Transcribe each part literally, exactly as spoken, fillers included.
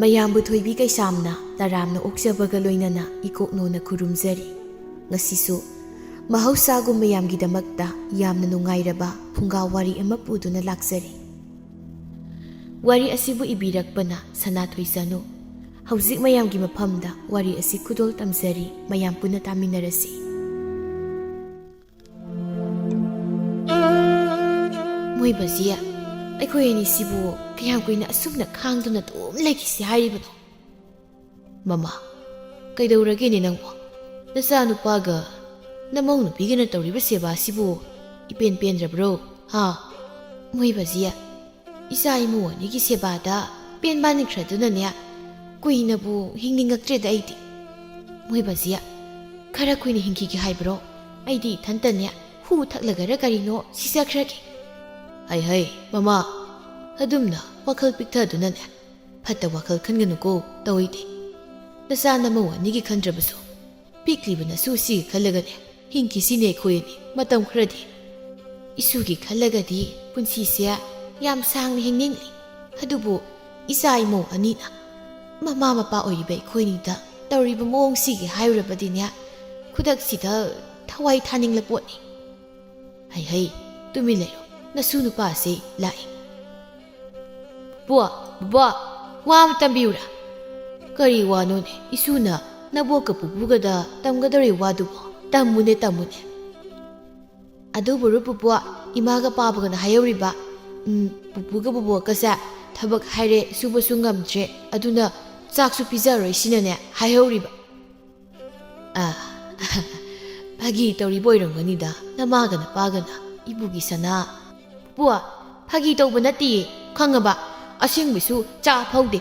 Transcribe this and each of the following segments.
ꯃꯌꯥꯝꯕꯨ ꯊꯣꯏꯕꯤ ꯀꯩꯁꯥꯝꯅ ꯇꯔꯥꯝꯅ ꯑꯣꯛꯆꯕꯒ ꯂꯣꯏꯅꯅ ꯏꯀꯣꯛꯅꯣꯅ ꯈꯨꯔꯨꯝꯖꯔꯤ꯫ ꯉꯁꯤꯁꯨ ꯃꯍꯧꯁꯥꯒꯨꯝ ꯃꯌꯥꯝꯒꯤꯗꯃꯛꯇ ꯌꯥꯝꯅ ꯅꯨꯡꯉꯥꯏꯔꯕ ꯐꯨꯡꯒꯥ ꯋꯥꯔꯤ ꯑꯃ ꯄꯨꯗꯨꯅ ꯂꯥꯛꯆꯔꯤ꯫ ꯋꯥꯔꯤ ꯑꯁꯤꯕꯨ ꯏꯕꯤꯔꯛꯄꯅ ꯁꯅꯥꯊꯣꯏ ꯆꯅꯨ꯫ ꯍꯧꯖꯤꯛ ꯃꯌꯥꯝꯒꯤ ꯃꯐꯝꯗ ꯋꯥꯔꯤ ꯑꯁꯤ ꯈꯨꯗꯣꯜ ꯇꯝꯖꯔꯤ, ꯃꯌꯥꯝ ꯄꯨꯟꯅ ꯇꯥꯃꯤꯟꯅꯔꯁꯤ꯫ ꯃꯣꯏꯕꯁꯤ, ꯑꯩꯈꯣꯏ ꯑꯅꯤꯁꯤꯕꯨ ꯀꯌꯥꯝ ꯀꯨꯏꯅ ꯑꯁꯨꯝꯅ ꯈꯥꯡꯗꯨꯅ ꯑꯗꯨꯝ ꯂꯩꯈꯤꯁꯤ ꯍꯥꯏꯔꯤꯕꯅꯣ? ꯃꯃꯥ, ꯀꯩꯗꯧꯔꯒꯦꯅꯦ ꯅꯪꯕꯣ? ꯅꯆꯥꯅꯨꯄꯥꯒ ꯅꯃꯧ ꯅꯨꯄꯤꯒꯅ ꯇꯧꯔꯤꯕ ꯁꯦꯕꯥꯁꯤꯕꯨ ꯏꯄꯦꯟ ꯄꯦꯟꯗ꯭ꯔꯕ꯭ꯔꯣ? ꯍꯥ? ꯃꯣꯏꯕꯁꯤ, ꯏꯆꯥ ꯏꯃꯧ ꯑꯅꯤꯒꯤ ꯁꯦꯕꯥꯗ ꯄꯦꯟꯕꯥꯟꯈ꯭ꯔꯗꯨꯅꯅꯦ, ꯀꯨꯏꯅꯕꯨ ꯍꯤꯡꯅꯤꯡꯉꯛꯇ꯭ꯔꯦꯗ ꯑꯩꯗꯤ꯫ ꯃꯣꯏꯕꯁꯤ, ꯈꯔ ꯀꯨꯏꯅ ꯍꯤꯡꯈꯤꯒꯦ ꯍꯥꯏꯕ꯭ꯔꯣ? ꯑꯩꯗꯤ ꯏꯊꯟꯇꯅꯦ ꯍꯨ ꯊꯛꯂꯒꯔ ꯀꯔꯤꯅꯣ ꯁꯤꯖꯈ꯭ꯔꯒꯦ꯫ ꯍꯩ ꯍꯩ, ꯃꯃꯥ, ꯑꯗꯨꯝꯅ ꯋꯥꯈꯜ ꯄꯤꯛꯊꯗꯨꯅꯅꯦ, ꯐꯠꯇ ꯋꯥꯈꯜ ꯈꯟꯒꯅꯨꯀꯣ, ꯇꯧꯏꯗꯤ꯫ ꯅꯆꯥ ꯅꯃꯧ ꯑꯅꯤꯒꯤ ꯈꯟꯗ꯭ꯔꯕꯁꯨ, ꯄꯤꯛꯂꯤꯕ ꯅꯁꯨ ꯑꯁꯤꯒꯤ ꯈꯜꯂꯒꯅꯦ, ꯍꯤꯡꯈꯤꯁꯤꯅꯦ ꯑꯩꯈꯣꯏ ꯑꯅꯤ ꯃꯇꯝ ꯈꯔꯗꯤ꯫ ꯏꯁꯨꯒꯤ ꯈꯜꯂꯒꯗꯤ ꯄꯨꯟꯁꯤꯁꯦ ꯌꯥꯝ ꯁꯥꯡꯅ ꯍꯤꯡꯅꯤꯡꯂꯤ꯫ ꯑꯗꯨꯕꯨ ꯏꯆꯥ ꯏꯃꯧ ꯑꯅꯤꯅ, ꯃꯃꯥ ꯃꯄꯥ ꯑꯣꯏꯔꯤꯕ ꯑꯩꯈꯣꯏꯅꯤꯗ ꯇꯧꯔꯤꯕ ꯃꯑꯣꯡꯁꯤꯒꯤ ꯍꯥꯏꯔꯨꯔꯕꯗꯤꯅꯦ, ꯈꯨꯗꯛꯁꯤꯗ ꯊꯋꯥꯏ ꯊꯥꯅꯤꯡꯂ ꯄꯣꯠꯅꯤ꯫ ꯍꯩ ꯍꯩ, ꯇꯨꯃꯤꯟ ꯂꯩꯔꯣ, ꯅꯁꯨ ꯅꯨꯄꯥꯁꯦ ꯂꯥꯛꯑꯦ꯫ ꯄꯣ, ꯕꯣ, ꯋꯥ ꯑꯃ ꯇꯝꯕꯤꯌꯨꯔꯥ? ꯀꯔꯤ ꯋꯥꯅꯣꯅꯦ? ꯏꯁꯨꯅ ꯅꯕꯣꯛꯀ ꯄꯨꯄꯨꯒꯗ ꯇꯝꯒꯗꯧꯔꯤ ꯋꯥꯗꯨꯕꯣ? ꯇꯝꯃꯨꯅꯦ, ꯇꯝꯃꯨꯅꯦ꯫ ꯑꯗꯨꯕꯨꯔꯣ ꯄꯨꯄꯨ, ꯏꯃꯥꯒ ꯄꯥꯕꯒꯅ ꯍꯥꯏꯍꯧꯔꯤꯕ, ꯎꯝ, ꯄꯨꯄꯨꯒ ꯕꯣꯕꯣꯛꯀꯁꯦ ꯊꯕꯛ ꯍꯥꯏꯔꯦ ꯁꯨꯕꯁꯨ ꯉꯝꯗ꯭ꯔꯦ, ꯑꯗꯨꯅ ꯆꯥꯛꯁꯨ ꯄꯤꯖꯔꯣꯏ ꯁꯤꯅꯅꯦ ꯍꯥꯏꯍꯧꯔꯤꯕ꯫ ꯑ, ꯐꯥꯒꯤ ꯇꯧꯔꯤꯕ ꯑꯣꯏꯔꯝꯒꯅꯤꯗ, ꯅꯃꯥꯒ ꯅꯄꯥꯒꯅ ꯏꯕꯨꯒꯤ ꯁꯅꯥ꯫ ꯄꯨꯄꯨ, ꯐꯥꯒꯤ ꯇꯧꯕ ꯅꯠꯇꯤꯌꯦ, ꯈꯪꯉꯕ? ꯑꯁꯦꯡꯕꯩꯁꯨ ꯆꯥ ꯐꯧꯗꯦ꯫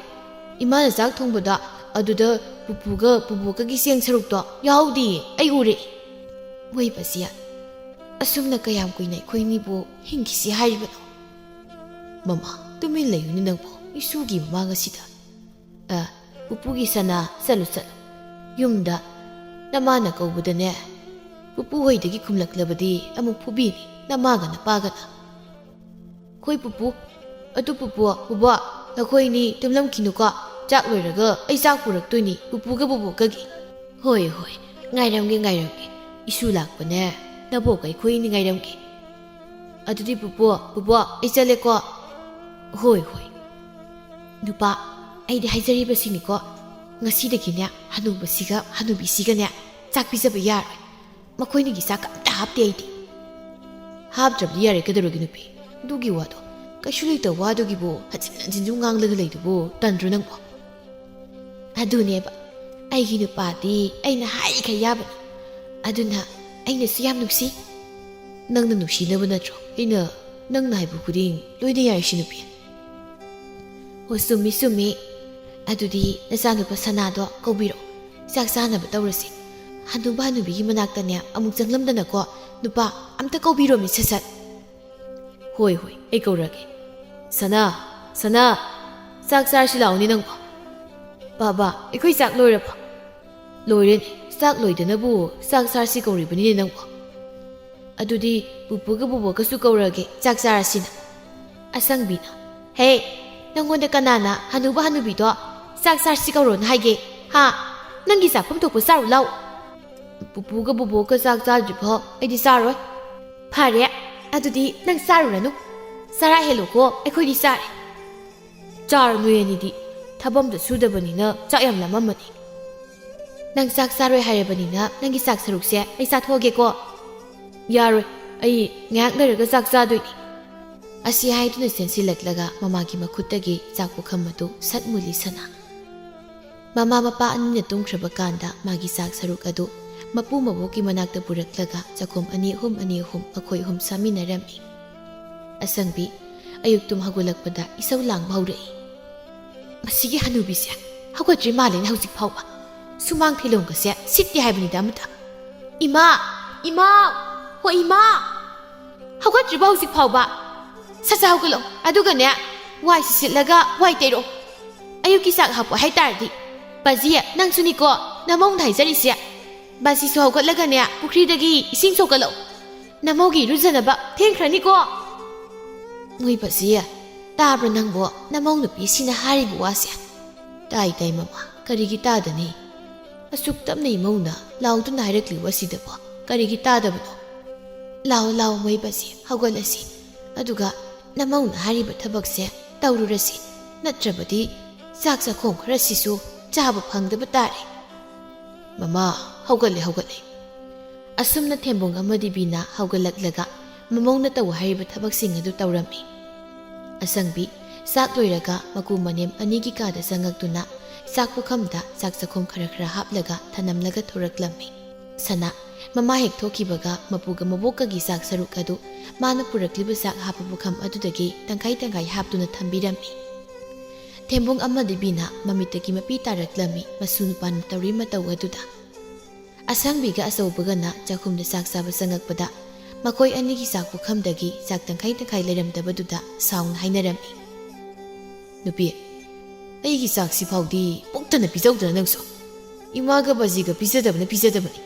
ꯏꯃꯥꯅ ꯆꯥꯛ ꯊꯣꯡꯕꯗ ꯑꯗꯨꯗ ꯄꯨꯄꯨꯒ ꯕꯣꯕꯣꯛꯀꯒꯤ ꯆꯦꯡ ꯁꯔꯨꯛꯇꯣ ꯌꯥꯎꯍꯧꯗꯤꯌꯦ, ꯑꯩ ꯎꯔꯦ꯫ ꯃꯣꯏꯕꯁꯤ, ꯑꯁꯨꯝꯅ ꯀꯌꯥꯝ ꯀꯨꯏꯅ ꯑꯩꯈꯣꯏꯅꯤꯕꯨ ꯍꯤꯡꯈꯤꯁꯤ ꯍꯥꯏꯔꯤꯕꯅꯣ? ꯃꯃꯥ, ꯇꯨꯃꯤꯟ ꯂꯩꯌꯨꯅꯦ ꯅꯪꯕꯨ, ꯏꯁꯨꯒꯤ ꯃꯃꯥꯡ ꯑꯁꯤꯗ꯫ ꯑ, ꯄꯨꯄꯨꯒꯤ ꯁꯅꯥ, ꯆꯠꯂꯨ, ꯆꯠꯂꯨ꯫ ꯌꯨꯝꯗ ꯅꯃꯥꯅ ꯀꯧꯕꯗꯅꯦ, ꯄꯨꯄꯨ ꯍꯣꯏꯗꯒꯤ ꯈꯨꯝꯂꯛꯂꯕꯗꯤ ꯑꯃꯨꯛ ꯐꯨꯕꯤꯅꯤ ꯅꯃꯥꯒ ꯅꯄꯥꯒꯅ꯫ ꯍꯣꯏ ꯄꯨꯄꯨ, ꯑꯗꯨ ꯄꯨꯄꯨ, ꯕꯣꯕꯣꯛ, ꯅꯈꯣꯏꯅꯤ ꯇꯨꯝꯂꯝꯈꯤꯅꯨꯀꯣ, ꯆꯥꯛ ꯂꯣꯏꯔꯒ ꯑꯩ ꯆꯥꯛ ꯄꯨꯔꯛꯇꯣꯏꯅꯤ ꯄꯨꯄꯨꯒ ꯕꯣꯕꯣꯛꯀꯒꯤ꯫ "ꯍꯣꯏ, ꯍꯣꯏ, ꯉꯥꯏꯔꯝꯒꯦ, ꯉꯥꯏꯔꯝꯒꯦ꯫ ꯏꯁꯨ ꯂꯥꯛꯄꯅꯦ, ꯅꯕꯣꯛꯀ ꯑꯩꯈꯣꯏ ꯑꯅꯤ ꯉꯥꯏꯔꯝꯒꯦ꯫ ꯑꯗꯨꯗꯤ ꯄꯨꯄꯨ, ꯕꯣꯕꯣꯛ, ꯑꯩ ꯆꯠꯂꯦꯀꯣ꯫" "ꯍꯣꯏ, ꯍꯣꯏ꯫" "ꯅꯨꯄꯥ, ꯑꯩꯗꯤ ꯍꯥꯏꯖꯔꯤꯕꯁꯤꯅꯤꯀꯣ, ꯉꯁꯤꯗꯒꯤꯅꯦ ꯍꯅꯨꯕꯁꯤꯒ ꯍꯅꯨꯕꯤꯁꯤꯒꯅꯦ ꯆꯥꯛ ꯄꯤꯖꯕ ꯌꯥꯔꯣꯏ꯫ ꯃꯈꯣꯏꯅꯤꯒꯤ ꯆꯥꯛ ꯑꯝꯇ ꯍꯥꯞꯇꯦ ꯑꯩꯗꯤ꯫" "ꯍꯥꯞꯇ꯭ꯔꯕꯗꯤ ꯌꯥꯔꯦ, ꯀꯩꯗꯧꯔꯒꯦ ꯅꯨꯄꯤ? ꯑꯗꯨꯒꯤ ꯋꯥꯗꯣ, ꯀꯩꯁꯨ ꯂꯩꯇꯕ ꯋꯥꯗꯨꯒꯤꯕꯨ ꯍꯟꯖꯤꯟ ꯍꯟꯖꯤꯟꯁꯨ ꯉꯥꯡꯂꯒ ꯂꯩꯗꯨꯕꯨ ꯇꯟꯗ꯭ꯔꯣ ꯅꯪꯕꯣ?" "ꯑꯗꯨꯅꯦꯕ, ꯑꯩꯒꯤ ꯅꯨꯄꯥꯗꯤ ꯑꯩꯅ ꯍꯥꯏꯔꯤꯈꯩ ꯌꯥꯕꯅꯤ꯫ ꯑꯗꯨꯅ ꯑꯩꯅꯁꯨ ꯌꯥꯝ ꯅꯨꯡꯁꯤ꯫" "ꯅꯪꯅ ꯅꯨꯡꯁꯤꯅꯕ ꯅꯠꯇ꯭ꯔꯣ ꯑꯩꯅ ꯅꯪꯅ ꯍꯥꯏꯕ ꯈꯨꯗꯤꯡ ꯂꯣꯏꯅ ꯌꯥꯔꯤꯁꯤ ꯅꯨꯄꯤ?" "ꯑꯣ, ꯆꯨꯝꯃꯤ, ꯆꯨꯝꯃꯤ꯫ ꯑꯗꯨꯗꯤ ꯅꯆꯥꯅꯨꯄꯥ ꯁꯅꯥꯗꯣ ꯀꯧꯕꯤꯔꯛꯑꯣ, ꯆꯥꯛ ꯆꯥꯅꯕ ꯇꯧꯔꯁꯤ꯫ ꯍꯅꯨꯕ ꯍꯅꯨꯕꯤꯒꯤ ꯃꯅꯥꯛꯇꯅꯦ ꯑꯃꯨꯛ ꯆꯪꯂꯝꯗꯅꯀꯣ, ꯅꯨꯄꯥ ꯑꯝꯇ ꯀꯧꯕꯤꯔꯣꯃꯤ ꯁꯠ ꯁꯠ꯫" "ꯍꯣꯏ, ꯍꯣꯏ, ꯑꯩ ꯀꯧꯔꯒꯦ꯫ ꯁꯅꯥ, ꯁꯅꯥ, ꯆꯥꯛ ꯆꯥꯔꯁꯤ ꯂꯥꯛꯑꯣꯅꯦ ꯅꯪꯕꯣ꯫" "ꯕꯥꯕꯥ, ꯑꯩꯈꯣꯏ ꯆꯥꯛ ꯂꯣꯏꯔꯕꯣ?" "ꯂꯣꯏꯔꯦꯅꯦ, ꯆꯥꯛ ꯂꯣꯏꯗꯅꯕꯨ ꯆꯥꯛ ꯆꯥꯔꯁꯤ ꯀꯧꯔꯤꯕꯅꯤꯅꯦ ꯅꯪꯕꯣ꯫" "ꯑꯗꯨꯗꯤ ꯄꯨꯄꯨꯒ ꯕꯨꯕꯣꯛꯀꯁꯨ ꯀꯧꯔꯒꯦ, ꯆꯥꯛ ꯆꯥꯔꯁꯤꯅ꯫" ꯑꯁꯪꯕꯤꯅ, "ꯍꯦ, ꯅꯪꯉꯣꯟꯗ ꯀꯅꯥꯅ ꯍꯅꯨꯕ ꯍꯅꯨꯕꯤꯗꯣ ꯆꯥꯛ ꯆꯥꯔꯁꯤ ꯀꯧꯔꯣꯅ ꯍꯥꯏꯒꯦ? ꯍꯥ? ꯅꯪꯒꯤ ꯆꯥꯐꯝ ꯊꯣꯛꯄ ꯆꯥꯔꯨ ꯂꯥꯎ꯫" "ꯄꯨꯄꯨꯒ ꯕꯨꯕꯣꯛꯀ ꯆꯥꯛ ꯆꯥꯗ꯭ꯔꯤꯐꯥꯎ ꯑꯩꯗꯤ ꯆꯥꯔꯣꯏ꯫" "ꯐꯔꯦ, ꯑꯗꯨꯗꯤ ꯅꯪ ꯆꯥꯔꯨꯔꯅꯨ꯫ ꯆꯔꯥ ꯍꯦꯜꯂꯣꯀꯣ, ꯑꯩꯈꯣꯏꯗꯤ ꯆꯥꯔꯦ꯫" "ꯆꯥꯔꯣ ꯅꯣꯏ ꯑꯅꯤꯗꯤ, ꯊꯕꯛ ꯑꯝꯇ ꯁꯨꯗꯕꯅꯤꯅ ꯆꯥꯛ ꯌꯥꯝ ꯂꯥꯝꯃꯝꯃꯅꯤ꯫" "ꯅꯪ ꯆꯥꯛ ꯆꯥꯔꯣꯏ ꯍꯥꯏꯔꯕꯅꯤꯅ ꯅꯪꯒꯤ ꯆꯥꯛ ꯁꯔꯨꯛꯁꯦ ꯑꯩ ꯆꯥꯊꯣꯛꯑꯒꯦꯀꯣ꯫" "ꯌꯥꯔꯣꯏ, ꯑꯩ ꯉꯥꯏꯍꯥꯛ ꯂꯩꯔꯒ ꯆꯥꯛ ꯆꯥꯗꯣꯏꯅꯤ꯫" ꯑꯁꯤ ꯍꯥꯏꯗꯨꯅ ꯆꯦꯟꯁꯤꯜꯂꯛꯂꯒ ꯃꯃꯥꯒꯤ ꯃꯈꯨꯠꯇꯒꯤ ꯆꯥꯛ ꯄꯨꯈꯝ ꯑꯗꯨ ꯁꯠ ꯃꯨꯜꯂꯤ ꯁꯅꯥ꯫ ꯃꯃꯥ ꯃꯄꯥ ꯑꯅꯤꯅ ꯇꯨꯝꯈ꯭ꯔꯕ ꯀꯥꯟꯗ ꯃꯥꯒꯤ ꯆꯥꯛ ꯁꯔꯨꯛ ꯑꯗꯨ ꯃꯄꯨ ꯃꯕꯣꯛꯀꯤ ꯃꯅꯥꯛꯇ ꯄꯨꯔꯛꯂꯒ ꯆꯥꯛꯈꯨꯝ ꯑꯅꯤ ꯑꯍꯨꯝ, ꯑꯅꯤ ꯑꯍꯨꯝ ꯃꯈꯣꯏ ꯑꯍꯨꯝ ꯆꯥꯃꯤꯟꯅꯔꯝꯃꯤ꯫ ꯑꯁꯪꯕꯤ ꯑꯌꯨꯛ ꯇꯨꯝ ꯍꯧꯒꯠꯂꯛꯄꯗ ꯏꯁꯧ ꯂꯥꯡꯕ ꯍꯧꯔꯛꯏ꯫ "ꯃꯁꯤꯒꯤ ꯍꯅꯨꯕꯤꯁꯦ ꯍꯧꯒꯠꯇ꯭ꯔꯤ ꯃꯥꯜꯂꯦꯅꯦ ꯍꯧꯖꯤꯛ ꯐꯥꯎꯕ꯫ ꯁꯨꯃꯥꯡ ꯐꯤꯂꯣꯡꯒꯁꯦ ꯁꯤꯠꯇꯦ ꯍꯥꯏꯕꯅꯤꯗ ꯑꯃꯇ꯫ ꯏꯃꯥ! ꯏꯃꯥ! ꯍꯣ ꯏꯃꯥ! ꯍꯧꯒꯠꯇ꯭ꯔꯤꯕ ꯍꯧꯖꯤꯛ ꯐꯥꯎꯕ? ꯁꯠ ꯁꯠ ꯍꯧꯒꯠꯂꯣ꯫ ꯑꯗꯨꯒꯅꯦ, ꯋꯥꯏꯁꯤ ꯁꯤꯠꯂꯒ ꯋꯥꯏ ꯇꯩꯔꯣ꯫ ꯑꯌꯨꯛꯀꯤ ꯆꯥꯛ ꯍꯥꯞꯄꯣ ꯍꯥꯏꯇꯥꯔꯗꯤ꯫ ꯕꯥꯖꯤ, ꯅꯪꯁꯨꯅꯤꯀꯣ ꯅꯃꯧꯅ ꯍꯥꯏꯖꯔꯤꯁꯦ꯫ ꯕꯥꯖꯤꯁꯨ ꯍꯧꯒꯠꯂꯒꯅꯦ, ꯄꯨꯈ꯭ꯔꯤꯗꯒꯤ ꯏꯁꯤꯡ ꯁꯣꯛꯀꯠꯂꯣ꯫ ꯅꯃꯧꯒꯤ ꯏꯔꯨꯖꯅꯕ ꯊꯦꯡꯈ꯭ꯔꯅꯤꯀꯣ꯫" ꯃꯣꯏ ꯕꯥꯖꯤ, ꯇꯥꯕ꯭ꯔꯥ ꯅꯪꯕꯣ? ꯅꯃꯧ ꯅꯨꯄꯤꯁꯤꯅ ꯍꯥꯏꯔꯤꯕ ꯋꯥꯁꯦ꯫ "ꯇꯥꯏ, ꯇꯥꯏ, ꯃꯃꯥ, ꯀꯔꯤꯒꯤ ꯇꯥꯗꯅꯤ? ꯑꯁꯨꯛ ꯇꯞꯅ ꯏꯃꯧꯅ ꯂꯥꯎꯗꯨꯅ ꯍꯥꯏꯔꯛꯂꯤꯕ ꯑꯁꯤꯗꯕꯨ ꯀꯔꯤꯒꯤ ꯇꯥꯗꯕꯅꯣ? ꯂꯥꯎ, ꯂꯥꯎ, ꯃꯩꯕꯁꯤ, ꯍꯧꯒꯠꯂꯁꯤ꯫ ꯑꯗꯨꯒ ꯅꯃꯧꯅ ꯍꯥꯏꯔꯤꯕ ꯊꯕꯛꯁꯦ ꯇꯧꯔꯨꯔꯁꯤ, ꯅꯠꯇ꯭ꯔꯕꯗꯤ ꯆꯥꯛ ꯆꯥꯈꯣꯡ ꯈꯔꯁꯤꯁꯨ ꯆꯥꯕ ꯐꯪꯗꯕ ꯇꯥꯔꯦ꯫" "ꯃꯃꯥ, ꯍꯧꯒꯠꯂꯦ, ꯍꯧꯒꯠꯂꯦ꯫" ꯑꯁꯨꯝꯅ ꯊꯦꯝꯕꯣꯡ ꯑꯃꯗꯤ ꯕꯤꯅꯥ ꯍꯧꯒꯠꯂꯛꯂꯒ ꯃꯃꯧꯅ ꯇꯧ ꯍꯥꯏꯔꯤꯕ ꯊꯕꯛꯁꯤꯡ ꯑꯗꯨ ꯇꯧꯔꯝꯃꯤ꯫ ꯑꯁꯪꯕꯤ ꯆꯥꯛ ꯂꯣꯏꯔꯒ ꯃꯀꯨ ꯃꯅꯦꯝ ꯑꯅꯤꯒꯤ ꯀꯥꯗ ꯆꯪꯉꯛꯇꯨꯅ ꯆꯥꯛ ꯄꯨꯈꯝꯗ ꯆꯥꯛ ꯆꯥꯈꯣꯝ ꯈꯔ ꯈꯔ ꯍꯥꯞꯂꯒ ꯊꯅꯝꯂꯒ ꯊꯣꯔꯛꯂꯝꯃꯤ꯫ ꯁꯅꯥ ꯃꯃꯥ ꯍꯦꯛ ꯊꯣꯛꯈꯤꯕꯒ ꯃꯄꯨꯒ ꯃꯕꯣꯛꯀꯒꯤ ꯆꯥꯛ ꯁꯔꯨꯛ ꯑꯗꯨ ꯃꯥꯅ ꯄꯨꯔꯛꯂꯤꯕ ꯆꯥꯛ ꯍꯥꯞꯄ ꯄꯨꯈꯝ ꯑꯗꯨꯗꯒꯤ ꯇꯪꯈꯥꯏ ꯇꯪꯈꯥꯏ ꯍꯥꯞꯇꯨꯅ ꯊꯝꯕꯤꯔꯝꯃꯤ꯫ ꯊꯦꯝꯕꯣꯡ ꯑꯃꯗꯤ ꯕꯤꯅꯥ ꯃꯃꯤꯠꯇꯒꯤ ꯃꯄꯤ ꯇꯥꯔꯛꯂꯝꯃꯤ ꯃꯁꯨ ꯅꯨꯄꯥꯅ ꯇꯧꯔꯤ ꯃꯇꯧ ꯑꯗꯨꯗ꯫ ꯑꯁꯪꯕꯤꯒ ꯑꯆꯧꯕꯒꯅ ꯆꯥꯛꯈꯨꯝꯗ ꯆꯥꯛ ꯆꯥꯕ ꯆꯪꯉꯛꯄꯗ ꯃꯈꯣꯏ ꯑꯅꯤꯒꯤ ꯆꯥꯛ ꯄꯨꯈꯝꯗꯒꯤ ꯆꯥꯛ ꯇꯪꯈꯥꯏ ꯇꯪꯈꯥꯏ ꯂꯩꯔꯝꯗꯕꯗꯨꯗ ꯁꯥꯎꯅ ꯍꯥꯏꯅꯔꯝꯃꯤ꯫ "ꯅꯨꯄꯤ, ꯑꯩꯒꯤ ꯆꯥꯛꯁꯤ ꯐꯥꯎꯗꯤ ꯄꯣꯛꯇꯅ ꯄꯤꯖꯧꯗꯅ ꯅꯪꯁꯨ꯫ ꯏꯃꯥꯒ ꯕꯥꯖꯤꯒ ꯄꯤꯖꯗꯕꯅ ꯄꯤꯖꯗꯕꯅꯤ꯫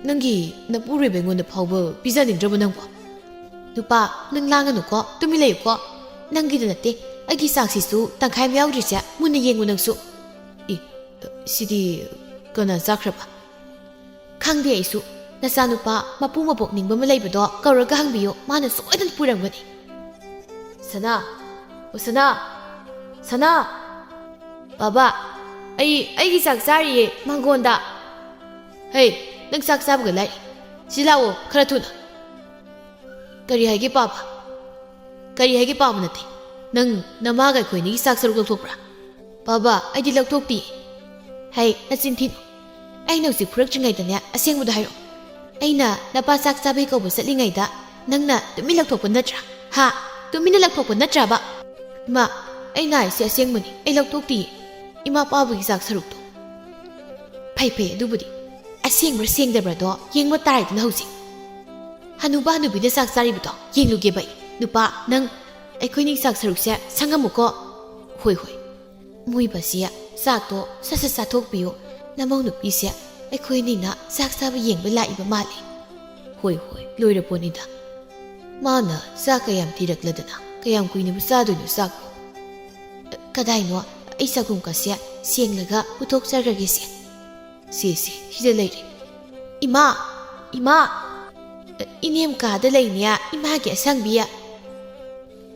ꯅꯪꯒꯤ ꯅꯄꯨꯔꯣꯏꯕ ꯑꯩꯉꯣꯟꯗ ꯐꯥꯎꯕ ꯄꯤꯖꯅꯤꯡꯗ꯭ꯔꯕ ꯅꯪꯕꯣ?" "ꯅꯨꯄꯥ, ꯅꯪ ꯂꯥꯡꯒꯅꯨꯀꯣ, ꯇꯨꯃꯤꯟ ꯂꯩꯌꯨꯀꯣ꯫ ꯅꯪꯒꯤꯗ ꯅꯠꯇꯦ, ꯑꯩꯒꯤ ꯆꯥꯛꯁꯤꯁꯨ ꯇꯪꯈꯥꯏ ꯑꯃ ꯌꯥꯎꯗ꯭ꯔꯤꯁꯦ ꯃꯨꯟꯅ ꯌꯦꯡꯉꯨ ꯅꯪꯁꯨ꯫" "ꯑꯦ, ꯁꯤꯗꯤ ꯀꯅꯥ ꯆꯥꯈ꯭ꯔꯕ?" "ꯈꯪꯗꯦ ꯑꯩꯁꯨ꯫ ꯅꯆꯥꯅꯨꯄꯥ ꯃꯄꯨ ꯃꯄꯣꯛ ꯅꯤꯡꯕ ꯑꯃ ꯂꯩꯕꯗꯣ ꯀꯧꯔꯒ ꯍꯪꯕꯤꯌꯨ, ꯃꯥꯅ ꯁꯣꯏꯗꯅ ꯄꯨꯔꯝꯒꯅꯤ꯫" "ꯁꯅꯥ, ꯑꯣ ꯁꯅꯥ, ꯁꯅꯥ!" "ꯕꯥꯕꯥ, ꯑꯩ, ꯑꯩꯒꯤ ꯆꯥꯛ ꯆꯥꯔꯤꯌꯦ ꯃꯪꯒꯣꯟꯗ꯫" "ꯍꯩ, ꯅꯪ ꯆꯥꯛ ꯆꯥꯕꯒ ꯂꯥꯏꯔꯤ꯫ ꯁꯤ ꯂꯥꯛꯑꯣ ꯈꯔ ꯊꯨꯅ꯫" "ꯀꯔꯤ ꯍꯥꯏꯒꯦ ꯄꯥꯕ?" "ꯀꯔꯤ ꯍꯥꯏꯒꯦ ꯄꯥꯕ ꯅꯠꯇꯦ꯫ ꯅꯪ ꯅꯃꯥꯒ ꯑꯩꯈꯣꯏ ꯑꯅꯤꯒꯤ ꯆꯥꯛ ꯁꯔꯨꯛ ꯂꯧꯊꯣꯛꯄ꯭ꯔꯥ?" "ꯄꯥꯕ, ꯑꯩꯗꯤ ꯂꯧꯊꯣꯛꯇꯤꯌꯦ꯫" "ꯍꯩ, ꯅꯆꯤꯟ ꯊꯤꯅꯨ꯫ ꯑꯩꯅ ꯍꯧꯖꯤꯛ ꯐꯨꯔꯛꯇ꯭ꯔꯤꯉꯩꯗꯅꯦ ꯑꯁꯦꯡꯕꯗꯣ ꯍꯥꯏꯔꯛꯑꯣ꯫ ꯑꯩꯅ ꯅꯄꯥ ꯆꯥꯛ ꯆꯥꯕꯩ ꯀꯧꯕ ꯆꯠꯂꯤꯉꯩꯗ ꯅꯪꯅ ꯇꯨꯃꯤꯟ ꯂꯧꯊꯣꯛꯄ ꯅꯠꯇ꯭ꯔꯥ? ꯍꯥ? ꯇꯨꯃꯤꯟꯅ ꯂꯧꯊꯣꯛꯄ ꯅꯠꯇ꯭ꯔꯕ?" "ꯏꯃꯥ, ꯑꯩꯅ ꯍꯥꯏꯁꯦ ꯑꯁꯦꯡꯕꯅꯤ, ꯑꯩ ꯂꯧꯊꯣꯛꯇꯤꯌꯦ꯫ ꯏꯃꯥ ꯄꯥꯕꯒꯤ ꯆꯥꯛ ꯁꯔꯨꯛꯇꯣ꯫" "ꯐꯩ ꯐꯩ, ꯑꯗꯨꯕꯨꯗꯤ꯫ ꯑꯁꯦꯡꯕ꯭ꯔꯥ ꯁꯦꯡꯗꯕ꯭ꯔꯥꯗꯣ ꯌꯦꯡꯕ ꯇꯥꯔꯦꯗꯅ ꯍꯧꯖꯤꯛ꯫ ꯍꯅꯨꯕ ꯍꯅꯨꯕꯤꯅ ꯆꯥꯛ ꯆꯥꯔꯤꯕꯗꯣ ꯌꯦꯡꯂꯨꯒꯦꯕ ꯑꯩ꯫ ꯅꯨꯄꯥ, ꯅꯪ ꯑꯩꯈꯣꯏꯅꯤ ꯆꯥꯛ ꯁꯔꯨꯛꯁꯦ ꯁꯪꯉꯝꯃꯨꯀꯣ꯫" "ꯍꯣꯏ ꯍꯣꯏ꯫" "ꯃꯣꯏꯕꯁꯤ, ꯆꯥꯛꯇꯣ ꯁꯠ ꯁꯠ ꯆꯥꯊꯣꯛꯄꯤꯌꯨ꯫ ꯅꯃꯧ ꯅꯨꯄꯤꯁꯦ ꯑꯩꯈꯣꯏꯅꯤꯅ ꯆꯥꯛ ꯆꯥꯕ ꯌꯦꯡꯕ ꯂꯥꯛꯏꯕ ꯃꯥꯜꯂꯤ꯫" "ꯍꯣꯏ ꯍꯣꯏ, ꯂꯣꯏꯔꯄꯣꯠꯅꯤꯗ꯫ ꯃꯥꯅ ꯆꯥꯛ ꯀꯌꯥꯝ ꯊꯤꯔꯛꯂꯗꯅ, ꯀꯌꯥꯝ ꯀꯨꯏꯅꯕꯨ ꯆꯥꯗꯣꯏꯅꯣ ꯆꯥꯛꯄꯨ?" "ꯀꯗꯥꯏꯅꯣ? ꯑꯩ ꯆꯒꯨꯝꯀꯁꯦ ꯁꯦꯡꯂꯒ ꯄꯨꯊꯣꯛꯆꯈ꯭ꯔꯒꯦꯁꯦ꯫ ꯁꯦ, ꯁꯦ, ꯁꯤꯗ ꯂꯩꯔꯦ꯫ ꯏꯃꯥ! ꯏꯃꯥ! ꯏꯅꯦꯝ ꯀꯥꯗ ꯂꯩꯅꯦ, ꯏꯃꯥꯒꯤ ꯑꯁꯪꯕꯤ꯫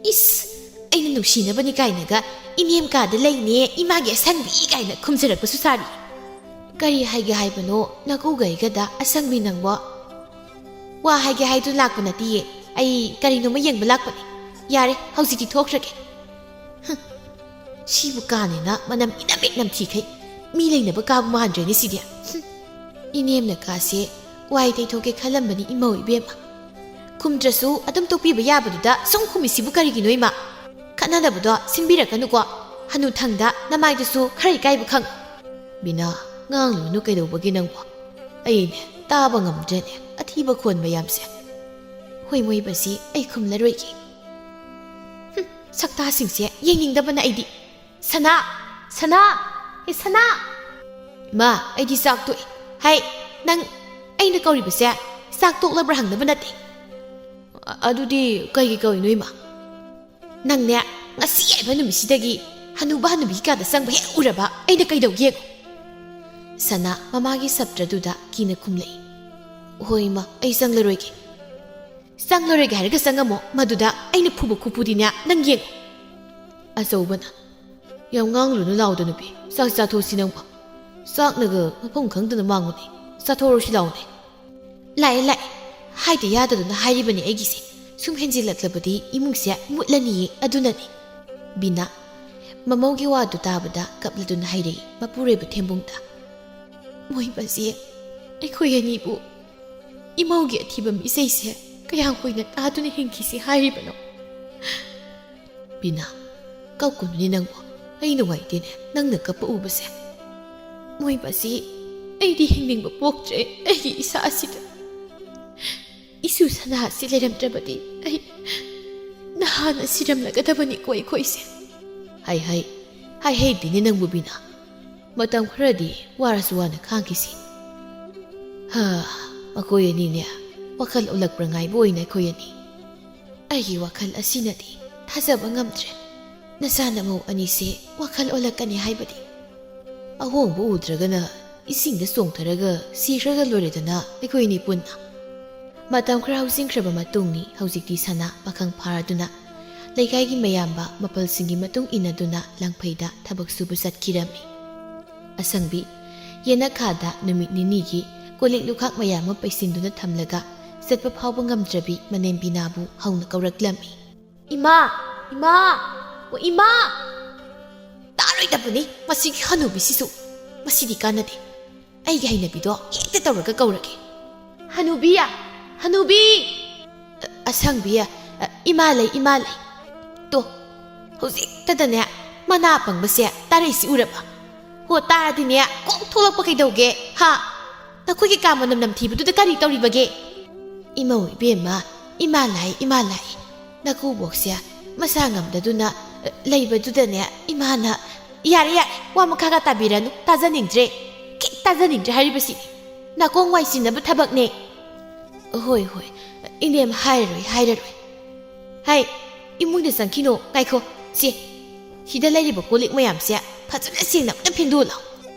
ꯏꯁ! ꯑꯩꯅ ꯅꯨꯡꯁꯤꯅꯕꯅꯤ ꯀꯥꯏꯅꯒ "ꯏꯅꯦꯝ ꯀꯥꯗ ꯂꯩꯅꯦ, ꯏꯃꯥꯒꯤ ꯑꯁꯪꯕꯤ" ꯀꯥꯏꯅ ꯈꯨꯝꯖꯔꯛꯄꯁꯨ ꯁꯥꯔꯤ꯫ ꯀꯔꯤ ꯍꯥꯏꯒꯦ ꯍꯥꯏꯕꯅꯣ ꯅꯀꯨꯒꯩꯒꯗ ꯑꯁꯪꯕꯤ ꯅꯪꯕꯣ? ꯋꯥ ꯍꯥꯏꯒꯦ ꯍꯥꯏꯗꯨꯅ ꯂꯥꯛꯄ ꯅꯠꯇꯤꯌꯦ, ꯑꯩ ꯀꯔꯤꯅꯣꯃ ꯌꯦꯡꯕ ꯂꯥꯛꯄꯅꯦ꯫ ꯌꯥꯔꯦ, ꯍꯧꯖꯤꯛꯇꯤ ꯊꯣꯛꯈ꯭ꯔꯒꯦ꯫ ꯍꯨꯝ, ꯁꯤꯕꯨ ꯀꯥꯅꯦꯅ ꯃꯅꯝ ꯏꯅꯝ ꯍꯦꯛ ꯅꯝꯊꯤꯈꯩ꯫ ꯃꯤ ꯂꯩꯅꯕ ꯀꯥꯕꯨ ꯃꯥꯟꯗ꯭ꯔꯦꯅꯦ ꯁꯤꯗꯤ꯫ ꯍꯨꯝ, ꯏꯅꯦꯝꯅ ꯀꯥꯁꯦ ꯋꯥꯏ ꯇꯩꯊꯣꯛꯀꯦ ꯈꯜꯂꯝꯕꯅꯤ ꯏꯃꯧ ꯏꯕꯦꯝꯃ꯫ ꯈꯨꯝꯗ꯭ꯔꯁꯨ ꯑꯗꯨꯝ ꯇꯣꯛꯄꯤꯕ ꯌꯥꯕꯗꯨꯗ ꯁꯨꯝ ꯈꯨꯝꯃꯤꯁꯤꯕꯨ ꯀꯔꯤꯒꯤꯅꯣ ꯏꯃꯥ? ꯈꯠꯅꯗꯕꯗꯣ ꯁꯤꯟꯕꯤꯔꯛꯀꯅꯨꯀꯣ꯫ ꯍꯅꯨꯊꯪꯗ ꯅꯃꯥꯏꯗꯨꯁꯨ ꯈꯔ ꯏꯀꯥꯏꯕ ꯈꯪ꯫ ꯕꯤꯅꯥ, ꯉꯥꯡꯂꯨꯅꯨ ꯀꯩꯗꯧꯕꯒꯤ ꯅꯪꯕꯣ? ꯑꯩꯅꯦ ꯇꯥꯕ ꯉꯝꯗ꯭ꯔꯦꯅꯦ, ꯑꯊꯤꯕ ꯈꯣꯟ ꯃꯌꯥꯝꯁꯦ꯫ ꯍꯣꯏ, ꯃꯣꯏꯕꯁꯤ ꯑꯩ ꯈꯨꯝꯂꯔꯣꯏꯒꯦ꯫ ꯍꯨꯝ, ꯁꯛꯇꯥꯁꯤꯡꯁꯦ ꯌꯦꯡꯅꯤꯡꯗꯕꯅ ꯑꯩꯗꯤ꯫ ꯁꯅꯥ! ꯁꯅꯥ! ꯍꯦ ꯁꯅꯥ! ꯏꯃꯥ, ꯑꯩꯗꯤ ꯆꯥꯛ ꯇꯣꯛꯑꯦ꯫ ꯍꯥꯏ, ꯅꯪ ꯑꯩꯅ ꯀꯧꯔꯤꯕꯁꯦ ꯆꯥꯛ ꯇꯣꯛꯂꯕ꯭ꯔꯥ ꯍꯪꯅꯕ ꯅꯠꯇꯦ꯫ ꯑ-, ꯑꯗꯨꯗꯤ ꯀꯩꯒꯤ ꯀꯧꯔꯤꯅꯣ ꯏꯃꯥ? ꯅꯪꯅꯦ, ꯉꯁꯤ ꯍꯥꯏꯕ ꯅꯨꯃꯤꯠꯁꯤꯗꯒꯤ ꯍꯅꯨꯕ ꯍꯅꯨꯕꯤ ꯀꯥꯗ ꯆꯪꯕ ꯍꯦꯛ ꯎꯔꯕ ꯑꯩꯅ ꯀꯩꯗꯧꯒꯦ ꯌꯦꯡꯉꯨ꯫ ꯁꯅꯥ ꯃꯃꯥꯒꯤ ꯁꯞꯇ꯭ꯔꯗꯨꯗ ꯀꯤꯅ ꯈꯨꯝꯂꯛꯏ꯫ ꯍꯣꯏ ꯏꯃꯥ, ꯑꯩ ꯆꯪꯂꯔꯣꯏꯒꯦ꯫ ꯆꯪꯂꯔꯣꯏꯒꯦ ꯍꯥꯏꯔꯒ ꯆꯪꯉꯝꯃꯣ, ꯃꯗꯨꯗ ꯑꯩꯅ ꯐꯨꯕ ꯈꯨꯐꯨꯗꯤꯅꯦ ꯅꯪ ꯌꯦꯡꯉꯨ꯫ ꯑꯆꯧꯕꯅ, ꯌꯥꯝ ꯉꯥꯡꯂꯨꯅꯨ ꯂꯥꯎꯗ ꯅꯨꯄꯤ, ꯆꯥꯛ ꯆꯥꯊꯣꯛꯁꯤ ꯅꯪꯕꯣ꯫ ꯆꯥꯛꯅꯒ ꯃꯐꯝ ꯈꯪꯗꯅ ꯃꯥꯡꯉꯨꯅꯦ, ꯆꯥꯊꯣꯛꯔꯁꯤ ꯂꯥꯎꯅꯦ꯫ ꯂꯥꯛꯑꯦ, ꯂꯥꯛꯑꯦ꯫ ꯍꯥꯏꯗ ꯌꯥꯗꯗꯅ ꯍꯥꯏꯔꯤꯕꯅꯤ ꯑꯩꯒꯤꯁꯦ꯫ ꯁꯨꯝ ꯍꯦꯟꯖꯤꯜꯂꯛꯂꯕꯗꯤ ꯏꯃꯨꯡꯁꯦ ꯃꯨꯠꯂꯅꯤꯌꯦ, ꯑꯗꯨꯅꯅꯤ꯫ ꯕꯤꯅꯥ, ꯃꯃꯧꯒꯤ ꯋꯥꯗꯨ ꯇꯥꯕꯗ ꯀꯞꯂꯗꯨꯅ ꯍꯥꯏꯔꯛꯏ ꯃꯄꯨꯔꯣꯏꯕ ꯊꯦꯝꯕꯨꯡꯗ꯫ ꯃꯣꯏꯕꯁꯤ ꯑꯩꯈꯣꯏ ꯑꯅꯤꯕꯨ ꯏꯃꯧꯒꯤ ꯑꯊꯤꯕ ꯃꯤꯆꯩꯁꯦ ꯀꯌꯥꯝ ꯀꯨꯏꯅ ꯇꯥꯗꯨꯅ ꯍꯤꯡꯈꯤꯁꯤ ꯍꯥꯏꯔꯤꯕꯅꯣ? ꯕꯤꯅꯥ, ꯀꯞꯀꯅꯨꯅꯦ ꯅꯪꯕꯨ, ꯑꯩ ꯅꯨꯡꯉꯥꯏꯇꯦꯅꯦ ꯅꯪꯅ ꯀꯞꯄ ꯎꯕꯁꯦ꯫ ꯃꯣꯏꯕꯁꯤ ꯑꯩꯗꯤ ꯍꯤꯡꯅꯤꯡꯕ ꯄꯣꯛꯇ꯭ꯔꯦ ꯑꯩꯒꯤ ꯏꯁꯥꯁꯤꯗ꯫ ꯏꯁꯨ ꯁꯅꯥ ꯑꯁꯤ ꯂꯩꯔꯝꯗ꯭ꯔꯕꯗꯤ ꯑꯩ ꯅꯍꯥꯟꯅ ꯁꯤꯔꯝꯂꯒꯗꯕꯅꯤꯀꯣ ꯑꯩꯈꯣꯏꯁꯦ꯫ ꯍꯥꯏ ꯍꯥꯏ, ꯍꯥꯏ ꯍꯩꯇꯦꯅꯦ ꯅꯪꯕꯨ ꯕꯤꯅꯥ꯫ ꯃꯇꯝ ꯈꯔꯗꯤ ꯋꯥꯔꯁꯨ ꯋꯥꯅ ꯈꯥꯡꯈꯤꯁꯤ꯫ ꯍꯥ, ꯃꯈꯣꯏ ꯑꯅꯤꯅꯦ, ꯋꯥꯈꯜ ꯑꯣꯜꯂꯛꯄ꯭ꯔꯥ ꯉꯥꯏꯕ ꯑꯣꯏꯅ ꯑꯩꯈꯣꯏ ꯑꯅꯤ꯫ ꯑꯩꯒꯤ ꯋꯥꯈꯜ ꯑꯁꯤꯅꯗꯤ ꯊꯥꯖꯕ ꯉꯝꯗ꯭ꯔꯦ꯫ ꯅꯆꯥ ꯅꯃꯧ ꯑꯅꯤꯁꯦ ꯋꯥꯈꯜ ꯑꯣꯜꯂꯛꯀꯅꯤ ꯍꯥꯏꯕꯗꯤ꯫ ꯑꯍꯣꯡꯕ ꯎꯗ꯭ꯔꯒꯅ ꯏꯁꯤꯡꯗ ꯆꯣꯡꯊꯔꯒ ꯁꯤꯈ꯭ꯔꯒ ꯂꯣꯏꯔꯦꯗꯅ ꯑꯩꯈꯣꯏꯅꯤ ꯄꯨꯟꯅ꯫ ꯃꯇꯝ ꯈꯔ ꯍꯧꯖꯤꯟꯈ꯭ꯔꯕ ꯃꯇꯨꯡꯅꯤ ꯍꯧꯖꯤꯛꯇꯤ ꯁꯅꯥ ꯄꯥꯈꯪ ꯐꯥꯔꯗꯨꯅ ꯂꯩꯀꯥꯏꯒꯤ ꯃꯌꯥꯝꯕ ꯃꯄꯜꯁꯤꯡꯒꯤ ꯃꯇꯨꯡ ꯏꯟꯅꯗꯨꯅ ꯂꯪꯐꯩꯗ ꯊꯕꯛ ꯁꯨꯕ ꯆꯠꯈꯤꯔꯝꯃꯤ꯫ ꯑꯁꯪꯕꯤ ꯌꯦꯅꯈꯥꯗ ꯅꯨꯃꯤꯠ ꯅꯤꯅꯤꯒꯤ ꯀꯣꯜꯂꯤꯛ ꯂꯨꯈꯥꯛ ꯃꯌꯥꯝ ꯑꯃ ꯄꯩꯁꯤꯟꯗꯨꯅ ꯊꯝꯂꯒ ꯆꯠꯄ ꯐꯥꯎꯕ ꯉꯝꯗ꯭ꯔꯕꯤ ꯃꯅꯦꯝꯕꯤꯅꯥꯕꯨ ꯍꯧꯅ ꯀꯧꯔꯛꯂꯝꯃꯤ꯫ "ꯏꯃꯥ! ꯏꯃꯥ! ꯑꯣ ꯏꯃꯥ!" ꯇꯥꯔꯣꯏꯗꯕꯅꯤ ꯃꯁꯤꯒꯤ ꯍꯅꯨꯕꯤꯁꯤꯁꯨ꯫ ꯃꯁꯤꯗꯤ ꯀꯥꯟꯅꯗꯦ꯫ ꯑꯩꯒꯤ ꯍꯩꯅꯕꯤꯗꯣ ꯍꯦꯛꯇ ꯇꯧꯔꯒ ꯀꯧꯔꯒꯦ꯫ "ꯍꯅꯨꯕꯤ! ꯍꯅꯨꯕꯤ!" "ꯑ, ꯑꯁꯪꯕꯤ, ꯑ, ꯏꯃꯥ ꯂꯩ, ꯏꯃꯥ ꯂꯩ꯫" ꯇꯣ, ꯍꯧꯖꯤꯛꯇꯗꯅꯦ ꯃꯅꯥ ꯄꯪꯕꯁꯦ ꯇꯥꯔꯛꯏꯁꯤ ꯎꯔꯕ? ꯍꯣ, ꯇꯥꯔꯗꯤꯅꯦ ꯀꯣꯛ ꯊꯣꯛꯂꯛꯄ ꯀꯩꯗꯧꯒꯦ? ꯍꯥ? ꯅꯈꯣꯏꯒꯤ ꯀꯥ ꯃꯅꯝ ꯅꯝꯊꯤꯕꯗꯨꯗ ꯀꯔꯤ ꯇꯧꯔꯤꯕꯒꯦ? ꯏꯃꯧ ꯏꯕꯦꯝꯃ, ꯏꯃꯥ ꯂꯥꯏ, ꯏꯃꯥ ꯂꯥꯏ꯫ ꯅꯀꯨꯕꯣꯛꯁꯦ ꯃꯁꯥ ꯉꯝꯗꯗꯨꯅ, ꯑ, ꯂꯩꯕꯗꯨꯗꯅꯦ ꯏꯃꯥꯅ, "ꯌꯥꯔꯦ, ꯌꯥꯔꯦ, ꯋꯥ ꯃꯈꯥꯒ ꯇꯥꯕꯤꯔꯅꯨ, ꯇꯥꯖꯅꯤꯡꯗ꯭ꯔꯦ꯫ ꯀꯩ ꯇꯥꯖꯅꯤꯡꯗ꯭ꯔꯦ ꯍꯥꯏꯔꯤꯕꯁꯤꯗꯤ? ꯅꯥꯀꯣꯡ ꯋꯥꯏ ꯆꯤꯟꯅꯕ ꯊꯕꯛꯅꯦ꯫" "ꯍꯣꯏ, ꯍꯣꯏ, ꯏꯅꯦꯝ, ꯍꯥꯏꯔꯔꯣꯏ, ꯍꯥꯏꯔꯔꯣꯏ꯫" "ꯍꯥꯏ, ꯏꯃꯨꯡꯗ ꯆꯪꯈꯤꯅꯣ, ꯉꯥꯏꯈꯣ, ꯁꯦ, ꯁꯤꯗ ꯂꯩꯔꯤꯕ ꯀꯣꯜꯂꯤꯛ ꯃꯌꯥꯝꯁꯦ ꯐꯖꯅ ꯁꯦꯡꯅ ꯑꯝꯇ ꯐꯦꯡꯗꯣꯛꯑꯣ ꯂꯥꯎ꯫"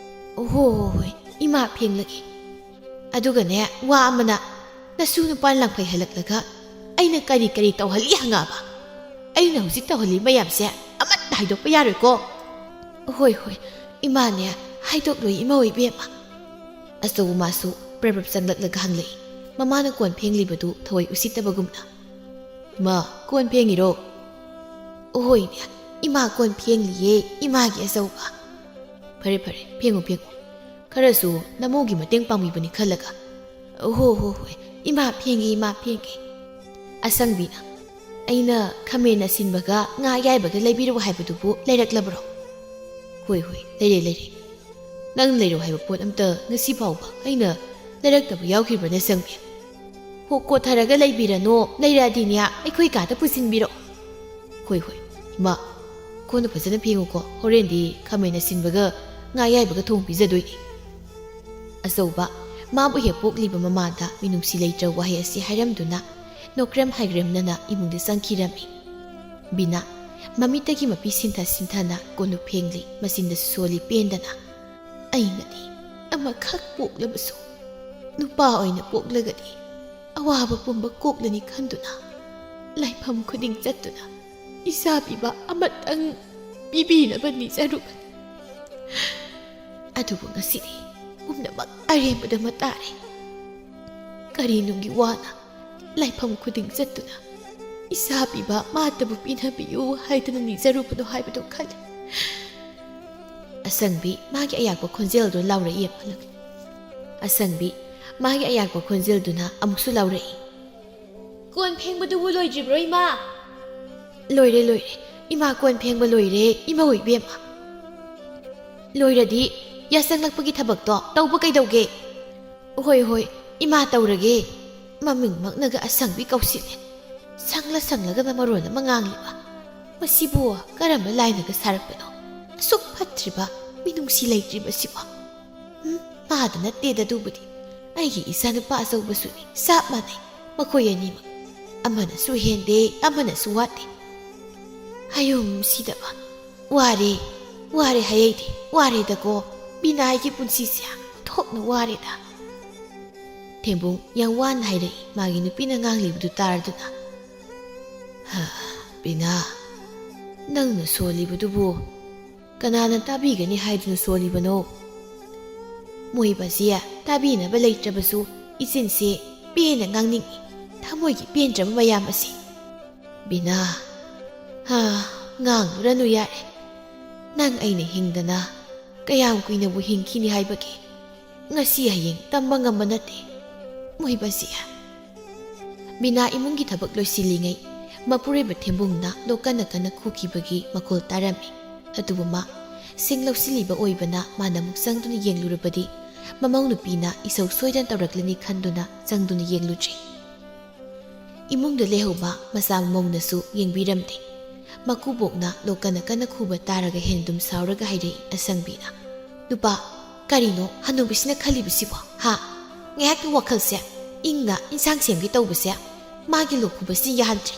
"ꯍꯣ, ꯍꯣ, ꯍꯣꯏ, ꯏꯃꯥ ꯐꯦꯡꯂꯒꯦ꯫" ꯑꯗꯨꯒꯅꯦ, ꯋꯥ ꯑꯃꯅ, ꯅꯁꯨ ꯅꯨꯄꯥ ꯂꯪꯐꯩ ꯍꯜꯂꯛꯂꯒ ꯑꯩꯅ ꯀꯔꯤ ꯀꯔꯤ ꯇꯧꯍꯜꯂꯤ ꯍꯪꯉꯛꯑꯕ? ꯑꯩꯅ ꯍꯧꯖꯤꯛ ꯇꯧꯍꯜꯂꯤ ꯃꯌꯥꯝꯁꯦ ꯑꯃꯠꯇ ꯍꯥꯏꯗꯣꯛꯄ ꯌꯥꯔꯣꯏꯀꯣ꯫ "ꯍꯣꯏ, ꯍꯣꯏ, ꯏꯃꯥꯅꯦ, ꯍꯥꯏꯗꯣꯛꯂꯣꯏ ꯏꯃꯧ ꯏꯕꯦꯝꯃ꯫" ꯑꯆꯧꯕ ꯃꯥꯁꯨ ꯄ꯭ꯔꯞ ꯄ꯭ꯔꯞ ꯆꯪꯂꯛꯂꯒ ꯍꯪꯂꯛꯏ꯫ ꯃꯃꯥꯅ ꯀꯣꯟ ꯐꯦꯡꯂꯤꯕꯗꯨ ꯊꯑꯣꯏ ꯎꯁꯤꯠꯇꯕꯒꯨꯝꯅ꯫ "ꯏꯃꯥ, ꯀꯣꯟ ꯐꯦꯡꯉꯤꯔꯣ?" "ꯍꯣꯏꯅꯦ, ꯏꯃꯥ ꯀꯣꯟ ꯐꯦꯡꯂꯤꯌꯦ, ꯏꯃꯥꯒꯤ ꯑꯆꯧꯕ꯫" "ꯐꯔꯦ, ꯐꯔꯦ, ꯐꯦꯡꯉꯨ, ꯐꯦꯡꯉꯨ꯫ ꯈꯔꯁꯨ ꯅꯃꯧꯒꯤ ꯃꯇꯦꯡ ꯄꯥꯡꯕꯤꯕꯅꯤ ꯈꯜꯂꯒ꯫" "ꯍꯣ, ꯍꯣ, ꯍꯣꯏ, ꯏꯃꯥ ꯐꯦꯡꯒꯦ, ꯏꯃꯥ ꯐꯦꯡꯒꯦ꯫" ꯑꯁꯪꯕꯤꯅ, "ꯑꯩꯅ ꯈꯥꯃꯦꯟ ꯑꯁꯤꯟꯕꯒ ꯉꯥ ꯑꯌꯥꯏꯕꯒ ꯂꯩꯕꯤꯔꯛꯎ ꯍꯥꯏꯕꯗꯨꯕꯨ ꯂꯩꯔꯛꯂꯕ꯭ꯔꯣ?" "ꯍꯣꯏ, ꯍꯣꯏ, ꯂꯩꯔꯦ, ꯂꯩꯔꯦ꯫ ꯅꯪ ꯂꯩꯔꯛꯎ ꯍꯥꯏꯕ ꯄꯣꯠ ꯑꯝꯇ ꯉꯁꯤ ꯐꯥꯎꯕ ꯑꯩꯅ ꯂꯩꯔꯛꯇꯕ ꯌꯥꯎꯈꯤꯕ꯭ꯔꯅꯦ, ꯑꯁꯪꯕꯤ?" "ꯍꯣ, ꯀꯣꯠꯊꯔꯒ ꯂꯩꯕꯤꯔꯅꯣ, ꯂꯩꯔꯛꯑꯗꯤꯅꯦ ꯑꯩꯈꯣꯏ ꯀꯥꯗ ꯄꯨꯁꯤꯟꯕꯤꯔꯛꯑꯣ꯫" "ꯍꯣꯏ, ꯍꯣꯏ, ꯏꯃꯥ, ꯀꯣꯟꯗꯣ ꯐꯖꯅ ꯐꯦꯡꯉꯨꯀꯣ, ꯍꯣꯔꯦꯟꯗꯤ ꯈꯥꯃꯦꯟ ꯑꯁꯤꯟꯕꯒ ꯉꯥ ꯑꯌꯥꯏꯕꯒ ꯊꯣꯡ ꯄꯤꯖꯗꯣꯏꯅꯤ꯫" ꯑꯆꯧꯕ, ꯃꯥꯕꯨ ꯍꯦꯛ ꯄꯣꯛꯂꯤꯕ ꯃꯃꯥꯗ ꯃꯤꯅꯨꯡꯁꯤ ꯂꯩꯇ꯭ꯔ ꯋꯥꯍꯩ ꯑꯁꯤ ꯍꯥꯏꯔꯝꯗꯨꯅ ꯅꯣꯀ꯭ꯔꯦꯝ ꯍꯥꯏꯒ꯭ꯔꯦꯝꯅꯅ ꯏꯃꯨꯡꯗ ꯆꯪꯈꯤꯔꯝꯃꯤ꯫ ꯕꯤꯅꯥ, ꯃꯃꯤꯠꯇꯒꯤ ꯃꯄꯤ ꯁꯤꯟꯊ ꯁꯤꯟꯊꯅ ꯀꯣꯜꯂꯨꯞ ꯐꯦꯡꯂꯤ, ꯃꯆꯤꯟꯗꯁꯨ ꯁꯣꯜꯂꯤ ꯄꯦꯟꯗꯅ꯫ ꯑꯩꯅꯗꯤ ꯑꯃꯈꯛ ꯄꯣꯛꯂꯕꯁꯨ ꯅꯨꯄꯥ ꯑꯣꯏꯅ ꯄꯣꯛꯂꯒꯗꯤ ꯑꯋꯥꯕ ꯄꯨꯝꯕ ꯀꯣꯛꯂꯅꯤ ꯈꯟꯗꯨꯅ ꯂꯥꯏꯐꯝ ꯈꯨꯗꯤꯡ ꯆꯠꯇꯨꯅ ꯏꯆꯥ ꯄꯤꯕ ꯑꯃꯇꯪ ꯄꯤꯕꯤꯅꯕ ꯅꯤꯖꯔꯨꯕꯅꯤ꯫ ꯑꯗꯨꯕꯨ ꯉꯁꯤꯗꯤ ꯄꯨꯝꯅꯃꯛ ꯑꯔꯦꯝꯕꯗ ꯃꯇꯥꯔꯦ꯫ ꯀꯔꯤꯅꯨꯡꯒꯤ ꯋꯥꯅ ꯂꯥꯏꯐꯝ ꯈꯨꯗꯤꯡ ꯆꯠꯇꯨꯅ ꯏꯆꯥ ꯄꯤꯕ ꯃꯥꯇꯕꯨ ꯄꯤꯅꯕꯤꯌꯨ ꯍꯥꯏꯗꯅ ꯅꯤꯖꯔꯨꯕꯅꯣ ꯍꯥꯏꯕꯗꯨ ꯈꯜꯂꯤ꯫ ꯑꯁꯪꯕꯤ ꯃꯥꯒꯤ ꯑꯌꯥꯛꯄ ꯈꯣꯟꯖꯦꯜꯗꯨ ꯂꯥꯎꯔꯛꯏ ꯑꯃꯨꯛ꯫ ꯑꯁꯪꯕꯤ ꯃꯥꯒꯤ ꯑꯌꯥꯛꯄ ꯈꯣꯟꯖꯦꯜꯗꯨꯅ ꯑꯃꯨꯛꯁꯨ ꯂꯥꯎꯔꯛꯏ꯫ "ꯀꯣꯟ ꯐꯦꯡꯕꯗꯨꯕꯨ ꯂꯣꯏꯗ꯭ꯔꯤꯕ꯭ꯔꯣ, ꯏꯃꯥ?" "ꯂꯣꯏꯔꯦ, ꯂꯣꯏꯔꯦ꯫ ꯏꯃꯥ ꯀꯣꯟ ꯐꯦꯡꯕ ꯂꯣꯏꯔꯦ, ꯏꯃꯧ ꯏꯕꯦꯝꯃ꯫" "ꯂꯣꯏꯔꯗꯤ ꯌꯥꯆꯪꯂꯛꯄꯒꯤ ꯊꯕꯛꯇꯣ ꯇꯧꯕ ꯀꯩꯗꯧꯒꯦ?" "ꯍꯣꯏ, ꯍꯣꯏ, ꯏꯃꯥ ꯇꯧꯔꯒꯦ꯫" ꯃꯃꯤꯡꯃꯛꯅꯒ ꯑꯁꯪꯕꯤ ꯀꯧꯁꯤꯜꯂꯦ꯫ ꯁꯪꯂ ꯁꯪꯂꯒꯅ ꯃꯔꯣꯟ ꯑꯃ ꯉꯥꯡꯂꯤꯕ꯫ ꯃꯁꯤꯕꯨ ꯀꯔꯝꯕ ꯂꯥꯏꯅꯒ ꯁꯥꯔꯛꯄꯅꯣ? ꯑꯁꯨꯛ ꯐꯠꯇ꯭ꯔꯤꯕ, ꯃꯤꯅꯨꯡꯁꯤ ꯂꯩꯇ꯭ꯔꯤꯕꯁꯤꯕꯨ꯫ ꯎꯝ, ꯃꯥꯗ ꯅꯠꯇꯦꯗ ꯑꯗꯨꯕꯨꯗꯤ꯫ ꯑꯩꯒꯤ ꯏꯆꯥꯅꯨꯄꯥ ꯑꯆꯧꯕꯁꯨꯅꯤ, ꯆꯞ ꯃꯥꯟꯅꯩ꯫ ꯃꯈꯣꯏ ꯑꯅꯤꯃꯛ꯫ ꯑꯃꯅꯁꯨ ꯍꯦꯟꯗꯦ, ꯑꯃꯅꯁꯨ ꯋꯥꯠꯇꯦ꯫ ꯍꯌꯨꯝ ꯁꯤꯗꯕ꯫ ꯋꯥꯔꯦ, ꯋꯥꯔꯦ ꯍꯥꯏꯌꯩꯗꯦ, ꯋꯥꯔꯦꯗꯀꯣ꯫ ꯕꯤꯅꯥꯒꯤ ꯄꯨꯟꯁꯤꯁꯦ ꯊꯣꯛꯅ ꯋꯥꯔꯦꯗ꯫ ꯊꯦꯝꯕꯨꯡ ꯌꯥꯝ ꯋꯥꯅ ꯍꯥꯏꯔꯛꯏ, ꯃꯥꯒꯤ ꯅꯨꯄꯤꯅ ꯉꯥꯡꯂꯤꯕꯗꯨ ꯇꯥꯔꯗꯨꯅ꯫ "ꯍꯥ, ꯕꯤꯅꯥ, ꯅꯪꯅ ꯁꯣꯜꯂꯤꯕꯗꯨꯕꯨ ꯀꯅꯥꯅ ꯇꯥꯕꯤꯒꯅꯤ ꯍꯥꯏꯗꯨꯅ ꯁꯣꯜꯂꯤꯕꯅꯣ?" "ꯃꯣꯏꯕꯁꯦ ꯇꯥꯕꯤꯅꯕ ꯂꯩꯇ꯭ꯔꯕꯁꯨ ꯏꯆꯤꯟꯁꯦ ꯄꯦꯟꯅ ꯉꯥꯡꯅꯤꯡꯏ, ꯊꯃꯣꯏꯒꯤ ꯄꯦꯟꯗ꯭ꯔꯕ ꯃꯌꯥꯝ ꯑꯁꯤ꯫" "ꯕꯤꯅꯥ, ꯍꯥ, ꯉꯥꯡꯂꯨꯔꯅꯨ ꯌꯥꯔꯦ꯫ ꯅꯪ ꯑꯩꯅ ꯍꯤꯡꯗꯅ ꯀꯌꯥꯝ ꯀꯨꯏꯅꯕꯨ ꯍꯤꯡꯈꯤꯅꯤ ꯍꯥꯏꯕꯒꯦ? ꯉꯁꯤ ꯍꯌꯦꯡ ꯇꯝꯕ ꯉꯝꯕ ꯅꯠꯇꯦ꯫ ꯃꯣꯏꯕꯁꯤ꯫" ꯕꯤꯅꯥ ꯏꯃꯨꯡꯒꯤ ꯊꯕꯛ ꯂꯣꯏꯁꯤꯜꯂꯤꯉꯩ ꯃꯄꯨꯔꯣꯏꯕ ꯊꯦꯝꯕꯨꯡꯅ ꯂꯣꯛ ꯀꯟꯅ ꯀꯟꯅ ꯈꯨꯈꯤꯕꯒꯤ ꯃꯈꯣꯜ ꯇꯥꯔꯝꯃꯤ꯫ ꯑꯗꯨꯕꯨ ꯃꯥ ꯁꯤꯡ ꯂꯧꯁꯤꯜꯂꯤꯕ ꯑꯣꯏꯕꯅ ꯃꯥꯅ ꯑꯃꯨꯛ ꯆꯪꯗꯨꯅ ꯌꯦꯡꯂꯨꯔꯕꯗꯤ ꯃꯃꯧ ꯅꯨꯄꯤꯅ ꯏꯁꯧ ꯁꯣꯏꯗꯅ ꯇꯧꯔꯛꯂꯅꯤ ꯈꯟꯗꯨꯅ ꯆꯪꯗꯨꯅ ꯌꯦꯡꯂꯨꯗ꯭ꯔꯤ꯫ ꯏꯃꯨꯡꯗ ꯂꯩꯍꯧꯕ ꯃꯆꯥ ꯃꯃꯧꯅꯁꯨ ꯌꯦꯡꯕꯤꯔꯝꯗꯦ꯫ ꯃꯀꯨꯕꯣꯛꯅ ꯂꯣꯛ ꯀꯟꯅ ꯀꯟꯅ ꯈꯨꯕ ꯇꯥꯔꯒ ꯍꯦꯟꯗꯨꯝ ꯁꯥꯎꯔꯒ ꯍꯥꯏꯔꯛꯏ ꯑꯁꯪꯕꯤꯅ꯫ "ꯅꯨꯄꯥ, ꯀꯔꯤꯅꯣ ꯍꯅꯨꯕꯤꯁꯤꯅ ꯈꯜꯂꯤꯕꯁꯤꯕꯣ? ꯍꯥ? ꯉꯥꯏꯍꯥꯛꯀꯤ ꯋꯥꯈꯜꯁꯦ ꯏꯪꯅ ꯏꯟꯁꯥꯡ ꯁꯦꯝꯒꯦ ꯇꯧꯕꯁꯦ ꯃꯥꯒꯤ ꯂꯣꯛ ꯈꯨꯕꯁꯤ ꯌꯥꯍꯟꯗ꯭ꯔꯦ꯫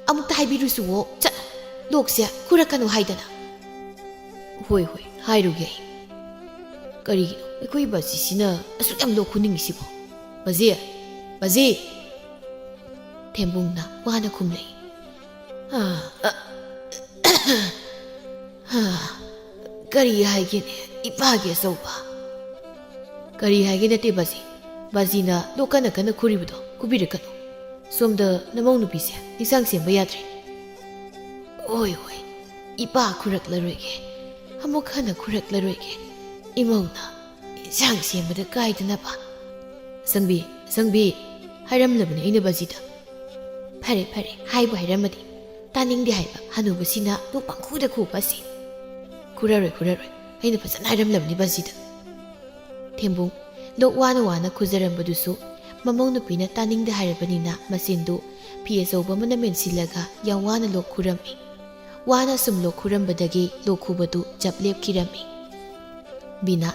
ꯑꯃꯨꯛꯇ ꯍꯥꯏꯕꯤꯔꯨꯁꯨꯋꯣ, ꯆꯠꯂꯣ꯫" ꯂꯣꯛꯁꯦ ꯈꯨꯔꯛꯀꯅꯨ ꯍꯥꯏꯗꯅ꯫ "ꯍꯣꯏ, ꯍꯣꯏ, ꯍꯥꯏꯔꯨꯒꯦ ꯑꯩ꯫ ꯀꯔꯤꯒꯤꯅꯣ ꯑꯩꯈꯣꯏ ꯕꯥꯖꯤꯁꯤꯅ ꯑꯁꯨꯛ ꯌꯥꯝ ꯂꯣꯛ ꯈꯨꯅꯤꯡꯉꯤꯁꯤꯕꯣ? ꯕꯥꯖꯤ! ꯕꯥꯖꯤ!" ꯊꯦꯝꯕꯨꯡꯅ ꯋꯥꯅ ꯈꯨꯝꯂꯛꯏ꯫ "ꯑ, ꯑ, ꯑ, ꯀꯔꯤ ꯍꯥꯏꯒꯦꯅꯦ, ꯏꯄꯥꯒꯤ ꯑꯆꯧꯕ?" "ꯀꯔꯤ ꯍꯥꯏꯒꯦ ꯅꯠꯇꯦ ꯕꯥꯖꯤ꯫ ꯕꯥꯖꯤꯅ ꯂꯣꯛ ꯀꯟꯅ ꯀꯟꯅ ꯈꯨꯔꯤꯕꯗꯣ ꯈꯨꯕꯤꯔꯛꯀꯅꯨ꯫ ꯁꯣꯝꯗ ꯅꯃꯧ ꯅꯨꯄꯤꯁꯦ ꯏꯟꯁꯥꯡ ꯁꯦꯝꯕ ꯌꯥꯗ꯭ꯔꯦ꯫" "ꯍꯣꯏ, ꯍꯣꯏ, ꯏꯄꯥ ꯈꯨꯔꯛꯂꯔꯣꯏꯒꯦ, ꯑꯃꯨꯛ ꯍꯟꯅ ꯈꯨꯔꯛꯂꯔꯣꯏꯒꯦ꯫ ꯏꯃꯧꯅ ꯏꯟꯁꯥꯡ ꯁꯦꯝꯕꯗ ꯀꯥꯏꯗꯅꯕ꯫" "ꯁꯪꯕꯤ, ꯁꯪꯕꯤ, ꯍꯥꯏꯔꯝꯂꯕꯅꯤ ꯑꯩꯅ ꯕꯥꯖꯤꯗ꯫" "ꯐꯔꯦ, ꯐꯔꯦ, ꯍꯥꯏꯕꯨ ꯍꯥꯏꯔꯝꯃꯗꯤ꯫ ꯇꯥꯅꯤꯡꯗꯦ ꯍꯥꯏꯕ ꯍꯅꯨꯕꯁꯤꯅ ꯂꯣꯛ ꯄꯪꯈꯨꯗ ꯈꯨꯕ ꯑꯁꯤ꯫" "ꯈꯨꯔꯔꯣꯏ, ꯈꯨꯔꯔꯣꯏ, ꯑꯩꯅ ꯐꯖꯅ ꯍꯥꯏꯔꯝꯂꯕꯅꯤ ꯕꯥꯖꯤꯗ꯫" ꯊꯦꯝꯕꯨꯡ ꯂꯣꯛ ꯋꯥꯅ ꯋꯥꯅ ꯈꯨꯖꯔꯝꯕꯗꯨꯁꯨ ꯃꯃꯧ ꯅꯨꯄꯤꯅ ꯇꯥꯅꯤꯡꯗꯦ ꯍꯥꯏꯔꯕꯅꯤꯅ ꯃꯆꯤꯟꯗꯨ ꯐꯤ ꯑꯆꯧꯕ ꯑꯃꯅ ꯃꯦꯟꯁꯤꯜꯂꯒ ꯌꯥꯝ ꯋꯥꯅ ꯂꯣꯛ ꯈꯨꯔꯝꯃꯤ꯫ ꯋꯥꯅ ꯁꯨꯝ ꯂꯣꯛ ꯈꯨꯔꯝꯕꯗꯒꯤ ꯂꯣꯛ ꯈꯨꯕꯗꯨ ꯆꯞ ꯂꯦꯞꯈꯤꯔꯝꯃꯤ꯫ ꯕꯤꯅꯥ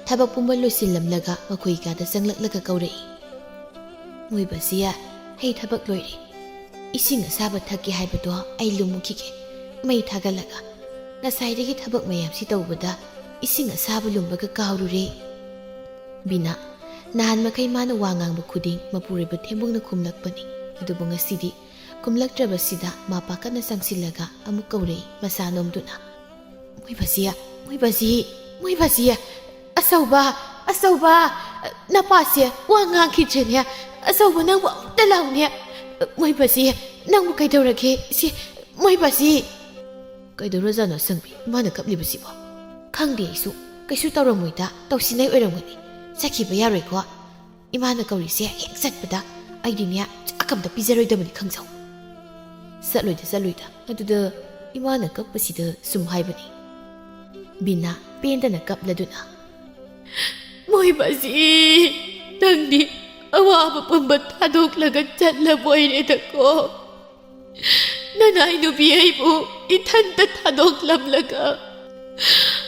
ꯊꯕꯛ ꯄꯨꯝꯕ ꯂꯣꯏꯁꯤꯜꯂꯝꯂꯒ ꯃꯈꯣꯏ ꯀꯥꯗ ꯆꯪꯂꯛꯂꯒ ꯀꯧꯔꯛꯏ꯫ "ꯃꯣꯏ ꯕꯥꯖꯤ, ꯑꯩ ꯊꯕꯛ ꯂꯣꯏꯔꯦ꯫ ꯏꯁꯤꯡ ꯑꯁꯥꯕ ꯊꯛꯀꯦ ꯍꯥꯏꯕꯗꯣ ꯑꯩ ꯂꯨꯝꯃꯨꯈꯤꯒꯦ꯫ ꯃꯩ ꯊꯥꯒꯠꯂꯒ꯫ ꯉꯁꯥꯏꯗꯒꯤ ꯊꯕꯛ ꯃꯌꯥꯝꯁꯤ ꯇꯧꯕꯗ ꯏꯁꯤꯡ ꯑꯁꯥꯕ ꯂꯨꯝꯕꯒ ꯀꯥꯎꯔꯨꯔꯦ꯫" ꯕꯤꯅꯥ ꯅꯍꯥꯟ ꯃꯈꯩ ꯃꯥꯅ ꯋꯥ ꯉꯥꯡꯕ ꯈꯨꯗꯤꯡ ꯃꯄꯨꯔꯣꯏꯕ ꯊꯦꯝꯕꯨꯡꯅ ꯈꯨꯝꯂꯛꯄꯅꯤ꯫ ꯑꯗꯨꯕꯨ ꯉꯁꯤꯗꯤ ꯈꯨꯝꯂꯛꯇ꯭ꯔꯕꯁꯤꯗ ꯃꯥ ꯄꯥꯈꯠꯅ ꯆꯪꯁꯤꯜꯂꯒ ꯑꯃꯨꯛ ꯀꯧꯔꯛꯏ ꯃꯁꯥ ꯅꯣꯝꯗꯨꯅ꯫ "ꯃꯣꯏ ꯕꯥꯖꯤ, ꯃꯣꯏ ꯕꯥꯖꯤ, ꯃꯣꯏ ꯕꯥꯖꯤ! ꯑꯆꯧꯕ, ꯑꯆꯧꯕ! ꯅꯄꯥꯁꯦ ꯋꯥ ꯉꯥꯡꯈꯤꯗ꯭ꯔꯦꯅꯦ꯫ ꯑꯆꯧꯕ, ꯅꯪꯕꯨ ꯑꯃꯨꯛꯇ ꯂꯥꯎꯅꯦ꯫ ꯃꯣꯏ ꯕꯥꯖꯤ, ꯅꯪꯕꯨ ꯀꯩꯗꯧꯔꯒꯦ? ꯁꯤ, ꯃꯣꯏ ꯕꯥꯖꯤ!" "ꯀꯩꯗꯧꯔꯖꯥꯠꯅꯣ ꯁꯪꯕꯤ, ꯃꯥꯅ ꯀꯞꯂꯤꯕꯁꯤꯕꯣ?" "ꯈꯪꯗꯦ ꯑꯩꯁꯨ꯫ ꯀꯩꯁꯨ ꯇꯧꯔꯝꯃꯣꯏꯗ, ꯇꯧꯁꯤꯟꯅꯩ ꯑꯣꯏꯔꯝꯒꯅꯤ꯫ ꯆꯠꯈꯤꯕ ꯌꯥꯔꯣꯏꯀꯣ꯫ ꯏꯃꯥꯅ ꯀꯧꯔꯤꯁꯦ ꯍꯦꯛ ꯆꯠꯄꯗ ꯑꯩꯗꯤꯅꯦ ꯆꯥꯛ ꯑꯝꯇ ꯄꯤꯖꯔꯣꯏꯗꯕꯅꯤ, ꯈꯪꯖꯧ꯫" "ꯆꯠꯂꯣꯏꯗ, ꯆꯠꯂꯣꯏꯗ꯫ ꯑꯗꯨꯗ ꯏꯃꯥꯅ ꯀꯞꯄꯁꯤꯗ ꯁꯨꯝ ꯍꯥꯏꯕꯅꯤ꯫" ꯕꯤꯅꯥ ꯄꯦꯟꯗꯅ ꯀꯞꯂꯗꯨꯅ, "ꯃꯣꯏ ꯕꯥꯖꯤ, ꯅꯪꯗꯤ ꯑꯋꯥꯕ ꯄꯨꯝꯕ ꯊꯥꯗꯣꯛꯂꯒ ꯆꯠꯂꯕꯣꯏꯔꯦꯗꯀꯣ꯫ ꯅꯅꯥꯏ ꯅꯨꯄꯤ ꯑꯩꯕꯨ ꯏꯊꯟꯇ ꯊꯥꯗꯣꯛꯂꯝꯂꯒ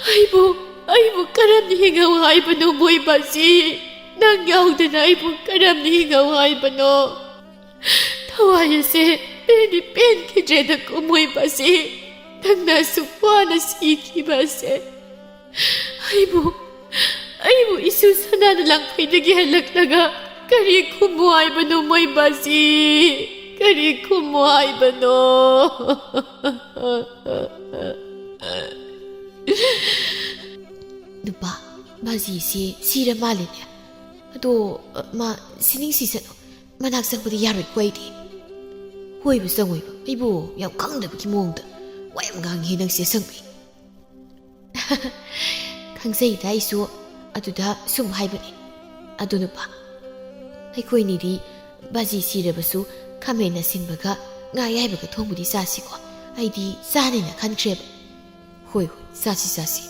ꯑꯩꯕꯨ, ꯑꯩꯕꯨ ꯀꯔꯝꯅ ꯍꯤꯡꯍꯧ ꯍꯥꯏꯕꯅꯣ ꯃꯣꯏ ꯕꯥꯖꯤ? ꯅꯪ ꯌꯥꯎꯗꯅ ꯑꯩꯕꯨ ꯀꯔꯝꯅ ꯍꯤꯡꯍꯧ ꯍꯥꯏꯕꯅꯣ? ꯊꯋꯥꯏ ꯑꯁꯦ ꯑꯩꯗꯤ ꯄꯦꯟꯈꯤꯗ꯭ꯔꯦꯗ ꯀꯣ ꯃꯣꯏ ꯕꯥꯖꯤ꯫ ꯅꯪꯅ ꯑꯁꯨꯛ ꯋꯥꯅ ꯁꯤꯈꯤꯕ ꯑꯁꯦ꯫ ꯑꯩꯕꯨ, ꯑꯩꯕꯨ ꯏꯁꯨ ꯁꯅꯥꯅ ꯂꯥꯡꯐꯩꯗꯒꯤ ꯍꯜꯂꯛꯂꯒ ꯀꯔꯤ ꯈꯨꯝꯃꯨ ꯍꯥꯏꯕꯅꯣ ꯃꯣꯏ ꯕꯥꯖꯤ? ꯀꯔꯤ ꯈꯨꯝꯃꯨ ꯍꯥꯏꯕꯅꯣ? ꯅꯨꯄꯥ, ꯕꯥꯖꯤꯁꯦ ꯁꯤꯔ ꯃꯥꯜꯂꯦꯅꯦ꯫ ꯑꯗꯣ, ꯑ, ꯃꯥ ꯁꯤꯅꯤꯡ ꯁꯤꯁꯅꯨ꯫ ꯃꯅꯥꯛ ꯆꯪꯕꯗꯤ ꯌꯥꯔꯣꯏꯀꯣ ꯑꯩꯗꯤ꯫ ꯍꯣꯏꯕ ꯆꯪꯉꯣꯏꯕ꯫ ꯑꯩꯕꯨ ꯌꯥꯝ ꯈꯪꯗꯕꯒꯤ ꯃꯑꯣꯡꯗ ꯋꯥ ꯌꯥꯝ ꯉꯥꯡꯉꯤ ꯅꯪꯁꯦ ꯑꯁꯪꯕꯤ꯫ ꯈꯪꯖꯩꯗ ꯑꯩꯁꯨ꯫ ꯑꯗꯨꯗ ꯁꯨꯝ ꯍꯥꯏꯕꯅꯤ꯫ ꯑꯗꯨ ꯅꯨꯄꯥ, ꯑꯩꯈꯣꯏꯅꯤꯗꯤ ꯕꯥꯖꯤ ꯁꯤꯔꯕꯁꯨ ꯈꯥꯃꯦꯟ ꯑꯁꯤꯟꯕꯒ ꯉꯥ ꯑꯌꯥꯏꯕꯒ ꯊꯣꯡꯕꯗꯤ ꯆꯥꯁꯤꯀꯣ꯫ ꯑꯩꯗꯤ ꯆꯥꯅꯦꯅ ꯈꯟꯈ꯭ꯔꯦꯕ꯫ ꯍꯣꯏ, ꯍꯣꯏ, ꯆꯥꯁꯤ, ꯆꯥꯁꯤ꯫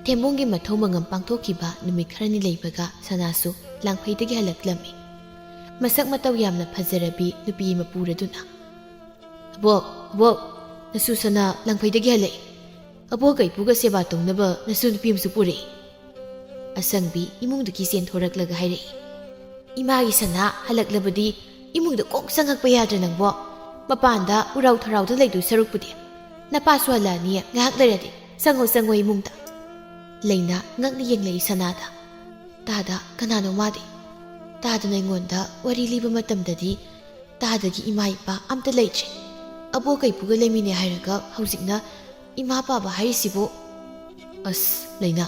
ꯊꯦꯝꯕꯣꯡꯒꯤ ꯃꯊꯧ ꯃꯉꯝ ꯄꯥꯡꯊꯣꯛꯈꯤꯕ ꯅꯨꯃꯤꯠ ꯈꯔꯅꯤ ꯂꯩꯕꯒ ꯁꯅꯥꯁꯨ ꯂꯥꯡꯐꯩꯗꯒꯤ ꯍꯜꯂꯛꯂꯝꯃꯤ꯫ ꯃꯁꯛ ꯃꯇꯧ ꯌꯥꯝꯅ ꯐꯖꯔꯕꯤ ꯅꯨꯄꯤ ꯑꯃ ꯄꯨꯔꯗꯨꯅ꯫ "ꯑꯕꯣꯛ, ꯑꯕꯣꯛ, ꯅꯁꯨ ꯁꯅꯥ ꯂꯥꯡꯐꯩꯗꯒꯤ ꯍꯜꯂꯛꯏ꯫ ꯑꯕꯣꯛꯀ ꯏꯄꯨꯒ ꯁꯦꯕꯥ ꯇꯧꯅꯕ ꯅꯁꯨ ꯅꯨꯄꯤ ꯑꯃꯁꯨ ꯄꯨꯔꯛꯏ꯫" ꯑꯁꯪꯕꯤ ꯏꯃꯨꯡꯗꯒꯤ ꯆꯦꯟꯊꯣꯔꯛꯂꯒ ꯍꯥꯏꯔꯛꯏ꯫ "ꯏꯃꯥꯒꯤ ꯁꯅꯥ ꯍꯜꯂꯛꯂꯕꯗꯤ ꯏꯃꯨꯡꯗ ꯀꯣꯛ ꯆꯪꯉꯛꯄ ꯌꯥꯗ꯭ꯔꯥ ꯅꯪꯕꯣ? ꯃꯄꯥꯟꯗ ꯎꯔꯥꯎ ꯊꯔꯥꯎꯗ ꯂꯩꯗꯣꯏ ꯁꯔꯨꯛꯄꯨꯗꯤ꯫ ꯅꯄꯥꯁꯨ ꯍꯜꯂꯛꯑꯅꯤ, ꯉꯥꯏꯍꯥꯛ ꯂꯩꯔꯗꯤ꯫ ꯆꯪꯉꯣ, ꯆꯪꯉꯣ ꯏꯃꯨꯡꯗ꯫" ꯂꯩꯅꯥ ꯉꯛꯅ ꯌꯦꯡꯂꯛꯏ ꯁꯅꯥꯗ꯫ "ꯇꯥꯗ ꯀꯅꯥꯅꯣ ꯃꯥꯗꯤ?" ꯇꯥꯗꯅ ꯑꯩꯉꯣꯟꯗ ꯋꯥꯔꯤ ꯂꯤꯕ ꯃꯇꯝꯗꯗꯤ ꯇꯥꯗꯒꯤ ꯏꯃꯥ ꯏꯄꯥ ꯑꯝꯇ ꯂꯩꯇ꯭ꯔꯦ꯫ ꯑꯕꯣꯛ ꯀꯩꯄꯨꯒ ꯂꯩꯃꯤꯟꯅꯩ ꯍꯥꯏꯔꯒ ꯍꯧꯖꯤꯛꯅ ꯏꯃꯥ ꯄꯥꯕ ꯍꯥꯏꯔꯤꯁꯤꯕꯨ? ꯑꯁ, ꯂꯩꯅꯥ,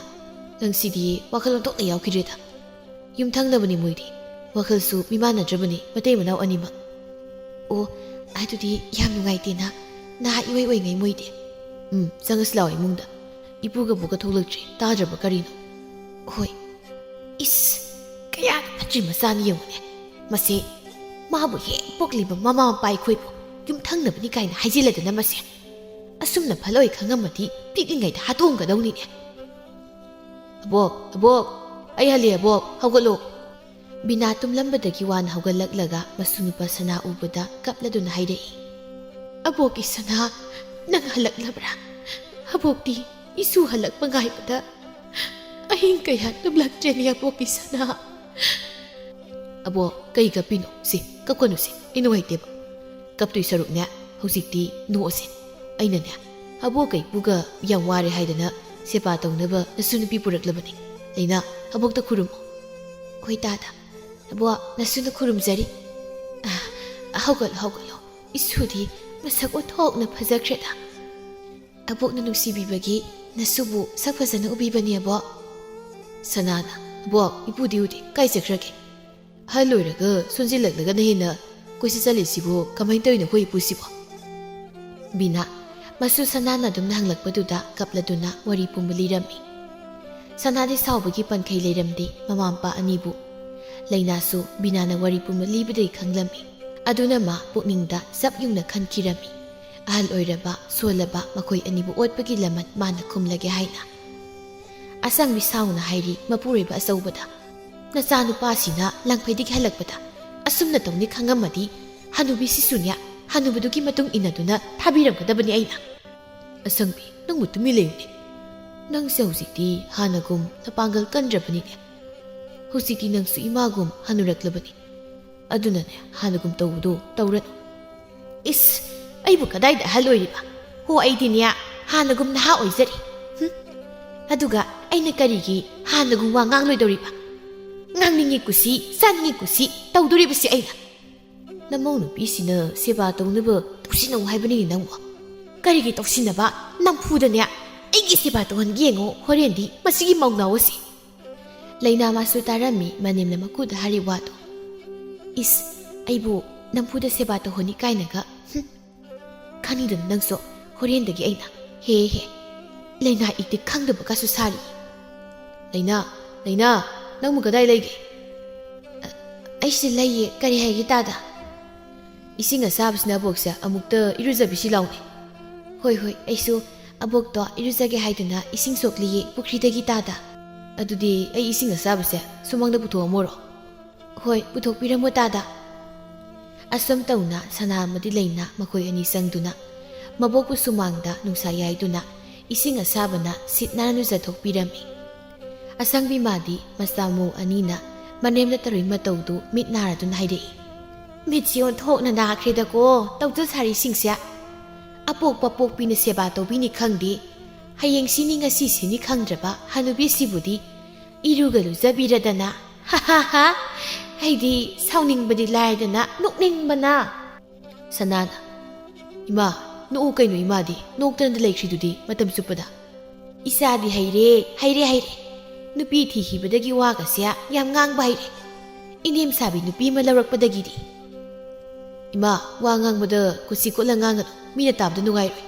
ꯅꯪꯁꯤꯗꯤ ꯋꯥꯈꯜ ꯑꯣꯟꯊꯣꯛꯅ ꯌꯥꯎꯈꯤꯗ꯭ꯔꯦꯗ꯫ ꯌꯨꯝꯊꯪꯅꯕꯅꯤ ꯃꯣꯏꯗꯤ꯫ ꯋꯥꯈꯜꯁꯨ ꯃꯤꯃꯥꯟꯅꯗ꯭ꯔꯕꯅꯤ ꯃꯇꯩ ꯃꯅꯥꯎ ꯑꯅꯤꯃꯛ꯫ ꯑꯣ, ꯑꯗꯨꯗꯤ ꯌꯥꯝ ꯅꯨꯡꯉꯥꯏꯇꯦꯅ, ꯅꯍꯥ ꯏꯑꯣꯏ ꯑꯣꯏꯉꯩ ꯃꯣꯏꯗꯤ꯫ ꯎꯝ, ꯆꯪꯉꯁꯤ ꯂꯥꯛꯑꯣ ꯏꯃꯨꯡꯗ꯫ ꯏꯄꯨꯒ ꯕꯣꯛꯀ ꯊꯣꯛꯂꯛꯇ꯭ꯔꯤ, ꯇꯥꯗ꯭ꯔꯕ ꯀꯔꯤꯅꯣ? ꯍꯣꯏ꯫ ꯏꯁ, ꯀꯌꯥꯗ ꯐꯠꯇ꯭ꯔꯤ ꯃꯆꯥꯅꯤ ꯌꯦꯡꯉꯨꯅꯦ꯫ ꯃꯁꯤ ꯃꯥꯕꯨ ꯍꯦꯛ ꯄꯣꯛꯂꯤꯕ ꯃꯃꯥ ꯃꯄꯥ ꯑꯩꯈꯣꯏꯕꯨ ꯌꯨꯝꯊꯪꯅꯕꯅꯤ ꯀꯥꯏꯅ ꯍꯥꯏꯖꯤꯜꯂꯗꯅ ꯃꯁꯦ꯫ ꯑꯁꯨꯝꯅ ꯐꯠꯂꯣꯏ ꯈꯪꯉꯝꯃꯗꯤ ꯄꯤꯛꯂꯤꯉꯩꯗ ꯍꯥꯠꯇꯣꯛꯑꯝꯒꯗꯧꯅꯤꯅꯦ꯫ "ꯑꯕꯣꯛ, ꯑꯕꯣꯛ, ꯑꯩ ꯍꯜꯂꯦ ꯑꯕꯣꯛ, ꯍꯧꯒꯠꯂꯣ꯫" ꯕꯤꯅꯥ ꯇꯨꯝꯂꯝꯕꯗꯒꯤ ꯋꯥꯅ ꯍꯧꯒꯠꯂꯛꯂꯒ ꯃꯁꯨ ꯅꯨꯄꯥ ꯁꯅꯥ ꯎꯕꯗ ꯀꯞꯂꯗꯨꯅ ꯍꯥꯏꯔꯛꯏ꯫ "ꯑꯕꯣꯛꯀꯤ ꯁꯅꯥ, ꯅꯪ ꯍꯜꯂꯛꯂꯕ꯭ꯔꯥ? ꯑꯕꯣꯛꯇꯤ ꯏꯁꯨ ꯍꯜꯂꯛꯄ ꯉꯥꯏꯕꯗ ꯑꯍꯤꯡ ꯀꯌꯥ ꯇꯨꯝꯂꯛꯇ꯭ꯔꯦꯅꯦ ꯑꯕꯣꯛꯀꯤ ꯁꯅꯥ꯫" "ꯑꯕꯣꯛ, ꯀꯩ ꯀꯞꯄꯤꯅꯣ? ꯁꯤ, ꯀꯞꯀꯅꯨ ꯁꯤ, ꯑꯩ ꯅꯨꯡꯉꯥꯏꯇꯦꯕ꯫" "ꯀꯞꯇꯣꯏ ꯁꯔꯨꯛꯅꯦ, ꯍꯧꯖꯤꯛꯇꯤ ꯅꯣꯛꯑꯁꯦ꯫ ꯑꯩꯅꯅꯦ, ꯑꯕꯣꯛꯀ ꯏꯄꯨꯒ ꯌꯥꯝ ꯋꯥꯔꯦ ꯍꯥꯏꯗꯅ ꯁꯦꯕꯥ ꯇꯧꯅꯕ ꯅꯁꯨ ꯅꯨꯄꯤ ꯄꯨꯔꯛꯂꯕꯅꯤ꯫ ꯂꯩꯅꯥ, ꯑꯕꯣꯛꯇ ꯈꯨꯔꯨꯝꯃꯣ꯫" "ꯍꯣꯏ ꯇꯥꯗ, ꯑꯕꯣꯛ, ꯅꯁꯨꯅ ꯈꯨꯔꯨꯝꯖꯔꯤ꯫" "ꯑ, ꯍꯧꯒꯠꯂꯣ, ꯍꯧꯒꯠꯂꯣ꯫ ꯏꯁꯨꯗꯤ ꯃꯁꯛ ꯑꯣꯟꯊꯣꯛꯅ ꯐꯖꯈ꯭ꯔꯦꯗ꯫ ꯑꯕꯣꯛꯅ ꯅꯨꯡꯁꯤꯕꯤꯕꯒꯤ ꯅꯁꯨꯕꯨ ꯁꯛ ꯐꯖꯅ ꯎꯕꯤꯕꯅꯦ, ꯑꯕꯣꯛ꯫" ꯁꯅꯥꯅ, "ꯑꯕꯣꯛ, ꯏꯄꯨꯗꯤ ꯎꯗꯦ, ꯀꯥꯏ ꯆꯠꯈ꯭ꯔꯒꯦ? ꯑꯍꯜ ꯑꯣꯏꯔꯒ ꯁꯣꯟꯖꯤꯜꯂꯛꯂꯒꯅ ꯍꯦꯟꯅ ꯀꯣꯏꯆꯠ ꯆꯠꯂꯤꯁꯤꯕꯨ ꯀꯃꯥꯏꯅ ꯇꯧꯔꯤꯅꯣ, ꯑꯩꯈꯣꯏ ꯏꯄꯨꯁꯤꯕꯣ?" ꯕꯤꯅꯥ, ꯃꯁꯨ ꯁꯅꯥꯅ ꯑꯗꯨꯝꯅ ꯍꯪꯂꯛꯄꯗꯨꯗ ꯀꯞꯂꯗꯨꯅ ꯋꯥꯔꯤ ꯄꯨꯝꯕ ꯂꯤꯔꯝꯃꯤ꯫ ꯁꯅꯥꯗꯤ ꯁꯥꯎꯕꯒꯤ ꯄꯟꯈꯩ ꯂꯩꯔꯝꯗꯦ, ꯃꯃꯥ ꯃꯄꯥ ꯑꯅꯤꯕꯨ꯫ ꯂꯩꯅꯥꯁꯨ ꯕꯤꯅꯥꯅ ꯋꯥꯔꯤ ꯄꯨꯝꯕ ꯂꯤꯕꯗꯒꯤ ꯈꯪꯂꯝꯃꯤ꯫ ꯑꯗꯨꯅ ꯃꯥ ꯄꯨꯛꯅꯤꯡꯗ ꯆꯞ ꯌꯨꯡꯅ ꯈꯟꯈꯤꯔꯝꯃꯤ꯫ ꯑꯍꯜ ꯑꯣꯏꯔꯕ, ꯁꯣꯜꯂꯕ ꯃꯈꯣꯏ ꯑꯅꯤꯕꯨ ꯑꯣꯠꯄꯒꯤ ꯂꯃꯟ ꯃꯥꯅ ꯈꯨꯝꯂꯒꯦ ꯍꯥꯏꯅ꯫ ꯑꯁꯪꯕꯤ ꯁꯥꯎꯅ ꯍꯥꯏꯔꯤ ꯃꯄꯨꯔꯣꯏꯕ ꯑꯆꯧꯕꯗ, "ꯅꯆꯥꯅꯨꯄꯥꯁꯤꯅ ꯂꯪꯐꯩꯗꯒꯤ ꯍꯜꯂꯛꯄꯗ ꯑꯁꯨꯝꯅ ꯇꯧꯅꯤ ꯈꯪꯉꯝꯃꯗꯤ, ꯍꯅꯨꯕꯤꯁꯤꯁꯨꯅꯦ, ꯍꯅꯨꯕꯗꯨꯒꯤ ꯃꯇꯨꯡ ꯏꯟꯅꯗꯨꯅ ꯊꯥꯕꯤꯔꯝꯒꯗꯕꯅꯤ ꯑꯩꯅ꯫" "ꯑꯁꯪꯕꯤ, ꯅꯪꯕꯨ ꯇꯨꯃꯤꯟ ꯂꯩꯌꯨꯅꯦ꯫ ꯅꯪꯁꯦ ꯍꯧꯖꯤꯛꯇꯤ ꯍꯥꯟꯅꯒꯨꯝ ꯅꯄꯥꯡꯒꯜ ꯀꯟꯗ꯭ꯔꯕꯅꯤꯅꯦ꯫ ꯍꯧꯖꯤꯛꯇꯤ ꯅꯪꯁꯨ ꯏꯃꯥꯒꯨꯝ ꯍꯅꯨꯔꯛꯂꯕꯅꯤ꯫ ꯑꯗꯨꯅꯅꯦ, ꯍꯥꯟꯅꯒꯨꯝ ꯇꯧꯕꯗꯣ ꯇꯧꯔꯅꯨ꯫" "ꯏꯁ, ꯑꯩꯕꯨ ꯀꯗꯥꯏꯗ ꯑꯍꯜ ꯑꯣꯏꯔꯤꯕ? ꯍꯣ, ꯑꯩꯗꯤꯅꯦ, ꯍꯥꯟꯅꯒꯨꯝ ꯅꯍꯥ ꯑꯣꯏꯖꯔꯤ꯫ ꯍꯨꯝ? ꯑꯗꯨꯒ ꯑꯩꯅ ꯀꯔꯤꯒꯤ ꯍꯥꯟꯅꯒꯨꯝ ꯋꯥ ꯉꯥꯡꯂꯣꯏꯗꯧꯔꯤꯕ? ꯉꯥꯡꯅꯤꯡꯉꯤ ꯀꯨꯁꯤ, ꯆꯥꯅꯤꯡꯉꯤ ꯀꯨꯁꯤ ꯇꯧꯗꯣꯔꯤꯕꯁꯤ ꯑꯩꯅ꯫ ꯅꯃꯧ ꯅꯨꯄꯤꯁꯤꯅ ꯁꯦꯕꯥ ꯇꯧꯅꯕ ꯇꯧꯁꯤꯟꯅꯧ ꯍꯥꯏꯕꯅꯤꯅꯦ ꯅꯪꯕꯨ꯫ ꯀꯔꯤꯒꯤ ꯇꯧꯁꯤꯟꯅꯕ? ꯅꯝꯐꯨꯗꯅꯦ ꯑꯩꯒꯤ ꯁꯦꯕꯥ ꯇꯧꯍꯟꯒꯦ ꯌꯦꯡꯉꯣ ꯍꯣꯔꯦꯟꯗꯤ ꯃꯁꯤꯒꯤ ꯃꯧꯅꯥꯎ ꯑꯁꯤ꯫" ꯂꯩꯅꯥ ꯃꯥꯁꯨ ꯇꯥꯔꯝꯃꯤ, ꯃꯅꯦꯝꯅ ꯃꯀꯨꯗ ꯍꯥꯏꯔꯤ ꯋꯥꯗꯣ꯫ "ꯏꯁ, ꯑꯩꯕꯨ ꯅꯝꯐꯨꯗ ꯁꯦꯕꯥ ꯇꯧꯍꯟꯅꯤ ꯀꯥꯏꯅꯒ꯫ ꯍꯨꯝ꯫ ꯈꯪꯅꯤꯗꯅ ꯅꯪꯁꯨ, ꯍꯣꯔꯦꯟꯗꯒꯤ ꯑꯩꯅ꯫ ꯍꯦ ꯍꯦ꯫ ꯂꯩꯅꯥ ꯏꯛꯇꯤ ꯈꯪꯗꯕꯒꯁꯨ ꯁꯥꯔꯤ꯫" "ꯂꯩꯅꯥ, ꯂꯩꯅꯥ, ꯅꯪꯕꯨ ꯀꯗꯥꯏ ꯂꯩꯒꯦ?" "ꯑ, ꯑꯩꯁꯤꯗ ꯂꯩꯌꯦ, ꯀꯔꯤ ꯍꯥꯏꯒꯦ ꯇꯥꯗ?" "ꯏꯁꯤꯡ ꯑꯁꯥꯕꯁꯤꯅ ꯑꯕꯣꯛꯁꯦ ꯑꯃꯨꯛꯇ ꯏꯔꯨꯖꯕꯤꯁꯤ ꯂꯥꯎꯅꯦ꯫" "ꯍꯣꯏ, ꯍꯣꯏ, ꯑꯩꯁꯨ ꯑꯕꯣꯛꯇꯣ ꯏꯔꯨꯖꯒꯦ ꯍꯥꯏꯗꯨꯅ ꯏꯁꯤꯡ ꯁꯣꯛꯂꯤꯌꯦ ꯄꯨꯈ꯭ꯔꯤꯗꯒꯤ ꯇꯥꯗ꯫" "ꯑꯗꯨꯗꯤ ꯑꯩ ꯏꯁꯤꯡ ꯑꯁꯥꯕꯁꯦ ꯁꯨꯃꯥꯡꯗ ꯄꯨꯊꯣꯛꯑꯝꯃꯣꯔꯣ?" "ꯍꯣꯏ, ꯄꯨꯊꯣꯛꯄꯤꯔꯝꯃꯣ ꯇꯥꯗ꯫" ꯑꯁꯨꯝ ꯇꯧꯅ ꯁꯅꯥ ꯑꯃꯗꯤ ꯂꯩꯅꯥ ꯃꯈꯣꯏ ꯑꯅꯤ ꯆꯪꯗꯨꯅ ꯃꯕꯣꯛꯄꯨ ꯁꯨꯃꯥꯡꯗ ꯅꯨꯡꯁꯥ ꯌꯥꯏꯗꯨꯅ ꯏꯁꯤꯡ ꯑꯁꯥꯕꯅ ꯁꯤꯠ ꯅꯥꯟꯅ ꯂꯨꯖꯊꯣꯛꯄꯤꯔꯝꯃꯤ꯫ ꯑꯁꯪꯕꯤ ꯃꯥꯗꯤ ꯃꯆꯥ ꯃꯎ ꯑꯅꯤꯅ ꯃꯅꯦꯝꯗ ꯇꯧꯔꯤ ꯃꯇꯧꯗꯨ ꯃꯤꯠ ꯅꯥꯔꯗꯨꯅ ꯍꯥꯏꯔꯛꯏ꯫ ꯃꯤꯠꯁꯤ ꯑꯣꯟꯊꯣꯛꯅ ꯅꯥꯈ꯭ꯔꯦꯗꯀꯣ, ꯇꯧꯗ ꯁꯥꯔꯤꯁꯤꯡꯁꯦ꯫ ꯑꯄꯣꯛꯄ ꯄꯣꯛꯄꯤꯅ ꯁꯦꯕꯥ ꯇꯧꯕꯤꯅꯤ ꯈꯪꯗꯦ, ꯍꯌꯦꯡ ꯁꯤꯅꯤ ꯉꯁꯤ ꯁꯤꯅꯤ ꯈꯪꯗ꯭ꯔꯕ ꯍꯅꯨꯕꯤꯁꯤꯕꯨꯗꯤ ꯏꯔꯨꯒ ꯂꯨꯖꯕꯤꯔꯗꯅ꯫ ꯍꯥ ꯍꯥ ꯍꯥ꯫ ꯑꯩꯗꯤ ꯁꯥꯎꯅꯤꯡꯕꯗꯤ ꯂꯥꯏꯔꯗꯅ ꯅꯣꯛꯅꯤꯡꯕꯅ꯫ ꯁꯅꯥꯅ, "ꯏꯃꯥ, ꯅꯣꯛꯎ ꯀꯩꯅꯣ ꯏꯃꯥꯗꯤ, ꯅꯣꯛꯇꯅꯗ ꯂꯩꯈ꯭ꯔꯤꯗꯨꯗꯤ ꯃꯇꯝ ꯆꯨꯞꯄꯗ?" "ꯏꯆꯥꯗꯤ ꯍꯩꯔꯦ, ꯍꯩꯔꯦ, ꯍꯩꯔꯦ꯫ ꯅꯨꯄꯤ ꯊꯤꯈꯤꯕꯗꯒꯤ ꯋꯥꯒꯁꯦ ꯌꯥꯝ ꯉꯥꯡꯕ ꯍꯩꯔꯦ꯫ ꯏꯅꯦꯝ ꯁꯥꯕꯤ ꯅꯨꯄꯤ ꯑꯃ ꯂꯧꯔꯛꯄꯗꯒꯤꯗꯤ꯫" "ꯏꯃꯥ, ꯋꯥ ꯉꯥꯡꯕꯗ ꯀꯨꯁꯤ ꯀꯣꯠꯂ ꯉꯥꯡꯒꯅꯨ, ꯃꯤꯅ ꯇꯥꯕꯗ ꯅꯨꯡꯉꯥꯏꯔꯣꯏ꯫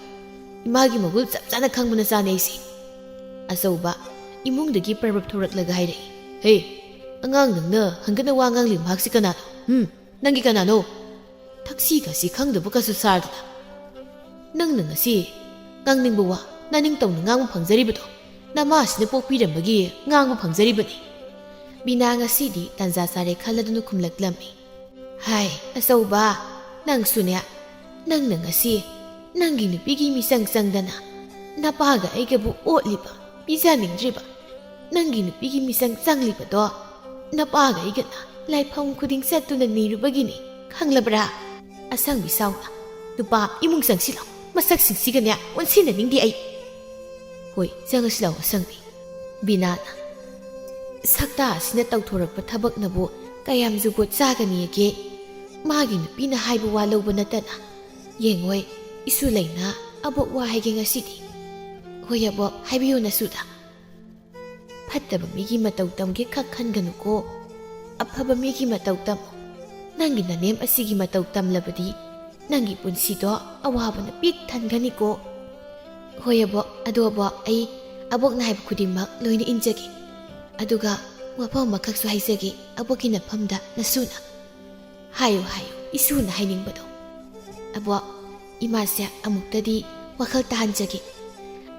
ꯏꯃꯥꯒꯤ ꯃꯒꯨꯜ ꯆꯞ ꯆꯥꯅ ꯈꯪꯕ ꯅꯆꯥꯅꯦ ꯑꯩꯁꯦ꯫" ꯑꯆꯧꯕ ꯏꯃꯨꯡꯗꯒꯤ ꯄ꯭ꯔꯕꯞ ꯊꯣꯔꯛꯂꯒ ꯍꯥꯏꯔꯛꯏ, "ꯍꯦ, ꯑꯉꯥꯡ ꯅꯪꯅ ꯍꯪꯒꯠꯅ ꯋꯥ ꯉꯥꯡꯂꯤ ꯃꯍꯥꯛꯁꯤ ꯀꯅꯥꯅꯣ? ꯍꯨꯝ, ꯅꯪꯒꯤ ꯀꯅꯥꯅꯣ? ꯊꯛꯁꯤ ꯈꯥꯁꯤ ꯈꯪꯗꯕꯒꯁꯨ ꯁꯥꯔꯗꯅ꯫ ꯅꯪꯅ ꯉꯁꯤ ꯉꯥꯡꯅꯤꯡꯕ ꯋꯥ ꯅꯅꯤꯡ ꯇꯧꯅ ꯉꯥꯡꯕ ꯐꯪꯖꯔꯤꯕꯗꯣ ꯅꯃꯥꯁꯤꯅ ꯄꯣꯛꯄꯤꯔꯝꯕꯒꯤ ꯉꯥꯡꯕ ꯐꯪꯖꯔꯤꯕꯅꯤ꯫" ꯕꯤꯅꯥ ꯉꯁꯤꯗꯤ ꯇꯥꯟꯖꯥ ꯆꯥꯔꯦ ꯈꯜꯂꯗꯨꯅ ꯈꯨꯝꯂꯛꯂꯝꯃꯤ꯫ "ꯍꯥꯏ, ꯑꯆꯧꯕ, ꯅꯪꯁꯨꯅꯦ, ꯅꯪꯅ ꯉꯁꯤ ꯅꯪꯒꯤ ꯅꯨꯄꯤꯒꯤ ꯃꯤꯆꯪ ꯆꯪꯗꯅ ꯅꯄꯥꯒ ꯑꯩꯒꯕꯨ ꯑꯣꯠꯂꯤꯕ, ꯄꯤꯖꯅꯤꯡꯗ꯭ꯔꯤꯕ, ꯅꯪꯒꯤ ꯅꯨꯄꯤꯒꯤ ꯃꯤꯆꯪ ꯆꯪꯂꯤꯕꯗꯣ ꯅꯄꯥꯒ ꯑꯩꯒꯅ ꯂꯥꯏꯐꯝ ꯈꯨꯗꯤꯡ ꯆꯠꯇꯨꯅ ꯅꯤꯔꯨꯕꯒꯤꯅꯤ, ꯈꯪꯂꯕ꯭ꯔꯥ? ꯑꯁꯪꯕꯤ ꯁꯥꯎꯅ, ꯅꯨꯄꯥ ꯏꯃꯨꯡ ꯆꯪꯁꯤꯜꯂꯣ, ꯃꯁꯛꯁꯤꯡꯁꯤꯒꯅꯦ ꯑꯣꯟꯁꯤꯟꯅꯅꯤꯡꯗꯦ ꯑꯩ꯫" "ꯍꯣꯏ, ꯆꯪꯉꯁꯤ ꯂꯥꯛꯑꯣ ꯑꯁꯪꯕꯤ꯫" ꯕꯤꯅꯥꯅ, "ꯁꯛꯇꯥ ꯑꯁꯤꯅ ꯇꯧꯊꯣꯔꯛꯄ ꯊꯕꯛꯅꯕꯨ ꯀꯌꯥꯝ ꯖꯨꯒꯣꯠ ꯆꯥꯒꯅꯤꯒꯦ? ꯃꯥꯒꯤ ꯅꯨꯄꯤꯅ ꯍꯥꯏꯕ ꯋꯥ ꯂꯧꯕ ꯅꯠꯇꯅ꯫ ꯌꯦꯡꯉꯣꯏ, ꯏꯁꯨ ꯂꯩꯅ ꯑꯕꯣꯛ ꯋꯥ ꯍꯥꯏꯒꯦ ꯉꯁꯤꯗꯤ꯫" "ꯍꯣꯏ ꯑꯕꯣꯛ, ꯍꯥꯏꯕꯤꯌꯨ ꯅꯁꯨꯗ꯫" "ꯐꯠꯇꯕ ꯃꯤꯒꯤ ꯃꯇꯧ ꯇꯝꯒꯦ ꯈꯛ ꯈꯟꯒꯅꯨꯀꯣ꯫ ꯑꯐꯕ ꯃꯤꯒꯤ ꯃꯇꯧ ꯇꯝꯃꯨ꯫ ꯅꯪꯒꯤ ꯅꯅꯦꯝ ꯑꯁꯤꯒꯤ ꯃꯇꯧ ꯇꯝꯂꯕꯗꯤ ꯅꯪꯒꯤ ꯄꯨꯟꯁꯤꯗꯣ ꯑꯋꯥꯕꯅ ꯄꯤꯛ ꯊꯟꯒꯅꯤꯀꯣ꯫" "ꯍꯣꯏ ꯑꯕꯣꯛ, ꯑꯗꯣ ꯑꯕꯣꯛ, ꯑꯩ ꯑꯕꯣꯛꯅ ꯍꯥꯏꯕ ꯈꯨꯗꯤꯡꯃꯛ ꯂꯣꯏꯅ ꯏꯟꯖꯒꯦ꯫ ꯑꯗꯨꯒ ꯋꯥꯐꯝ ꯑꯃꯈꯛꯁꯨ ꯍꯥꯏꯖꯒꯦ ꯑꯕꯣꯛꯀꯤ ꯅꯐꯝꯗ ꯅꯁꯨꯅ꯫" "ꯍꯥꯏꯌꯨ, ꯍꯥꯏꯌꯨ, ꯏꯁꯨꯅ ꯍꯥꯏꯅꯤꯡꯕꯗꯣ꯫" "ꯑꯕꯣꯛ, ꯏꯃꯥꯁꯦ ꯑꯃꯨꯛꯇꯗꯤ ꯋꯥꯈꯜ ꯇꯥꯍꯟꯖꯒꯦ꯫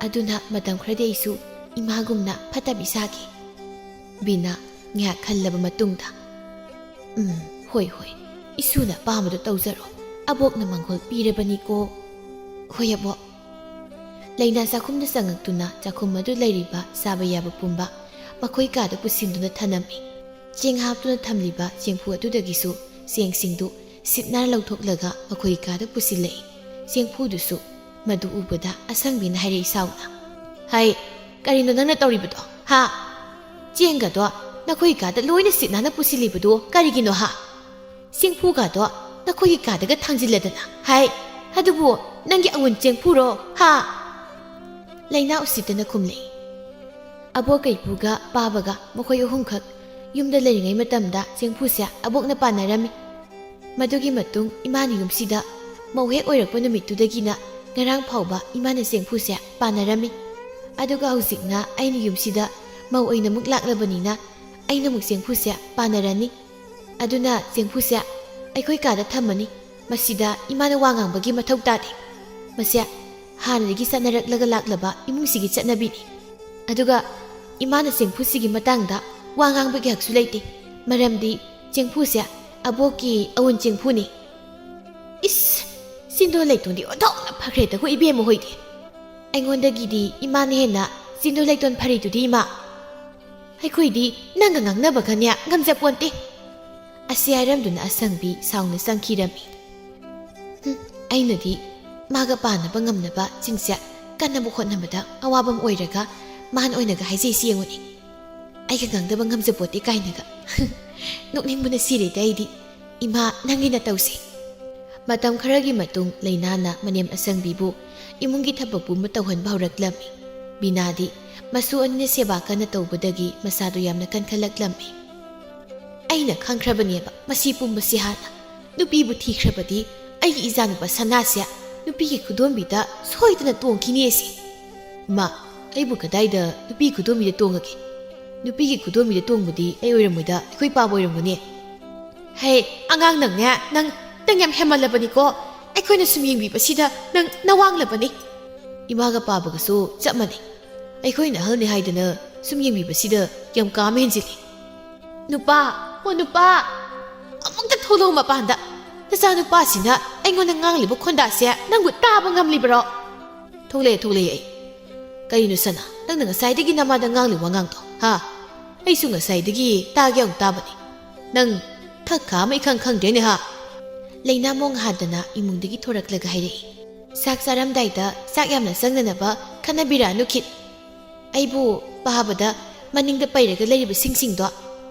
ꯑꯗꯨꯅ ꯃꯇꯝ ꯈꯔꯗꯤ ꯑꯩꯁꯨ ꯏꯃꯥꯒꯨꯝꯅ ꯐꯠꯇꯕꯤ ꯁꯥꯒꯦ꯫" ꯕꯤꯅꯥ ꯉꯥꯏꯍꯥꯛ ꯈꯜꯂꯕ ꯃꯇꯨꯡꯗ, "ꯎꯝ, ꯍꯣꯏ, ꯍꯣꯏ, ꯏꯁꯨꯅ ꯑꯄꯥꯝꯕꯗꯣ ꯇꯧꯖꯔꯣ꯫ ꯑꯕꯣꯛꯅ ꯃꯪꯒꯣꯜ ꯄꯤꯔꯕꯅꯤꯀꯣ꯫" "ꯍꯣꯏ ꯑꯕꯣꯛ꯫" ꯂꯩꯅꯥ ꯆꯥꯛꯈꯨꯝꯗ ꯆꯪꯉꯛꯇꯨꯅ ꯆꯥꯛꯈꯨꯝ ꯑꯗꯨ ꯂꯩꯔꯤꯕ ꯆꯥꯕ ꯌꯥꯕ ꯄꯨꯝꯕ ꯃꯈꯣꯏ ꯀꯥꯗ ꯄꯨꯁꯤꯟꯗꯨꯅ ꯊꯅꯝꯃꯤ꯫ ꯆꯦꯡ ꯍꯥꯞꯇꯨꯅ ꯊꯝꯂꯤꯕ ꯆꯦꯡꯐꯨ ꯑꯗꯨꯗꯒꯤꯁꯨ ꯆꯦꯡꯁꯤꯡꯗꯨ ꯁꯤꯠꯅ ꯂꯧꯊꯣꯛꯂꯒ ꯃꯈꯣꯏ ꯀꯥꯗ ꯄꯨꯁꯤꯜꯂꯛꯏ꯫ ꯆꯦꯡꯐꯨꯗꯨꯁꯨ ꯃꯗꯨ ꯎꯕꯗ ꯑꯁꯪꯕꯤꯅ ꯍꯥꯏꯔꯛꯏ ꯁꯥꯎꯅ, "ꯍꯥꯏ, ꯀꯔꯤꯅꯣ ꯅꯪꯅ ꯇꯧꯔꯤꯕꯗꯣ, ꯍꯥ? ꯆꯦꯡꯒꯗꯣ ꯅꯈꯣꯏ ꯀꯥꯗ ꯂꯣꯏꯅ ꯁꯤꯠꯅꯥꯅ ꯄꯨꯁꯤꯜꯂꯤꯕꯗꯨ ꯀꯔꯤꯒꯤꯅꯣ, ꯍꯥ? ꯆꯦꯡꯐꯨꯒꯗꯣ ꯅꯈꯣꯏꯒꯤ ꯀꯥꯗꯒ ꯊꯥꯡꯖꯤꯜꯂꯗꯅ, ꯍꯥꯏ, ꯑꯗꯨꯕꯨ ꯅꯪꯒꯤ ꯑꯋꯨꯟ ꯆꯦꯡꯐꯨꯔꯣ, ꯍꯥ?" ꯂꯩꯅꯥ ꯎꯁꯤꯠꯇꯅ ꯈꯨꯝꯂꯛꯏ꯫ ꯑꯕꯣꯛ ꯀꯩꯄꯨꯒ ꯄꯥꯕꯒ ꯃꯈꯣꯏ ꯑꯍꯨꯝꯈꯛ ꯌꯨꯝꯗ ꯂꯩꯔꯤꯉꯩ ꯃꯇꯝꯗ ꯆꯦꯡꯐꯨꯁꯦ ꯑꯕꯣꯛꯅ ꯄꯥꯟꯅꯔꯝꯃꯤ꯫ ꯃꯗꯨꯒꯤ ꯃꯇꯨꯡ ꯏꯃꯥꯅ ꯌꯨꯝꯁꯤꯗ ꯃꯧ ꯍꯦꯛ ꯑꯣꯏꯔꯛꯄ ꯅꯨꯃꯤꯠꯇꯨꯗꯒꯤꯅ ꯉꯔꯥꯡ ꯐꯥꯎꯕ ꯏꯃꯥꯅ ꯆꯦꯡꯐꯨꯁꯦ ꯄꯥꯟꯅꯔꯝꯃꯤ꯫ ꯑꯗꯨꯒ ꯍꯧꯖꯤꯛꯅ ꯑꯩꯅ ꯌꯨꯝꯁꯤꯗ ꯃꯧ ꯑꯣꯏꯅ ꯑꯃꯨꯛ ꯂꯥꯛꯂꯕꯅꯤꯅ ꯑꯩꯅ ꯑꯃꯨꯛ ꯆꯦꯡꯐꯨꯁꯦ ꯄꯥꯟꯅꯔꯅꯤ꯫ ꯑꯗꯨꯅ ꯆꯦꯡꯐꯨꯁꯦ ꯑꯩꯈꯣꯏ ꯀꯥꯗ ꯊꯝꯃꯅꯤ꯫ ꯃꯁꯤꯗ ꯏꯃꯥꯅ ꯋꯥ ꯉꯥꯡꯕꯒꯤ ꯃꯊꯧ ꯇꯥꯗꯦ꯫ ꯃꯁꯦ ꯍꯥꯟꯅꯗꯒꯤ ꯆꯠꯅꯔꯛꯂꯒ ꯂꯥꯛꯂꯕ ꯏꯃꯨꯡꯁꯤꯒꯤ ꯆꯠꯅꯕꯤꯅꯤ꯫ ꯑꯗꯨꯒ ꯏꯃꯥꯅ ꯆꯦꯡꯐꯨꯁꯤꯒꯤ ꯃꯇꯥꯡꯗ ꯋꯥ ꯉꯥꯡꯕꯒꯤ ꯍꯛꯁꯨ ꯂꯩꯇꯦ, ꯃꯔꯝꯗꯤ ꯆꯦꯡꯐꯨꯁꯦ ꯑꯕꯣꯛꯀꯤ ꯑꯋꯨꯟ ꯆꯦꯡꯐꯨꯅꯤ꯫ ꯏꯁ! ꯆꯤꯟꯗꯣ ꯂꯩꯇꯣꯟꯗꯤ ꯑꯣꯟꯊꯣꯛꯅ ꯐꯈ꯭ꯔꯦꯗꯀꯣ ꯏꯕꯦꯝꯃ ꯍꯣꯏꯗꯤ꯫ ꯑꯩꯉꯣꯟꯗꯒꯤꯗꯤ ꯏꯃꯥꯅ ꯍꯦꯟꯅ ꯆꯤꯟꯗꯣ ꯂꯩꯇꯣꯟ ꯐꯔꯤꯗꯨꯗꯤ, ꯏꯃꯥ꯫ ꯑꯩꯈꯣꯏꯗꯤ ꯅꯪꯒ ꯉꯥꯡꯅꯕꯒꯅꯦ ꯉꯝꯖꯄꯣꯟꯇꯦ꯫ ꯑꯁꯤ ꯍꯥꯏꯔꯝꯗꯨꯅ ꯑꯁꯪꯕꯤ ꯁꯥꯎꯅ ꯆꯪꯈꯤꯔꯝꯃꯤ꯫ "ꯍꯨꯝ, ꯑꯩꯅꯗꯤ ꯃꯥꯒ ꯄꯥꯟꯅꯕ ꯉꯝꯅꯕ ꯆꯤꯟꯁꯦ ꯀꯟꯅꯕ ꯍꯣꯠꯅꯕꯗ ꯑꯋꯥꯕ ꯑꯃ ꯑꯣꯏꯔꯒ ꯃꯥꯅ ꯑꯣꯏꯅꯒ ꯍꯥꯏꯖꯩꯁꯤ ꯌꯦꯡꯉꯨꯅꯦ꯫ ꯑꯩꯒ ꯉꯥꯡꯅꯕ ꯉꯝꯖꯄꯣꯠꯇꯦ ꯀꯥꯏꯅꯒ꯫ ꯅꯣꯛꯅꯤꯡꯕꯅ ꯁꯤꯔꯦꯗ ꯑꯩꯗꯤ꯫ ꯏꯃꯥ, ꯅꯪꯒꯤ ꯅꯇꯧꯁꯦ!" ꯃꯇꯝ ꯈꯔꯒꯤ ꯃꯇꯨꯡ ꯂꯩꯅꯥꯅ ꯃꯅꯦꯝ ꯑꯁꯪꯕꯤꯕꯨ ꯏꯃꯨꯡꯒꯤ ꯊꯕꯛ ꯄꯨꯝꯕ ꯇꯧꯍꯟꯕ ꯍꯧꯔꯛꯂꯝꯃꯤ꯫ ꯕꯤꯅꯥꯗꯤ ꯃꯁꯨ ꯑꯅꯤꯅ ꯁꯦꯕꯥ ꯀꯟꯅ ꯇꯧꯕꯗꯒꯤ ꯃꯁꯥꯗꯨ ꯌꯥꯝꯅ ꯀꯟꯈꯠꯂꯛꯂꯝꯃꯤ꯫ "ꯑꯩꯅ ꯈꯪꯈ꯭ꯔꯕꯅꯦꯕ ꯃꯁꯤ ꯄꯨꯝꯕꯁꯤ ꯍꯥꯟꯅ꯫ ꯅꯨꯄꯤꯕꯨ ꯊꯤꯈ꯭ꯔꯕꯗꯤ ꯑꯩꯒꯤ ꯏꯆꯥꯅꯨꯄꯥ ꯁꯅꯥꯁꯦ ꯅꯨꯄꯤꯒꯤ ꯈꯨꯗꯣꯝꯕꯤꯗ ꯁꯣꯏꯗꯅ ꯇꯣꯡꯈꯤꯅꯤ ꯑꯁꯤ꯫ ꯃꯥ, ꯑꯩꯕꯨ ꯀꯗꯥꯏꯗ ꯅꯨꯄꯤ ꯈꯨꯗꯣꯝꯕꯤꯗ ꯇꯣꯡꯉꯒꯦ? ꯅꯨꯄꯤꯒꯤ ꯈꯨꯗꯣꯝꯕꯤꯗ ꯇꯣꯡꯕꯗꯤ ꯑꯩ ꯑꯣꯏꯔꯝꯃꯣꯏꯗ, ꯑꯩꯈꯣꯏ ꯄꯥꯕ ꯑꯣꯏꯔꯝꯒꯅꯤ꯫ ꯍꯦ, ꯑꯉꯥꯡ ꯅꯪꯅꯦ, ꯅꯪ, ꯅꯪ ꯌꯥꯝ ꯍꯦꯟꯃꯜꯂꯕꯅꯤꯀꯣ꯫ ꯑꯩꯈꯣꯏꯅ ꯁꯨꯝ ꯌꯦꯡꯕꯤꯕꯁꯤꯗ ꯅꯪ ꯅꯋꯥꯡꯂꯕꯅꯤ꯫ ꯏꯃꯥꯒ ꯄꯥꯕꯒꯁꯨ ꯆꯞ ꯃꯥꯟꯅꯩ꯫ ꯑꯩꯈꯣꯏꯅ ꯑꯍꯜꯅꯤ ꯍꯥꯏꯗꯅ ꯁꯨꯝ ꯌꯦꯡꯕꯤꯕꯁꯤꯗ ꯌꯥꯝ ꯀꯥ ꯑꯃ ꯍꯦꯟꯖꯤꯜꯂꯤ꯫" "ꯅꯨꯄꯥ, ꯑꯣ ꯅꯨꯄꯥ, ꯑꯃꯨꯛꯇ ꯊꯣꯛꯂꯛꯎ ꯃꯄꯥꯟꯗ꯫ ꯅꯆꯥꯅꯨꯄꯥꯁꯤꯅ ꯑꯩꯉꯣꯟꯗ ꯉꯥꯡꯂꯤꯕ ꯈꯣꯟꯗꯥꯁꯦ ꯅꯪꯕꯨ ꯇꯥꯕ ꯉꯝꯂꯤꯕꯔꯣ?" "ꯊꯣꯛꯂꯛꯑꯦ, ꯊꯣꯛꯂꯛꯑꯦ ꯑꯩ꯫ ꯀꯔꯤꯅꯣ ꯁꯅꯥ, ꯅꯪꯅ ꯉꯁꯥꯏꯗꯒꯤ ꯅꯃꯥꯗ ꯉꯥꯡꯂꯤ ꯋꯥꯉꯥꯡꯗꯣ, ꯍꯥ? ꯑꯩꯁꯨ ꯉꯁꯥꯏꯗꯒꯤ ꯇꯥꯒꯦ ꯌꯥꯎꯅ ꯇꯥꯕꯅꯤ꯫ ꯅꯪ ꯊꯛ ꯈꯥ ꯑꯃ ꯏꯈꯪ ꯈꯪꯗ꯭ꯔꯦꯅꯦ, ꯍꯥ?" ꯂꯩꯅꯥ ꯃꯣꯡ ꯍꯥꯗꯅ ꯏꯃꯨꯡꯗꯒꯤ ꯊꯣꯔꯛꯂꯒ ꯍꯥꯏꯔꯛꯏ, "ꯆꯥꯛ ꯆꯥꯔꯝꯗꯥꯏꯗ ꯆꯥꯛ ꯌꯥꯝꯅ ꯆꯪꯅꯅꯕ ꯈꯟꯅꯕꯤꯔꯛꯑꯅꯨ ꯈꯤꯠ꯫ ꯑꯩꯕꯨ ꯄꯥꯕꯗ ꯃꯅꯤꯡꯗ ꯄꯩꯔꯒ ꯂꯩꯔꯤꯕ ꯁꯤꯡꯁꯤꯡꯗꯣ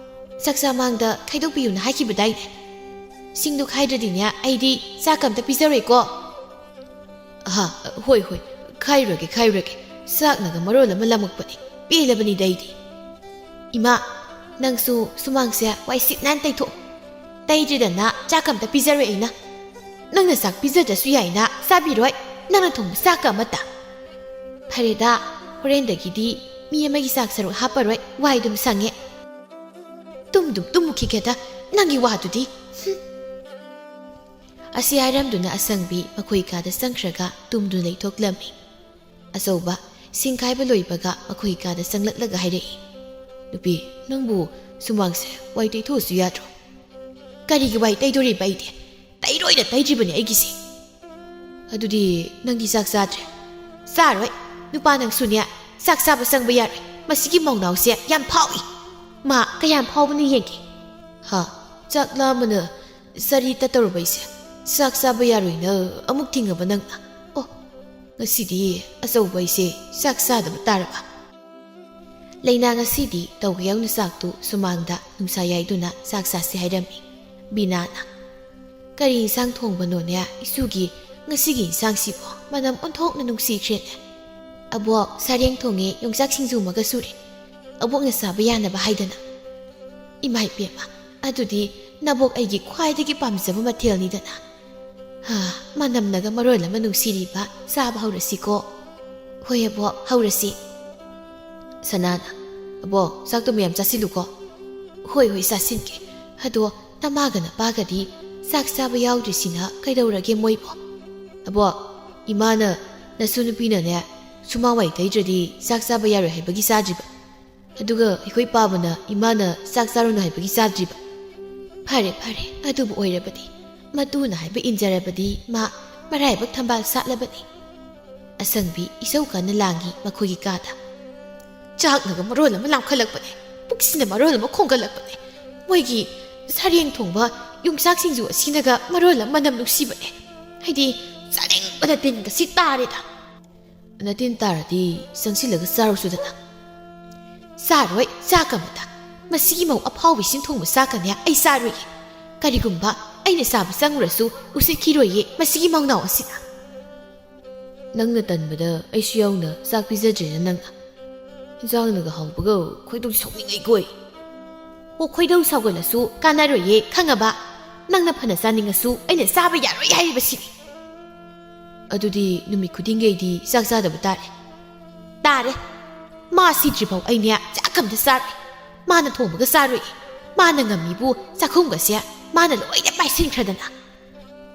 ꯆꯥꯛꯆꯥ ꯃꯥꯡꯗ ꯈꯥꯏꯗꯣꯛꯄꯤꯌꯨꯅ ꯍꯥꯏꯈꯤꯕꯗꯥꯏꯅꯦ? ꯁꯤꯡꯗꯨ ꯈꯥꯏꯗ꯭ꯔꯗꯤꯅꯦ ꯑꯩꯗꯤ ꯆꯥꯛ ꯑꯝꯇ ꯄꯤꯖꯔꯣꯏꯀꯣ꯫" "ꯑꯍꯥ, ꯍꯣꯏ, ꯍꯣꯏ, ꯈꯥꯏꯔꯨꯔꯒꯦ, ꯈꯥꯏꯔꯨꯔꯒꯦ꯫ ꯆꯥꯛꯅꯒ ꯃꯔꯣꯜ ꯑꯃ ꯂꯥꯝꯃꯛꯄꯅꯦ, ꯄꯦꯜꯂꯕꯅꯤꯗ ꯑꯩꯗꯤ꯫" "ꯏꯃꯥ, ꯅꯪꯁꯨ ꯁꯨꯃꯥꯡꯁꯦ ꯋꯥꯏ ꯁꯤꯠ ꯅꯥꯟ ꯇꯩꯊꯣꯛ꯫ ꯇꯩꯗ꯭ꯔꯤꯗꯅ ꯆꯥꯛ ꯑꯝꯇ ꯄꯤꯖꯔꯣꯏ ꯑꯩꯅ꯫" "ꯅꯪꯅ ꯆꯥꯛ ꯄꯤꯖꯗ꯭ꯔꯁꯨ ꯌꯥꯏꯅ, ꯆꯥꯕꯤꯔꯣꯏ ꯅꯪꯅ ꯊꯣꯡꯕ ꯆꯥꯛꯀ ꯑꯃꯠꯇ꯫" "ꯐꯔꯦꯗ, ꯍꯣꯔꯦꯟꯗꯒꯤꯗꯤ ꯃꯤ ꯑꯃꯒꯤ ꯆꯥꯛ ꯁꯔꯨꯛ ꯍꯥꯞꯄꯔꯣꯏ, ꯋꯥꯏ ꯑꯗꯨꯝ ꯁꯪꯉꯦ꯫" "ꯇꯨꯝꯗꯨꯝ ꯇꯨꯝꯃꯨꯈꯤꯒꯦꯗ, ꯅꯪꯒꯤ ꯋꯥꯗꯨꯗꯤ꯫" ꯍꯨꯝ꯫ ꯑꯁꯤ ꯍꯥꯏꯔꯝꯗꯨꯅ ꯑꯁꯪꯕꯤ ꯃꯈꯣꯏ ꯀꯥꯗ ꯆꯪꯈ꯭ꯔꯒ ꯇꯨꯝꯗꯨꯅ ꯂꯩꯊꯣꯛꯂꯝꯃꯤ꯫ ꯑꯆꯧꯕ ꯁꯤꯡꯈꯥꯏꯕ ꯂꯣꯏꯕꯒ ꯃꯈꯣꯏ ꯀꯥꯗ ꯆꯪꯂꯛꯂꯒ ꯍꯥꯏꯔꯛꯏ, "ꯅꯨꯄꯤ, ꯅꯪꯕꯨ ꯁꯨꯃꯥꯡꯁꯦ ꯋꯥꯏ ꯇꯩꯊꯣꯛꯑꯁꯨ ꯌꯥꯗ꯭ꯔꯣ?" "ꯀꯔꯤꯒꯤ ꯋꯥꯏ ꯇꯩꯗꯣꯔꯤꯕ ꯑꯩꯗꯤ? ꯇꯩꯔꯣꯏꯅ ꯇꯩꯗ꯭ꯔꯤꯕꯅꯦ ꯑꯩꯒꯤꯁꯦ꯫" "ꯑꯗꯨꯗꯤ ꯅꯪꯗꯤ ꯆꯥꯛ ꯆꯥꯗ꯭ꯔꯦ?" "ꯆꯥꯔꯣꯏ꯫ ꯅꯨꯄꯥ ꯅꯪꯁꯨꯅꯦ, ꯆꯥꯛ ꯆꯥꯕ ꯆꯪꯕ ꯌꯥꯔꯣꯏ꯫ ꯃꯁꯤꯒꯤ ꯃꯧꯅꯥꯎꯁꯦ ꯌꯥꯝ ꯐꯥꯎꯏ꯫ ꯃꯥ ꯀꯌꯥꯝ ꯐꯥꯎꯕꯅꯣ ꯌꯦꯡꯒꯦ꯫" "ꯍꯥ? ꯆꯥꯛ ꯂꯥꯝꯕꯅ ꯆꯔꯤ ꯇꯠꯇꯧꯔꯕ ꯑꯩꯁꯦ? ꯆꯥꯛ ꯆꯥꯕ ꯌꯥꯔꯣꯏꯅ ꯑꯃꯨꯛ ꯊꯤꯡꯉꯕ ꯅꯪꯅ? ꯑꯣ, ꯉꯁꯤꯗꯤ ꯑꯆꯧꯕ ꯑꯩꯁꯦ ꯆꯥꯛ ꯆꯥꯗꯕ ꯇꯥꯔꯕ?" ꯂꯩꯅꯥ ꯉꯁꯤꯗꯤ ꯇꯧꯒꯦ ꯌꯥꯎꯅ ꯆꯥꯛꯇꯨ ꯁꯨꯃꯥꯡꯗ ꯅꯨꯡꯁꯥ ꯌꯥꯏꯗꯨꯅ ꯆꯥꯛ ꯆꯥꯁꯤ ꯍꯥꯏꯔꯝꯃꯤ꯫ ꯕꯤꯅꯥꯅ, "ꯀꯔꯤ ꯏꯟꯁꯥꯡ ꯊꯣꯡꯕꯅꯣꯅꯦ ꯏꯁꯨꯒꯤ? ꯉꯁꯤꯒꯤ ꯏꯟꯁꯥꯡꯁꯤꯕꯣ ꯃꯅꯝ ꯑꯣꯟꯊꯣꯛꯅ ꯅꯨꯡꯁꯤꯈ꯭ꯔꯦꯅꯦ꯫ ꯑꯕꯣꯛ, ꯁꯥꯔꯦꯡ ꯊꯣꯡꯉꯦ, ꯌꯣꯡꯆꯥꯛ ꯁꯤꯡꯖꯨ ꯑꯃꯒ ꯁꯨꯔꯦ꯫ ꯑꯕꯣꯛꯅ ꯆꯥꯕ ꯌꯥꯅꯕ ꯍꯥꯏꯗꯅ꯫" "ꯏꯃꯥ ꯏꯕꯦꯝꯃ, ꯑꯗꯨꯗꯤ ꯅꯕꯣꯛ ꯑꯩꯒꯤ ꯈ꯭ꯋꯥꯏꯗꯒꯤ ꯄꯥꯝꯖꯕ ꯃꯊꯦꯜꯅꯤꯗꯅ꯫ ꯍꯥ, ꯃꯅꯝꯅꯒ ꯃꯔꯣꯜ ꯑꯃ ꯅꯨꯡꯁꯤꯔꯤꯕ, ꯆꯥꯕ ꯍꯧꯔꯁꯤꯀꯣ꯫" "ꯍꯣꯏ ꯑꯕꯣꯛ, ꯍꯧꯔꯁꯤ꯫" ꯁꯅꯥꯅ, "ꯑꯕꯣꯛ, ꯆꯥꯛꯇꯣ ꯃꯌꯥꯝ ꯆꯥꯁꯤꯜꯂꯨꯀꯣ꯫" "ꯍꯣꯏ, ꯍꯣꯏ, ꯆꯥꯁꯤꯟꯒꯦ꯫ ꯑꯗꯣ ꯅꯃꯥꯒ ꯅꯄꯥꯒꯗꯤ ꯆꯥꯛ ꯆꯥꯕ ꯌꯥꯎꯗ꯭ꯔꯤꯁꯤꯅ ꯀꯩꯗꯧꯔꯒꯦ ꯃꯣꯏꯕꯣ?" "ꯑꯕꯣꯛ, ꯏꯃꯥꯅ ꯅꯁꯨ ꯅꯨꯄꯤꯅꯅꯦ ꯁꯨꯃꯥꯡ ꯋꯥꯏ ꯇꯩꯗ꯭ꯔꯗꯤ ꯆꯥꯛ ꯆꯥꯕ ꯌꯥꯔꯣꯏ ꯍꯥꯏꯕꯒꯤ ꯆꯥꯗ꯭ꯔꯤꯕ꯫ ꯑꯗꯨꯒ ꯑꯩꯈꯣꯏ ꯄꯥꯕꯅ ꯏꯃꯥꯅ ꯆꯥꯛ ꯆꯥꯔꯨꯅꯨ ꯍꯥꯏꯕꯒꯤ ꯆꯥꯗ꯭ꯔꯤꯕ꯫" "ꯐꯔꯦ, ꯐꯔꯦ, ꯑꯗꯨꯕꯨ ꯑꯣꯏꯔꯕꯗꯤ, ꯃꯇꯨꯅ ꯍꯥꯏꯕ ꯏꯟꯖꯔꯕꯗꯤ ꯃꯥ ꯃꯔꯥꯏꯕꯛ ꯊꯝꯕꯥꯜ ꯁꯥꯠꯂꯕꯅꯤ꯫" ꯑꯁꯪꯕꯤ ꯏꯁꯧ ꯀꯟꯅ ꯂꯥꯡꯉꯤ ꯃꯈꯣꯏꯒꯤ ꯀꯥꯗ꯫ "ꯆꯥꯛꯅꯒ ꯃꯔꯣꯜ ꯑꯃ ꯂꯥꯝꯈꯠꯂꯛꯄꯅꯦ, ꯄꯨꯛꯁꯤꯅ ꯃꯔꯣꯜ ꯑꯃ ꯈꯣꯡꯒꯠꯂꯛꯄꯅꯦ꯫ ꯃꯣꯏꯒꯤ ꯁꯔꯦꯡ ꯊꯣꯡꯕ, ꯌꯣꯡꯆꯥꯛ ꯁꯤꯡꯖꯨ ꯑꯁꯤꯅꯒ ꯃꯔꯣꯜ ꯑꯃ ꯃꯅꯝ ꯅꯨꯡꯁꯤꯕꯅꯦ꯫ ꯍꯥꯏꯗꯤ ꯆꯥꯅꯤꯡꯕꯗ ꯇꯤꯟꯒ ꯁꯤꯠ ꯇꯥꯔꯦꯗ꯫ ꯅꯇꯤꯟ ꯇꯥꯔꯗꯤ ꯆꯪꯁꯤꯜꯂꯒ ꯆꯥꯔꯨꯁꯨꯗꯅ꯫ ꯆꯥꯔꯣꯏ, ꯆꯥꯛ ꯑꯃꯇ꯫ ꯃꯁꯤꯒꯤ ꯃꯧ ꯑꯐꯥꯎꯕꯤ ꯁꯤꯟ ꯊꯣꯡꯕ ꯆꯥꯛꯀꯅꯦ ꯑꯩ ꯆꯥꯔꯣꯏꯌꯦ꯫ ꯀꯔꯤꯒꯨꯝꯕ ꯑꯩꯅ ꯆꯥꯕ ꯆꯪꯉꯨꯔꯁꯨ ꯎꯁꯤꯠꯈꯤꯔꯣꯏꯌꯦ ꯃꯁꯤꯒꯤ ꯃꯧꯅꯥꯎ ꯑꯁꯤꯅ꯫ ꯅꯪꯅ ꯇꯟꯕꯗ ꯑꯩꯁꯨ ꯌꯥꯎꯅ ꯆꯥꯛ ꯄꯤꯖꯗ꯭ꯔꯦꯅ ꯅꯪꯅ꯫ ꯏꯟꯖꯥꯡꯅꯒ ꯍꯥꯎꯕꯒ ꯈꯣꯏꯗꯧ ꯁꯥꯎꯅꯤꯡꯉꯩ ꯀꯣꯏ꯫ ꯑꯣ, ꯈꯣꯏꯗꯧ ꯁꯥꯎꯒꯠꯂꯁꯨ ꯀꯥꯟꯅꯔꯣꯏꯌꯦ ꯈꯪꯉꯕ? ꯅꯪꯅ ꯐꯅ ꯆꯥꯅꯤꯡꯉꯁꯨ ꯑꯩꯅ ꯆꯥꯕ ꯌꯥꯔꯣꯏ ꯍꯥꯏꯔꯤꯕꯁꯤꯅꯤ꯫ ꯑꯗꯨꯗꯤ ꯅꯨꯃꯤꯠ ꯈꯨꯗꯤꯡꯒꯤ ꯑꯩꯗꯤ ꯆꯥꯛ ꯆꯥꯗꯕ ꯇꯥꯔꯦ꯫ ꯇꯥꯔꯦ꯫ ꯃꯥ ꯁꯤꯗ꯭ꯔꯤꯐꯥꯎ ꯑꯩꯅꯦ ꯆꯥꯛ ꯑꯝꯇ ꯆꯥꯔꯣꯏ꯫ ꯃꯥꯅ ꯊꯣꯡꯕꯒ ꯆꯥꯔꯣꯏ꯫ ꯃꯥꯅ ꯉꯝꯃꯤꯕꯨ ꯆꯥꯛꯈꯨꯝꯒꯁꯦ ꯃꯥꯅ ꯂꯣꯏꯅ ꯄꯥꯏꯁꯤꯟꯈ꯭ꯔꯗꯅ꯫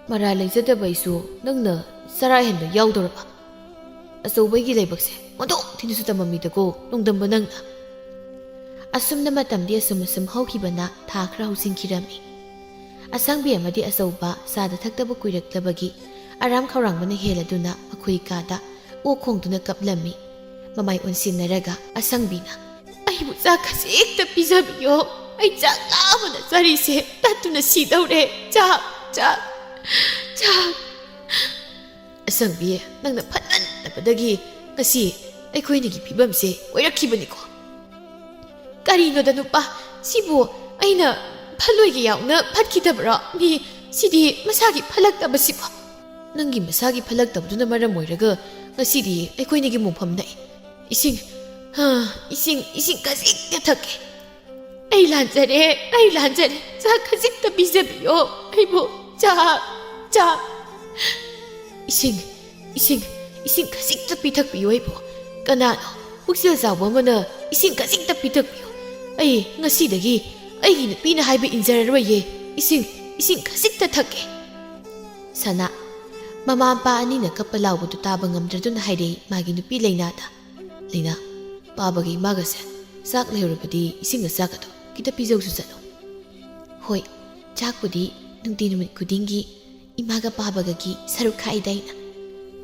ꯃꯔꯥꯜ ꯂꯩꯖꯗꯕ ꯑꯩꯁꯨ ꯅꯪꯅ ꯆꯔꯥ ꯍꯦꯟꯕ ꯌꯥꯎꯗꯧꯔꯕ? ꯑꯆꯧꯕꯒꯤ ꯂꯥꯏꯕꯛꯁꯦ ꯑꯣꯟꯊꯣꯛ ꯊꯤꯅꯁꯨ ꯇꯝꯃꯝꯃꯤꯗꯀꯣ ꯅꯣꯡꯗꯝꯕ ꯅꯪꯅ꯫ ꯑꯁꯨꯝꯅ ꯃꯇꯝꯗꯤ ꯑꯁꯨꯝ ꯑꯁꯨꯝ ꯍꯧꯈꯤꯕꯅ ꯊꯥ ꯈꯔ ꯍꯧꯖꯤꯟꯈꯤꯔꯝꯃꯤ꯫ ꯑꯁꯪꯕꯤ ꯑꯃꯗꯤ ꯑꯆꯧꯕ ꯆꯥꯗ ꯊꯛꯇꯕ ꯀꯨꯏꯔꯛꯂꯕꯒꯤ ꯑꯔꯥꯝ ꯈꯧꯔꯥꯡꯕꯅ ꯍꯦꯜꯂꯗꯨꯅ ꯃꯈꯣꯏ ꯀꯥꯗ ꯑꯣꯛ ꯈꯣꯡꯗꯨꯅ ꯀꯞꯂꯝꯃꯤ꯫ ꯃꯃꯥꯏ ꯑꯣꯟꯁꯤꯟꯅꯔꯒ ꯑꯁꯪꯕꯤꯅ, "ꯑꯩꯕꯨ ꯆꯥꯛ ꯈꯖꯤꯛꯇ ꯄꯤꯖꯕꯤꯌꯣ꯫ ꯑꯩ ꯆꯥꯛ ꯂꯥꯝꯕꯅ ꯆꯔꯤꯁꯦ ꯇꯠꯇꯨꯅ ꯁꯤꯗꯧꯔꯦ꯫ ꯆꯥꯛ, ꯆꯥꯛ, ꯆꯥꯛ꯫ ꯑꯁꯪꯕꯤ, ꯅꯪꯅ ꯐꯠꯃꯟꯗꯕꯗꯒꯤ ꯉꯁꯤ ꯑꯩꯈꯣꯏꯅꯤꯒꯤ ꯐꯤꯕꯝꯁꯦ ꯑꯣꯏꯔꯛꯈꯤꯕꯅꯤꯀꯣ꯫" "ꯀꯔꯤꯅꯣꯗ ꯅꯨꯄꯥ, ꯁꯤꯕꯨ ꯑꯩꯅ ꯐꯠꯂꯣꯏꯒꯦ ꯌꯥꯎꯅ ꯐꯠꯈꯤꯗꯕ꯭ꯔꯣ? ꯃꯤ ꯁꯤꯗꯤ ꯃꯁꯥꯒꯤ ꯐꯠꯂꯛꯇꯕꯁꯤꯕꯨ꯫" "ꯅꯪꯒꯤ ꯃꯁꯥꯒꯤ ꯐꯠꯂꯛꯇꯕꯗꯨꯅ ꯃꯔꯝ ꯑꯣꯏꯔꯒ ꯉꯁꯤꯗꯤ ꯑꯩꯈꯣꯏꯅꯤꯒꯤ ꯃꯣꯡꯐꯝ ꯅꯛꯏ꯫ ꯏꯁꯤꯡ, ꯍꯥ, ꯏꯁꯤꯡ, ꯏꯁꯤꯡ ꯈꯖꯤꯛꯇ ꯊꯛꯀꯦ꯫" "ꯑꯩ ꯂꯥꯟꯖꯔꯦ, ꯑꯩ ꯂꯥꯟꯖꯔꯦ꯫ ꯆꯥꯛ ꯈꯖꯤꯛꯇ ꯄꯤꯖꯕꯤꯌꯣ ꯑꯩꯕꯨ꯫ ꯆꯥꯛ, ꯆꯥꯛ꯫" "ꯏꯁꯤꯡ, ꯏꯁꯤꯡ, ꯏꯁꯤꯡ ꯈꯖꯤꯛꯇ ꯄꯤꯊꯛꯄꯤꯌꯨ ꯑꯩꯕꯨ꯫ ꯀꯅꯥꯅꯣ ꯄꯨꯛꯆꯦꯜ ꯆꯥꯎꯕ ꯑꯃꯅ ꯏꯁꯤꯡ ꯈꯖꯤꯛꯇ ꯄꯤꯊꯛꯄꯤꯌꯨ꯫ ꯑꯩ ꯉꯁꯤꯗꯒꯤ ꯑꯩꯒꯤ ꯅꯨꯄꯤꯅ ꯍꯥꯏꯕ ꯏꯟꯖꯔꯔꯣꯏꯌꯦ꯫ ꯏꯁꯤꯡ, ꯏꯁꯤꯡ ꯈꯖꯤꯛꯇ ꯊꯛꯀꯦ꯫" ꯁꯅꯥ, ꯃꯃꯥ ꯃꯄꯥ ꯑꯅꯤꯅ ꯀꯞꯄ ꯂꯥꯎꯕꯗꯨ ꯇꯥꯕ ꯉꯝꯗ꯭ꯔꯗꯨꯅ ꯍꯥꯏꯔꯛꯏ ꯃꯥꯒꯤ ꯅꯨꯄꯤ ꯂꯩꯅꯥꯗ꯫ "ꯂꯩꯅꯥ, ꯄꯥꯕꯒ ꯏꯃꯥꯒꯁꯦ ꯆꯥꯛ ꯂꯩꯍꯧꯔꯕꯗꯤ ꯏꯁꯤꯡꯒ ꯆꯥꯛꯀꯗꯣ ꯈꯤꯇ ꯄꯤꯖꯧꯁꯨ ꯆꯠꯂꯣ꯫" "ꯍꯣꯏ, ꯆꯥꯛꯄꯨꯗꯤ ꯅꯨꯡꯇꯤ ꯅꯨꯃꯤꯠ ꯈꯨꯗꯤꯡꯒꯤ ꯏꯃꯥꯒ ꯄꯥꯕꯒꯒꯤ ꯁꯔꯨꯛ ꯈꯥꯛꯏꯗ ꯑꯩꯅ꯫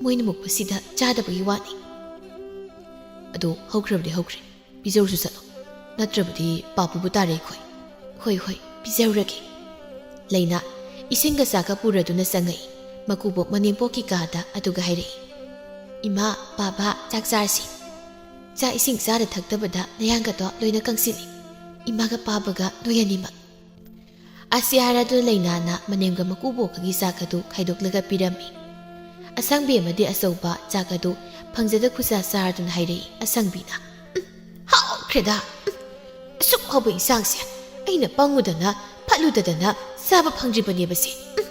ꯃꯣꯏꯅ ꯃꯨꯛꯄꯁꯤꯗ ꯆꯥꯗꯕꯒꯤ ꯋꯥꯅꯤ꯫" "ꯑꯗꯣ ꯍꯧꯈ꯭ꯔꯕꯗꯤ ꯍꯧꯈ꯭ꯔꯦ, ꯄꯤꯖꯧꯁꯨ ꯆꯠꯂꯣ꯫ ꯅꯠꯇ꯭ꯔꯕꯗꯤ ꯄꯥꯄꯨꯕꯨ ꯇꯥꯔꯦ ꯑꯩꯈꯣꯏ꯫" "ꯍꯣꯏ, ꯍꯣꯏ, ꯄꯤꯖꯧꯔꯒꯦ꯫" ꯂꯩꯅꯥ ꯏꯁꯤꯡꯒ ꯆꯥꯛꯀ ꯄꯨꯔꯗꯨꯅ ꯆꯪꯉꯛꯏ꯫ ꯃꯀꯨꯕꯣꯛ ꯃꯅꯦꯝꯄꯣꯛꯀꯤ ꯀꯥꯗ, ꯑꯗꯨꯒ ꯍꯥꯏꯔꯛꯏ, "ꯏꯃꯥ, ꯄꯥꯕ, ꯆꯥꯛ ꯆꯥꯔꯁꯤ꯫ ꯆꯥꯛ ꯏꯁꯤꯡ ꯆꯥꯗ ꯊꯛꯇꯕꯗ ꯅꯌꯥꯡꯒꯗꯣ ꯂꯣꯏꯅ ꯀꯪꯁꯤꯜꯂꯤ꯫ ꯏꯃꯥꯒ ꯄꯥꯕꯒ ꯅꯣꯏ ꯑꯅꯤꯃꯛ꯫" ꯑꯁꯤ ꯍꯥꯏꯔꯗꯨꯅ ꯂꯩꯅꯥꯅ ꯃꯅꯦꯝꯒ ꯃꯀꯨꯕꯣꯛꯀꯒꯤ ꯆꯥꯛ ꯑꯗꯨ ꯈꯥꯏꯗꯣꯛꯂꯒ ꯄꯤꯔꯝꯃꯤ꯫ ꯑꯁꯪꯕꯤ ꯑꯃꯗꯤ ꯑꯆꯧꯕ ꯆꯥꯛ ꯑꯗꯨ ꯐꯪꯖꯗ ꯈꯨꯠꯁꯥ ꯆꯥꯔꯗꯨꯅ ꯍꯥꯏꯔꯛꯏ꯫ ꯑꯁꯪꯕꯤꯅ, "ꯎꯝ, ꯍꯥꯎꯈ꯭ꯔꯦꯗ꯫ ꯎꯝ, ꯑꯁꯨꯛ ꯍꯥꯎꯕ ꯏꯟꯁꯥꯡꯁꯦ ꯑꯩꯅ ꯄꯪꯉꯨꯗꯅ ꯐꯠꯂꯨꯗꯗꯅ ꯆꯥꯕ ꯐꯪꯗ꯭ꯔꯤꯕꯅꯦꯕꯁꯦ꯫ ꯎꯝ꯫"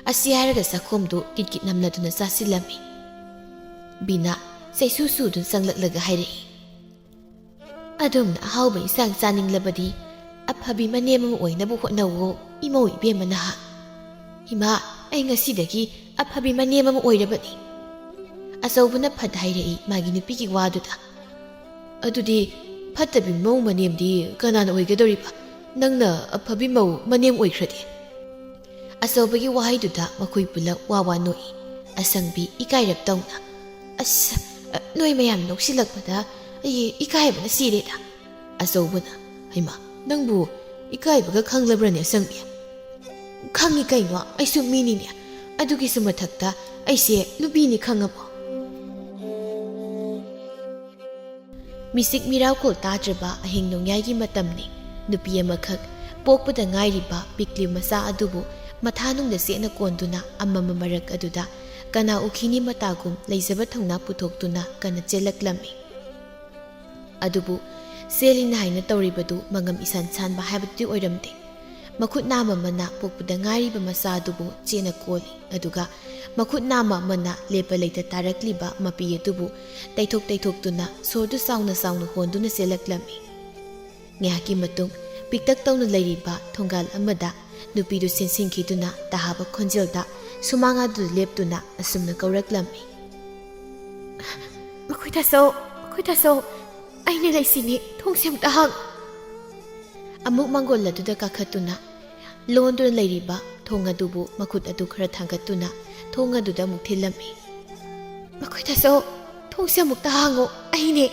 ꯑꯁꯤ ꯍꯥꯏꯔꯒ ꯆꯥꯛꯈꯣꯝꯗꯨ ꯀꯤꯠ ꯀꯤꯠ ꯅꯝꯅꯗꯨꯅ ꯆꯥꯁꯤꯜꯂꯝꯃꯤ꯫ ꯕꯤꯅꯥ ꯆꯩꯁꯨ ꯁꯨꯗꯨꯅ ꯆꯪꯂꯛꯂꯒ ꯍꯥꯏꯔꯛꯏ, "ꯑꯗꯣꯝꯅ ꯑꯍꯥꯎꯕ ꯏꯟꯁꯥꯡ ꯆꯥꯅꯤꯡꯂꯕꯗꯤ ꯑꯐꯕꯤ ꯃꯅꯦꯝ ꯑꯃ ꯑꯣꯏꯅꯕ ꯍꯣꯠꯅꯧꯋꯣ, ꯏꯃꯧ ꯏꯕꯦꯝꯃ ꯅꯍꯥꯛ꯫" "ꯏꯃꯥ, ꯑꯩ ꯉꯁꯤꯗꯒꯤ ꯑꯐꯕꯤ ꯃꯅꯦꯝ ꯑꯃ ꯑꯣꯏꯔꯕꯅꯤ꯫" ꯑꯆꯧꯕꯅ ꯐꯠ ꯍꯥꯏꯔꯛꯏ ꯃꯥꯒꯤ ꯅꯨꯄꯤꯒꯤ ꯋꯥꯗꯨꯗ꯫ "ꯑꯗꯨꯗꯤ ꯐꯠꯇꯕꯤ ꯃꯧ ꯃꯅꯦꯝꯗꯤ ꯀꯅꯥꯅ ꯑꯣꯏꯒꯗꯧꯔꯤꯕ? ꯅꯪꯅ ꯑꯐꯕꯤ ꯃꯧ ꯃꯅꯦꯝ ꯑꯣꯏꯈ꯭ꯔꯗꯤ?" ꯑꯆꯧꯕꯒꯤ ꯋꯥꯍꯩꯗꯨꯗ ꯃꯈꯣꯏ ꯄꯨꯂꯞ ꯋꯥ ꯋꯥ ꯅꯣꯛꯏ꯫ ꯑꯁꯪꯕꯤ ꯏꯀꯥꯏꯔꯞ ꯇꯧꯅ, "ꯑꯁ, ꯅꯣꯏ ꯃꯌꯥꯝ ꯅꯣꯛꯁꯤꯜꯂꯛꯄꯗ ꯑꯩ ꯏꯀꯥꯏꯕꯅ ꯁꯤꯔꯦꯗ꯫" ꯑꯆꯧꯕꯅ, "ꯍꯩꯃꯥ, ꯅꯪꯕꯨ ꯏꯀꯥꯏꯕꯒ ꯈꯪꯂꯕ꯭ꯔꯅꯦ, ꯑꯁꯪꯕꯤ?" "ꯈꯪꯉꯤ ꯀꯩꯅꯣ, ꯑꯩꯁꯨ ꯃꯤꯅꯤꯅꯦ꯫ ꯑꯗꯨꯒꯤꯁꯨ ꯃꯊꯛꯇ ꯑꯩꯁꯦ ꯅꯨꯄꯤꯅꯤ, ꯈꯪꯉꯕꯣ?" ꯃꯤꯆꯤꯛ ꯃꯤꯔꯥꯎꯈꯣꯜ ꯇꯥꯗ꯭ꯔꯕ ꯑꯍꯤꯡ ꯅꯣꯡꯌꯥꯏꯒꯤ ꯃꯇꯝꯅꯤ꯫ ꯅꯨꯄꯤ ꯑꯃꯈꯛ ꯄꯣꯛꯄꯗ ꯉꯥꯏꯔꯤꯕ ꯄꯤꯛꯂꯤ ꯃꯆꯥ ꯑꯗꯨꯕꯨ ꯃꯊꯥꯅꯨꯡꯗ ꯆꯦꯠꯅ ꯀꯣꯟꯗꯨꯅ ꯑꯃꯝꯕ ꯃꯔꯛ ꯑꯗꯨꯗ ꯀꯅꯥ ꯎꯈꯤꯅꯤ ꯃꯇꯥꯒꯨꯝ ꯂꯩꯖꯕ ꯊꯧꯅꯥ ꯄꯨꯊꯣꯛꯇꯨꯅ ꯀꯟꯅ ꯆꯦꯜꯂꯛꯂꯝꯃꯤ꯫ ꯑꯗꯨꯕꯨ ꯆꯦꯜꯂꯤꯅ ꯍꯥꯏꯅ ꯇꯧꯔꯤꯕꯗꯨ ꯃꯉꯝ ꯏꯁꯥꯟ ꯁꯥꯟꯕ ꯍꯥꯏꯕꯗꯨꯗꯤ ꯑꯣꯏꯔꯝꯗꯦ꯫ ꯃꯈꯨꯠ ꯅꯥꯝꯃ ꯑꯃꯅ ꯄꯣꯛꯄꯗ ꯉꯥꯏꯔꯤꯕ ꯃꯆꯥ ꯑꯗꯨꯕꯨ ꯆꯦꯠꯅ ꯀꯣꯜꯂꯤ, ꯑꯗꯨꯒ ꯃꯈꯨꯠ ꯅꯥꯝꯃ ꯑꯃꯅ ꯂꯦꯞꯄ ꯂꯩꯇ ꯇꯥꯔꯛꯂꯤꯕ ꯃꯄꯤ ꯑꯗꯨꯕꯨ ꯇꯩꯊꯣꯛ ꯇꯩꯊꯣꯛꯇꯨꯅ ꯁꯣꯔꯗꯨ ꯆꯥꯎꯅ ꯆꯥꯎꯅ ꯍꯣꯟꯗꯨꯅ ꯆꯦꯜꯂꯛꯂꯝꯃꯤ꯫ ꯉꯥꯏꯍꯥꯛꯀꯤ ꯃꯇꯨꯡ ꯄꯤꯛꯇꯛ ꯇꯧꯅ ꯂꯩꯔꯤꯕ ꯊꯣꯡꯒꯥꯜ ꯑꯃꯗ ꯅꯨꯄꯤꯗꯨ ꯆꯦꯟꯁꯤꯟꯈꯤꯗꯨꯅ ꯇꯥꯍꯥꯕ ꯈꯣꯟꯖꯦꯜꯗ ꯁꯨꯃꯥꯡ ꯑꯗꯨꯗ ꯂꯦꯞꯇꯨꯅ ꯑꯁꯨꯝꯅ ꯀꯧꯔꯛꯂꯝꯃꯤ, "ꯃꯈꯣꯏ ꯇꯥꯆꯧ, ꯃꯈꯣꯏ ꯇꯥꯆꯧ, ꯑꯩꯅ ꯂꯩꯁꯤꯅꯤ, ꯊꯣꯡꯁꯦ ꯑꯃꯨꯛꯇ ꯍꯥꯡ꯫" ꯑꯃꯨꯛ ꯃꯥꯡꯒꯣꯜ ꯑꯗꯨꯗ ꯀꯥꯈꯠꯇꯨꯅ ꯂꯣꯟꯗꯨꯅ ꯂꯩꯔꯤꯕ ꯊꯣꯡ ꯑꯗꯨꯕꯨ ꯃꯈꯨꯠ ꯑꯗꯨ ꯈꯔ ꯊꯥꯡꯒꯠꯇꯨꯅ ꯊꯣꯡ ꯑꯗꯨꯗ ꯑꯃꯨꯛ ꯊꯤꯜꯂꯝꯃꯤ꯫ "ꯃꯈꯣꯏ ꯇꯥꯆꯧ, ꯊꯣꯡꯁꯦ ꯑꯃꯨꯛꯇ ꯍꯥꯡꯉꯣ, ꯑꯩꯅꯦ꯫"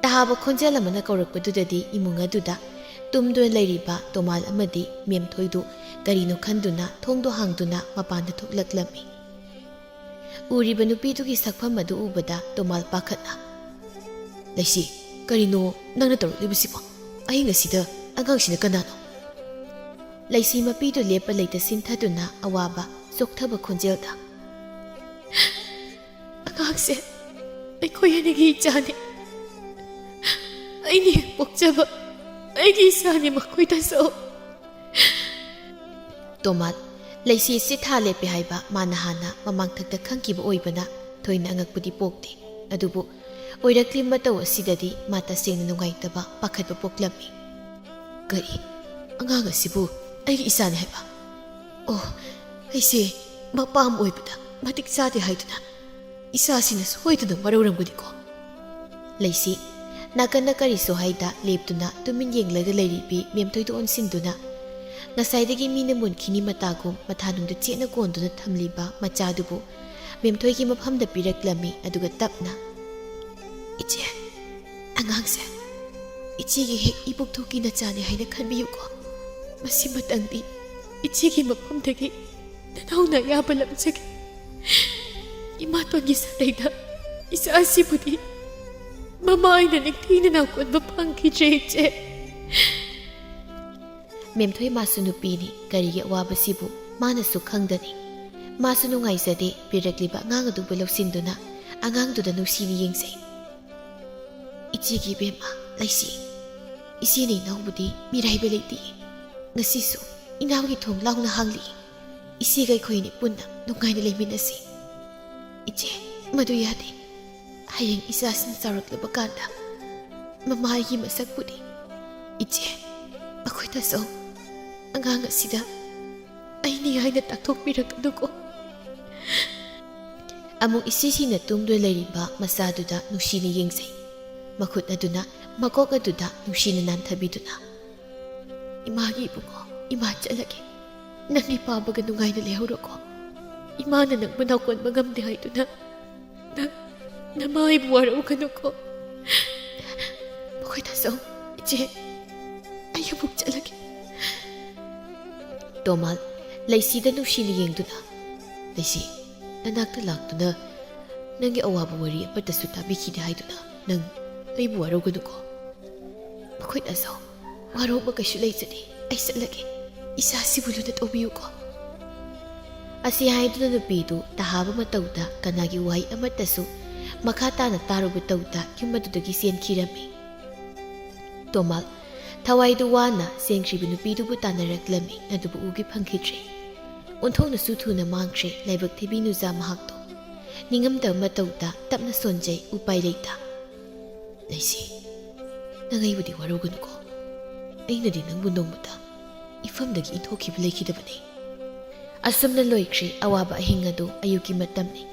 ꯇꯥꯕ ꯈꯣꯟꯖꯦꯜ ꯑꯃꯅ ꯀꯧꯔꯛꯄꯗꯨꯗꯗꯤ ꯏꯃꯨꯡ ꯑꯗꯨꯗ ꯇꯨꯝꯗꯨꯅ ꯂꯩꯔꯤꯕ ꯇꯣꯃꯥꯜ ꯑꯃꯗꯤ ꯃꯦꯝꯊꯣꯏꯗꯨ ꯀꯔꯤꯅꯣ ꯈꯟꯗꯨꯅ ꯊꯣꯡꯗꯣ ꯍꯥꯡꯗꯨꯅ ꯃꯄꯥꯟꯗ ꯊꯣꯛꯂꯛꯂꯝꯃꯤ꯫ ꯎꯔꯤꯕ ꯅꯨꯄꯤꯗꯨꯒꯤ ꯁꯛꯐꯝ ꯑꯗꯨ ꯎꯕꯗ ꯇꯣꯃꯥꯜ ꯄꯥꯈꯠꯅ, "ꯂꯩꯁꯤ, ꯀꯔꯤꯅꯣ ꯅꯪꯅ ꯇꯧꯔꯛꯂꯤꯕꯁꯤꯕꯣ? ꯑꯍꯤꯡ ꯑꯁꯤꯗ ꯑꯉꯥꯡꯁꯤꯅ ꯀꯅꯥꯅꯣ?" ꯂꯩꯁꯤ ꯃꯄꯤꯗꯨ ꯂꯦꯞꯄ ꯂꯩꯇ ꯁꯤꯟꯊꯗꯨꯅ ꯑꯋꯥꯕ ꯆꯣꯛꯊꯕ ꯈꯣꯟꯖꯦꯜꯗ, "ꯑꯉꯥꯡꯁꯦ ꯑꯩꯈꯣꯏ ꯑꯅꯤꯒꯤ ꯏꯆꯥꯅꯤ꯫ ꯑꯩꯅ ꯍꯦꯛ ꯄꯣꯛꯆꯕ ꯑꯩꯒꯤ ꯏꯆꯥꯅꯤ ꯃꯈꯣꯏꯗꯁꯨ꯫" ꯇꯣꯃꯥꯠ, ꯂꯩꯁꯤ ꯆꯤꯊꯥ ꯂꯦꯞꯄꯦ ꯍꯥꯏꯕ ꯃꯥꯅ ꯍꯥꯟꯅ ꯃꯃꯥꯡꯊꯛꯇ ꯈꯪꯈꯤꯕ ꯑꯣꯏꯕꯅ ꯊꯣꯏꯅ ꯑꯉꯛꯄꯗꯤ ꯄꯣꯛꯇꯦ꯫ ꯑꯗꯨꯕꯨ ꯑꯣꯏꯔꯛꯂꯤꯕ ꯃꯇꯧ ꯑꯁꯤꯗꯗꯤ ꯃꯥ ꯇꯁꯦꯡꯅ ꯅꯨꯡꯉꯥꯏꯇꯕ, ꯄꯥꯈꯠꯄ ꯄꯣꯛꯂꯝꯃꯤ꯫ "ꯀꯔꯤ? ꯑꯉꯥꯡ ꯑꯁꯤꯕꯨ ꯑꯩꯒꯤ ꯏꯆꯥꯅꯤ ꯍꯥꯏꯕ? ꯑꯣ, ꯑꯩꯁꯦ ꯃꯄꯥ ꯑꯃ ꯑꯣꯏꯕꯗ ꯃꯇꯤꯛ ꯆꯥꯗꯦ ꯍꯥꯏꯗꯨꯅ ꯏꯆꯥꯁꯤꯅ ꯁꯣꯏꯗꯅ ꯋꯥꯔꯧꯔꯝꯒꯅꯤꯀꯣ꯫" ꯂꯩꯁꯤ ꯅꯥꯀꯟꯗ ꯀꯔꯤꯁꯨ ꯍꯥꯏꯗ ꯂꯦꯞꯇꯨꯅ ꯇꯨꯃꯤꯟ ꯌꯦꯡꯂꯒ ꯂꯩꯔꯤꯕꯤ ꯃꯦꯝꯊꯣꯏꯗ ꯑꯣꯟꯁꯤꯟꯗꯨꯅ ꯉꯁꯥꯏꯗꯒꯤ ꯃꯤꯅ ꯃꯨꯟꯈꯤꯅꯤ ꯃꯇꯥꯒꯨꯝ ꯃꯊꯥꯅꯨꯡꯗ ꯆꯦꯠꯅ ꯀꯣꯟꯗꯨꯅ ꯊꯝꯂꯤꯕ ꯃꯆꯥꯗꯨꯕꯨ ꯃꯦꯝꯊꯣꯏꯒꯤ ꯃꯐꯝꯗ ꯄꯤꯔꯛꯂꯝꯃꯤ꯫ ꯑꯗꯨꯒ ꯇꯞꯅ, "ꯏꯆꯦ, ꯑꯉꯥꯡꯁꯦ ꯏꯆꯦꯒꯤ ꯍꯦꯛ ꯏꯄꯨꯛꯊꯣꯛꯀꯤ ꯅꯆꯥꯅꯤ ꯍꯥꯏꯅ ꯈꯟꯕꯤꯌꯨꯀꯣ꯫ ꯃꯁꯤꯃꯇꯪꯗꯤ ꯏꯆꯦꯒꯤ ꯃꯐꯝꯗꯒꯤ ꯅꯅꯥꯎꯅ ꯑꯌꯥꯕ ꯂꯧꯖꯒꯦ꯫ ꯏꯃꯥꯇꯣꯟꯒꯤ ꯁꯥꯂꯩꯗ ꯏꯆꯥ ꯑꯁꯤꯕꯨꯗꯤ ꯃꯃꯥ ꯑꯩꯅ ꯅꯤꯡꯊꯤꯅ ꯅꯥꯎꯀꯣꯟꯕ ꯐꯪꯈꯤꯗ꯭ꯔꯦ, ꯏꯆꯦ꯫" ꯃꯦꯝꯊꯣꯏ ꯃꯥꯁꯨ ꯅꯨꯄꯤꯅꯤ, ꯀꯔꯤꯒꯤ ꯑꯋꯥꯕꯁꯤꯕꯨ ꯃꯥꯅꯁꯨ ꯈꯪꯗꯅꯤ꯫ ꯃꯥꯁꯨ ꯅꯨꯡꯉꯥꯏꯖꯗꯦ, ꯄꯤꯔꯛꯂꯤꯕ ꯑꯉꯥꯡ ꯑꯗꯨꯕꯨ ꯂꯧꯁꯤꯟꯗꯨꯅ ꯑꯉꯥꯡꯗꯨꯗ ꯅꯨꯡꯁꯤꯅ ꯌꯦꯡꯖꯩ꯫ "ꯏꯆꯦꯒꯤ ꯏꯕꯦꯝꯃ ꯂꯩꯁꯤ, ꯏꯆꯦꯅ ꯏꯅꯥꯎꯕꯨꯗꯤ ꯃꯤꯔꯥꯏꯕ ꯂꯩꯇꯦ꯫ ꯉꯁꯤꯁꯨ ꯏꯅꯥꯎꯒꯤ ꯊꯣꯡ ꯂꯥꯎꯅ ꯍꯥꯡꯂꯤ꯫ ꯏꯆꯦꯒ ꯑꯩꯈꯣꯏ ꯑꯅꯤ ꯄꯨꯟꯅ ꯅꯨꯡꯉꯥꯏꯅ ꯂꯩꯃꯤꯟꯅꯁꯤ꯫" "ꯏꯆꯦ, ꯃꯗꯨ ꯌꯥꯗꯦ꯫ ꯍꯌꯦꯡ ꯏꯆꯥꯁꯤꯅ ꯆꯥꯎꯔꯛꯂꯕ ꯀꯥꯟꯗ ꯃꯃꯥ ꯑꯩꯒꯤ ꯃꯁꯛꯄꯨꯗꯤ, ꯏꯆꯦ, ꯃꯈꯣꯏꯗꯁꯨ ꯑꯉꯥꯡ ꯑꯁꯤꯗ ꯑꯩꯅꯤ ꯍꯥꯏꯅ ꯇꯥꯛꯊꯣꯛꯄꯤꯔꯛꯀꯅꯨꯀꯣ꯫" ꯑꯃꯨꯛ ꯏꯁꯤ ꯁꯤꯅ ꯇꯨꯝꯗꯨꯅ ꯂꯩꯔꯤꯕ ꯃꯆꯥꯗꯨꯗ ꯅꯨꯡꯁꯤꯅ ꯌꯦꯡꯖꯩ꯫ ꯃꯈꯨꯠ ꯑꯗꯨꯅ ꯃꯀꯣꯛ ꯑꯗꯨꯗ ꯅꯨꯡꯁꯤꯅ ꯅꯥꯟꯊꯕꯤꯗꯨꯅ, "ꯏꯃꯥꯒꯤ ꯏꯕꯨꯡꯉꯣ, ꯏꯃꯥ ꯆꯠꯂꯒꯦ꯫ ꯅꯪꯒꯤ ꯄꯥꯕꯒ ꯅꯨꯡꯉꯥꯏꯅ ꯂꯩꯍꯧꯔꯣꯀꯣ꯫ ꯏꯃꯥꯅ ꯅꯪꯕꯨ ꯅꯥꯎꯀꯣꯟꯕ ꯉꯝꯗꯦ ꯍꯥꯏꯗꯨꯅ ꯅꯪ ꯅꯃꯥ ꯑꯩꯕꯨ ꯋꯥꯔꯧꯒꯅꯨꯀꯣ꯫" ꯃꯈꯣꯏꯗꯁꯨ, "ꯏꯆꯦ, ꯑꯩ ꯑꯃꯨꯛ ꯆꯠꯂꯒꯦ꯫ ꯇꯣꯃꯥꯜ ꯂꯩꯁꯤꯗ ꯅꯨꯡꯁꯤꯅ ꯌꯦꯡꯗꯨꯅ, "ꯂꯩꯁꯤ, ꯅꯅꯥꯛꯇ ꯂꯥꯛꯇꯨꯅ ꯅꯪꯒꯤ ꯑꯋꯥꯕ ꯋꯥꯔꯤ ꯑꯃꯠꯇꯁꯨ ꯇꯥꯕꯤꯈꯤꯗꯦ ꯍꯥꯏꯗꯨꯅ ꯅꯪ ꯑꯩꯕꯨ ꯋꯥꯔꯧꯒꯅꯨꯀꯣ꯫ ꯃꯈꯣꯏꯅꯁꯨ ꯋꯥꯔꯧꯕ ꯀꯩꯁꯨ ꯂꯩꯖꯗꯦ꯫ ꯑꯩ ꯆꯠꯂꯒꯦ꯫ ꯏꯆꯥꯁꯤꯕꯨ ꯂꯨꯅ ꯇꯧꯕꯤꯌꯨꯀꯣ"꯫ ꯑꯁꯤ ꯍꯥꯏꯗꯨꯅ ꯅꯨꯄꯤꯗꯨ ꯇꯍꯥꯕ ꯃꯇꯧꯗ ꯀꯅꯥꯒꯤ ꯋꯥꯍꯩ ꯑꯃꯠꯇꯁꯨ ꯃꯈꯥ ꯇꯥꯅ ꯇꯥꯔꯨꯕ ꯇꯧꯗ ꯌꯨꯝ ꯑꯗꯨꯗꯒꯤ ꯆꯦꯟꯈꯤꯔꯝꯃꯤ꯫ ꯇꯣꯃꯥꯜ ꯊꯋꯥꯏꯗꯨ ꯋꯥꯅ ꯆꯦꯟꯈ꯭ꯔꯤꯕ ꯅꯨꯄꯤꯗꯨꯕꯨ ꯇꯥꯟꯅꯔꯛꯂꯝꯃꯤ, ꯑꯗꯨꯕꯨ ꯎꯒꯦ ꯐꯪꯈꯤꯗ꯭ꯔꯦ꯫ ꯑꯣꯟꯊꯣꯛꯅꯁꯨ ꯊꯨꯅ ꯃꯥꯡꯈ꯭ꯔꯦ ꯂꯥꯏꯕꯛ ꯊꯤꯕꯤ ꯅꯨꯖꯥ ꯃꯍꯥꯛꯇꯣ꯫ ꯅꯤꯡꯉꯝꯗꯕ ꯃꯇꯧꯗ ꯇꯞꯅ ꯁꯣꯟꯖꯩ, ꯎꯄꯥꯏ ꯂꯩꯇ꯫ "ꯂꯩꯁꯤ, ꯅꯪ ꯑꯩꯕꯨꯗꯤ ꯋꯥꯔꯧꯒꯅꯨꯀꯣ꯫ ꯑꯩꯅꯗꯤ ꯅꯪꯕꯨ ꯅꯣꯡꯃꯇ ꯏꯐꯝꯗꯒꯤ ꯏꯟꯊꯣꯛꯈꯤꯕ ꯂꯩꯈꯤꯗꯕꯅꯤ"꯫ ꯑꯁꯨꯝꯅ ꯂꯣꯏꯈ꯭ꯔꯦ ꯑꯋꯥꯕ ꯑꯍꯤꯡ ꯑꯗꯨ꯫ ꯑꯌꯨꯛꯀꯤ ꯃꯇꯝꯅꯤ꯫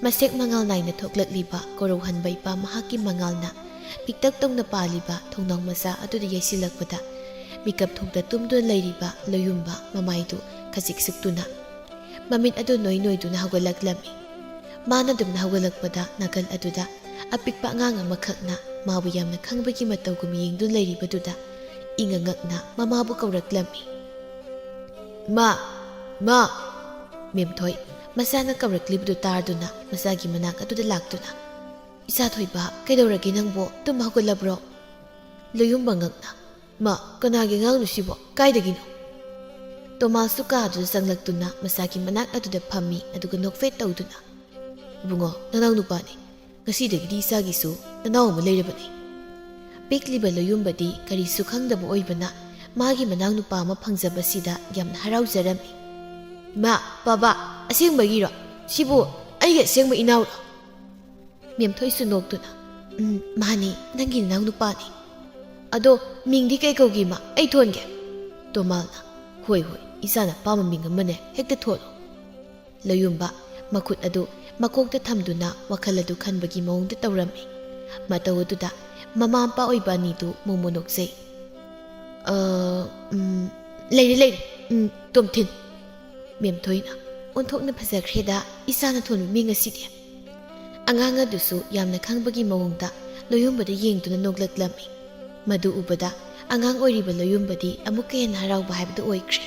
ꯃꯁꯦꯛ ꯃꯉꯥꯜ ꯅꯥꯏꯅ ꯊꯣꯛꯂꯛꯂꯤꯕ ꯀꯣꯔꯧꯍꯟꯕ ꯏꯄꯥ ꯃꯍꯥꯛꯀꯤ ꯃꯉꯥꯜꯅ ꯄꯤꯛꯇꯛ ꯇꯧꯅ ꯄꯥꯜꯂꯤꯕ ꯊꯣꯡꯅꯥꯎ ꯃꯆꯥ ꯑꯗꯨꯗ ꯌꯩꯁꯤꯜꯂꯛꯄꯗ, ꯃꯤꯀꯞ ꯊꯣꯛꯇ ꯇꯨꯝꯗꯨꯅ ꯂꯩꯔꯤꯕ ꯂꯣꯌꯨꯝꯕ ꯃꯃꯥꯏꯗꯨ ꯈꯖꯤꯛ ꯁꯨꯛꯇꯨꯅ, ꯃꯃꯤꯠ ꯑꯗꯨ ꯅꯣꯏ ꯅꯣꯏꯗꯨꯅ ꯍꯧꯒꯠꯂꯛꯂꯝꯃꯤ꯫ ꯃꯥꯅ ꯑꯗꯨꯝꯅ ꯍꯧꯒꯠꯂꯛꯄꯗ ꯅꯥꯀꯜ ꯑꯗꯨꯗ ꯑꯄꯤꯛꯄ ꯑꯉꯥꯡ ꯑꯃꯈꯛꯅ ꯃꯥꯕꯨ ꯌꯥꯝꯅ ꯈꯪꯕꯒꯤ ꯃꯇꯧꯒꯨꯝ ꯌꯦꯡꯗꯨꯅ ꯂꯩꯔꯤꯕꯗꯨꯗ ꯏꯪꯉ ꯉꯛꯅ ꯃꯃꯥꯕꯨ ꯀꯧꯔꯛꯂꯝꯃꯤ꯫ "ꯃꯥ! ꯃꯥ!" ꯃꯦꯝꯊꯣꯏ ꯃꯆꯥꯅ ꯀꯧꯔꯛꯂꯤꯕꯗꯨ ꯇꯥꯗꯨꯅ ꯃꯆꯥꯒꯤ ꯃꯅꯥꯛ ꯑꯗꯨꯗ ꯂꯥꯛꯇꯨꯅ, "ꯏꯆꯥ ꯊꯣꯏꯕ, ꯀꯩꯗꯧꯔꯒꯦ ꯅꯪꯕꯣ? ꯇꯨꯝ ꯍꯧꯒꯠꯂꯕ꯭ꯔꯣ?" ꯂꯣꯌꯨꯝꯕ ꯉꯛꯅ, "ꯃꯥ, ꯀꯅꯥꯒꯤ ꯑꯉꯥꯡꯅꯣ ꯁꯤꯕꯣ? ꯀꯥꯏꯗꯒꯤꯅꯣ?" ꯇꯣꯃꯥꯁꯁꯨ ꯀꯥꯗꯨꯗ ꯆꯪꯂꯛꯇꯨꯅ ꯃꯆꯥꯒꯤ ꯃꯅꯥꯛ ꯑꯗꯨꯗ ꯐꯝꯃꯤ, ꯑꯗꯨꯒ ꯅꯣꯛꯐꯦꯠ ꯇꯧꯗꯨꯅ, "ꯏꯕꯨꯡꯉꯣ, ꯅꯅꯥꯎ ꯅꯨꯄꯥꯅꯤ꯫ ꯉꯁꯤꯗꯒꯤꯗꯤ ꯏꯆꯥꯒꯤꯁꯨ ꯅꯅꯥꯎ ꯑꯃ ꯂꯩꯔꯕꯅꯤ"꯫ ꯄꯤꯛꯂꯤꯕ ꯂꯣꯌꯨꯝꯕꯗꯤ ꯀꯔꯤꯁꯨ ꯈꯪꯗꯕ ꯑꯣꯏꯕꯅ ꯃꯥꯒꯤ ꯃꯅꯥꯎ ꯅꯨꯄꯥ ꯑꯃ ꯐꯪꯖꯕꯁꯤꯗ ꯌꯥꯝꯅ ꯍꯔꯥꯎꯖꯔꯝꯃꯤ꯫ "ꯏꯃꯥ, ꯕꯥꯕꯥ, ꯑꯁꯦꯡꯕꯒꯤꯔꯣ? ꯁꯤꯕꯨ ꯑꯩꯒꯤ ꯑꯁꯦꯡꯕ ꯏꯅꯥꯎꯔꯣ?" ꯃꯦꯝꯊꯣꯏꯁꯨ ꯅꯣꯛꯇꯨꯅ, "ꯎꯝ, ꯃꯥꯅꯤ, ꯅꯪꯒꯤ ꯅꯅꯥꯎ ꯅꯨꯄꯥꯅꯤ꯫ ꯑꯗꯣ ꯃꯤꯡꯗꯤ ꯀꯩ ꯀꯧꯒꯦ, ꯏꯃꯥ? ꯑꯩ ꯊꯣꯟꯒꯦ"꯫ ꯇꯣꯃꯥꯜꯅ, "ꯍꯣꯏ, ꯍꯣꯏ, ꯏꯆꯥꯅ ꯑꯄꯥꯝꯕ ꯃꯤꯡ ꯑꯃꯅꯦ, ꯍꯦꯛꯇ ꯊꯣꯜꯂꯣ"꯫ ꯂꯣꯌꯨꯝꯕ ꯃꯈꯨꯠ ꯑꯗꯨ ꯃꯀꯣꯛꯇ ꯊꯝꯗꯨꯅ ꯋꯥꯈꯜ ꯑꯗꯨ ꯈꯟꯕꯒꯤ ꯃꯑꯣꯡꯗ ꯇꯧꯔꯝꯃꯤ꯫ ꯃꯇꯧ ꯑꯗꯨꯗ ꯃꯃꯥ ꯃꯄꯥ ꯑꯣꯏꯕ ꯑꯅꯤꯗꯨ ꯃꯣꯃꯣ ꯅꯣꯛꯆꯩ꯫ "ꯑ, ꯎꯝ, ꯂꯩꯔꯦ, ꯂꯩꯔꯦ, ꯎꯝ, ꯇꯣꯝꯊꯤꯟ"꯫ ꯃꯦꯝꯊꯣꯏꯅ, "ꯑꯣꯟꯊꯣꯛꯅ ꯐꯖꯈ꯭ꯔꯦꯗ ꯏꯆꯥꯅ ꯊꯣꯟꯕ ꯃꯤꯡ ꯑꯁꯤꯗꯤ"꯫ ꯑꯉꯥꯡ ꯑꯗꯨꯁꯨ ꯌꯥꯝꯅ ꯈꯪꯕꯒꯤ ꯃꯑꯣꯡꯗ ꯂꯣꯌꯨꯝꯕꯗ ꯌꯦꯡꯗꯨꯅ ꯅꯣꯛꯂꯛꯂꯝꯃꯤ꯫ ꯃꯗꯨ ꯎꯕꯗ ꯑꯉꯥꯡ ꯑꯣꯏꯔꯤꯕ ꯂꯣꯌꯨꯝꯕꯗꯤ ꯑꯃꯨꯛꯀ ꯍꯦꯟꯅ ꯍꯔꯥꯎꯕ ꯍꯥꯏꯕꯗꯨ ꯑꯣꯏꯈ꯭ꯔꯦ꯫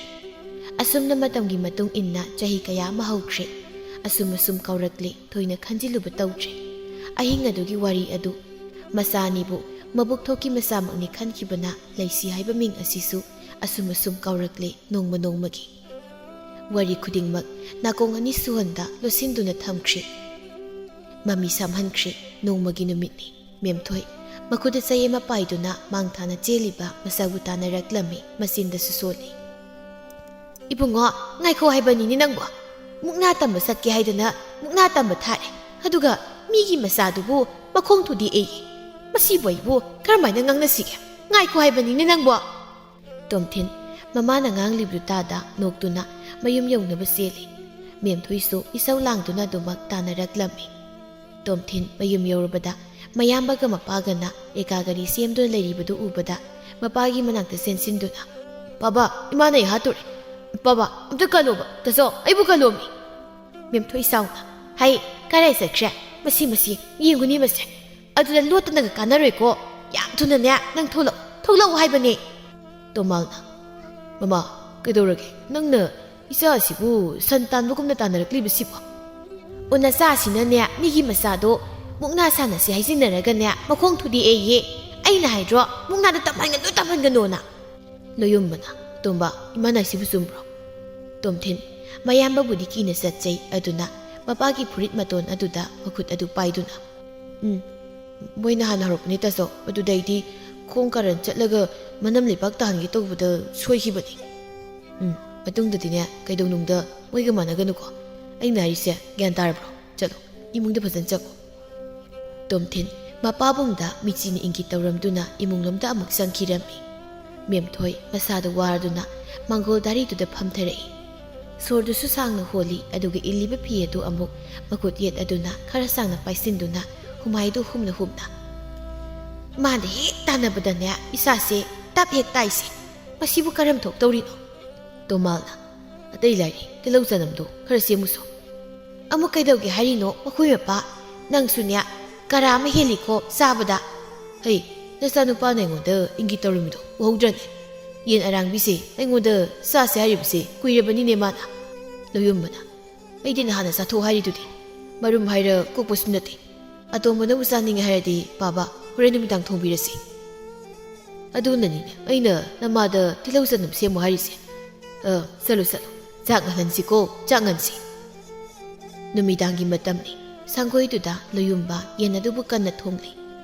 ꯑꯁꯨꯝꯅ ꯃꯇꯝꯒꯤ ꯃꯇꯨꯡ ꯏꯟꯅ ꯆꯍꯤ ꯀꯌꯥ ꯑꯃ ꯍꯧꯈ꯭ꯔꯦ꯫ ꯑꯁꯨꯝ ꯑꯁꯨꯝ ꯀꯥꯎꯔꯛꯂꯦ, ꯊꯣꯏꯅ ꯈꯟꯖꯤꯜꯂꯨꯕ ꯇꯧꯗ꯭ꯔꯦ꯫ ꯑꯍꯤꯡ ꯑꯗꯨꯒꯤ ꯋꯥꯔꯤ ꯑꯗꯨ ꯃꯆꯥ ꯑꯅꯤꯕꯨ ꯃꯕꯨꯛ ꯊꯣꯛꯀꯤ ꯃꯆꯥꯃꯛꯅꯤ ꯈꯟꯈꯤꯕꯅ ꯂꯩꯁꯤ ꯍꯥꯏꯕ ꯃꯤꯡ ꯑꯁꯤꯁꯨ ꯑꯁꯨꯝ ꯑꯁꯨꯝ ꯀꯥꯎꯔꯛꯂꯦ ꯅꯣꯡꯃ ꯅꯣꯡꯃꯒꯤ꯫ ꯋꯥꯔꯤ ꯈꯨꯗꯤꯡꯃꯛ ꯅꯥꯀꯣꯡ ꯑꯅꯤ ꯁꯨꯍꯟꯗ ꯂꯣꯠꯁꯤꯟꯗꯨꯅ ꯊꯝꯈ꯭ꯔꯦ꯫ ꯃꯃꯤ ꯁꯥꯝꯍꯟꯈ꯭ꯔꯦ꯫ ꯅꯣꯡꯃꯒꯤ ꯅꯨꯃꯤꯠꯅꯤ꯫ ꯃꯦꯝꯊꯣꯏ ꯃꯈꯨꯠꯇ ꯆꯩ ꯑꯃ ꯄꯥꯏꯗꯨꯅ ꯃꯥꯡ ꯊꯥꯅ ꯆꯦꯜꯂꯤꯕ ꯃꯆꯥꯕꯨ ꯇꯥꯟꯅꯔꯛꯂꯝꯃꯤ꯫ ꯃꯆꯤꯟꯗꯁꯨ ꯁꯣꯜꯂꯤ꯫ "ꯏꯕꯨꯡꯉꯣ, ꯉꯥꯏꯈꯣ ꯍꯥꯏꯕꯅꯤꯅꯦ ꯅꯪꯕꯣ꯫ ꯃꯨꯛꯅꯥ ꯇꯝꯕ ꯆꯠꯀꯦ ꯍꯥꯏꯗꯅ ꯃꯨꯛꯅꯥ ꯇꯝꯕ ꯊꯥꯔꯦ꯫ ꯑꯗꯨꯒ ꯃꯤꯒꯤ ꯃꯆꯥꯗꯨꯕꯨ ꯃꯈꯣꯡ ꯊꯨꯗꯦꯛꯑꯦꯌꯦ꯫ ꯃꯁꯤꯕꯨ ꯑꯩꯕꯨ ꯀꯔꯝꯍꯥꯏꯅ ꯉꯥꯡꯅꯁꯤꯒꯦ? ꯉꯥꯏꯈꯣ ꯍꯥꯏꯕꯅꯤꯅꯦ ꯅꯪꯕꯣ!" ꯇꯣꯝꯊꯤꯟ ꯃꯃꯥꯅ ꯉꯥꯡꯂꯤꯕꯗꯨ ꯇꯥꯗ ꯅꯣꯛꯇꯨꯅ ꯃꯌꯨꯝ ꯌꯧꯅꯕ ꯆꯦꯜꯂꯤ꯫ ꯃꯦꯝꯊꯣꯏꯁꯨ ꯏꯁꯧ ꯂꯥꯡꯗꯨꯅ ꯑꯗꯨꯃꯛ ꯇꯥꯟꯅꯔꯛꯂꯝꯃꯤ꯫ ꯇꯣꯝꯊꯤꯟ ꯃꯌꯨꯝ ꯌꯧꯔꯕꯗ ꯃꯌꯥꯝꯕꯒ ꯃꯄꯥꯒꯅ ꯑꯦꯀꯥꯒꯔꯤ ꯁꯦꯝꯗꯨꯅ ꯂꯩꯔꯤꯕꯗꯨ ꯎꯕꯗ ꯃꯄꯥꯒꯤ ꯃꯅꯥꯛꯇ ꯆꯦꯟꯁꯤꯟꯗꯨꯅ, "ꯄꯥꯕ, ꯏꯃꯥꯅ ꯑꯩ ꯍꯥꯠꯇꯣꯔꯦ꯫ ꯄꯥꯕ, ꯑꯝꯇ ꯀꯜꯂꯣꯕ꯫ ꯇꯥꯆꯧ, ꯑꯩꯕꯨ ꯀꯜꯂꯣꯃꯤ!" ꯃꯦꯝꯊꯣꯏ ꯁꯥꯎꯅ, "ꯍꯩ, ꯀꯔꯥꯏ ꯆꯠꯈ꯭ꯔꯦ? ꯃꯁꯤ, ꯃꯁꯤ, ꯌꯦꯡꯉꯨꯅꯦ ꯃꯁꯦ꯫ ꯑꯗꯨꯗ ꯂꯣꯠꯇꯅꯒ ꯀꯥꯟꯅꯔꯣꯏꯀꯣ꯫ ꯌꯥꯝ ꯊꯨꯅꯅꯦ ꯅꯪ ꯊꯣꯛꯂꯛꯑꯣ, ꯊꯣꯛꯂꯛꯑꯣ ꯍꯥꯏꯕꯅꯦ!" ꯇꯣꯃꯥꯜꯅ, "ꯃꯃꯥ, ꯀꯩꯗꯧꯔꯒꯦ? ꯅꯪꯅ ꯏꯆꯥ ꯑꯁꯤꯕꯨ ꯁꯟ ꯇꯥꯟꯕꯒꯨꯝꯅ ꯇꯥꯟꯅꯔꯛꯂꯤꯕꯁꯤꯕꯣ?" "ꯑꯣ, ꯅꯆꯥꯁꯤꯅꯅꯦ ꯃꯤꯒꯤ ꯃꯆꯥꯗꯣ ꯃꯨꯛꯅꯥ ꯁꯥꯟꯅꯁꯤ ꯍꯥꯏꯖꯤꯟꯅꯔꯒꯅꯦ ꯃꯈꯣꯡ ꯊꯨꯗꯦꯛꯑꯦꯌꯦ꯫ ꯑꯩꯅ ꯍꯥꯏꯗ꯭ꯔꯣ ꯃꯨꯛꯅꯥꯗ ꯇꯝꯍꯟꯒꯅꯨ, ꯇꯝꯍꯟꯒꯅꯣꯅ?" ꯂꯣꯌꯨꯝꯕꯅ, "ꯇꯣꯝꯕ, ꯏꯃꯥꯅ ꯍꯥꯏꯁꯤꯕꯨ ꯆꯨꯝꯕ꯭ꯔꯣ?" ꯇꯣꯝꯊꯤꯟ ꯃꯌꯥꯝꯕꯕꯨꯗꯤ ꯀꯤꯅ ꯆꯠꯆꯩ꯫ ꯑꯗꯨꯅ ꯃꯄꯥꯒꯤ ꯐꯨꯔꯤꯠ ꯃꯇꯣꯟ ꯑꯗꯨꯗ ꯃꯈꯨꯠ ꯑꯗꯨ ꯄꯥꯏꯗꯨꯅ, "ꯎꯝ, ꯃꯣꯏꯅ ꯍꯥꯟꯅ ꯍꯧꯔꯛꯄꯅꯦ ꯇꯥꯆꯧ꯫ ꯑꯗꯨꯗꯩꯗꯤ ꯈꯣꯡ ꯀꯥꯔꯟ ꯆꯠꯂꯒ ꯃꯅꯝ ꯂꯩꯕꯥꯛ ꯇꯥꯍꯟꯒꯦ ꯇꯧꯕꯗ ꯁꯣꯏꯈꯤꯕꯅꯤ꯫ ꯎꯝ, ꯃꯇꯨꯡꯗꯗꯤꯅꯦ ꯀꯩꯗꯧꯅꯨꯡꯗ ꯃꯣꯏꯒ ꯃꯥꯟꯅꯒꯅꯨꯀꯣ꯫ ꯑꯩꯅ ꯍꯥꯏꯔꯤꯁꯦ ꯒ꯭ꯌꯥꯟ ꯇꯥꯔꯕ꯭ꯔꯣ? ꯆꯠꯂꯣ, ꯏꯃꯨꯡꯗ ꯐꯖꯅ ꯆꯪꯉꯣ꯫" ꯇꯣꯝꯊꯤꯟ ꯃꯄꯥꯕꯨꯡꯗ ꯃꯤꯆꯤꯅ ꯏꯪꯒꯤꯠ ꯇꯧꯔꯝꯗꯨꯅ ꯏꯃꯨꯡꯂꯣꯝꯗ ꯑꯃꯨꯛ ꯆꯪꯈꯤꯔꯝꯃꯤ꯫ ꯃꯦꯝꯊꯣꯏ ꯃꯁꯥꯗꯨ ꯋꯥꯔꯗꯨꯅ ꯃꯥꯡꯒꯣꯜ ꯗꯥꯔꯤꯗꯨꯗ ꯐꯝꯊꯔꯛꯏ꯫ ꯁꯣꯔꯗꯨꯁꯨ ꯁꯥꯡꯅ ꯍꯣꯜꯂꯤ, ꯑꯗꯨꯒ ꯏꯜꯂꯤꯕ ꯐꯤ ꯑꯗꯨ ꯑꯃꯨꯛ ꯃꯈꯨꯠ ꯌꯦꯠ ꯑꯗꯨꯅ ꯈꯔ ꯁꯥꯡꯅ ꯄꯥꯏꯁꯤꯟꯗꯨꯅ ꯍꯨꯃꯥꯏꯗꯨ ꯍꯨꯝꯅ ꯍꯨꯝꯅ, "ꯃꯥꯅ ꯍꯦꯛ ꯇꯥꯟꯅꯕꯗꯅꯦ ꯏꯁꯥꯁꯦ ꯇꯞ ꯍꯦꯛ ꯇꯥꯏꯁꯦ꯫ ꯃꯁꯤꯕꯨ ꯀꯔꯝ ꯊꯣꯛꯇꯧꯔꯤꯅꯣ?" ꯇꯣꯃꯥꯜꯅ, "ꯑꯇꯩ ꯂꯥꯏꯔꯤ, ꯇꯤꯜꯍꯧ ꯆꯅꯝꯗꯣ ꯈꯔ ꯁꯦꯝꯃꯨꯁꯣ꯫" "ꯑꯃꯨꯛ ꯀꯩꯗꯧꯒꯦ ꯍꯥꯏꯔꯤꯅꯣ ꯃꯈꯣꯏ ꯃꯄꯥ? ꯅꯪꯁꯨꯅꯦ ꯀꯔꯥ ꯑꯃ ꯍꯦꯜꯂꯤꯀꯣ ꯆꯥꯕꯗ꯫ ꯍꯩ, ꯅꯆꯥꯅꯨꯄꯥꯅ ꯑꯩꯉꯣꯟꯗ ꯏꯪꯒꯤꯠ ꯇꯧꯔꯝꯃꯤꯗꯣ ꯎꯍꯧꯗ꯭ꯔꯅꯦ? ꯌꯦꯟ ꯑꯔꯥꯡꯕꯤꯁꯦ ꯑꯩꯉꯣꯟꯗ ꯆꯥꯁꯦ ꯍꯥꯏꯔꯤꯕꯁꯦ ꯀꯨꯏꯔꯕꯅꯤꯅꯦ ꯃꯥꯅ꯫ ꯂꯣꯌꯨꯝꯕꯅ, "ꯑꯩꯗꯤ ꯅꯍꯥꯟꯅ ꯆꯥꯊꯣꯛ ꯍꯥꯏꯔꯤꯗꯨꯗꯤ꯫ ꯃꯔꯨꯝ ꯍꯥꯏꯔ ꯀꯣꯛꯄꯁꯨ ꯅꯠꯇꯦ꯫ ꯑꯇꯣꯝꯕꯅꯕꯨ ꯆꯥꯅꯤꯡꯉꯦ ꯍꯥꯏꯔꯗꯤ ꯄꯥꯕ, ꯍꯣꯔꯦꯟ ꯅꯨꯃꯤꯗꯥꯡ ꯊꯣꯡꯕꯤꯔꯁꯤ꯫ ꯑꯗꯨꯅꯅꯤꯅꯦ ꯑꯩꯅ ꯅꯃꯥꯗ ꯇꯤꯜꯍꯧ ꯆꯅꯝ ꯁꯦꯝꯃꯨ ꯍꯥꯏꯔꯤꯁꯦ꯫ ꯑ, ꯆꯠꯂꯨ, ꯆꯠꯂꯨ꯫ ꯆꯥꯛ ꯉꯜꯍꯟꯁꯤꯀꯣ, ꯆꯥꯛ ꯉꯟꯁꯤ꯫" ꯅꯨꯃꯤꯗꯥꯡꯒꯤ ꯃꯇꯝꯅꯤ꯫ ꯁꯪꯒꯣꯏꯗꯨꯗ ꯂꯣꯌꯨꯝꯕ ꯌꯦꯟ ꯑꯗꯨꯕꯨ ꯀꯟꯅ ꯊꯣꯡꯂꯤ꯫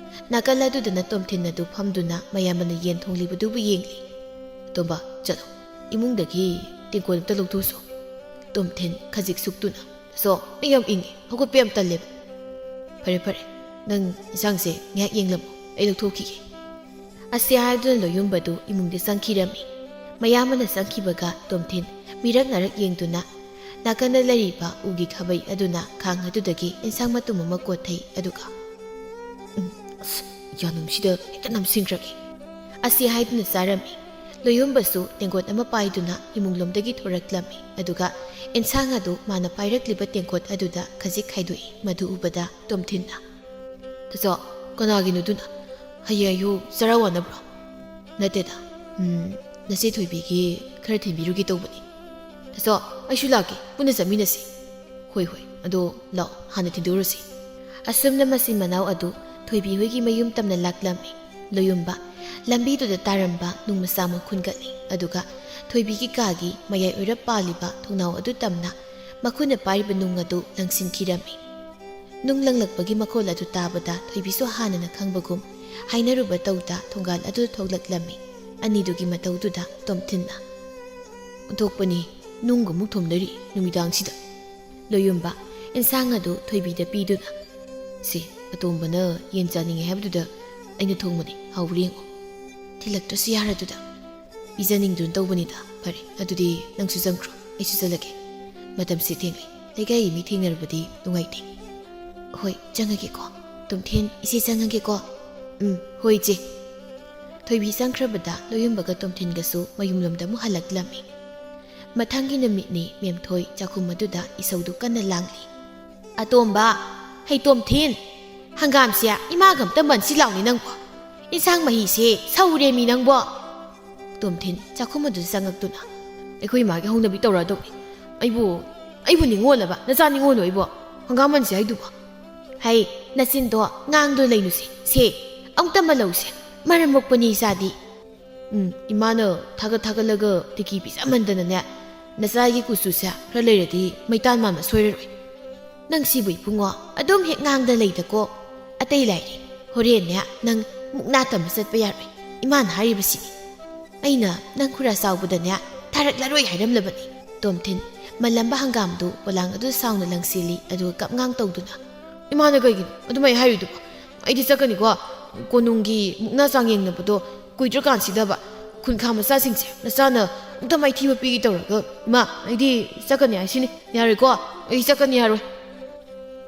ꯅꯥꯀꯜ ꯑꯗꯨꯗꯅ ꯇꯣꯝꯊꯤꯟ ꯑꯗꯨ ꯐꯝꯗꯨꯅ ꯃꯌꯥꯝꯕꯅ ꯌꯦꯟ ꯊꯣꯡꯂꯤꯕꯗꯨꯕꯨ ꯌꯦꯡꯂꯤ꯫ "ꯇꯣꯝꯕ, ꯆꯠꯂꯣ꯫ ꯏꯃꯨꯡꯗꯒꯤ ꯇꯦꯡꯀꯣꯠ ꯑꯝꯇ ꯂꯧꯊꯣꯛꯁꯣ꯫" ꯇꯣꯝꯊꯤꯟ ꯈꯖꯤꯛ ꯁꯨꯛꯇꯨꯅ, "ꯁꯣ, ꯑꯩ ꯌꯥꯝ ꯏꯪꯉꯦ, ꯍꯧꯒꯠꯄ ꯌꯥꯝ ꯇꯜꯂꯦꯕ꯫" "ꯐꯔꯦ, ꯐꯔꯦ, ꯅꯪ ꯏꯟꯁꯥꯡꯁꯦ ꯉꯥꯏꯍꯥꯛ ꯌꯦꯡꯂꯝꯃꯣ, ꯑꯩ ꯂꯧꯊꯣꯛꯈꯤꯒꯦ꯫" ꯑꯁꯤ ꯍꯥꯏꯗꯨꯅ ꯂꯣꯌꯨꯝꯕꯗꯨ ꯏꯃꯨꯡꯗ ꯆꯪꯈꯤꯔꯝꯃꯤ꯫ ꯃꯌꯥꯝꯕꯅ ꯆꯪꯈꯤꯕꯒ ꯇꯣꯝꯊꯤꯟ ꯃꯤꯔꯛ ꯅꯥꯔꯛ ꯌꯦꯡꯗꯨꯅ ꯅꯥꯀꯟꯗ ꯂꯩꯔꯤꯕ ꯎꯒꯤ ꯈꯥꯕꯩ ꯑꯗꯨꯅ ꯈꯥꯡ ꯑꯗꯨꯗꯒꯤ ꯏꯟꯁꯥꯡ ꯃꯇꯨꯝ ꯑꯃ ꯀꯣꯠꯊꯩ, ꯑꯗꯨꯒ, "ꯎꯝ, ꯑꯁ, ꯌꯥꯅꯨꯝꯁꯤꯗ ꯍꯦꯛꯇ ꯅꯝꯁꯤꯟꯈ꯭ꯔꯒꯦ꯫" ꯑꯁꯤ ꯍꯥꯏꯗꯨꯅ ꯆꯥꯔꯝꯃꯤ꯫ ꯂꯣꯌꯨꯝꯕꯁꯨ ꯇꯦꯡꯀꯣꯠ ꯑꯃ ꯄꯥꯏꯗꯨꯅ ꯏꯃꯨꯡꯂꯣꯝꯗꯒꯤ ꯊꯣꯔꯛꯂꯝꯃꯤ, ꯑꯗꯨꯒ ꯏꯟꯁꯥꯡ ꯑꯗꯨ ꯃꯥꯅ ꯄꯥꯏꯔꯛꯂꯤꯕ ꯇꯦꯡꯀꯣꯠ ꯑꯗꯨꯗ ꯈꯖꯤꯛ ꯈꯥꯏꯗꯣꯛꯏ꯫ ꯃꯗꯨ ꯎꯕꯗ ꯇꯣꯝꯊꯤꯟꯅ, "ꯇꯥꯆꯧ, ꯀꯅꯥꯒꯤꯅꯣꯗꯨꯅ? ꯍꯌꯦꯡ ꯑꯌꯨꯛ ꯆꯔꯥ ꯋꯥꯅꯕ꯭ꯔꯣ?" "ꯅꯠꯇꯦꯗ, ꯎꯝ, ꯅꯆꯦ ꯊꯣꯏꯕꯤꯒꯤ ꯈꯔ ꯊꯤꯟꯕꯤꯔꯨꯒꯦ ꯇꯧꯕꯅꯤ꯫" "ꯇꯥꯆꯧ, ꯑꯩꯁꯨ ꯂꯥꯛꯀꯦ, ꯄꯨꯟꯅ ꯆꯠꯃꯤꯟꯅꯁꯤ꯫" "ꯍꯣꯏ, ꯍꯣꯏ, ꯑꯗꯣ ꯂꯥꯛꯑꯣ, ꯍꯥꯟꯅ ꯊꯤꯟꯗꯣꯛꯎꯔꯁꯤ꯫" ꯑꯁꯨꯝꯅ ꯃꯆꯤꯟ ꯃꯅꯥꯎ ꯑꯗꯨ ꯊꯣꯏꯕꯤ ꯍꯣꯏꯒꯤ ꯃꯌꯨꯝ ꯇꯝꯅ ꯂꯥꯛꯂꯝꯃꯤ꯫ ꯂꯣꯌꯨꯝꯕ ꯂꯝꯕꯤꯗꯨꯗ ꯇꯥꯔꯝꯕ ꯅꯨꯡ ꯃꯆꯥ ꯑꯃ ꯈꯨꯟꯒꯠꯂꯤ, ꯑꯗꯨꯒ ꯊꯣꯏꯕꯤꯒꯤ ꯀꯥꯒꯤ ꯃꯌꯥꯏ ꯑꯣꯏꯔꯞ ꯄꯥꯜꯂꯤꯕ ꯊꯣꯡꯅꯥꯎ ꯑꯗꯨ ꯇꯝꯅ ꯃꯈꯨꯠꯅ ꯄꯥꯏꯔꯤꯕ ꯅꯨꯡ ꯑꯗꯨ ꯂꯪꯁꯤꯟꯈꯤꯔꯝꯃꯤ꯫ ꯅꯨꯡ ꯂꯪꯂꯛꯄꯒꯤ ꯃꯈꯣꯜ ꯑꯗꯨ ꯇꯥꯕꯗ ꯊꯣꯏꯕꯤꯁꯨ ꯍꯥꯟꯅꯅ ꯈꯪꯕꯒꯨꯝ ꯍꯥꯏꯅꯔꯨꯕ ꯇꯧꯗ ꯊꯣꯡꯒꯥꯜ ꯑꯗꯨ ꯊꯣꯛꯂꯛꯂꯝꯃꯤ꯫ ꯑꯅꯤꯗꯨꯒꯤ ꯃꯇꯧꯗꯨꯗ ꯇꯣꯝꯊꯤꯟꯅ, "ꯑꯣꯟꯊꯣꯛꯄꯅꯤ, ꯅꯨꯡꯒ ꯑꯃꯨꯛ ꯊꯣꯝꯅꯔꯤ ꯅꯨꯃꯤꯗꯥꯡꯁꯤꯗ꯫" ꯂꯣꯌꯨꯝꯕ ꯏꯟꯁꯥꯡ ꯑꯗꯨ ꯊꯣꯏꯕꯤꯗ ꯄꯤꯗꯨꯅ, "ꯁꯤ, ꯑꯇꯣꯝꯕꯅ ꯌꯦꯟ ꯆꯥꯅꯤꯡꯉꯦ ꯍꯥꯏꯕꯗꯨꯗ ꯑꯩꯅ ꯊꯣꯡꯕꯅꯤ, ꯍꯥꯎꯕ꯭ꯔꯥ ꯌꯦꯡꯉꯣ꯫" "ꯊꯤꯜꯂꯛꯇ꯭ꯔꯁꯨ ꯌꯥꯔꯗꯨꯗ꯫ ꯄꯤꯖꯅꯤꯡꯗꯨꯅ ꯇꯧꯕꯅꯤꯗ꯫ ꯐꯔꯦ, ꯑꯗꯨꯗꯤ ꯅꯪꯁꯨ ꯆꯪꯈ꯭ꯔꯣ, ꯑꯩꯁꯨ ꯆꯠꯂꯒꯦ꯫ ꯃꯇꯝꯁꯦ ꯊꯦꯡꯂꯦ, ꯂꯩꯀꯥꯏꯒꯤ ꯃꯤ ꯊꯦꯡꯅꯔꯕꯗꯤ ꯅꯨꯡꯉꯥꯏꯇꯦ꯫" "ꯍꯣꯏ, ꯆꯪꯉꯒꯦꯀꯣ꯫ ꯇꯣꯝꯊꯤꯟ, ꯏꯆꯦ ꯆꯪꯉꯒꯦꯀꯣ꯫" "ꯎꯝ, ꯍꯣꯏ, ꯏꯆꯦ꯫" ꯊꯣꯏꯕꯤ ꯆꯪꯈ꯭ꯔꯕꯗ ꯂꯣꯌꯨꯝꯕꯒ ꯇꯣꯝꯊꯤꯟꯒꯁꯨ ꯃꯌꯨꯝꯂꯣꯝꯗ ꯑꯃꯨꯛ ꯍꯜꯂꯛꯂꯝꯃꯤ꯫ ꯃꯊꯪꯒꯤ ꯅꯨꯃꯤꯠꯅꯤ꯫ ꯃꯦꯝꯊꯣꯏ ꯆꯥꯛꯈꯨꯝ ꯑꯗꯨꯗ ꯏꯁꯧꯗꯨ ꯀꯟꯅ ꯂꯥꯡꯂꯤ꯫ "ꯑꯇꯣꯝꯕ, ꯍꯩ ꯇꯣꯝꯊꯤꯟ, ꯍꯪꯒꯥꯝꯁꯦ ꯏꯃꯥꯒ ꯑꯝꯇ ꯃꯟꯁꯤ ꯂꯥꯎꯅꯦ ꯅꯪꯕꯣ꯫ "ꯏꯟꯁꯥꯡ ꯃꯍꯤꯁꯦ ꯁꯧꯔꯦꯃꯤ ꯅꯪꯕꯣ!" ꯇꯣꯝꯊꯤꯟ ꯆꯥꯛꯈꯨꯝ ꯑꯗꯨ ꯆꯪꯉꯛꯇꯨꯅ, "ꯑꯩꯈꯣꯏ ꯏꯃꯥꯒꯤ ꯍꯧꯅꯕꯤ ꯇꯧꯔꯛꯑꯗꯧꯅꯤ꯫ ꯑꯩꯕꯨ, ꯑꯩꯕꯨ ꯅꯤꯉꯣꯜꯂꯕ? ꯅꯆꯥ ꯅꯤꯉꯣꯜꯂꯣ ꯑꯩꯕꯨ? ꯍꯪꯒꯥꯝ ꯃꯟꯁꯦ ꯍꯥꯏꯗꯨꯕꯣ?" "ꯍꯩ, ꯅꯆꯤꯟꯗꯣ ꯉꯥꯡꯗꯨꯅ ꯂꯩꯅꯨꯁꯦ꯫ ꯁꯦ, ꯑꯃꯨꯛꯇ ꯃꯜꯂꯧꯁꯦ꯫ ꯃꯔꯝ ꯃꯣꯛꯄꯅꯤ ꯏꯆꯥꯗꯤ꯫ ꯎꯝ, ꯏꯃꯥꯅ ꯊꯥꯒꯠ ꯊꯥꯒꯠꯂꯒ ꯇꯤꯀꯤ ꯄꯤꯖꯃꯟꯗꯅꯅꯦ, ꯅꯆꯥꯒꯤ ꯀꯨꯆꯨꯁꯦ ꯈꯔ ꯂꯩꯔꯗꯤ ꯃꯩꯇꯥꯟ ꯃꯥꯟꯕ ꯁꯣꯏꯔꯔꯣꯏ꯫ ꯅꯪ ꯁꯤꯕꯨ ꯏꯕꯨꯡꯉꯣ ꯑꯗꯨꯝ ꯍꯦꯛ ꯉꯥꯡꯗ ꯂꯩꯗꯀꯣ꯫ ꯑꯇꯩ ꯂꯥꯏꯔꯤ, ꯍꯣꯔꯦꯟꯅꯦ ꯅꯪ ꯃꯨꯛꯅꯥ ꯇꯝꯕ ꯆꯠꯄ ꯌꯥꯔꯣꯏ꯫ ꯏꯃꯥꯅ ꯍꯥꯏꯔꯤꯕꯁꯤꯅꯤ꯫ ꯑꯩꯅ ꯅꯪ ꯈꯨꯔꯥ ꯆꯥꯎꯕꯗꯅꯦ ꯊꯥꯔꯛꯂꯔꯣꯏ ꯍꯥꯏꯔꯝꯂꯕꯅꯤ꯫" ꯇꯣꯝꯊꯤꯟ ꯃꯜꯂꯝꯕ ꯍꯪꯒꯥꯝꯗꯨ ꯄꯣꯂꯥꯡ ꯑꯗꯨ ꯁꯥꯎꯅ ꯂꯪꯁꯤꯜꯂꯤ, ꯑꯗꯨꯒ ꯀꯞꯉꯥꯡ ꯇꯧꯗꯨꯅ, "ꯏꯃꯥꯅ ꯀꯩꯒꯤꯅꯣ ꯑꯗꯨꯃꯥꯏꯅ ꯍꯥꯏꯔꯤꯗꯨꯕꯣ? ꯑꯩꯗꯤ ꯆꯠꯀꯅꯤꯀꯣ꯫ ꯀꯣꯅꯨꯡꯒꯤ ꯃꯨꯛꯅꯥ ꯆꯥꯡ ꯌꯦꯡꯅꯕꯗꯣ ꯀꯨꯏꯗ꯭ꯔꯀꯥꯟꯁꯤꯗꯕ꯫ ꯈꯨꯟꯈꯥ ꯃꯆꯥꯁꯤꯡꯁꯦ ꯅꯆꯥꯅ ꯑꯝꯇ ꯃꯥꯏꯊꯤꯕ ꯄꯤꯒꯦ ꯇꯧꯔꯒ, ꯏꯃꯥ, ꯑꯩꯗꯤ ꯆꯠꯀꯅꯤ ꯍꯥꯏꯁꯤꯅꯤ꯫ ꯌꯥꯔꯣꯏꯀꯣ, ꯑꯩ ꯆꯠꯀꯅꯤ ꯌꯥꯔꯣꯏ꯫"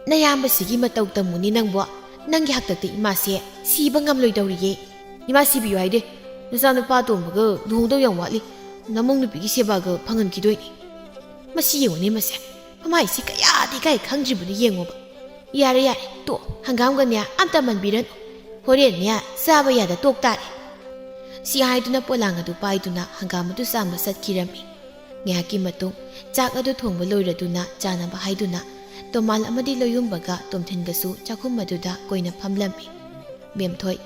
"ꯅꯌꯥꯝꯕꯁꯤꯒꯤ ꯃꯇꯧ ꯇꯝꯃꯨꯅꯦ ꯅꯪꯕꯣ꯫ ꯅꯪꯒꯤ ꯍꯥꯛꯇꯛꯇ ꯏꯃꯥꯁꯦ ꯁꯤꯕ ꯉꯝꯂꯣꯏꯗꯧꯔꯤꯌꯦ꯫" "ꯏꯃꯥ ꯁꯤꯕꯤꯌꯨ ꯍꯥꯏꯗꯦ꯫ ꯅꯆꯥꯅꯨꯄꯥ ꯑꯇꯣꯝꯕꯒ ꯂꯨꯍꯣꯡꯗꯧ ꯌꯥꯝ ꯋꯥꯠꯂꯤ꯫ ꯅꯃꯧ ꯅꯨꯄꯤꯒꯤ ꯁꯦꯕꯥꯒ ꯐꯪꯍꯟꯈꯤꯗꯣꯏꯅꯤ꯫" "ꯃꯁꯤ ꯌꯦꯡꯉꯨꯅꯦ ꯃꯁꯦ꯫ ꯃꯃꯥꯏꯁꯤ ꯀꯌꯥꯗꯤ ꯏꯀꯥꯏ ꯈꯪꯗ꯭ꯔꯤꯕꯅꯣ ꯌꯦꯡꯉꯣꯕ꯫" "ꯌꯥꯔꯦ, ꯌꯥꯔꯦ, ꯇꯣ, ꯍꯪꯒꯥꯝꯒꯅꯦ ꯑꯝꯇ ꯃꯟꯕꯤꯔꯅꯨ꯫ ꯍꯣꯔꯦꯟꯅꯦ ꯆꯥꯕ ꯌꯥꯗ ꯇꯣꯛ ꯇꯥꯔꯦ꯫" ꯁꯤ ꯍꯥꯏꯗꯨꯅ ꯄꯣꯂꯥꯡ ꯑꯗꯨ ꯄꯥꯏꯗꯨꯅ ꯍꯪꯒꯥꯝ ꯑꯗꯨ ꯆꯥꯝꯕ ꯆꯠꯈꯤꯔꯝꯃꯤ꯫ ꯉꯥꯏꯍꯥꯛꯀꯤ ꯃꯇꯨꯡ ꯆꯥꯛ ꯑꯗꯨ ꯊꯣꯡꯕ ꯂꯣꯏꯔꯗꯨꯅ ꯆꯥꯅꯕ ꯍꯥꯏꯗꯨꯅ ꯇꯣꯃꯥꯜ ꯑꯃꯗꯤ ꯂꯣꯌꯨꯝꯕꯒ ꯇꯣꯝꯊꯤꯟꯒꯁꯨ ꯆꯥꯛꯈꯨꯝ ꯑꯗꯨꯗ ꯀꯣꯏꯅ ꯐꯝꯂꯝꯃꯤ꯫ "ꯃꯦꯝꯊꯣꯏ,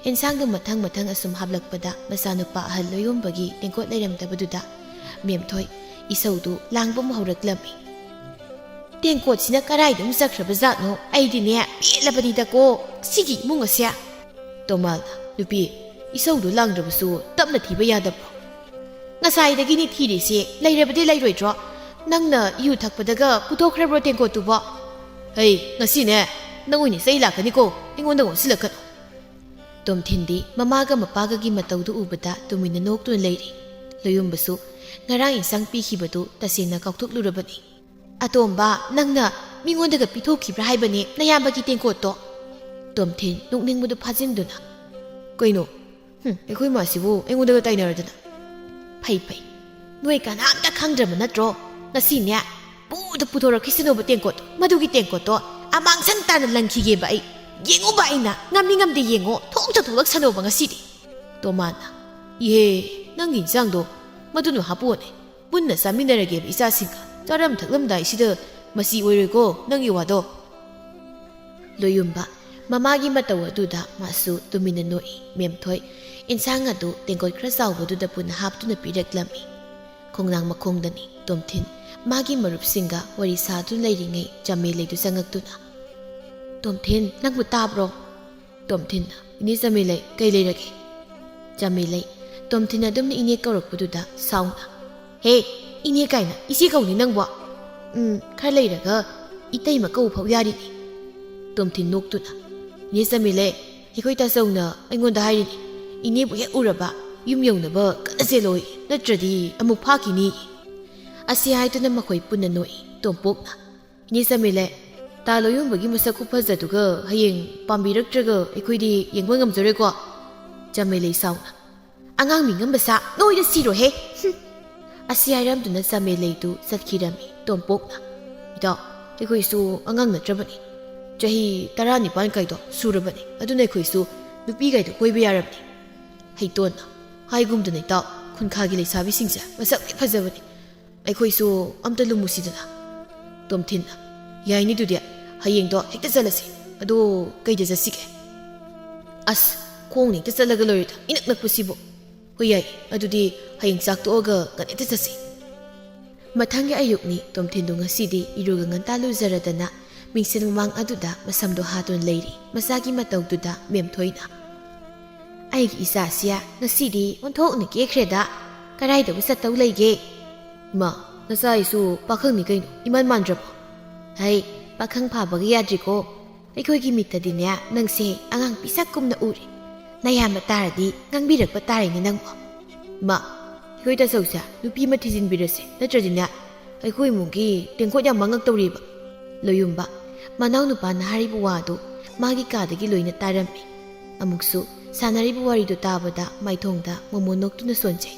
ꯑꯦꯟꯁꯥꯡꯗꯨ ꯃꯊꯪ ꯃꯊꯪ ꯑꯁꯨꯝ ꯍꯥꯞꯂꯛꯄꯗ ꯃꯆꯥꯅꯨꯄꯥ ꯑꯍꯜ ꯂꯣꯌꯨꯝꯕꯒꯤ ꯇꯦꯡꯀꯣꯠ ꯂꯩꯔꯝꯗꯕꯗꯨꯗ ꯃꯦꯝꯊꯣꯏ ꯏꯁꯧꯗꯨ ꯂꯥꯡꯕ ꯑꯃ ꯍꯧꯔꯛꯂꯝꯃꯤ꯫ ꯇꯦꯡꯀꯣꯠꯁꯤꯅ ꯀꯔꯥꯏꯗ ꯑꯃꯨꯛ ꯆꯠꯈ꯭ꯔꯕ ꯖꯥꯠꯅꯣ? ꯑꯩꯗꯤꯅꯦ ꯄꯦꯜꯂꯕꯅꯤꯗꯀꯣ ꯁꯤꯒꯤ ꯏꯃꯨꯡ ꯑꯁꯦ꯫" ꯇꯣꯃꯥꯜꯅ, "ꯅꯨꯄꯤ, ꯏꯁꯧꯗꯨ ꯂꯥꯡꯗ꯭ꯔꯕꯁꯨ ꯇꯞꯅ ꯊꯤꯕ ꯌꯥꯗꯕ꯭ꯔꯣ? ꯉꯁꯥꯏꯗꯒꯤꯅꯤ ꯊꯤꯔꯤꯁꯦ, ꯂꯩꯔꯕꯗꯤ ꯂꯩꯔꯣꯏꯗ꯭ꯔꯣ? ꯅꯪꯅ ꯌꯨ ꯊꯛꯄꯗꯒ ꯄꯨꯊꯣꯛꯈ꯭ꯔꯕ꯭ꯔꯣ ꯇꯦꯡꯀꯣꯠꯇꯨꯕꯣ? ꯍꯩ, ꯉꯁꯤꯅꯦ ꯅꯪ ꯑꯣꯏꯅ ꯆꯩ ꯂꯥꯛꯀꯅꯤꯀꯣ, ꯑꯩꯉꯣꯟꯗ ꯑꯣꯟꯁꯤꯜꯂꯛꯀꯅꯨ꯫" ꯇꯣꯝꯊꯤꯟꯗꯤ ꯃꯃꯥꯒ ꯃꯄꯥꯒꯒꯤ ꯃꯇꯧꯗꯨ ꯎꯕꯗ ꯇꯨꯃꯤꯟꯅ ꯅꯣꯛꯇꯨꯅ ꯂꯩꯔꯤ꯫ ꯂꯣꯌꯨꯝꯕꯁꯨ ꯉꯔꯥꯡ ꯏꯟꯁꯥꯡ ꯄꯤꯈꯤꯕꯗꯨ ꯇꯁꯦꯡꯅ ꯀꯥꯎꯊꯣꯛꯂꯨꯔꯕꯅꯤ꯫ "ꯑꯇꯣꯝꯕ, ꯅꯪꯅ ꯃꯤꯉꯣꯟꯗꯒ ꯄꯤꯊꯣꯛꯈꯤꯕ꯭ꯔꯥ ꯍꯥꯏꯕꯅꯦ ꯅꯌꯥꯝꯕꯒꯤ ꯇꯦꯡꯀꯣꯠꯇꯣ?" ꯇꯣꯝꯊꯤꯟ ꯅꯣꯛꯅꯤꯡꯕꯗꯨ ꯐꯥꯖꯤꯟꯗꯨꯅ, "ꯀꯩꯅꯣ? ꯍꯨꯝ, ꯑꯩꯈꯣꯏ ꯃꯥꯁꯤꯕꯨ ꯑꯩꯉꯣꯟꯗꯒ ꯇꯥꯏꯅꯔꯗꯅ?" "ꯐꯩ, ꯐꯩ꯫ ꯅꯣꯏ ꯀꯅꯥꯝꯇ ꯈꯪꯗ꯭ꯔꯕ ꯅꯠꯇ꯭ꯔꯣ? ꯉꯁꯤꯅꯦ ꯄꯨꯗ ꯄꯨꯊꯣꯔꯛꯈꯤꯁꯅꯨꯕ ꯇꯦꯡꯀꯣꯠꯇꯣ꯫ ꯃꯗꯨꯒꯤ ꯇꯦꯡꯀꯣꯠꯇꯣ ꯑꯃꯥꯡꯁꯪ ꯇꯥꯅ ꯂꯪꯈꯤꯒꯦꯕ ꯑꯩ꯫ "ꯌꯦꯡꯉꯨꯕ ꯑꯩꯅ, ꯉꯝꯃꯤ ꯉꯝꯗꯦ ꯌꯦꯡꯉꯣ, ꯊꯣꯛ ꯆꯠꯊꯣꯛꯂꯛꯁꯅꯣꯕ ꯉꯁꯤꯗꯤ"꯫ ꯇꯣꯃꯥꯅ, "ꯏꯍꯦ, ꯅꯪꯒꯤ ꯏꯟꯁꯥꯡꯗꯣ ꯃꯗꯨꯅ ꯍꯥꯞꯄꯣꯅꯦ, ꯄꯨꯟꯅ ꯆꯥꯃꯤꯟꯅꯔꯒꯦꯕ ꯏꯆꯥꯁꯤꯡꯒ, ꯆꯥꯔꯝ ꯊꯛꯂꯝꯗꯥꯏꯁꯤꯗ ꯃꯁꯤ ꯑꯣꯏꯔꯣꯏꯀꯣ ꯅꯪꯒꯤ ꯋꯥꯗꯣ"꯫ ꯂꯣꯌꯨꯝꯕ ꯃꯃꯥꯒꯤ ꯃꯇꯧ ꯑꯗꯨꯗ ꯃꯥꯁꯨ ꯇꯨꯃꯤꯟꯅ ꯅꯣꯛꯏ꯫ ꯃꯦꯝꯊꯣꯏ ꯏꯟꯁꯥꯡ ꯑꯗꯨ ꯇꯦꯡꯀꯣꯠ ꯈꯔ ꯆꯥꯎꯕꯗꯨꯗ ꯄꯨꯟꯅ ꯍꯥꯞꯇꯨꯅ ꯄꯤꯔꯛꯂꯝꯃꯤ꯫ ꯈꯣꯡꯅꯥꯡ ꯃꯈꯣꯡꯗꯅꯤ ꯇꯣꯝꯊꯤꯟ ꯃꯥꯒꯤ ꯃꯔꯨꯞꯁꯤꯡꯒ ꯋꯥꯔꯤ ꯁꯥꯗꯨꯅ ꯂꯩꯔꯤꯉꯩ ꯆꯥꯃꯦꯂꯩꯗꯨ ꯆꯪꯉꯛꯇꯨꯅ, "ꯇꯣꯝꯊꯤꯟ, ꯅꯪꯕꯨ ꯇꯥꯕ꯭ꯔꯣ?" ꯇꯣꯝꯊꯤꯟꯅ, "ꯏꯅꯦ ꯆꯥꯃꯦꯂꯩ, ꯀꯩ ꯂꯩꯔꯒꯦ?" ꯆꯥꯃꯦꯂꯩ ꯇꯣꯝꯊꯤꯟ ꯑꯗꯨꯝꯅ ꯏꯅꯦ ꯀꯧꯔꯛꯄꯗꯨꯗ ꯁꯥꯎꯅ, "ꯍꯦ, ꯏꯅꯦ ꯀꯥꯏꯅ ꯏꯆꯦ ꯀꯧꯅꯤ ꯅꯪꯕꯣ? ꯎꯝ, ꯈꯔ ꯂꯩꯔꯒ ꯏꯇꯩꯃ ꯀꯧꯕ ꯐꯥꯎ ꯌꯥꯔꯤꯅꯦ"꯫ ꯇꯣꯝꯊꯤꯟ ꯅꯣꯛꯇꯨꯅ, "ꯏꯅꯦ ꯆꯥꯃꯦꯂꯩ, ꯑꯩꯈꯣꯏ ꯇꯥꯆꯧꯅ ꯑꯩꯉꯣꯟꯗ ꯍꯥꯏꯔꯤꯅꯦ, ꯏꯅꯦꯕꯨ ꯍꯦꯛ ꯎꯔꯕ ꯌꯨꯝ ꯌꯧꯅꯕ ꯀꯟꯅ ꯆꯦꯜꯂꯣꯏ, ꯅꯠꯇ꯭ꯔꯗꯤ ꯑꯃꯨꯛ ꯐꯥꯈꯤꯅꯤ"꯫ ꯑꯁꯤ ꯍꯥꯏꯗꯨꯅ ꯃꯈꯣꯏ ꯄꯨꯟꯅ ꯅꯣꯛꯏ꯫ ꯇꯣꯝꯄꯣꯛꯅ, "ꯏꯅꯦ ꯆꯥꯃꯦꯂꯩ, ꯇꯥ ꯂꯣꯌꯨꯝꯕꯒꯤ ꯃꯁꯛ ꯈꯨꯐꯖꯗꯨꯒ ꯍꯌꯦꯡ ꯄꯥꯝꯕꯤꯔꯛꯇ꯭ꯔꯒ ꯑꯩꯈꯣꯏꯗꯤ ꯌꯦꯡꯕ ꯉꯝꯖꯔꯣꯏꯀꯣ"꯫ ꯆꯥꯃꯦꯂꯩ ꯁꯥꯎꯅ, "ꯑꯉꯥꯡ ꯃꯤ ꯉꯝꯕ ꯁꯥ, ꯅꯣꯏꯗ ꯁꯤꯔꯣꯍꯦ! ꯍꯨꯝ!" ꯑꯁꯤ ꯍꯥꯏꯔꯝꯗꯨꯅ ꯆꯥꯃꯦꯂꯩꯗꯨ ꯆꯠꯈꯤꯔꯝꯃꯤ꯫ ꯇꯣꯝꯄꯣꯛꯅ, "ꯏꯇꯥꯎ, ꯑꯩꯈꯣꯏꯁꯨ ꯑꯉꯥꯡ ꯅꯠꯇ꯭ꯔꯕꯅꯤ꯫ ꯆꯍꯤ ꯇꯔꯥꯅꯤꯄꯥꯟ ꯀꯥꯏꯗꯣ ꯁꯨꯔꯕꯅꯤ꯫ ꯑꯗꯨꯅ ꯑꯩꯈꯣꯏꯁꯨ ꯅꯨꯄꯤ ꯀꯥꯏꯗꯣ ꯀꯣꯏꯕ ꯌꯥꯔꯕꯅꯤ"꯫ ꯍꯩꯇꯣꯟꯅ, "ꯍꯥꯏꯒꯨꯝꯗꯅ ꯏꯇꯥꯎ, ꯈꯨꯟꯈꯥꯒꯤ ꯂꯩꯁꯥꯕꯤꯁꯤꯡꯁꯦ ꯃꯁꯛ ꯂꯣꯏ ꯐꯖꯕꯅꯤ꯫ ꯑꯩꯈꯣꯏꯁꯨ ꯑꯝꯇ ꯂꯨꯝꯃꯨꯁꯤꯗꯅ"꯫ ꯇꯣꯝꯊꯤꯟꯅ, "ꯌꯥꯏꯅꯦ, ꯑꯗꯨꯗꯤ ꯍꯌꯦꯡꯗꯣ ꯍꯦꯛꯇ ꯆꯠꯂꯁꯤ꯫ ꯑꯗꯣ ꯀꯩꯗ ꯆꯠꯁꯤꯒꯦ?" "ꯑꯁ, ꯈꯣꯡꯅ ꯍꯦꯛꯇ ꯆꯠꯂꯒ ꯂꯣꯏꯔꯦꯗ, ꯏꯅꯛ ꯅꯛꯄꯁꯤꯕꯨ"꯫ "ꯍꯣꯏ, ꯌꯥꯏ꯫ ꯑꯗꯨꯗꯤ ꯍꯌꯦꯡ ꯆꯥꯛ ꯇꯣꯛꯑꯒ ꯉꯟꯅ ꯍꯦꯛꯇ ꯆꯠꯁꯤ"꯫ ꯃꯊꯪꯒꯤ ꯑꯌꯨꯛꯅꯤ꯫ ꯇꯣꯝꯊꯤꯟꯗꯨ ꯉꯁꯤꯗꯤ ꯏꯔꯨꯒ ꯉꯟꯇꯥ ꯂꯨꯖꯔꯗꯅ ꯃꯤꯡꯁꯦꯜ ꯃꯃꯥꯡ ꯑꯗꯨꯗ ꯃꯁꯝꯗꯣ ꯍꯥꯗꯨꯅ ꯂꯩꯔꯤ꯫ ꯃꯆꯥꯒꯤ ꯃꯇꯧꯗꯨꯗ ꯃꯦꯝꯊꯣꯏꯅ, "ꯑꯩꯒꯤ ꯏꯆꯥꯁꯤ ꯉꯁꯤꯗꯤ ꯑꯣꯟꯊꯣꯛꯅ ꯀꯦꯈ꯭ꯔꯦꯗ꯫ ꯀꯗꯥꯏꯗꯕꯨ ꯆꯠꯇꯧ ꯂꯩꯒꯦ?" "ꯏꯃꯥ, ꯅꯆꯥ ꯑꯩꯁꯨ ꯄꯥꯈꯪꯅꯤ ꯀꯩꯅꯣ, ꯏꯃꯥꯟ ꯃꯥꯟꯗ꯭ꯔꯕꯣ?" "ꯍꯩ, ꯄꯥꯈꯪ ꯐꯥꯕꯒ ꯌꯥꯗ꯭ꯔꯤꯀꯣ꯫ ꯑꯩꯈꯣꯏꯒꯤ ꯃꯤꯠꯇꯗꯤꯅꯦ, ꯅꯪꯁꯦ ꯑꯉꯥꯡ ꯄꯤꯁꯛꯀꯨꯝꯅ ꯎꯔꯦ꯫ ꯅꯌꯥꯝꯕ ꯇꯥꯔꯗꯤ ꯉꯥꯡꯕꯤꯔꯛꯄ ꯇꯥꯔꯦꯅꯦ ꯅꯪꯕꯣ"꯫ "ꯏꯃꯥ, ꯑꯩꯈꯣꯏ ꯇꯥꯆꯧꯁꯦ ꯅꯨꯄꯤ ꯑꯃ ꯊꯤꯖꯤꯟꯕꯤꯔꯁꯦ, ꯅꯠꯇ꯭ꯔꯗꯤꯅꯦ ꯑꯩꯈꯣꯏ ꯏꯃꯨꯡꯒꯤ ꯇꯦꯡꯀꯣꯠ ꯌꯥꯝ ꯃꯥꯡꯉꯛꯇꯧꯔꯤꯕ"꯫ ꯂꯣꯌꯨꯝꯕ ꯃꯅꯥꯎꯅꯨꯄꯥꯅ ꯍꯥꯏꯔꯤꯕ ꯋꯥꯗꯨ ꯃꯥꯒꯤ ꯀꯥꯗꯒꯤ ꯂꯣꯏꯅ ꯇꯥꯔꯝꯃꯤ꯫ ꯑꯃꯨꯛꯁꯨ ꯁꯥꯟꯅꯔꯤꯕ ꯋꯥꯔꯤꯗꯨ ꯇꯥꯕꯗ ꯃꯥꯏꯊꯣꯡꯗ ꯃꯣꯃꯣꯟ ꯅꯣꯛꯇꯨꯅ ꯁꯣꯟꯖꯩ꯫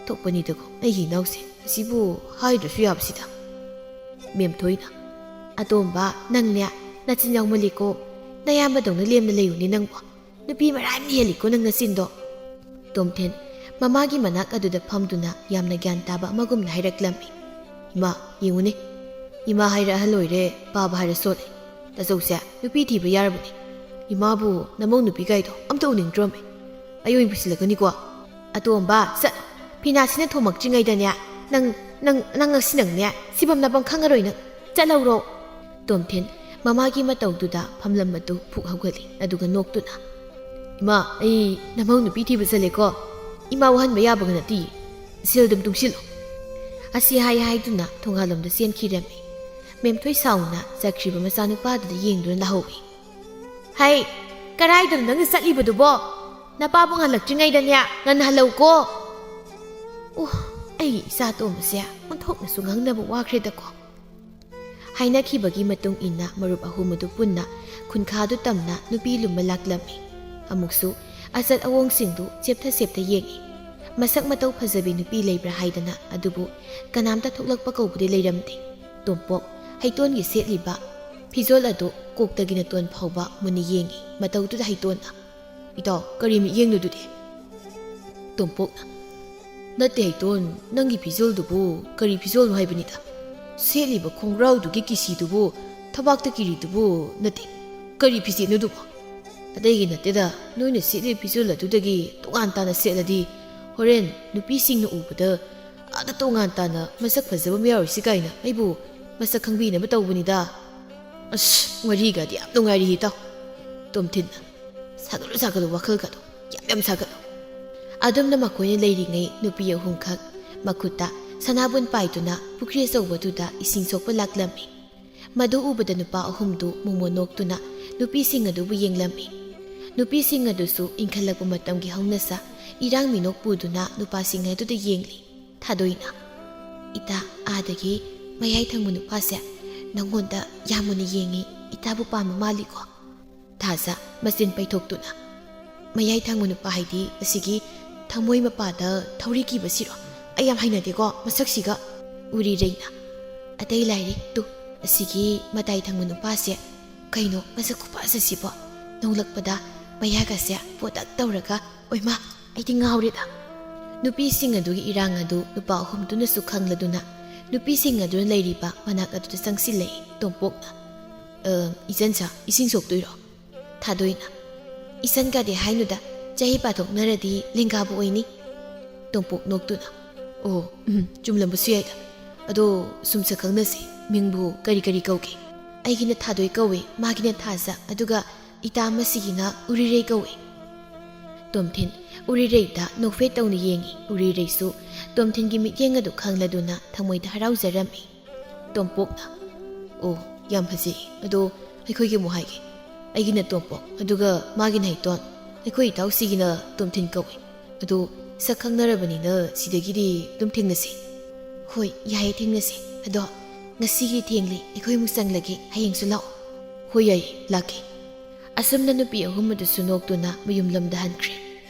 "ꯊꯣꯛꯄꯅꯤꯗꯀꯣ ꯑꯩꯒꯤ ꯏꯅꯥꯎꯁꯦ, ꯑꯁꯤꯕꯨ ꯍꯥꯏꯗ꯭ꯔꯁꯨ ꯌꯥꯕꯁꯤꯗ"꯫ ꯃꯦꯝꯊꯣꯏꯅ, "ꯑꯇꯣꯝꯕ, ꯅꯪꯅꯦ ꯅꯆꯤꯟ ꯌꯥꯎꯃꯜꯂꯤꯀꯣ꯫ ꯅꯌꯥꯝꯕꯗꯧꯅ ꯂꯦꯝꯅ ꯂꯩꯌꯨꯅꯦ ꯅꯪꯕꯣ꯫ ꯅꯨꯄꯤ ꯃꯔꯥꯏ ꯍꯦꯜꯂꯤꯀꯣ ꯅꯪ ꯅꯆꯤꯟꯗꯣ꯫ ꯇꯣꯝꯊꯤꯟ ꯃꯃꯥꯒꯤ ꯃꯅꯥꯛ ꯑꯗꯨꯗ ꯐꯝꯗꯨꯅ ꯌꯥꯝꯅ ꯒ꯭ꯌꯥꯟ ꯇꯥꯕ ꯑꯃꯒꯨꯝꯅ ꯍꯥꯏꯔꯛꯂꯝꯃꯤ꯫ "ꯏꯃꯥ, ꯌꯦꯡꯉꯨꯅꯦ꯫ ꯏꯃꯥ ꯍꯥꯏꯔ ꯑꯍꯜ ꯑꯣꯏꯔꯦ, ꯄꯥꯕ ꯍꯥꯏꯔ ꯁꯣꯜꯂꯦ꯫ ꯇꯥꯆꯧꯁꯦ ꯅꯨꯄꯤ ꯊꯤꯕ ꯌꯥꯔꯕꯅꯦ꯫ ꯏꯃꯥꯕꯨ ꯅꯃꯧ ꯅꯨꯄꯤ ꯀꯥꯏꯗꯣ ꯑꯝꯇ ꯎꯅꯤꯡꯗ꯭ꯔꯣꯃꯦ꯫ ꯑꯩ ꯑꯣꯏꯅ ꯄꯨꯁꯤꯜꯂꯛꯀꯅꯤꯀꯣ꯫ ꯑꯇꯣꯝꯕ, ꯆꯠ꯫ ꯐꯤꯅꯥꯁꯤꯅ ꯊꯣꯝꯃꯛꯇ꯭ꯔꯤꯉꯩꯗꯅꯦ, ꯅꯪ, ꯅꯪ, ꯅꯪ ꯉꯁꯤ ꯅꯪꯅꯦ, ꯁꯤꯐꯝ ꯅꯥꯐꯝ ꯈꯪꯉꯔꯣꯏ ꯅꯪ꯫ ꯆꯠꯍꯧꯔꯣ꯫" ꯇꯣꯝꯊꯤꯟ ꯃꯃꯥꯒꯤ ꯃꯇꯧꯗꯨꯗ ꯐꯝꯂꯝ ꯑꯗꯨ ꯐꯨꯛ ꯍꯧꯒꯠꯂꯤ, ꯑꯗꯨꯒ ꯅꯣꯛꯇꯨꯅ, "ꯏꯃꯥ, ꯑꯩ ꯅꯃꯧ ꯅꯨꯄꯤ ꯊꯤꯕ ꯆꯠꯂꯦꯀꯣ꯫ ꯏꯃꯥ ꯋꯥꯍꯟꯕ ꯌꯥꯕꯒ ꯅꯠꯇꯦ꯫ ꯁꯦꯜ ꯑꯗꯨꯝ ꯇꯨꯡꯁꯤꯜꯂꯣ꯫" ꯑꯁꯤ ꯍꯥꯏ ꯍꯥꯏꯗꯨꯅ ꯊꯣꯡꯒꯥꯜꯂꯣꯝꯗ ꯆꯦꯟꯈꯤꯔꯝꯃꯤ꯫ ꯃꯦꯝꯊꯣꯏ ꯁꯥꯎꯅ ꯆꯠꯈ꯭ꯔꯤꯕ ꯃꯆꯥꯅꯨꯄꯥꯗꯨꯗ ꯌꯦꯡꯗꯨꯅ ꯂꯥꯍꯧꯏ꯫ "ꯍꯩ, ꯀꯔꯥꯏꯗꯅꯣ ꯅꯪꯅ ꯆꯠꯂꯤꯕꯗꯨꯕꯣ? ꯅꯄꯥꯕꯨ ꯉꯜꯂꯛꯇ꯭ꯔꯤꯉꯩꯗꯅꯦ ꯉꯟꯅ ꯍꯜꯂꯧꯀꯣ꯫" "ꯑꯣ, ꯑꯩꯒꯤ ꯏꯆꯥ ꯇꯣꯝꯕꯁꯦ ꯑꯣꯟꯊꯣꯛꯅꯁꯨ ꯉꯥꯡꯅꯕ ꯋꯥꯈ꯭ꯔꯦꯗꯀꯣ꯫" ꯍꯥꯏꯅꯈꯤꯕꯒꯤ ꯃꯇꯨꯡ ꯏꯟꯅ ꯃꯔꯨꯞ ꯑꯍꯨꯝ ꯑꯗꯨ ꯄꯨꯟꯅ ꯈꯨꯟꯈꯥꯗꯨ ꯇꯝꯅ ꯅꯨꯄꯤ ꯂꯨꯝꯕ ꯂꯥꯛꯂꯝꯃꯤ꯫ ꯑꯃꯨꯛꯁꯨ ꯑꯆꯠ ꯑꯋꯣꯡꯁꯤꯡꯗꯨ ꯆꯦꯞꯊ ꯆꯦꯞꯊ ꯌꯦꯡꯏ꯫ ꯃꯁꯛ ꯃꯇꯧ ꯐꯖꯕꯤ ꯅꯨꯄꯤ ꯂꯩꯕ꯭ꯔꯥ ꯍꯥꯏꯗꯅ, ꯑꯗꯨꯕꯨ ꯀꯅꯥꯝꯇ ꯊꯣꯛꯂꯛꯄ ꯀꯧꯕꯗꯤ ꯂꯩꯔꯝꯗꯦ꯫ ꯇꯣꯝꯄꯣꯛ ꯍꯩꯇꯣꯟꯒꯤ ꯁꯦꯠꯂꯤꯕ ꯐꯤꯖꯣꯜ ꯑꯗꯨ ꯀꯣꯛꯇꯒꯤ ꯅꯇꯣꯟ ꯐꯥꯎꯕ ꯃꯨꯟꯅ ꯌꯦꯡꯏ꯫ ꯃꯇꯧꯗꯨꯗ ꯍꯩꯇꯣꯟꯅ, "ꯏꯇꯥꯎ, ꯀꯔꯤ ꯃꯤꯠꯌꯦꯡꯅꯣꯗꯨꯗꯤ?" ꯇꯣꯝꯄꯣꯛꯅ, "ꯅꯠꯇꯦ ꯍꯩꯇꯣꯟ, ꯅꯪꯒꯤ ꯐꯤꯖꯣꯜꯗꯨꯕꯨ ꯀꯔꯤ ꯐꯤꯖꯣꯜꯅꯣ ꯍꯥꯏꯕꯅꯤꯗ꯫ ꯁꯦꯠꯂꯤꯕ ꯈꯣꯡꯒ꯭ꯔꯥꯎꯗꯨꯒꯤ ꯀꯤꯁꯤꯗꯨꯕꯨ, ꯊꯕꯥꯛꯇ ꯀꯤꯔꯤꯗꯨꯕꯨ ꯅꯠꯇꯦ, ꯀꯔꯤ ꯐꯤꯖꯦꯠꯅꯣꯗꯨꯕꯣ? ꯑꯇꯩꯒꯤ ꯅꯠꯇꯦꯗ, ꯅꯣꯏꯅ ꯁꯦꯠꯂꯤꯕ ꯐꯤꯖꯣꯜ ꯑꯗꯨꯗꯒꯤ ꯇꯣꯉꯥꯟ ꯇꯥꯅ ꯁꯦꯠꯂꯗꯤ ꯍꯣꯔꯦꯟ ꯅꯨꯄꯤꯁꯤꯡꯅ ꯎꯕꯗ ꯑꯥꯗ ꯇꯣꯉꯥꯟ ꯇꯥꯅ ꯃꯁꯛ ꯐꯖꯕ ꯑꯃ ꯌꯥꯎꯔꯤꯁꯤ ꯀꯥꯏꯅ ꯑꯩꯕꯨ ꯃꯁꯛ ꯈꯪꯕꯤꯅꯕ ꯇꯧꯕꯅꯤꯗ꯫" "ꯑꯁ, ꯋꯥꯔꯤꯒꯗꯤ ꯌꯥꯝ ꯅꯨꯡꯉꯥꯏꯔꯤ ꯏꯇꯥꯎ꯫" ꯇꯣꯝꯊꯤꯟꯅ, "ꯁꯥꯒꯠꯂꯨ, ꯁꯥꯒꯠꯂꯨ, ꯋꯥꯈꯜꯒꯗꯣ ꯌꯥꯝ ꯌꯥꯝ ꯁꯥꯒꯠꯂꯨ꯫" ꯑꯗꯨꯝꯅ ꯃꯈꯣꯏꯅ ꯂꯩꯔꯤꯉꯩ ꯅꯨꯄꯤ ꯑꯍꯨꯝꯈꯛ ꯃꯈꯨꯠꯇ ꯁꯅꯥꯕꯨꯟ ꯄꯥꯏꯗꯨꯅ ꯄꯨꯈ꯭ꯔꯤ ꯑꯆꯧꯕꯗꯨꯗ ꯏꯁꯤꯡ ꯁꯣꯛꯄ ꯂꯥꯛꯂꯝꯃꯤ꯫ ꯃꯗꯨ ꯎꯕꯗ ꯅꯨꯄꯥ ꯑꯍꯨꯝꯗꯨ ꯃꯣꯃꯣꯟ ꯅꯣꯛꯇꯨꯅ ꯅꯨꯄꯤꯁꯤꯡ ꯑꯗꯨꯕꯨ ꯌꯦꯡꯂꯝꯃꯤ꯫ ꯅꯨꯄꯤꯁꯤꯡ ꯑꯗꯨꯁꯨ ꯏꯪꯈꯠꯂꯛꯄ ꯃꯇꯝꯒꯤ ꯍꯧꯅꯁꯥ ꯏꯔꯥꯡ ꯃꯤꯅꯣꯛ ꯄꯨꯗꯨꯅ ꯅꯨꯄꯥꯁꯤꯡ ꯑꯗꯨꯗ ꯌꯦꯡꯂꯤ꯫ ꯊꯥꯗꯣꯏꯅ, "ꯏꯇꯥ, ꯑꯥꯗꯒꯤ ꯃꯌꯥꯏ ꯊꯪꯕ ꯅꯨꯄꯥꯁꯦ ꯅꯪꯉꯣꯟꯗ ꯌꯥꯝ ꯃꯨꯟꯅ ꯌꯦꯡꯉꯤ, ꯏꯇꯥꯕꯨ ꯄꯥꯝꯕ ꯃꯥꯜꯂꯤꯀꯣ?" ꯊꯥꯖ ꯃꯆꯤꯟ ꯄꯩꯊꯣꯛꯇꯨꯅ, "ꯃꯌꯥꯏ ꯊꯪꯕ ꯅꯨꯄꯥ ꯍꯥꯏꯗꯤ ꯑꯁꯤꯒꯤ ꯊꯃꯣꯏ ꯃꯄꯥꯗ ꯊꯧꯔꯤ ꯀꯤꯕꯁꯤꯔꯣ? ꯑꯩ ꯌꯥꯝ ꯍꯩꯅꯗꯦꯀꯣ ꯃꯁꯛꯁꯤꯒ꯫" ꯎꯔꯤꯔꯩꯅ, "ꯑꯇꯩ ꯂꯥꯏꯔꯤ ꯇꯨ, ꯑꯁꯤꯒꯤ ꯃꯇꯥꯏ ꯊꯪꯕ ꯅꯨꯄꯥꯁꯦ ꯀꯩꯅꯣ ꯃꯁꯛ ꯈꯨꯐꯖꯁꯤꯕꯣ? ꯅꯣꯡꯂꯛꯄꯗ ꯃꯌꯥꯒꯁꯦ ꯄꯣꯇꯛ ꯇꯧꯔꯒ, ꯑꯣꯏꯃꯥ, ꯑꯩꯗꯤ ꯉꯥꯎꯔꯦꯗ꯫ ꯅꯨꯄꯤꯁꯤꯡ ꯑꯗꯨꯒꯤ ꯏꯔꯥꯡ ꯑꯗꯨ ꯅꯨꯄꯥ ꯑꯍꯨꯝꯗꯨꯅꯁꯨ ꯈꯪꯂꯗꯨꯅ ꯅꯨꯄꯤꯁꯤꯡ ꯑꯗꯨꯅ ꯂꯩꯔꯤꯕ ꯃꯅꯥꯛ ꯑꯗꯨꯗ ꯆꯪꯁꯤꯜꯂꯛꯏ꯫ ꯇꯣꯝꯄꯣꯛꯅ, "ꯑ, ꯏꯆꯟꯁꯥ, ꯏꯁꯤꯡ ꯁꯣꯛꯇꯣꯏꯔꯣ?" ꯊꯥꯗꯣꯏꯅ, "ꯏꯆꯟ ꯀꯥꯗꯦ ꯍꯥꯏꯅꯨꯗ, ꯆꯍꯤ ꯄꯥꯊꯣꯛꯅꯔꯗꯤ ꯂꯦꯡꯒꯥꯕꯨ ꯑꯣꯏꯅꯤ꯫" ꯇꯣꯝꯄꯣꯛ ꯅꯣꯛꯇꯨꯅ, "ꯑꯣ, ꯎꯝ, ꯆꯨꯝꯂꯝꯕꯁꯨ ꯌꯥꯏꯗ꯫ ꯑꯗꯣ ꯁꯨꯝ ꯁꯛ ꯈꯪꯅꯁꯤ, ꯃꯤꯡꯕꯨ ꯀꯔꯤ ꯀꯔꯤ ꯀꯧꯒꯦ?" "ꯑꯩꯒꯤꯅ ꯊꯥꯗꯣꯏ ꯀꯧꯏ, ꯃꯥꯒꯤꯅ ꯊꯥꯖ, ꯑꯗꯨꯒ ꯏꯇꯥ ꯑꯃꯁꯤꯒꯤꯅ ꯎꯔꯤꯔꯩ ꯀꯧꯏ꯫" ꯇꯣꯝꯊꯤꯟ ꯎꯔꯤꯔꯩꯗ ꯅꯣꯛꯐꯦꯠ ꯇꯧꯅ ꯌꯦꯡꯏ꯫ ꯎꯔꯤꯔꯩꯁꯨ ꯇꯣꯝꯊꯤꯟꯒꯤ ꯃꯤꯠꯌꯦꯡ ꯑꯗꯨ ꯈꯪꯂꯗꯨꯅ ꯊꯃꯣꯏꯗ ꯍꯔꯥꯎꯖꯔꯝꯃꯤ꯫ ꯇꯣꯝꯄꯣꯛꯅ, "ꯑꯣ, ꯌꯥꯝ ꯐꯖꯩ꯫ ꯑꯗꯣ ꯑꯩꯈꯣꯏꯒꯤ ꯑꯃꯨꯛ ꯍꯥꯏꯒꯦ꯫ ꯑꯩꯒꯤꯅ ꯇꯣꯝꯄꯣꯛ, ꯑꯗꯨꯒ ꯃꯥꯒꯤꯅ ꯍꯩꯇꯣꯟ, ꯑꯩꯈꯣꯏ ꯏꯇꯥꯎꯁꯤꯒꯤꯅ ꯇꯣꯝꯊꯤꯟ ꯀꯧꯏ꯫ ꯑꯗꯣ ꯁꯛ ꯈꯪꯅꯔꯕꯅꯤꯅ ꯁꯤꯗꯒꯤꯗꯤ ꯑꯗꯨꯝ ꯊꯦꯡꯅꯁꯤ꯫" "ꯍꯣꯏ, ꯌꯥꯏꯌꯦ, ꯊꯦꯡꯅꯁꯤ꯫ ꯑꯗꯣ ꯉꯁꯤꯒꯤ ꯊꯦꯡꯂꯤ, ꯑꯩꯈꯣꯏ ꯑꯃꯨꯛ ꯆꯪꯂꯒꯦ, ꯍꯌꯦꯡꯁꯨ ꯂꯥꯛꯑꯣ꯫" "ꯍꯣꯏ, ꯌꯥꯏꯌꯦ, ꯂꯥꯛꯀꯦ꯫" ꯑꯁꯨꯝꯅ ꯅꯨꯄꯤ ꯑꯍꯨꯝ ꯑꯗꯨꯁꯨ ꯅꯣꯛꯇꯨꯅ ꯃꯌꯨꯝꯂꯣꯝꯗ ꯍꯟꯈ꯭ꯔꯦ꯫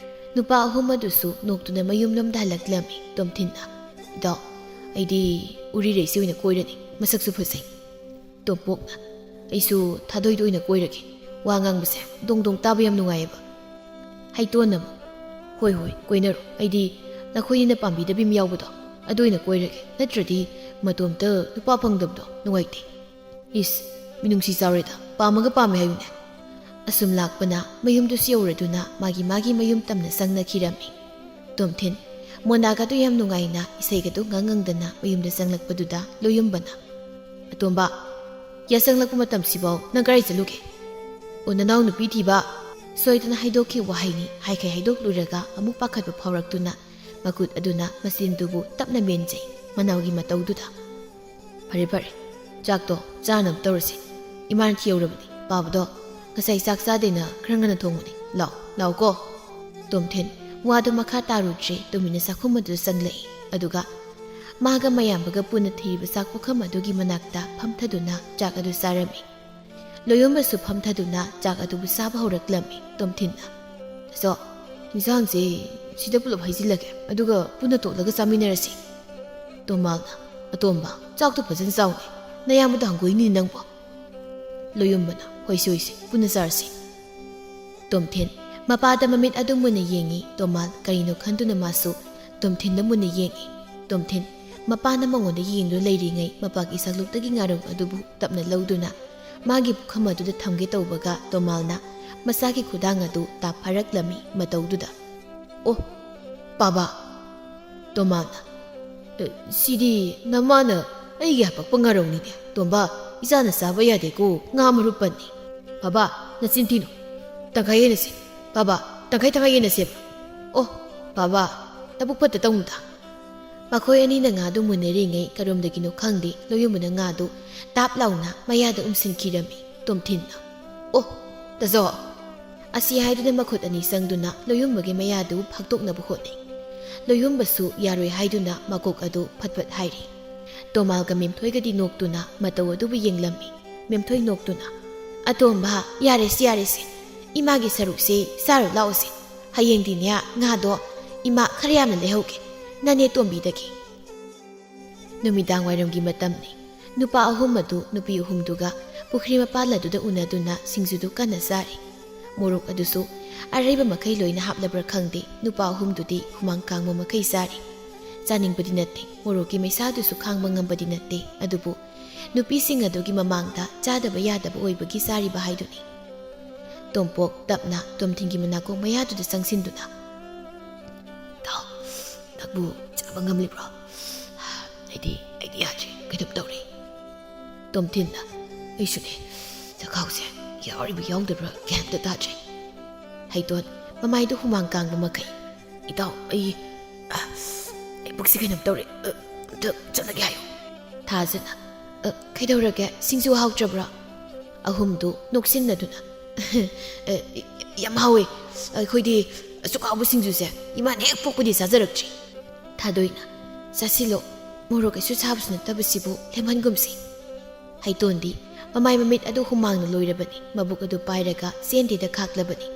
ꯅꯨꯄꯥ ꯑꯍꯨꯝ ꯑꯗꯨꯁꯨ ꯅꯣꯛꯇꯨꯅ ꯃꯌꯨꯝꯂꯣꯝꯗ ꯍꯜꯂꯛꯂꯝꯃꯤ꯫ ꯇꯣꯝꯊꯤꯟꯅ, "ꯏꯇꯥꯎ, ꯑꯩꯗꯤ ꯎꯔꯤꯔꯩꯁꯤ ꯑꯣꯏꯅ ꯀꯣꯏꯔꯅꯤ, ꯃꯁꯛꯁꯨ ꯐꯖꯩ꯫" ꯇꯣꯝꯄꯣꯛꯅ, "ꯑꯩꯁꯨ ꯊꯥꯗꯣꯏꯗ ꯑꯣꯏꯅ ꯀꯣꯏꯔꯒꯦ꯫ ꯋꯥ ꯉꯥꯡꯕꯁꯦ ꯗꯣꯡ ꯗꯣꯡ ꯇꯥꯕ ꯌꯥꯝ ꯅꯨꯡꯉꯥꯏꯌꯦꯕ꯫" ꯍꯩꯇꯣꯟꯅ ꯑꯃꯨꯛ, "ꯍꯣꯏ, ꯍꯣꯏ, ꯀꯣꯏꯅꯔꯣ꯫ ꯑꯩꯗꯤ ꯅꯈꯣꯏꯅꯤꯅ ꯄꯥꯝꯕꯤꯗꯕꯤ ꯑꯃ ꯌꯥꯎꯕꯗꯣ, ꯑꯗꯨ ꯑꯣꯏꯅ ꯀꯣꯏꯔꯒꯦ꯫ ꯅꯠꯇ꯭ꯔꯗꯤ ꯃꯇꯣꯝꯇ ꯅꯨꯄꯥ ꯐꯪꯗꯕꯗꯣ ꯅꯨꯡꯉꯥꯏꯇꯦ꯫" "ꯏꯁ, ꯃꯤꯅꯨꯡꯁꯤ ꯆꯥꯎꯔꯦꯗ, ꯄꯥꯝꯃꯒ ꯄꯥꯝꯃꯦ ꯍꯥꯏꯌꯨꯅꯦ꯫" ꯑꯁꯨꯝ ꯂꯥꯛꯄꯅ ꯃꯌꯨꯝꯗꯨꯁꯨ ꯌꯧꯔꯗꯨꯅ ꯃꯥꯒꯤ ꯃꯥꯒꯤ ꯃꯌꯨꯝ ꯇꯝꯅ ꯆꯪꯅꯈꯤꯔꯝꯃꯤ꯫ ꯇꯣꯝꯊꯤꯟ ꯃꯣꯟꯗꯥꯒꯗꯨ ꯌꯥꯝ ꯅꯨꯡꯉꯥꯏꯅ ꯏꯁꯩꯒꯗꯨ ꯉꯪ ꯉꯪꯗꯅ ꯃꯌꯨꯝꯗ ꯆꯪꯂꯛꯄꯗꯨꯗ ꯂꯣꯌꯨꯝꯕꯅ, "ꯑꯇꯣꯝꯕ, ꯌꯥꯆꯪꯂꯛꯄ ꯃꯇꯝꯁꯤꯐꯥꯎ ꯅꯪ ꯀꯗꯥꯏ ꯆꯠꯂꯨꯒꯦ?" "ꯑꯣ, ꯅꯅꯥꯎ ꯅꯨꯄꯤ ꯊꯤꯕ꯫" ꯁꯣꯏꯗꯅ ꯍꯥꯏꯗꯣꯛꯈꯤꯕ ꯋꯥꯍꯩꯅꯤ꯫ ꯍꯥꯏꯈꯩ ꯍꯥꯏꯗꯣꯛꯂꯨꯔꯒ ꯑꯃꯨꯛ ꯄꯥꯈꯠꯄ ꯐꯥꯎꯔꯛꯇꯨꯅ ꯃꯈꯨꯠ ꯑꯗꯨꯅ ꯃꯆꯤꯟꯗꯨꯕꯨ ꯇꯞꯅ ꯃꯦꯟꯖꯩ ꯃꯅꯥꯎꯒꯤ ꯃꯇꯧꯗꯨꯗ꯫ "ꯐꯔꯦ, ꯐꯔꯦ, ꯆꯥꯛꯇꯣ ꯆꯥꯅꯕ ꯇꯧꯔꯁꯤ꯫ ꯏꯃꯥꯅ ꯊꯤꯍꯧꯔꯕꯅꯤ꯫ ꯄꯥꯕꯗꯣ ꯉꯁꯥꯏ ꯆꯥꯛ ꯆꯥꯗꯦꯅ ꯈꯔ ꯉꯟꯅ ꯊꯣꯡꯕꯅꯤ꯫ ꯂꯥꯛꯑꯣ, ꯂꯥꯛꯑꯣꯀꯣ꯫" ꯇꯣꯝꯊꯤꯟ ꯋꯥꯗꯨ ꯃꯈꯥ ꯇꯥꯔꯨꯗ꯭ꯔꯦ꯫ ꯇꯨꯃꯤꯟꯅ ꯆꯥꯛꯈꯨꯝ ꯑꯗꯨ ꯆꯪꯂꯛꯏ꯫ ꯑꯗꯨꯒ ꯃꯥꯒ ꯃꯌꯥꯝꯕꯒ ꯄꯨꯟꯅ ꯊꯤꯔꯤꯕ ꯆꯥꯛ ꯄꯨꯈꯝ ꯑꯗꯨꯒꯤ ꯃꯅꯥꯛꯇ ꯐꯝꯊꯗꯨꯅ ꯆꯥꯛ ꯑꯗꯨ ꯆꯥꯔꯝꯃꯤ꯫ ꯂꯣꯌꯣꯝꯕꯁꯨ ꯐꯝꯊꯗꯨꯅ ꯆꯥꯛ ꯑꯗꯨꯕꯨ ꯆꯥꯕ ꯍꯧꯔꯛꯂꯝꯃꯤ꯫ ꯇꯣꯝꯊꯤꯟꯅ, "ꯇꯥꯆꯧ, ꯏꯟꯁꯥꯡꯁꯦ ꯁꯤꯗ ꯄꯨꯂꯞ ꯍꯩꯖꯤꯜꯂꯒꯦ, ꯑꯗꯨꯒ ꯄꯨꯟꯅ ꯇꯣꯠꯂꯒ ꯆꯥꯃꯤꯟꯅꯔꯁꯤ꯫" ꯇꯣꯃꯥꯜꯅ, "ꯑꯇꯣꯝꯕ, ꯆꯥꯛꯇꯣ ꯐꯖꯅ ꯆꯥꯎꯅꯦ, ꯅꯌꯥꯝꯕꯗꯣ ꯍꯪꯒꯣꯏꯅꯤ ꯅꯪꯕꯣ꯫" ꯂꯣꯌꯣꯝꯕꯅ, "ꯍꯣꯏꯁꯦ, ꯍꯣꯏꯁꯦ, ꯄꯨꯟꯅ ꯆꯥꯔꯁꯤ꯫" ꯇꯣꯝꯊꯤꯟ ꯃꯄꯥꯗ ꯃꯃꯤꯠ ꯑꯗꯨ ꯃꯨꯟꯅ ꯌꯦꯡꯉꯤ꯫ ꯇꯣꯃꯥꯜ ꯀꯔꯤꯅꯣ ꯈꯟꯗꯨꯅ ꯃꯥꯁꯨ ꯇꯣꯝꯊꯤꯟꯗ ꯃꯨꯟꯅ ꯌꯦꯡꯉꯤ꯫ ꯇꯣꯝꯊꯤꯟ ꯃꯄꯥꯅ ꯃꯉꯣꯟꯗ ꯌꯦꯡꯗꯨꯅ ꯂꯩꯔꯤꯉꯩ ꯃꯄꯥꯒꯤ ꯁꯛꯂꯨꯛꯇꯒꯤ ꯉꯥꯔꯧ ꯑꯗꯨꯕꯨ ꯇꯞꯅ ꯂꯧꯗꯨꯅ ꯃꯥꯒꯤ ꯄꯨꯈꯝ ꯑꯗꯨꯗ ꯊꯝꯒꯦ ꯇꯧꯕꯒ ꯇꯣꯃꯥꯜꯅ ꯃꯁꯥꯒꯤ ꯈꯨꯗꯥꯡ ꯑꯗꯨ ꯇꯥꯞ ꯐꯥꯔꯛꯂꯝꯃꯤ ꯃꯇꯧꯗꯨꯗ꯫ "ꯑꯣ, ꯄꯥꯕꯥ!" ꯇꯣꯃꯥꯜꯅ, "ꯑꯦ, ꯁꯤꯗꯤ ꯅꯃꯥꯅ ꯑꯩꯒꯤ ꯍꯥꯄꯛꯄ ꯉꯥꯔꯧꯅꯤꯅꯦ꯫ ꯇꯣꯝꯕ, ꯏꯆꯥꯅ ꯆꯥꯕ ꯌꯥꯗꯦꯀꯣ, ꯉꯥ ꯃꯔꯨ ꯄꯟꯅꯤ꯫ ꯄꯥꯕꯥ, ꯅꯆꯤꯟ ꯊꯤꯅꯨ꯫ ꯇꯪꯈꯥꯏ ꯌꯦꯟꯅꯁꯦ꯫ ꯄꯥꯕꯥ, ꯇꯪꯈꯥꯏ ꯇꯪꯈꯥꯏ ꯌꯦꯟꯅꯁꯦꯕ꯫ ꯑꯣ, ꯄꯥꯕꯥ, ꯅꯕꯨꯛ ꯐꯠꯇ ꯇꯧꯅꯨꯗ꯫" ꯃꯈꯣꯏ ꯑꯅꯤꯅ ꯉꯥꯗꯨ ꯃꯨꯟꯅꯔꯤꯉꯩ ꯀꯔꯣꯝꯗꯒꯤꯅꯣ ꯈꯪꯗꯦ, ꯂꯣꯌꯨꯝꯕꯅ ꯉꯥꯗꯨ ꯇꯥꯞ ꯂꯥꯎꯅ ꯃꯌꯥꯗ ꯎꯝꯁꯤꯟꯈꯤꯔꯝꯃꯤ꯫ ꯇꯣꯝꯊꯤꯟꯅ, "ꯑꯣ, ꯇꯥꯖꯧ!" ꯑꯁꯤ ꯍꯥꯏꯗꯨꯅ ꯃꯈꯨꯠ ꯑꯅꯤ ꯆꯪꯗꯨꯅ ꯂꯣꯌꯨꯝꯕꯒꯤ ꯃꯌꯥꯗꯨ ꯐꯥꯛꯇꯣꯛꯅꯕ ꯍꯣꯠꯅꯩ꯫ ꯂꯣꯌꯨꯝꯕꯁꯨ ꯌꯥꯔꯣꯏ ꯍꯥꯏꯗꯨꯅ ꯃꯀꯣꯛ ꯑꯗꯨ ꯐꯠ ꯐꯠ ꯍꯥꯏꯔꯤ꯫ ꯇꯣꯃꯥꯜꯒ ꯃꯦꯝꯊꯣꯏꯒꯗꯤ ꯅꯣꯛꯇꯨꯅ ꯃꯇꯧ ꯑꯗꯨꯕꯨ ꯌꯦꯡꯂꯝꯃꯤ꯫ ꯃꯦꯝꯊꯣꯏ ꯅꯣꯛꯇꯨꯅ, "ꯑꯇꯣꯝꯕ, ꯌꯥꯔꯦꯁꯦ, ꯌꯥꯔꯦꯁꯦ꯫ ꯏꯃꯥꯒꯤ ꯁꯔꯨꯛꯁꯦ ꯆꯥꯔꯨ ꯂꯥꯛꯑꯣꯁꯦ꯫ ꯍꯌꯦꯡꯗꯤꯅꯦ, ꯉꯥꯗꯣ ꯏꯃꯥ ꯈꯔ ꯌꯥꯝꯅ ꯂꯩꯍꯧꯒꯦ, ꯅꯅꯦ ꯇꯣꯝꯕꯤꯗꯒꯤ꯫" ꯅꯨꯃꯤꯗꯥꯡ ꯋꯥꯏꯔꯝꯒꯤ ꯃꯇꯝꯅꯤ꯫ ꯅꯨꯄꯥ ꯑꯍꯨꯝ ꯑꯗꯨ ꯅꯨꯄꯤ ꯑꯍꯨꯝꯗꯨꯒ ꯄꯨꯈ꯭ꯔꯤ ꯃꯄꯥꯜ ꯑꯗꯨꯗ ꯎꯅꯗꯨꯅ ꯁꯤꯡꯖꯨꯗꯨ ꯀꯟꯅ ꯆꯥꯔꯤ꯫ ꯃꯣꯔꯣꯛ ꯑꯗꯨꯁꯨ ꯑꯔꯩꯕ ꯃꯈꯩ ꯂꯣꯏꯅ ꯍꯥꯞꯂꯕ꯭ꯔꯥ ꯈꯪꯗꯦ, ꯅꯨꯄꯥ ꯑꯍꯨꯝꯗꯨꯗꯤ ꯍꯨꯃꯥꯡ ꯀꯥꯡꯕ ꯃꯈꯩ ꯆꯥꯔꯤ꯫ ꯆꯥꯅꯤꯡꯕꯗꯤ ꯅꯠꯇꯦ, ꯃꯣꯔꯣꯛꯀꯤ ꯃꯩꯁꯥꯗꯨꯁꯨ ꯈꯥꯡꯕ ꯉꯝꯕꯗꯤ ꯅꯠꯇꯦ, ꯑꯗꯨꯕꯨ ꯅꯨꯄꯤꯁꯤꯡ ꯑꯗꯨꯒꯤ ꯃꯃꯥꯡꯗ ꯆꯥꯗꯕ ꯌꯥꯗꯕ ꯑꯣꯏꯕꯒꯤ ꯆꯥꯔꯤꯕ ꯍꯥꯏꯗꯨꯅꯤ꯫ ꯇꯣꯝꯄꯣꯛ ꯇꯞꯅ ꯇꯣꯝꯊꯤꯟꯒꯤ ꯃꯅꯥꯀꯣꯡ ꯃꯌꯥꯗꯨꯗ ꯆꯪꯁꯤꯟꯗꯨꯅ, "ꯏꯇꯥꯎ, ꯅꯪꯕꯨ ꯆꯥꯕ ꯉꯝꯂꯤꯕ꯭ꯔꯣ? ꯑꯩꯗꯤ, ꯑꯩꯗꯤ ꯌꯥꯗ꯭ꯔꯦ, ꯀꯩꯅꯣꯝ ꯇꯧꯔꯦ꯫" ꯇꯣꯝꯊꯤꯟꯅ, "ꯑꯩꯁꯨꯅꯦ, ꯆꯈꯥꯎꯁꯦ ꯌꯥꯎꯔꯤꯕ ꯌꯥꯎꯗꯕ꯭ꯔꯥ ꯒ꯭ꯌꯥꯟ ꯑꯝꯇ ꯇꯥꯗ꯭ꯔꯦ꯫" ꯍꯩꯇꯣꯟ, ꯃꯃꯥꯏꯗꯨ ꯍꯨꯃꯥꯡ ꯀꯥꯡꯕ ꯃꯈꯩ, "ꯏꯇꯥꯎ, ꯑꯩ, ꯑ, ꯑꯩ ꯄꯨꯛꯁꯤ ꯀꯩꯅꯣꯝ ꯇꯧꯔꯦ꯫ ꯑ, ꯑꯝꯇ ꯆꯠꯂꯒꯦ ꯍꯥꯏꯌꯨ꯫" ꯊꯥꯖꯅ, "ꯑ, ꯀꯩꯗꯧꯔꯒꯦ? ꯁꯤꯡꯖꯨ ꯍꯥꯎꯇ꯭ꯔꯕ꯭ꯔꯥ?" ꯑꯍꯨꯝꯗꯨ ꯅꯣꯛꯁꯤꯟꯅꯗꯨꯅ, "ꯑ, ꯌꯥꯝ ꯍꯥꯎꯋꯦ꯫ ꯑꯩꯈꯣꯏꯗꯤ ꯑꯁꯨꯛ ꯍꯥꯎꯕ ꯁꯤꯡꯖꯨꯁꯦ ꯏꯃꯥꯅ ꯍꯦꯛ ꯄꯣꯛꯄꯗꯤ ꯆꯥꯖꯔꯛꯇ꯭ꯔꯤ꯫" ꯊꯥꯗꯣꯏꯅ, "ꯆꯥꯁꯤꯜꯂꯣ, ꯃꯣꯔꯣꯛ ꯀꯩꯁꯨ ꯁꯥꯕꯁꯨ ꯅꯠꯇꯕꯁꯤꯕꯨ ꯂꯦꯝꯍꯟꯒꯨꯝꯁꯤ꯫" ꯍꯩꯇꯣꯟꯗꯤ ꯃꯃꯥꯏ ꯃꯃꯤꯠ ꯑꯗꯨ ꯍꯨꯃꯥꯡꯅ ꯂꯣꯏꯔꯕꯅꯤ, ꯃꯕꯨꯛ ꯑꯗꯨ ꯄꯥꯏꯔꯒ ꯆꯦꯟꯗꯦꯗ ꯈꯥꯛꯂꯕꯅꯤ꯫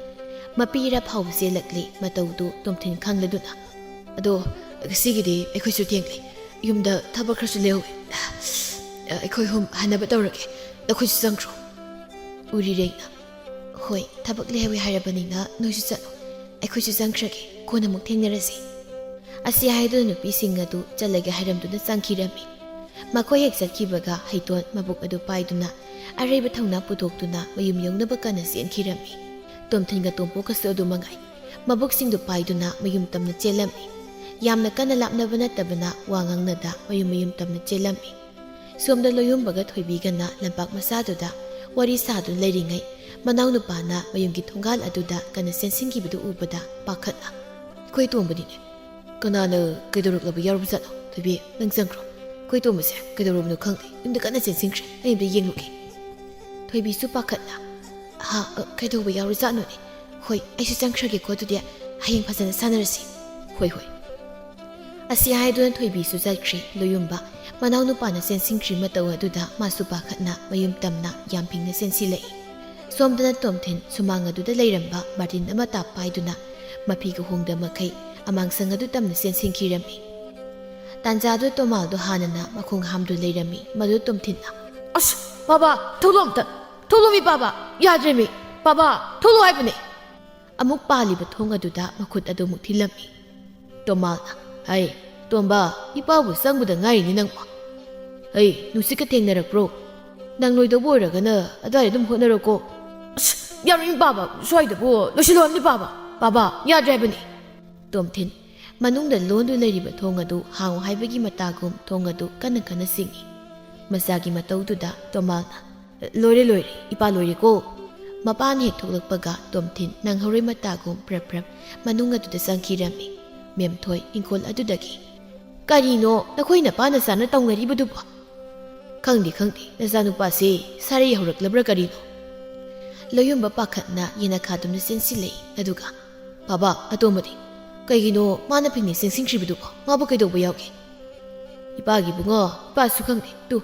ꯃꯄꯤ ꯏꯔꯥ ꯐꯥꯎꯕ ꯆꯦꯜꯂꯛꯂꯤ, ꯃꯇꯧꯗꯨ ꯇꯣꯝꯊꯤꯟ ꯈꯪꯂꯗꯨꯅ꯫ "ꯑꯗꯣ, ꯉꯁꯤꯒꯤꯗꯤ ꯑꯩꯈꯣꯏꯁꯨ ꯊꯦꯡꯂꯦ, ꯌꯨꯝꯗ ꯊꯕꯛ ꯈꯔꯁꯨ ꯂꯩꯍꯧꯋꯦ꯫ ꯑꯩꯈꯣꯏ ꯑꯍꯨꯝ ꯍꯟꯅꯕ ꯇꯧꯔꯒꯦ, ꯅꯈꯣꯏꯁꯨ ꯆꯪꯈ꯭ꯔꯣ꯫" ꯎꯔꯤꯔꯦꯡꯅ, "ꯍꯣꯏ, ꯊꯕꯛ ꯂꯩꯍꯧꯋꯤ ꯍꯥꯏꯔꯕꯅꯤꯅ ꯅꯣꯏꯁꯨ ꯆꯠꯂꯣ, ꯑꯩꯈꯣꯏꯁꯨ ꯆꯪꯈ꯭ꯔꯒꯦ, ꯀꯣꯟꯅ ꯑꯃꯨꯛ ꯊꯦꯡꯅꯔꯁꯤ"꯫ ꯑꯁꯤ ꯍꯥꯏꯗꯨꯅ ꯅꯨꯄꯤꯁꯤꯡ ꯑꯗꯨ ꯆꯠꯂꯒꯦ ꯍꯥꯏꯔꯝꯗꯨꯅ ꯆꯪꯈꯤꯔꯝꯃꯤ꯫ ꯃꯈꯣꯏ ꯍꯦꯛ ꯆꯠꯈꯤꯕꯒ ꯍꯩꯇꯣꯟ ꯃꯕꯨꯛ ꯑꯗꯨ ꯄꯥꯏꯗꯨꯅ ꯑꯔꯩꯕ ꯊꯧꯅꯥ ꯄꯨꯊꯣꯛꯇꯨꯅ ꯃꯌꯨꯝ ꯌꯧꯅꯕ ꯀꯟꯅ ꯆꯦꯟꯈꯤꯔꯝꯃꯤ꯫ ꯇꯣꯝꯊꯤꯟꯒ ꯇꯣꯝꯄꯣꯛꯀꯁꯨ ꯑꯗꯨ ꯃꯉꯥꯏ꯫ ꯃꯕꯨꯛꯁꯤꯡꯗꯨ ꯄꯥꯏꯗꯨꯅ ꯃꯌꯨꯝ ꯇꯝꯅ ꯆꯦꯜꯂꯝꯃꯤ꯫ ꯌꯥꯝꯅ ꯀꯟꯅ ꯂꯥꯞꯅꯕ ꯅꯠꯇꯕꯅ ꯋꯥ ꯉꯥꯡꯅꯗ ꯃꯌꯨꯝ ꯃꯌꯨꯝ ꯇꯝꯅ ꯆꯦꯜꯂꯝꯃꯤ꯫ ꯁꯣꯝꯗ ꯂꯣꯌꯨꯝꯕꯒ ꯊꯣꯏꯕꯤꯒꯅ ꯂꯝꯄꯥꯛ ꯃꯆꯥꯗꯨꯗ ꯋꯥꯔꯤ ꯁꯥꯗꯨꯅ ꯂꯩꯔꯤꯉꯩ, ꯃꯅꯥꯎꯅꯨꯄꯥꯅ ꯃꯌꯨꯝꯒꯤ ꯊꯣꯡꯒꯥꯜ ꯑꯗꯨꯗ ꯀꯟꯅ ꯆꯦꯟꯁꯤꯟꯈꯤꯕꯗꯨ ꯎꯕꯗ ꯄꯥꯈꯠꯅ, "ꯑꯩꯈꯣꯏ ꯇꯣꯝꯕꯅꯤꯅꯦ꯫ ꯀꯅꯥꯅ ꯀꯩꯗꯧꯔꯛꯂꯕ ꯌꯥꯎꯔꯕꯖꯥꯠꯅꯣ? ꯊꯣꯏꯕꯤ, ꯅꯪ ꯆꯪꯈ꯭ꯔꯣ꯫ ꯑꯩꯈꯣꯏ ꯇꯣꯝꯕꯁꯦ ꯀꯩꯗꯧꯔꯕꯅꯣ ꯈꯪꯗꯦ꯫ ꯌꯨꯝꯗ ꯀꯟꯅ ꯆꯦꯟꯁꯤꯟꯈ꯭ꯔꯦ꯫ ꯑꯩ ꯑꯝꯇ ꯌꯦꯡꯂꯨꯒꯦ"꯫ ꯊꯣꯏꯕꯤꯁꯨ ꯄꯥꯈꯠꯅ, "ꯍꯥ, ꯑ, ꯀꯩꯗꯧꯕ ꯌꯥꯎꯔꯖꯥꯠꯅꯣꯅꯦ? ꯍꯣꯏ, ꯑꯩꯁꯨ ꯆꯪꯈ꯭ꯔꯒꯦꯀꯣ꯫ ꯑꯗꯨꯗꯤ ꯍꯌꯦꯡ ꯐꯖꯅ ꯁꯥꯟꯅꯔꯁꯤ"꯫ "ꯍꯣꯏ, ꯍꯣꯏ"꯫ ꯑꯁꯤ ꯍꯥꯏꯗꯨꯅ ꯊꯣꯏꯕꯤꯁꯨ ꯆꯠꯈ꯭ꯔꯤ꯫ ꯂꯣꯌꯨꯝꯕ ꯃꯅꯥꯎꯅꯨꯄꯥꯅ ꯆꯦꯟꯁꯤꯟꯈ꯭ꯔꯤ ꯃꯇꯧ ꯑꯗꯨꯗ ꯃꯥꯁꯨ ꯄꯥꯈꯠꯅ ꯃꯌꯨꯝ ꯇꯝꯅ ꯌꯥꯝ ꯐꯤꯡꯅ ꯆꯦꯟꯁꯤꯜꯂꯛꯏ꯫ ꯁꯣꯝꯗꯅ ꯇꯣꯝꯊꯤꯟ ꯁꯨꯃꯥꯡ ꯑꯗꯨꯗ ꯂꯩꯔꯝꯕ ꯕꯥꯔꯇꯤꯟ ꯑꯃ ꯇꯥꯞ ꯄꯥꯏꯗꯨꯅ ꯃꯐꯤꯒ ꯍꯣꯡꯗ ꯃꯈꯩ ꯑꯃꯥꯡꯁꯪ ꯑꯗꯨ ꯇꯝꯅ ꯆꯦꯟꯁꯤꯟꯈꯤꯔꯝꯃꯤ꯫ ꯇꯥꯟꯖꯥꯗꯨ ꯇꯣꯃꯥꯜꯗꯣ ꯍꯥꯟꯅꯅ ꯃꯈꯣꯡ ꯍꯥꯝꯗꯨ ꯂꯩꯔꯝꯃꯤ꯫ ꯃꯗꯨ ꯇꯣꯝꯊꯤꯟꯅ, "ꯑꯁ, ꯄꯥꯕꯥ, ꯊꯣꯛꯂꯛꯑꯣ ꯑꯝꯇ꯫ ꯊꯣꯛꯂꯛꯑꯣꯃꯤ ꯄꯥꯕꯥ, ꯌꯥꯗ꯭ꯔꯦꯃꯤ꯫ ꯄꯥꯕꯥ, ꯊꯣꯛꯂꯛꯑꯣ ꯍꯥꯏꯕꯅꯦ"꯫ ꯑꯃꯨꯛ ꯄꯥꯜꯂꯤꯕ ꯊꯣꯡ ꯑꯗꯨꯗ ꯃꯈꯨꯠ ꯑꯗꯨ ꯑꯃꯨꯛ ꯊꯤꯜꯂꯝꯃꯤ꯫ ꯇꯣꯃꯥꯜꯅ, "ꯍꯩ, ꯇꯣꯝꯕ, ꯏꯄꯥꯕꯨ ꯆꯪꯕꯗ ꯉꯥꯏꯔꯤꯅꯤ ꯅꯪꯕꯨ꯫ ꯍꯩ, ꯅꯨꯡꯁꯤꯠꯀ ꯊꯦꯡꯅꯔꯛꯄ꯭ꯔꯣ? ꯅꯪ ꯂꯣꯏꯗꯧꯕ ꯑꯣꯏꯔꯒꯅ ꯑꯗꯨꯋꯥꯏꯗ ꯑꯗꯨꯝ ꯍꯣꯠꯅꯔꯣꯀꯣ"꯫ "ꯑꯁ, ꯌꯥꯔꯣꯏꯅꯦ ꯄꯥꯕ, ꯁ꯭ꯋꯥꯏꯗꯕꯨ ꯂꯣꯏꯁꯤꯜꯂꯣ ꯍꯥꯏꯕꯅꯤ ꯄꯥꯕ꯫ ꯄꯥꯕ, ꯌꯥꯗ꯭ꯔꯦ ꯍꯥꯏꯕꯅꯤ"꯫ ꯇꯣꯝꯊꯤꯟ ꯃꯅꯨꯡꯗ ꯂꯣꯟꯗꯨ ꯂꯩꯔꯤꯕ ꯊꯣꯡ ꯑꯗꯨ ꯍꯥꯡꯉꯨ ꯍꯥꯏꯕꯒꯤ ꯃꯇꯥꯒꯨꯝ ꯊꯣꯡ ꯑꯗꯨ ꯀꯟꯅ ꯀꯟꯅ ꯆꯤꯡꯏ꯫ ꯃꯆꯥꯒꯤ ꯃꯇꯧꯗꯨꯗ ꯇꯣꯃꯥꯜꯅ, "ꯂꯣꯏꯔꯦ, ꯂꯣꯏꯔꯦ, ꯏꯄꯥ ꯂꯣꯏꯔꯦꯀꯣ"꯫ ꯃꯄꯥꯅ ꯍꯦꯛ ꯊꯣꯛꯂꯛꯄꯒ ꯇꯣꯝꯊꯤꯟ ꯅꯪꯍꯧꯔꯣꯏ ꯃꯇꯥꯒꯨꯝ ꯄ꯭ꯔꯞ ꯄ꯭ꯔꯞ ꯃꯅꯨꯡ ꯑꯗꯨꯗ ꯆꯪꯈꯤꯔꯝꯃꯤ꯫ ꯃꯦꯝꯊꯣꯏ ꯏꯪꯈꯣꯜ ꯑꯗꯨꯗꯒꯤ, "ꯀꯔꯤꯅꯣ ꯅꯈꯣꯏ ꯅꯄꯥ ꯅꯆꯥꯅ ꯇꯧꯅꯔꯤꯕꯗꯨꯕꯣ?" "ꯈꯪꯗꯦ, ꯈꯪꯗꯦ, ꯅꯆꯥꯅꯨꯄꯥꯁꯤ ꯁꯥꯔꯩ ꯍꯧꯔꯛꯂꯕ꯭ꯔꯥ ꯀꯔꯤꯅꯣ?" ꯂꯣꯌꯨꯝꯕ ꯄꯥꯈꯠꯅ ꯌꯦꯅꯈꯥꯗꯨꯅ ꯆꯦꯟꯁꯤꯜꯂꯛꯏ꯫ ꯑꯗꯨꯒ, "ꯄꯥꯕꯥ, ꯑꯇꯣꯝꯕꯗꯤ ꯀꯩꯒꯤꯅꯣ ꯃꯥꯅ ꯐꯤꯡꯅ ꯆꯦꯟꯁꯤꯟꯈ꯭ꯔꯤꯕꯗꯨꯕꯣ? ꯃꯥꯕꯨ ꯀꯩꯗꯧꯕ ꯌꯥꯎꯒꯦ?" "ꯏꯄꯥꯒꯤ ꯏꯕꯨꯡꯉꯣ, ꯏꯄꯥꯁꯨ ꯈꯪꯗꯦ꯫ ꯇꯨ,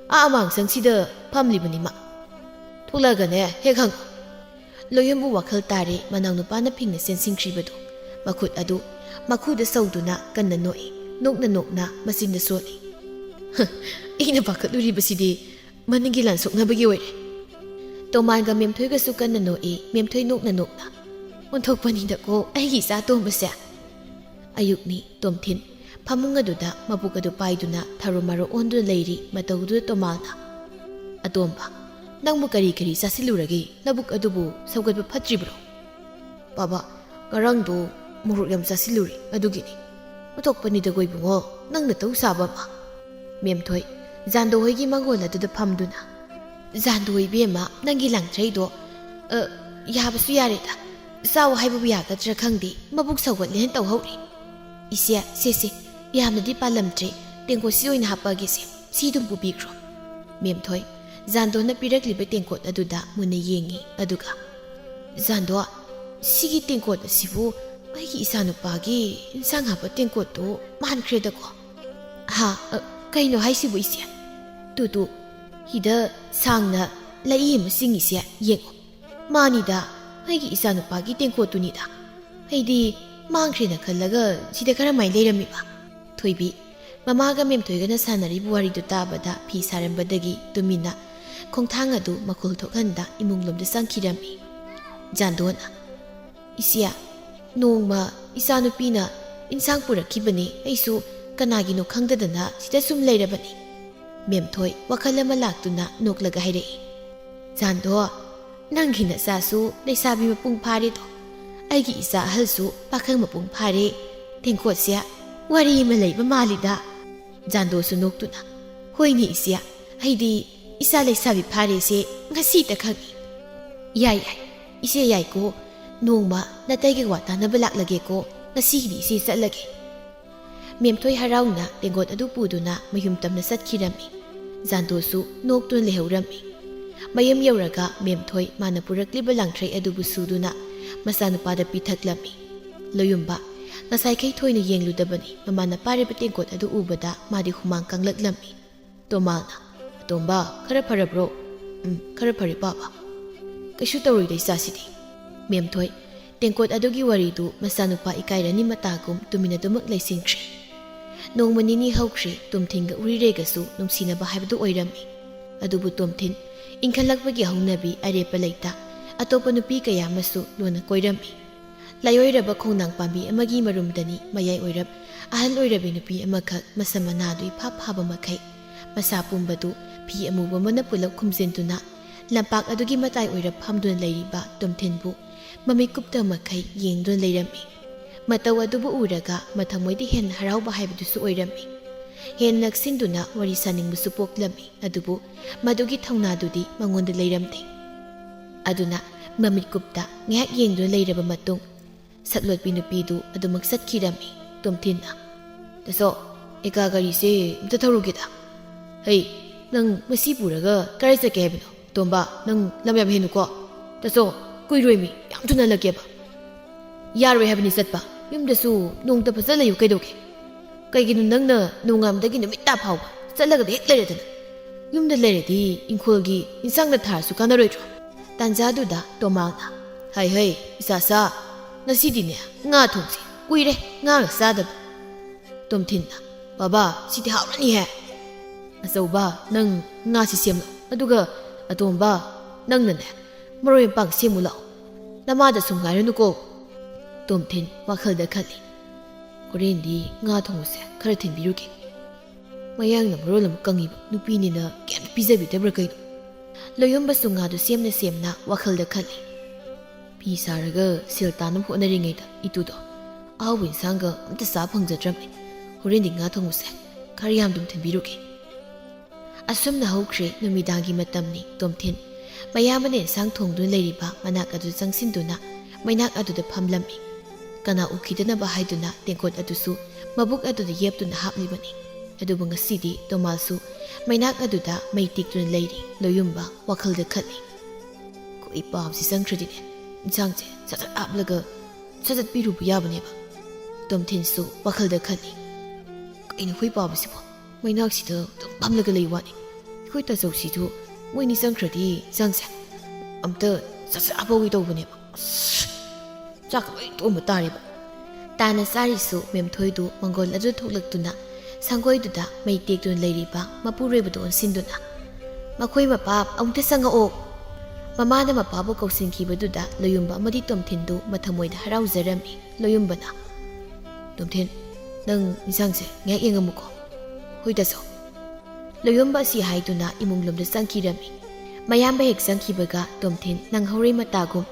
ꯑꯥ ꯑꯃꯥꯡꯁꯪꯁꯤꯗ ꯐꯝꯂꯤꯕꯅꯤ ꯃꯥ꯫ ꯊꯣꯛꯂꯛꯑꯒꯅꯦ ꯍꯦꯛ ꯍꯪꯉꯨ"꯫ ꯂꯣꯌꯨꯝꯕꯨ ꯋꯥꯈꯜ ꯇꯥꯔꯦ ꯃꯅꯥꯎꯅꯨꯄꯥꯅ ꯐꯤꯡꯅ ꯆꯦꯟꯁꯤꯟꯈ꯭ꯔꯤꯕꯗꯨ꯫ ꯃꯈꯨꯠ ꯑꯗꯨ ꯃꯈꯨꯗ ꯁꯧꯗꯨꯅ ꯀꯟꯅ ꯅꯣꯛꯏ꯫ ꯅꯣꯛꯅ ꯅꯣꯛꯅ ꯃꯆꯤꯟꯗ ꯁꯣꯜꯂꯤ꯫ "ꯍ, ꯑꯩꯅ ꯄꯥꯈꯠꯂꯨꯔꯤꯕꯁꯤꯗꯤ ꯃꯅꯤꯡꯒꯤ ꯂꯥꯟ ꯁꯣꯛꯅꯕꯒꯤ ꯑꯣꯏꯔꯦ"꯫ ꯇꯣꯃꯥꯟꯒ ꯃꯦꯝꯊꯣꯏꯒꯁꯨ ꯀꯟꯅ ꯅꯣꯛꯏ꯫ ꯃꯦꯝꯊꯣꯏ ꯅꯣꯛꯅ ꯅꯣꯛꯅ, "ꯑꯣꯟꯊꯣꯛꯄꯅꯤꯗꯀꯣ ꯑꯩꯒꯤ ꯏꯆꯥ ꯑꯇꯣꯝꯕꯁꯦ!" ꯑꯌꯨꯛꯅꯤ꯫ ꯇꯣꯝꯊꯤꯟ ꯐꯃꯨꯡ ꯑꯗꯨꯗ ꯃꯕꯨꯛ ꯑꯗꯨ ꯄꯥꯏꯗꯨꯅ ꯊꯔꯣ ꯃꯔꯣ ꯑꯣꯟꯗꯨꯅ ꯂꯩꯔꯤ꯫ ꯃꯇꯧꯗꯨꯗ ꯇꯣꯃꯥꯟꯅ, "ꯑꯇꯣꯝꯕ, ꯅꯪꯕꯨ ꯀꯔꯤ ꯀꯔꯤ ꯆꯥꯁꯤꯜꯂꯨꯔꯒꯦ? ꯅꯕꯨꯛ ꯑꯗꯨꯕꯨ ꯁꯧꯒꯠꯄ ꯐꯠꯇ꯭ꯔꯤꯕ꯭ꯔꯣ?" "ꯕꯥꯕꯥ, ꯉꯔꯥꯡꯗꯣ ꯃꯣꯔꯣꯛ ꯌꯥꯝ ꯆꯥꯁꯤꯜꯂꯨꯔꯦ, ꯑꯗꯨꯒꯤꯅꯤ꯫" "ꯑꯣꯟꯊꯣꯛꯄꯅꯤꯗꯀꯣ ꯏꯕꯨꯡꯉꯣ, ꯅꯪ ꯅꯇꯧ ꯁꯥꯕ ꯑꯃ!" ꯃꯦꯝꯊꯣꯏ ꯖꯥꯟꯗꯣ ꯍꯣꯏꯒꯤ ꯃꯥꯡꯒꯣꯜ ꯑꯗꯨꯗ ꯐꯝꯗꯨꯅ, "ꯖꯥꯟꯗꯣ ꯏꯕꯦꯝꯃ, ꯅꯪꯒꯤ ꯂꯥꯡꯊ꯭ꯔꯩꯗꯣ, ꯑ, ꯌꯥꯕꯁꯨ ꯌꯥꯔꯦꯗ꯫ ꯆꯥꯎ ꯍꯥꯏꯕꯕꯨ ꯌꯥꯒꯗ꯭ꯔꯥ ꯈꯪꯗꯦ, ꯃꯕꯨꯛ ꯁꯧꯒꯠꯂꯦꯅ ꯇꯧꯍꯧꯔꯤ꯫ ꯏꯆꯦ, ꯁꯦ, ꯁꯦ, ꯌꯥꯝꯅꯗꯤ ꯄꯥꯜꯂꯝꯗ꯭ꯔꯦ, ꯇꯦꯡꯀꯣꯠꯁꯤ ꯑꯣꯏꯅ ꯍꯥꯞꯄꯛꯑꯒꯦꯁꯦ, ꯁꯤ ꯑꯗꯨꯝ ꯄꯨꯕꯤꯈ꯭ꯔꯣ꯫" ꯃꯦꯝꯊꯣꯏ ꯖꯥꯟꯗꯣꯅ ꯄꯤꯔꯛꯂꯤꯕ ꯇꯦꯡꯀꯣꯠ ꯑꯗꯨꯗ ꯃꯨꯟꯅ ꯌꯦꯡꯉꯤ, ꯑꯗꯨꯒ, "ꯖꯥꯟꯗꯣ, ꯁꯤꯒꯤ ꯇꯦꯡꯀꯣꯠ ꯑꯁꯤꯕꯨ ꯑꯩꯒꯤ ꯏꯆꯥꯅꯨꯄꯥꯒꯤ ꯏꯟꯁꯥꯡ ꯍꯥꯞꯄ ꯇꯦꯡꯀꯣꯠꯇꯣ ꯃꯥꯟꯈ꯭ꯔꯦꯗꯀꯣ?" "ꯍꯥ? ꯑ, ꯀꯩꯅꯣ ꯍꯥꯏꯁꯤꯕꯨ, ꯏꯆꯦ?" "ꯇꯨ, ꯇꯨ, ꯍꯤꯗ ꯁꯥꯡꯅ ꯂꯩꯏ ꯑꯃ ꯆꯤꯡꯉꯤꯁꯦ ꯌꯦꯡꯉꯣ꯫ ꯃꯥꯅꯤꯗ, ꯑꯩꯒꯤ ꯏꯆꯥꯅꯨꯄꯥꯒꯤ ꯇꯦꯡꯀꯣꯠꯇꯨꯅꯤꯗ꯫ ꯑꯩꯗꯤ ꯃꯥꯡꯈ꯭ꯔꯦꯅ ꯈꯜꯂꯒ ꯁꯤꯗ ꯀꯔꯝꯍꯥꯏꯅ ꯂꯩꯔꯝꯃꯤꯕ?" ꯊꯣꯏꯕꯤ, ꯃꯃꯥꯒ ꯃꯦꯝꯊꯣꯏꯒꯅ ꯁꯥꯟꯅꯔꯤꯕ ꯋꯥꯔꯤꯗꯨ ꯇꯥꯕꯗ, ꯐꯤ ꯁꯥꯔꯝꯕꯗꯒꯤ ꯇꯨꯃꯤꯟꯅ ꯈꯣꯡꯊꯥꯡ ꯑꯗꯨ ꯃꯈꯣꯜ ꯊꯣꯛꯍꯟꯗ ꯏꯃꯨꯡꯂꯣꯝꯗ ꯆꯪꯈꯤꯔꯝꯃꯤ꯫ ꯖꯥꯟꯗꯣꯅ, "ꯏꯆꯦ, ꯅꯣꯡꯃ ꯏꯆꯥꯅꯨꯄꯤꯅ ꯏꯟꯁꯥꯡ ꯄꯨꯔꯛꯈꯤꯕꯅꯤ, ꯑꯩꯁꯨ ꯀꯅꯥꯒꯤꯅꯣ ꯈꯪꯗꯗꯅ ꯁꯤꯗ ꯁꯨꯝ ꯂꯩꯔꯕꯅꯤ꯫" ꯃꯦꯝꯊꯣꯏ ꯋꯥꯈꯜ ꯑꯃ ꯂꯥꯛꯇꯨꯅ ꯅꯣꯛꯂꯒ ꯍꯥꯏꯔꯛꯏ, "ꯖꯥꯟꯗꯣ, ꯅꯪꯒꯤ ꯅꯆꯥꯁꯨ ꯂꯩꯁꯥꯕꯤ ꯃꯄꯨꯡ ꯐꯥꯔꯦꯗꯣ꯫ ꯑꯩꯒꯤ ꯏꯆꯥ ꯑꯍꯜꯁꯨ ꯄꯥꯈꯪ ꯃꯄꯨꯡ ꯐꯥꯔꯦ꯫ ꯇꯦꯡꯀꯣꯠꯁꯦ ꯋꯥꯔꯤ ꯑꯃ ꯂꯩꯕ ꯃꯥꯜꯂꯤꯗ꯫" ꯖꯥꯟꯗꯣꯁꯨ ꯅꯣꯛꯇꯨꯅ, "ꯍꯣꯏꯅꯦ ꯏꯆꯦ, ꯑꯩꯗꯤ ꯏꯆꯥ ꯂꯩꯁꯥꯕꯤ ꯐꯥꯔꯦꯁꯦ ꯉꯁꯤꯇ ꯈꯪꯉꯤ꯫" "ꯌꯥꯏ, ꯌꯥꯏ, ꯏꯆꯦ ꯌꯥꯏꯀꯣ꯫ ꯅꯣꯡꯃ ꯅꯇꯩꯒ ꯋꯥ ꯇꯥꯅꯕ ꯂꯥꯛꯂꯒꯦꯀꯣ꯫ ꯉꯁꯤꯒꯤꯗꯤ ꯏꯆꯦ ꯆꯠꯂꯒꯦ꯫" ꯃꯦꯝꯊꯣꯏ ꯍꯔꯥꯎꯅ ꯇꯦꯡꯀꯣꯠ ꯑꯗꯨ ꯄꯨꯗꯨꯅ ꯃꯌꯨꯝ ꯇꯝꯅ ꯆꯠꯈꯤꯔꯝꯃꯤ꯫ ꯖꯥꯟꯗꯣꯁꯨ ꯅꯣꯛꯇꯨꯅ ꯂꯩꯍꯧꯔꯝꯃꯤ꯫ ꯃꯌꯨꯝ ꯌꯧꯔꯒ ꯃꯦꯝꯊꯣꯏ ꯃꯥꯅ ꯄꯨꯔꯛꯂꯤꯕ ꯂꯥꯡꯊ꯭ꯔꯩ ꯑꯗꯨꯕꯨ ꯁꯨꯗꯨꯅ ꯃꯆꯥꯅꯨꯄꯥꯗ ꯄꯤꯊꯛꯂꯝꯃꯤ꯫ ꯂꯣꯌꯨꯝꯕ ꯉꯁꯥꯏꯈꯩ ꯊꯣꯏꯅ ꯌꯦꯡꯂꯨꯗꯕꯅꯤ꯫ ꯃꯃꯥꯅ ꯄꯥꯔꯤꯕ ꯇꯦꯡꯀꯣꯠ ꯑꯗꯨ ꯎꯕꯗ ꯃꯥꯗꯤ ꯍꯨꯃꯥꯡ ꯀꯥꯡꯂꯛꯂꯝꯃꯤ꯫ ꯇꯣꯃꯥꯜꯅ, "ꯑꯇꯣꯝꯕ, ꯈꯔ ꯐꯔꯕ꯭ꯔꯣ?" "ꯎꯝ, ꯈꯔ ꯐꯔꯦ, ꯄꯥꯕ꯫ ꯀꯩꯁꯨ ꯇꯧꯔꯣꯏꯗ ꯏꯆꯥꯁꯤꯗꯤ꯫" ꯃꯦꯝꯊꯣꯏ ꯇꯦꯡꯀꯣꯠ ꯑꯗꯨꯒꯤ ꯋꯥꯔꯤꯗꯨ ꯃꯆꯥꯅꯨꯄꯥ ꯏꯀꯥꯏꯔꯅꯤ ꯃꯇꯥꯒꯨꯝ ꯇꯨꯃꯤꯟꯅꯗꯨꯃꯛ ꯂꯩꯁꯤꯟꯈ꯭ꯔꯦ꯫ ꯅꯣꯡꯃ ꯅꯤꯅꯤ ꯍꯧꯈ꯭ꯔꯦ꯫ ꯇꯣꯝꯊꯤꯟꯒ ꯎꯔꯤꯔꯩꯒꯁꯨ ꯅꯨꯡꯁꯤꯅꯕ ꯍꯥꯏꯕꯗꯨ ꯑꯣꯏꯔꯝꯃꯤ꯫ ꯑꯗꯨꯕꯨ ꯇꯣꯝꯊꯤꯟ ꯏꯟꯈꯠꯂꯛꯄꯒꯤ ꯍꯧꯅꯕꯤ ꯑꯔꯦꯞꯄ ꯂꯩꯇ ꯑꯇꯣꯞꯄ ꯅꯨꯄꯤ ꯀꯌꯥ ꯑꯃꯁꯨ ꯂꯣꯟꯅ ꯀꯣꯏꯔꯝꯃꯤ꯫ ꯂꯥꯏꯑꯣꯏꯔꯕ ꯈꯣꯡꯅꯥꯡ ꯄꯥꯝꯕꯤ ꯑꯃꯒꯤ ꯃꯔꯨꯝꯗꯅꯤ ꯃꯌꯥꯏ ꯑꯣꯏꯔꯞ ꯑꯍꯜ ꯑꯣꯏꯔꯕꯤ ꯅꯨꯄꯤ ꯑꯃꯈꯛ ꯃꯁꯝ ꯃꯅꯥꯗꯨ ꯏꯐꯥ ꯐꯥꯕ ꯃꯈꯩ, ꯃꯁꯥ ꯄꯨꯝꯕꯗꯨ ꯐꯤ ꯑꯃꯨꯕ ꯑꯃꯅ ꯄꯨꯂꯞ ꯈꯨꯝꯖꯤꯟꯗꯨꯅ ꯂꯝꯄꯥꯛ ꯑꯗꯨꯒꯤ ꯃꯇꯥꯏ ꯑꯣꯏꯔꯞ ꯐꯝꯗꯨꯅ ꯂꯩꯔꯤꯕ ꯇꯣꯝꯊꯤꯟꯕꯨ ꯃꯃꯤꯠ ꯀꯨꯞꯇ ꯃꯈꯩ ꯌꯦꯡꯗꯨꯅ ꯂꯩꯔꯝꯃꯤ꯫ ꯃꯇꯧ ꯑꯗꯨꯕꯨ ꯎꯔꯒ ꯃꯊꯃꯣꯏꯗ ꯍꯦꯟꯅ ꯍꯔꯥꯎꯕ ꯍꯥꯏꯕꯗꯨꯁꯨ ꯑꯣꯏꯔꯝꯃꯤ꯫ ꯍꯦꯟꯅ ꯅꯛꯁꯤꯟꯗꯨꯅ ꯋꯥꯔꯤ ꯁꯥꯅꯤꯡꯕꯁꯨ ꯄꯣꯛꯂꯝꯃꯤ꯫ ꯑꯗꯨꯕꯨ ꯃꯗꯨꯒꯤ ꯊꯧꯅꯥꯗꯨꯗꯤ ꯃꯉꯣꯟꯗ ꯂꯩꯔꯝꯗꯦ꯫ ꯑꯗꯨꯅ ꯃꯃꯤꯠ ꯀꯨꯞꯇ ꯉꯥꯏꯍꯥꯛ ꯌꯦꯡꯗꯨꯅ ꯂꯩꯔꯕ ꯃꯇꯨꯡ, ꯁꯛꯂꯣꯠꯄꯤ ꯅꯨꯄꯤꯗꯨ ꯑꯗꯨꯃꯛ ꯆꯠꯈꯤꯔꯝꯃꯤ꯫ ꯇꯣꯝꯊꯤꯟꯅ, "ꯇꯥꯆꯧ, ꯑꯦꯀꯥ ꯒꯥꯔꯤꯁꯦ ꯑꯝꯇ ꯊꯧꯔꯨꯒꯦꯗ꯫ ꯍꯩ, ꯅꯪ ꯃꯁꯤ ꯄꯨꯔꯒ ꯀꯗꯥꯏ ꯆꯠꯀꯦ ꯍꯥꯏꯕꯅꯣ? ꯇꯣꯝꯕ, ꯅꯪ ꯂꯝ ꯌꯥꯝ ꯍꯦꯟꯅꯨꯀꯣ꯫ ꯇꯥꯆꯧ, ꯀꯨꯏꯔꯣꯏꯃꯤ, ꯌꯥꯝ ꯊꯨꯅ ꯍꯜꯂꯛꯀꯦꯕ꯫ ꯌꯥꯔꯣꯏ ꯍꯥꯏꯕꯅꯤ ꯆꯠꯄ꯫ ꯌꯨꯝꯗꯁꯨ ꯅꯣꯡꯇ ꯐꯖꯅ ꯂꯩꯌꯨ ꯀꯩꯗꯧꯒꯦ? ꯀꯩꯒꯤꯅꯣ ꯅꯪꯅ ꯅꯣꯡꯉꯥꯟꯕꯗꯒꯤ ꯅꯨꯃꯤꯠ ꯇꯥ ꯐꯥꯎꯕ ꯆꯠꯂꯒꯗ ꯍꯦꯛ ꯂꯩꯔꯗꯅ? ꯌꯨꯝꯗ ꯂꯩꯔꯗꯤ ꯏꯪꯈꯣꯜꯒꯤ ꯏꯟꯁꯥꯡꯅ ꯊꯥꯔꯁꯨ ꯀꯥꯟꯅꯔꯣꯏꯗ꯭ꯔꯣ?" ꯇꯥꯟꯖꯥꯗꯨꯗ ꯇꯣꯃꯥꯜꯅ, "ꯍꯩ ꯍꯩ, ꯏꯆꯥꯁꯥ, ꯉꯁꯤꯗꯤꯅꯦ ꯉꯥ ꯊꯣꯡꯁꯤ꯫ ꯀꯨꯏꯔꯦ ꯉꯥꯒ ꯆꯥꯗꯕ꯫" ꯇꯣꯝꯊꯤꯟꯅ, "ꯕꯥꯕꯥ, ꯁꯤꯗꯤ ꯍꯥꯎꯔꯅꯤꯍꯦ꯫ ꯑꯆꯧꯕ, ꯅꯪ ꯉꯥꯁꯤ ꯁꯦꯝꯂꯣ꯫ ꯑꯗꯨꯒ ꯑꯇꯣꯝꯕ, ꯅꯪꯅꯅꯦ ꯃꯔꯣꯏ ꯃꯄꯥꯡ ꯁꯦꯝꯃꯨ ꯂꯥꯛꯑꯣ꯫ ꯅꯃꯥꯗ ꯁꯨꯝ ꯉꯥꯏꯔꯅꯨꯀꯣ꯫" ꯇꯣꯝꯊꯤꯟ ꯋꯥꯈꯜꯗ ꯈꯜꯂꯤ, "ꯍꯣꯔꯦꯟꯗꯤ ꯉꯥ ꯊꯣꯡꯕꯁꯦ ꯈꯔ ꯊꯤꯟꯕꯤꯔꯨꯒꯦ꯫ ꯃꯌꯥꯡꯅ ꯃꯔꯣꯜ ꯑꯃ ꯀꯪꯉꯤꯕ, ꯅꯨꯄꯤꯅꯤꯅ ꯀꯩꯝꯇ ꯄꯤꯖꯕꯤꯗꯕ꯭ꯔꯥ ꯀꯩꯅꯣ?" ꯂꯣꯌꯨꯝꯕꯁꯨ ꯉꯥꯗꯨ ꯁꯦꯝꯅ ꯁꯦꯝꯅ ꯋꯥꯈꯜꯗ ꯈꯜꯂꯤ꯫ ꯐꯤ ꯁꯥꯔꯒ ꯁꯦꯜ ꯇꯥꯅꯕ ꯍꯣꯠꯅꯔꯤꯉꯩꯗ ꯏꯇꯨꯗꯣ ꯑꯍꯥꯎꯕ ꯏꯟꯁꯥꯡꯒ ꯑꯝꯇ ꯆꯥ ꯐꯪꯖꯗ꯭ꯔꯕꯅꯤ꯫ ꯍꯣꯔꯦꯟꯗꯤ ꯉꯥ ꯊꯣꯡꯕꯁꯦ ꯈꯔ ꯌꯥꯝꯗꯨꯝ ꯊꯤꯟꯕꯤꯔꯨꯒꯦ꯫ ꯑꯁꯨꯝꯅ ꯍꯧꯈ꯭ꯔꯦ ꯅꯨꯃꯤꯗꯥꯡꯒꯤ ꯃꯇꯝꯅꯤ꯫ ꯇꯣꯝꯊꯤꯟ ꯃꯌꯥꯝꯕꯅ ꯏꯟꯁꯥꯡ ꯊꯣꯡꯗꯨꯅ ꯂꯩꯔꯤꯕ ꯃꯅꯥꯛ ꯑꯗꯨ ꯆꯪꯁꯤꯟꯗꯨꯅ ꯃꯩꯅꯥꯛ ꯑꯗꯨꯗ ꯐꯝꯂꯝꯃꯤ꯫ ꯀꯅꯥ ꯎꯈꯤꯗꯅꯕ ꯍꯥꯏꯗꯨꯅ ꯇꯦꯡꯀꯣꯠ ꯑꯗꯨꯁꯨ ꯃꯕꯨꯛ ꯑꯗꯨꯗ ꯌꯦꯞꯇꯨꯅ ꯍꯥꯞꯂꯤꯕꯅꯤ꯫ ꯑꯗꯨꯕꯨ ꯉꯁꯤꯗꯤ ꯇꯣꯃꯥꯜꯁꯨ ꯃꯩꯅꯥꯛ ꯑꯗꯨꯗ ꯃꯩ ꯇꯦꯛꯇꯨꯅ ꯂꯩꯔꯤ꯫ ꯂꯣꯌꯨꯝꯕ ꯋꯥꯈꯜꯗ ꯈꯜꯂꯤ, "ꯑꯩꯈꯣꯏ ꯄꯥꯕꯁꯤ ꯆꯪꯈ꯭ꯔꯗꯤꯅꯦ, ꯏꯟꯁꯥꯡꯁꯦ ꯁꯠ ꯁꯠ ꯍꯥꯞꯂꯒ ꯁꯠ ꯁꯠ ꯄꯤꯔꯨꯕ ꯌꯥꯕꯅꯦꯕ꯫" ꯇꯣꯝꯊꯤꯟꯁꯨ ꯋꯥꯈꯜꯗ ꯈꯜꯂꯤ, "ꯀꯩꯅꯣ ꯑꯩꯈꯣꯏ ꯄꯥꯕꯁꯤꯕꯣ? ꯃꯩꯅꯥꯛꯁꯤꯗ ꯑꯗꯨꯝ ꯐꯝꯂꯒ ꯂꯩ ꯋꯥꯅꯤ꯫ ꯑꯩꯈꯣꯏ ꯇꯥꯆꯧꯁꯤꯁꯨ ꯃꯣꯏꯅꯤ ꯆꯪꯈ꯭ꯔꯗꯤ ꯏꯟꯁꯥꯡꯁꯦ ꯑꯝꯇ ꯁꯠ ꯁꯠ ꯍꯥꯞꯍꯧꯒꯦ ꯇꯧꯕꯅꯦꯕ꯫ ꯑꯁ, ꯆꯥꯛꯀ ꯂꯣꯏ ꯇꯣꯛꯑꯝꯕ ꯇꯥꯔꯦꯕ꯫" ꯇꯥꯅ ꯆꯥꯔꯤꯁꯨ ꯃꯦꯝꯊꯣꯏꯗꯨ ꯃꯪꯒꯣꯜ ꯑꯗꯨ ꯊꯣꯛꯂꯛꯇꯨꯅ ꯁꯪꯒꯣꯏꯗꯨꯗ ꯃꯩ ꯇꯦꯛꯇꯨꯅ ꯂꯩꯔꯤꯕ ꯃꯄꯨꯔꯣꯏꯕꯗꯨ ꯑꯣꯟꯁꯤꯟꯗꯨꯅ, "ꯃꯈꯣꯏ ꯃꯄꯥ, ꯑꯃꯨꯛꯇ ꯆꯪꯉꯛꯑꯣ!" ꯃꯃꯥꯅ ꯃꯄꯥꯕꯨ ꯀꯧꯁꯤꯟꯈꯤꯕꯗꯨꯗ ꯂꯣꯌꯨꯝꯕ ꯑꯃꯗꯤ ꯇꯣꯝꯊꯤꯟꯗꯨ ꯃꯊꯃꯣꯏꯗ ꯍꯔꯥꯎꯖꯔꯝꯃꯤ꯫ ꯂꯣꯌꯨꯝꯕꯅ, "ꯇꯣꯝꯊꯤꯟ, ꯅꯪ ꯏꯟꯁꯥꯡꯁꯦ ꯉꯥꯏꯍꯥꯛ ꯌꯦꯡꯉꯝꯃꯨꯀꯣ꯫" "ꯍꯣꯏ ꯇꯥꯆꯧ꯫" ꯂꯣꯌꯨꯝꯕ ꯑꯁꯤ ꯍꯥꯏꯗꯨꯅ ꯏꯃꯨꯡ ꯂꯣꯝꯗ ꯆꯪꯈꯤꯔꯝꯃꯤ꯫ ꯃꯌꯥꯝꯕ ꯍꯦꯛ ꯆꯪꯈꯤꯕꯒ ꯇꯣꯝꯊꯤꯟ ꯅꯪꯍꯧꯔꯣꯏ ꯃꯇꯥꯒꯨꯝ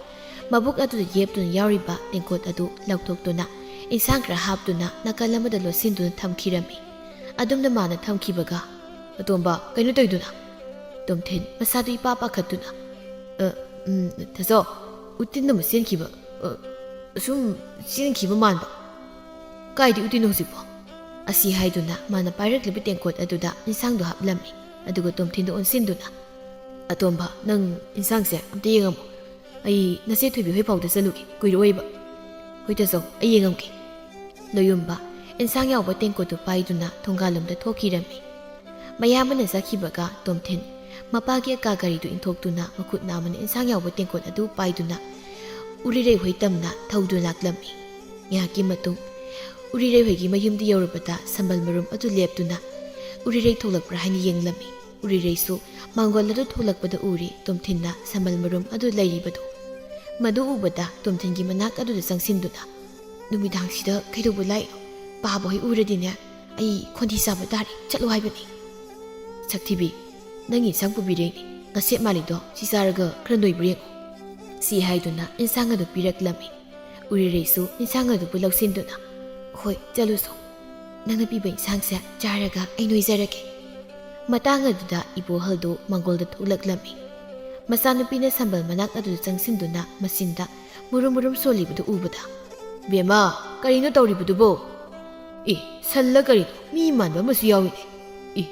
ꯃꯕꯨꯛ ꯑꯗꯨꯗ ꯌꯦꯞꯇꯨꯅ ꯌꯥꯎꯔꯤꯕ ꯇꯦꯡꯀꯣꯠ ꯑꯗꯨ ꯂꯧꯊꯣꯛꯇꯨꯅ ꯏꯟꯁꯥꯡ ꯈꯔ ꯍꯥꯞꯇꯨꯅ ꯅꯥꯀꯜ ꯑꯃꯗ ꯂꯣꯠꯁꯤꯟꯗꯨꯅ ꯊꯝꯈꯤꯔꯝꯃꯤ꯫ ꯑꯗꯨꯝꯅ ꯃꯥꯅ ꯊꯝꯈꯤꯕꯒ, "ꯑꯇꯣꯝꯕ, ꯀꯩꯅꯣ ꯇꯧꯔꯤꯗꯨꯅ?" ꯇꯣꯝꯊꯤꯟ ꯃꯁꯥꯗꯨ ꯏꯄꯥ ꯄꯥꯈꯠꯇꯨꯅ, "ꯑ, ꯎꯝ, ꯇꯥꯆꯧ, ꯎꯇꯤꯟ ꯑꯃ ꯆꯦꯟꯈꯤꯕ, ꯑ, ꯑꯁꯨꯝ ꯆꯦꯟꯈꯤꯕ ꯃꯥꯟꯕ꯫ ꯀꯥꯏꯗ ꯎꯇꯤꯟꯅꯣ ꯍꯧꯖꯤꯛꯄꯣ?" ꯑꯁꯤ ꯍꯥꯏꯗꯨꯅ ꯃꯥꯅ ꯄꯥꯏꯔꯛꯂꯤꯕ ꯇꯦꯡꯀꯣꯠ ꯑꯗꯨꯗ ꯏꯟꯁꯥꯡꯗꯨ ꯍꯥꯞꯂꯝꯃꯤ꯫ ꯑꯗꯨꯒ ꯇꯣꯝꯊꯤꯟꯗ ꯑꯣꯟꯁꯤꯟꯗꯨꯅ, "ꯑꯇꯣꯝꯕ, ꯅꯪ ꯏꯟꯁꯥꯡꯁꯦ ꯑꯝꯇ ꯌꯦꯡꯉꯝꯃꯨ꯫ ꯑꯩ ꯅꯆꯦ ꯊꯣꯏꯕꯤ ꯍꯣꯏ ꯐꯥꯎꯗ ꯆꯠꯂꯨꯒꯦ, ꯀꯨꯏꯔꯛꯑꯣꯏꯕ꯫" "ꯍꯣꯏ ꯇꯥꯆꯧ, ꯑꯩ ꯌꯦꯡꯉꯝꯒꯦ꯫" ꯂꯣꯌꯨꯝꯕ ꯏꯟꯁꯥꯡ ꯌꯥꯎꯕ ꯇꯦꯡꯀꯣꯠꯇꯨ ꯄꯥꯏꯗꯨꯅ ꯊꯣꯡꯒꯥꯜꯂꯣꯝꯗ ꯊꯣꯛꯈꯤꯔꯝꯃꯤ꯫ ꯃꯌꯥꯝꯕꯅ ꯆꯠꯈꯤꯕꯒ ꯇꯣꯝꯊꯤꯟ ꯃꯄꯥꯒꯤ ꯑꯀꯥ ꯒꯥꯔꯤꯗꯨ ꯏꯟꯊꯣꯛꯇꯨꯅ ꯃꯈꯨꯠ ꯅꯥꯝꯃꯅ ꯏꯟꯁꯥꯡ ꯌꯥꯎꯕ ꯇꯦꯡꯀꯣꯠ ꯑꯗꯨ ꯄꯥꯏꯗꯨꯅ ꯎꯔꯤꯔꯩ ꯍꯣꯏ ꯇꯝꯅ ꯊꯧꯗꯨꯅ ꯂꯥꯛꯂꯝꯃꯤ꯫ ꯉꯥꯏꯍꯥꯛꯀꯤ ꯃꯇꯨꯡ ꯎꯔꯤꯔꯩ ꯍꯣꯏꯒꯤ ꯃꯌꯨꯝꯗ ꯌꯧꯔꯕꯗ ꯁꯝꯕꯜ ꯃꯔꯨꯝ ꯑꯗꯨ ꯂꯦꯞꯇꯨꯅ ꯎꯔꯤꯔꯩ ꯊꯣꯛꯂꯛꯄ꯭ꯔꯥ ꯍꯥꯏꯅ ꯌꯦꯡꯂꯝꯃꯤ꯫ ꯎꯔꯤꯔꯩꯁꯨ ꯃꯥꯡꯒꯣꯜ ꯑꯗꯨ ꯊꯣꯛꯂꯛꯄꯗ ꯎꯔꯤ ꯇꯣꯝꯊꯤꯟꯅ ꯁꯝꯕꯜ ꯃꯔꯨꯝ ꯑꯗꯨ ꯂꯩꯔꯤꯕꯗꯨ꯫ ꯃꯗꯨ ꯎꯕꯗ ꯇꯣꯝꯊꯤꯟꯒꯤ ꯃꯅꯥꯛ ꯑꯗꯨꯗ ꯆꯪꯁꯤꯟꯗꯨꯅ, "ꯅꯨꯃꯤꯗꯥꯡꯁꯤꯗ ꯀꯩꯗꯧꯕ ꯂꯥꯛꯏꯅꯣ? ꯄꯥꯕ ꯍꯣꯏ ꯎꯔꯗꯤꯅꯦ, ꯑꯩ ꯈꯣꯟꯊꯤ ꯆꯥꯕ ꯇꯥꯔꯦ, ꯆꯠꯂꯣ ꯍꯥꯏꯕꯅꯤ꯫" "ꯁꯛꯊꯤꯕꯤ, ꯅꯪꯒꯤ ꯏꯟꯁꯥꯡ ꯄꯨꯕꯤꯔꯦꯡꯅꯤ, ꯉꯁꯦꯞ ꯃꯥꯜꯂꯤꯗꯣ, ꯁꯤ ꯆꯥꯔꯒ ꯈꯔ ꯅꯣꯏꯕ꯭ꯔꯥ ꯌꯦꯡꯉꯨ꯫" ꯁꯤ ꯍꯥꯏꯗꯨꯅ ꯏꯟꯁꯥꯡ ꯑꯗꯨ ꯄꯤꯔꯛꯂꯝꯃꯤ꯫ ꯎꯔꯤꯔꯩꯁꯨ ꯏꯟꯁꯥꯡ ꯑꯗꯨꯕꯨ ꯂꯧꯁꯤꯟꯗꯨꯅ, "ꯍꯣꯏ, ꯆꯠꯂꯨꯁꯣ꯫ ꯅꯪꯅ ꯄꯤꯕ ꯏꯟꯁꯥꯡꯁꯦ ꯆꯥꯔꯒ ꯑꯩ ꯅꯣꯏꯖꯔꯒꯦ꯫" ꯃꯇꯥꯡ ꯑꯗꯨꯗ ꯏꯕꯣꯍꯜꯗꯨ ꯃꯥꯡꯒꯣꯜꯗ ꯊꯣꯛꯂꯛꯂꯝꯃꯤ꯫ ꯃꯆꯥꯅꯨꯄꯤꯅ ꯁꯝꯕꯜ ꯃꯅꯥꯛ ꯑꯗꯨꯗ ꯆꯪꯁꯤꯟꯗꯨꯅ ꯃꯆꯤꯟꯗ ꯃꯨꯔꯨꯝ ꯃꯨꯔꯨꯝ ꯁꯣꯜꯂꯤꯕꯗꯨ ꯎꯕꯗ, "ꯕꯦꯝꯃ, ꯀꯔꯤꯅꯣ ꯇꯧꯔꯤꯕꯗꯨꯕꯣ? ꯑꯦ, ꯁꯜꯂ ꯀꯔꯤꯅꯣ? ꯃꯤ ꯃꯥꯟꯕ ꯑꯃꯁꯨ ꯌꯥꯎꯏꯅꯦ꯫ ꯑꯦ,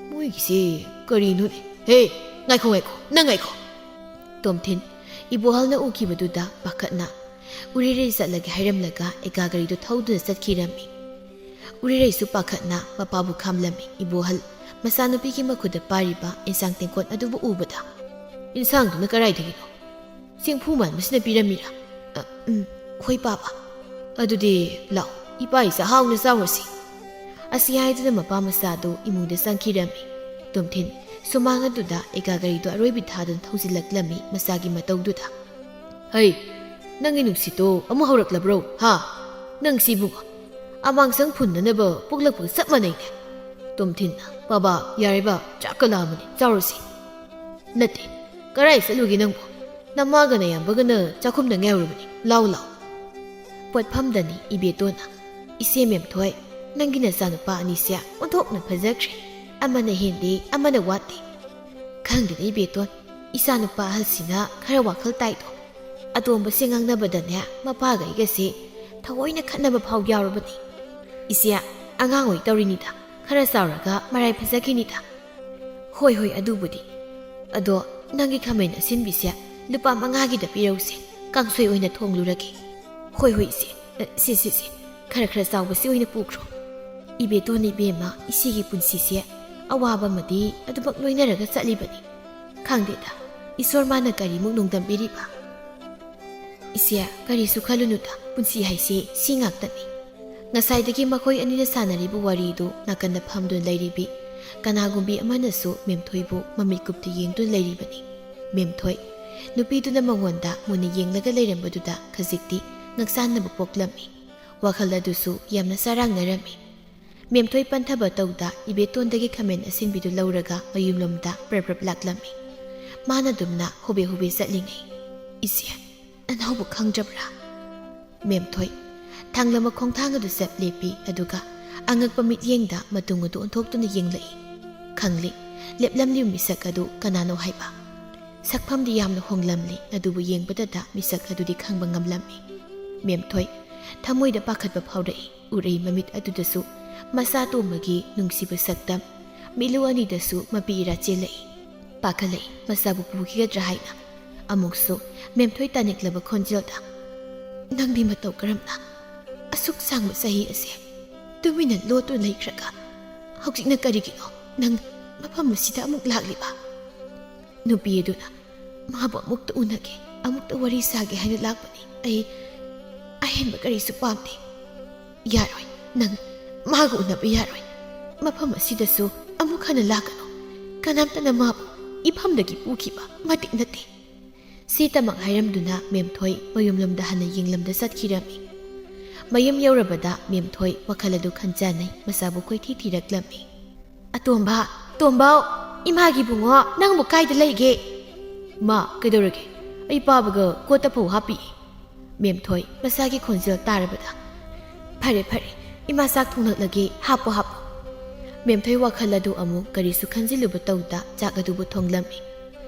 ꯃꯣꯏꯒꯤꯁꯦ ꯀꯔꯤꯅꯣꯅꯦ? ꯍꯦ, ꯉꯥꯏꯈꯣ, ꯉꯥꯏꯈꯣ, ꯅꯪ ꯉꯥꯏꯈꯣ꯫" ꯇꯣꯝꯊꯤꯟ ꯏꯕꯣꯍꯜꯅ ꯎꯈꯤꯕꯗꯨꯗ ꯄꯥꯈꯠꯅ ꯎꯔꯤꯔꯩ ꯆꯠꯂꯒꯦ ꯍꯥꯏꯔꯝꯂꯒ ꯑꯦꯀꯥ ꯒꯥꯔꯤꯗꯨ ꯊꯧꯗꯨꯅ ꯆꯠꯈꯤꯔꯝꯃꯤ꯫ ꯎꯔꯤꯔꯩꯁꯨ ꯄꯥꯈꯠꯅ ꯃꯄꯥꯕꯨ ꯈꯥꯝꯂꯝꯃꯤ꯫ ꯏꯕꯣꯍꯜ ꯃꯆꯥꯅꯨꯄꯤꯒꯤ ꯃꯈꯨꯠꯇ ꯄꯥꯏꯔꯤꯕ ꯏꯟꯁꯥꯡ ꯇꯦꯡꯀꯣꯠ ꯑꯗꯨꯕꯨ ꯎꯕꯗ, "ꯏꯟꯁꯥꯡꯗꯨꯅ ꯀꯔꯥꯏꯗꯒꯤꯅꯣ? ꯆꯦꯡꯐꯨ ꯃꯥꯟꯕꯁꯤꯅ ꯄꯤꯔꯝꯃꯤꯔꯥ?" "ꯑ, ꯎꯝ, ꯍꯣꯏ ꯄꯥꯕ꯫" "ꯑꯗꯨꯗꯤ ꯂꯥꯛꯑꯣ, ꯏꯄꯥ ꯏꯆꯥ ꯍꯥꯎꯅ ꯆꯥꯎꯔꯁꯤ꯫" ꯑꯁꯤ ꯍꯥꯏꯗꯨꯅ ꯃꯄꯥ ꯃꯆꯥꯗꯨ ꯏꯃꯨꯡꯗ ꯆꯪꯈꯤꯔꯝꯃꯤ꯫ ꯇꯣꯝꯊꯤꯟ ꯁꯨꯃꯥꯡ ꯑꯗꯨꯗ ꯑꯦꯒꯥ ꯒꯥꯔꯤꯗꯨ ꯑꯔꯣꯏꯕꯤ ꯊꯥꯗꯨꯅ ꯊꯧꯖꯤꯜꯂꯛꯂꯝꯃꯤ ꯃꯆꯥꯒꯤ ꯃꯇꯧꯗꯨꯗ꯫ "ꯍꯩ, ꯅꯪꯒꯤ ꯅꯨꯡꯁꯤꯠꯇꯣ ꯑꯃꯨꯛ ꯍꯧꯔꯛꯂꯕ꯭ꯔꯣ, ꯍꯥ? ꯅꯪꯁꯤꯕꯨ ꯑꯃꯥꯡꯁꯪ ꯐꯨꯟꯅꯅꯕ ꯄꯣꯛꯂꯛꯄꯒ ꯆꯞ ꯃꯥꯟꯅꯩꯅꯦ꯫ ꯇꯣꯝꯊꯤꯟ, ꯕꯥꯕꯥ, ꯌꯥꯔꯦꯕ, ꯆꯥꯛꯀ ꯂꯥꯝꯃꯅꯤ, ꯆꯥꯎꯔꯁꯤ꯫" "ꯅꯠꯇꯦ, ꯀꯔꯥꯏ ꯆꯠꯂꯨꯒꯦ ꯅꯪꯕꯨ? ꯅꯃꯥꯒ ꯅꯌꯥꯝꯕꯒꯅ ꯆꯥꯛꯈꯨꯝꯗ ꯉꯥꯏꯍꯧꯔꯕꯅꯤ, ꯂꯥꯎ ꯂꯥꯎ꯫" ꯄꯣꯠꯐꯝꯗꯅꯤ ꯏꯕꯦꯇꯣꯟꯅ꯫ "ꯏꯆꯦ ꯃꯦꯝꯊꯣꯏ, ꯅꯪꯒꯤ ꯅꯆꯥꯅꯨꯄꯥ ꯑꯅꯤꯁꯦ ꯑꯣꯟꯊꯣꯛꯅ ꯐꯖꯈ꯭ꯔꯦ꯫ ꯑꯃꯅ ꯍꯦꯟꯗꯦ, ꯑꯃꯅ ꯋꯥꯠꯇꯦ꯫" "ꯈꯪꯗꯦꯗ ꯏꯕꯦꯇꯣꯟ, ꯏꯆꯥꯅꯨꯄꯥ ꯑꯍꯜꯁꯤꯅ ꯈꯔ ꯋꯥꯈꯜ ꯇꯥꯏꯗꯣ꯫ ꯑꯇꯣꯝꯕꯁꯦ ꯉꯥꯡꯅꯕꯗꯅꯦ ꯃꯄꯥꯒ ꯑꯩꯒꯁꯦ ꯊꯑꯣꯏꯅ ꯈꯠꯅꯕ ꯐꯥꯎ ꯌꯥꯎꯔꯕꯅꯤ꯫ ꯏꯆꯦ, ꯑꯉꯥꯡ ꯑꯣꯏ ꯇꯧꯔꯤꯅꯤꯗ, ꯈꯔ ꯆꯥꯎꯔꯒ ꯃꯔꯥꯏ ꯐꯖꯈꯤꯅꯤꯗ꯫" "ꯍꯣꯏ ꯍꯣꯏ, ꯑꯗꯨꯕꯨꯗꯤ꯫ ꯑꯗꯣ ꯅꯪꯒꯤ ꯈꯥꯃꯦꯟ ꯑꯁꯤꯟꯕꯤꯁꯦ ꯂꯨꯄꯥ ꯃꯉꯥꯒꯤꯗ ꯄꯤꯔꯧꯁꯦ, ꯀꯥꯡꯁꯣꯏ ꯑꯣꯏꯅ ꯊꯣꯡꯂꯨꯔꯒꯦ꯫" "ꯍꯣꯏ ꯍꯣꯏ ꯏꯆꯦ꯫ ꯑ, ꯁꯦ ꯁꯦ ꯁꯦ, ꯈꯔ ꯈꯔ ꯆꯥꯎꯕꯁꯤ ꯑꯣꯏꯅ ꯄꯨꯈ꯭ꯔꯣ꯫" "ꯏꯕꯦꯇꯣꯟ ꯏꯕꯦꯝꯃ, ꯏꯆꯦꯒꯤ ꯄꯨꯟꯁꯤꯁꯦ ꯑꯋꯥꯕ ꯑꯃꯗꯤ ꯑꯗꯨꯃꯛ ꯂꯣꯏꯅꯔꯒ ꯆꯠꯂꯤꯕꯅꯤ꯫ ꯈꯪꯗꯦꯗ, ꯏꯁꯣꯔ ꯃꯥꯅ ꯀꯔꯤꯃꯨꯛ ꯅꯣꯡꯗꯝꯕꯤꯔꯤꯕ꯫" "ꯏꯆꯦ, ꯀꯔꯤꯁꯨ ꯈꯜꯂꯨꯅꯨꯗ, ꯄꯨꯟꯁꯤ ꯍꯥꯏꯁꯤ ꯁꯤ ꯉꯥꯛꯇꯅꯤ꯫" ꯉꯁꯥꯏꯗꯒꯤ ꯃꯈꯣꯏ ꯑꯅꯤꯅ ꯁꯥꯟꯅꯔꯤꯕ ꯋꯥꯔꯤꯗꯨ ꯅꯥꯀꯟꯗ ꯐꯝꯗꯨꯅ ꯂꯩꯔꯤꯕꯤ ꯀꯅꯥꯒꯨꯝꯕꯤ ꯑꯃꯅꯁꯨ ꯃꯦꯝꯊꯣꯏꯕꯨ ꯃꯃꯤꯠ ꯀꯨꯞꯇ ꯌꯦꯡꯗꯨꯅ ꯂꯩꯔꯤꯕꯅꯤ꯫ ꯃꯦꯝꯊꯣꯏ, ꯅꯨꯄꯤꯗꯨꯅ ꯃꯉꯣꯟꯗ ꯃꯨꯟꯅ ꯌꯦꯡꯂꯒ ꯂꯩꯔꯝꯕꯗꯨꯗ ꯈꯖꯤꯛꯇꯤ ꯉꯛꯆꯥꯟꯅꯕ ꯄꯣꯛꯂꯝꯃꯤ꯫ ꯋꯥꯈꯜ ꯑꯗꯨꯁꯨ ꯌꯥꯝꯅ ꯆꯔꯥꯡꯅꯔꯝꯃꯤ꯫ ꯃꯦꯝꯊꯣꯏ ꯄꯟꯊꯕ ꯇꯧꯗ ꯏꯕꯦꯇꯣꯟꯗꯒꯤ ꯈꯥꯃꯦꯟ ꯑꯁꯤꯟꯕꯤꯗꯨ ꯂꯧꯔꯒ ꯃꯌꯨꯝꯂꯣꯝꯗ ꯄ꯭ꯔꯞ ꯄ꯭ꯔꯞ ꯂꯥꯛꯂꯝꯃꯤ꯫ ꯃꯥꯅ ꯑꯗꯨꯝꯅ ꯍꯣꯕꯦ ꯍꯣꯕꯦ ꯆꯠꯂꯤꯉꯩ, "ꯏꯆꯦ, ꯅꯅꯥꯎꯕꯨ ꯈꯪꯗ꯭ꯔꯕ꯭ꯔꯥ?" ꯃꯦꯝꯊꯣꯏ ꯊꯥꯡꯂꯝꯕ ꯈꯣꯡꯊꯥꯡ ꯑꯗꯨ ꯆꯞ ꯂꯦꯞꯄꯤ, ꯑꯗꯨꯒ ꯑꯉꯛꯄ ꯃꯤꯠꯌꯦꯡꯗ ꯃꯇꯨꯡ ꯑꯗꯨ ꯑꯣꯟꯊꯣꯛꯇꯨꯅ ꯌꯦꯡꯂꯛꯏ꯫ ꯈꯪꯂꯤ, ꯂꯦꯞꯂꯝꯂꯤꯕ ꯃꯤꯁꯛ ꯑꯗꯨ ꯀꯅꯥꯅꯣ ꯍꯥꯏꯕ꯫ ꯁꯛꯐꯝꯗꯤ ꯌꯥꯝꯅ ꯍꯣꯡꯂꯝꯂꯤ, ꯑꯗꯨꯕꯨ ꯌꯦꯡꯕꯗꯇ ꯃꯤꯁꯛ ꯑꯗꯨꯗꯤ ꯈꯪꯕ ꯉꯝꯂꯝꯃꯤ꯫ ꯃꯦꯝꯊꯣꯏ ꯊꯃꯣꯏꯗ ꯄꯥꯈꯠꯄ ꯐꯥꯎꯔꯛꯏ꯫ ꯎꯔꯩ ꯃꯃꯤꯠ ꯑꯗꯨꯗꯁꯨ ꯃꯆꯥ ꯇꯣꯝꯕꯒꯤ ꯅꯨꯡꯁꯤꯕ ꯁꯛꯇꯝ, ꯃꯤꯠꯂꯨ ꯑꯅꯤꯗꯁꯨ ꯃꯄꯤ ꯏꯔꯥ ꯆꯦꯜꯂꯛꯏ꯫ ꯄꯥꯈꯠꯂꯛꯏ, ꯃꯆꯥꯕꯨ ꯄꯨꯈꯤꯒꯗ꯭ꯔꯥ ꯍꯥꯏꯅ꯫ ꯑꯃꯨꯛꯁꯨ ꯃꯦꯝꯊꯣꯏ ꯇꯥꯅꯤꯡꯂꯕ ꯈꯣꯟꯖꯦꯜꯗ, "ꯅꯪꯗꯤ ꯃꯇꯧ ꯀꯔꯝꯅ ꯑꯁꯨꯛ ꯁꯥꯡꯕ ꯆꯍꯤ ꯑꯁꯦ ꯇꯨꯃꯤꯟꯅ ꯂꯣꯠꯇꯨꯅ ꯂꯩꯈ꯭ꯔꯒ ꯍꯧꯖꯤꯛꯅ ꯀꯔꯤꯒꯤꯅꯣ ꯅꯪ ꯃꯐꯝ ꯑꯁꯤꯗ ꯑꯃꯨꯛ ꯂꯥꯛꯂꯤꯕ?" ꯅꯨꯄꯤ ꯑꯗꯨꯅ, "ꯃꯥꯕꯨ ꯑꯃꯨꯛꯇ ꯎꯅꯒꯦ, ꯑꯃꯨꯛꯇ ꯋꯥꯔꯤ ꯁꯥꯒꯦ ꯍꯥꯏꯅ ꯂꯥꯛꯄꯅꯤ꯫ ꯑꯩ ꯑꯍꯦꯟꯕ ꯀꯔꯤꯁꯨ ꯄꯥꯝꯗꯦ꯫" "ꯌꯥꯔꯣꯏ, ꯅꯪ ꯃꯥꯒ ꯎꯅꯕ ꯌꯥꯔꯣꯏ꯫ ꯃꯐꯝ ꯑꯁꯤꯗꯁꯨ ꯑꯃꯨꯛ ꯍꯟꯅ ꯂꯥꯛꯀꯅꯨ꯫ ꯀꯅꯥꯝꯇꯅ ꯃꯥꯕꯨ ꯏꯐꯝꯗꯒꯤ ꯄꯨꯈꯤꯕ ꯃꯇꯤꯛ ꯅꯠꯇꯦ꯫ ꯁꯤꯇꯃꯛ ꯍꯥꯏꯔꯝꯗꯨꯅ ꯃꯦꯝꯊꯣꯏ ꯃꯌꯨꯝꯂꯣꯝꯗ ꯍꯟꯅ ꯌꯦꯡꯂꯝꯗ ꯆꯠꯈꯤꯔꯝꯃꯤ꯫ ꯃꯌꯨꯝ ꯌꯧꯔꯕꯗ ꯃꯦꯝꯊꯣꯏ ꯋꯥꯈꯜ ꯑꯗꯨ ꯈꯟꯖꯥꯟꯅꯩ, ꯃꯆꯥꯕꯨ ꯀꯣꯏꯊꯤ ꯊꯤꯔꯛꯂꯝꯃꯤ꯫ "ꯑꯇꯣꯝꯕ, ꯇꯣꯝꯕꯧ, ꯏꯃꯥꯒꯤ ꯏꯕꯨꯡꯉꯣ, ꯅꯪꯕꯨ ꯀꯥꯏꯗ ꯂꯩꯒꯦ?" "ꯃꯥ, ꯀꯩꯗꯧꯔꯒꯦ? ꯑꯩ ꯄꯥꯕꯒ ꯀꯣꯠꯇ ꯐꯧ ꯍꯥꯞꯄꯤ꯫" ꯃꯦꯝꯊꯣꯏ ꯃꯆꯥꯒꯤ ꯈꯣꯟꯖꯦꯜ ꯇꯥꯔꯕꯗ, "ꯐꯔꯦ, ꯐꯔꯦ, ꯏꯃꯥ ꯆꯥꯛ ꯊꯣꯡꯂꯛꯂꯒꯦ, ꯍꯥꯞꯄꯣ, ꯍꯥꯞꯄꯣ꯫" ꯃꯦꯝꯊꯣꯏ ꯋꯥꯈꯜ ꯑꯗꯨ ꯑꯃꯨꯛ ꯀꯔꯤꯁꯨ ꯈꯟꯖꯤꯜꯂꯨꯕ ꯇꯧꯗ ꯆꯥꯛ ꯑꯗꯨꯕꯨ ꯊꯣꯡꯂꯝꯃꯤ꯫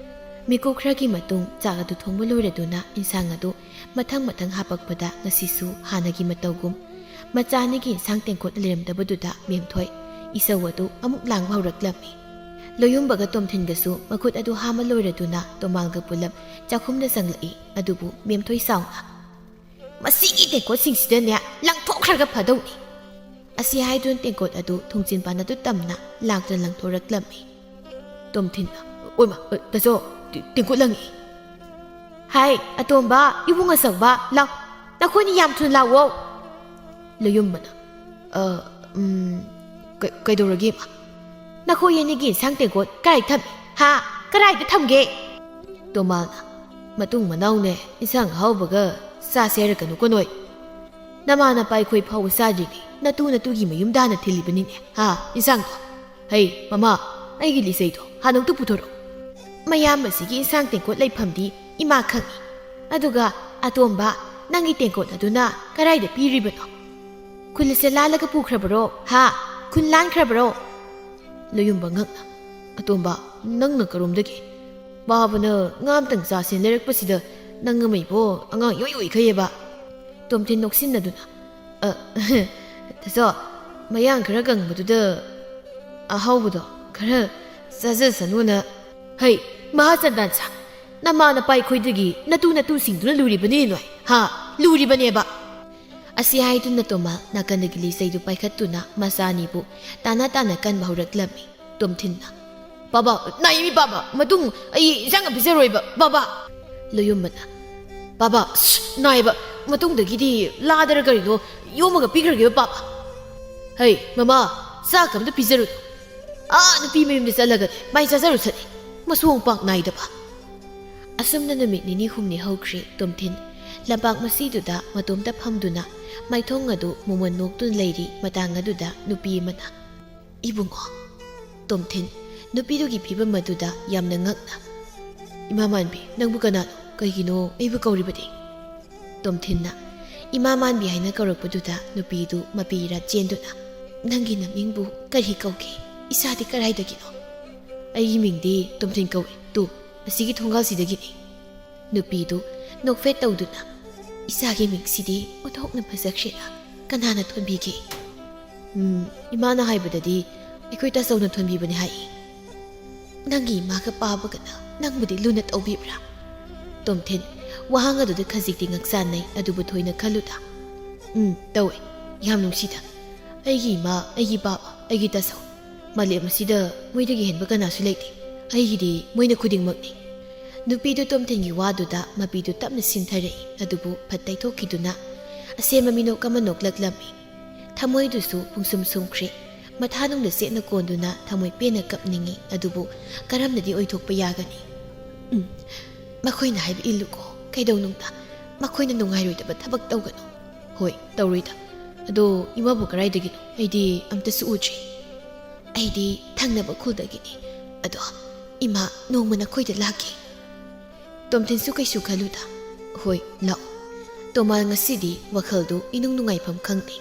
ꯃꯤꯀꯨꯞ ꯈꯔꯒꯤ ꯃꯇꯨꯡ ꯆꯥꯛ ꯑꯗꯨ ꯊꯣꯡꯕ ꯂꯣꯏꯔꯗꯨꯅ ꯏꯟꯁꯥꯡ ꯑꯗꯨ ꯃꯊꯪ ꯃꯊꯪ ꯍꯥꯄꯛꯄꯗ ꯉꯁꯤꯁꯨ ꯍꯥꯟꯅꯒꯤ ꯃꯇꯧꯒꯨꯝ ꯃꯆꯥ ꯑꯅꯤꯒꯤ ꯏꯟꯁꯥꯡ ꯇꯦꯡꯀꯣꯠ ꯂꯩꯔꯝꯗꯕꯗꯨꯗ ꯃꯦꯝꯊꯣꯏ ꯏꯁꯧ ꯑꯗꯨ ꯑꯃꯨꯛ ꯂꯥꯡꯕ ꯍꯧꯔꯛꯂꯝꯃꯤ꯫ ꯂꯣꯌꯨꯝꯕꯒ ꯇꯣꯝꯊꯤꯟꯒꯁꯨ ꯃꯈꯨꯠ ꯑꯗꯨ ꯍꯥꯝꯃ ꯂꯣꯏꯔꯗꯨꯅ ꯇꯣꯃꯥꯜꯒ ꯄꯨꯂꯞ ꯆꯥꯛꯈꯨꯝꯗ ꯆꯪꯂꯛꯏ꯫ ꯑꯗꯨꯕꯨ ꯃꯦꯝꯊꯣꯏ ꯁꯥꯎꯅ, "ꯃꯁꯤꯒꯤ ꯇꯦꯡꯀꯣꯠꯁꯤꯡꯁꯤꯗꯅꯦ ꯂꯪꯊꯣꯛꯈ꯭ꯔꯒ ꯐꯗꯧꯅꯤ꯫" ꯑꯁꯤ ꯍꯥꯏꯗꯨꯅ ꯇꯦꯡꯀꯣꯠ ꯑꯗꯨ ꯊꯣꯡꯖꯤꯟ ꯄꯥꯟ ꯑꯗꯨ ꯇꯝꯅ ꯂꯥꯛꯇꯨꯅ ꯂꯪꯊꯣꯔꯛꯂꯝꯃꯤ꯫ ꯇꯣꯝꯊꯤꯟꯅ, "ꯑꯣꯏꯃ, ꯑ, ꯇꯥꯆꯧ, ꯇꯦ-, ꯇꯦꯡꯀꯣꯠ ꯂꯪꯉꯤ꯫" "ꯍꯥꯏ, ꯑꯇꯣꯝꯕ, ꯏꯕꯨꯡ ꯑꯆꯧꯕ, ꯂꯥꯎ, ꯅꯈꯣꯏꯅꯤ ꯌꯥꯝ ꯊꯨꯅ ꯂꯥꯛꯑꯣ꯫" ꯂꯣꯌꯨꯝꯕꯅ, "ꯑ, ꯎꯝ, ꯀ-, ꯀꯩꯗꯧꯔꯒꯦ, ꯏꯃꯥ?" "ꯅꯈꯣꯏ ꯑꯅꯤꯒꯤ ꯏꯟꯁꯥꯡ ꯇꯦꯡꯀꯣꯠ ꯀꯥꯏ ꯊꯝꯃꯤ? ꯍꯥ? ꯀꯗꯥꯏꯗ ꯊꯝꯒꯦ?" ꯇꯣꯃꯥꯜꯅ, "ꯃꯇꯨꯡ ꯃꯅꯥꯎꯅꯦ, ꯏꯟꯁꯥꯡ ꯑꯍꯥꯎꯕꯒ ꯆꯥꯁꯦ ꯍꯥꯏꯔꯛꯀꯅꯨꯀꯣ ꯅꯣꯏ꯫ ꯅꯃꯥ ꯅꯄꯥ ꯑꯩꯈꯣꯏ ꯐꯥꯎꯕ ꯆꯥꯗ꯭ꯔꯤꯉꯩ ꯅꯇꯨ ꯅꯇꯨꯒꯤ ꯃꯌꯨꯝꯗ ꯍꯥꯟꯅ ꯊꯤꯜꯂꯤꯕꯅꯤꯅꯦ, ꯍꯥ, ꯏꯟꯁꯥꯡꯗꯣ? ꯍꯩ, ꯃꯃꯥ, ꯑꯩꯒꯤ ꯂꯤꯆꯩꯗꯣ ꯍꯥꯟꯅ ꯑꯝꯇ ꯄꯨꯊꯣꯔꯛꯑꯣ꯫" "ꯃꯌꯥꯝꯕꯁꯤꯒꯤ ꯏꯟꯁꯥꯡ ꯇꯦꯡꯀꯣꯠ ꯂꯩꯐꯝꯗꯤ ꯏꯃꯥ ꯈꯪꯏ꯫ ꯑꯗꯨꯒ, ꯑꯇꯣꯝꯕ, ꯅꯪꯒꯤ ꯇꯦꯡꯀꯣꯠ ꯑꯗꯨꯅ ꯀꯗꯥꯏꯗ ꯄꯤꯔꯤꯕꯅꯣ? ꯈꯨꯜꯁꯦ ꯂꯥꯜꯂꯒ ꯄꯨꯈ꯭ꯔꯕꯔꯣ? ꯍꯥ? ꯈꯨꯟ ꯂꯥꯟꯈ꯭ꯔꯕꯔꯣ?" ꯂꯣꯌꯨꯝꯕ ꯉꯛꯅ, "ꯑꯇꯣꯝꯕ, ꯅꯪꯅ ꯀꯔꯣꯝꯗꯒꯤ? ꯄꯥꯕꯅ ꯉꯥ ꯑꯝꯇꯪ ꯆꯥꯁꯦꯅ ꯂꯩꯔꯛꯄꯁꯤꯗ ꯅꯪ ꯑꯃ ꯏꯕꯣ ꯑꯉꯥꯡ ꯏꯑꯣꯏ ꯑꯣꯏꯈꯩꯑꯕ꯫" ꯇꯣꯝꯊꯤꯟ ꯅꯣꯛꯁꯤꯟꯅꯗꯨꯅ, "ꯑ, ꯇꯥꯆꯧ, ꯃꯌꯥꯡ ꯈꯔ ꯀꯪꯕꯗꯨꯗ ꯑꯍꯥꯎꯕꯗꯣ ꯈꯔ ꯆꯥꯖꯁꯅꯨꯅ꯫" "ꯍꯩ, ꯃꯍꯥꯆꯟꯗꯥꯟ ꯁꯥ, ꯅꯃꯥ ꯅꯄꯥ ꯑꯩꯈꯣꯏꯗꯒꯤ ꯅꯇꯨ ꯅꯇꯨꯁꯤꯡꯗꯨꯅ ꯂꯨꯔꯤꯕꯅꯤ ꯅꯣꯏ, ꯍꯥ? ꯂꯨꯔꯤꯕꯅꯦꯕ꯫" ꯑꯁꯤ ꯍꯥꯏꯗꯨꯅ ꯇꯣꯃꯥ ꯅꯥꯀꯟꯗꯒꯤ ꯂꯤꯆꯩꯗꯨ ꯄꯥꯏꯈꯠꯇꯨꯅ ꯃꯆꯥ ꯑꯅꯤꯕꯨ ꯇꯥꯅ ꯇꯥꯅ ꯀꯟꯕ ꯍꯧꯔꯛꯂꯝꯃꯤ꯫ ꯇꯣꯝꯊꯤꯟꯅ, "ꯕꯥꯕꯥ, ꯅꯥꯏꯃꯤ ꯕꯥꯕꯥ, ꯃꯇꯨꯡ ꯑꯩ ꯏꯟꯁꯥꯡ ꯄꯤꯖꯔꯣꯏꯕ, ꯕꯥꯕꯥ!" ꯂꯣꯌꯨꯝꯕꯅ, "ꯕꯥꯕꯥ, ꯑꯁ, ꯅꯥꯏꯕ, ꯃꯇꯨꯡꯗꯒꯤꯗꯤ ꯂꯥꯗꯔ ꯀꯔꯤꯅꯣ ꯌꯣꯝꯃꯒ ꯄꯤꯈ꯭ꯔꯒꯦꯕ, ꯕꯥꯕꯥ꯫" "ꯍꯩ, ꯃꯃꯥ, ꯆꯥꯛ ꯑꯝꯇ ꯄꯤꯖꯔꯨꯅꯨ꯫ ꯑꯥ, ꯅꯨꯄꯤ ꯃꯌꯨꯝꯗ ꯆꯠꯂꯒꯅꯦ ꯃꯥꯏ ꯆꯥꯖꯔꯨꯁꯅꯤ, ꯃꯁꯨꯡ ꯄꯥꯛ ꯅꯥꯏꯗꯕ꯫ ꯑꯁꯨꯝꯅ ꯅꯨꯃꯤꯠ ꯅꯤꯅꯤ ꯍꯨꯝꯅꯤ ꯍꯧꯈ꯭ꯔꯦ꯫ ꯇꯣꯝꯊꯤꯟ ꯂꯝꯄꯥꯛ ꯃꯁꯤꯗꯨꯗ ꯃꯇꯣꯝꯇ ꯐꯝꯗꯨꯅ ꯃꯥꯏꯊꯣꯡ ꯑꯗꯨ ꯃꯨꯃꯟ ꯅꯣꯛꯇꯨꯅ ꯂꯩꯔꯤ꯫ ꯃꯇꯥꯡ ꯑꯗꯨꯗ ꯅꯨꯄꯤ ꯑꯃꯅ, "ꯏꯕꯨꯡꯉꯣ!" ꯇꯣꯝꯊꯤꯟ ꯅꯨꯄꯤꯗꯨꯒꯤ ꯐꯤꯕꯝ ꯑꯗꯨꯗ ꯌꯥꯝꯅ ꯉꯛꯅ, "ꯏꯃꯥ ꯃꯥꯟꯕꯤ, ꯅꯪꯕꯨ ꯀꯅꯥꯅꯣ? ꯀꯩꯒꯤꯅꯣ ꯑꯩꯕꯨ ꯀꯧꯔꯤꯕꯗꯤ?" ꯇꯣꯝꯊꯤꯟꯅ ꯏꯃꯥ ꯃꯥꯟꯕꯤ ꯍꯥꯏꯅ ꯀꯧꯔꯛꯄꯗꯨꯗ ꯅꯨꯄꯤꯗꯨ ꯃꯄꯤ ꯏꯔꯥ ꯆꯦꯟꯗꯨꯅ, "ꯅꯪꯒꯤ ꯅꯃꯤꯡꯕꯨ ꯀꯔꯤ ꯀꯧꯒꯦ? ꯏꯆꯥꯗꯤ ꯀꯗꯥꯏꯗꯒꯤꯅꯣ?" "ꯑꯩꯒꯤ ꯃꯤꯡꯗꯤ ꯇꯣꯝꯊꯤꯟ ꯀꯧꯏ꯫ ꯇꯨ, ꯑꯁꯤꯒꯤ ꯊꯣꯡꯒꯥꯜꯁꯤꯗꯒꯤꯅꯤ꯫" ꯅꯨꯄꯤꯗꯨ ꯅꯣꯛꯐꯦꯠ ꯇꯧꯗꯨꯅ, "ꯏꯆꯥꯒꯤ ꯃꯤꯡꯁꯤꯗꯤ ꯑꯣꯟꯊꯣꯛꯅ ꯐꯖꯈ꯭ꯔꯦꯗ, ꯀꯅꯥꯅ ꯊꯣꯟꯕꯤꯒꯦ?" "ꯎꯝ, ꯏꯃꯥꯅ ꯍꯥꯏꯕꯗꯗꯤ ꯑꯩꯈꯣꯏ ꯇꯥꯆꯧꯅ ꯊꯣꯟꯕꯤꯕꯅꯤ ꯍꯥꯏ꯫" "ꯅꯪꯒꯤ ꯏꯃꯥꯒ ꯄꯥꯕꯒꯅ ꯅꯪꯕꯨꯗꯤ ꯂꯨꯅ ꯇꯧꯕꯤꯕ꯭ꯔꯥ?" ꯇꯣꯝꯊꯤꯟ ꯋꯥꯍꯪ ꯑꯗꯨꯗ ꯈꯖꯤꯛꯇꯤ ꯉꯛꯆꯥꯟꯅꯩ, ꯑꯗꯨꯕꯨ ꯊꯣꯏꯅ ꯈꯜꯂꯨꯗ, "ꯎꯝ, ꯇꯧꯏ, ꯌꯥꯝ ꯅꯨꯡꯁꯤꯗ꯫ ꯑꯩꯒꯤ ꯏꯃꯥ, ꯑꯩꯒꯤ ꯄꯥꯕ, ꯑꯩꯒꯤ ꯇꯥꯆꯧ, ꯃꯥꯂꯦꯝ ꯑꯁꯤꯗ ꯃꯣꯏꯗꯒꯤ ꯍꯦꯟꯕ ꯀꯅꯥꯁꯨ ꯂꯩꯇꯦ꯫ ꯑꯩꯒꯤꯗꯤ ꯃꯣꯏꯅ ꯈꯨꯗꯤꯡꯃꯛꯅꯤ꯫" ꯅꯨꯄꯤꯗꯨ ꯇꯣꯝꯊꯤꯟꯒꯤ ꯋꯥꯗꯨꯗ ꯃꯄꯤꯗꯨ ꯇꯞꯅ ꯁꯤꯟꯊꯔꯛꯏ, ꯑꯗꯨꯕꯨ ꯐꯠ ꯇꯩꯊꯣꯛꯈꯤꯗꯨꯅ ꯑꯁꯦꯝꯕ ꯃꯤꯅꯣꯛ ꯑꯃ ꯅꯣꯛꯂꯛꯂꯝꯃꯤ꯫ ꯊꯃꯣꯏꯗꯨꯁꯨ ꯄꯨꯡꯁꯨꯝ ꯁꯨꯝꯈ꯭ꯔꯦ꯫ ꯃꯊꯥꯅꯨꯡꯗ ꯆꯦꯠꯅ ꯀꯣꯟꯗꯨꯅ ꯊꯃꯣꯏ ꯄꯦꯟꯅ ꯀꯞꯅꯤꯡꯏ, ꯑꯗꯨꯕꯨ ꯀꯔꯝꯅꯗꯤ ꯑꯣꯏꯊꯣꯛꯄ ꯌꯥꯒꯅꯤ? "ꯎꯝ, ꯃꯈꯣꯏꯅ ꯍꯥꯏꯕ ꯏꯜꯂꯨꯀꯣ꯫ ꯀꯩꯗꯧꯅꯨꯡꯗ ꯃꯈꯣꯏꯅ ꯅꯨꯡꯉꯥꯏꯔꯣꯏꯗꯕ ꯊꯕꯛ ꯇꯧꯒꯅꯨ꯫" "ꯍꯣꯏ, ꯇꯧꯔꯣꯏꯗ꯫ ꯑꯗꯣ ꯏꯃꯥꯕꯨ ꯀꯗꯥꯏꯗꯒꯤꯅꯣ? ꯑꯩꯗꯤ ꯑꯝꯇꯁꯨ ꯎꯗ꯭ꯔꯤ꯫" "ꯑꯩꯗꯤ ꯊꯪꯅꯕ ꯈꯨꯜꯗꯒꯤꯅꯤ꯫ ꯑꯗꯣ ꯏꯃꯥ ꯅꯣꯡꯃ ꯅꯈꯣꯏꯗ ꯂꯥꯛꯀꯦ꯫" ꯇꯣꯝꯊꯤꯟꯁꯨ ꯀꯩꯁꯨ ꯈꯜꯂꯨꯗ, "ꯍꯣꯏ, ꯂꯥꯛꯑꯣ꯫" ꯇꯣꯃꯥꯜ ꯉꯁꯤꯗꯤ ꯋꯥꯈꯜꯗꯨ ꯏꯅꯨꯡ ꯅꯨꯡꯉꯥꯏꯐꯝ ꯈꯪꯗꯦ꯫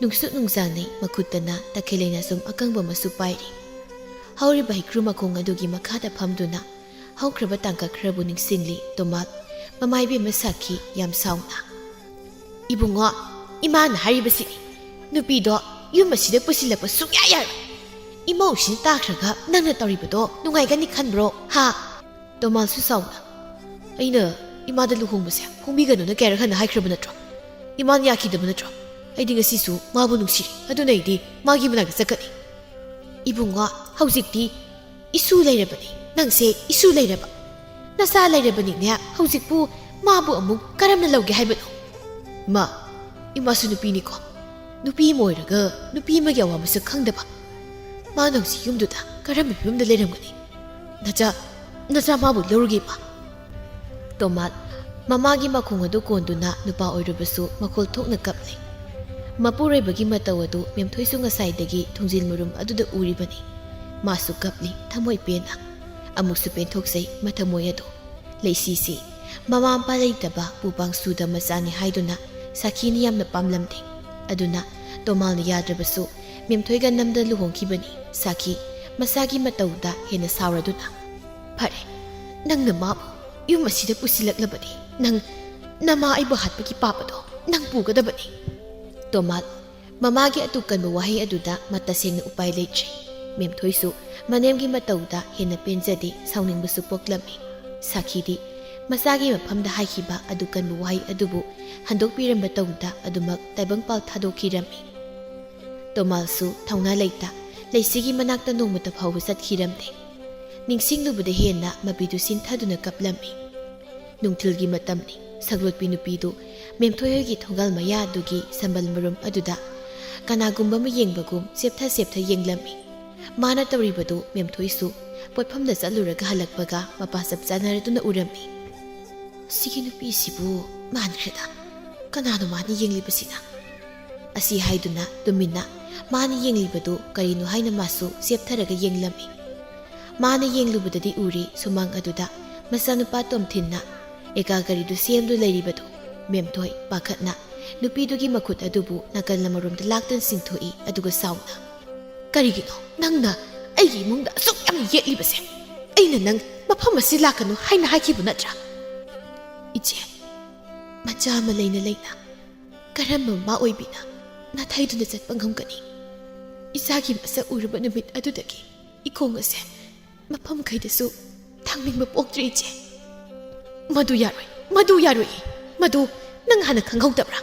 ꯅꯨꯡꯁꯨ ꯅꯨꯡꯖꯥꯡꯅꯩ, ꯃꯈꯨꯠꯇꯅ ꯇꯈꯦꯜ ꯂꯩꯅꯥꯆꯨꯝ ꯑꯀꯪꯕ ꯑꯃꯁꯨ ꯄꯥꯏꯔꯤ꯫ ꯍꯧꯔꯤꯕ ꯍꯩꯀ꯭ꯔꯨ ꯃꯈꯣꯡ ꯑꯗꯨꯒꯤ ꯃꯈꯥꯗ ꯐꯝꯗꯨꯅ ꯍꯧꯈ꯭ꯔꯕ ꯇꯥꯡꯀꯛ ꯈꯔꯕꯨ ꯅꯤꯡꯁꯤꯡꯂꯤ ꯇꯣꯃꯥꯜ꯫ ꯃꯃꯥ ꯏꯕꯦꯝꯃ ꯁꯥꯈꯤ ꯌꯥꯝ ꯁꯥꯎꯅ, "ꯏꯕꯨꯡꯉꯣ, ꯏꯃꯥꯅ ꯍꯥꯏꯔꯤꯕꯁꯤꯅꯤ꯫ ꯅꯨꯄꯤꯗꯣ ꯌꯨꯝ ꯑꯁꯤꯗ ꯄꯨꯁꯤꯜꯂꯛꯄ ꯁꯨꯡꯌꯥ ꯌꯥꯔꯣꯏ꯫ ꯏꯃꯧꯁꯤꯅ ꯇꯥꯈ꯭ꯔꯒ ꯅꯪꯅ ꯇꯧꯔꯤꯕꯗꯣ ꯅꯨꯡꯉꯥꯏꯒꯅꯤ ꯈꯟꯕ꯭ꯔꯣ, ꯍꯥ?" ꯇꯣꯃꯥꯜꯁꯨ ꯁꯥꯎꯅ, "ꯑꯩꯅ ꯏꯃꯥꯗ ꯂꯨꯍꯣꯡꯕꯁꯦ ꯍꯣꯡꯕꯤꯒꯅꯨꯅ ꯀꯌꯥꯔꯛ ꯍꯟꯅ ꯍꯥꯏꯈ꯭ꯔꯕ ꯅꯠꯇ꯭ꯔꯣ? ꯏꯃꯥꯅ ꯌꯥꯈꯤꯗꯕ ꯅꯠꯇ꯭ꯔꯣ? ꯑꯩꯗꯤ ꯉꯁꯤꯁꯨ ꯃꯥꯕꯨ ꯅꯨꯡꯁꯤꯔꯤ꯫ ꯑꯗꯨꯅ ꯑꯩꯗꯤ ꯃꯥꯒꯤ ꯃꯅꯥꯛꯇ ꯆꯠꯀꯅꯤ꯫" "ꯏꯕꯨꯡꯉꯣ, ꯍꯧꯖꯤꯛꯇꯤ ꯏꯁꯨ ꯂꯩꯔꯕꯅꯤ꯫ ꯅꯪꯁꯦ ꯏꯁꯨ ꯂꯩꯔꯕ꯫ ꯅꯆꯥ ꯂꯩꯔꯕꯅꯤꯅꯦ꯫ ꯍꯧꯖꯤꯛꯄꯨ ꯃꯥꯕꯨ ꯑꯃꯨꯛ ꯀꯔꯝꯅ ꯂꯧꯒꯦ ꯍꯥꯏꯕꯅꯣ?" "ꯏꯃꯥ, ꯏꯃꯥꯁꯨ ꯅꯨꯄꯤꯅꯤꯀꯣ꯫ ꯅꯨꯄꯤ ꯑꯃ ꯑꯣꯏꯔꯒ ꯅꯨꯄꯤ ꯑꯃꯒꯤ ꯑꯋꯥ ꯃꯁꯛ ꯈꯪꯗꯕ꯫ ꯃꯥꯅ ꯍꯧꯖꯤꯛ ꯌꯨꯝꯗꯨꯗ ꯀꯔꯝꯕ ꯐꯤꯕꯝꯗ ꯂꯩꯔꯝꯒꯅꯤ? ꯅꯆꯥ, ꯅꯆꯥ ꯃꯥꯕꯨ ꯂꯧꯔꯨꯒꯦ, ꯏꯃꯥ꯫ ꯇꯣꯃꯥꯜ ꯃꯃꯥꯒꯤ ꯃꯈꯣꯡ ꯑꯗꯨ ꯀꯣꯟꯗꯨꯅ ꯅꯨꯄꯥ ꯑꯣꯏꯔꯕꯁꯨ ꯃꯈꯣꯜ ꯊꯣꯛꯅ ꯀꯞꯂꯤ꯫ ꯃꯄꯨꯔꯣꯏꯕꯒꯤ ꯃꯇꯧ ꯑꯗꯨ ꯃꯦꯝꯊꯣꯏꯁꯨ ꯉꯁꯥꯏꯗꯒꯤ ꯊꯣꯡꯖꯤꯜ ꯃꯔꯨꯝ ꯑꯗꯨꯗ ꯎꯔꯤꯕꯅꯤ꯫ ꯃꯥꯁꯨ ꯀꯞꯂꯤ, ꯊꯃꯣꯏ ꯄꯦꯟꯅ꯫ ꯑꯃꯨꯛꯁꯨ ꯄꯦꯟꯊꯣꯛꯆꯩ ꯃꯊꯃꯣꯏ ꯑꯗꯨ꯫ ꯂꯩꯁꯤꯁꯤ ꯃꯃꯥ ꯃꯄꯥ ꯂꯩꯇꯕ ꯄꯨꯄꯥꯡ ꯁꯨꯗ ꯃꯆꯥꯅꯤ ꯍꯥꯏꯗꯨꯅ ꯁꯥꯈꯤꯅ ꯌꯥꯝꯅ ꯄꯥꯝꯂꯝꯗꯦ꯫ ꯑꯗꯨꯅ ꯇꯣꯃꯥꯜꯅ ꯌꯥꯗ꯭ꯔꯕꯁꯨ ꯃꯦꯝꯊꯣꯏꯒ ꯅꯝꯗ ꯂꯨꯍꯣꯡꯈꯤꯕꯅꯤ꯫ ꯁꯥꯈꯤ ꯃꯁꯥꯒꯤ ꯃꯇꯧꯗ ꯍꯦꯟꯅ ꯁꯥꯎꯔꯗꯨꯅ, "ꯐꯔꯦ, ꯅꯪꯅ ꯃꯥꯕꯨ ꯌꯨꯝ ꯑꯁꯤꯗ ꯄꯨꯁꯤꯜꯂꯛꯂꯕꯗꯤ ꯅꯪ ꯅꯃꯥ ꯑꯩꯕꯨ ꯍꯥꯠꯄꯒꯤ ꯄꯥꯞ ꯑꯗꯣ ꯅꯪ ꯄꯨꯒꯗꯕꯅꯤ꯫" ꯇꯣꯃꯥꯜ ꯃꯃꯥꯒꯤ ꯑꯇꯨ ꯀꯟꯕ ꯋꯥꯍꯩ ꯑꯗꯨꯗ ꯃꯇꯁꯦꯡꯅ ꯎꯄꯥꯏ ꯂꯩꯇ꯭ꯔꯦ꯫ ꯃꯦꯝꯊꯣꯏꯁꯨ ꯃꯅꯦꯝꯒꯤ ꯃꯇꯧꯗ ꯍꯦꯟꯅ ꯄꯦꯟꯖꯗꯦ, ꯁꯥꯎꯅꯤꯡꯕꯁꯨ ꯄꯣꯛꯂꯝꯃꯤ꯫ ꯁꯥꯈꯤꯗꯤ ꯃꯆꯥꯒꯤ ꯃꯐꯝꯗ ꯍꯥꯏꯈꯤꯕ ꯑꯗꯨ ꯀꯟꯕ ꯋꯥꯍꯩ ꯑꯗꯨꯕꯨ ꯍꯟꯗꯣꯛꯄꯤꯔꯝꯕ ꯇꯧꯗ ꯑꯗꯨꯃꯛ ꯇꯥꯏꯕꯪꯄꯥꯜ ꯊꯥꯗꯣꯛꯈꯤꯔꯝꯃꯤ꯫ ꯇꯣꯃꯥꯜꯁꯨ ꯊꯧꯅꯥ ꯂꯩꯇ ꯂꯩꯁꯤꯒꯤ ꯃꯅꯥꯛꯇ ꯅꯣꯡꯃꯇ ꯐꯥꯎꯕ ꯆꯠꯈꯤꯔꯝꯗꯦ꯫ ꯅꯤꯡꯁꯤꯡꯂꯨꯕꯗ ꯍꯦꯟꯅ ꯃꯄꯤꯗꯨ ꯁꯤꯟꯊꯗꯨꯅ ꯀꯞꯂꯝꯃꯤ꯫ ꯅꯨꯡꯊꯤꯜꯒꯤ ꯃꯇꯝꯅꯤ꯫ ꯁꯒꯂꯣꯠꯄꯤ ꯅꯨꯄꯤꯗꯨ ꯃꯦꯝꯊꯣꯏ ꯍꯣꯏꯒꯤ ꯊꯣꯡꯒꯥꯜ ꯃꯌꯥꯗꯨꯒꯤ ꯁꯝꯕꯜ ꯃꯔꯨꯝ ꯑꯗꯨꯗ ꯀꯅꯥꯒꯨꯝꯕ ꯑꯃ ꯌꯦꯡꯕꯒꯨꯝ ꯆꯦꯞꯊ ꯆꯦꯞꯊ ꯌꯦꯡꯂꯝꯃꯤ꯫ ꯃꯥꯅ ꯇꯧꯔꯤꯕꯗꯨ ꯃꯦꯝꯊꯣꯏꯁꯨ ꯄꯣꯠꯐꯝꯗ ꯆꯠꯂꯨꯔꯒ ꯍꯜꯂꯛꯄꯒ ꯃꯄꯥ ꯆꯞ ꯆꯥꯅꯔꯗꯨꯅ ꯎꯔꯝꯃꯤ꯫ "ꯁꯤꯒꯤ ꯅꯨꯄꯤꯁꯤꯕꯨ ꯃꯥꯟꯈ꯭ꯔꯦꯗ꯫ ꯀꯅꯥꯅꯣ ꯃꯥꯅ ꯌꯦꯡꯂꯤꯕꯁꯤꯅ?" ꯑꯁꯤ ꯍꯥꯏꯗꯨꯅ ꯇꯨꯃꯤꯟꯅ ꯃꯥꯅ ꯌꯦꯡꯂꯤꯕꯗꯨ ꯀꯔꯤꯅꯣ ꯍꯥꯏꯅ ꯃꯥꯁꯨ ꯆꯦꯞꯊꯔꯒ ꯌꯦꯡꯂꯝꯃꯤ꯫ ꯃꯥꯅ ꯌꯦꯡꯂꯨꯕꯗꯗꯤ ꯎꯔꯤ ꯁꯨꯃꯥꯡ ꯑꯗꯨꯗ ꯃꯆꯥꯅꯨꯄꯥ ꯇꯣꯝꯊꯤꯟꯅ ꯑꯦꯀꯥ ꯒꯥꯔꯤꯗꯨ ꯁꯦꯝꯗꯨ ꯂꯩꯔꯤꯕꯗꯨ꯫ ꯃꯦꯝꯊꯣꯏ ꯄꯥꯈꯠꯅ ꯅꯨꯄꯤꯗꯨꯒꯤ ꯃꯈꯨꯠ ꯑꯗꯨꯕꯨ ꯅꯥꯀꯜ ꯑꯃꯔꯣꯝꯗ ꯂꯥꯛꯇꯨꯅ ꯆꯤꯡꯊꯣꯛꯏ, ꯑꯗꯨꯒ ꯁꯥꯎꯅ, "ꯀꯔꯤꯒꯤꯅꯣ ꯅꯪꯅ ꯑꯩꯒꯤ ꯏꯃꯨꯡꯗ ꯑꯁꯨꯛ ꯌꯥꯝꯅ ꯌꯦꯠꯂꯤꯕꯁꯦ? ꯑꯩꯅ ꯅꯪ ꯃꯐꯝ ꯑꯁꯤ ꯂꯥꯛꯀꯅꯨ ꯍꯥꯏꯅ ꯍꯥꯏꯈꯤꯕ ꯅꯠꯇ꯭ꯔꯥ?" "ꯏꯆꯦ, ꯃꯆꯥ ꯑꯃ ꯂꯩꯅ ꯂꯩꯅ ꯀꯔꯝꯕ ꯃꯃꯥ ꯑꯣꯏꯕꯤꯅ ꯅꯥꯊꯩꯗꯨꯅ ꯆꯠꯄ ꯉꯝꯒꯅꯤ? ꯏꯆꯥꯒꯤ ꯃꯁꯛ ꯎꯔꯨꯕ ꯅꯨꯃꯤꯠ ꯑꯗꯨꯗꯒꯤ ꯏꯈꯣꯡ ꯑꯁꯦ ꯃꯐꯝ ꯃꯈꯩꯗꯁꯨ ꯊꯥꯡꯅꯤꯡꯕ ꯄꯣꯛꯇ꯭ꯔꯦ, ꯏꯆꯦ꯫" "ꯃꯗꯨ ꯌꯥꯔꯣꯏ, ꯃꯗꯨ ꯌꯥꯔꯣꯏ꯫ ꯃꯗꯨ ꯅꯪ ꯍꯥꯟꯅ ꯈꯪꯍꯧꯗꯕ꯭ꯔꯥ?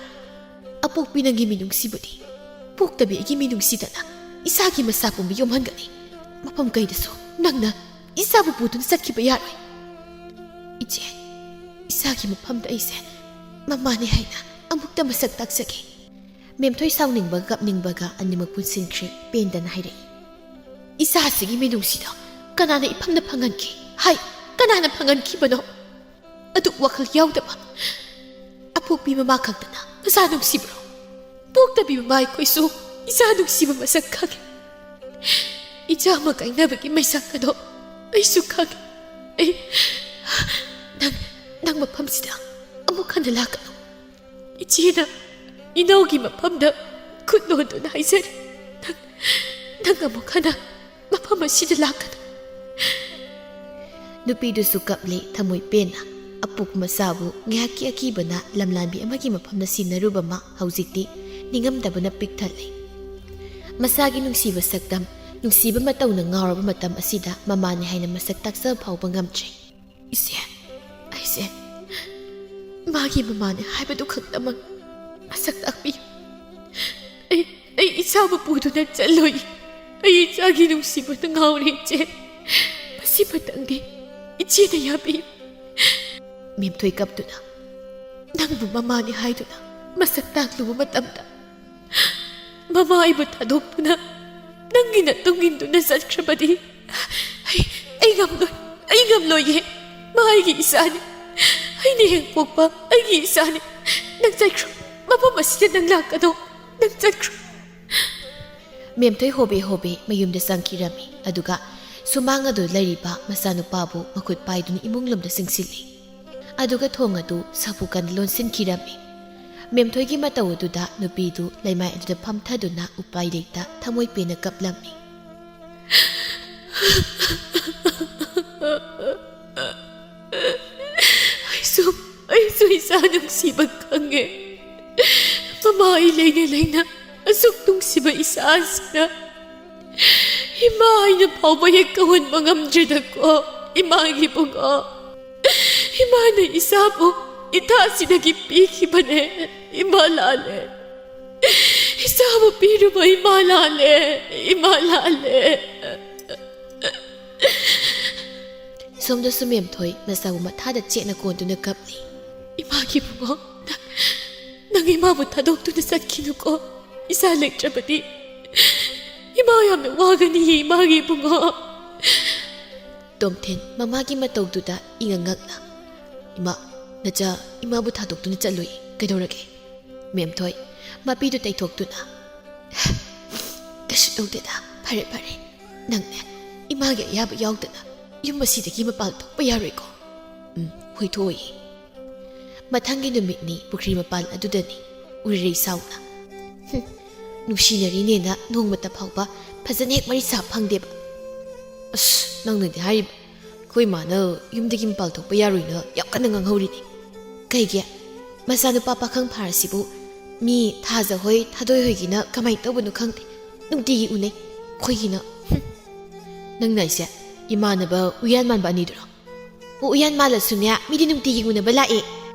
ꯑꯄꯣꯛꯄꯤ ꯅꯪꯒꯤ ꯃꯤꯅꯨꯡꯁꯤꯕꯨꯗꯤ ꯄꯣꯛꯇꯕꯤ ꯑꯩꯒꯤ ꯃꯤꯅꯨꯡꯁꯤꯗꯅ ꯏꯆꯥꯒꯤ ꯃꯁꯥ ꯄꯨꯝꯕ ꯌꯣꯝꯍꯟꯒꯅꯤ꯫ ꯃꯐꯝ ꯀꯩꯗꯁꯨ ꯅꯪꯅ ꯏꯆꯥꯕꯨ ꯄꯨꯗꯨꯅ ꯆꯠꯈꯤꯕ ꯌꯥꯔꯣꯏ꯫" "ꯏꯆꯦ, ꯏꯆꯥꯒꯤ ꯃꯐꯝꯗ ꯑꯩꯁꯦ ꯃꯃꯥꯅꯤ ꯍꯥꯏꯅ ꯑꯃꯨꯛꯇ ꯃꯁꯛ ꯇꯥꯛꯆꯒꯦ꯫" ꯃꯦꯝꯊꯣꯏ ꯁꯥꯎꯅꯤꯡꯕꯒ ꯀꯞꯅꯤꯡꯕꯒ ꯑꯅꯤꯃꯛ ꯄꯨꯟꯁꯤꯟꯈ꯭ꯔꯦ꯫ ꯄꯦꯟꯗꯅ ꯍꯥꯏꯔꯛꯏ, ꯏꯆꯥꯁꯤꯒꯤ ꯃꯤꯅꯨꯡꯁꯤꯗꯣ ꯀꯅꯥꯅ ꯏꯐꯝꯗ ꯐꯪꯍꯟꯈꯤ? ꯍꯥꯏ, ꯀꯅꯥꯅ ꯐꯪꯍꯟꯈꯤꯕꯅꯣ? ꯑꯗꯨ ꯋꯥꯈꯜ ꯌꯥꯎꯗꯕ ꯑꯄꯣꯛꯄꯤ ꯃꯃꯥ ꯈꯛꯇꯅ ꯃꯆꯥ ꯅꯨꯡꯁꯤꯕ꯭ꯔꯣ? ꯄꯣꯛꯇꯕꯤ ꯃꯃꯥ ꯑꯩꯈꯣꯏꯁꯨ ꯏꯆꯥ ꯅꯨꯡꯁꯤꯕ ꯃꯁꯛ ꯈꯪꯉꯤ꯫ ꯏꯆꯥ ꯑꯃ ꯀꯥꯏꯅꯕꯒꯤ ꯃꯩꯁꯥꯛ ꯑꯗꯣ ꯑꯩꯁꯨ ꯈꯪꯉꯤ꯫ ꯑꯩ, ꯅꯪ, ꯅꯪ ꯃꯐꯝꯁꯤꯗ ꯑꯃꯨꯛ ꯍꯟꯅ ꯂꯥꯛꯀꯅꯨ꯫ ꯏꯆꯦꯅ ꯏꯅꯥꯎꯒꯤ ꯃꯐꯝꯗ ꯈꯨꯠ ꯅꯣꯟꯗꯨꯅ ꯍꯥꯏꯖꯔꯤ, ꯅꯪ, ꯅꯪ ꯑꯃꯨꯛ ꯍꯟꯅ ꯃꯐꯝ ꯑꯁꯤꯗ ꯂꯥꯛꯀꯅꯨ꯫ ꯅꯨꯄꯤꯗꯨꯁꯨ ꯀꯞꯂꯦ ꯊꯃꯣꯏ ꯄꯦꯟꯅ꯫ ꯑꯄꯣꯛꯄ ꯃꯆꯥꯕꯨ ꯉꯥꯏꯍꯥꯛꯀꯤ ꯑꯀꯤꯕꯅ ꯂꯝꯂꯥꯟꯕꯤ ꯑꯃꯒꯤ ꯃꯐꯝꯗ ꯁꯤꯟꯅꯔꯨꯕ ꯃꯥ ꯍꯧꯖꯤꯛꯇꯤ ꯅꯤꯡꯉꯝꯗꯕꯅ ꯄꯤꯛ ꯊꯜꯂꯦ꯫ ꯃꯆꯥꯒꯤ ꯅꯨꯡꯁꯤꯕ ꯁꯛꯇꯝ, ꯅꯨꯡꯁꯤꯕ ꯃꯇꯧꯅ ꯉꯥꯎꯔꯕ ꯃꯇꯝ ꯑꯁꯤꯗ ꯃꯃꯥꯅꯤ ꯍꯥꯏꯅ ꯃꯁꯛ ꯇꯥꯛꯆꯕ ꯐꯥꯎꯕ ꯉꯝꯗ꯭ꯔꯦ꯫ "ꯏꯆꯦ, ꯑꯩꯁꯦ ꯃꯥꯒꯤ ꯃꯃꯥꯅꯦ ꯍꯥꯏꯕꯗꯨ ꯈꯛꯇꯃꯛ ꯃꯁꯛ ꯇꯥꯛꯄꯤꯌꯨ꯫ ꯑꯩ, ꯑꯩ ꯏꯆꯥꯕꯨ ꯄꯨꯗꯨꯅ ꯆꯠꯂꯣꯏ꯫ ꯑꯩ ꯏꯆꯥꯒꯤ ꯅꯨꯡꯁꯤꯕꯗ ꯉꯥꯎꯔꯦ, ꯏꯆꯦ꯫ ꯃꯁꯤꯃꯇꯪꯗꯤ ꯏꯆꯦꯅ ꯌꯥꯕꯤꯌꯨ꯫" ꯃꯦꯝꯊꯣꯏ ꯀꯞꯇꯨꯅ, "ꯅꯪꯕꯨ ꯃꯃꯥꯅꯤ ꯍꯥꯏꯗꯨꯅ ꯃꯁꯛ ꯇꯥꯛꯂꯨꯕ ꯃꯇꯝꯗ, ꯃꯃꯥ ꯑꯩꯕꯨ ꯊꯥꯗꯣꯛꯇꯨꯅ ꯅꯪꯒꯤ ꯅꯇꯨꯡ ꯏꯟꯗꯨꯅ ꯆꯠꯈ꯭ꯔꯕꯗꯤ ꯑꯩ, ꯑꯩ ꯉꯝꯂꯣꯏ, ꯑꯩ ꯉꯝꯂꯣꯏꯌꯦ꯫ ꯃꯥ ꯑꯩꯒꯤ ꯏꯆꯥꯅꯤ, ꯑꯩꯅ ꯍꯦꯛ ꯄꯣꯛꯄ ꯑꯩꯒꯤ ꯏꯆꯥꯅꯤ꯫ ꯅꯪ ꯆꯠꯈ꯭ꯔꯣ, ꯃꯐꯝ ꯑꯁꯤꯗ ꯅꯪ ꯂꯥꯛꯀꯅꯣ, ꯅꯪ ꯆꯠꯈ꯭ꯔꯣ꯫" ꯃꯦꯝꯊꯣꯏ ꯍꯣꯕꯦ ꯍꯣꯕꯦ ꯃꯌꯨꯝꯗ ꯆꯪꯈꯤꯔꯝꯃꯤ꯫ ꯑꯗꯨꯒ ꯁꯨꯃꯥꯡ ꯑꯗꯨ ꯂꯩꯔꯤꯕ ꯃꯆꯥꯅꯨꯄꯥꯕꯨ ꯃꯈꯨꯠ ꯄꯥꯏꯗꯨꯅ ꯏꯃꯨꯡ ꯂꯣꯝꯗ ꯆꯪꯁꯤꯜꯂꯤ꯫ ꯑꯗꯨꯒ ꯊꯣꯡ ꯑꯗꯨ ꯁꯥꯐꯨ ꯀꯟꯅ ꯂꯣꯟꯁꯤꯟꯈꯤꯔꯝꯃꯤ꯫ ꯃꯦꯝꯊꯣꯏꯒꯤ ꯃꯇꯧ ꯑꯗꯨꯗ ꯅꯨꯄꯤꯗꯨ ꯂꯩꯃꯥꯏ ꯑꯗꯨꯗ ꯐꯝꯊꯗꯨꯅ ꯎꯄꯥꯏ ꯂꯩꯇ ꯊꯃꯣꯏ ꯄꯦꯟꯅ ꯀꯞꯂꯝꯃꯤ꯫ "ꯑꯩꯁꯨ, ꯑꯩꯁꯨ ꯏꯆꯥ ꯅꯨꯡꯁꯤꯕ ꯈꯪꯉꯦ꯫ ꯃꯃꯥ ꯑꯩ ꯂꯩꯅ ꯂꯩꯅ ꯑꯁꯨꯛ ꯅꯨꯡꯁꯤꯕ ꯏꯆꯥꯁꯤꯅ ꯏꯃꯥ ꯑꯩꯅ ꯐꯥꯎꯕ ꯍꯦꯛ ꯀꯧꯍꯟꯕ ꯉꯝꯗ꯭ꯔꯦꯗꯀꯣ, ꯏꯃꯥꯒꯤ ꯏꯕꯨꯡꯉꯣ꯫ ꯏꯃꯥꯅ ꯏꯆꯥꯕꯨ ꯏꯊꯥꯁꯤꯗꯒꯤ ꯄꯤꯈꯤꯕꯅꯦ꯫ ꯏꯃꯥ ꯂꯥꯜꯂꯦ꯫ ꯏꯆꯥꯕꯨ ꯄꯤꯔꯨꯕ ꯏꯃꯥ ꯂꯥꯜꯂꯦ꯫ ꯏꯃꯥ ꯂꯥꯜꯂꯦ꯫" ꯁꯣꯝꯗꯁꯨ ꯃꯦꯝꯊꯣꯏ ꯃꯆꯥꯕꯨ ꯃꯊꯥꯗ ꯆꯦꯠꯅ ꯀꯣꯟꯗꯨꯅ ꯀꯞꯂꯤ꯫ "ꯏꯃꯥꯒꯤ ꯏꯕꯨꯡꯉꯣ, ꯅꯪ, ꯅꯪ ꯏꯃꯥꯕꯨ ꯊꯥꯗꯣꯛꯇꯨꯅ ꯆꯠꯈꯤꯅꯨꯀꯣ꯫ ꯏꯆꯥ ꯂꯩꯇ꯭ꯔꯕꯗꯤ ꯏꯃꯥ ꯌꯥꯝꯅ ꯋꯥꯒꯅꯤꯌꯦ, ꯏꯃꯥꯒꯤ ꯏꯕꯨꯡꯉꯣ꯫ ꯇꯣꯝꯊꯤꯟ ꯃꯃꯥꯒꯤ ꯃꯇꯧꯗꯨꯗ ꯏꯉꯛ ꯉꯛꯅ, "ꯏꯃꯥ, ꯅꯆꯥ ꯏꯃꯥꯕꯨ ꯊꯥꯗꯣꯛꯇꯨꯅ ꯆꯠꯂꯨꯏ, ꯀꯩꯗꯧꯔꯒꯦ?" ꯃꯦꯝꯊꯣꯏ ꯃꯄꯤꯗꯨ ꯇꯩꯊꯣꯛꯇꯨꯅ, "ꯀꯩꯁꯨ ꯇꯧꯗꯦꯗ, ꯐꯔꯦ ꯐꯔꯦ, ꯅꯪꯅꯦ ꯏꯃꯥꯒꯤ ꯑꯌꯥꯕ ꯌꯥꯎꯗꯅ ꯌꯨꯝ ꯑꯁꯤꯗꯒꯤ ꯃꯄꯥꯟ ꯊꯣꯛꯄ ꯌꯥꯔꯣꯏꯀꯣ?" "ꯎꯝ, ꯍꯣꯏ, ꯊꯣꯛꯑꯣꯏꯌꯦ꯫" ꯃꯊꯪꯒꯤ ꯅꯨꯃꯤꯠꯅꯤ ꯄꯨꯈ꯭ꯔꯤ ꯃꯄꯥꯜ ꯑꯗꯨꯗꯅꯤ ꯎꯔꯤꯔꯩ ꯁꯥꯎꯅ, "ꯍꯨꯝ, ꯅꯨꯡꯁꯤꯅꯔꯤꯅꯦꯅ ꯅꯣꯡꯃꯇ ꯐꯥꯎꯕ ꯐꯖꯅ ꯍꯦꯛ ꯋꯥꯔꯤ ꯁꯥꯕ ꯐꯪꯗꯦꯕ꯫ ꯑꯁ, ꯅꯪꯅꯗꯤ ꯍꯥꯏꯔꯤꯕ, ꯑꯩꯈꯣꯏ ꯃꯥꯅ ꯌꯨꯝꯗꯒꯤ ꯃꯄꯥꯜ ꯊꯣꯛꯄ ꯌꯥꯔꯣꯏꯅ ꯌꯥꯝ ꯀꯟꯅ ꯉꯥꯡꯍꯧꯔꯤꯅꯤ꯫ ꯀꯩꯒꯤ? ꯃꯆꯥꯅꯨꯄꯥ ꯄꯥꯈꯪ ꯐꯥꯔꯁꯤꯕꯨ ꯃꯤ ꯊꯥꯖ ꯍꯣꯏ, ꯊꯥꯗꯣꯏ ꯍꯣꯏꯒꯤꯅ ꯀꯃꯥꯏꯅ ꯇꯧꯕꯅꯣ ꯈꯪꯗꯦ, ꯅꯨꯡꯇꯤꯒꯤ ꯎꯅꯩ, ꯑꯩꯈꯣꯏꯒꯤꯅ, ꯍꯨꯝ꯫" "ꯅꯪꯅ ꯑꯩꯁꯦ ꯏꯃꯥꯟꯅꯕ ꯎꯌꯥꯟ ꯃꯥꯟꯕ ꯑꯅꯤꯗꯨꯔꯣ?" "ꯑꯣ, ꯎꯌꯥꯟ ꯃꯥꯜꯂꯁꯨꯅꯦ, ꯃꯤꯗꯤ ꯅꯨꯡꯇꯤꯒꯤ ꯎꯅꯕ ꯂꯥꯛꯑꯦ꯫"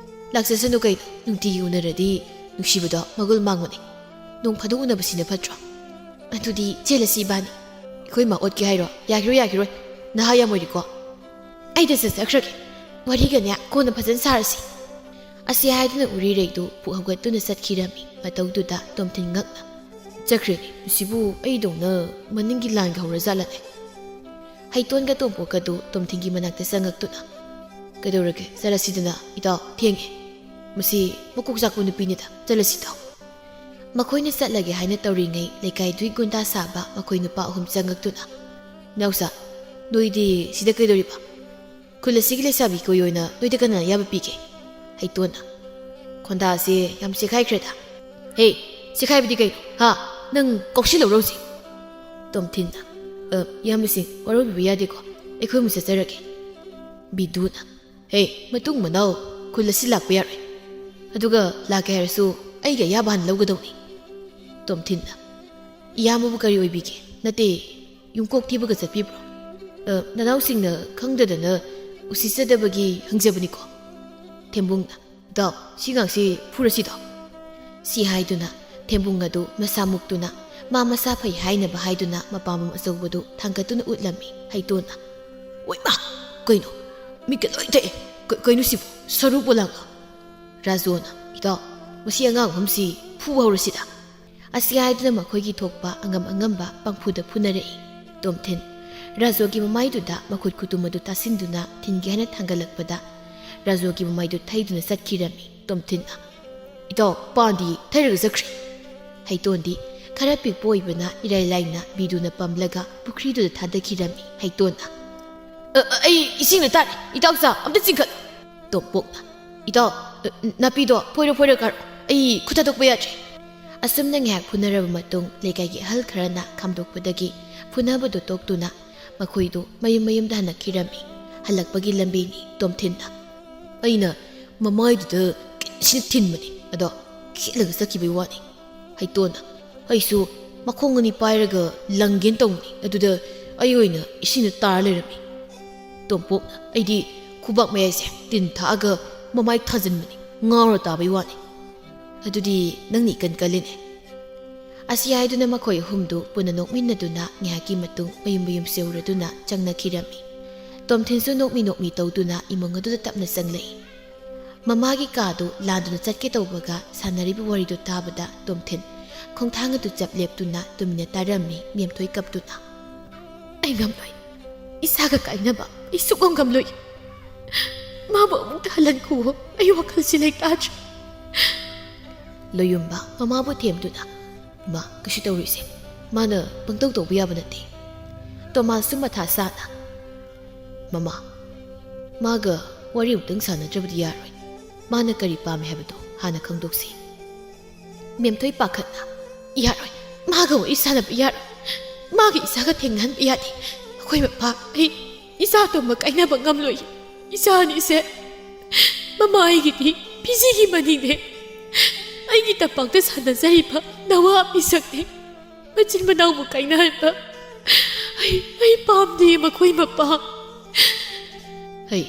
"ꯂꯥꯛꯆꯁꯅꯨ ꯀꯩꯅꯣ, ꯅꯨꯡꯇꯤꯒꯤ ꯎꯅꯔꯗꯤ ꯅꯨꯡꯁꯤꯕꯗꯣ ꯃꯒꯨꯜ ꯃꯥꯡꯕꯅꯦ꯫ ꯅꯣꯡ ꯐꯥꯗꯣꯛ ꯎꯅꯕꯁꯤꯅ ꯐꯠꯇ꯭ꯔꯣ?" "ꯑꯗꯨꯗꯤ ꯆꯦꯜꯂꯁꯤ ꯏꯕꯥꯅꯤ꯫" "ꯑꯩꯈꯣꯏ ꯃꯥ ꯑꯣꯠꯀꯦ ꯍꯥꯏꯔꯣ? ꯌꯥꯈꯤꯔꯣꯏ, ꯌꯥꯈꯤꯔꯣꯏ, ꯅꯍꯥ ꯌꯥꯝ ꯑꯣꯏꯔꯤꯀꯣ꯫" "ꯑꯩꯗ ꯆꯠꯆꯈ꯭ꯔꯒꯦ, ꯋꯥꯔꯤꯒꯅꯦ ꯀꯣꯟꯅ ꯐꯖꯅ ꯁꯥꯔꯁꯤ꯫" ꯑꯁꯤ ꯍꯥꯏꯗꯨꯅ ꯎꯔꯤꯔꯩꯗꯨ ꯄꯨꯛ ꯍꯧꯒꯠꯇꯨꯅ ꯆꯠꯈꯤꯔꯝꯃꯤ꯫ ꯃꯇꯧꯗꯨꯗ ꯇꯣꯝꯊꯤꯟ ꯉꯛꯅ, "ꯆꯠꯈ꯭ꯔꯦꯅꯦ, ꯃꯁꯤꯕꯨ ꯑꯩꯗꯧꯅ ꯃꯅꯤꯡꯒꯤ ꯂꯥꯟꯒ ꯍꯧꯔꯖꯥꯠꯂꯅꯦ?" ꯍꯩꯇꯣꯟꯒ ꯇꯣꯝꯄꯣꯛꯀꯗꯨ ꯇꯣꯝꯊꯤꯟꯒꯤ ꯃꯅꯥꯛꯇ ꯆꯪꯉꯛꯇꯨꯅ, "ꯀꯩꯗꯧꯔꯒꯦ? ꯆꯠꯂꯁꯤꯗꯅ, ꯏꯇꯥꯎ, ꯊꯦꯡꯉꯦ꯫ ꯃꯁꯤ ꯃꯀꯣꯛ ꯆꯥꯛꯄ ꯅꯨꯄꯤꯅꯤꯗ, ꯆꯠꯂꯁꯤꯗ꯫" ꯃꯈꯣꯏꯅ ꯆꯠꯂꯒꯦ ꯍꯥꯏꯅ ꯇꯧꯔꯤꯉꯩ, ꯂꯩꯀꯥꯏꯗꯨꯒꯤ ꯒꯨꯟꯗꯥ ꯁꯥꯕ ꯃꯈꯣꯏ ꯅꯨꯄꯥ ꯑꯍꯨꯝ ꯆꯪꯉꯛꯇꯨꯅ, "ꯏꯅꯥꯎꯆꯥ, ꯅꯣꯏꯗꯤ ꯁꯤꯗ ꯀꯩꯗꯧꯔꯤꯕ? ꯈꯨꯜ ꯑꯁꯤꯒꯤ ꯂꯩꯁꯥꯕꯤ ꯀꯣꯏ ꯑꯣꯏꯅ ꯅꯣꯏꯗ ꯀꯅꯥꯅ ꯑꯌꯥꯕ ꯄꯤꯒꯦ?" ꯍꯩꯇꯣꯟꯅ, "ꯈꯣꯟꯗꯥꯁꯦ ꯌꯥꯝ ꯆꯦꯈꯥꯏꯈ꯭ꯔꯦꯗ꯫" "ꯍꯦ, ꯆꯦꯈꯥꯏꯕꯗꯤ ꯀꯩꯅꯣ? ꯍꯥ? ꯅꯪ ꯀꯧꯁꯤꯜꯂꯧꯔꯣ ꯍꯧꯖꯤꯛ꯫" ꯇꯣꯝꯊꯤꯟꯅ, "ꯑ, ꯏꯌꯥꯝꯕꯁꯤꯡ, ꯋꯥꯔꯧꯕꯤꯕ ꯌꯥꯗꯦꯀꯣ, ꯑꯩꯈꯣꯏ ꯑꯃꯨꯛ ꯆꯠꯆꯔꯒꯦ꯫" ꯕꯤꯗꯨꯅ, "ꯍꯦ, ꯃꯇꯨꯡ ꯃꯅꯥꯎ, ꯈꯨꯜ ꯑꯁꯤ ꯂꯥꯛꯄ ꯌꯥꯔꯣꯏ꯫ ꯑꯗꯨꯒ ꯂꯥꯛꯀꯦ ꯍꯥꯏꯔꯁꯨ ꯑꯩꯒꯤ ꯑꯌꯥꯕ ꯍꯥꯟꯅ ꯂꯧꯒꯗꯧꯅꯤ꯫" ꯇꯣꯝꯊꯤꯟꯅ, "ꯏꯌꯥꯝꯕꯕꯨ ꯀꯔꯤ ꯑꯣꯏꯕꯤꯒꯦ? ꯅꯠꯇꯦ, ꯌꯨꯝꯀꯣꯛ ꯊꯤꯕꯒ ꯆꯠꯄꯤꯕ꯭ꯔꯣ? ꯑ, ꯅꯅꯥꯎꯁꯤꯡꯅ ꯈꯪꯗꯗꯅ ꯎꯁꯤꯠꯆꯗꯕꯒꯤ ꯍꯪꯖꯕꯅꯤꯀꯣ꯫" ꯊꯦꯝꯕꯨꯡꯅ, "ꯏꯇꯥꯎ, ꯁꯤ ꯉꯥꯡꯁꯤ ꯐꯨꯔꯁꯤꯗꯣ꯫" ꯁꯤ ꯍꯥꯏꯗꯨꯅ ꯊꯦꯝꯕꯨꯡ ꯑꯗꯨ ꯃꯁꯥ ꯃꯨꯛꯇꯨꯅ, ꯃꯥ ꯃꯁꯥ ꯐꯩ ꯍꯥꯏꯅꯕ ꯍꯥꯏꯗꯨꯅ ꯃꯄꯥꯝꯕꯣꯝ ꯑꯆꯧꯕꯗꯨ ꯊꯥꯡꯒꯠꯇꯨꯅ ꯎꯠꯂꯝꯃꯤ ꯍꯩꯇꯣꯟꯅ꯫ "ꯑꯣꯏꯃꯥ! ꯀꯩꯅꯣ? ꯃꯤꯠꯀ ꯂꯣꯏ ꯇꯦꯛꯑꯦ꯫ ꯀ-, ꯀꯩꯅꯣ ꯁꯤꯕꯨ? ꯁꯔꯨ ꯄꯣꯂꯥꯡꯂꯣ?" ꯔꯥꯖꯨꯅ, "ꯏꯇꯥꯎ, ꯃꯁꯤ ꯑꯉꯥꯡ ꯑꯍꯨꯝꯁꯤ ꯐꯨꯕ ꯍꯧꯔꯁꯤꯗ꯫" ꯑꯁꯤ ꯍꯥꯏꯗꯨꯅ ꯃꯈꯣꯏꯒꯤ ꯊꯣꯛꯄ ꯑꯉꯝ ꯑꯉꯝꯕ ꯄꯪꯐꯨꯗ ꯐꯨꯅꯔꯛꯏ꯫ ꯇꯣꯝꯊꯤꯟ ꯔꯥꯖꯨꯒꯤ ꯃꯃꯥꯏꯗꯨꯗ ꯃꯈꯨꯠ ꯈꯨꯇꯨꯝ ꯑꯗꯨ ꯇꯥꯁꯤꯟꯗꯨꯅ ꯊꯤꯟꯒꯦ ꯍꯥꯏꯅ ꯊꯥꯡꯒꯠꯂꯛꯄꯗ, ꯔꯥꯖꯨꯒꯤ ꯃꯃꯥꯏꯗꯨ ꯊꯩꯗꯨꯅ ꯆꯠꯈꯤꯔꯝꯃꯤ꯫ ꯇꯣꯝꯊꯤꯟꯅ, "ꯏꯇꯥꯎ, ꯄꯥꯟꯗꯤ ꯊꯩꯔꯒ ꯆꯠꯈ꯭ꯔꯦ!" ꯍꯩꯇꯣꯟꯗꯤ ꯈꯔ ꯄꯤꯛꯄ ꯑꯣꯏꯕꯅ ꯏꯔꯥꯏ ꯂꯥꯏꯅ ꯕꯤꯗꯨꯅ ꯄꯝꯂꯒ ꯄꯨꯈ꯭ꯔꯤꯗꯨꯗ ꯊꯥꯗꯈꯤꯔꯝꯃꯤ꯫ ꯍꯩꯇꯣꯟꯅ, "ꯑ, ꯑ, ꯑꯩ ꯏꯁꯤꯡꯗ ꯇꯥꯔꯦ, ꯏꯇꯥꯎꯆꯥ, ꯑꯝꯇ ꯆꯤꯡꯈꯠꯂꯨ!" ꯇꯣꯝꯄꯣꯛꯅ, "ꯏꯇꯥꯎ, ꯑ, ꯅꯥꯄꯤꯗꯣ ꯐꯣꯏꯔꯣ ꯐꯣꯏꯔꯣ ꯀꯥꯔꯣ, ꯑꯩ ꯈꯨꯠ ꯊꯥꯗꯣꯛꯄ ꯌꯥꯗ꯭ꯔꯦ!" ꯑꯁꯨꯝꯅ ꯉꯥꯏꯍꯥꯛ ꯐꯨꯅꯔꯕ ꯃꯇꯨꯡ, ꯂꯩꯀꯥꯏꯒꯤ ꯑꯍꯜ ꯈꯔꯅ ꯈꯥꯝꯗꯣꯛꯄꯗꯒꯤ ꯐꯨꯅꯕꯗꯨ ꯇꯣꯛꯇꯨꯅ ꯃꯈꯣꯏꯗꯨ ꯃꯌꯨꯝ ꯃꯌꯨꯝꯗ ꯍꯟꯅꯈꯤꯔꯝꯃꯤ꯫ ꯍꯜꯂꯛꯄꯒꯤ ꯂꯝꯕꯤꯅꯤ꯫ ꯇꯣꯝꯊꯤꯟꯅ, "ꯑꯩꯅ ꯃꯃꯥꯏꯗꯨꯗ ꯀꯤꯟꯁꯤꯅ ꯊꯤꯟꯕꯅꯤ, ꯑꯗꯣ ꯈꯦꯠꯂꯒ ꯆꯠꯈꯤꯕꯩ ꯋꯥꯅꯤ꯫" ꯍꯩꯇꯣꯟꯅ, "ꯑꯩꯁꯨ ꯃꯈꯣꯡ ꯑꯅꯤ ꯄꯥꯏꯔꯒ ꯂꯪꯒꯦꯅ ꯇꯧꯕꯅꯤ, ꯑꯗꯨꯗ ꯑꯩ ꯑꯣꯏꯅ ꯏꯁꯤꯡꯗ ꯇꯥꯔ ꯂꯩꯔꯝꯃꯤ꯫" ꯇꯣꯝꯄꯣꯛꯅ, "ꯑꯩꯗꯤ ꯈꯨꯕꯥꯛ ꯃꯌꯥꯏꯁꯦ ꯇꯤꯟ ꯊꯥꯛꯑꯒ ꯃꯃꯥꯏ ꯊꯥꯖꯤꯟꯕꯅꯤ, ꯉꯥꯎꯔ ꯇꯥꯕꯩ ꯋꯥꯅꯤ꯫" "ꯑꯗꯨꯗꯤ ꯅꯪꯅ ꯏꯀꯟ ꯀꯜꯂꯤꯅꯦ꯫" ꯑꯁꯤ ꯍꯥꯏꯗꯨꯅ ꯃꯈꯣꯏ ꯑꯍꯨꯝꯗꯨ ꯄꯨꯟꯅ ꯅꯣꯛꯃꯤꯟꯅꯗꯨꯅ ꯉꯥꯏꯍꯥꯛꯀꯤ ꯃꯇꯨꯡ ꯃꯌꯨꯝ ꯃꯌꯨꯝ ꯆꯦꯎꯔꯗꯨꯅ ꯆꯪꯅꯈꯤꯔꯝꯃꯤ꯫ ꯇꯣꯝꯊꯤꯟꯁꯨ ꯅꯣꯛꯃꯤ ꯅꯣꯛꯃꯤ ꯇꯧꯗꯨꯅ ꯏꯃꯨꯡ ꯑꯗꯨꯗ ꯇꯞꯅ ꯆꯪꯂꯛꯏ꯫ ꯃꯃꯥꯒꯤ ꯀꯥꯗꯨ ꯂꯥꯟꯗꯨꯅ ꯆꯠꯀꯦ ꯇꯧꯕꯒ ꯁꯥꯟꯅꯔꯤꯕ ꯋꯥꯔꯤꯗꯨ ꯇꯥꯕꯗ ꯇꯣꯝꯊꯤꯟ ꯈꯣꯡꯊꯥꯡ ꯑꯗꯨ ꯆꯞ ꯂꯦꯞꯇꯨꯅ ꯇꯨꯃꯤꯟꯅ ꯇꯥꯔꯝꯃꯤ꯫ ꯃꯦꯝꯊꯣꯏ ꯀꯞꯇꯨꯅ, "ꯑꯩ ꯉꯝꯂꯣꯏ꯫ ꯏꯁꯥꯒ ꯀꯥꯏꯅꯕ ꯑꯩ ꯁꯨꯛꯉꯝ ꯉꯝꯂꯣꯏ꯫ ꯃꯥꯕꯨ ꯑꯃꯨꯛꯇ ꯍꯜꯍꯟꯈꯨꯋꯣ꯫ ꯑꯩ ꯋꯥꯈꯜꯁꯤ ꯂꯩꯇꯥꯗ꯭ꯔꯦ꯫" ꯂꯣꯌꯨꯝꯕ ꯃꯃꯥꯕꯨ ꯊꯦꯝꯗꯨꯅ, "ꯃꯥ ꯀꯩꯁꯨ ꯇꯧꯔꯣꯏꯁꯦ꯫ ꯃꯥꯅ ꯄꯪꯇꯧ ꯇꯧꯕ ꯌꯥꯕ ꯅꯠꯇꯦ꯫" ꯇꯣꯃꯥꯁꯁꯨ ꯃꯊꯥ ꯁꯥꯅ, "ꯃꯃꯥ, ꯃꯥꯒ ꯋꯥꯔꯤ ꯑꯃꯨꯛꯇꯪ ꯁꯥꯟꯅꯗ꯭ꯔꯕꯗꯤ ꯌꯥꯔꯣꯏ꯫ ꯃꯥꯅ ꯀꯔꯤ ꯄꯥꯝꯃꯤ ꯍꯥꯏꯕꯗꯣ ꯍꯥꯟꯅ ꯈꯪꯗꯣꯛꯁꯤ꯫" ꯃꯦꯝꯊꯣꯏ ꯄꯥꯈꯠꯅ, "ꯌꯥꯔꯣꯏ, ꯃꯥꯒ ꯋꯥꯔꯤ ꯁꯥꯟꯅꯕ ꯌꯥꯔꯣꯏ꯫ ꯃꯥꯒ ꯏꯁꯥꯒ ꯊꯦꯡꯅꯍꯟꯕ ꯌꯥꯗꯦ꯫ ꯑꯩꯈꯣꯏ ꯃꯄꯥ, ꯑꯩ ꯏꯆꯥ ꯑꯇꯣꯝꯕ ꯀꯥꯏꯅꯕ ꯉꯝꯂꯣꯏ꯫ ꯏꯆꯥ ꯑꯅꯤꯁꯦ, ꯃꯃꯥ ꯑꯩꯒꯤꯗꯤ ꯐꯤꯖꯤꯒꯤ ꯃꯅꯤꯅꯦ꯫ ꯑꯩꯒꯤ ꯇꯝꯄꯥꯛꯇ ꯁꯥꯟꯅꯖꯔꯤꯕ ꯅꯋꯥ ꯃꯤꯁꯛꯅꯦ꯫ ꯃꯆꯤꯟ ꯃꯅꯥꯎꯕꯨ ꯀꯥꯏꯅꯍꯟꯕ ꯑꯩ, ꯑꯩ ꯄꯥꯝꯗꯦ ꯃꯈꯣꯏ ꯃꯄꯥ꯫" "ꯍꯩ,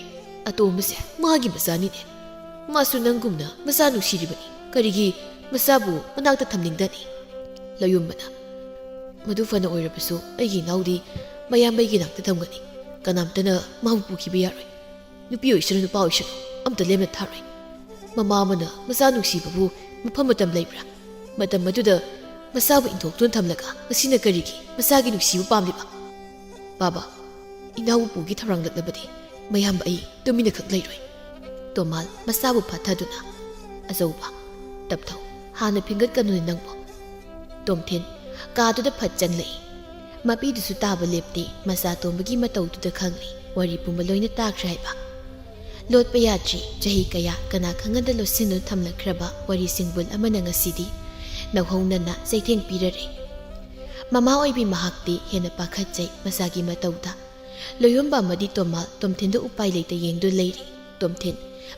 ꯑꯇꯣꯝꯕꯁꯦ ꯃꯥꯒꯤ ꯃꯆꯥꯅꯤꯅꯦ꯫ ꯃꯥꯁꯨ ꯅꯪꯒꯨꯝꯅ ꯃꯆꯥ ꯅꯨꯡꯁꯤꯔꯤꯕꯅꯤ꯫ ꯀꯔꯤꯒꯤ ꯃꯆꯥꯕꯨ ꯃꯅꯥꯛꯇ ꯊꯝꯅꯤꯡꯗꯅꯤ?" ꯂꯌꯨꯝꯕꯅ, "ꯃꯗꯨ ꯐꯅ ꯑꯣꯏꯔꯕꯁꯨ ꯑꯩꯒꯤ ꯏꯅꯥꯎꯗꯤ ꯃꯌꯥꯝꯕꯒꯤ ꯅꯥꯛꯇ ꯊꯝꯒꯅꯤ꯫ ꯀꯅꯥꯝꯇꯅ ꯃꯥꯕꯨ ꯄꯨꯈꯤꯕ ꯌꯥꯔꯣꯏ꯫ ꯅꯨꯄꯤ ꯑꯣꯏꯁꯅꯨ, ꯅꯨꯄꯥ ꯑꯣꯏꯁꯅꯨ, ꯑꯝꯇ ꯂꯦꯝꯅ ꯊꯥꯔꯣꯏ꯫ ꯃꯃꯥ ꯑꯃꯅ ꯃꯆꯥ ꯅꯨꯡꯁꯤꯕꯕꯨ ꯃꯐꯝ ꯃꯇꯝ ꯂꯩꯕ꯭ꯔꯥ? ꯃꯇꯝ ꯑꯗꯨꯗ ꯃꯆꯥꯕꯨ ꯏꯟꯊꯣꯛꯇꯨꯅ ꯊꯝꯂꯒ ꯉꯁꯤꯅ ꯀꯔꯤꯒꯤ ꯃꯆꯥꯒꯤ ꯅꯨꯡꯁꯤꯕ ꯄꯥꯝꯂꯤꯕ? ꯕꯥꯕꯥ, ꯏꯅꯥꯎꯕꯨꯄꯨꯒꯤ ꯊꯧꯔꯥꯡꯂꯛꯂꯕꯗꯤ ꯃꯌꯥꯝꯕ ꯑꯩ ꯇꯨꯃꯤꯟꯅ ꯈꯛ ꯂꯩꯔꯣꯏ꯫ ꯇꯣꯃꯥꯜ ꯃꯆꯥꯕꯨ ꯐꯥꯊꯗꯨꯅ, "ꯑꯆꯧꯕ, ꯇꯞꯊꯧ, ꯍꯥꯟꯅ ꯐꯤꯡꯒꯠꯀꯅꯨꯅꯦ ꯅꯪꯕꯨ꯫" ꯇꯣꯝꯊꯤꯟ ꯀꯥꯗꯨꯗ ꯐꯠ ꯆꯪꯂꯛꯏ꯫ ꯃꯄꯤꯗꯨꯁꯨ ꯇꯥꯕ ꯂꯦꯞꯇꯦ, ꯃꯆꯥ ꯇꯣꯝꯕꯒꯤ ꯃꯇꯧꯗꯨꯗ ꯈꯪꯂꯤ ꯋꯥꯔꯤ ꯄꯨꯝꯕ ꯂꯣꯏꯅ ꯇꯥꯈ꯭ꯔꯦ ꯍꯥꯏꯕ꯫ ꯂꯣꯠꯄ ꯌꯥꯗ꯭ꯔꯤ, ꯆꯍꯤ ꯀꯌꯥ ꯀꯅꯥ ꯈꯪꯉꯗ ꯂꯣꯠꯁꯤꯟꯗꯨꯅ ꯊꯝꯂꯛꯈ꯭ꯔꯕ ꯋꯥꯔꯤ ꯁꯤꯡꯕꯨꯜ ꯑꯃꯅ ꯉꯁꯤꯗꯤ ꯅꯧꯍꯧꯅꯅ ꯆꯩꯊꯦꯡ ꯄꯤꯔꯔꯦ꯫ ꯃꯃꯥ ꯑꯣꯏꯕꯤ ꯃꯍꯥꯛꯇꯤ ꯍꯦꯟꯅ ꯄꯥꯈꯠꯆꯩ ꯃꯆꯥꯒꯤ ꯃꯇꯧꯗ꯫ ꯂꯣꯌꯣꯝꯕ ꯑꯃꯗꯤ ꯇꯣꯃꯥꯜ ꯇꯣꯝꯊꯤꯟꯗꯨ ꯎꯄꯥꯏ ꯂꯩꯇ ꯌꯦꯡꯗꯨꯅ ꯂꯩꯔꯤ꯫ ꯇꯣꯝꯊꯤꯟ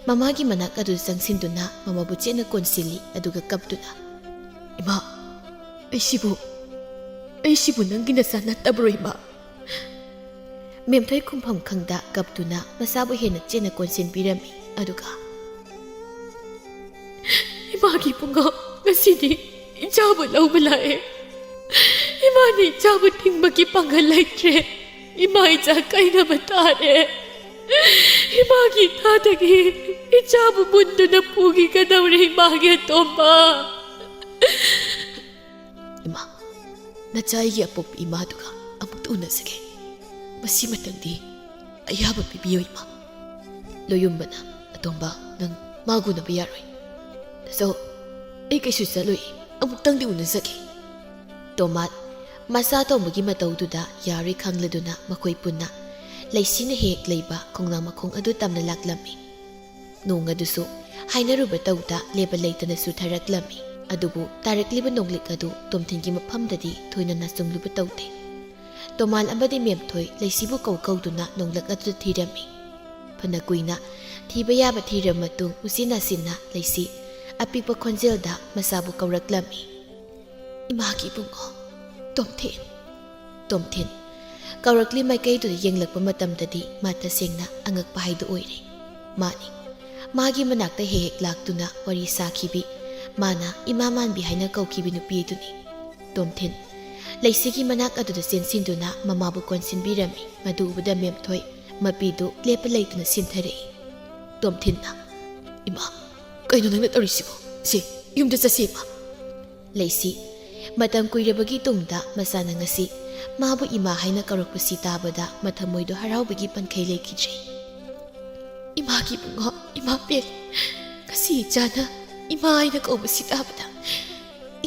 ꯃꯃꯥꯒꯤ ꯃꯅꯥꯛ ꯑꯗꯨꯗ ꯆꯪꯁꯤꯟꯗꯨꯅ ꯃꯃꯥꯕꯨ ꯆꯦꯠꯅ ꯀꯣꯟꯁꯤꯜꯂꯤ, ꯑꯗꯨꯒ ꯀꯞꯇꯨꯅ, "ꯏꯃꯥ, ꯑꯩꯁꯤꯕꯨ, ꯑꯩꯁꯤꯕꯨ ꯅꯪꯒꯤ ꯅꯆꯥ ꯅꯠꯇꯕ꯭ꯔꯣ, ꯏꯃꯥ?" ꯃꯦꯝꯊꯣꯏ ꯈꯨꯝꯐꯝ ꯈꯪꯗ ꯀꯞꯇꯨꯅ ꯃꯆꯥꯕꯨ ꯍꯦꯟꯅ ꯆꯦꯠꯅ ꯀꯣꯟꯁꯤꯟꯕꯤꯔꯝꯃꯤ, ꯑꯗꯨꯒ, "ꯏꯃꯥꯒꯤ ꯄꯨꯡꯉꯥꯎ, ꯉꯁꯤꯗꯤ ꯏꯆꯥꯕꯨ ꯂꯧꯕ ꯂꯥꯛꯑꯦ꯫ ꯏꯃꯥꯅ ꯏꯆꯥꯕꯨ ꯊꯤꯡꯕꯒꯤ ꯄꯥꯡꯒꯜ ꯂꯩꯇ꯭ꯔꯦ꯫ ꯏꯃꯥ ꯏꯆꯥ ꯀꯥꯏꯅꯕ ꯇꯥꯔꯦ꯫ ꯏꯃꯥꯒꯤ ꯏꯈꯥꯗꯒꯤ ꯏꯆꯥꯕꯨ ꯃꯨꯟꯗꯨꯅ ꯄꯨꯈꯤꯒꯗꯧꯔꯦ, ꯏꯃꯥꯒꯤ ꯑꯇꯣꯝꯕ꯫" "ꯏꯃꯥ, ꯅꯆꯥ ꯑꯩꯒꯤ ꯑꯄꯣꯛꯄ ꯏꯃꯥꯗꯨꯒ ꯑꯃꯨꯛꯇ ꯎꯅꯖꯒꯦ꯫ ꯃꯁꯤꯃꯇꯪꯗꯤ ꯑꯌꯥꯕ ꯄꯤꯕꯤꯌꯨ, ꯏꯃꯥ꯫" ꯂꯣꯌꯨꯝꯕꯅ, "ꯑꯇꯣꯝꯕ, ꯅꯪ ꯃꯥꯒ ꯎꯅꯕ ꯌꯥꯔꯣꯏ꯫ ꯇꯥꯆꯧ, ꯑꯩ ꯀꯩꯁꯨ ꯆꯠꯂꯣꯏ, ꯑꯃꯨꯛꯇꯪꯗꯤ ꯎꯅꯖꯒꯦ꯫" ꯇꯣꯃꯥꯠ ꯃꯆꯥ ꯇꯣꯝꯕꯒꯤ ꯃꯇꯧꯗꯨꯗ ꯌꯥꯔꯣꯏ ꯈꯪꯂꯗꯨꯅ ꯃꯈꯣꯏ ꯄꯨꯟꯅ ꯂꯩꯁꯤꯅ ꯍꯦꯛ ꯂꯩꯕ ꯈꯣꯡꯅꯥꯡ ꯃꯈꯣꯡ ꯑꯗꯨ ꯇꯝꯅ ꯂꯥꯛꯂꯝꯃꯤ꯫ ꯅꯣꯡ ꯑꯗꯨꯁꯨ ꯍꯥꯏꯅꯔꯨꯕ ꯇꯧꯗ ꯂꯦꯞꯄ ꯂꯩꯇꯅ ꯆꯨꯊꯔꯛꯂꯝꯃꯤ꯫ ꯑꯗꯨꯕꯨ ꯇꯥꯔꯛꯂꯤꯕ ꯅꯣꯡꯂꯤꯛ ꯑꯗꯨ ꯇꯣꯝꯊꯤꯟꯒꯤ ꯃꯐꯝꯗꯗꯤ ꯊꯣꯏꯅ ꯅꯥꯆꯨꯡꯂꯨꯕ ꯇꯧꯗꯦ꯫ ꯇꯣꯃꯥꯜ ꯑꯃꯗꯤ ꯃꯦꯝꯊꯣꯏ ꯂꯩꯁꯤꯕꯨ ꯀꯧ ꯀꯧꯗꯨꯅ ꯅꯣꯡꯂꯛ ꯑꯗꯨꯗ ꯊꯤꯔꯝꯃꯤ꯫ ꯐꯅ ꯀꯨꯏꯅ ꯊꯤꯕ ꯌꯥꯕ ꯊꯤꯔꯕ ꯃꯇꯨꯡ ꯎꯆꯤꯟ ꯅꯥꯆꯤꯟꯅ ꯂꯩꯁꯤ ꯑꯄꯤꯛꯄ ꯈꯣꯟꯖꯦꯜꯗ ꯃꯆꯥꯕꯨ ꯀꯧꯔꯛꯂꯝꯃꯤ꯫ "ꯏꯃꯥꯒꯤ ꯏꯕꯨꯡꯉꯣ, ꯇꯣꯝꯊꯤꯟ꯫" ꯇꯣꯝꯊꯤꯟ ꯀꯧꯔꯛꯂꯤ ꯃꯥꯏꯀꯩꯗꯨꯗ ꯌꯦꯡꯂꯛꯄ ꯃꯇꯝꯗꯗꯤ ꯃꯥ ꯇꯁꯦꯡꯅ ꯑꯉꯛꯄ ꯍꯥꯏꯗꯨ ꯑꯣꯏꯔꯦ꯫ ꯃꯥꯅꯤ, ꯃꯥꯒꯤ ꯃꯅꯥꯛꯇ ꯍꯦꯛ ꯍꯦꯛ ꯂꯥꯛꯇꯨꯅ ꯋꯥꯔꯤ ꯁꯥꯈꯤꯕꯤ, ꯃꯥꯅ ꯏꯃꯥ ꯃꯥꯟꯕꯤ ꯍꯥꯏꯅ ꯀꯧꯈꯤꯕꯤ ꯅꯨꯄꯤ ꯑꯗꯨꯅꯤ꯫ ꯇꯣꯝꯊꯤꯟ ꯂꯩꯁꯤꯒꯤ ꯃꯅꯥꯛ ꯑꯗꯨꯗ ꯆꯦꯟꯁꯤꯟꯗꯨꯅ ꯃꯃꯥꯕꯨ ꯀꯣꯟꯁꯤꯟꯕꯤꯔꯝꯃꯤ꯫ ꯃꯗꯨ ꯎꯕꯗ ꯃꯦꯝꯊꯣꯏ ꯃꯄꯤꯗꯨ ꯂꯦꯞꯄ ꯂꯩꯇꯅ ꯁꯤꯟꯊꯔꯛꯏ꯫ ꯇꯣꯝꯊꯤꯟꯅ, "ꯏꯃꯥ, ꯀꯩꯅꯣ ꯅꯪꯅ ꯇꯧꯔꯤꯁꯤꯕꯣ? ꯁꯦ, ꯌꯨꯝꯗ ꯆꯠꯁꯤ, ꯏꯃꯥ꯫" ꯂꯩꯁꯤ ꯃꯇꯝ ꯀꯨꯏꯔꯕꯒꯤ ꯇꯨꯡꯗ ꯃꯆꯥꯅ ꯉꯁꯤ ꯃꯥꯕꯨ ꯏꯃꯥ ꯍꯥꯏꯅ ꯀꯧꯔꯛꯄꯁꯤ ꯇꯥꯕꯗ ꯃꯊꯃꯣꯏꯗꯣ ꯍꯔꯥꯎꯕꯒꯤ ꯄꯟꯈꯩ ꯂꯩꯈꯤꯗ꯭ꯔꯦ꯫ "ꯏꯃꯥꯒꯤ ꯏꯕꯨꯡꯉꯣ, ꯏꯃꯥ ꯄꯦꯜꯂꯦ꯫ ꯉꯁꯤ ꯏꯆꯥꯅ ꯏꯃꯥ ꯍꯥꯏꯅ ꯀꯧꯕꯁꯤ ꯇꯥꯕꯗ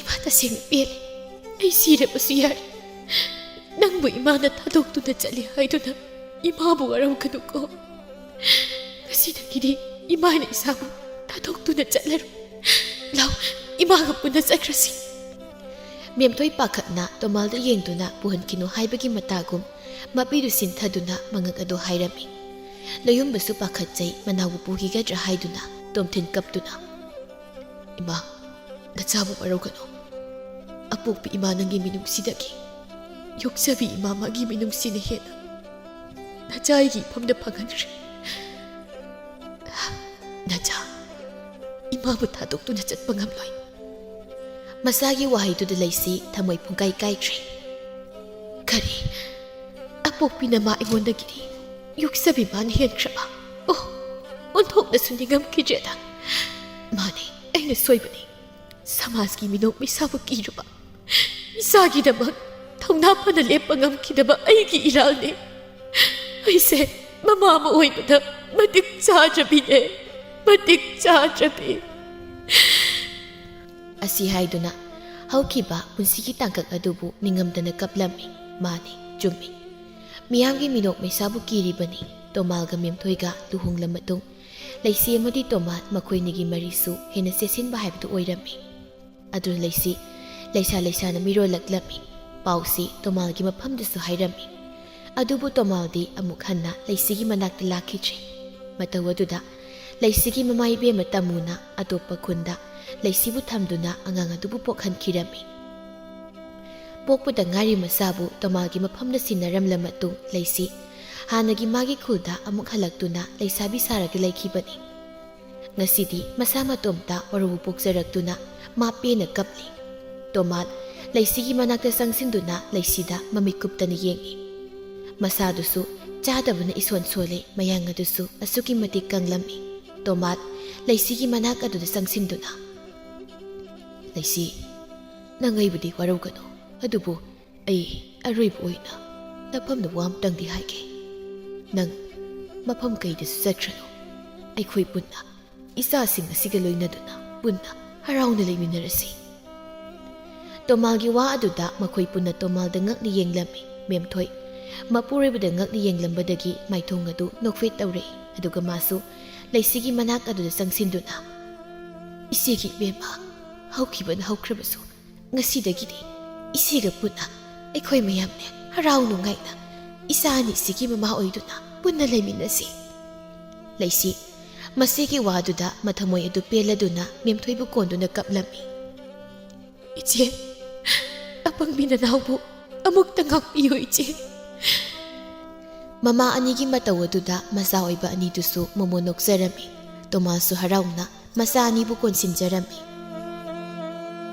ꯏꯃꯥ ꯇꯁꯦꯡꯅ ꯄꯦꯜꯂꯦ꯫ ꯑꯩ ꯁꯤꯔꯕꯁꯨ ꯌꯥꯔꯦ꯫ ꯅꯪꯕꯨ ꯏꯃꯥꯅ ꯊꯥꯗꯣꯛꯇꯨꯅ ꯆꯠꯂꯦ ꯍꯥꯏꯗꯨꯅ ꯏꯃꯥꯕꯨ ꯋꯥꯔꯧꯒꯅꯨꯀꯣ꯫ ꯉꯁꯤꯗꯒꯤꯗꯤ ꯏꯃꯥꯅ ꯏꯁꯥꯕꯨ ꯊꯥꯗꯣꯛꯇꯨꯅ ꯆꯠꯂꯔꯣꯏ꯫ ꯂꯥꯎ, ꯏꯃꯥꯒ ꯄꯨꯟꯅ ꯆꯠꯈ꯭ꯔꯁꯤ꯫" ꯃꯦꯝꯊꯣꯏ ꯄꯥꯈꯠꯅ ꯇꯣꯃꯥꯜꯗ ꯌꯦꯡꯗꯨꯅ ꯄꯨꯍꯟꯈꯤꯅꯨ ꯍꯥꯏꯕꯒꯤ ꯃꯇꯥꯒꯨꯝ ꯃꯄꯤꯗꯨ ꯁꯤꯟꯊꯗꯨꯅ ꯃꯉꯛ ꯑꯗꯨ ꯍꯥꯏꯔꯝꯃꯤ꯫ ꯂꯣꯌꯨꯝꯕꯁꯨ ꯄꯥꯈꯠꯆꯩ, ꯃꯅꯥꯎꯕꯨ ꯄꯨꯈꯤꯒꯗ꯭ꯔꯥ ꯍꯥꯏꯗꯨꯅ ꯇꯣꯝꯊꯤꯟ ꯀꯞꯇꯨꯅ, "ꯏꯃꯥ, ꯅꯆꯥꯕꯨ ꯋꯥꯔꯧꯒꯅꯨ꯫ ꯑꯄꯣꯛꯄꯤ ꯏꯃꯥ ꯅꯪꯒꯤ ꯃꯤꯅꯨꯡꯁꯤꯗꯒꯤ ꯌꯣꯛꯆꯕꯤ ꯏꯃꯥ ꯃꯥꯒꯤ ꯃꯤꯅꯨꯡꯁꯤꯅ ꯍꯦꯟꯅ ꯅꯆꯥ ꯑꯩꯒꯤ ꯏꯐꯝꯗ ꯐꯪꯍꯟꯈ꯭ꯔꯦ꯫ ꯅꯆꯥ ꯏꯃꯥꯕꯨ ꯊꯥꯗꯣꯛꯇꯨꯅ ꯆꯠꯄ ꯉꯝꯂꯣꯏ꯫" ꯃꯆꯥꯒꯤ ꯋꯥꯍꯩꯗꯨꯗ ꯂꯩꯁꯤ ꯊꯃꯣꯏ ꯄꯨꯡꯀꯥꯏ ꯀꯥꯏꯈ꯭ꯔꯦ꯫ "ꯀꯔꯤ? ꯑꯄꯣꯛꯄꯤꯅ ꯃꯥ ꯑꯩꯉꯣꯟꯗꯒꯤꯗꯤ ꯌꯣꯛꯆꯕꯤ ꯃꯥꯅ ꯍꯦꯟꯈ꯭ꯔꯕ? ꯑꯣ, ꯑꯣꯟꯊꯣꯛꯅꯁꯨ ꯅꯤꯡꯉꯝꯈꯤꯗ꯭ꯔꯦꯗ꯫ ꯃꯥꯅꯦ, ꯑꯩꯅ ꯁꯣꯏꯕꯅꯤ꯫ ꯁꯃꯥꯖꯀꯤ ꯃꯤꯅꯣꯛ ꯃꯩꯁꯥꯕꯨ ꯀꯤꯔꯨꯕ, ꯏꯆꯥꯒꯤꯗꯃꯛ ꯊꯧꯅꯥ ꯐꯅ ꯂꯦꯞꯄ ꯉꯝꯈꯤꯗꯕ ꯑꯩꯒꯤ ꯏꯔꯥꯜꯅꯤ꯫ ꯑꯩꯁꯦ ꯃꯃꯥ ꯑꯃ ꯑꯣꯏꯕꯗ ꯃꯇꯤꯛ ꯆꯥꯗ꯭ꯔꯕꯤꯅꯦ, ꯃꯇꯤꯛ ꯆꯥꯗ꯭ꯔꯕꯤ꯫" ꯑꯁꯤ ꯍꯥꯏꯗꯨꯅ ꯍꯧꯈꯤꯕ ꯄꯨꯟꯁꯤꯒꯤ ꯇꯥꯡꯀꯛ ꯑꯗꯨꯕꯨ ꯅꯤꯡꯉꯝꯗꯅ ꯀꯞꯂꯝꯃꯤ꯫ ꯃꯥꯅꯤ, ꯆꯨꯝꯃꯤ꯫ ꯃꯤꯌꯥꯝꯒꯤ ꯃꯤꯅꯣꯛ ꯃꯩꯁꯥꯕꯨ ꯀꯤꯔꯤꯕꯅꯤ꯫ ꯇꯣꯃꯥꯜꯒ ꯃꯦꯝꯊꯣꯏꯒ ꯂꯨꯍꯣꯡꯂ ꯃꯇꯨꯡ ꯂꯩꯁꯤ ꯑꯃꯗꯤ ꯇꯣꯃꯥꯜ ꯃꯈꯣꯏꯅꯤꯒꯤ ꯃꯔꯤꯁꯨ ꯍꯦꯟꯅ ꯆꯦꯠꯁꯤꯟꯕ ꯍꯥꯏꯕꯗꯨ ꯑꯣꯏꯔꯝꯃꯤ꯫ ꯑꯗꯨꯅ ꯂꯩꯁꯤ ꯂꯩꯁꯥ ꯂꯩꯁꯥꯅ ꯃꯤꯔꯣꯜꯂꯛꯂꯝꯃꯤ꯫ ꯄꯥꯎꯁꯤ ꯇꯣꯃꯥꯜꯒꯤ ꯃꯐꯝꯗꯁꯨ ꯍꯥꯏꯔꯝꯃꯤ꯫ ꯑꯗꯨꯕꯨ ꯇꯣꯃꯥꯜꯗꯤ ꯑꯃꯨꯛ ꯍꯟꯅ ꯂꯩꯁꯤꯒꯤ ꯃꯅꯥꯛꯇ ꯂꯥꯛꯈꯤꯗ꯭ꯔꯦ꯫ ꯃꯇꯧ ꯑꯗꯨꯗ ꯂꯩꯁꯤꯒꯤ ꯃꯃꯥ ꯏꯕꯦꯝꯃ ꯇꯃꯨꯅ ꯑꯇꯣꯞꯄ ꯈꯨꯟꯗ ꯂꯩꯁꯤꯕꯨ ꯊꯝꯗꯨꯅ ꯑꯉꯥꯡ ꯑꯗꯨꯕꯨ ꯄꯣꯛꯍꯟꯈꯤꯔꯝꯃꯤ꯫ ꯄꯣꯛꯄꯗ ꯉꯥꯏꯔꯤ ꯃꯆꯥꯕꯨ ꯇꯣꯃꯥꯜꯒꯤ ꯃꯐꯝꯗ ꯁꯤꯟꯅꯔꯝꯂ ꯃꯇꯨꯡ ꯂꯩꯁꯤ ꯍꯥꯟꯅꯒꯤ ꯃꯥꯒꯤ ꯈꯨꯜꯗ ꯑꯃꯨꯛ ꯍꯜꯂꯛꯇꯨꯅ ꯂꯩꯁꯥꯕꯤ ꯁꯥꯔꯒ ꯂꯩꯈꯤꯕꯅꯤ꯫ ꯉꯁꯤꯗꯤ ꯃꯁꯥ ꯃꯇꯣꯝꯇ ꯋꯥꯔꯧꯕ ꯄꯣꯛꯆꯔꯛꯇꯨꯅ ꯃꯥ ꯄꯦꯟꯅ ꯀꯞꯂꯤ꯫ ꯇꯣꯃꯥꯜ ꯂꯩꯁꯤꯒꯤ ꯃꯅꯥꯛꯇ ꯆꯪꯁꯤꯟꯗꯨꯅ ꯂꯩꯁꯤꯗ ꯃꯃꯤꯠ ꯀꯨꯞꯇꯅ ꯌꯦꯡꯏ꯫ ꯃꯁꯥꯗꯨꯁꯨ ꯆꯥꯗꯕꯅ ꯏꯁꯣꯟ ꯁꯣꯜꯂꯦ, ꯃꯌꯥꯡ ꯑꯗꯨꯁꯨ ꯑꯁꯨꯛꯀꯤ ꯃꯇꯤꯛ ꯀꯪꯂꯝꯃꯤ꯫ ꯇꯣꯃꯥꯜ ꯂꯩꯁꯤꯒꯤ ꯃꯅꯥꯛ ꯑꯗꯨꯗ ꯆꯪꯁꯤꯟꯗꯨꯅ, "ꯂꯩꯁꯤ, ꯅꯪ ꯑꯩꯕꯨꯗꯤ ꯋꯥꯔꯧꯒꯅꯨ, ꯑꯗꯨꯕꯨ ꯑꯩ ꯑꯔꯣꯏꯕ ꯑꯣꯏꯅ ꯅꯐꯝꯗ ꯋꯥ ꯑꯃꯇꯪꯗꯤ ꯍꯥꯏꯒꯦ꯫ ꯅꯪ ꯃꯐꯝ ꯀꯩꯗꯁꯨ ꯆꯠꯈ꯭ꯔꯅꯨ, ꯑꯩꯈꯣꯏ ꯄꯨꯟꯅ ꯏꯆꯥꯁꯤꯡ ꯑꯁꯤꯒ ꯂꯣꯏꯅꯗꯨꯅ ꯄꯨꯟꯅ ꯍꯔꯥꯎꯅ ꯂꯩꯃꯤꯟꯅꯔꯁꯤ꯫ ꯇꯣꯃꯥꯜꯒꯤ ꯋꯥ ꯑꯗꯨꯗ ꯃꯈꯣꯏ ꯄꯨꯟꯅ ꯇꯣꯃꯥꯜꯗ ꯉꯛꯅ ꯌꯦꯡꯂꯝꯃꯤ꯫ ꯃꯦꯝꯊꯣꯏ ꯃꯄꯨꯔꯣꯏꯕꯗ ꯉꯛꯅ ꯌꯦꯡꯂꯝꯕꯗꯒꯤ ꯃꯥꯏꯊꯣꯡ ꯑꯗꯨ ꯅꯣꯛꯐꯦꯠ ꯇꯧꯔꯛꯏ, ꯑꯗꯨꯒ ꯃꯥꯁꯨ ꯂꯩꯁꯤꯒꯤ ꯃꯅꯥꯛ ꯑꯗꯨꯗ ꯆꯪꯁꯤꯟꯗꯨꯅ, "ꯏꯆꯦꯒꯤ ꯏꯕꯦꯝꯃ, ꯍꯧꯈꯤꯕꯅ ꯍꯧꯈ꯭ꯔꯕꯁꯨ, ꯉꯁꯤꯗꯒꯤꯗꯤ ꯏꯆꯦꯒ ꯄꯨꯟꯅ ꯑꯩꯈꯣꯏ ꯃꯌꯥꯝꯅꯦ ꯍꯔꯥꯎ ꯅꯨꯡꯉꯥꯏꯅ ꯏꯆꯥ ꯑꯅꯤꯁꯤꯒꯤ ꯃꯃꯥ ꯑꯣꯏꯗꯨꯅ ꯄꯨꯟꯅ ꯂꯩꯃꯤꯟꯅꯁꯤ꯫" ꯂꯩꯁꯤ ꯃꯁꯤꯒꯤ ꯋꯥꯗꯨꯗ ꯃꯊꯃꯣꯏ ꯑꯗꯨ ꯄꯦꯜꯂꯗꯨꯅ ꯃꯦꯝꯊꯣꯏꯕꯨ ꯀꯣꯟꯗꯨꯅ ꯀꯞꯂꯝꯃꯤ꯫ "ꯏꯆꯦ, ꯑꯄꯪꯕꯤ ꯅꯅꯥꯎꯕꯨ ꯑꯃꯨꯛꯇ ꯉꯥꯛꯄꯤꯌꯨ, ꯏꯆꯦ꯫" ꯃꯃꯥ ꯑꯅꯤꯒꯤ ꯃꯇꯧ ꯑꯗꯨꯗ ꯃꯆꯥ ꯑꯣꯏꯕ ꯑꯅꯤꯗꯨꯁꯨ ꯃꯃꯣꯟ ꯅꯣꯛꯆꯔꯝꯃꯤ꯫ ꯇꯣꯃꯥꯁꯁꯨ ꯍꯔꯥꯎꯅ ꯃꯆꯥ ꯑꯅꯤꯕꯨ ꯀꯣꯟꯁꯤꯟꯖꯔꯝꯃꯤ꯫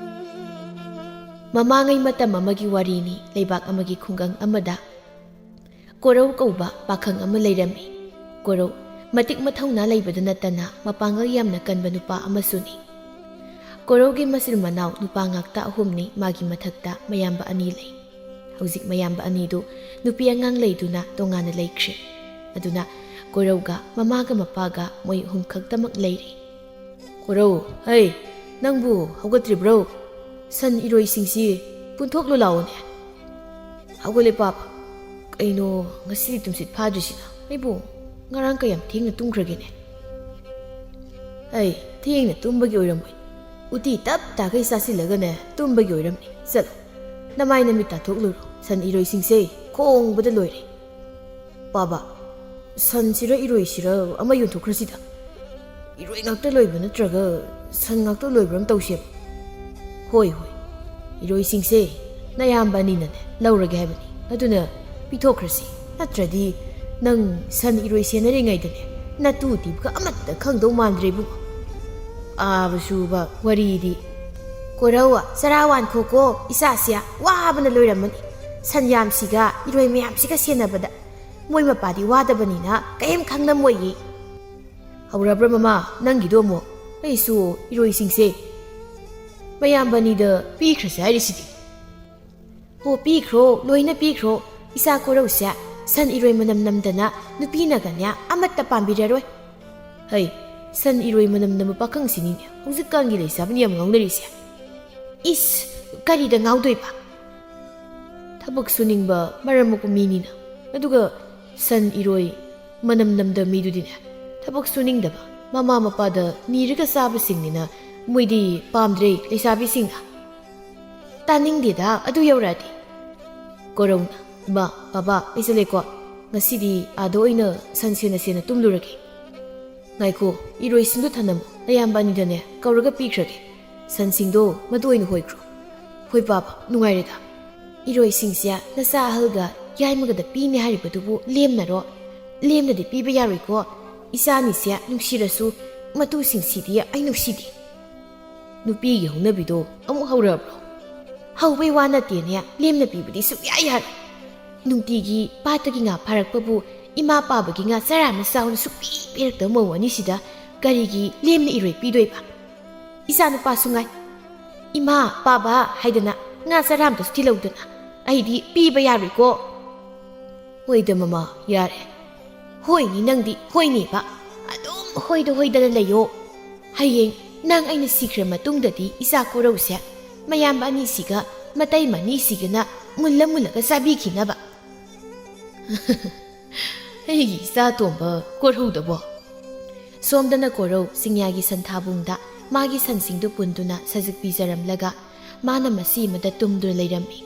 ꯃꯃꯥꯡꯉꯩ ꯃꯇꯝ ꯑꯃꯒꯤ ꯋꯥꯔꯤꯅꯤ꯫ ꯂꯩꯕꯥꯛ ꯑꯃꯒꯤ ꯈꯨꯡꯒꯪ ꯑꯃꯗ ꯀꯣꯔꯧ ꯀꯧꯕ ꯄꯥꯈꯪ ꯑꯃ ꯂꯩꯔꯝꯃꯤ꯫ ꯀꯣꯔꯧ ꯃꯇꯤꯛ ꯃꯊꯧꯅꯥ ꯂꯩꯕꯗ ꯅꯠꯇꯅ ꯃꯄꯥꯡꯒꯜ ꯌꯥꯝꯅ ꯀꯟꯕ ꯅꯨꯄꯥ ꯑꯃꯁꯨꯅꯤ꯫ ꯀꯣꯔꯧꯒꯤ ꯃꯆꯤꯟ ꯃꯅꯥꯎ ꯅꯨꯄꯥ ꯉꯥꯛꯇ ꯑꯍꯨꯝꯅꯤ꯫ ꯃꯥꯒꯤ ꯃꯊꯛꯇ ꯃꯌꯥꯝꯕ ꯑꯅꯤ ꯂꯩ꯫ ꯍꯧꯖꯤꯛ ꯃꯌꯥꯝꯕ ꯑꯅꯤꯗꯨ ꯅꯨꯄꯤ ꯑꯉꯥꯡ ꯂꯩꯗꯨꯅ ꯇꯣꯉꯥꯟꯅ ꯂꯩꯈ꯭ꯔꯦ꯫ ꯑꯗꯨꯅ ꯀꯣꯔꯧꯒ ꯃꯃꯥꯒ ꯃꯄꯥꯒ ꯃꯣꯏ ꯑꯍꯨꯝ ꯈꯛꯇꯃꯛ ꯂꯩꯔꯤ꯫ "ꯀꯣꯔꯧ, ꯍꯩ, ꯅꯪꯕꯨ ꯍꯧꯒꯠꯇ꯭ꯔꯤꯕ꯭ꯔꯣ? ꯁꯟ ꯏꯔꯣꯏꯁꯤꯡꯁꯤ ꯄꯨꯟꯊꯣꯛꯂꯨ ꯂꯥꯛꯑꯣꯅꯦ꯫" "ꯍꯧꯒꯠꯂꯦ ꯄꯥꯕ꯫ ꯀꯩꯅꯣ ꯉꯁꯤꯗꯤ ꯇꯨꯝꯁꯤꯠ ꯐꯥꯗ꯭ꯔꯤꯁꯤꯅ? ꯑꯩꯕꯨ ꯉꯔꯥꯡ ꯀꯌꯥꯝ ꯊꯦꯡꯅ ꯇꯨꯝꯈ꯭ꯔꯒꯦꯅꯦ?" "ꯑꯩ ꯊꯦꯡꯅ ꯇꯨꯝꯕꯒꯤ ꯑꯣꯏꯔꯝꯃꯣꯏ꯫ ꯎꯇꯤ ꯇꯞ ꯇꯥꯈꯩ ꯆꯥꯁꯤꯜꯂꯒꯅꯦ ꯇꯨꯝꯕꯒꯤ ꯑꯣꯏꯔꯝꯅꯤ꯫ ꯆꯠꯂꯣ, ꯅꯃꯥꯏ ꯅꯃꯤꯠ ꯇꯥꯊꯣꯛꯂꯨꯔꯣ꯫ ꯁꯟ ꯏꯔꯣꯏꯁꯤꯡꯁꯦ ꯈꯣꯡꯕꯗ ꯂꯣꯏꯔꯦ꯫" "ꯄꯥꯕ, ꯁꯟꯁꯤꯔ ꯏꯔꯣꯏꯁꯤꯔ ꯑꯃ ꯌꯣꯟꯊꯣꯛꯈ꯭ꯔꯁꯤꯗ꯫ ꯏꯔꯣꯏ ꯉꯥꯛꯇ ꯂꯣꯏꯕ ꯅꯠꯇ꯭ꯔꯒ ꯁꯟ ꯉꯥꯛꯇ ꯂꯣꯏꯕ꯭ꯔꯥ ꯑꯃ ꯇꯧꯁꯦꯕ꯫" "ꯍꯣꯏ, ꯍꯣꯏ, ꯏꯔꯣꯏꯁꯤꯡꯁꯦ ꯅꯌꯥꯝꯕ ꯑꯅꯤꯅꯅꯦ ꯂꯧꯔꯒꯦ ꯍꯥꯏꯕꯅꯤ꯫ ꯑꯗꯨꯅ ꯄꯤꯊꯣꯛꯈ꯭ꯔꯁꯤ꯫ ꯅꯠꯇ꯭ꯔꯗꯤ ꯅꯪ ꯁꯟ ꯏꯔꯣꯏ ꯁꯦꯟꯅꯔꯤꯉꯩꯗꯅꯦ ꯅꯇꯨ ꯇꯤꯕꯒ ꯑꯃꯠꯇ ꯈꯪꯗꯧ ꯃꯥꯟꯗ꯭ꯔꯦ ꯏꯕꯨꯡꯉꯣ꯫ ꯑꯥꯕ ꯁꯨꯕ ꯋꯥꯔꯤꯗꯤ꯫" "ꯀꯣꯔꯧ, ꯆꯔꯥ ꯋꯥꯟꯈꯣꯀꯣ, ꯏꯆꯥꯁꯦ ꯋꯥꯕꯅ ꯂꯣꯏꯔꯝꯃꯅꯤ꯫ ꯁꯟ ꯌꯥꯝꯁꯤꯒ ꯏꯔꯣꯏ ꯃꯌꯥꯝꯁꯤꯒ ꯁꯦꯟꯅꯕꯗ ꯃꯣꯏ ꯃꯄꯥꯗꯤ ꯋꯥꯗꯕꯅꯤꯅ ꯀꯔꯤꯝ ꯈꯪꯂꯝꯃꯣꯏꯌꯦ꯫" "ꯍꯧꯔꯕ꯭ꯔꯥ ꯃꯃꯥ ꯅꯪꯒꯤꯗꯣ ꯑꯃꯨꯛ? ꯑꯩꯁꯨ ꯏꯔꯣꯏꯁꯤꯡꯁꯦ ꯃꯌꯥꯝꯕꯅꯤꯗ ꯄꯤꯈ꯭ꯔꯁꯦ ꯍꯥꯏꯔꯤꯁꯤꯗꯤ꯫ ꯍꯣ, ꯄꯤꯈ꯭ꯔꯣ, ꯂꯣꯏꯅ ꯄꯤꯈ꯭ꯔꯣ꯫ ꯏꯆꯥ ꯀꯣꯔꯧꯁꯦ ꯁꯟ ꯏꯔꯣꯏ ꯃꯅꯝ ꯅꯝꯗꯅ ꯅꯨꯄꯤꯅꯒꯅꯦ ꯑꯃꯠꯇ ꯄꯥꯝꯕꯤꯔꯔꯣꯏ꯫ ꯍꯩ, ꯁꯟ ꯏꯔꯣꯏ ꯃꯅꯝ ꯅꯝꯕ ꯄꯥꯈꯪꯁꯤꯅꯤꯅꯦ ꯍꯧꯖꯤꯛꯀꯥꯟꯒꯤ ꯂꯩꯁꯥꯕꯤꯅ ꯌꯥꯝ ꯉꯥꯎꯅꯔꯤꯁꯦ꯫ ꯏꯁ, ꯀꯔꯤꯗ ꯉꯥꯎꯗꯣꯏꯕ? ꯊꯕꯛ ꯁꯨꯅꯤꯡꯕ ꯃꯔꯝ ꯃꯣꯛꯄ ꯃꯤꯅꯤꯅ꯫ ꯑꯗꯨꯒ ꯁꯟ ꯏꯔꯣꯏ ꯃꯅꯝ ꯅꯝꯗꯕ ꯃꯤꯗꯨꯗꯤꯅꯦ, ꯊꯕꯛ ꯁꯨꯅꯤꯡꯗꯕ, ꯃꯃꯥ ꯃꯄꯥꯗ ꯅꯤꯔꯒ ꯆꯥꯕꯁꯤꯡꯅꯤꯅ ꯃꯣꯏꯗꯤ ꯄꯥꯝꯗ꯭ꯔꯦ ꯂꯩꯁꯥꯕꯤꯁꯤꯡꯅ꯫ ꯇꯥꯅꯤꯡꯗꯦꯗ ꯑꯗꯨ ꯌꯧꯔꯛꯑꯗꯤ꯫ ꯀꯣꯔꯧꯅ, "ꯏꯃꯥ, ꯕꯥꯕꯥ, ꯑꯩ ꯆꯠꯂꯦꯀꯣ꯫ ꯉꯁꯤꯗꯤ ꯑꯥꯗ ꯑꯣꯏꯅ ꯁꯟ ꯁꯦꯟꯅ ꯁꯦꯟꯅ ꯇꯨꯝꯂꯨꯔꯒꯦ꯫ ꯉꯥꯏꯈꯣ, ꯏꯔꯣꯏꯁꯤꯡꯗꯣ ꯊꯅꯝꯃꯣ, ꯅꯌꯥꯝꯕ ꯑꯅꯤꯗꯅꯦ ꯀꯧꯔꯒ ꯄꯤꯈ꯭ꯔꯒꯦ꯫ ꯁꯟꯁꯤꯡꯗꯣ ꯃꯗꯨ ꯑꯣꯏꯅ ꯍꯣꯏꯈ꯭ꯔꯣ꯫ ꯍꯣꯏ ꯕꯥꯕꯥ, ꯅꯨꯡꯉꯥꯏꯔꯦꯗ꯫ ꯏꯔꯣꯏꯁꯤꯡꯁꯦ ꯅꯆꯥ ꯑꯍꯜꯒ ꯌꯥꯏꯃꯒꯗ ꯄꯤꯅꯦ ꯍꯥꯏꯔꯤꯕꯗꯨꯕꯨ ꯂꯦꯝꯅꯔꯣ? ꯂꯦꯝꯅꯗꯤ ꯄꯤꯕ ꯌꯥꯔꯣꯏꯀꯣ꯫ ꯏꯆꯥꯅꯤꯁꯦ ꯅꯨꯡꯁꯤꯔꯁꯨ ꯃꯇꯨꯁꯤꯡꯁꯤꯗꯤ ꯑꯩ ꯅꯨꯡꯁꯤꯗꯦ꯫" ꯅꯨꯄꯤꯒꯤ ꯍꯧꯅꯕꯤꯗꯣ ꯑꯃꯨꯛ ꯍꯧꯔꯛꯑꯕ꯭ꯔꯣ? ꯍꯧꯕꯩ ꯋꯥ ꯅꯠꯇꯦꯅꯦ, ꯂꯦꯝꯅ ꯄꯤꯕꯗꯤ ꯁꯨꯛꯌꯥ ꯌꯥꯔꯣꯏ꯫ ꯅꯨꯡꯇꯤꯒꯤ ꯄꯥꯠꯇꯒꯤ ꯉꯥ ꯐꯥꯔꯛꯄꯕꯨ ꯏꯃꯥ ꯄꯥꯕꯒꯤ ꯉꯥ ꯆꯔꯥ ꯑꯃ ꯆꯥꯎꯅ ꯁꯨꯛꯄꯤ ꯄꯤꯔꯛꯇꯕ ꯃꯧ ꯑꯅꯤꯁꯤꯗ ꯀꯔꯤꯒꯤ ꯂꯦꯝꯅ ꯏꯔꯣꯏ ꯄꯤꯗꯣꯏꯕ? ꯏꯆꯥ ꯅꯨꯄꯥꯁꯨ ꯉꯥꯏ, "ꯏꯃꯥ, ꯄꯥꯕ" ꯍꯥꯏꯗꯅ ꯉꯥ ꯆꯔꯥ ꯑꯃꯇꯁꯨ ꯊꯤꯜꯂꯧꯗꯅ꯫ ꯑꯩꯗꯤ ꯄꯤꯕ ꯌꯥꯔꯣꯏꯀꯣ꯫ ꯍꯣꯏꯗ ꯃꯃꯥ, ꯌꯥꯔꯦ꯫ ꯍꯣꯏꯅꯤ ꯅꯪꯗꯤ, ꯍꯣꯏꯅꯦꯕ꯫ ꯑꯗꯨꯝ ꯍꯣꯏꯗ ꯍꯣꯏꯗꯅ ꯂꯩꯌꯣ꯫ ꯍꯌꯦꯡ ꯅꯪ ꯑꯩꯅ ꯁꯤꯈ꯭ꯔ ꯃꯇꯨꯡꯗꯗꯤ ꯏꯆꯥ ꯀꯣꯔꯧꯁꯦ ꯃꯌꯥꯝꯕ ꯑꯅꯤꯁꯤꯒ ꯃꯇꯩ ꯃꯅꯤꯁꯤꯒꯅ ꯃꯨꯜꯂ ꯃꯨꯜꯂꯒ ꯆꯥꯕꯤꯈꯤꯅꯕ꯫ ꯑꯩꯒꯤ ꯏꯆꯥ ꯇꯣꯝꯕ ꯀꯣꯔꯧꯗꯕꯣ꯫ ꯁꯣꯝꯗꯅ ꯀꯣꯔꯧ ꯆꯤꯡꯌꯥꯒꯤ ꯁꯟꯊꯥꯕꯨꯡꯗ ꯃꯥꯒꯤ ꯁꯟꯁꯤꯡꯗꯨ ꯄꯨꯟꯗꯨꯅ ꯁꯖꯤꯛ ꯄꯤꯖꯔꯝꯂꯒ ꯃꯥꯅ ꯃꯁꯤ ꯑꯃꯗ ꯇꯨꯝꯗꯨꯅ ꯂꯩꯔꯝꯃꯤ꯫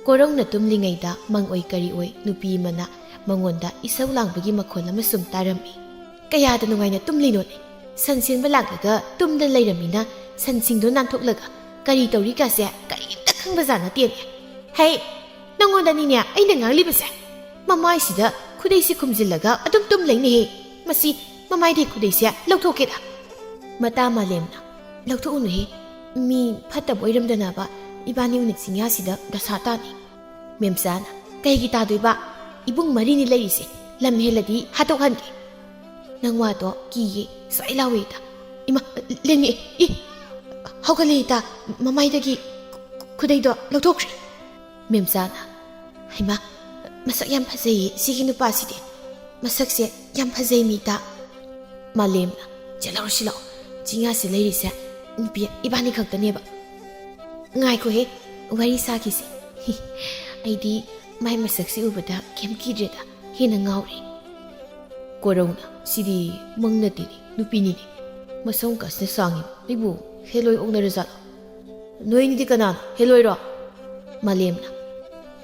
ꯀꯣꯔꯧꯅ ꯇꯨꯝꯂꯤꯉꯩꯗ ꯃꯪ ꯑꯣꯏ ꯀꯔꯤ ꯑꯣꯏ ꯅꯨꯄꯤ ꯑꯃꯅ ꯃꯉꯣꯟꯗ ꯏꯁꯧ ꯂꯥꯡꯕꯒꯤ ꯃꯈꯣꯜ ꯑꯃ ꯁꯨꯝ ꯇꯥꯔꯝꯃꯤ꯫ "ꯀꯌꯥꯗ ꯅꯨꯡꯉꯥꯏꯅ ꯇꯨꯝꯂꯤꯅꯣꯅꯦ? ꯁꯟ ꯁꯦꯟꯕ ꯂꯥꯛꯂꯒ ꯇꯨꯝꯗ ꯂꯩꯔꯝꯃꯤꯅ ꯁꯟꯁꯤꯡꯗꯣ ꯅꯥꯟꯊꯣꯛꯂꯒ ꯀꯔꯤ ꯇꯧꯔꯤꯒꯁꯦ ꯀꯔꯤꯝꯇ ꯈꯪꯕꯖꯥꯠ ꯅꯠꯇꯦꯅꯦ꯫ ꯍꯩ, ꯅꯪꯉꯣꯟꯗꯅꯤꯅꯦ ꯑꯩꯅ ꯉꯥꯡꯂꯤꯕꯁꯦ꯫ ꯃꯃꯥꯏꯁꯤꯗ ꯈꯨꯗꯩꯁꯤ ꯈꯨꯝꯖꯤꯜꯂꯒ ꯑꯗꯨꯝ ꯇꯨꯝ ꯂꯩꯅꯦꯍꯦ꯫ ꯃꯁꯤ ꯃꯃꯥꯏꯗꯩ ꯈꯨꯗꯩꯁꯦ ꯂꯧꯊꯣꯛꯀꯦꯗ꯫" ꯃꯇꯥ ꯃꯥꯂꯦꯝꯅ, "ꯂꯧꯊꯣꯛꯎꯅꯨꯍꯦ, ꯃꯤ ꯐꯠꯇꯕ ꯑꯣꯏꯔꯝꯗꯅꯕ ꯏꯕꯥꯅꯤ ꯎꯅ ꯆꯤꯡꯌꯥꯁꯤꯗ ꯗꯁꯥ ꯇꯥꯅꯤ꯫" ꯃꯦꯝꯆꯥꯅ, "ꯀꯩꯒꯤ ꯇꯥꯗꯣꯏꯕ? ꯏꯕꯨꯡ ꯃꯔꯤꯅꯤ ꯂꯩꯔꯤꯁꯦ, ꯂꯝ ꯍꯦꯜꯂꯗꯤ ꯍꯥꯠꯇꯣꯛꯍꯟꯒꯦ꯫" "ꯅꯪ ꯋꯥꯗꯣ ꯀꯤꯌꯦ, ꯁ꯭ꯋꯥꯏ ꯂꯥꯎꯋꯦꯗ꯫" "ꯏꯃꯥ, ꯂꯦꯡꯉꯛꯑꯦ, ꯏ, ꯍꯧꯒꯠꯂꯦ ꯏꯇꯥ, ꯃꯃꯥꯏꯗꯒꯤ ꯈꯨꯗꯩꯗꯣ ꯂꯧꯊꯣꯛꯈ꯭ꯔꯦ꯫ ꯃꯦꯝꯆꯥꯅ, "ꯍꯩꯃꯥ, ꯃꯁꯛ ꯌꯥꯝ ꯐꯖꯩꯌꯦ ꯁꯤꯒꯤ ꯅꯨꯄꯥꯁꯤꯗꯤ, ꯃꯁꯛꯁꯦ ꯌꯥꯝ ꯐꯖꯩ ꯃꯤ ꯏꯇꯥ꯫" ꯃꯥꯂꯦꯝꯅ, "ꯆꯦꯜꯍꯧꯔꯁꯤ ꯂꯥꯛꯑꯣ, ꯆꯤꯡꯌꯥꯁꯦ ꯂꯩꯔꯤꯁꯦ ꯅꯨꯄꯤ ꯏꯕꯥꯅꯤ ꯈꯛꯇꯅꯦꯕ꯫ ꯉꯥꯏꯈꯣꯍꯦ, ꯋꯥꯔꯤ ꯁꯥꯈꯤꯁꯦ꯫ ꯑꯩꯗꯤ ꯃꯥꯏ ꯃꯁꯛꯁꯦ ꯎꯕꯗ ꯀꯩꯝ ꯀꯤꯗ꯭ꯔꯦꯗ, ꯍꯦꯟꯅ ꯉꯥꯎꯔꯦ꯫" ꯀꯣꯔꯧꯅ, "ꯁꯤꯗꯤ ꯃꯪ ꯅꯠꯇꯦꯅꯦ, ꯅꯨꯄꯤꯅꯤꯅꯦ꯫ ꯃꯁꯝ ꯀꯥꯁꯤꯅ ꯁꯥꯡꯉꯤꯕ, ꯑꯩꯕꯨ ꯍꯦꯂꯣꯏ ꯑꯣꯛꯅꯔꯖꯥꯠꯂꯣ? ꯅꯣꯏꯅꯤꯗꯤ ꯀꯅꯥꯅꯣ, ꯍꯦꯂꯣꯏꯔꯣ?" ꯃꯥꯂꯦꯝꯅ,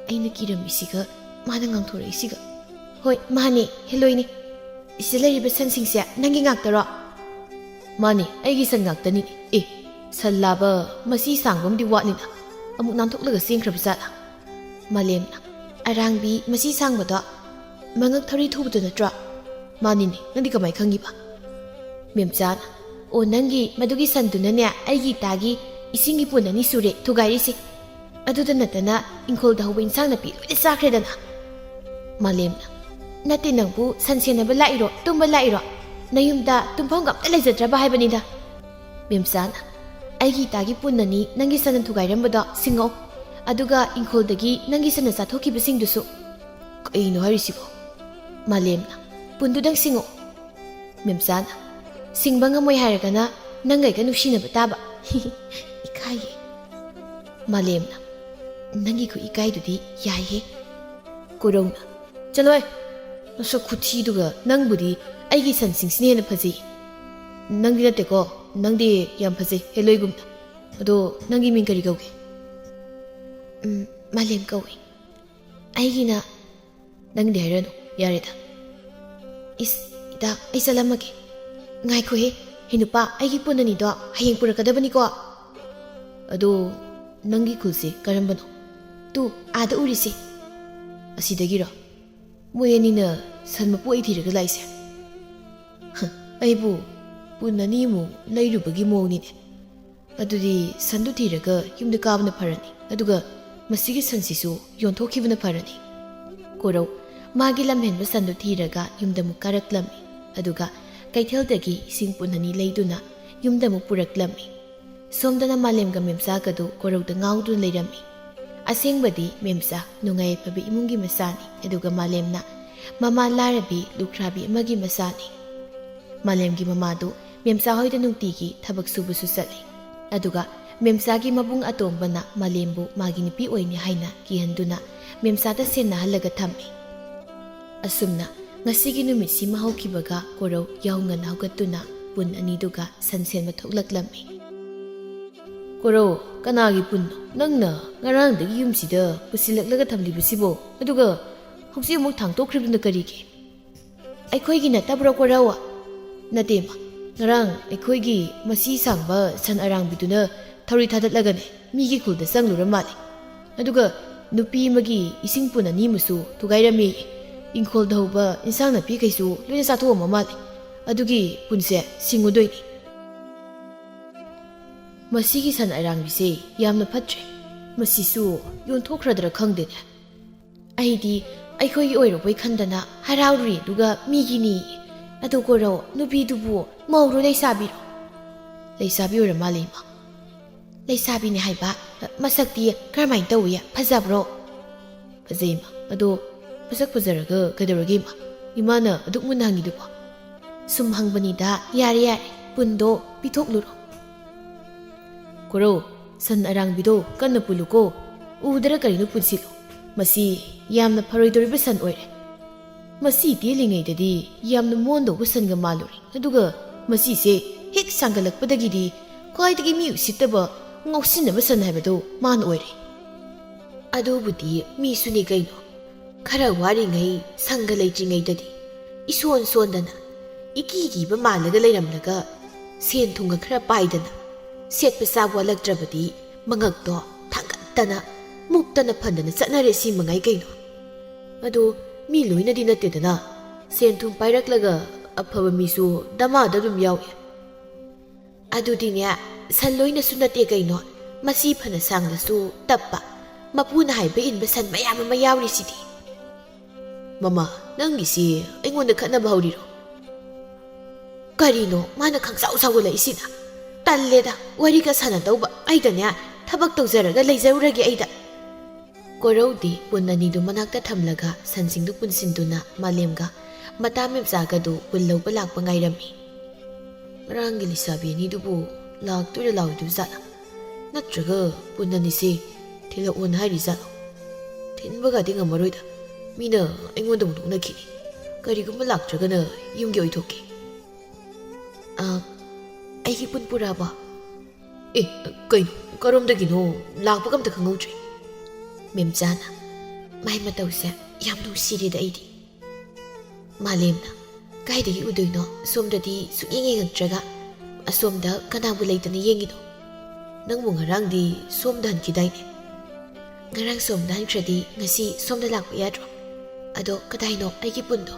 "ꯑꯩꯅ ꯀꯤꯔꯝꯃꯤꯁꯤꯒ ꯃꯥꯅ ꯉꯥꯡꯊꯣꯔꯛꯏꯁꯤꯒ꯫ ꯍꯣꯏ, ꯃꯥꯅꯦ, ꯍꯦꯂꯣꯏꯅꯦ꯫ ꯁꯤꯗ ꯂꯩꯔꯤꯕ ꯁꯟꯁꯤꯡꯁꯦ ꯅꯪꯒꯤ ꯉꯥꯛꯇꯔꯣ?" "ꯃꯥꯅꯦ, ꯑꯩꯒꯤ ꯁꯟ ꯉꯥꯛꯇꯅꯤꯅꯦ꯫ ꯑꯦ, ꯁꯟ ꯂꯥꯕ ꯃꯁꯤ ꯁꯥꯡꯕ ꯑꯃꯗꯤ ꯋꯥꯠꯂꯤꯅ, ꯑꯃꯨꯛ ꯅꯥꯟꯊꯣꯛꯂꯒ ꯆꯦꯟꯈ꯭ꯔꯕ ꯖꯥꯠꯂꯥ?" ꯃꯥꯂꯦꯝꯅ, "ꯑꯔꯥꯡꯕꯤ ꯃꯁꯤ ꯁꯥꯡꯕꯗꯣ, ꯃꯉꯛ ꯊꯧꯔꯤ ꯊꯨꯕꯗꯣ ꯅꯠꯇ꯭ꯔꯣ?" "ꯃꯥꯅꯤꯅꯦ, ꯅꯪꯗꯤ ꯀꯃꯥꯏ ꯈꯪꯉꯤꯕ?" ꯃꯦꯝꯆꯥꯅ, "ꯑꯣ, ꯅꯪꯒꯤ ꯃꯗꯨꯒꯤ ꯁꯟꯗꯨꯅꯅꯦ ꯑꯩꯒꯤ ꯏꯇꯥꯒꯤ ꯏꯁꯤꯡꯒꯤ ꯄꯨꯟ ꯑꯅꯤ ꯁꯨꯔꯦ ꯊꯨꯒꯥꯏꯔꯤꯁꯦ꯫ ꯑꯗꯨꯗ ꯅꯠꯇꯅ ꯏꯪꯈꯣꯜꯗ ꯍꯧꯕ ꯏꯟꯁꯥꯡ ꯅꯥꯄꯤ ꯂꯣꯏꯅ ꯆꯥꯈ꯭ꯔꯦꯗꯅ꯫" ꯃꯥꯂꯦꯝꯅ, "ꯅꯠꯇꯦ, ꯅꯪꯕꯨ ꯁꯟ ꯁꯦꯟꯅꯕ ꯂꯥꯛꯏꯔꯣ, ꯇꯨꯝꯕ ꯂꯥꯛꯏꯔꯣ? ꯅꯌꯨꯝꯗ ꯇꯨꯝꯐꯝꯒ ꯑꯝꯇ ꯂꯩꯖꯗ꯭ꯔꯕ ꯍꯥꯏꯕꯅꯤꯗ꯫" ꯃꯦꯝꯆꯥꯅ, "ꯑꯩꯒꯤ ꯏꯇꯥꯒꯤ ꯄꯨꯟ ꯑꯅꯤ ꯅꯪꯒꯤ ꯁꯟꯅ ꯊꯨꯒꯥꯏꯔꯝꯕꯗꯣ ꯁꯤꯡꯉꯛꯑꯣ, ꯑꯗꯨꯒ ꯏꯪꯈꯣꯜꯗꯒꯤ ꯅꯪꯒꯤ ꯁꯟꯅ ꯆꯥꯊꯣꯛꯈꯤꯕꯁꯤꯡꯗꯨꯁꯨ꯫" "ꯀꯩꯅꯣ ꯍꯥꯏꯔꯤꯁꯤꯕꯣ?" ꯃꯥꯂꯦꯝꯅ, "ꯄꯨꯟꯗꯨꯗꯪ ꯁꯤꯡꯉꯛꯑꯣ꯫" ꯃꯦꯝꯆꯥꯅ, "ꯁꯤꯡꯕ ꯉꯝꯃꯣꯏ ꯍꯥꯏꯔꯒꯅ ꯅꯪꯒ ꯑꯩꯒ ꯅꯨꯡꯁꯤꯅꯕ ꯇꯥꯕ꯫" "ꯏꯀꯥꯏꯌꯦ꯫" ꯃꯥꯂꯦꯝꯅ, "ꯅꯪꯒꯤ ꯈꯨ ꯏꯀꯥꯏꯗꯨꯗꯤ ꯌꯥꯏꯍꯦ꯫" ꯀꯣꯔꯧꯅ, "ꯆꯠꯂꯣꯍꯦ, ꯅꯁꯛ ꯈꯨꯊꯤꯗꯨꯒ ꯅꯪꯕꯨꯗꯤ ꯑꯩꯒꯤ ꯁꯟꯁꯤꯡꯁꯤꯅ ꯍꯦꯟꯅ ꯐꯖꯩ꯫ ꯅꯪꯗꯤ ꯅꯠꯇꯦꯀꯣ, ꯅꯪꯗꯤ ꯌꯥꯝ ꯐꯖꯩ, ꯍꯦꯂꯣꯏꯒꯨꯝꯅ꯫ ꯑꯗꯣ ꯅꯪꯒꯤ ꯃꯤꯡ ꯀꯔꯤ ꯀꯧꯒꯦ?" "ꯎꯝ, ꯃꯥꯂꯦꯝ ꯀꯧꯏ꯫ ꯑꯩꯒꯤꯅ..." "ꯅꯪꯗꯤ ꯍꯥꯏꯔꯅꯨ, ꯌꯥꯔꯦꯗ꯫" "ꯏꯁ, ꯏꯇꯥ, ꯑꯩ ꯆꯠꯂꯝꯃꯒꯦ꯫" "ꯉꯥꯏꯈꯣꯍꯦ, ꯍꯦ ꯅꯨꯄꯥ, ꯑꯩꯒꯤ ꯄꯨꯟ ꯑꯅꯤꯗꯣ ꯍꯌꯦꯡ ꯄꯨꯔꯛꯀꯗꯕꯅꯤꯀꯣ꯫" "ꯑꯗꯣ ꯅꯪꯒꯤ ꯈꯨꯜꯁꯦ ꯀꯔꯝꯕꯅꯣ?" "ꯇꯨ, ꯑꯥꯗ ꯎꯔꯤꯁꯦ꯫" "ꯑꯁꯤꯗꯒꯤꯔꯣ? ꯃꯣꯏ ꯑꯅꯤꯅ ꯁꯟ ꯃꯄꯨ ꯑꯩ ꯊꯤꯔꯒ ꯂꯥꯛꯏꯁꯦ?" "ꯍ, ꯑꯩꯕꯨ ꯄꯨꯟ ꯑꯅꯤꯃꯨꯛ ꯂꯩꯔꯨꯕꯒꯤ ꯃꯑꯣꯡꯅꯤꯅꯦ꯫ ꯑꯗꯨꯗꯤ ꯁꯟꯗꯨ ꯊꯤꯔꯒ ꯌꯨꯝꯗ ꯀꯥꯕꯅ ꯐꯔꯅꯤ, ꯑꯗꯨꯒ ꯃꯁꯤꯒꯤ ꯁꯟꯁꯤꯁꯨ ꯌꯣꯟꯊꯣꯛꯈꯤꯕꯅ ꯐꯔꯅꯤ꯫" ꯀꯣꯔꯧ ꯃꯥꯒꯤ ꯂꯝꯍꯦꯟꯕ ꯁꯟꯗꯨ ꯊꯤꯔꯒ ꯌꯨꯝꯗ ꯑꯃꯨꯛ ꯀꯥꯔꯛꯂꯝꯃꯤ, ꯑꯗꯨꯒ ꯀꯩꯊꯦꯜꯗꯒꯤ ꯏꯁꯤꯡ ꯄꯨꯟ ꯑꯅꯤ ꯂꯩꯗꯨꯅ ꯌꯨꯝꯗ ꯑꯃꯨꯛ ꯄꯨꯔꯛꯂꯝꯃꯤ꯫ ꯁꯣꯝꯗꯅ ꯃꯥꯂꯦꯝꯒ ꯃꯦꯝꯆꯥꯒꯗꯨ ꯀꯣꯔꯧꯗ ꯉꯥꯎꯗꯨꯅ ꯂꯩꯔꯝꯃꯤ꯫ ꯑꯁꯦꯡꯕꯗꯤ ꯃꯦꯝꯆꯥ ꯅꯨꯡꯉꯥꯏ ꯌꯥꯏꯐꯕ ꯏꯃꯨꯡꯒꯤ ꯃꯆꯥꯅꯤ, ꯑꯗꯨꯒ ꯃꯥꯂꯦꯝꯅ ꯃꯃꯥ ꯂꯥꯏꯔꯕꯤ ꯂꯨꯈ꯭ꯔꯥꯕꯤ ꯑꯃꯒꯤ ꯃꯆꯥꯅꯤ꯫ ꯃꯥꯂꯦꯝꯒꯤ ꯃꯃꯥꯗꯨ ꯃꯦꯝꯆꯥ ꯍꯣꯏꯗ ꯅꯨꯡꯇꯤꯒꯤ ꯊꯕꯛ ꯁꯨꯕꯁꯨ ꯆꯠꯂꯤ꯫ ꯑꯗꯨꯒ ꯃꯦꯝꯆꯥꯒꯤ ꯃꯕꯨꯡ ꯑꯇꯣꯝꯕꯅ ꯃꯥꯂꯦꯝꯕꯨ ꯃꯥꯒꯤ ꯅꯨꯄꯤ ꯑꯣꯏꯅꯤ ꯍꯥꯏꯅ ꯀꯤꯍꯟꯗꯨꯅ ꯃꯦꯝꯆꯥꯗ ꯁꯦꯟꯅꯍꯜꯂꯒ ꯊꯝꯃꯤ꯫ ꯑꯁꯨꯝꯅ ꯉꯁꯤꯒꯤ ꯅꯨꯃꯤꯠꯁꯤꯃ ꯍꯧꯈꯤꯕꯒ ꯀꯣꯔꯧ ꯌꯥꯍꯧ ꯉꯟꯅ ꯍꯧꯒꯠꯇꯨꯅ ꯄꯨꯟ ꯑꯅꯤꯗꯨꯒ ꯁꯟ ꯁꯦꯟꯕ ꯊꯣꯛꯂꯛꯂꯝꯃꯤ꯫ "ꯀꯣꯔꯧ, ꯀꯅꯥꯒꯤ ꯄꯨꯟꯅꯣ? ꯅꯪꯅ ꯉꯔꯥꯡꯗꯒꯤ ꯌꯨꯝꯁꯤꯗ ꯄꯨꯁꯤꯜꯂꯛꯂꯒ ꯊꯝꯂꯤꯕꯁꯤꯕꯣ? ꯑꯗꯨꯒ ꯍꯧꯖꯤꯛ ꯑꯃꯨꯛ ꯊꯥꯡꯇꯣꯛꯈ꯭ꯔꯤꯕꯗꯨꯅ ꯀꯔꯤꯒꯤ?" "ꯑꯩꯈꯣꯏꯒꯤ ꯅꯠꯇꯕ꯭ꯔꯣ ꯀꯣꯔꯧ?" "ꯅꯠꯇꯦ ꯏꯃꯥ, ꯉꯔꯥꯡ ꯑꯩꯈꯣꯏꯒꯤ ꯃꯁꯤ ꯁꯥꯡꯕ ꯁꯟ ꯑꯔꯥꯡꯕꯤꯗꯨꯅ ꯊꯧꯔꯤ ꯊꯥꯗꯠꯂꯒꯅꯦ ꯃꯤꯒꯤ ꯈꯨꯜꯗ ꯆꯪꯂꯨꯔ ꯃꯥꯜꯂꯦ꯫ ꯑꯗꯨꯒ ꯅꯨꯄꯤ ꯑꯃꯒꯤ ꯏꯁꯤꯡ ꯄꯨꯟ ꯑꯅꯤ ꯑꯃꯁꯨ ꯊꯨꯒꯥꯏꯔꯝꯃꯦ꯫ ꯏꯪꯈꯣꯜꯗ ꯍꯧꯕ ꯏꯟꯁꯥꯡ ꯅꯥꯄꯤꯈꯩꯁꯨ ꯂꯣꯏꯅ ꯆꯥꯊꯣꯛꯑꯝꯃ ꯃꯥꯜꯂꯦ꯫ ꯑꯗꯨꯒꯤ ꯄꯨꯟꯁꯦ ꯁꯤꯡꯉꯨꯗꯣꯏꯅꯤ꯫ ꯃꯁꯤꯒꯤ ꯁꯟ ꯑꯔꯥꯡꯕꯤꯁꯦ ꯌꯥꯝꯅ ꯐꯠꯇ꯭ꯔꯦ꯫ ꯃꯁꯤꯁꯨ ꯌꯣꯟꯊꯣꯛꯈ꯭ꯔꯗ꯭ꯔꯥ ꯈꯪꯗꯦꯅꯦ꯫ ꯑꯩꯗꯤ ꯑꯩꯈꯣꯏꯒꯤ ꯑꯣꯏꯔꯕꯣꯏ ꯈꯟꯗꯅ ꯍꯔꯥꯎꯔꯨꯔꯦ, ꯑꯗꯨꯒ ꯃꯤꯒꯤꯅꯤ꯫ ꯑꯗꯨ ꯀꯣꯔꯧ, ꯅꯨꯄꯤꯗꯨꯕꯨ ꯃꯧꯔꯣ ꯂꯩꯁꯥꯕꯤꯔꯣ?" "ꯂꯩꯁꯥꯕꯤ ꯑꯣꯏꯔ ꯃꯥꯜꯂꯦ ꯏꯃꯥ꯫ ꯂꯩꯁꯥꯕꯤꯅꯦ ꯍꯥꯏꯕ꯫ ꯃꯁꯛꯇꯤ ꯀꯔꯝꯍꯥꯏꯅ ꯇꯧꯏ? ꯐꯖꯕ꯭ꯔꯣ?" "ꯐꯖꯩ ꯏꯃꯥ꯫ ꯑꯗꯣ ꯃꯁꯛ ꯐꯖꯔꯒ ꯀꯩꯗꯧꯔꯒꯦ ꯏꯃꯥ? ꯏꯃꯥꯅ ꯑꯗꯨꯛ ꯃꯨꯟꯅ ꯍꯪꯉꯤꯗꯨꯕꯣ?" "ꯁꯨꯝ ꯍꯪꯕꯅꯤꯗ꯫ ꯌꯥꯔꯦ ꯌꯥꯔꯦ, ꯄꯨꯟꯗꯣ ꯄꯤꯊꯣꯛꯂꯨꯔꯣ꯫ ꯀꯣꯔꯧ, ꯁꯟ ꯑꯔꯥꯡꯕꯤꯗꯣ ꯀꯟꯅ ꯄꯨꯜꯂꯨꯀꯣ꯫ ꯎꯗ꯭ꯔ ꯀꯔꯤꯅꯣ ꯄꯨꯟꯁꯤꯜꯂꯨ꯫ ꯃꯁꯤ ꯌꯥꯝꯅ ꯐꯔꯣꯏꯗꯧꯔꯤꯕ ꯁꯟ ꯑꯣꯏꯔꯦ꯫ ꯃꯁꯤ ꯇꯦꯜꯂꯤꯉꯩꯗꯗꯤ ꯌꯥꯝꯅ ꯃꯣꯟꯗꯧꯕ ꯁꯟꯒ ꯃꯥꯜꯂꯨꯔꯦ, ꯑꯗꯨꯒ ꯃꯁꯤꯁꯦ ꯍꯦꯛ ꯁꯥꯡꯒꯠꯂꯛꯄꯗꯒꯤꯗꯤ ꯈ꯭ꯋꯥꯏꯗꯒꯤ ꯃꯤ ꯎꯁꯤꯠꯇꯕ, ꯉꯥꯎꯁꯤꯟꯅꯕ ꯁꯟ ꯍꯥꯏꯕꯗꯣ ꯃꯥꯅ ꯑꯣꯏꯔꯦ꯫ ꯑꯗꯨꯕꯨꯗꯤ ꯃꯤꯁꯨꯅꯤ ꯀꯩꯅꯣ꯫ ꯈꯔ ꯋꯥꯔꯤꯉꯩ, ꯁꯪꯒ ꯂꯩꯇ꯭ꯔꯤꯉꯩꯗꯗꯤ ꯏꯁꯣꯟ ꯁꯣꯟꯗꯅ, ꯏꯀꯤ ꯀꯤꯕ ꯃꯥꯜꯂꯒ ꯂꯩꯔꯝꯂꯒ, ꯁꯦꯟ ꯊꯨꯝꯒ ꯈꯔ ꯄꯥꯏꯗꯅ, ꯁꯦꯠꯄ ꯆꯥꯕ ꯋꯥꯠꯂꯛꯇ꯭ꯔꯕꯗꯤ ꯃꯉꯛꯇꯣ ꯊꯥꯡꯒꯠꯇꯅ, ꯃꯨꯛꯇꯅ ꯐꯟꯗꯅ ꯆꯠꯅꯔꯦ꯫ ꯁꯤ ꯃꯉꯥꯏ ꯀꯩꯅꯣ꯫ ꯑꯗꯨ ꯃꯤ ꯂꯣꯏꯅꯗꯤ ꯅꯠꯇꯦꯗꯅ꯫ ꯁꯦꯟ ꯊꯨꯝ ꯄꯥꯏꯔꯛꯂꯒ ꯑꯐꯕ ꯃꯤꯁꯨ ꯗꯃꯥꯗ ꯑꯗꯨꯝ ꯌꯥꯎꯏ꯫ ꯑꯗꯨꯗꯤꯅꯦ, ꯁꯟ ꯂꯣꯏꯅꯁꯨ ꯅꯠꯇꯦ ꯀꯩꯅꯣ꯫ ꯃꯁꯤ ꯐꯅ ꯁꯥꯡꯂꯁꯨ ꯇꯞꯄ, ꯃꯄꯨꯅ ꯍꯥꯏꯕ ꯏꯟꯕ ꯁꯟ ꯃꯌꯥꯝ ꯑꯃ ꯌꯥꯎꯔꯤꯁꯤꯗꯤ꯫" "ꯃꯃꯥ, ꯅꯪꯒꯤꯁꯤ ꯑꯩꯉꯣꯟꯗ ꯈꯠꯅꯕ ꯍꯧꯔꯤꯔꯣ?" "ꯀꯔꯤꯅꯣ ꯃꯥꯅ ꯈꯪꯁꯥꯎ ꯁꯥꯎꯒꯠꯂꯛꯏꯁꯤꯅ? ꯇꯜꯂꯦꯗ, ꯋꯥꯔꯤꯒ ꯁꯥꯟꯅꯗꯧꯕ꯫ ꯑꯩꯗꯅꯦ, ꯊꯕꯛ ꯇꯧꯖꯔꯒ ꯂꯩꯖꯔꯨꯔꯒꯦ ꯑꯩꯗ꯫ ꯀꯣꯔꯧꯗꯤ ꯄꯨꯟ ꯑꯅꯤꯗꯨ ꯃꯅꯥꯛꯇ ꯊꯝꯂꯒ ꯁꯟꯁꯤꯡꯗꯨ ꯄꯨꯟꯁꯤꯟꯗꯨꯅ ꯃꯥꯂꯦꯝꯒ ꯃꯇꯥ ꯃꯦꯝꯆꯥꯒꯗꯨ ꯄꯨꯜ ꯂꯧꯕ ꯂꯥꯛꯄ ꯉꯥꯏꯔꯝꯃꯤ꯫ ꯉꯔꯥꯡꯒꯤ ꯂꯩꯁꯥꯕꯤ ꯑꯅꯤꯗꯨꯕꯨ ꯂꯥꯛꯇꯣꯏꯔꯥ ꯂꯥꯛꯑꯣꯏꯗꯣꯏ ꯖꯥꯠꯂꯥ? ꯅꯠꯇ꯭ꯔꯒ ꯄꯨꯟ ꯑꯅꯤꯁꯦ ꯊꯤꯜꯂꯛꯑꯣꯅ ꯍꯥꯏꯔꯤ ꯖꯥꯠꯂꯣ? ꯊꯤꯟꯕꯒꯗꯤ ꯉꯝꯃꯔꯣꯏꯗ, ꯃꯤꯅ ꯑꯩꯉꯣꯟꯗ ꯑꯃꯨꯛ ꯅꯣꯛꯅꯈꯤꯅꯤ꯫ ꯀꯔꯤꯒꯨꯝꯕ ꯂꯥꯛꯇ꯭ꯔꯒꯅ ꯌꯨꯝꯒꯤ ꯑꯣꯏꯊꯣꯛꯀꯦ꯫ ꯑ, ꯑꯩꯒꯤ ꯄꯨꯟ ꯄꯨꯔꯛꯑꯕꯣ? ꯑꯦ, ꯀꯩꯅꯣ? ꯀꯔꯣꯝꯗꯒꯤꯅꯣ? ꯂꯥꯛꯄꯒ ꯑꯝꯇ ꯈꯪꯍꯧꯗ꯭ꯔꯦ꯫ ꯃꯦꯝꯆꯥꯅ, ꯃꯥꯏ ꯃꯇꯧꯁꯦ ꯌꯥꯝ ꯅꯨꯡꯁꯤꯔꯦꯗ ꯑꯩꯗꯤ꯫ ꯃꯥꯂꯦꯝꯅ, ꯀꯥꯏꯗꯒꯤ ꯎꯗꯣꯏꯅꯣ? ꯁꯣꯝꯗꯗꯤ ꯁꯨꯛꯌꯦꯡ ꯌꯦꯡꯉꯛꯇ꯭ꯔꯒ ꯑꯁꯣꯝꯗ ꯀꯅꯥꯕꯨ ꯂꯩꯇꯅ ꯌꯦꯡꯉꯤꯅꯣ? ꯅꯪꯕꯨ ꯉꯔꯥꯡꯗꯤ ꯁꯣꯝꯗ ꯍꯟꯈꯤꯗꯥꯏꯅꯦ? ꯉꯔꯥꯡ ꯁꯣꯝꯗ ꯍꯟꯈ꯭ꯔꯗꯤ ꯉꯁꯤ ꯁꯣꯝꯗ ꯂꯥꯛꯄ ꯌꯥꯗ꯭ꯔꯣ? ꯑꯗꯣ ꯀꯗꯥꯏꯅꯣ ꯑꯩꯒꯤ ꯄꯨꯟꯗꯣ?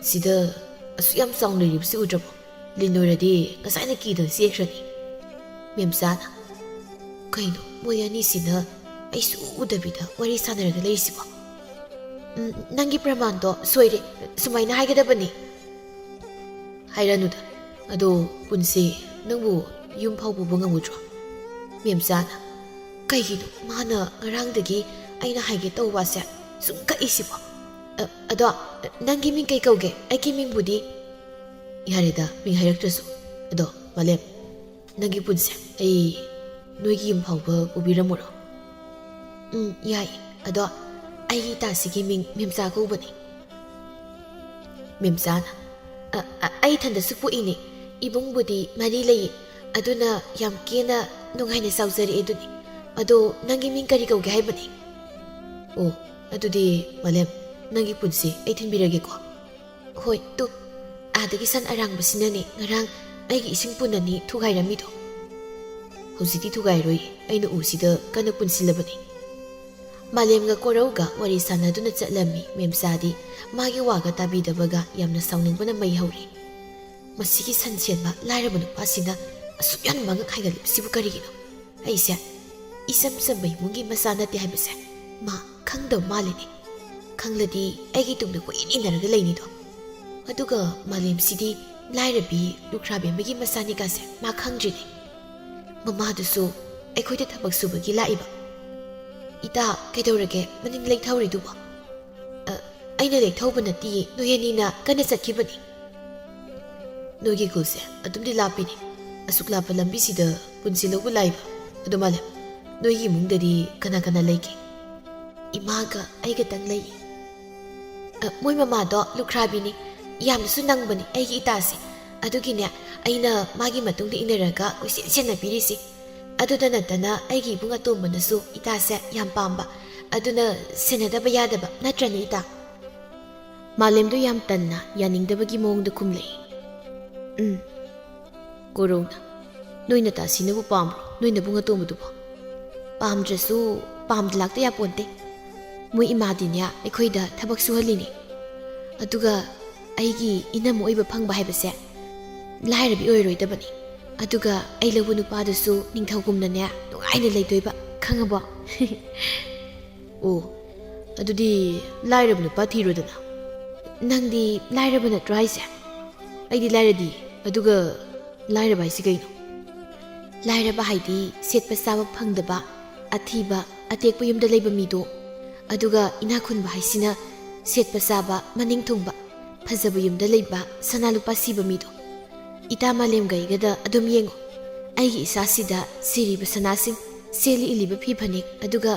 ꯁꯤꯗ ꯑꯁꯨꯛ ꯌꯥꯝ ꯆꯥꯎꯅ ꯂꯩꯔꯤꯕꯁꯤ ꯎꯗ꯭ꯔꯕꯣ? ꯂꯤꯟ ꯑꯣꯏꯔꯗꯤ ꯉꯁꯥꯏꯅ ꯀꯤꯗꯅ ꯆꯦꯟꯈ꯭ꯔꯅꯤ꯫ ꯃꯦꯝꯆꯥꯅ, ꯀꯩꯅꯣ ꯃꯣꯏ ꯑꯅꯤꯁꯤꯅ ꯑꯩ ꯁꯨꯛꯎ ꯎꯗꯕꯤꯗ ꯋꯥꯔꯤ ꯁꯥꯟꯅꯔꯒ ꯂꯩꯔꯤꯁꯤꯕꯣ? ꯎꯝ, ꯅꯪꯒꯤ ꯄ꯭ꯔꯃꯥꯟꯗꯣ ꯁꯣꯏꯔꯦ, ꯁꯨꯃꯥꯏꯅ ꯍꯥꯏꯒꯗꯕꯅꯤ꯫ ꯍꯥꯏꯔꯅꯨꯗ, ꯑꯗꯣ ꯄꯨꯟꯁꯦ, ꯅꯪꯕꯨ ꯌꯨꯝ ꯐꯥꯎ ꯄꯨꯕ ꯉꯝꯒꯗ꯭ꯔꯣ? ꯃꯦꯝꯆꯥꯅ, ꯀꯩꯒꯤꯅꯣ ꯃꯥꯅ ꯉꯔꯥꯡꯗꯒꯤ ꯑꯩꯅ ꯍꯥꯏꯒꯦ ꯇꯧꯕꯁꯦ ꯁꯨꯝ ꯀꯛꯏꯁꯤꯕꯣ? ꯑ, ꯑꯗꯣ ꯅꯪꯒꯤ ꯃꯤꯡ ꯀꯩ ꯀꯧꯒꯦ? ꯑꯩꯒꯤ ꯃꯤꯡꯕꯨꯗꯤ ꯌꯥꯔꯦꯗ, ꯃꯤꯡ ꯍꯥꯏꯔꯛꯇ꯭ꯔꯁꯨ꯫ ꯑꯗꯣ ꯃꯥꯂꯦꯝ, ꯅꯪꯒꯤ ꯄꯨꯟꯁꯦ ꯑꯩ ꯅꯣꯏꯒꯤ ꯌꯨꯝ ꯐꯥꯎꯕ ꯄꯨꯕꯤꯔꯝꯃꯨꯔꯣ? ꯎꯝ, ꯌꯥꯏ꯫ ꯑꯗꯣ ꯑꯩꯒꯤ ꯏꯇꯥꯁꯤꯒꯤ ꯃꯤꯡ ꯃꯦꯝꯆꯥ ꯀꯧꯕꯅꯤ꯫ ꯃꯦꯝꯆꯥꯅ, "ꯑ, ꯑ, ꯑꯩ ꯏꯊꯟꯗꯁꯨ ꯄꯣꯛꯏꯅꯦ꯫ ꯏꯕꯨꯡꯕꯨꯗꯤ ꯃꯔꯤ ꯂꯩꯌꯦ꯫ ꯑꯗꯨꯅ ꯌꯥꯝ ꯀꯦꯅ ꯅꯨꯡꯉꯥꯏꯅ ꯆꯥꯎꯖꯔꯛꯑꯦ ꯑꯗꯨꯅꯤ꯫ ꯑꯗꯣ ꯅꯪꯒꯤ ꯃꯤꯡ ꯀꯔꯤ ꯀꯧꯒꯦ ꯍꯥꯏꯕꯅꯤ?" "ꯑꯣ, ꯑꯗꯨꯗꯤ ꯃꯥꯂꯦꯝ, ꯅꯪꯒꯤ ꯄꯨꯟꯁꯦ ꯑꯩ ꯊꯤꯟꯕꯤꯔꯒꯦꯀꯣ?" "ꯍꯣꯏ, ꯇꯨ, ꯑꯥꯗꯒꯤ ꯁꯟ ꯑꯔꯥꯡꯕꯁꯤꯅꯅꯦ ꯉꯔꯥꯡ ꯑꯩꯒꯤ ꯏꯁꯤꯡ ꯄꯨꯟ ꯑꯅꯤ ꯊꯨꯒꯥꯏꯔꯝꯃꯤꯗꯣ꯫ ꯍꯧꯖꯤꯛꯇꯤ ꯊꯨꯒꯥꯏꯔꯣꯏ, ꯑꯩꯅ ꯎꯁꯤꯗ ꯀꯟꯅ ꯄꯨꯟꯁꯤꯜꯂꯕꯅꯤ꯫" ꯃꯥꯂꯦꯝꯒ ꯀꯣꯔꯧꯒ ꯋꯥꯔꯤ ꯁꯥꯟꯅꯗꯨꯅ ꯆꯠꯂꯝꯃꯤ꯫ ꯃꯦꯝꯆꯥꯗꯤ ꯃꯥꯒꯤ ꯋꯥꯒ ꯇꯥꯕꯤꯗꯕꯒ ꯌꯥꯝꯅ ꯁꯥꯎꯅꯤꯡꯕꯅ ꯃꯩ ꯍꯧꯔꯤ꯫ ꯃꯁꯤꯒꯤ ꯁꯟ ꯁꯦꯟꯕ ꯂꯥꯏꯔꯕ ꯅꯨꯄꯥꯁꯤꯅ ꯑꯁꯨꯛ ꯌꯥꯝꯅ ꯃꯉꯛ ꯍꯥꯏꯒꯠꯂꯤꯕꯁꯤꯕꯨ ꯀꯔꯤꯒꯤꯅꯣ? ꯑꯩꯁꯦ ꯏꯆꯝ ꯆꯝꯕ ꯏꯃꯨꯡꯒꯤ ꯃꯆꯥ ꯅꯠꯇꯦ ꯍꯥꯏꯕꯁꯦ ꯃꯥ ꯈꯪꯗꯕ ꯃꯥꯜꯂꯤꯅꯦ꯫ ꯈꯪꯂꯗꯤ ꯑꯩꯒꯤ ꯇꯨꯡꯗ ꯀꯣꯏꯏꯟ ꯏꯟꯅꯔꯒ ꯂꯩꯅꯤꯗꯣ꯫ ꯑꯗꯨꯒ ꯃꯥꯂꯦꯝꯁꯤꯗꯤ ꯂꯥꯏꯔꯕꯤ ꯂꯨꯈ꯭ꯔꯥꯕꯤ ꯑꯃꯒꯤ ꯃꯆꯥꯅꯤꯒꯥꯁꯦ ꯃꯥ ꯈꯪꯗ꯭ꯔꯤꯅꯦ꯫ ꯃꯃꯥꯗꯨꯁꯨ ꯑꯩꯈꯣꯏꯗ ꯊꯕꯛ ꯁꯨꯕꯒꯤ ꯂꯥꯛꯏꯕ꯫ "ꯏꯇꯥ, ꯀꯩꯗꯧꯔꯒꯦ ꯃꯅꯤꯡ ꯂꯩꯊꯧꯔꯤꯗꯨꯕꯣ?" "ꯑ, ꯑꯩꯅ ꯂꯩꯊꯧꯕ ꯅꯠꯇꯤꯌꯦ, ꯅꯣꯏ ꯑꯅꯤꯅ ꯀꯟꯅ ꯆꯠꯈꯤꯕꯅꯤ꯫ ꯅꯣꯏꯒꯤ ꯈꯨꯜꯁꯦ ꯑꯗꯨꯝꯗꯤ ꯂꯥꯞꯄꯤꯅꯦ꯫ ꯑꯁꯨꯛ ꯂꯥꯞꯄ ꯂꯝꯕꯤꯁꯤꯗ ꯄꯨꯟꯁꯤ ꯂꯧꯕ ꯂꯥꯛꯏꯕ꯫ ꯑꯗꯨ ꯃꯥꯂꯦꯝ, ꯅꯣꯏꯒꯤ ꯏꯃꯨꯡꯗꯗꯤ ꯀꯅꯥ ꯀꯅꯥ ꯂꯩꯒꯦ?" "ꯏꯃꯥꯒ ꯑꯩꯒꯇꯪ ꯂꯩ꯫" "ꯑ, ꯃꯣꯏ ꯃꯃꯥꯗꯣ ꯂꯨꯈ꯭ꯔꯥꯕꯤꯅꯤ, ꯌꯥꯝꯅꯁꯨ ꯅꯪꯕꯅꯤ ꯑꯩꯒꯤ ꯏꯇꯥꯁꯦ꯫ ꯑꯗꯨꯒꯤꯅꯦ, ꯑꯩꯅ ꯃꯥꯒꯤ ꯃꯇꯨꯡꯗ ꯏꯟꯅꯔꯒ ꯀꯣꯏꯁꯦꯟ ꯁꯦꯟꯅꯕꯤꯔꯤꯁꯤ꯫ ꯑꯗꯨꯗ ꯅꯠꯇꯅ ꯑꯩꯒꯤ ꯏꯕꯨꯡ ꯑꯇꯣꯝꯕꯅꯁꯨ ꯏꯇꯥꯁꯦ ꯌꯥꯝ ꯄꯥꯝꯕ, ꯑꯗꯨꯅ ꯁꯦꯟꯅꯗꯕ ꯌꯥꯗꯕ ꯅꯠꯇ꯭ꯔꯅꯦ, ꯏꯇꯥ?" ꯃꯥꯂꯦꯝꯗꯣ ꯌꯥꯝ ꯇꯟꯅ, ꯌꯥꯅꯤꯡꯗꯕꯒꯤ ꯃꯑꯣꯡꯗ ꯈꯨꯝꯂꯛꯏ꯫ "ꯎꯝ, ꯀꯣꯔꯧꯅ, ꯅꯣꯏ ꯅꯇꯥꯁꯤꯅꯕꯨ ꯄꯥꯝꯕ꯭ꯔꯣ ꯅꯣꯏ ꯅꯕꯨꯡ ꯑꯇꯣꯝꯕꯗꯨꯕꯣ? ꯄꯥꯝꯗ꯭ꯔꯁꯨ ꯄꯥꯝꯗ ꯂꯥꯛꯇ ꯌꯥꯄꯣꯟꯇꯦ꯫ ꯃꯣꯏ ꯏꯃꯥꯗꯤꯅꯦ ꯑꯩꯈꯣꯏꯗ ꯊꯕꯛ ꯁꯨꯍꯜꯂꯤꯅꯦ꯫ ꯑꯗꯨꯒ ꯑꯩꯒꯤ ꯏꯅꯝꯃ ꯑꯣꯏꯕ ꯐꯪꯕ ꯍꯥꯏꯕꯁꯦ ꯂꯥꯏꯔꯕꯤ ꯑꯣꯏꯔꯣꯏꯗꯕꯅꯤ꯫ ꯑꯗꯨꯒ ꯑꯩ ꯂꯧꯕ ꯅꯨꯄꯥꯗꯨꯁꯨ ꯅꯤꯡꯊꯧꯒꯨꯝꯅꯅꯦ ꯅꯨꯡꯉꯥꯏꯅ ꯂꯩꯗꯣꯏꯕ, ꯈꯪꯉꯕꯣ?" "ꯑꯣ, ꯑꯗꯨꯗꯤ ꯂꯥꯏꯔꯕ ꯅꯨꯄꯥ ꯊꯤꯔꯣꯗꯅ꯫ ꯅꯪꯗꯤ ꯂꯥꯏꯔꯕ ꯅꯠꯇ꯭ꯔꯣ ꯍꯥꯏꯁꯦ?" "ꯑꯩꯗꯤ ꯂꯥꯏꯔꯗꯤ꯫ ꯑꯗꯨꯒ ꯂꯥꯏꯔꯕ ꯍꯥꯏꯁꯤ ꯀꯩꯅꯣ?" "ꯂꯥꯏꯔꯕ ꯍꯥꯏꯗꯤ ꯁꯦꯠꯄ ꯆꯥꯕ ꯐꯪꯗꯕ, ꯑꯊꯤꯕ, ꯑꯇꯦꯛꯄ ꯌꯨꯝꯗ ꯂꯩꯕ ꯃꯤꯗꯣ꯫ ꯑꯗꯨꯒ ꯏꯅꯥꯛ ꯈꯨꯟꯕ ꯍꯥꯏꯁꯤꯅ ꯁꯦꯠꯄ ꯆꯥꯕ, ꯃꯅꯤꯡ ꯊꯨꯡꯕ, ꯐꯖꯕ ꯌꯨꯝꯗ ꯂꯩꯕ, ꯁꯅꯥ ꯂꯨꯄꯥ ꯁꯤꯕ ꯃꯤꯗꯣ꯫ ꯏꯇꯥ ꯃꯥꯂꯦꯝꯒ ꯑꯩꯒꯗ ꯑꯗꯨꯝ ꯌꯦꯡꯉꯣ꯫ ꯑꯩꯒꯤ ꯏꯁꯥꯁꯤꯗ ꯁꯤꯔꯤꯕ ꯁꯅꯥꯁꯤꯡ, ꯁꯦꯠꯂꯤ ꯏꯜꯂꯤꯕ ꯐꯤ ꯐꯅꯦꯛ, ꯑꯗꯨꯒ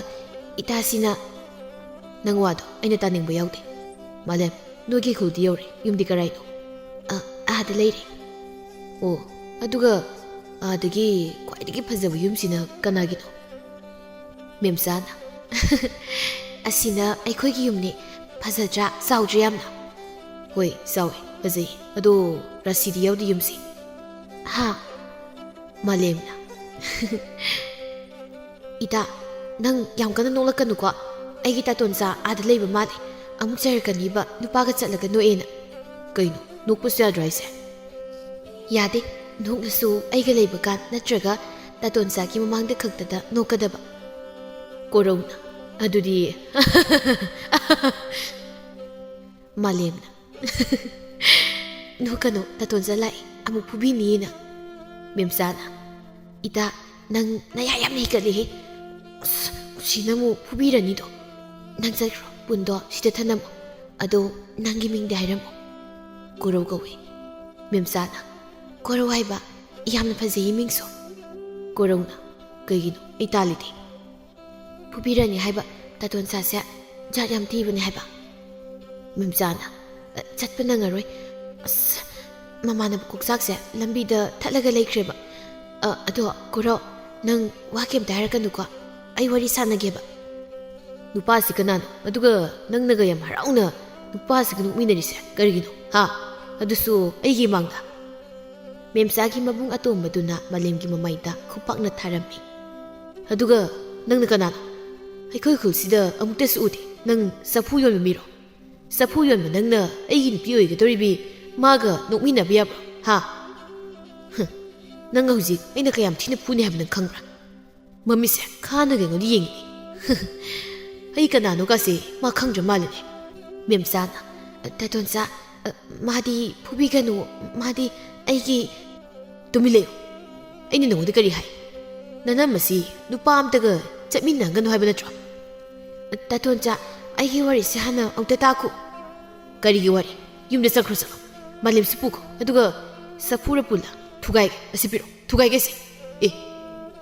ꯏꯇꯥꯁꯤꯅ" "ꯅꯪ ꯋꯥꯗꯣ ꯑꯩꯅ ꯇꯥꯅꯤꯡꯕ ꯌꯥꯎꯗꯦ꯫ ꯃꯥꯂꯦꯝ, ꯅꯣꯏꯒꯤ ꯈꯨꯜꯗꯤ ꯌꯧꯔꯦ, ꯌꯨꯝꯗꯤ ꯀꯔꯥꯏꯅꯣ?" "ꯑ, ꯑꯥꯗ ꯂꯩꯔꯦ꯫" "ꯑꯣ, ꯑꯗꯨꯒ ꯑꯥꯗꯒꯤ ꯈ꯭ꯋꯥꯏꯗꯒꯤ ꯐꯖꯕ ꯌꯨꯝꯁꯤꯅ ꯀꯅꯥꯒꯤꯅꯣ?" "ꯃꯦꯝꯆꯥꯅ꯫" "ꯑꯁꯤꯅ ꯑꯩꯈꯣꯏꯒꯤ ꯌꯨꯝꯅꯤ꯫ ꯐꯖꯗ꯭ꯔꯥ? ꯆꯥꯎꯗ꯭ꯔꯥ ꯌꯥꯝꯅ?" "ꯍꯣꯏ, ꯆꯥꯎꯋꯦ, ꯐꯖꯩ꯫ ꯑꯗꯣ ꯔꯥꯁꯤꯗꯤ ꯌꯥꯎꯗꯦ ꯌꯨꯝꯁꯦ꯫" "ꯍꯥ?" ꯃꯥꯂꯦꯝꯅ꯫ "ꯏꯇꯥ, ꯅꯪ ꯌꯥꯝ ꯀꯟꯅ ꯅꯣꯛꯂꯛꯀꯅꯨꯀꯣ꯫ ꯑꯩꯒꯤ ꯇꯥꯇꯣꯟꯆꯥ ꯑꯥꯗ ꯂꯩꯕ ꯃꯥꯜꯂꯦ꯫ ꯑꯃꯨꯛ ꯆꯩꯔꯛꯀꯅꯤꯕ, ꯅꯨꯄꯥꯒ ꯆꯠꯂꯒ ꯅꯣꯛꯑꯦꯅ꯫" "ꯀꯩꯅꯣ, ꯅꯣꯛꯄꯁꯨ ꯌꯥꯗ꯭ꯔꯣ ꯍꯥꯏꯁꯦ?" "ꯌꯥꯗꯦ, ꯅꯣꯛꯂꯁꯨ ꯑꯩꯒ ꯂꯩꯕ ꯀꯥꯟ ꯅꯠꯇ꯭ꯔꯒ ꯇꯥꯇꯣꯟꯆꯥꯒꯤ ꯃꯃꯥꯡꯗ ꯈꯛꯇꯗ ꯅꯣꯛꯀꯗꯕ꯫" ꯀꯣꯔꯧꯅ꯫ "ꯑꯗꯨꯗꯤ꯫" ꯃꯥꯂꯦꯝꯅ꯫ "ꯅꯣꯛꯀꯅꯨ, ꯇꯥꯇꯣꯟꯆꯥ ꯂꯥꯛꯑꯦ, ꯑꯃꯨꯛ ꯐꯨꯕꯤꯅꯤꯅ꯫" ꯃꯦꯝꯆꯥꯅ, "ꯏꯇꯥ, ꯅꯪ ꯅꯌꯥ ꯌꯥꯝꯅ ꯍꯤꯒꯠꯂꯦꯍꯦ꯫ ꯑꯁ, ꯀꯨꯁꯤꯅ ꯑꯃꯨꯛ ꯐꯨꯕꯤꯔꯅꯤꯗꯣ꯫ ꯅꯪ ꯆꯠꯈ꯭ꯔꯣ, ꯄꯨꯟꯗꯣ ꯁꯤꯗ ꯊꯅꯝꯃꯣ꯫ ꯑꯗꯣ ꯅꯪꯒꯤ ꯃꯤꯡꯗꯤ ꯍꯥꯏꯔꯝꯃꯣ꯫" "ꯀꯣꯔꯧ ꯀꯧꯋꯦ꯫" ꯃꯦꯝꯆꯥꯅ, "ꯀꯣꯔꯧ ꯍꯥꯏꯕ? ꯌꯥꯝꯅ ꯐꯖꯩꯌꯦ ꯃꯤꯡꯁꯨ꯫" ꯀꯣꯔꯧꯅ, "ꯀꯩꯒꯤꯅꯣ? ꯑꯩ ꯇꯥꯜꯂꯤꯗꯤ꯫" "ꯐꯨꯕꯤꯔꯅꯤ ꯍꯥꯏꯕ, ꯇꯥꯇꯣꯟꯆꯥꯁꯦ ꯖꯥꯠ ꯌꯥꯝ ꯊꯤꯕꯅꯤ ꯍꯥꯏꯕ꯫" ꯃꯦꯝꯆꯥꯅ, "ꯑ, ꯆꯠꯄ ꯅꯪꯉꯔꯣꯏ꯫ ꯑꯁ, ꯃꯃꯥꯟꯅꯕ ꯀꯣꯛꯆꯥꯛꯁꯦ ꯂꯝꯕꯤꯗ ꯊꯠꯂꯒ ꯂꯩꯈ꯭ꯔꯦꯕ꯫ ꯑ, ꯑꯗꯣ ꯀꯣꯔꯧ, ꯅꯪ ꯋꯥ ꯀꯩꯝꯇ ꯍꯥꯏꯔꯛꯀꯅꯨꯀꯣ꯫ ꯑꯩ ꯋꯥꯔꯤ ꯁꯥꯟꯅꯒꯦꯕ꯫" "ꯅꯨꯄꯥꯁꯤ ꯀꯅꯥꯅꯣ? ꯑꯗꯨꯒ ꯅꯪꯅꯒ ꯌꯥꯝ ꯍꯔꯥꯎꯅ ꯅꯨꯄꯥꯁꯤꯒ ꯅꯣꯛꯃꯤꯟꯅꯔꯤꯁꯦ ꯀꯔꯤꯒꯤꯅꯣ? ꯍꯥ? ꯑꯗꯨꯁꯨ ꯑꯩꯒꯤ ꯏꯃꯥꯡꯗ?" ꯃꯦꯝꯆꯥꯒꯤ ꯃꯕꯨꯡ ꯑꯇꯣꯝꯕꯗꯨꯅ ꯃꯥꯂꯦꯝꯒꯤ ꯃꯃꯥꯏꯗ ꯈꯨꯄꯥꯛꯅ ꯊꯥꯔꯝꯃꯤ꯫ "ꯑꯗꯨꯒ ꯅꯪꯅ ꯀꯅꯥꯅꯣ? ꯑꯩꯈꯣꯏ ꯈꯨꯜꯁꯤꯗ ꯑꯃꯨꯛꯇꯁꯨ ꯎꯗꯦ꯫ ꯅꯪ ꯆꯐꯨ ꯌꯣꯟꯕ ꯃꯤꯔꯣ? ꯆꯐꯨ ꯌꯣꯟꯕ ꯅꯪꯅ ꯑꯩꯒꯤ ꯅꯨꯄꯤ ꯑꯣꯏꯒꯗꯧꯔꯤꯕꯤ ꯃꯥꯒ ꯅꯣꯛꯃꯤꯟꯅꯕ ꯌꯥꯕ꯭ꯔꯣ? ꯍꯥ? ꯍꯨꯝ, ꯅꯪ ꯍꯧꯖꯤꯛ ꯑꯩꯅ ꯀꯌꯥꯝ ꯊꯤꯅ ꯐꯨꯅꯤ ꯍꯥꯏꯕ ꯅꯪ ꯈꯪꯕ꯭ꯔꯥ?" ꯃꯃꯤꯠꯁꯦ ꯈꯥꯅ ꯀꯩꯅꯣꯗꯤ ꯌꯦꯡꯉꯤꯅꯦ꯫ "ꯑꯩ ꯀꯅꯥꯅꯣꯒꯁꯦ ꯃꯥ ꯈꯪꯗ꯭ꯔ ꯃꯥꯜꯂꯦꯅꯦ꯫" ꯃꯦꯝꯆꯥꯅ, "ꯇꯥꯇꯣꯟꯆꯥ, ꯃꯥꯗꯤ ꯐꯨꯕꯤꯒꯅꯨ, ꯃꯥꯗꯤ ꯑꯩꯒꯤ"꯫ "ꯇꯨꯃꯤꯟ ꯂꯩꯌꯨ꯫ ꯑꯩꯅ ꯅꯉꯣꯟꯗ ꯀꯔꯤ ꯍꯥꯏ? ꯅꯅꯝꯃꯁꯤ ꯅꯨꯄꯥ ꯑꯝꯇꯒ ꯆꯠꯃꯤꯟꯅꯍꯟꯒꯅꯨ ꯍꯥꯏꯕ ꯅꯠꯇ꯭ꯔꯣ?" "ꯇꯥꯇꯣꯟꯆꯥ, ꯑꯩꯒꯤ ꯋꯥꯔꯤꯁꯦ ꯍꯥꯟꯅ ꯑꯃꯨꯛꯇ ꯇꯥꯈꯣ꯫" "ꯀꯔꯤꯒꯤ ꯋꯥꯔꯤ? ꯌꯨꯝꯗ ꯆꯠꯈ꯭ꯔꯣ ꯆꯠꯂꯣ꯫ ꯃꯥꯂꯦꯝꯁꯤ ꯄꯨꯈꯣ꯫ ꯑꯗꯨꯒ ꯆꯐꯨꯔ ꯄꯨꯜꯂ ꯊꯨꯒꯥꯏꯒꯦ꯫ ꯑꯁꯤ ꯄꯤꯔꯣ꯫ ꯊꯨꯒꯥꯏꯒꯦ ꯁꯤ꯫ ꯑꯦ,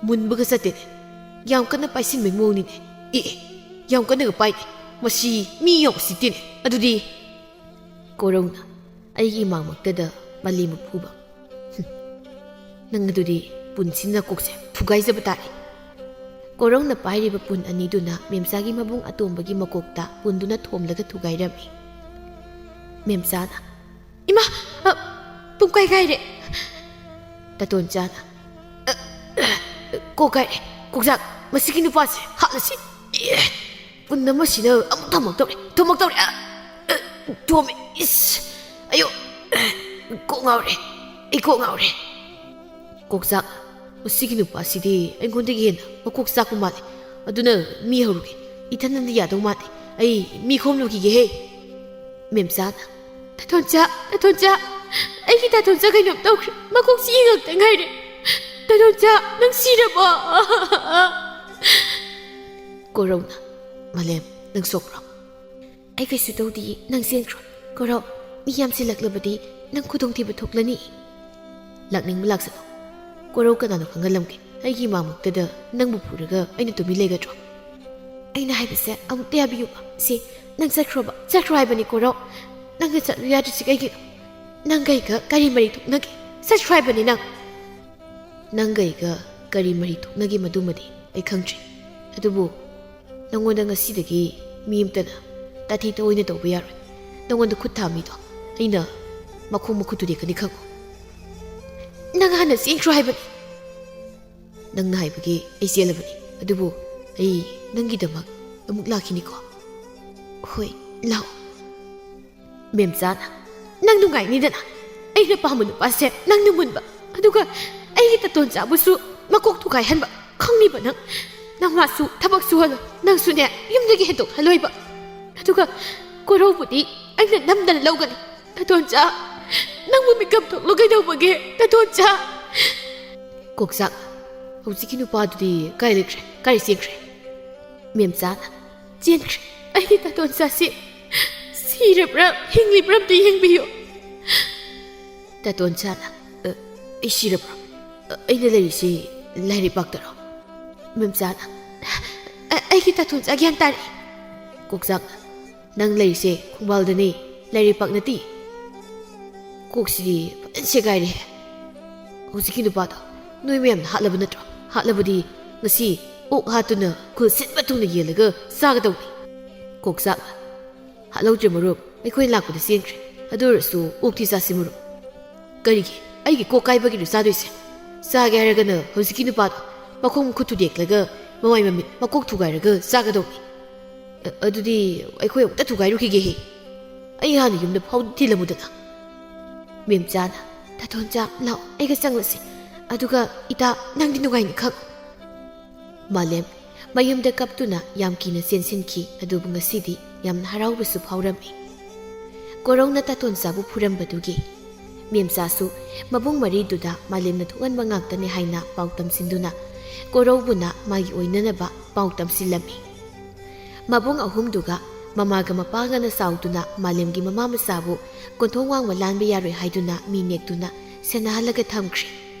ꯃꯨꯟꯕꯒ ꯆꯠꯇꯦꯅꯦ꯫ ꯌꯥꯝ ꯀꯟꯅ ꯄꯥꯏꯁꯤꯟꯕꯩ ꯃꯑꯣꯡꯅꯤꯅꯦ꯫ ꯑꯦ, ꯑꯦ, ꯌꯥꯝ ꯀꯟꯅꯒ ꯄꯥꯏꯅꯦ꯫ ꯃꯁꯤ ꯃꯤ ꯌꯥꯝ ꯎꯁꯤꯠꯇꯦꯅꯦ꯫ ꯑꯗꯨꯗꯤ꯫" ꯀꯣꯔꯧꯅ ꯑꯩꯒꯤ ꯏꯃꯥꯡꯃꯛꯇꯗ ꯃꯥꯂꯦꯝꯕꯨ ꯐꯨꯕ꯫ "ꯍꯨꯝ, ꯅꯪ ꯑꯗꯨꯗꯤ ꯄꯨꯟꯁꯤꯅ ꯀꯣꯛꯁꯦ ꯊꯨꯒꯥꯏꯖꯕ ꯇꯥꯔꯦ꯫" ꯀꯣꯔꯧꯅ ꯄꯥꯏꯔꯤꯕ ꯄꯨꯟ ꯑꯅꯤꯗꯨꯅ ꯃꯦꯝꯆꯥꯒꯤ ꯃꯕꯨꯡ ꯑꯇꯣꯝꯕꯒꯤ ꯃꯀꯣꯛꯇ ꯄꯨꯟꯗꯨꯅ ꯊꯣꯝꯂꯒ ꯊꯨꯒꯥꯏꯔꯝꯃꯤ꯫ ꯃꯦꯝꯆꯥꯅ, "ꯏꯃꯥ! ꯑ, ꯄꯨꯡꯀꯥꯏ ꯀꯥꯏꯔꯦ!" ꯇꯥꯇꯣꯟꯆꯥꯅ, "ꯑ, ꯑ, ꯀꯣꯛ ꯀꯥꯏꯔꯦ! ꯀꯣꯛꯆꯥꯛ, ꯃꯁꯤꯒꯤ ꯅꯨꯄꯥꯁꯦ ꯍꯥꯠꯂꯁꯤ!" ꯑꯦ! ꯄꯨꯟ ꯑꯃꯁꯤꯅ ꯑꯃꯨꯛ ꯊꯣꯝꯃꯛꯇꯧꯔꯦ, ꯊꯣꯝꯃꯛꯇꯧꯔꯦ꯫ ꯑ, ꯑ, ꯊꯣꯝꯃꯦ꯫ ꯏꯁ! ꯑꯌꯣ! ꯀꯣꯛ ꯉꯥꯎꯔꯦ꯫ ꯑꯩ ꯀꯣꯛ ꯉꯥꯎꯔꯦ꯫ ꯀꯣꯛꯆꯥꯛ, ꯃꯁꯤꯒꯤ ꯅꯨꯄꯥꯁꯤꯗꯤ ꯑꯩꯉꯣꯟꯗꯒꯤ ꯍꯦꯟꯅ ꯃꯀꯣꯛ ꯆꯥꯛꯄ ꯃꯥꯜꯂꯦ꯫ ꯑꯗꯨꯅ ꯃꯤ ꯍꯧꯔꯨꯒꯦ꯫ ꯏꯊꯟꯗꯗꯤ ꯌꯥꯗꯧ ꯃꯥꯟꯗꯦ꯫ ꯑꯩ ꯃꯤ ꯈꯣꯝꯂꯨꯈꯤꯒꯦꯍꯦ꯫ ꯃꯦꯝꯆꯥꯅ, "ꯇꯥꯇꯣꯟꯆꯥ, ꯇꯥꯇꯣꯟꯆꯥ!" ꯑꯩꯒꯤ ꯇꯥꯇꯣꯟꯆꯥ ꯀꯩꯅꯣꯝ ꯇꯧꯈ꯭ꯔꯦ꯫ ꯃꯀꯣꯛꯁꯤ ꯌꯦꯡꯉꯛꯇ ꯉꯥꯏꯔꯦ꯫ ꯇꯥꯇꯣꯟꯆꯥ, ꯅꯪ ꯁꯤꯔꯕꯣ? ꯀꯣꯔꯧꯅ, "ꯃꯥꯂꯦꯝ, ꯅꯪ ꯁꯣꯛꯄ꯭ꯔꯣ?" "ꯑꯩ ꯀꯩꯁꯨ ꯇꯧꯗꯤꯌꯦ, ꯅꯪ ꯆꯦꯟꯈ꯭ꯔꯣ꯫ ꯀꯣꯔꯧ, ꯃꯤ ꯌꯥꯝꯁꯤꯜꯂꯛꯂꯕꯗꯤ ꯅꯪ ꯈꯨꯗꯣꯡꯊꯤꯕ ꯊꯣꯛꯂꯅꯤ꯫ ꯂꯥꯛꯅꯤꯡꯕ ꯂꯥꯛꯁꯅꯨ꯫ ꯀꯣꯔꯧ ꯀꯅꯥꯅꯣ ꯈꯪꯍꯜꯂꯝꯒꯦ꯫ ꯑꯩꯒꯤ ꯏꯃꯥꯃꯛꯇꯗ ꯅꯪꯕꯨ ꯄꯨꯔꯒ ꯑꯩꯅ ꯇꯨꯃꯤꯟ ꯂꯩꯒꯗ꯭ꯔꯣ?" "ꯑꯩꯅ ꯍꯥꯏꯕꯁꯦ ꯑꯃꯨꯛꯇ ꯌꯥꯕꯤꯌꯨꯕ꯫ ꯁꯤ, ꯅꯪ ꯆꯠꯈ꯭ꯔꯣꯕ, ꯆꯠꯈ꯭ꯔꯣ ꯍꯥꯏꯕꯅꯤ ꯀꯣꯔꯧ꯫ ꯅꯪꯅ ꯆꯠꯂꯨ ꯌꯥꯗ꯭ꯔꯤꯁꯤ ꯀꯩꯒꯤꯅꯣ? ꯅꯪꯒ ꯑꯩꯒ ꯀꯔꯤ ꯃꯔꯤ ꯊꯣꯛꯅꯒꯦ? ꯆꯠꯈ꯭ꯔꯣ ꯍꯥꯏꯕꯅꯤ ꯅꯪ!" "ꯅꯪꯒ ꯑꯩꯒ ꯀꯔꯤ ꯃꯔꯤ ꯊꯣꯛꯅꯒꯦ ꯃꯗꯨꯃꯗꯤ ꯑꯩ ꯈꯪꯗ꯭ꯔꯤ꯫ ꯑꯗꯨꯕꯨ ꯅꯪꯉꯣꯟꯗ ꯉꯁꯤꯗꯒꯤ ꯃꯤ ꯑꯃꯇꯅ ꯇꯥꯊꯤ ꯇꯥꯑꯣꯏꯅ ꯇꯧꯕ ꯌꯥꯔꯣꯏ꯫ ꯅꯪꯉꯣꯟꯗ ꯈꯨꯠ ꯊꯥ ꯃꯤꯗꯣ ꯑꯩꯅ ꯃꯈꯣꯡ ꯃꯈꯨꯠ ꯊꯨꯗꯦꯛꯀꯅꯤ ꯈꯪꯉꯨ꯫ ꯅꯪ ꯍꯥꯟꯅ ꯆꯦꯟꯈ꯭ꯔꯣ ꯍꯥꯏꯕꯅꯤ꯫ ꯅꯪꯅ ꯍꯥꯏꯕꯒꯤ ꯑꯩ ꯆꯦꯜꯂꯕꯅꯤ꯫ ꯑꯗꯨꯕꯨ ꯑꯩ ꯅꯪꯒꯤꯗꯃꯛ ꯑꯃꯨꯛ ꯂꯥꯛꯈꯤꯅꯤꯀꯣ꯫ ꯍꯣꯏ, ꯂꯥꯛꯑꯣ꯫" ꯃꯦꯝꯆꯥꯅ, "ꯅꯪ ꯅꯨꯡꯉꯥꯏꯅꯤꯗꯅ? ꯑꯩꯅ ꯄꯥꯝꯕ ꯅꯨꯄꯥꯁꯦ ꯅꯪꯅ ꯃꯨꯟꯕ, ꯑꯗꯨꯒ ꯑꯩꯒꯤ ꯇꯥꯇꯣꯟꯆꯥꯕꯨꯁꯨ ꯃꯀꯣꯛ ꯊꯨꯒꯥꯏꯍꯟꯕ꯫ ꯈꯪꯅꯤꯕ ꯅꯪ? ꯅꯪ ꯃꯥꯁꯨ ꯊꯕꯛ ꯁꯨꯍꯜꯂꯣ, ꯅꯪꯁꯨꯅꯦ, ꯌꯨꯝꯗꯒꯤ ꯍꯦꯟꯗꯣꯛꯍꯜꯂꯣꯏꯕ꯫ ꯑꯗꯨꯒ ꯀꯣꯔꯧꯕꯨꯗꯤ ꯑꯩꯅ ꯅꯝꯗꯅ ꯂꯧꯒꯅꯤ꯫ ꯇꯥꯇꯣꯟꯆꯥ, ꯅꯪꯕꯨ ꯃꯤꯀꯞ ꯊꯣꯛꯂꯣ ꯀꯩꯗꯧꯕꯒꯦ? ꯇꯥꯇꯣꯟꯆꯥ!" ꯀꯣꯛꯆꯥꯛ, "ꯍꯧꯖꯤꯛꯀꯤ ꯅꯨꯄꯥꯗꯨꯗꯤ ꯀꯥꯏ ꯂꯩꯈ꯭ꯔꯦ? ꯀꯥꯏ ꯆꯦꯟꯈ꯭ꯔꯦ?" ꯃꯦꯝꯆꯥꯅ, "ꯆꯦꯟꯈ꯭ꯔꯦ꯫ ꯑꯩꯒꯤ ꯇꯥꯇꯣꯟꯆꯥꯁꯤ ꯁꯤꯔꯕ꯭ꯔꯥ ꯍꯤꯡꯂꯤꯕ꯭ꯔꯥ ꯑꯝꯇ ꯌꯦꯡꯕꯤꯌꯨ꯫" ꯇꯥꯇꯣꯟꯆꯥꯅ, "ꯑ, ꯑꯩ ꯁꯤꯔꯕ꯭ꯔꯣ? ꯑ, ꯑꯩꯅ ꯂꯩꯔꯤꯁꯤ ꯂꯥꯏꯔꯩꯄꯥꯛꯇꯔꯣ?" ꯃꯦꯝꯆꯥꯅ, "ꯑ, ꯑꯩꯒꯤ ꯇꯥꯇꯣꯟꯆꯥ ꯒ꯭ꯌꯥꯟ ꯇꯥꯔꯛꯑꯦ꯫" ꯀꯣꯛꯆꯥꯛꯅ, "ꯅꯪ ꯂꯩꯔꯤꯁꯦ ꯈꯣꯡꯕꯥꯜꯗꯅꯤ, ꯂꯥꯏꯔꯩꯄꯥꯛ ꯅꯠꯇꯦ꯫" ꯀꯣꯛꯁꯤꯗꯤ ꯐꯖꯅ ꯁꯦꯒꯥꯏꯔꯦꯍꯦ꯫ "ꯍꯧꯖꯤꯛꯀꯤ ꯅꯨꯄꯥꯗꯣ ꯅꯣꯏ ꯃꯌꯥꯝꯅ ꯍꯥꯠꯂꯕ ꯅꯠꯇ꯭ꯔꯣ? ꯍꯥꯠꯂꯕꯗꯤ ꯉꯁꯤ ꯑꯣꯛ ꯍꯥꯠꯇꯨꯅ ꯈꯨꯜ ꯁꯤꯟꯕ ꯊꯨꯡꯅ ꯌꯦꯜꯂꯒ ꯆꯥꯒꯗꯧꯅꯤ꯫" ꯀꯣꯛꯆꯥꯛꯅ, "ꯍꯥꯠꯍꯧꯗ꯭ꯔꯦ ꯃꯔꯨꯞ, ꯑꯩꯈꯣꯏꯅ ꯂꯥꯛꯄꯗ ꯆꯦꯟꯈ꯭ꯔꯦ꯫ ꯑꯗꯨ ꯑꯣꯏꯔꯁꯨ ꯑꯣꯛꯇꯤ ꯆꯥꯁꯤ ꯃꯔꯨꯞ꯫" "ꯀꯔꯤꯒꯤ? ꯑꯩꯒꯤ ꯀꯣꯛ ꯀꯥꯏꯕꯒꯤꯔꯣ ꯆꯥꯗꯣꯏꯁꯦ? ꯆꯥꯒꯦ ꯍꯥꯏꯔꯒꯅ ꯍꯧꯖꯤꯛꯀꯤ ꯅꯨꯄꯥꯗꯣ ꯃꯈꯣꯡ ꯃꯈꯨꯠ ꯊꯨꯗꯦꯛꯂꯒ ꯃꯃꯥꯏ ꯃꯃꯤꯠ ꯃꯀꯣꯛ ꯊꯨꯒꯥꯏꯔꯒ ꯆꯥꯒꯗꯧꯅꯤ꯫ ꯑ-, ꯑꯗꯨꯗꯤ ꯑꯩꯈꯣꯏ ꯑꯃꯨꯛꯇ ꯊꯨꯒꯥꯏꯔꯨꯈꯤꯒꯦꯍꯦ꯫ ꯑꯩ ꯍꯥꯟꯅ ꯌꯨꯝꯗ ꯐꯥꯎ ꯊꯤꯜꯂꯝꯃꯨꯗꯅ꯫" ꯃꯦꯝꯆꯥꯅ, "ꯇꯥꯇꯣꯟꯆꯥ, ꯂꯥꯛꯑꯣ, ꯑꯩꯒ ꯆꯪꯂꯁꯤ꯫ ꯑꯗꯨꯒ ꯏꯇꯥ, ꯅꯪꯗꯤ ꯅꯨꯡꯉꯥꯏꯅ ꯈꯛ꯫" ꯃꯥꯂꯦꯝ ꯃꯌꯨꯝꯗ ꯀꯞꯇꯨꯅ ꯌꯥꯝ ꯀꯤꯅ ꯆꯦꯟꯁꯤꯟꯈꯤ, ꯑꯗꯨꯕꯨ ꯉꯁꯤꯗꯤ ꯌꯥꯝꯅ ꯍꯔꯥꯎꯕꯁꯨ ꯐꯥꯎꯔꯝꯃꯤ꯫ ꯀꯣꯔꯧꯅ ꯇꯥꯇꯣꯟꯆꯥꯕꯨ ꯐꯨꯔꯝꯕꯗꯨꯒꯤ ꯃꯦꯝꯆꯥꯁꯨ ꯃꯕꯨꯡ ꯃꯔꯤꯗꯨꯗ ꯃꯥꯂꯦꯝꯅ ꯊꯣꯛꯍꯟꯕ ꯉꯥꯛꯇꯅꯤ ꯍꯥꯏꯅ ꯄꯥꯎ ꯇꯝꯁꯤꯟꯗꯨꯅ ꯀꯣꯔꯧꯕꯨꯅ ꯃꯥꯒꯤ ꯑꯣꯏꯅꯅꯕ ꯄꯥꯎ ꯇꯝꯁꯤꯜꯂꯝꯃꯤ꯫ ꯃꯕꯨꯡ ꯑꯍꯨꯝꯗꯨꯒ ꯃꯃꯥꯒ ꯃꯄꯥꯒꯅ ꯆꯥꯎꯗꯨꯅ ꯃꯥꯂꯦꯝꯒꯤ ꯃꯃꯥ ꯃꯆꯥꯕꯨ ꯀꯣꯟꯊꯣꯡ ꯋꯥꯡꯃ ꯂꯥꯟꯕ ꯌꯥꯔꯣꯏ ꯍꯥꯏꯗꯨꯅ ꯃꯤ ꯅꯦꯛꯇꯨꯅ ꯁꯦꯟꯅꯍꯜꯂꯒ ꯊꯝꯈ꯭ꯔꯦ꯫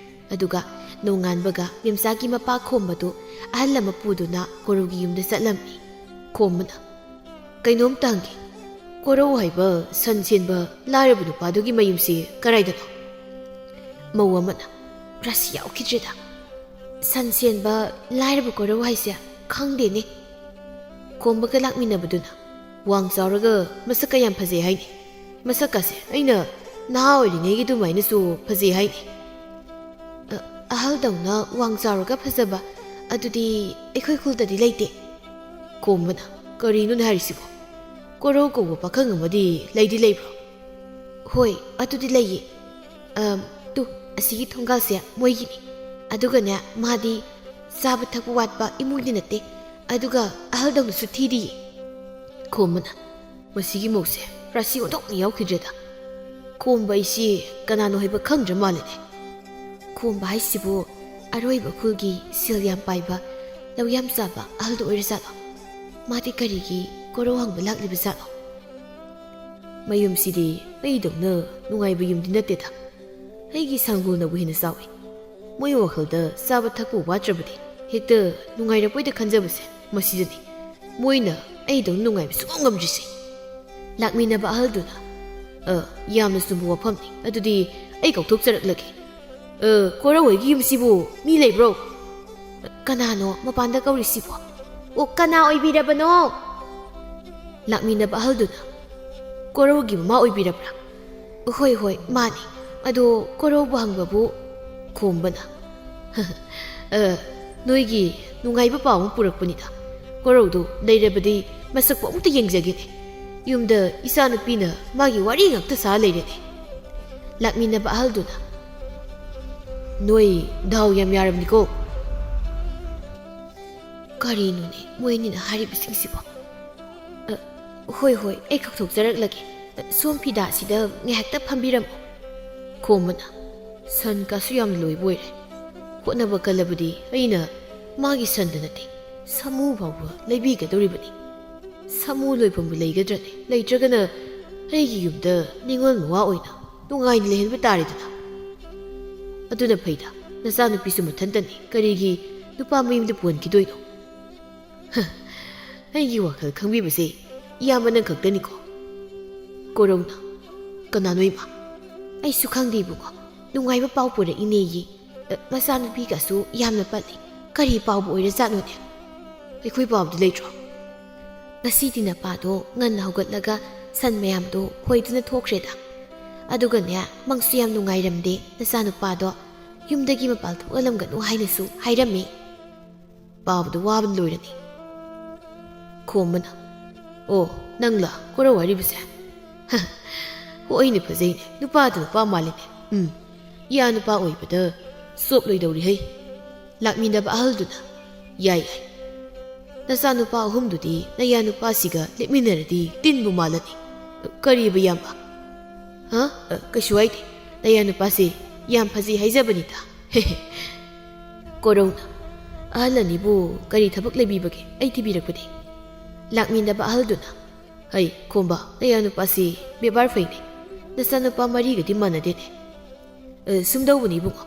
ꯑꯗꯨꯒ ꯅꯣꯡꯉꯥꯟꯕꯒ ꯃꯦꯝꯆꯥꯒꯤ ꯃꯄꯥ ꯈꯣꯝꯕꯗꯨ ꯑꯍꯜ ꯑꯃ ꯄꯨꯗꯨꯅ ꯀꯣꯔꯧꯒꯤ ꯌꯨꯝꯗ ꯆꯠꯂꯝꯃꯤ꯫ ꯈꯣꯝꯕꯅ, "ꯀꯩꯅꯣꯝꯇ ꯍꯪꯒꯦ, ꯀꯣꯔꯧ ꯍꯥꯏꯕ ꯁꯟ ꯁꯦꯟꯕ ꯂꯥꯏꯔꯕ ꯅꯨꯄꯥꯗꯨꯒꯤ ꯃꯌꯨꯝꯁꯤ ꯀꯗꯥꯏꯗꯅꯣ?" ꯃꯧ ꯑꯃꯅ, "ꯔꯥꯁꯤ ꯌꯥꯎꯈꯤꯗ꯭ꯔꯦꯗ꯫ ꯁꯟ ꯁꯦꯟꯕ ꯂꯥꯏꯔꯕ ꯀꯣꯔꯧ ꯍꯥꯏꯁꯦ ꯈꯪꯗꯦꯅꯦ꯫" ꯈꯣꯝꯕꯒ ꯂꯥꯛꯃꯤꯟꯅꯕꯗꯨꯅ, "ꯋꯥꯡ ꯆꯥꯎꯔꯒ ꯃꯁꯛꯀ ꯌꯥꯝ ꯐꯖꯩ ꯍꯥꯏꯅꯦ꯫ ꯃꯁꯛꯀꯁꯦ ꯑꯩꯅ ꯅꯍꯥ ꯑꯣꯏꯔꯤꯉꯩꯒꯤ ꯑꯗꯨꯃꯥꯏꯅꯁꯨ ꯐꯖꯩ ꯍꯥꯏꯅꯦ꯫" "ꯑ, ꯑꯍꯜꯗꯧꯅ ꯋꯥꯡ ꯆꯥꯎꯔꯒ ꯐꯖꯕ ꯑꯗꯨꯗꯤ ꯑꯩꯈꯣꯏ ꯈꯨꯜꯗꯗꯤ ꯂꯩꯇꯦ꯫" ꯈꯣꯝꯕꯅ, "ꯀꯔꯤꯅꯣꯅꯦ ꯍꯥꯏꯔꯤꯁꯤꯕꯣ? ꯀꯣꯔꯧ ꯀꯧꯕ ꯄꯥꯈꯪ ꯑꯃꯗꯤ ꯂꯩꯗꯤ ꯂꯩꯕ꯭ꯔꯣ?" "ꯍꯣꯏ, ꯑꯗꯨꯗꯤ ꯂꯩꯌꯦ꯫ ꯑꯝ, ꯇꯨ, ꯑꯁꯤꯒꯤ ꯊꯣꯡꯒꯥꯜꯁꯦ ꯃꯣꯏꯒꯤꯅꯤ꯫ ꯑꯗꯨꯒꯅꯦ, ꯃꯥꯗꯤ ꯆꯥꯕ ꯊꯛꯄ ꯋꯥꯠꯄ ꯏꯃꯨꯡꯗꯤ ꯅꯠꯇꯦ꯫ ꯑꯗꯨꯒ ꯑꯍꯜꯗꯧꯅꯁꯨ ꯊꯤꯗꯤꯌꯦ꯫" ꯈꯣꯝꯕꯅ, "ꯃꯁꯤꯒꯤ ꯃꯧꯁꯦ ꯔꯥꯁꯤ ꯑꯣꯟꯊꯣꯛꯅ ꯌꯥꯎꯈꯤꯗ꯭ꯔꯦꯗ꯫ ꯈꯣꯝꯕ ꯑꯩꯁꯤ ꯀꯅꯥꯅꯣ ꯍꯥꯏꯕ ꯈꯪꯗ꯭ꯔ ꯃꯥꯜꯂꯦꯅꯦ꯫" "ꯈꯣꯝꯕ ꯍꯥꯏꯁꯤꯕꯨ ꯑꯔꯣꯏꯕ ꯈꯨꯜꯒꯤ ꯁꯦꯜ ꯌꯥꯝ ꯄꯥꯏꯕ, ꯂꯧ ꯌꯥꯝ ꯆꯥꯕ ꯑꯍꯜꯗꯣ ꯑꯣꯏꯔꯖꯥꯠꯂꯣ? ꯃꯥꯗꯤ ꯀꯔꯤꯒꯤ ꯀꯣꯔꯧ ꯍꯪꯕ ꯂꯥꯛꯂꯤꯕ ꯖꯥꯠꯂꯣ?" "ꯃꯌꯨꯝꯁꯤꯗꯤ ꯑꯩꯗꯧꯅ ꯅꯨꯡꯉꯥꯏꯕ ꯌꯨꯝꯗꯤ ꯅꯠꯇꯦꯗ꯫ ꯑꯩꯒꯤ ꯁꯪꯒꯣꯜꯅꯕꯨ ꯍꯦꯟꯅ ꯆꯥꯎꯏ꯫ ꯃꯣꯏ ꯋꯥꯈꯜꯗ ꯆꯥꯕ ꯊꯛꯄ ꯋꯥꯠꯇ꯭ꯔꯕꯗꯤ ꯍꯦꯛꯇ ꯅꯨꯡꯉꯥꯏꯔꯛꯄꯣꯏꯗ ꯈꯟꯖꯕꯁꯦ ꯃꯁꯤꯗꯅꯤ꯫ ꯃꯣꯏꯅ ꯑꯩꯗꯧꯅ ꯅꯨꯡꯉꯥꯏꯕ ꯁꯨꯡꯉꯝ ꯉꯝꯗ꯭ꯔꯤꯁꯦ꯫" ꯂꯥꯛꯃꯤꯟꯅꯕ ꯑꯍꯜꯗꯨꯅ, "ꯑ, ꯌꯥꯝꯅ ꯆꯨꯝꯕ ꯋꯥꯐꯝꯅꯤ꯫ ꯑꯗꯨꯗꯤ ꯑꯩ ꯀꯥꯎꯊꯣꯛꯆꯔꯛꯂꯒꯦ꯫ ꯑ, ꯀꯣꯔꯧ ꯍꯣꯏꯒꯤ ꯌꯨꯝꯁꯤꯕꯨ ꯃꯤ ꯂꯩꯕ꯭ꯔꯣ?" "ꯀꯅꯥꯅꯣ ꯃꯄꯥꯟꯗ ꯀꯧꯔꯤꯁꯤꯕꯣ? ꯑꯣ, ꯀꯅꯥ ꯑꯣꯏꯕꯤꯔꯕꯅꯣ?" ꯂꯥꯛꯃꯤꯟꯅꯕ ꯑꯍꯜꯗꯨꯅ, "ꯀꯣꯔꯧꯒꯤ ꯃꯃꯥ ꯑꯣꯏꯕꯤꯔꯕ꯭ꯔꯥ?" "ꯍꯣꯏ, ꯍꯣꯏ, ꯃꯥꯅꯤ꯫ ꯑꯗꯣ ꯀꯣꯔꯧꯕꯨ ꯍꯪꯕꯕꯨ?" ꯈꯣꯝꯕꯅ, "ꯑ, ꯅꯣꯏꯒꯤ ꯅꯨꯡꯉꯥꯏꯕ ꯄꯥꯎ ꯑꯃ ꯄꯨꯔꯛꯄꯅꯤꯗ꯫ ꯀꯣꯔꯧꯗꯨ ꯂꯩꯔꯕꯗꯤ ꯃꯁꯛꯄꯨ ꯑꯃꯨꯛꯇ ꯌꯦꯡꯖꯒꯦꯅꯦ꯫ ꯌꯨꯝꯗ ꯏꯆꯥꯅꯨꯄꯤꯅ ꯃꯥꯒꯤ ꯋꯥꯔꯤ ꯉꯥꯛꯇ ꯁꯥ ꯂꯩꯔꯦꯅꯦ꯫" ꯂꯥꯛꯃꯤꯟꯅꯕ ꯑꯍꯜꯗꯨꯅ, "ꯅꯣꯏ ꯗꯥꯎ ꯌꯥꯝ ꯌꯥꯔꯕꯅꯤꯀꯣ꯫" "ꯀꯔꯤꯅꯣꯅꯦ ꯃꯣꯏ ꯑꯅꯤꯅ ꯍꯥꯏꯔꯤꯕꯁꯤꯡꯁꯤꯕꯣ? ꯑ, ꯍꯣꯏ, ꯍꯣꯏ, ꯑꯩ ꯀꯥꯎꯊꯣꯛꯆꯔꯛꯂꯒꯦ꯫ ꯁꯣꯝ ꯐꯤꯗꯥꯁꯤꯗ ꯉꯥꯏꯍꯥꯛꯇ ꯐꯝꯕꯤꯔꯝꯃꯣ꯫" ꯈꯣꯝꯕꯅ, "ꯁꯟ ꯀꯥꯁꯨ ꯌꯥꯝ ꯂꯣꯏꯕ ꯑꯣꯏꯔꯦ꯫ ꯍꯣꯠꯅꯕ ꯀꯜꯂꯕꯗꯤ ꯑꯩꯅ ꯃꯥꯒꯤ ꯁꯟꯗ ꯅꯠꯇꯦ, ꯁꯥꯃꯨ ꯐꯥꯎꯕ ꯂꯩꯕꯤꯒꯗꯧꯔꯤꯕꯅꯤ꯫ ꯁꯥꯃꯨ ꯂꯣꯏꯐꯝꯕꯨ ꯂꯩꯒꯗ꯭ꯔꯅꯦ? ꯂꯩꯇ꯭ꯔꯒꯅ ꯑꯩꯒꯤ ꯌꯨꯝꯗ ꯅꯤꯉꯣꯜ ꯃꯋꯥ ꯑꯣꯏꯅ ꯅꯨꯡꯉꯥꯏꯅ ꯂꯩꯍꯟꯕ ꯇꯥꯔꯦꯗꯅ꯫ ꯑꯗꯨꯅ ꯐꯩꯗ, ꯅꯆꯥꯅꯨꯄꯤꯁꯨ ꯃꯊꯟꯇꯅꯤ, ꯀꯔꯤꯒꯤ ꯅꯨꯄꯥ ꯃꯌꯨꯝꯗ ꯄꯨꯍꯟꯈꯤꯗꯣꯏꯅꯣ?" "ꯍ, ꯑꯩꯒꯤ ꯋꯥꯈꯜ ꯈꯪꯕꯤꯕꯁꯦ ꯏꯌꯥꯝꯕ ꯅꯪ ꯈꯛꯇꯅꯤꯀꯣ?" ꯀꯣꯔꯧꯅ, "ꯀꯅꯥꯅꯣ ꯏꯃꯥ?" "ꯑꯩꯁꯨ ꯈꯪꯗꯦ ꯏꯕꯨꯡꯉꯣ, ꯅꯨꯡꯉꯥꯏꯕ ꯄꯥꯎ ꯄꯨꯔꯛꯏꯅꯦꯌꯦ꯫ ꯑ, ꯃꯆꯥꯅꯨꯄꯤꯒꯁꯨ ꯌꯥꯝꯅ ꯄꯜꯂꯤ꯫ ꯀꯔꯤ ꯄꯥꯎꯕꯨ ꯑꯣꯏꯔꯖꯥꯠꯅꯣꯅꯦ? ꯑꯩꯈꯣꯏ ꯄꯥꯎꯗꯤ ꯂꯩꯇ꯭ꯔꯣ?" "ꯉꯁꯤꯗꯤ ꯅꯄꯥꯗꯣ ꯉꯟꯅ ꯍꯧꯒꯠꯂꯒ ꯁꯟ ꯃꯌꯥꯝꯗꯣ ꯍꯣꯏꯗꯨꯅ ꯊꯣꯛꯈ꯭ꯔꯦꯗ꯫ ꯑꯗꯨꯒꯅꯦ, ꯃꯪꯁꯨ ꯌꯥꯝ ꯅꯨꯡꯉꯥꯏꯔꯝꯗꯦ ꯅꯆꯥꯅꯨꯄꯥꯗꯣ꯫ ꯌꯨꯝꯗꯒꯤ ꯃꯄꯥꯟ ꯊꯣꯛꯍꯜꯂꯝꯒꯅꯨ ꯍꯥꯏꯅꯁꯨ ꯍꯥꯏꯔꯝꯃꯤ꯫" ꯄꯥꯕꯗ ꯋꯥꯕꯅ ꯂꯣꯏꯔꯅꯤ꯫ ꯈꯣꯝꯕꯅ, "ꯑꯣ, ꯅꯪꯂ ꯀꯣꯔꯧ ꯍꯥꯏꯔꯤꯕꯁꯦ? ꯍ, ꯍꯣ, ꯑꯩꯅ ꯐꯖꯩꯅꯦ, ꯅꯨꯄꯥꯗ ꯅꯨꯄꯥ ꯃꯥꯜꯂꯤꯅꯦ꯫ ꯎꯝ, ꯏꯌꯥ ꯅꯨꯄꯥ ꯑꯣꯏꯕꯗ ꯆꯣꯞꯂꯣꯏꯗꯧꯔꯤ ꯍꯩ꯫" ꯂꯥꯛꯃꯤꯟꯅꯕ ꯑꯍꯜꯗꯨꯅ, "ꯌꯥꯏ, ꯌꯥꯏ꯫ ꯅꯆꯥꯅꯨꯄꯥ ꯑꯍꯨꯝꯗꯨꯗꯤ ꯅꯌꯥ ꯅꯨꯄꯥꯁꯤꯒ ꯂꯦꯞꯃꯤꯟꯅꯔꯗꯤ ꯇꯤꯟꯕꯨ ꯃꯥꯜꯂꯅꯤ꯫" "ꯀꯔꯤꯕ, ꯏꯌꯥꯝꯕ?" "ꯍ? ꯑ, ꯀꯩꯁꯨ ꯍꯥꯏꯗꯦ꯫ ꯅꯌꯥ ꯅꯨꯄꯥꯁꯤ ꯌꯥꯝ ꯐꯖꯩ ꯍꯥꯏꯖꯕꯅꯤꯗ꯫" ꯀꯣꯔꯧꯅ, "ꯑꯍꯜ ꯑꯅꯤꯕꯨ ꯀꯔꯤ ꯊꯕꯛ ꯂꯩꯕꯤꯕꯒꯦ? ꯑꯩ ꯊꯤꯕꯤꯔꯛꯄꯅꯤ꯫" ꯂꯥꯛꯃꯤꯟꯅꯕ ꯑꯍꯜꯗꯨꯅ, "ꯍꯩ, ꯈꯣꯝꯕ, ꯅꯌꯥ ꯅꯨꯄꯥꯁꯤ ꯕꯦꯕꯥꯔ ꯐꯩꯅꯦ꯫ ꯅꯆꯥꯅꯨꯄꯥ ꯃꯔꯤꯒꯗꯤ ꯃꯥꯟꯅꯗꯦꯅꯦ꯫" "ꯑ, ꯁꯨꯝꯗꯧꯕꯅꯤ ꯏꯕꯨꯡꯉꯣ,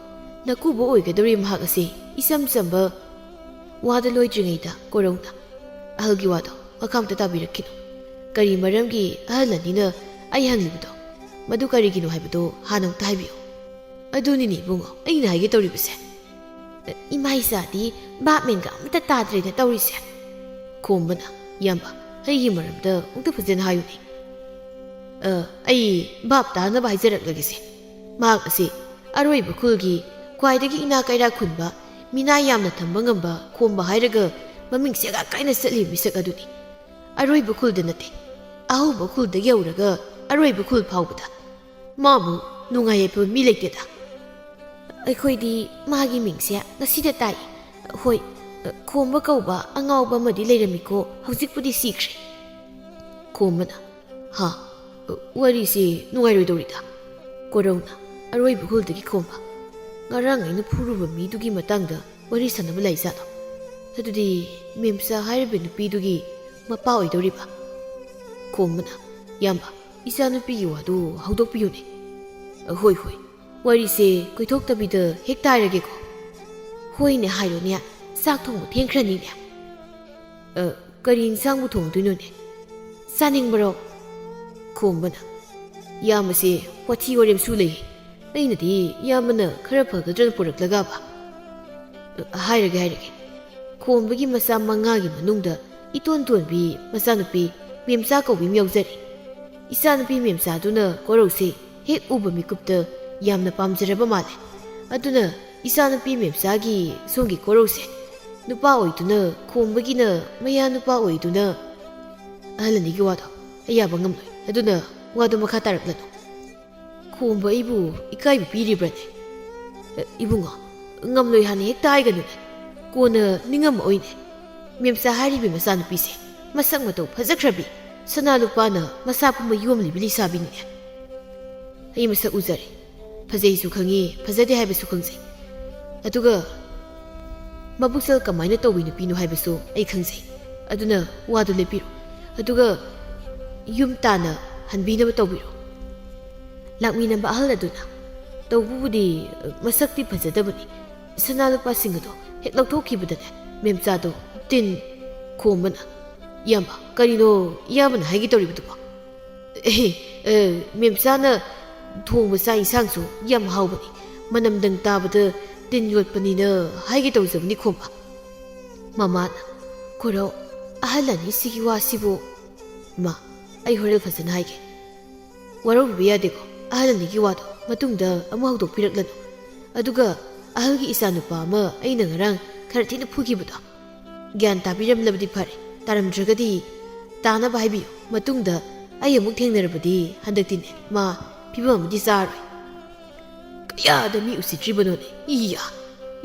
ꯅꯀꯨꯕꯣꯛ ꯑꯣꯏꯒꯗꯧꯔꯤ ꯃꯍꯥꯛ ꯑꯁꯤ ꯏꯆꯝ ꯆꯝꯕ꯫" ꯋꯥꯗ ꯂꯣꯏꯗ꯭ꯔꯤꯉꯩꯗ ꯀꯣꯔꯧꯅ, "ꯑꯍꯜꯒꯤ ꯋꯥꯗꯣ ꯃꯈꯥ ꯑꯝꯇ ꯇꯥꯕꯤꯔꯛꯈꯤꯅꯨ꯫ ꯀꯔꯤ ꯃꯔꯝꯒꯤ ꯑꯍꯜ ꯑꯅꯤꯅ ꯑꯩ ꯍꯪꯂꯤꯕꯗꯣ, ꯃꯗꯨ ꯀꯔꯤꯒꯤꯅꯣ ꯍꯥꯏꯕꯗꯣ ꯍꯥꯟꯅ ꯑꯝꯇ ꯍꯥꯏꯕꯤꯌꯨ꯫" "ꯑꯗꯨꯅꯤꯅꯦ ꯏꯕꯨꯡꯉꯣ ꯑꯩꯅ ꯍꯥꯏꯒꯦ ꯇꯧꯔꯤꯕꯁꯦ꯫" "ꯏꯃꯥ ꯏꯆꯥꯗꯤ ꯚꯥꯞ ꯃꯦꯟꯒ ꯑꯝꯇ ꯇꯥꯗ꯭ꯔꯦꯅ ꯇꯧꯔꯤꯁꯦ꯫" ꯈꯣꯝꯕꯅ, "ꯏꯌꯥꯝꯕ, ꯑꯩꯒꯤ ꯃꯔꯝꯗ ꯑꯃꯨꯛꯇ ꯐꯖꯅ ꯍꯥꯏꯌꯨꯅꯦ꯫" "ꯑ, ꯑꯩ ꯚꯥꯞ ꯇꯥꯅꯕ ꯍꯥꯏꯖꯔꯛꯂꯒꯦꯁꯦ꯫ ꯃꯍꯥꯛ ꯑꯁꯤ ꯑꯔꯣꯏꯕ ꯈꯨꯜꯒꯤ ꯈ꯭ꯋꯥꯏꯗꯒꯤ ꯏꯅꯥ ꯀꯩꯔꯥ ꯈꯨꯟꯕ, ꯃꯤꯅꯥꯏ ꯌꯥꯝꯅ ꯊꯝꯕ ꯉꯝꯕ ꯈꯣꯝꯕ ꯍꯥꯏꯔꯒ ꯃꯃꯤꯡ ꯁꯦꯒꯥꯛ ꯀꯥꯏꯅ ꯆꯠꯂꯤꯕ ꯃꯤꯁꯛ ꯑꯗꯨꯅꯤ꯫ ꯑꯔꯣꯏꯕ ꯈꯨꯜꯗ ꯅꯠꯇꯦ, ꯑꯍꯧꯕ ꯈꯨꯜꯗꯒꯤ ꯍꯧꯔꯒ ꯑꯔꯣꯏꯕ ꯈꯨꯜ ꯐꯥꯎꯕꯗ ꯃꯥꯕꯨ ꯅꯨꯡꯉꯥꯏ ꯌꯥꯏꯐꯕ ꯃꯤ ꯂꯩꯇꯦꯗ꯫" "ꯑꯩꯈꯣꯏꯗꯤ ꯃꯥꯒꯤ ꯃꯤꯡꯁꯦ ꯉꯁꯤꯗ ꯇꯥꯏ꯫ ꯍꯣꯏ, ꯈꯣꯝꯕ ꯀꯧꯕ ꯑꯉꯥꯎꯕ ꯑꯃꯗꯤ ꯂꯩꯔꯝꯃꯤꯀꯣ, ꯍꯧꯖꯤꯛꯄꯨꯗꯤ ꯁꯤꯈ꯭ꯔꯦ꯫" ꯈꯣꯝꯕꯅ, "ꯍꯥ, ꯋꯥꯔꯤꯁꯤ ꯅꯨꯡꯉꯥꯏꯔꯣꯏꯗꯧꯔꯤꯗ꯫" ꯀꯣꯔꯧꯅ, ꯑꯔꯣꯏꯕ ꯍꯨꯜꯗꯒꯤ ꯈꯣꯝꯕ꯫ ꯉꯔꯥꯡ ꯑꯩꯅ ꯐꯨꯔꯨꯕ ꯃꯤꯗꯨꯒꯤ ꯃꯇꯥꯡꯗ ꯋꯥꯔꯤ ꯁꯥꯟꯅꯕ ꯂꯩꯖꯥꯠꯂꯣ? ꯑꯗꯨꯗꯤ ꯃꯦꯝꯆꯥ ꯍꯥꯏꯔꯤꯕ ꯅꯨꯄꯤꯗꯨꯒꯤ ꯃꯄꯥ ꯑꯣꯏꯗꯧꯔꯤꯕ? ꯈꯣꯝꯕꯅ, "ꯏꯌꯥꯝꯕ, ꯏꯆꯥꯅꯨꯄꯤꯒꯤ ꯋꯥꯗꯨ ꯍꯧꯗꯣꯛꯄꯤꯌꯨꯅꯦ꯫" "ꯍꯣꯏ, ꯍꯣꯏ, ꯋꯥꯔꯤꯁꯦ ꯀꯣꯏꯊꯣꯛꯇꯕꯤꯗ ꯍꯦꯛꯇ ꯍꯥꯏꯔꯒꯦꯀꯣ꯫" "ꯍꯣꯏꯅꯦ, ꯍꯥꯏꯔꯣꯅꯦ, ꯆꯥꯛ ꯊꯣꯡꯕ ꯊꯦꯡꯈ꯭ꯔꯅꯤꯅꯦ꯫" "ꯑ, ꯀꯔꯤ ꯏꯟꯁꯥꯡꯕꯨ ꯊꯣꯡꯗꯣꯏꯅꯣꯅꯦ? ꯆꯥꯅꯤꯡꯕꯔꯣ?" ꯈꯣꯝꯕꯅ, "ꯏꯌꯥꯝꯕꯁꯦ ꯋꯥꯊꯤ ꯋꯥꯔꯦꯝꯁꯨ ꯂꯩ꯫ ꯑꯩꯅꯗꯤ ꯏꯌꯥꯝꯕꯅ ꯈꯔ ꯐꯒꯗ꯭ꯔꯅ ꯄꯨꯔꯛꯂꯒꯕ꯫" "ꯑ, ꯍꯥꯏꯔꯒꯦ, ꯍꯥꯏꯔꯒꯦ꯫ ꯈꯣꯝꯕꯒꯤ ꯃꯆꯥ ꯃꯉꯥꯒꯤ ꯃꯅꯨꯡꯗ ꯏꯇꯣꯟ ꯇꯣꯟꯕꯤ ꯃꯆꯥꯅꯨꯄꯤ ꯃꯦꯝꯆꯥ ꯀꯧꯕꯤ ꯑꯃ ꯌꯥꯎꯖꯔꯤ꯫ ꯏꯆꯥꯅꯨꯄꯤ ꯃꯦꯝꯆꯥꯗꯨꯅ ꯀꯣꯔꯧꯁꯦ ꯍꯦꯛ ꯎꯕ ꯃꯤꯀꯨꯞꯇ ꯌꯥꯝꯅ ꯄꯥꯝꯖꯔꯕ ꯃꯥꯜꯂꯦ꯫ ꯑꯗꯨꯅ ꯏꯆꯥꯅꯨꯄꯤ ꯃꯦꯝꯆꯥꯒꯤ ꯁꯣꯝꯒꯤ ꯀꯣꯔꯧꯁꯦ ꯅꯨꯄꯥ ꯑꯣꯏꯗꯨꯅ ꯈꯣꯝꯕꯒꯤꯅ ꯃꯌꯥ ꯅꯨꯄꯥ ꯑꯣꯏꯗꯨꯅ ꯑꯍꯜ ꯑꯅꯤꯒꯤ ꯋꯥꯗꯣ ꯑꯩ ꯌꯥꯕ ꯉꯝꯂꯣꯏ꯫ ꯑꯗꯨꯅ ꯋꯥꯗꯣ ꯃꯈꯥ ꯇꯥꯔꯛꯂꯅꯨ꯫" "ꯈꯣꯝꯕ ꯑꯩꯕꯨ ꯏꯀꯥꯏꯕ ꯄꯤꯔꯤꯕ꯭ꯔꯅꯦ?" "ꯑꯦ, ꯏꯕꯨꯡꯉꯣ, ꯉꯝꯂꯣꯏ ꯍꯥꯟꯅ ꯍꯦꯛꯇ ꯍꯥꯏꯒꯅꯨꯅꯦ꯫ ꯀꯣꯟꯅ ꯅꯤꯡꯉꯝꯃꯛꯑꯣꯏꯅꯦ꯫ ꯃꯦꯝꯆꯥ ꯍꯥꯏꯔꯤꯕꯤ ꯃꯆꯥꯅꯨꯄꯤꯁꯦ ꯃꯁꯛ ꯃꯇꯧ ꯐꯖꯈ꯭ꯔꯕꯤ, ꯁꯅꯥ ꯂꯨꯄꯥꯅ ꯃꯁꯥ ꯄꯨꯝꯕ ꯌꯣꯝꯂꯤꯕꯤ ꯂꯩꯁꯥꯕꯤꯅꯤꯅꯦ꯫ ꯑꯩ ꯃꯁꯛ ꯎꯖꯔꯦ꯫ ꯐꯖꯩꯁꯨ ꯈꯪꯉꯤ, ꯐꯖꯗꯦ ꯍꯥꯏꯕꯁꯨ ꯈꯪꯖꯩ꯫ ꯑꯗꯨꯒ ꯃꯕꯨꯛꯆꯦꯜ ꯀꯃꯥꯏꯅ ꯇꯧꯕꯤ ꯅꯨꯄꯤꯅꯣ ꯍꯥꯏꯕꯁꯨ ꯑꯩ ꯈꯪꯖꯩ꯫ ꯑꯗꯨꯅ ꯋꯥꯗꯨ ꯂꯦꯞꯄꯤꯔꯣ꯫ ꯑꯗꯨꯒ ꯌꯨꯝ ꯇꯥꯅ ꯍꯟꯕꯤꯅꯕ ꯇꯧꯕꯤꯔꯣ꯫" ꯂꯥꯛꯃꯤꯟꯅꯕ ꯑꯍꯜ ꯑꯗꯨꯅ, "ꯇꯧꯕꯕꯨꯗꯤ ꯃꯁꯛꯇꯤ ꯐꯖꯗꯕꯅꯤ꯫ ꯁꯅꯥ ꯂꯨꯄꯥꯁꯤꯡ ꯑꯗꯣ ꯍꯦꯛ ꯂꯧꯊꯣꯛꯈꯤꯕꯗꯅꯦ, ꯃꯦꯝꯆꯥꯗꯣ ꯇꯤꯟ ꯈꯣꯝꯕꯅ꯫" "ꯏꯌꯥꯝꯕ, ꯀꯔꯤꯅꯣ ꯏꯌꯥꯝꯕꯅ ꯍꯥꯏꯒꯦ ꯇꯧꯔꯤꯕꯗꯨꯕꯣ?" "ꯑꯦ, ꯑꯦ, ꯃꯦꯝꯆꯥꯅ ꯊꯣꯡꯕ ꯆꯥꯛ ꯏꯟꯁꯥꯡꯁꯨ ꯌꯥꯝ ꯍꯥꯎꯕꯅꯤ꯫ ꯃꯅꯝꯗꯪ ꯇꯥꯕꯗ ꯇꯤꯟ ꯌꯣꯠꯄꯅꯤꯅ ꯍꯥꯏꯒꯦ ꯇꯧꯖꯕꯅꯤ ꯈꯣꯝꯕ꯫" ꯃꯃꯥꯅ, "ꯈꯣꯏꯔꯧ, ꯑꯍꯜ ꯑꯅꯤꯁꯤꯒꯤ ꯋꯥꯁꯤꯕꯨ꯫" "ꯏꯃꯥ, ꯑꯩ ꯍꯣꯔꯦꯟ ꯐꯖꯅ ꯍꯥꯏꯒꯦ꯫ ꯋꯥꯔꯧꯕꯤꯕ ꯌꯥꯗꯦꯀꯣ, ꯑꯍꯜ ꯑꯅꯤꯒꯤ ꯋꯥꯗꯣ ꯃꯇꯨꯡꯗ ꯑꯃꯨꯛ ꯍꯧꯗꯣꯛꯄꯤꯔꯛꯂꯅꯨ꯫ ꯑꯗꯨꯒ ꯑꯍꯜꯒꯤ ꯏꯆꯥꯅꯨꯄꯥ ꯑꯃ ꯑꯩꯅ ꯉꯔꯥꯡ ꯈꯔ ꯊꯤꯅ ꯐꯨꯈꯤꯕꯗꯣ, ꯒ꯭ꯌꯥꯟ ꯇꯥꯕꯤꯔꯝꯂꯕꯗꯤ ꯐꯔꯦ, ꯇꯥꯔꯝꯗ꯭ꯔꯒꯗꯤ ꯇꯥꯅꯕ ꯍꯥꯏꯕꯤꯌꯨ꯫ ꯃꯇꯨꯡꯗ ꯑꯩ ꯑꯃꯨꯛ ꯊꯦꯡꯅꯔꯕꯗꯤ ꯍꯟꯗꯛꯇꯤꯅꯦ, ꯃꯥ ꯐꯤꯕꯝ ꯑꯃꯗꯤ ꯆꯥꯔꯣꯏ꯫" "ꯀꯌꯥꯗ ꯃꯤ ꯎꯁꯤꯠꯇ꯭ꯔꯤꯕꯅꯣꯅꯦ? ꯏꯌꯥ!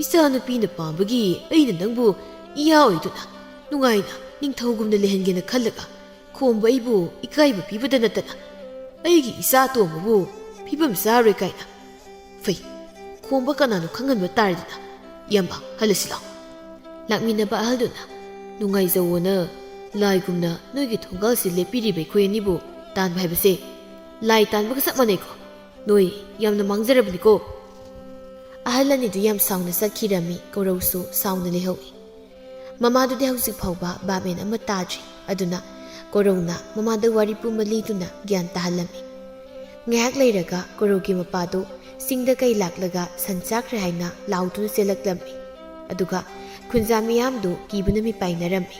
ꯏꯆꯥꯅꯨꯄꯤꯅ ꯄꯥꯝꯕꯒꯤ ꯑꯩꯅ ꯅꯪꯕꯨ ꯏꯌꯥ ꯑꯣꯏꯗꯨꯅ ꯅꯨꯡꯉꯥꯏꯅ ꯅꯤꯡꯊꯧꯒꯨꯝꯅ ꯂꯩꯍꯟꯒꯦꯅ ꯈꯜꯂꯒ, ꯈꯣꯝꯕ ꯑꯩꯕꯨ ꯏꯀꯥꯏꯕ ꯄꯤꯕꯗ ꯅꯠꯇꯅ ꯑꯩꯒꯤ ꯏꯆꯥ ꯑꯇꯣꯝꯕꯕꯨ ꯐꯤꯕꯝ ꯆꯥꯔꯣꯏ ꯀꯥꯏꯅ ꯐꯩ, ꯈꯣꯝꯕ ꯀꯅꯥꯅꯣ ꯈꯪꯍꯟꯕ ꯇꯥꯔꯦꯗꯅ꯫ ꯏꯌꯥꯝꯕ, ꯍꯜꯂꯁꯤ ꯂꯥꯎ꯫ ꯂꯥꯛꯃꯤꯟꯅꯕ ꯑꯍꯜꯗꯨꯅ, "ꯅꯨꯡꯉꯥꯏꯖꯧꯋꯣꯅ ꯂꯥꯏꯒꯨꯝꯅ ꯅꯣꯏꯒꯤ ꯊꯣꯡꯒꯥꯜꯁꯤ ꯂꯦꯞꯄꯤꯔꯤꯕ ꯑꯩꯈꯣꯏ ꯑꯅꯤꯕꯨ ꯇꯥꯟꯕ ꯍꯥꯏꯕꯁꯦ ꯂꯥꯏ ꯇꯥꯟꯕꯒ ꯆꯞ ꯃꯥꯟꯅꯩꯀꯣ꯫ ꯅꯣꯏ ꯌꯥꯝꯅ ꯃꯥꯡꯖꯔꯕꯅꯤꯀꯣ"꯫ ꯑꯍꯜ ꯑꯅꯤꯗꯨ ꯌꯥꯝ ꯁꯥꯎꯅ ꯆꯠꯈꯤꯔꯝꯃꯤ꯫ ꯀꯣꯔꯧꯁꯨ ꯁꯥꯎꯅ ꯂꯩꯍꯧꯏ꯫ ꯃꯃꯥꯗꯨꯗꯤ ꯍꯧꯖꯤꯛ ꯐꯥꯎꯕ ꯚꯥꯞ ꯃꯦꯟ ꯑꯃ ꯇꯥꯗ꯭ꯔꯤ꯫ ꯑꯗꯨꯅ ꯀꯣꯔꯧꯅ ꯃꯃꯥꯗ ꯋꯥꯔꯤ ꯄꯨꯝꯕ ꯂꯤꯗꯨꯅ ꯒ꯭ꯌꯥꯟ ꯇꯥꯍꯜꯂꯝꯃꯤ꯫ ꯉꯥꯏꯍꯥꯛ ꯂꯩꯔꯒ ꯀꯣꯔꯧꯒꯤ ꯃꯄꯥꯗꯨ ꯆꯤꯡꯗ ꯀꯩ ꯂꯥꯛꯂꯒ ꯁꯟ ꯆꯥꯈ꯭ꯔꯦ ꯍꯥꯏꯅ ꯂꯥꯎꯗꯨꯅ ꯆꯦꯜꯂꯛꯂꯝꯃꯤ꯫ ꯑꯗꯨꯒ ꯈꯨꯟꯖꯥ ꯃꯤꯌꯥꯝꯗꯨ ꯀꯤꯕꯅ ꯃꯤꯄꯥꯏꯅꯔꯝꯃꯤ꯫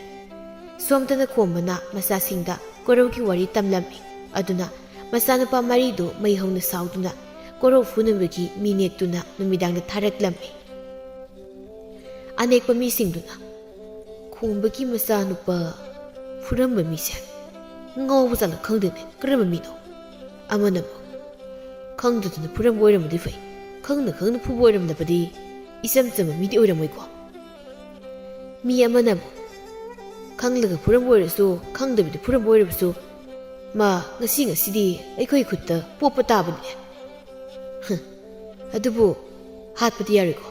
ꯁꯣꯝꯗꯅ ꯈꯣꯝꯕꯅ ꯃꯆꯥꯁꯤꯡꯗ ꯀꯣꯔꯧꯒꯤ ꯋꯥꯔꯤ ꯇꯝꯂꯝꯃꯤ꯫ ꯑꯗꯨꯅ ꯃꯆꯥꯅꯨꯄꯥ ꯃꯔꯤꯗꯨ ꯃꯩ ꯍꯧꯅ ꯁꯥꯎꯗꯨꯅ ꯀꯣꯔꯧ ꯐꯨꯅꯕꯒꯤ ꯃꯤ ꯅꯦꯛꯇꯨꯅ ꯅꯨꯃꯤꯗꯥꯡꯗ ꯊꯥꯔꯛꯂꯝꯃꯤ꯫ ꯑꯅꯦꯛꯄ ꯃꯤꯁꯤꯡꯗꯨꯅ, "ꯈꯣꯝꯕꯒꯤ ꯃꯆꯥꯅꯨꯄꯥ ꯐꯨꯔꯝꯕ ꯃꯤꯁꯦ ꯉꯥꯎꯕ ꯖꯥꯠꯂ ꯈꯪꯗꯦꯅꯦ, ꯀꯔꯝꯕ ꯃꯤꯅꯣ?" ꯑꯃꯅ ꯑꯃꯨꯛ, "ꯈꯪꯗꯗꯅ ꯐꯨꯔꯝꯕ ꯑꯣꯏꯔꯝꯃꯗꯤ ꯐꯩ, ꯈꯪꯅ ꯈꯪꯅ ꯐꯨꯕ ꯑꯣꯏꯔꯝꯂꯕꯗꯤ ꯏꯆꯝ ꯆꯝꯕ ꯃꯤꯗꯤ ꯑꯣꯏꯔꯝꯃꯣꯏꯀꯣ"꯫ ꯃꯤ ꯑꯃꯅ ꯑꯃꯨꯛ, "ꯈꯪꯂꯒ ꯐꯨꯔꯝꯕ ꯑꯣꯏꯔꯁꯨ, ꯈꯪꯗꯕꯤꯗ ꯐꯨꯔꯝꯕ ꯑꯣꯏꯔꯕꯁꯨ, ꯃꯥ ꯉꯁꯤ ꯉꯁꯤꯗꯤ ꯑꯩꯈꯣꯏ ꯈꯨꯠꯇ ꯄꯣꯛꯄ ꯇꯥꯕꯅꯤꯅꯦ꯫ ꯍ, ꯑꯗꯨꯕꯨ ꯍꯥꯠꯄꯗꯤ ꯌꯥꯔꯣꯏꯀꯣ꯫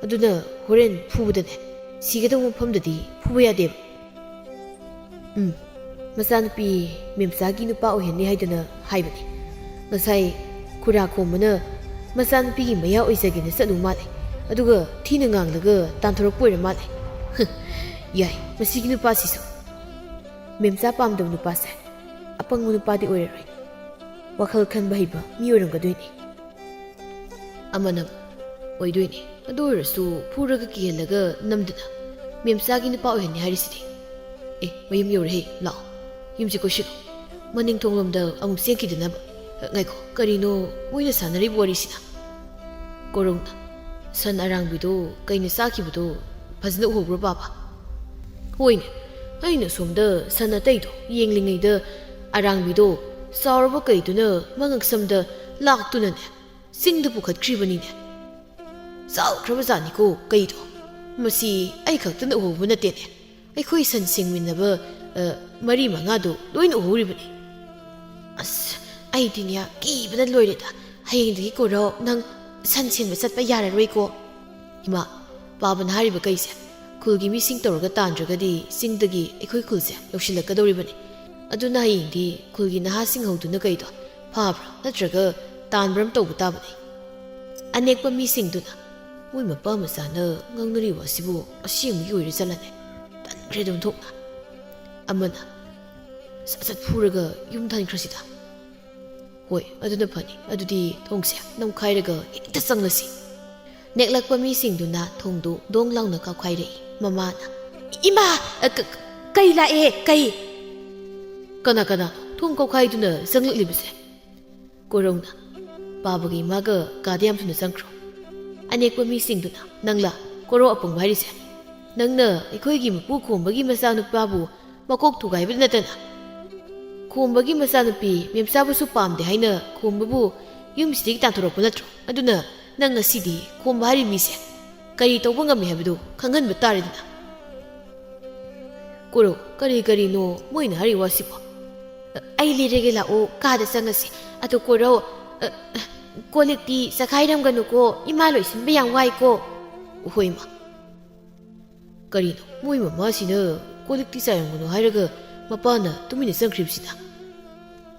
ꯑꯗꯨꯅ ꯍꯣꯔꯦꯟ ꯐꯨꯕꯗꯅꯦ, ꯁꯤꯒꯗꯧꯕ ꯃꯐꯝꯗꯗꯤ ꯐꯨꯕ ꯌꯥꯗꯦꯕ"꯫ ꯎꯝ, ꯃꯆꯥꯅꯨꯄꯤ ꯃꯦꯝꯆꯥꯒꯤ ꯅꯨꯄꯥ ꯑꯣꯏꯍꯟꯅꯤ ꯍꯥꯏꯗꯅ ꯍꯥꯏꯕꯅꯤ꯫ ꯉꯁꯥꯏ ꯈꯨꯔꯥ ꯈꯣꯝꯕꯅ ꯃꯆꯥꯅꯨꯄꯤꯒꯤ ꯃꯌꯥ ꯑꯣꯏꯖꯒꯦꯅ ꯆꯠꯂꯨ ꯃꯥꯜꯂꯦ꯫ ꯑꯗꯨꯒ ꯊꯤꯅ ꯉꯥꯡꯂꯒ ꯇꯥꯟꯊꯣꯔꯛꯄ ꯑꯣꯏꯔ ꯃꯥꯜꯂꯦ꯫ ꯍ, ꯌꯥꯏ, ꯃꯁꯤꯒꯤ ꯅꯨꯄꯥꯁꯤꯁꯨ꯫ ꯃꯦꯝꯆꯥ ꯄꯥꯝꯗꯕ ꯅꯨꯄꯥꯁꯦ ꯑꯄꯪꯕ ꯅꯨꯄꯥꯗꯤ ꯑꯣꯏꯔꯔꯣꯏ꯫ ꯋꯥꯈꯜ ꯈꯟꯕ ꯍꯩꯕ ꯃꯤ ꯑꯣꯏꯔꯝꯒꯗꯣꯏꯅꯤ꯫ ꯑꯃꯅ, "ꯑꯣꯏꯗꯣꯏꯅꯤ꯫ ꯑꯗꯨ ꯑꯣꯏꯔꯁꯨ ꯐꯨꯔꯒ ꯀꯤꯍꯜꯂꯒ ꯅꯝꯗꯅ ꯃꯦꯝꯆꯥꯒꯤ ꯅꯨꯄꯥ ꯑꯣꯏꯍꯟꯅꯤ ꯍꯥꯏꯔꯤꯁꯤꯗꯤ꯫ ꯑꯦ, ꯃꯌꯨꯝ ꯌꯧꯔꯛꯑꯦ, ꯂꯥꯛꯑꯣ꯫ ꯌꯨꯝꯁꯤ ꯀꯣꯏꯁꯤꯜꯂꯣ꯫ ꯃꯅꯤꯡ ꯊꯣꯡꯂꯣꯝꯗ ꯑꯃꯨꯛ ꯆꯦꯟꯈꯤꯗꯅꯕ꯫ ꯑ, ꯉꯥꯏꯈꯣ, ꯀꯔꯤꯅꯣ ꯃꯣꯏꯅ ꯁꯥꯟꯅꯔꯤꯕ ꯋꯥꯔꯤꯁꯤꯅ?" ꯀꯣꯔꯧꯅ, "ꯁꯟ ꯑꯔꯥꯡꯕꯤꯗꯣ ꯀꯩꯅ ꯆꯥꯈꯤꯕꯗꯣ ꯐꯖꯅ ꯎꯍꯧꯕ꯭ꯔꯣ, ꯄꯥꯕ?" "ꯍꯣꯏꯅꯦ, ꯑꯩꯅ ꯁꯣꯝꯗ ꯁꯟ ꯑꯇꯩꯗꯣ ꯌꯦꯡꯂꯤꯉꯩꯗ ꯑꯔꯥꯡꯕꯤꯗꯣ ꯆꯥꯎꯔꯕ ꯀꯩꯗꯨꯅ ꯃꯉꯛꯁꯝꯗ ꯂꯥꯛꯇꯨꯅꯅꯦ, ꯆꯤꯡꯗ ꯄꯨꯈꯠꯈ꯭ꯔꯤꯕꯅꯤꯅꯦ꯫ ꯆꯥꯎꯈ꯭ꯔꯕꯖꯥꯠꯅꯤꯀꯣ ꯀꯩꯗꯣ꯫ ꯃꯁꯤ ꯑꯩ ꯈꯛꯇꯅ ꯎꯍꯧꯕ ꯅꯠꯇꯦꯅꯦ, ꯑꯩꯈꯣꯏ ꯁꯟ ꯁꯦꯡꯃꯤꯟꯅꯕ, ꯑ, ꯃꯔꯤ ꯃꯉꯥꯗꯣ ꯂꯣꯏꯅ ꯎꯍꯧꯔꯤꯕꯅꯤ꯫ ꯑꯁ, ꯑꯩꯗꯤꯅꯦ ꯀꯤꯕꯅ ꯂꯣꯏꯔꯦꯗ꯫ "ꯍꯌꯦꯡꯗꯒꯤ ꯀꯣꯔꯧ, ꯅꯪ ꯁꯟ ꯁꯦꯟꯕ ꯆꯠꯄ ꯌꯥꯔꯔꯣꯏꯀꯣ?" "ꯏꯃꯥ, ꯄꯥꯕꯅ ꯍꯥꯏꯔꯤꯕ ꯀꯩꯁꯦ? ꯈꯨꯜꯒꯤ ꯃꯤꯁꯤꯡ ꯇꯧꯔꯒ ꯇꯥꯟꯗ꯭ꯔꯒꯗꯤ ꯆꯤꯡꯗꯒꯤ ꯑꯩꯈꯣꯏ ꯈꯨꯜꯁꯦ ꯂꯧꯁꯤꯜꯂꯛꯀꯗꯧꯔꯤꯕꯅꯤ꯫ ꯑꯗꯨꯅ ꯍꯌꯦꯡꯗꯤ ꯈꯨꯜꯒꯤ ꯅꯍꯥꯁꯤꯡ ꯍꯧꯗꯨꯅ ꯀꯩꯗꯣ ꯐꯥꯕ꯭ꯔꯥ ꯅꯠꯇ꯭ꯔꯒ ꯇꯥꯟꯕ꯭ꯔꯥ ꯑꯃ ꯇꯧꯕ ꯇꯥꯕꯅꯤ꯫" ꯑꯅꯦꯛꯄ ꯃꯤꯁꯤꯡꯗꯨꯅ, "ꯃꯣꯏ ꯃꯄꯥ ꯃꯆꯥꯅ ꯉꯥꯡꯅꯔꯤꯕ ꯑꯁꯤꯕꯨ ꯑꯁꯦꯡꯕꯒꯤ ꯑꯣꯏꯔ ꯆꯠꯂꯅꯦ꯫ ꯇꯟꯈ꯭ꯔꯦꯗ ꯑꯣꯟꯊꯣꯛꯅ꯫" ꯑꯃꯅ, "ꯁꯠ ꯁꯠ ꯐꯨꯔꯒ ꯌꯨꯝ ꯊꯟꯈ꯭ꯔꯁꯤꯗ꯫" "ꯍꯣꯏ, ꯑꯗꯨꯅ ꯐꯅꯤ꯫ ꯑꯗꯨꯗꯤ ꯊꯣꯡꯁꯦ ꯅꯝꯈꯥꯏꯔꯒ ꯍꯦꯛꯇ ꯆꯪꯂꯁꯤ꯫" ꯅꯦꯛꯂꯛꯄ ꯃꯤꯁꯤꯡꯗꯨꯅ ꯊꯣꯡꯗꯨ ꯗꯣꯡ ꯂꯥꯎꯅ ꯀꯥꯎꯈꯥꯏꯔꯛꯏ꯫ ꯃꯃꯥꯅ, "ꯏꯃꯥ! ꯑ, ꯀ-, ꯀ-, ꯀꯩ ꯂꯥꯛꯑꯦ? ꯀꯩ?" "ꯀꯅꯥ ꯀꯅꯥ ꯊꯣꯡ ꯀꯥꯎꯈꯥꯏꯗꯨꯅ ꯆꯪꯂꯛꯂꯤꯕꯁꯦ?" ꯀꯣꯔꯧꯅ, "ꯄꯥꯕꯒꯤ ꯏꯃꯥꯒ ꯀꯥꯗ ꯌꯥꯝ ꯊꯨꯅ ꯆꯪꯈ꯭ꯔꯣ꯫" ꯑꯅꯦꯛꯄ ꯃꯤꯁꯤꯡꯗꯨꯅ, "ꯅꯪꯂꯥ, ꯀꯣꯔꯧ ꯑꯄꯪꯕ ꯍꯥꯏꯔꯤꯁꯦ? ꯅꯪꯅ ꯑꯩꯈꯣꯏꯒꯤ ꯃꯄꯨ ꯈꯣꯝꯕꯒꯤ ꯃꯆꯥꯅꯨꯄꯥꯕꯨ ꯃꯀꯣꯛ ꯊꯨꯒꯥꯏꯕꯗ ꯅꯠꯇꯅ, ꯈꯣꯝꯕꯒꯤ ꯃꯆꯥꯅꯨꯄꯤ ꯃꯦꯝꯆꯥꯕꯨꯁꯨ ꯄꯥꯝꯗꯦ ꯍꯥꯏꯅ ꯈꯣꯝꯕꯕꯨ ꯌꯨꯝꯁꯤꯗꯒꯤ ꯇꯥꯟꯊꯣꯔꯛꯄ ꯅꯠꯇ꯭ꯔꯣ? ꯑꯗꯨꯅ ꯅꯪ ꯉꯁꯤꯗꯤ ꯈꯣꯝꯕ ꯍꯥꯏꯔꯤꯕ ꯃꯤꯁꯦ ꯀꯔꯤ ꯇꯧꯕ ꯉꯝꯃꯤ ꯍꯥꯏꯕꯗꯨ ꯈꯪꯍꯟꯕ ꯇꯥꯔꯦꯗꯅ꯫" "ꯀꯣꯔꯧ, ꯀꯔꯤ ꯀꯔꯤꯅꯣ ꯃꯣꯏꯅ ꯍꯥꯏꯔꯤ ꯋꯥꯁꯤꯕꯣ?" "ꯑꯩ ꯂꯤꯔꯒꯦ, ꯂꯥꯛꯑꯣ, ꯀꯥꯗ ꯆꯪꯉꯁꯤ꯫ ꯑꯗꯣ ꯀꯣꯔꯧ, ꯑ, ꯑ, ꯀꯣꯜ ꯂꯤꯛꯇꯤ ꯆꯈꯥꯏꯔꯝꯒꯅꯨꯀꯣ, ꯏꯃꯥ ꯂꯣꯏꯁꯤꯟꯕ ꯌꯥꯝ ꯋꯥꯏꯀꯣ꯫" "ꯍꯣꯏ, ꯏꯃꯥ꯫" ꯀꯔꯤꯅꯣ, ꯃꯣꯏ ꯃꯃꯥꯁꯤꯅ ꯀꯣꯜ ꯂꯤꯛꯇꯤ ꯆꯥꯏꯔꯝꯒꯅꯨ ꯍꯥꯏꯔꯒ ꯃꯄꯥꯅ ꯇꯨꯃꯤꯟꯅ ꯆꯪꯈ꯭ꯔꯤꯕꯁꯤꯅ?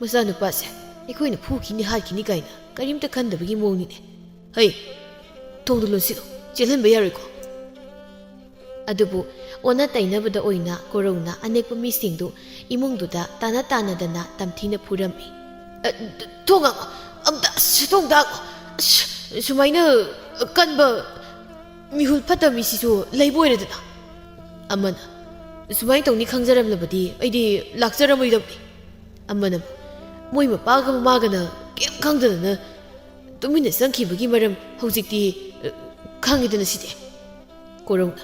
ꯃꯆꯥꯅꯨꯄꯥꯁꯦ ꯑꯩꯈꯣꯏꯅ ꯐꯨꯈꯤꯅꯤ ꯍꯥꯠꯈꯤꯅꯤ ꯀꯥꯏꯅ ꯀꯔꯤꯝꯇ ꯈꯟꯗꯕꯒꯤ ꯃꯑꯣꯡꯅꯤꯅꯦ꯫ "ꯍꯩ, ꯊꯣꯡꯗꯨ ꯂꯣꯟꯁꯤꯜꯂꯨ, ꯆꯦꯜꯍꯟꯕ ꯌꯥꯔꯣꯏꯀꯣ꯫" ꯑꯗꯨꯕꯨ ꯑꯣꯟꯅ ꯇꯩꯅꯕꯗ ꯑꯣꯏꯅ ꯀꯣꯔꯧꯅ ꯑꯅꯦꯛꯄ ꯃꯤꯁꯤꯡꯗꯨ ꯏꯃꯨꯡꯗꯨꯗ ꯇꯥꯟꯅ ꯇꯥꯟꯅꯗꯅ ꯇꯝꯊꯤꯅ ꯐꯨꯔꯝꯃꯤ꯫ "ꯑ, ꯊꯣꯡ ꯍꯥꯡꯉꯣ, ꯑꯝꯇ, ꯑꯁ, ꯊꯣꯡꯗ ꯍꯥꯡꯉꯣ꯫ ꯑꯁ, ꯁꯨꯃꯥꯏꯅ ꯀꯟꯕ ꯃꯤꯍꯨꯜ ꯐꯠꯇꯕ ꯃꯤꯁꯤꯁꯨ ꯂꯩꯕ ꯑꯣꯏꯔꯦꯗꯅ꯫" ꯑꯃꯅ, "ꯁꯨꯃꯥꯏꯅ ꯇꯧꯅꯤ ꯈꯪꯖꯔꯝꯂꯕꯗꯤ ꯑꯩꯗꯤ ꯂꯥꯛꯆꯔꯝꯃꯣꯏꯗꯕꯅꯤ꯫" ꯑꯃꯅ, "ꯃꯣꯏ ꯃꯄꯥꯒ ꯃꯃꯥꯒꯅ ꯀꯩꯝ ꯈꯪꯗꯗꯅ ꯇꯨꯃꯤꯟꯅ ꯆꯪꯈꯤꯕꯒꯤ ꯃꯔꯝ ꯍꯧꯖꯤꯛꯇꯤ, ꯑ, ꯈꯪꯉꯤꯗꯅ ꯁꯤꯗꯤ꯫" ꯀꯣꯔꯧꯅ,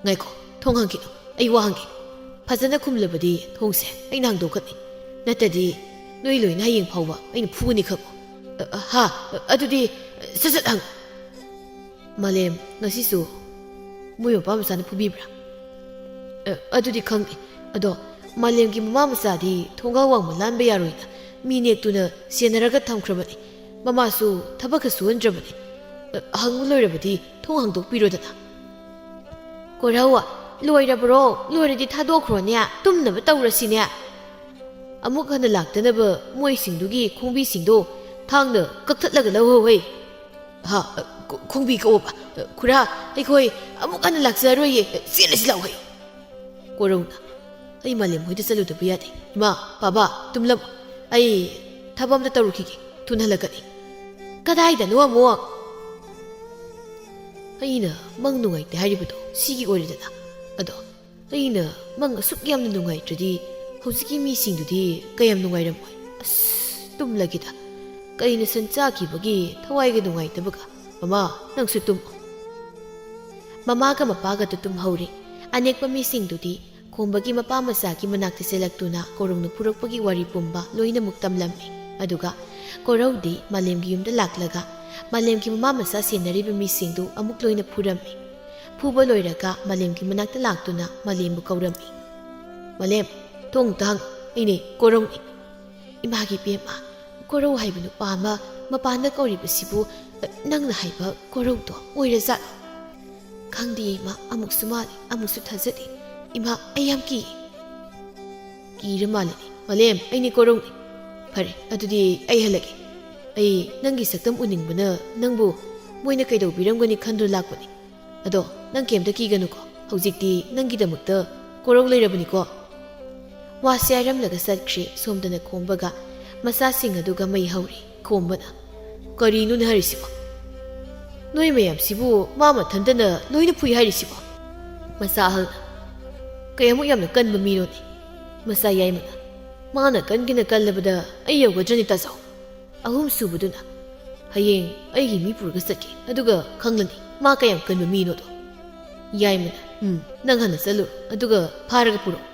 "ꯉꯥꯏꯈꯣ, ꯊꯣꯡ ꯍꯥꯡꯈꯤꯅꯨ, ꯑꯩ ꯋꯥ ꯍꯪꯒꯦ꯫ ꯐꯖꯅ ꯈꯨꯝꯂꯕꯗꯤ ꯊꯣꯡꯁꯦ ꯑꯩꯅ ꯍꯥꯡꯗꯣꯛꯀꯅꯤ, ꯅꯠꯇꯗꯤ ꯅꯣꯏ ꯂꯣꯏꯅ ꯍꯌꯦꯡ ꯐꯥꯎꯕ ꯑꯩꯅ ꯐꯨꯒꯅꯤ ꯈꯪꯉꯨ꯫" "ꯑ, ꯑ, ꯍꯥ, ꯑ, ꯑꯗꯨꯗꯤ ꯁꯠ ꯁꯠ ꯍꯥꯡꯉꯨ꯫" "ꯃꯥꯂꯦꯝ, ꯉꯁꯤꯁꯨ ꯃꯣꯏ ꯃꯄꯥ ꯃꯆꯥꯅ ꯐꯨꯕꯤꯕ꯭ꯔꯥ?" "ꯑ, ꯑꯗꯨꯗꯤ ꯈꯪꯗꯦ꯫ ꯑꯗꯣ ꯃꯥꯂꯦꯝꯒꯤ ꯃꯃꯥ ꯃꯆꯥꯗꯤ ꯊꯣꯡꯒꯥ ꯋꯥꯡꯃ ꯂꯥꯟꯕ ꯌꯥꯔꯣꯏꯅ ꯃꯤ ꯅꯦꯛꯇꯨꯅ ꯁꯦꯟꯅꯔꯒ ꯊꯝꯈ꯭ꯔꯕꯅꯤ꯫ ꯃꯃꯥꯁꯨ ꯊꯕꯛꯀ ꯁꯨꯍꯟꯗ꯭ꯔꯕꯅꯦ꯫ ꯑ, ꯍꯪꯕ ꯂꯣꯏꯔꯕꯗꯤ ꯊꯣꯡ ꯍꯥꯡꯗꯣꯛꯄꯤꯔꯣꯗꯅ꯫ ꯀꯣꯔꯧ, ꯂꯣꯏꯔꯕ꯭ꯔꯣ? ꯂꯣꯏꯔꯗꯤ ꯊꯥꯗꯣꯛꯈ꯭ꯔꯣꯅꯦ, ꯇꯨꯝꯅꯕ ꯇꯧꯔꯁꯤꯅꯦ꯫ ꯑꯃꯨꯛ ꯍꯟꯅ ꯂꯥꯛꯇꯅꯕ ꯃꯣꯏꯁꯤꯡꯗꯨꯒꯤ ꯈꯣꯡꯕꯤꯁꯤꯡꯗꯣ ꯊꯥꯡꯅ ꯀꯛꯊꯠꯂꯒ ꯂꯧꯍꯧꯍꯦ꯫ ꯍꯥ? ꯈꯣ-, ꯈꯣꯡꯕꯤ ꯀꯛꯑꯣꯕ? ꯈꯨꯔꯥ, ꯑꯩꯈꯣꯏ ꯑꯃꯨꯛ ꯍꯟꯅ ꯂꯥꯛꯆꯔꯔꯣꯏꯌꯦ꯫ ꯆꯦꯜꯂꯁꯤ ꯂꯥꯛꯑꯣꯍꯦ꯫ ꯀꯣꯔꯧꯅ, ꯑꯩ ꯃꯥꯂꯦꯝ ꯍꯣꯏꯗ ꯆꯠꯂꯨꯗꯕ ꯌꯥꯗꯦ꯫ ꯏꯃꯥ, ꯄꯥꯕ, ꯇꯨꯝꯂꯝꯃꯣ꯫ ꯑꯩ ꯊꯕꯛ ꯑꯝꯇ ꯇꯧꯔꯨꯈꯤꯒꯦ꯫ ꯊꯨꯅ ꯍꯜꯂꯛꯀꯅꯤ꯫ ꯀꯗꯥꯏꯗꯅꯣ ꯑꯃꯨꯛ? ꯑꯩꯅ ꯃꯪ ꯅꯨꯡꯉꯥꯏꯇꯦ ꯍꯥꯏꯔꯤꯕꯗꯣ ꯁꯤꯒꯤ ꯑꯣꯏꯔꯦꯗꯅ꯫ ꯑꯗꯣ ꯑꯩꯅ ꯃꯪ ꯑꯁꯨꯛ ꯌꯥꯝꯅ ꯅꯨꯡꯉꯥꯏꯇ꯭ꯔꯗꯤ ꯍꯧꯖꯤꯛꯀꯤ ꯃꯤꯁꯤꯡꯗꯨꯗꯤ ꯀꯌꯥꯝ ꯅꯨꯡꯉꯥꯏꯔꯝꯃꯣꯏ꯫ ꯑꯁ, ꯇꯨꯝꯂꯒꯦꯗ꯫ ꯀꯩꯅ ꯁꯟ ꯆꯥꯈꯤꯕꯒꯤ ꯊꯋꯥꯏꯒ ꯅꯨꯡꯉꯥꯏꯇꯕꯒ꯫ ꯃꯃꯥ, ꯅꯪꯁꯨ ꯇꯨꯝꯃꯣ꯫ ꯃꯃꯥꯒ ꯃꯄꯥꯒꯗꯨ ꯇꯨꯝꯍꯧꯔꯤ꯫ ꯑꯅꯦꯛꯄ ꯃꯤꯁꯤꯡꯗꯨꯗꯤ ꯈꯣꯝꯕꯒꯤ ꯃꯄꯥ ꯃꯆꯥꯒꯤ ꯃꯅꯥꯛꯇ ꯆꯦꯜꯂꯛꯇꯨꯅ ꯀꯣꯔꯧꯅ ꯄꯨꯔꯛꯄꯒꯤ ꯋꯥꯔꯤ ꯄꯨꯝꯕ ꯂꯣꯏꯅꯃꯛ ꯇꯝꯂꯝꯃꯤ꯫ ꯑꯗꯨꯒ ꯀꯣꯔꯧꯗꯤ ꯃꯥꯂꯦꯝꯒꯤ ꯌꯨꯝꯗ ꯂꯥꯛꯂꯒ ꯃꯥꯂꯦꯝꯒꯤ ꯃꯃꯥ ꯃꯆꯥ ꯁꯦꯟꯅꯔꯤꯕ ꯃꯤꯁꯤꯡꯗꯨ ꯑꯃꯨꯛ ꯂꯣꯏꯅ ꯐꯨꯔꯝꯃꯤ꯫ ꯐꯨꯕ ꯂꯣꯏꯔꯒ ꯃꯥꯂꯦꯝꯒꯤ ꯃꯅꯥꯛꯇ ꯂꯥꯛꯇꯨꯅ ꯃꯥꯂꯦꯝꯕꯨ ꯀꯧꯔꯝꯃꯤ꯫ "ꯃꯥꯂꯦꯝ, ꯊꯣꯡ ꯑꯝꯇ ꯍꯥꯡꯉꯨ꯫ ꯑꯩꯅꯦ ꯀꯣꯔꯧꯅꯦ꯫" ꯏꯃꯥꯒꯤ ꯄꯦꯝꯃ, ꯀꯣꯔꯧ ꯍꯥꯏꯕ ꯅꯨꯄꯥ ꯑꯃ ꯃꯄꯥꯟꯗ ꯀꯧꯔꯤꯕꯁꯤꯕꯨ ꯅꯪꯅ ꯍꯥꯏꯕ ꯀꯣꯔꯧꯗꯣ ꯑꯣꯏꯔꯖꯥꯠꯂꯣ? ꯈꯪꯗꯦ ꯏꯃꯥ, ꯑꯃꯨꯛꯁꯨ ꯃꯥꯜꯂꯤ, ꯑꯃꯨꯛꯁꯨ ꯊꯥꯖꯗꯦ꯫ ꯏꯃꯥ, ꯑꯩ ꯌꯥꯝ ꯀꯤ꯫ ꯀꯤꯔ ꯃꯥꯜꯂꯤꯅꯦ꯫ "ꯃꯥꯂꯦꯝ, ꯑꯩꯅꯦ ꯀꯣꯔꯧꯅꯦ꯫" "ꯐꯔꯦ, ꯑꯗꯨꯗꯤ ꯑꯩ ꯍꯜꯂꯒꯦ꯫ ꯑꯩ ꯅꯪꯒꯤ ꯁꯛꯇꯝ ꯎꯅꯤꯡꯕꯅ ꯅꯪꯕꯨ ꯃꯣꯏꯅ ꯀꯩꯗꯧꯕꯤꯔꯝꯒꯅꯤ ꯈꯟꯗꯨꯅ ꯂꯥꯛꯄꯅꯤ꯫ ꯑꯗꯣ ꯅꯪ ꯀꯩꯝꯇ ꯀꯤꯒꯅꯨꯀꯣ, ꯍꯧꯖꯤꯛꯇꯤ ꯅꯪꯒꯤꯗꯃꯛꯇ ꯀꯣꯔꯧ ꯂꯩꯔꯕꯅꯤꯀꯣ꯫" ꯋꯥꯁꯦ ꯍꯥꯏꯔꯝꯂꯒ ꯆꯠꯈ꯭ꯔꯦ꯫ ꯁꯣꯝꯗꯅ ꯈꯣꯝꯕꯒ ꯃꯆꯥꯁꯤꯡ ꯑꯗꯨꯒ ꯃꯩ ꯍꯧꯔꯤ꯫ ꯈꯣꯝꯕꯅ, "ꯀꯔꯤꯅꯣꯅꯦ ꯍꯥꯏꯔꯤꯁꯤꯕꯣ? ꯅꯣꯏ ꯃꯌꯥꯝꯁꯤꯕꯨ ꯃꯥ ꯃꯊꯟꯇꯅ ꯂꯣꯏꯅ ꯐꯨꯏ ꯍꯥꯏꯔꯤꯁꯤꯕꯣ?" ꯃꯆꯥ ꯑꯍꯜꯅ, "ꯀꯌꯥꯃꯨꯛ ꯌꯥꯝꯅ ꯀꯟꯕ ꯃꯤꯅꯣꯅꯦ?" ꯃꯆꯥ ꯌꯥꯏꯃꯅ, "ꯃꯥꯅ ꯀꯟꯒꯦꯅ ꯀꯜꯂꯕꯗ ꯑꯩ ꯌꯧꯒꯗ꯭ꯔꯅꯦ ꯇꯥꯖꯧ?" ꯑꯍꯨꯝ ꯁꯨꯕꯗꯨꯅ, "ꯍꯌꯦꯡ ꯑꯩꯒꯤ ꯃꯤ ꯄꯨꯔꯒ ꯆꯠꯀꯦ, ꯑꯗꯨꯒ ꯈꯪꯂꯅꯤ ꯃꯥ ꯀꯌꯥꯝ ꯀꯟꯕ ꯃꯤꯅꯣꯗꯣ꯫" ꯌꯥꯏꯃꯅ, "ꯎꯝ, ꯅꯪ ꯍꯥꯟꯅ ꯆꯠꯂꯨꯔꯣ, ꯑꯗꯨꯒ ꯐꯥꯔꯒ ꯄꯨꯔꯛꯑꯣ꯫"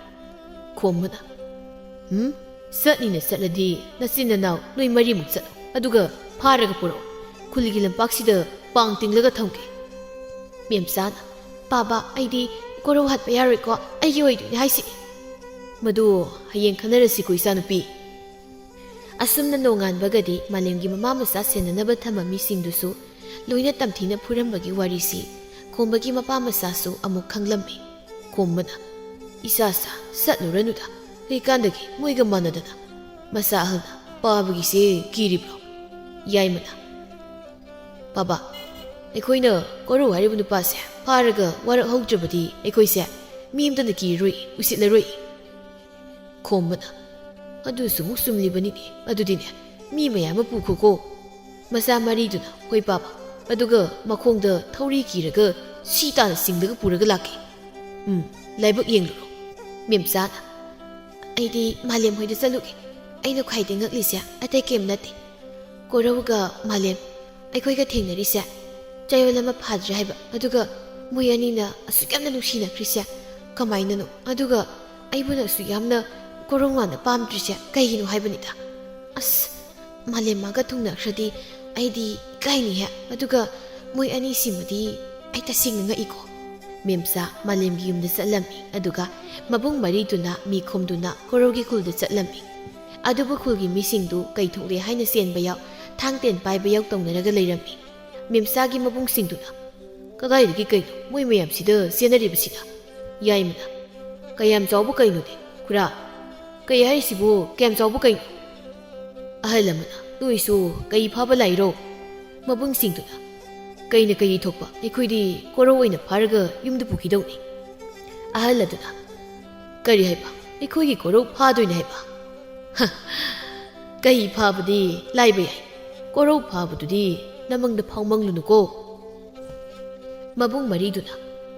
ꯈꯣꯝꯕꯅ, "ꯎꯝ, ꯆꯠꯅꯤꯅ ꯆꯠꯂꯗꯤ ꯅꯆꯤꯟ ꯅꯅꯥꯎ ꯅꯣꯏ ꯃꯔꯤꯃꯨꯛ ꯆꯠꯂꯣ, ꯑꯗꯨꯒ ꯐꯥꯔꯒ ꯄꯨꯔꯛꯑꯣ꯫ ꯈꯨꯜꯒꯤ ꯂꯝꯄꯥꯛꯁꯤꯗ ꯄꯥꯡ ꯇꯤꯡꯂꯒ ꯊꯝꯒꯦ꯫" ꯃꯦꯝꯆꯥꯅ, "ꯄꯥꯕ, ꯑꯩꯗꯤ ꯀꯣꯔꯧ ꯍꯥꯠꯄ ꯌꯥꯔꯣꯏꯀꯣ, ꯑꯩꯒꯤ ꯑꯣꯏꯗꯣꯏꯅꯦ ꯍꯥꯏꯁꯤꯅꯤ꯫" "ꯃꯗꯨ ꯍꯌꯦꯡ ꯈꯟꯅꯔꯁꯤꯀꯣ, ꯏꯆꯥꯅꯨꯄꯤ꯫" ꯑꯁꯨꯝꯅ ꯅꯣꯡꯉꯥꯟꯕꯒꯗꯤ ꯃꯥꯂꯦꯝꯒꯤ ꯃꯃꯥ ꯃꯆꯥ ꯁꯦꯟꯅꯅꯕ ꯊꯝꯕ ꯃꯤꯁꯤꯡꯗꯨꯁꯨ ꯂꯣꯏꯅ ꯇꯝꯊꯤꯅ ꯐꯨꯔꯝꯕꯒꯤ ꯋꯥꯔꯤꯁꯤ ꯈꯣꯝꯕꯒꯤ ꯃꯄꯥ ꯃꯆꯥꯁꯨ ꯑꯃꯨꯛ ꯈꯪꯂꯝꯃꯤ꯫ ꯈꯣꯝꯕꯅ, "ꯏꯆꯥꯁꯥ, ꯆꯠꯂꯨꯔꯅꯨꯗ, ꯀꯩꯀꯥꯟꯗꯒꯤ ꯃꯣꯏꯒ ꯃꯥꯟꯅꯗꯅ꯫ ꯃꯆꯥ ꯑꯍꯜꯅ ꯄꯥꯕꯒꯤꯁꯦ ꯀꯤꯔꯤꯕ꯭ꯔꯣ?" ꯌꯥꯏꯃꯅ, "ꯕꯥꯕꯥ, ꯑꯩꯈꯣꯏꯅ ꯀꯣꯔꯧ ꯍꯥꯏꯔꯤꯕ ꯅꯨꯄꯥꯁꯦ ꯐꯥꯔꯒ ꯋꯥꯔꯛꯍꯧꯗ꯭ꯔꯕꯗꯤ ꯑꯩꯈꯣꯏꯁꯦ ꯃꯤ ꯑꯃꯇꯅ ꯀꯤꯔꯔꯣꯏ, ꯎꯁꯤꯠꯂꯔꯣꯏ꯫" ꯈꯣꯝꯕꯅ, "ꯑꯗꯨꯁꯨ ꯑꯃꯨꯛ ꯆꯨꯝꯂꯤꯕꯅꯤꯅꯦ꯫ ꯑꯗꯨꯗꯤꯅꯦ, ꯃꯤ ꯃꯌꯥꯝ ꯑꯃ ꯄꯨꯈꯣꯀꯣ꯫" ꯃꯆꯥ ꯃꯔꯤꯗꯨꯅ, "ꯍꯣꯏ ꯄꯥꯕ, ꯑꯗꯨꯒ ꯃꯈꯣꯡꯗ ꯊꯧꯔꯤ ꯀꯤꯔꯒ ꯁꯤ ꯇꯥꯅ ꯆꯤꯡꯂꯒ ꯄꯨꯔꯒ ꯂꯥꯛꯀꯦ꯫ ꯎꯝ, ꯂꯥꯏꯕꯛ ꯌꯦꯡꯂꯨꯔꯣ꯫" ꯃꯦꯝꯆꯥꯅ, "ꯑꯩꯗꯤ ꯃꯥꯂꯦꯝ ꯍꯣꯏꯗ ꯆꯠꯂꯨꯒꯦ꯫ ꯑꯩꯅ ꯈ꯭ꯋꯥꯏꯗꯩ ꯉꯛꯂꯤꯁꯦ ꯑꯇꯩ ꯀꯩꯝ ꯅꯠꯇꯦ꯫ ꯀꯣꯔꯧꯒ ꯃꯥꯂꯦꯝ ꯑꯩꯈꯣꯏꯒ ꯊꯦꯡꯅꯔꯤꯁꯦ ꯆꯌꯣꯜ ꯑꯃ ꯐꯥꯗ꯭ꯔꯤ ꯍꯥꯏꯕ, ꯑꯗꯨꯒ ꯃꯣꯏ ꯑꯅꯤꯅ ꯑꯁꯨꯛ ꯌꯥꯝꯅ ꯅꯨꯡꯁꯤꯅꯈ꯭ꯔꯤꯁꯦ ꯀꯃꯥꯏꯅꯅꯣ? ꯑꯗꯨꯒ ꯑꯩꯕꯨꯅ ꯑꯁꯨꯛ ꯌꯥꯝꯅ ꯀꯣꯔꯧꯉꯥꯟꯅ ꯄꯥꯝꯗ꯭ꯔꯤꯁꯦ ꯀꯩꯒꯤꯅꯣ ꯍꯥꯏꯕꯅꯤꯗ? ꯑꯁ, ꯃꯥꯂꯦꯝ ꯃꯥꯒ ꯊꯨꯡꯅꯈ꯭ꯔꯗꯤ ꯑꯩꯗꯤ ꯏꯀꯥꯏꯅꯤꯍꯦ꯫ ꯑꯗꯨꯒ ꯃꯣꯏ ꯑꯅꯤꯁꯤꯃꯗꯤ ꯑꯩ ꯇꯁꯦꯡꯅ ꯉꯛꯏꯀꯣ꯫" ꯃꯦꯝꯆꯥ ꯃꯥꯂꯦꯝꯒꯤ ꯌꯨꯝꯗ ꯆꯠꯂꯝꯃꯤ, ꯑꯗꯨꯒ ꯃꯕꯨꯡ ꯃꯔꯤꯗꯨꯅ ꯃꯤ ꯈꯣꯝꯗꯨꯅ ꯀꯣꯔꯧꯒꯤ ꯈꯨꯜꯗ ꯆꯠꯂꯝꯃꯤ꯫ ꯑꯗꯨꯕꯨ ꯈꯨꯜꯒꯤ ꯃꯤꯁꯤꯡꯗꯨ ꯀꯩ ꯊꯣꯛꯂꯦ ꯍꯥꯏꯅ ꯆꯦꯟꯕ ꯌꯥꯎ, ꯊꯥꯡ ꯇꯦꯟ ꯄꯥꯏꯕ ꯌꯥꯎ ꯇꯧꯅꯔꯒ ꯂꯩꯔꯝꯃꯤ꯫ ꯃꯦꯝꯆꯥꯒꯤ ꯃꯕꯨꯡꯁꯤꯡꯗꯨꯅ, "ꯀꯗꯥꯏꯗꯒꯤ ꯀꯩꯅꯣ ꯃꯣꯏ ꯃꯌꯥꯝꯁꯤꯗ ꯆꯦꯟꯅꯔꯤꯕꯁꯤꯅ?" ꯌꯥꯏꯃꯅ, "ꯀꯌꯥꯝ ꯆꯥꯎꯕ ꯀꯩꯅꯣꯅꯦ, ꯈꯨꯔꯥ? ꯀꯩ ꯍꯥꯏꯔꯤꯁꯤꯕꯨ ꯀꯌꯥꯝ ꯆꯥꯎꯕ ꯀꯩꯅꯣ?" ꯑꯍꯜ ꯑꯃꯅ, "ꯅꯣꯏꯁꯨ ꯀꯩ ꯐꯥꯕ ꯂꯥꯛꯏꯔꯣ?" ꯃꯕꯨꯡꯁꯤꯡꯗꯨꯅ, "ꯀꯩꯅ ꯀꯩ ꯊꯣꯛꯄ? ꯑꯩꯈꯣꯏꯗꯤ ꯀꯣꯔꯧ ꯑꯣꯏꯅ ꯐꯥꯔꯒ ꯌꯨꯝꯗ ꯄꯨꯈꯤꯗꯧꯅꯤ꯫" ꯑꯍꯜ ꯑꯗꯨꯅ, "ꯀꯔꯤ ꯍꯥꯏꯕ? ꯑꯩꯈꯣꯏꯒꯤ ꯀꯣꯔꯧ ꯐꯥꯗꯣꯏꯅꯦ ꯍꯥꯏꯕ? ꯍ, ꯀꯩ ꯐꯥꯕꯗꯤ ꯂꯥꯏꯕ ꯌꯥꯏ, ꯀꯣꯔꯧ ꯐꯥꯕꯗꯨꯗꯤ ꯅꯃꯪꯗ ꯐꯥꯎꯃꯪꯂꯨꯅꯨꯀꯣ꯫" ꯃꯕꯨꯡ ꯃꯔꯤꯗꯨꯅ,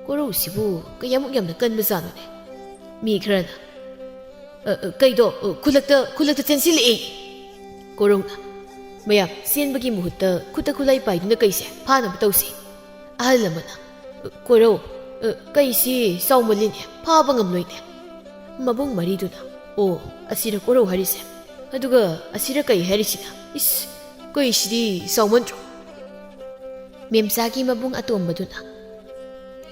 "ꯀꯣꯔꯧꯁꯤꯕꯨ ꯀꯌꯥꯃꯨꯛ ꯌꯥꯝꯅ ꯀꯟꯕꯖꯥꯠꯅꯣꯅꯦ?" ꯃꯤ ꯈꯔꯅ, "ꯑ, ꯑ, ꯀꯩꯗꯣ, ꯑ, ꯈꯨꯜꯂꯛꯇ, ꯈꯨꯜꯂꯛꯇ ꯆꯦꯟꯁꯤꯜꯂꯛꯑꯦ꯫" ꯀꯣꯔꯧꯅ, "ꯃꯌꯥꯝ ꯆꯦꯟꯕꯒꯤ ꯃꯍꯨꯠꯇ ꯈꯨꯠꯇ ꯈꯨꯠꯂꯥꯏ ꯄꯥꯏꯗꯨꯅ ꯀꯩꯁꯦ ꯐꯥꯅꯕ ꯇꯧꯁꯤ꯫" ꯑꯍꯜ ꯑꯃꯅ, "ꯑ, ꯀꯣꯔꯧ, ꯑ, ꯀꯩꯁꯤ ꯆꯥꯎꯃꯜꯂꯤꯅꯦ, ꯐꯥꯕ ꯉꯝꯂꯣꯏꯅꯦ꯫" ꯃꯕꯨꯡ ꯃꯔꯤꯗꯨꯅ, "ꯑꯣ, ꯑꯁꯤꯔ ꯀꯣꯔꯧ ꯍꯥꯏꯔꯤꯁꯦ? ꯑꯗꯨꯒ ꯑꯁꯤꯔ ꯀꯩ ꯍꯥꯏꯔꯤꯁꯤꯅ? ꯏꯁ, ꯀꯩꯁꯤꯗꯤ ꯆꯥꯎꯃꯟꯗ꯭ꯔꯣ?" ꯃꯦꯝꯆꯥꯒꯤ ꯃꯕꯨꯡ ꯑꯇꯣꯝꯕꯗꯨꯅ,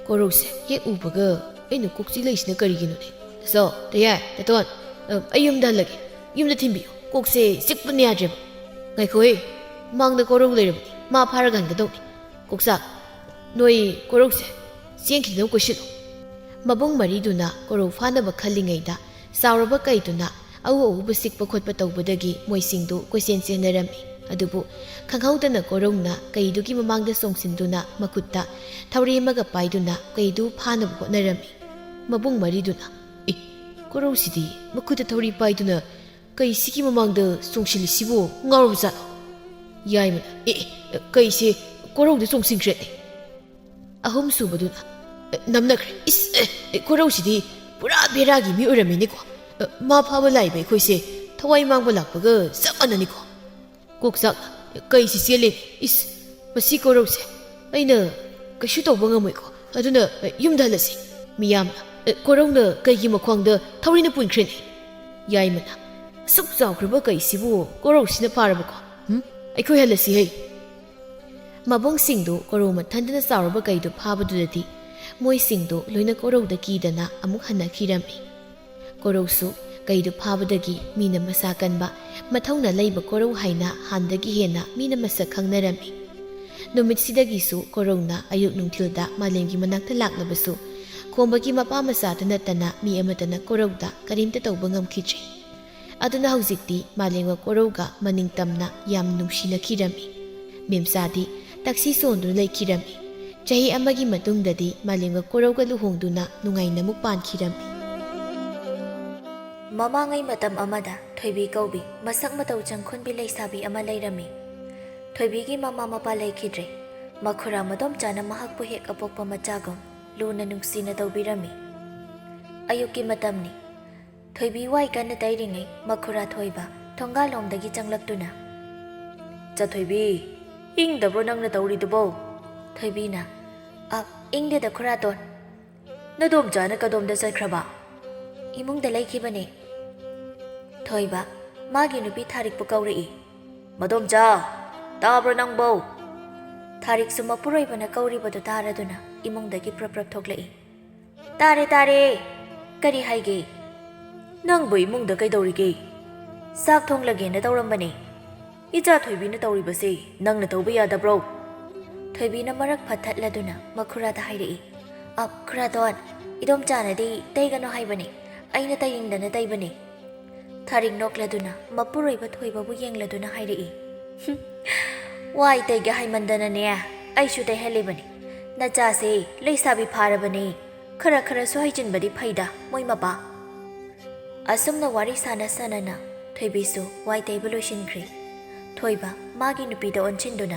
"ꯀꯣꯔꯧꯁꯦ ꯍꯦꯛ ꯎꯕꯒ ꯑꯩꯅ ꯀꯣꯛ ꯆꯤꯛꯂꯛꯏꯁꯤꯅ ꯀꯔꯤꯒꯤꯅꯣꯅꯦ? ꯇꯥꯆꯧ, ꯇꯌꯥꯏ, ꯇꯥꯇꯣꯟ, ꯑ, ꯑꯩ ꯌꯨꯝꯗ ꯍꯜꯂꯒꯦ꯫ ꯌꯨꯝꯗ ꯊꯤꯟꯕꯤꯌꯨ꯫ ꯀꯣꯛꯁꯦ ꯆꯤꯛꯄꯅ ꯌꯥꯗ꯭ꯔꯦꯕ꯫ ꯉꯥꯏꯈꯣꯍꯦ, ꯃꯥꯡꯗ ꯀꯣꯔꯧ ꯂꯩꯔꯕꯅꯤ, ꯃꯥ ꯐꯥꯔꯒ ꯍꯟꯒꯗꯧꯅꯤ꯫ ꯀꯣꯛꯆꯥꯛ, ꯅꯣꯏ ꯀꯣꯔꯧꯁꯦ ꯆꯦꯟꯈꯤꯗꯅꯕ ꯀꯣꯏꯁꯤꯜꯂꯨ꯫ ꯃꯕꯨꯡ ꯃꯔꯤꯗꯨꯅ ꯀꯣꯔꯧ ꯐꯥꯅꯕ ꯈꯜꯂꯤꯉꯩꯗ ꯆꯥꯎꯔꯕ ꯀꯩꯗꯨꯅ ꯑꯎ ꯑꯎꯕ ꯆꯤꯛꯄ ꯈꯣꯠꯄ ꯇꯧꯕꯗꯒꯤ ꯃꯣꯏꯁꯤꯡꯗꯨ ꯀꯣꯏꯆꯦꯟ ꯆꯦꯟꯅꯔꯝꯃꯤ꯫ ꯑꯗꯨꯕꯨ ꯈꯪꯍꯧꯗꯅ ꯀꯣꯔꯧꯅ ꯀꯩꯗꯨꯒꯤ ꯃꯃꯥꯡꯗ ꯆꯣꯡꯁꯤꯟꯗꯨꯅ ꯃꯈꯨꯠꯇ ꯊꯧꯔꯤ ꯑꯃꯒ ꯄꯥꯏꯗꯨꯅ ꯀꯩꯗꯨ ꯐꯥꯅꯕ ꯍꯣꯠꯅꯔꯝꯃꯤ꯫ ꯃꯕꯨꯡ ꯃꯔꯤꯗꯨꯅ, "ꯑꯦ, ꯀꯣꯔꯧꯁꯤꯗꯤ ꯃꯈꯨꯠꯇ ꯊꯧꯔꯤ ꯄꯥꯏꯗꯨꯅ ꯀꯩꯁꯤꯒꯤ ꯃꯃꯥꯡꯗ ꯆꯣꯡꯁꯤꯜꯂꯤꯁꯤꯕꯨ ꯉꯥꯎꯔꯕ ꯖꯥꯠꯂꯣ?" ꯌꯥꯏꯃꯅ, "ꯑꯦ, ꯑꯦ, ꯀꯩꯁꯦ ꯀꯣꯔꯧꯗ ꯆꯣꯡꯁꯤꯟꯈ꯭ꯔꯦꯅꯦ꯫" ꯑꯍꯨꯝꯁꯨꯕꯗꯨꯅ, "ꯑꯦ, ꯅꯝꯅꯈ꯭ꯔꯦ꯫ ꯏꯁ, ꯑꯦ, ꯑꯦ, ꯀꯣꯔꯧꯁꯤꯗꯤ ꯄꯨꯔꯥ ꯕꯦꯔꯥꯒꯤ ꯃꯤ ꯑꯣꯏꯔꯝꯃꯤꯅꯦꯀꯣ꯫ ꯑꯦ, ꯃꯥ ꯐꯥꯕ ꯂꯥꯛꯏꯕ ꯑꯩꯈꯣꯏꯁꯦ ꯊꯋꯥꯏ ꯃꯥꯡꯕ ꯂꯥꯛꯄꯒ ꯆꯞ ꯃꯥꯟꯅꯅꯤꯀꯣ꯫" ꯀꯣꯛꯆꯥꯛ, "ꯀꯩꯁꯤ ꯆꯦꯜꯂꯤ? ꯏꯁ, ꯃꯁꯤ ꯀꯣꯔꯧꯁꯦ ꯑꯩꯅ ꯀꯩꯁꯨ ꯇꯧꯕ ꯉꯝꯃꯣꯏꯀꯣ꯫ ꯑꯗꯨꯅ, ꯑꯦ, ꯌꯨꯝꯗ ꯍꯜꯂꯁꯤ꯫" ꯃꯤꯌꯥꯝꯅ, "ꯑꯦ, ꯀꯣꯔꯧꯅ ꯀꯩꯒꯤ ꯃꯈ꯭ꯋꯥꯡꯗ ꯊꯧꯔꯤꯅ ꯄꯨꯟꯈ꯭ꯔꯦꯅꯦ?" ꯌꯥꯏꯃꯅ, "ꯑꯁꯨꯛ ꯆꯥꯎꯈ꯭ꯔꯕ ꯀꯩꯁꯤꯕꯨ ꯀꯣꯔꯧꯁꯤꯅ ꯐꯥꯔꯕꯀꯣ? ꯍꯨꯝ? ꯑꯩꯈꯣꯏ ꯍꯜꯂꯁꯤ ꯍꯩ꯫" ꯃꯕꯨꯡꯁꯤꯡꯗꯨ ꯀꯣꯔꯧ ꯃꯊꯟꯗꯅ ꯆꯥꯎꯔꯕ ꯀꯩꯗꯨ ꯐꯥꯕꯗꯨꯗꯗꯤ ꯃꯣꯏꯁꯤꯡꯗꯨ ꯂꯣꯏꯅ ꯀꯣꯔꯧꯗ ꯀꯤꯗꯅ ꯑꯃꯨꯛ ꯍꯟꯅꯈꯤꯔꯝꯃꯤ꯫ ꯀꯣꯔꯧꯁꯨ ꯀꯩꯗꯨ ꯐꯥꯕꯗꯒꯤ ꯃꯤꯅ ꯃꯁꯥ ꯀꯟꯕ, ꯃꯊꯧꯅ ꯂꯩꯕ ꯀꯣꯔꯧ ꯍꯥꯏꯅ ꯍꯥꯟꯗꯒꯤ ꯍꯦꯟꯅ ꯃꯤꯅ ꯃꯁꯛ ꯈꯪꯅꯔꯝꯃꯤ꯫ ꯅꯨꯃꯤꯠꯁꯤꯗꯒꯤꯁꯨ ꯀꯣꯔꯧꯅ ꯑꯌꯨꯛ ꯅꯨꯡꯊꯤꯜꯗ ꯃꯥꯂꯦꯝꯒꯤ ꯃꯅꯥꯛꯇ ꯂꯥꯛꯂꯕꯁꯨ, ꯈꯣꯝꯕꯒꯤ ꯃꯄꯥ ꯃꯆꯥꯇ ꯅꯠꯇꯅ ꯃꯤ ꯑꯃꯠꯇꯅ ꯀꯣꯔꯧꯗ ꯀꯔꯤꯝꯇ ꯇꯧꯕ ꯉꯝꯈꯤꯗ꯭ꯔꯦ꯫ ꯑꯗꯨꯅ ꯍꯧꯖꯤꯛꯇꯤ ꯃꯥꯂꯦꯝꯒ ꯀꯣꯔꯧꯒ ꯃꯅꯤꯡ ꯇꯝꯅ ꯌꯥꯝ ꯅꯨꯡꯁꯤꯅꯈꯤꯔꯝꯃꯤ꯫ ꯃꯦꯝꯆꯥꯗꯤ ꯇꯛꯁꯤ ꯁꯣꯟꯗꯨꯅ ꯂꯩꯈꯤꯔꯝꯃꯤ꯫ ꯆꯍꯤ ꯑꯃꯒꯤ ꯃꯇꯨꯡꯗꯗꯤ ꯃꯥꯂꯦꯝꯒ ꯀꯣꯔꯧꯒ ꯂꯨꯍꯣꯡꯗꯨꯅ ꯅꯨꯡꯉꯥꯏꯅ ꯑꯃꯨꯛ ꯄꯥꯟꯈꯤꯔꯝꯃꯤ꯫ ꯃꯃꯥꯡꯉꯩ ꯃꯇꯝ ꯑꯃꯗ ꯊꯣꯏꯕꯤ ꯀꯧꯕꯤ ꯃꯁꯛ ꯃꯇꯧ ꯆꯪꯈꯨꯟꯕꯤ ꯂꯩꯁꯥꯕꯤ ꯑꯃ ꯂꯩꯔꯝꯃꯤ꯫ ꯊꯣꯏꯕꯤꯒꯤ ꯃꯃꯥ ꯃꯄꯥ ꯂꯩꯈꯤꯗ꯭ꯔꯦ꯫ ꯃꯈꯨꯔꯥ ꯃꯗꯣꯝꯆꯥꯅ ꯃꯍꯥꯛꯄꯨ ꯍꯦꯛ ꯑꯄꯣꯛꯄ ꯃꯆꯥꯒꯨꯝ ꯂꯨꯅ ꯅꯨꯡꯁꯤꯅ ꯇꯧꯕꯤꯔꯝꯃꯤ꯫ ꯑꯌꯨꯛꯀꯤ ꯃꯇꯝꯅꯤ꯫ ꯊꯣꯏꯕꯤ ꯋꯥꯏ ꯀꯟꯅ ꯇꯩꯔꯤꯉꯩ ꯃꯈꯨꯔꯥ ꯊꯣꯏꯕ ꯊꯣꯡꯒꯥꯜꯂꯣꯝꯗꯒꯤ ꯆꯪꯂꯛꯇꯨꯅ, "ꯆꯊꯣꯏꯕꯤ, ꯏꯪꯗꯕ꯭ꯔꯣ ꯅꯪꯅ ꯇꯧꯔꯤꯗꯨꯕꯣ?" ꯊꯣꯏꯕꯤꯅ, "ꯑ, ꯏꯪꯗꯦꯗ ꯈꯨꯔꯥꯇꯣꯟ꯫" "ꯅꯗꯣꯝꯆꯥꯅ ꯀꯗꯣꯝꯗ ꯆꯠꯈ꯭ꯔꯕ?" "ꯏꯃꯨꯡꯗ ꯂꯩꯈꯤꯕꯅꯦ꯫" ꯊꯣꯏꯕ, ꯃꯥꯒꯤ ꯅꯨꯄꯤ ꯊꯥꯔꯤꯛꯄꯨ ꯀꯧꯔꯛꯏ꯫ "ꯃꯗꯣꯝꯆꯥ, ꯇꯥꯕ꯭ꯔꯣ ꯅꯪꯕꯣ?" ꯊꯥꯔꯤꯛꯁꯨ ꯃꯄꯨꯔꯣꯏꯕꯅ ꯀꯧꯔꯤꯕꯗꯨ ꯇꯥꯔꯗꯨꯅ ꯏꯃꯨꯡꯗꯒꯤ ꯄ꯭ꯔꯞ ꯄ꯭ꯔꯞ ꯊꯣꯛꯂꯛꯏ꯫ "ꯇꯥꯔꯦ, ꯇꯥꯔꯦ꯫ ꯀꯔꯤ ꯍꯥꯏꯒꯦ?" "ꯅꯪꯕꯨ ꯏꯃꯨꯡꯗ ꯀꯩꯗꯧꯔꯤꯒꯦ?" ꯆꯥꯛ ꯊꯣꯡꯂꯒꯦꯅ ꯇꯧꯔꯝꯕꯅꯦ꯫ ꯏꯆꯥ ꯊꯣꯏꯕꯤꯅ ꯇꯧꯔꯤꯕꯁꯦ ꯅꯪꯅ ꯇꯧꯕ ꯌꯥꯗꯕ꯭ꯔꯣ? ꯊꯣꯏꯕꯤꯅ ꯃꯔꯛ ꯐꯠꯊꯠꯂꯗꯨꯅ ꯃꯈꯨꯔꯥꯗ ꯍꯥꯏꯔꯛꯏ꯫ "ꯑ, ꯈꯨꯔꯥꯗꯣꯟ, ꯏꯗꯣꯝꯆꯥꯅꯗꯤ ꯇꯩꯒꯅꯨ ꯍꯥꯏꯕꯅꯦ, ꯑꯩꯅ ꯇꯩꯅꯤꯡꯗꯅ ꯇꯩꯕꯅꯦ꯫" ꯊꯥꯔꯤꯛ ꯅꯣꯛꯂꯗꯨꯅ ꯃꯄꯨꯔꯣꯏꯕ ꯊꯣꯏꯕꯕꯨ ꯌꯦꯡꯂꯗꯨꯅ ꯍꯥꯏꯔꯛꯏ꯫ "ꯍꯨꯝ, ꯋꯥꯏ ꯇꯩꯒꯦ ꯍꯥꯏꯃꯟꯗꯅꯅꯦ ꯑꯩꯁꯨ ꯇꯩꯍꯜꯂꯤꯕꯅꯤ꯫ ꯅꯆꯥꯁꯦ ꯂꯩꯁꯥꯕꯤ ꯐꯥꯔꯕꯅꯦ, ꯈꯔ ꯈꯔꯁꯨ ꯍꯩꯖꯤꯟꯕꯗꯤ ꯐꯩꯗ ꯃꯣꯏ ꯃꯄꯥ꯫" ꯑꯁꯨꯝꯅ ꯋꯥꯔꯤ ꯁꯥꯟꯅ ꯁꯥꯟꯅꯅ ꯊꯣꯏꯕꯤꯁꯨ ꯋꯥꯏ ꯇꯩꯕ ꯂꯣꯏꯁꯤꯟꯈ꯭ꯔꯦ꯫ ꯊꯣꯏꯕ ꯃꯥꯒꯤ ꯅꯨꯄꯤꯗ ꯑꯣꯟꯁꯤꯟꯗꯨꯅ,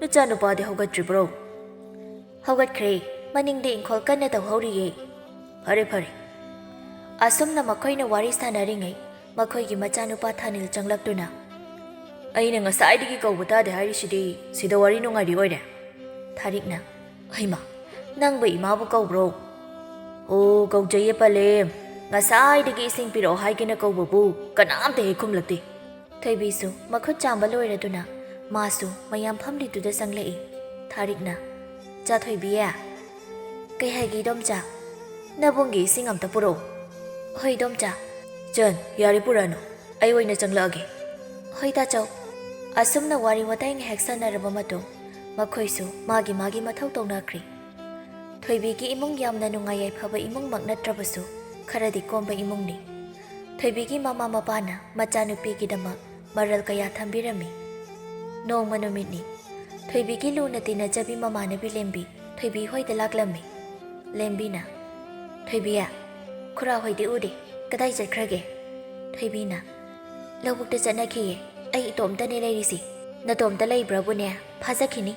"ꯅꯆꯥꯅꯨꯄꯥꯗꯤ ꯍꯧꯒꯠꯇ꯭ꯔꯤꯕ꯭ꯔꯣ?" "ꯍꯧꯒꯠꯈ꯭ꯔꯦ, ꯃꯅꯤꯡꯗ ꯏꯪꯈꯣꯜ ꯀꯟꯅ ꯇꯧꯍꯧꯔꯤꯌꯦ꯫" "ꯐꯔꯦ, ꯐꯔꯦ꯫" ꯑꯁꯨꯝꯅ ꯃꯈꯣꯏꯅ ꯋꯥꯔꯤ ꯁꯥꯟꯅꯔꯤꯉꯩ ꯃꯈꯣꯏꯒꯤ ꯃꯆꯥꯅꯨꯄꯥ ꯊꯥꯅꯤꯜ ꯆꯪꯂꯛꯇꯨꯅ, "ꯑꯩꯅ ꯉꯁꯥꯏꯗꯒꯤ ꯀꯧꯕ ꯇꯥꯗꯦ ꯍꯥꯏꯔꯤꯁꯤꯗꯤ, ꯁꯤꯗ ꯋꯥꯔꯤ ꯅꯨꯡꯉꯥꯏꯔꯤ ꯑꯣꯏꯔꯦ꯫" ꯊꯥꯔꯤꯛꯅ, "ꯍꯩꯃꯥ, ꯅꯪꯕꯨ ꯏꯃꯥꯕꯨ ꯀꯧꯕ꯭ꯔꯣ?" "ꯑꯣ, ꯀꯧꯖꯩꯌꯦ ꯄꯂꯦꯝ꯫ ꯉꯁꯥꯏꯗꯒꯤ ꯏꯁꯤꯡ ꯄꯤꯔꯛꯑꯣ ꯍꯥꯏꯒꯦꯅ ꯀꯧꯕꯕꯨ ꯀꯅꯥꯝꯇ ꯍꯦꯛ ꯈꯨꯝꯂꯛꯇꯦ꯫" ꯊꯣꯏꯕꯤꯁꯨ ꯃꯈꯨꯠ ꯆꯥꯝꯕ ꯂꯣꯏꯔꯗꯨꯅ ꯃꯥꯁꯨ ꯃꯌꯥꯝ ꯐꯝꯂꯤꯗꯨꯗ ꯆꯪꯂꯛꯏ꯫ ꯊꯥꯔꯤꯛꯅ, "ꯆꯥ ꯊꯣꯏꯕꯤ꯫" "ꯀꯩ ꯍꯥꯏꯒꯦ ꯏꯗꯣꯝꯆꯥ?" "ꯅꯕꯨꯡꯒꯤ ꯏꯁꯤꯡ ꯑꯝꯇ ꯄꯨꯔꯛꯎ꯫" "ꯍꯣꯏ ꯏꯗꯣꯝꯆꯥ꯫" "ꯆꯟ, ꯌꯥꯔꯦ ꯄꯨꯔꯛꯑꯅꯨ, ꯑꯩ ꯑꯣꯏꯅ ꯆꯪꯂꯛꯑꯒꯦ꯫" "ꯍꯣꯏ ꯇꯥꯆꯧ꯫" ꯑꯁꯨꯝꯅ ꯋꯥꯔꯤ ꯋꯥꯇꯥꯏ ꯉꯥꯏꯍꯥꯛ ꯁꯥꯟꯅꯔꯕ ꯃꯇꯨꯡ ꯃꯈꯣꯏꯁꯨ ꯃꯥꯒꯤ ꯃꯥꯒꯤ ꯃꯊꯧ ꯇꯧꯅꯈ꯭ꯔꯦ꯫ ꯊꯣꯏꯕꯤꯒꯤ ꯏꯃꯨꯡ ꯌꯥꯝꯅ ꯅꯨꯡꯉꯥꯏ ꯌꯥꯏꯐꯕ ꯏꯃꯨꯡꯃꯛ ꯅꯠꯇ꯭ꯔꯕꯁꯨ ꯈꯔꯗꯤ ꯀꯣꯝꯕ ꯏꯃꯨꯡꯅꯤ꯫ ꯊꯣꯏꯕꯤꯒꯤ ꯃꯃꯥ ꯃꯄꯥꯅ ꯃꯆꯥꯅꯨꯄꯤꯒꯤꯗꯃꯛ ꯃꯔꯜ ꯀꯌꯥ ꯊꯝꯕꯤꯔꯝꯃꯤ꯫ ꯅꯣꯡꯃ ꯅꯨꯃꯤꯠꯅꯤ꯫ ꯊꯣꯏꯕꯤꯒꯤ ꯂꯨꯅ ꯇꯤꯟꯅꯖꯕꯤ ꯃꯃꯥꯟꯅꯕꯤ ꯂꯦꯝꯕꯤ ꯊꯣꯏꯕꯤ ꯍꯣꯏꯗ ꯂꯥꯛꯂꯝꯃꯤ꯫ ꯂꯦꯝꯕꯤꯅ, "ꯊꯣꯏꯕꯤ, ꯈꯨꯔꯥ ꯍꯣꯏꯗꯤ ꯎꯗꯦ, ꯀꯗꯥꯏ ꯆꯠꯈ꯭ꯔꯒꯦ?" ꯊꯣꯏꯕꯤꯅ, "ꯂꯧꯕꯨꯛꯇ ꯆꯠꯅꯈꯤꯌꯦ, ꯑꯩ ꯏꯇꯣꯝꯇꯅꯦ ꯂꯩꯔꯤꯁꯤ꯫ ꯅꯇꯣꯝꯇ ꯂꯩꯕ꯭ꯔꯥꯕꯨꯅꯦ ꯐꯥꯖꯈꯤꯅꯤ꯫"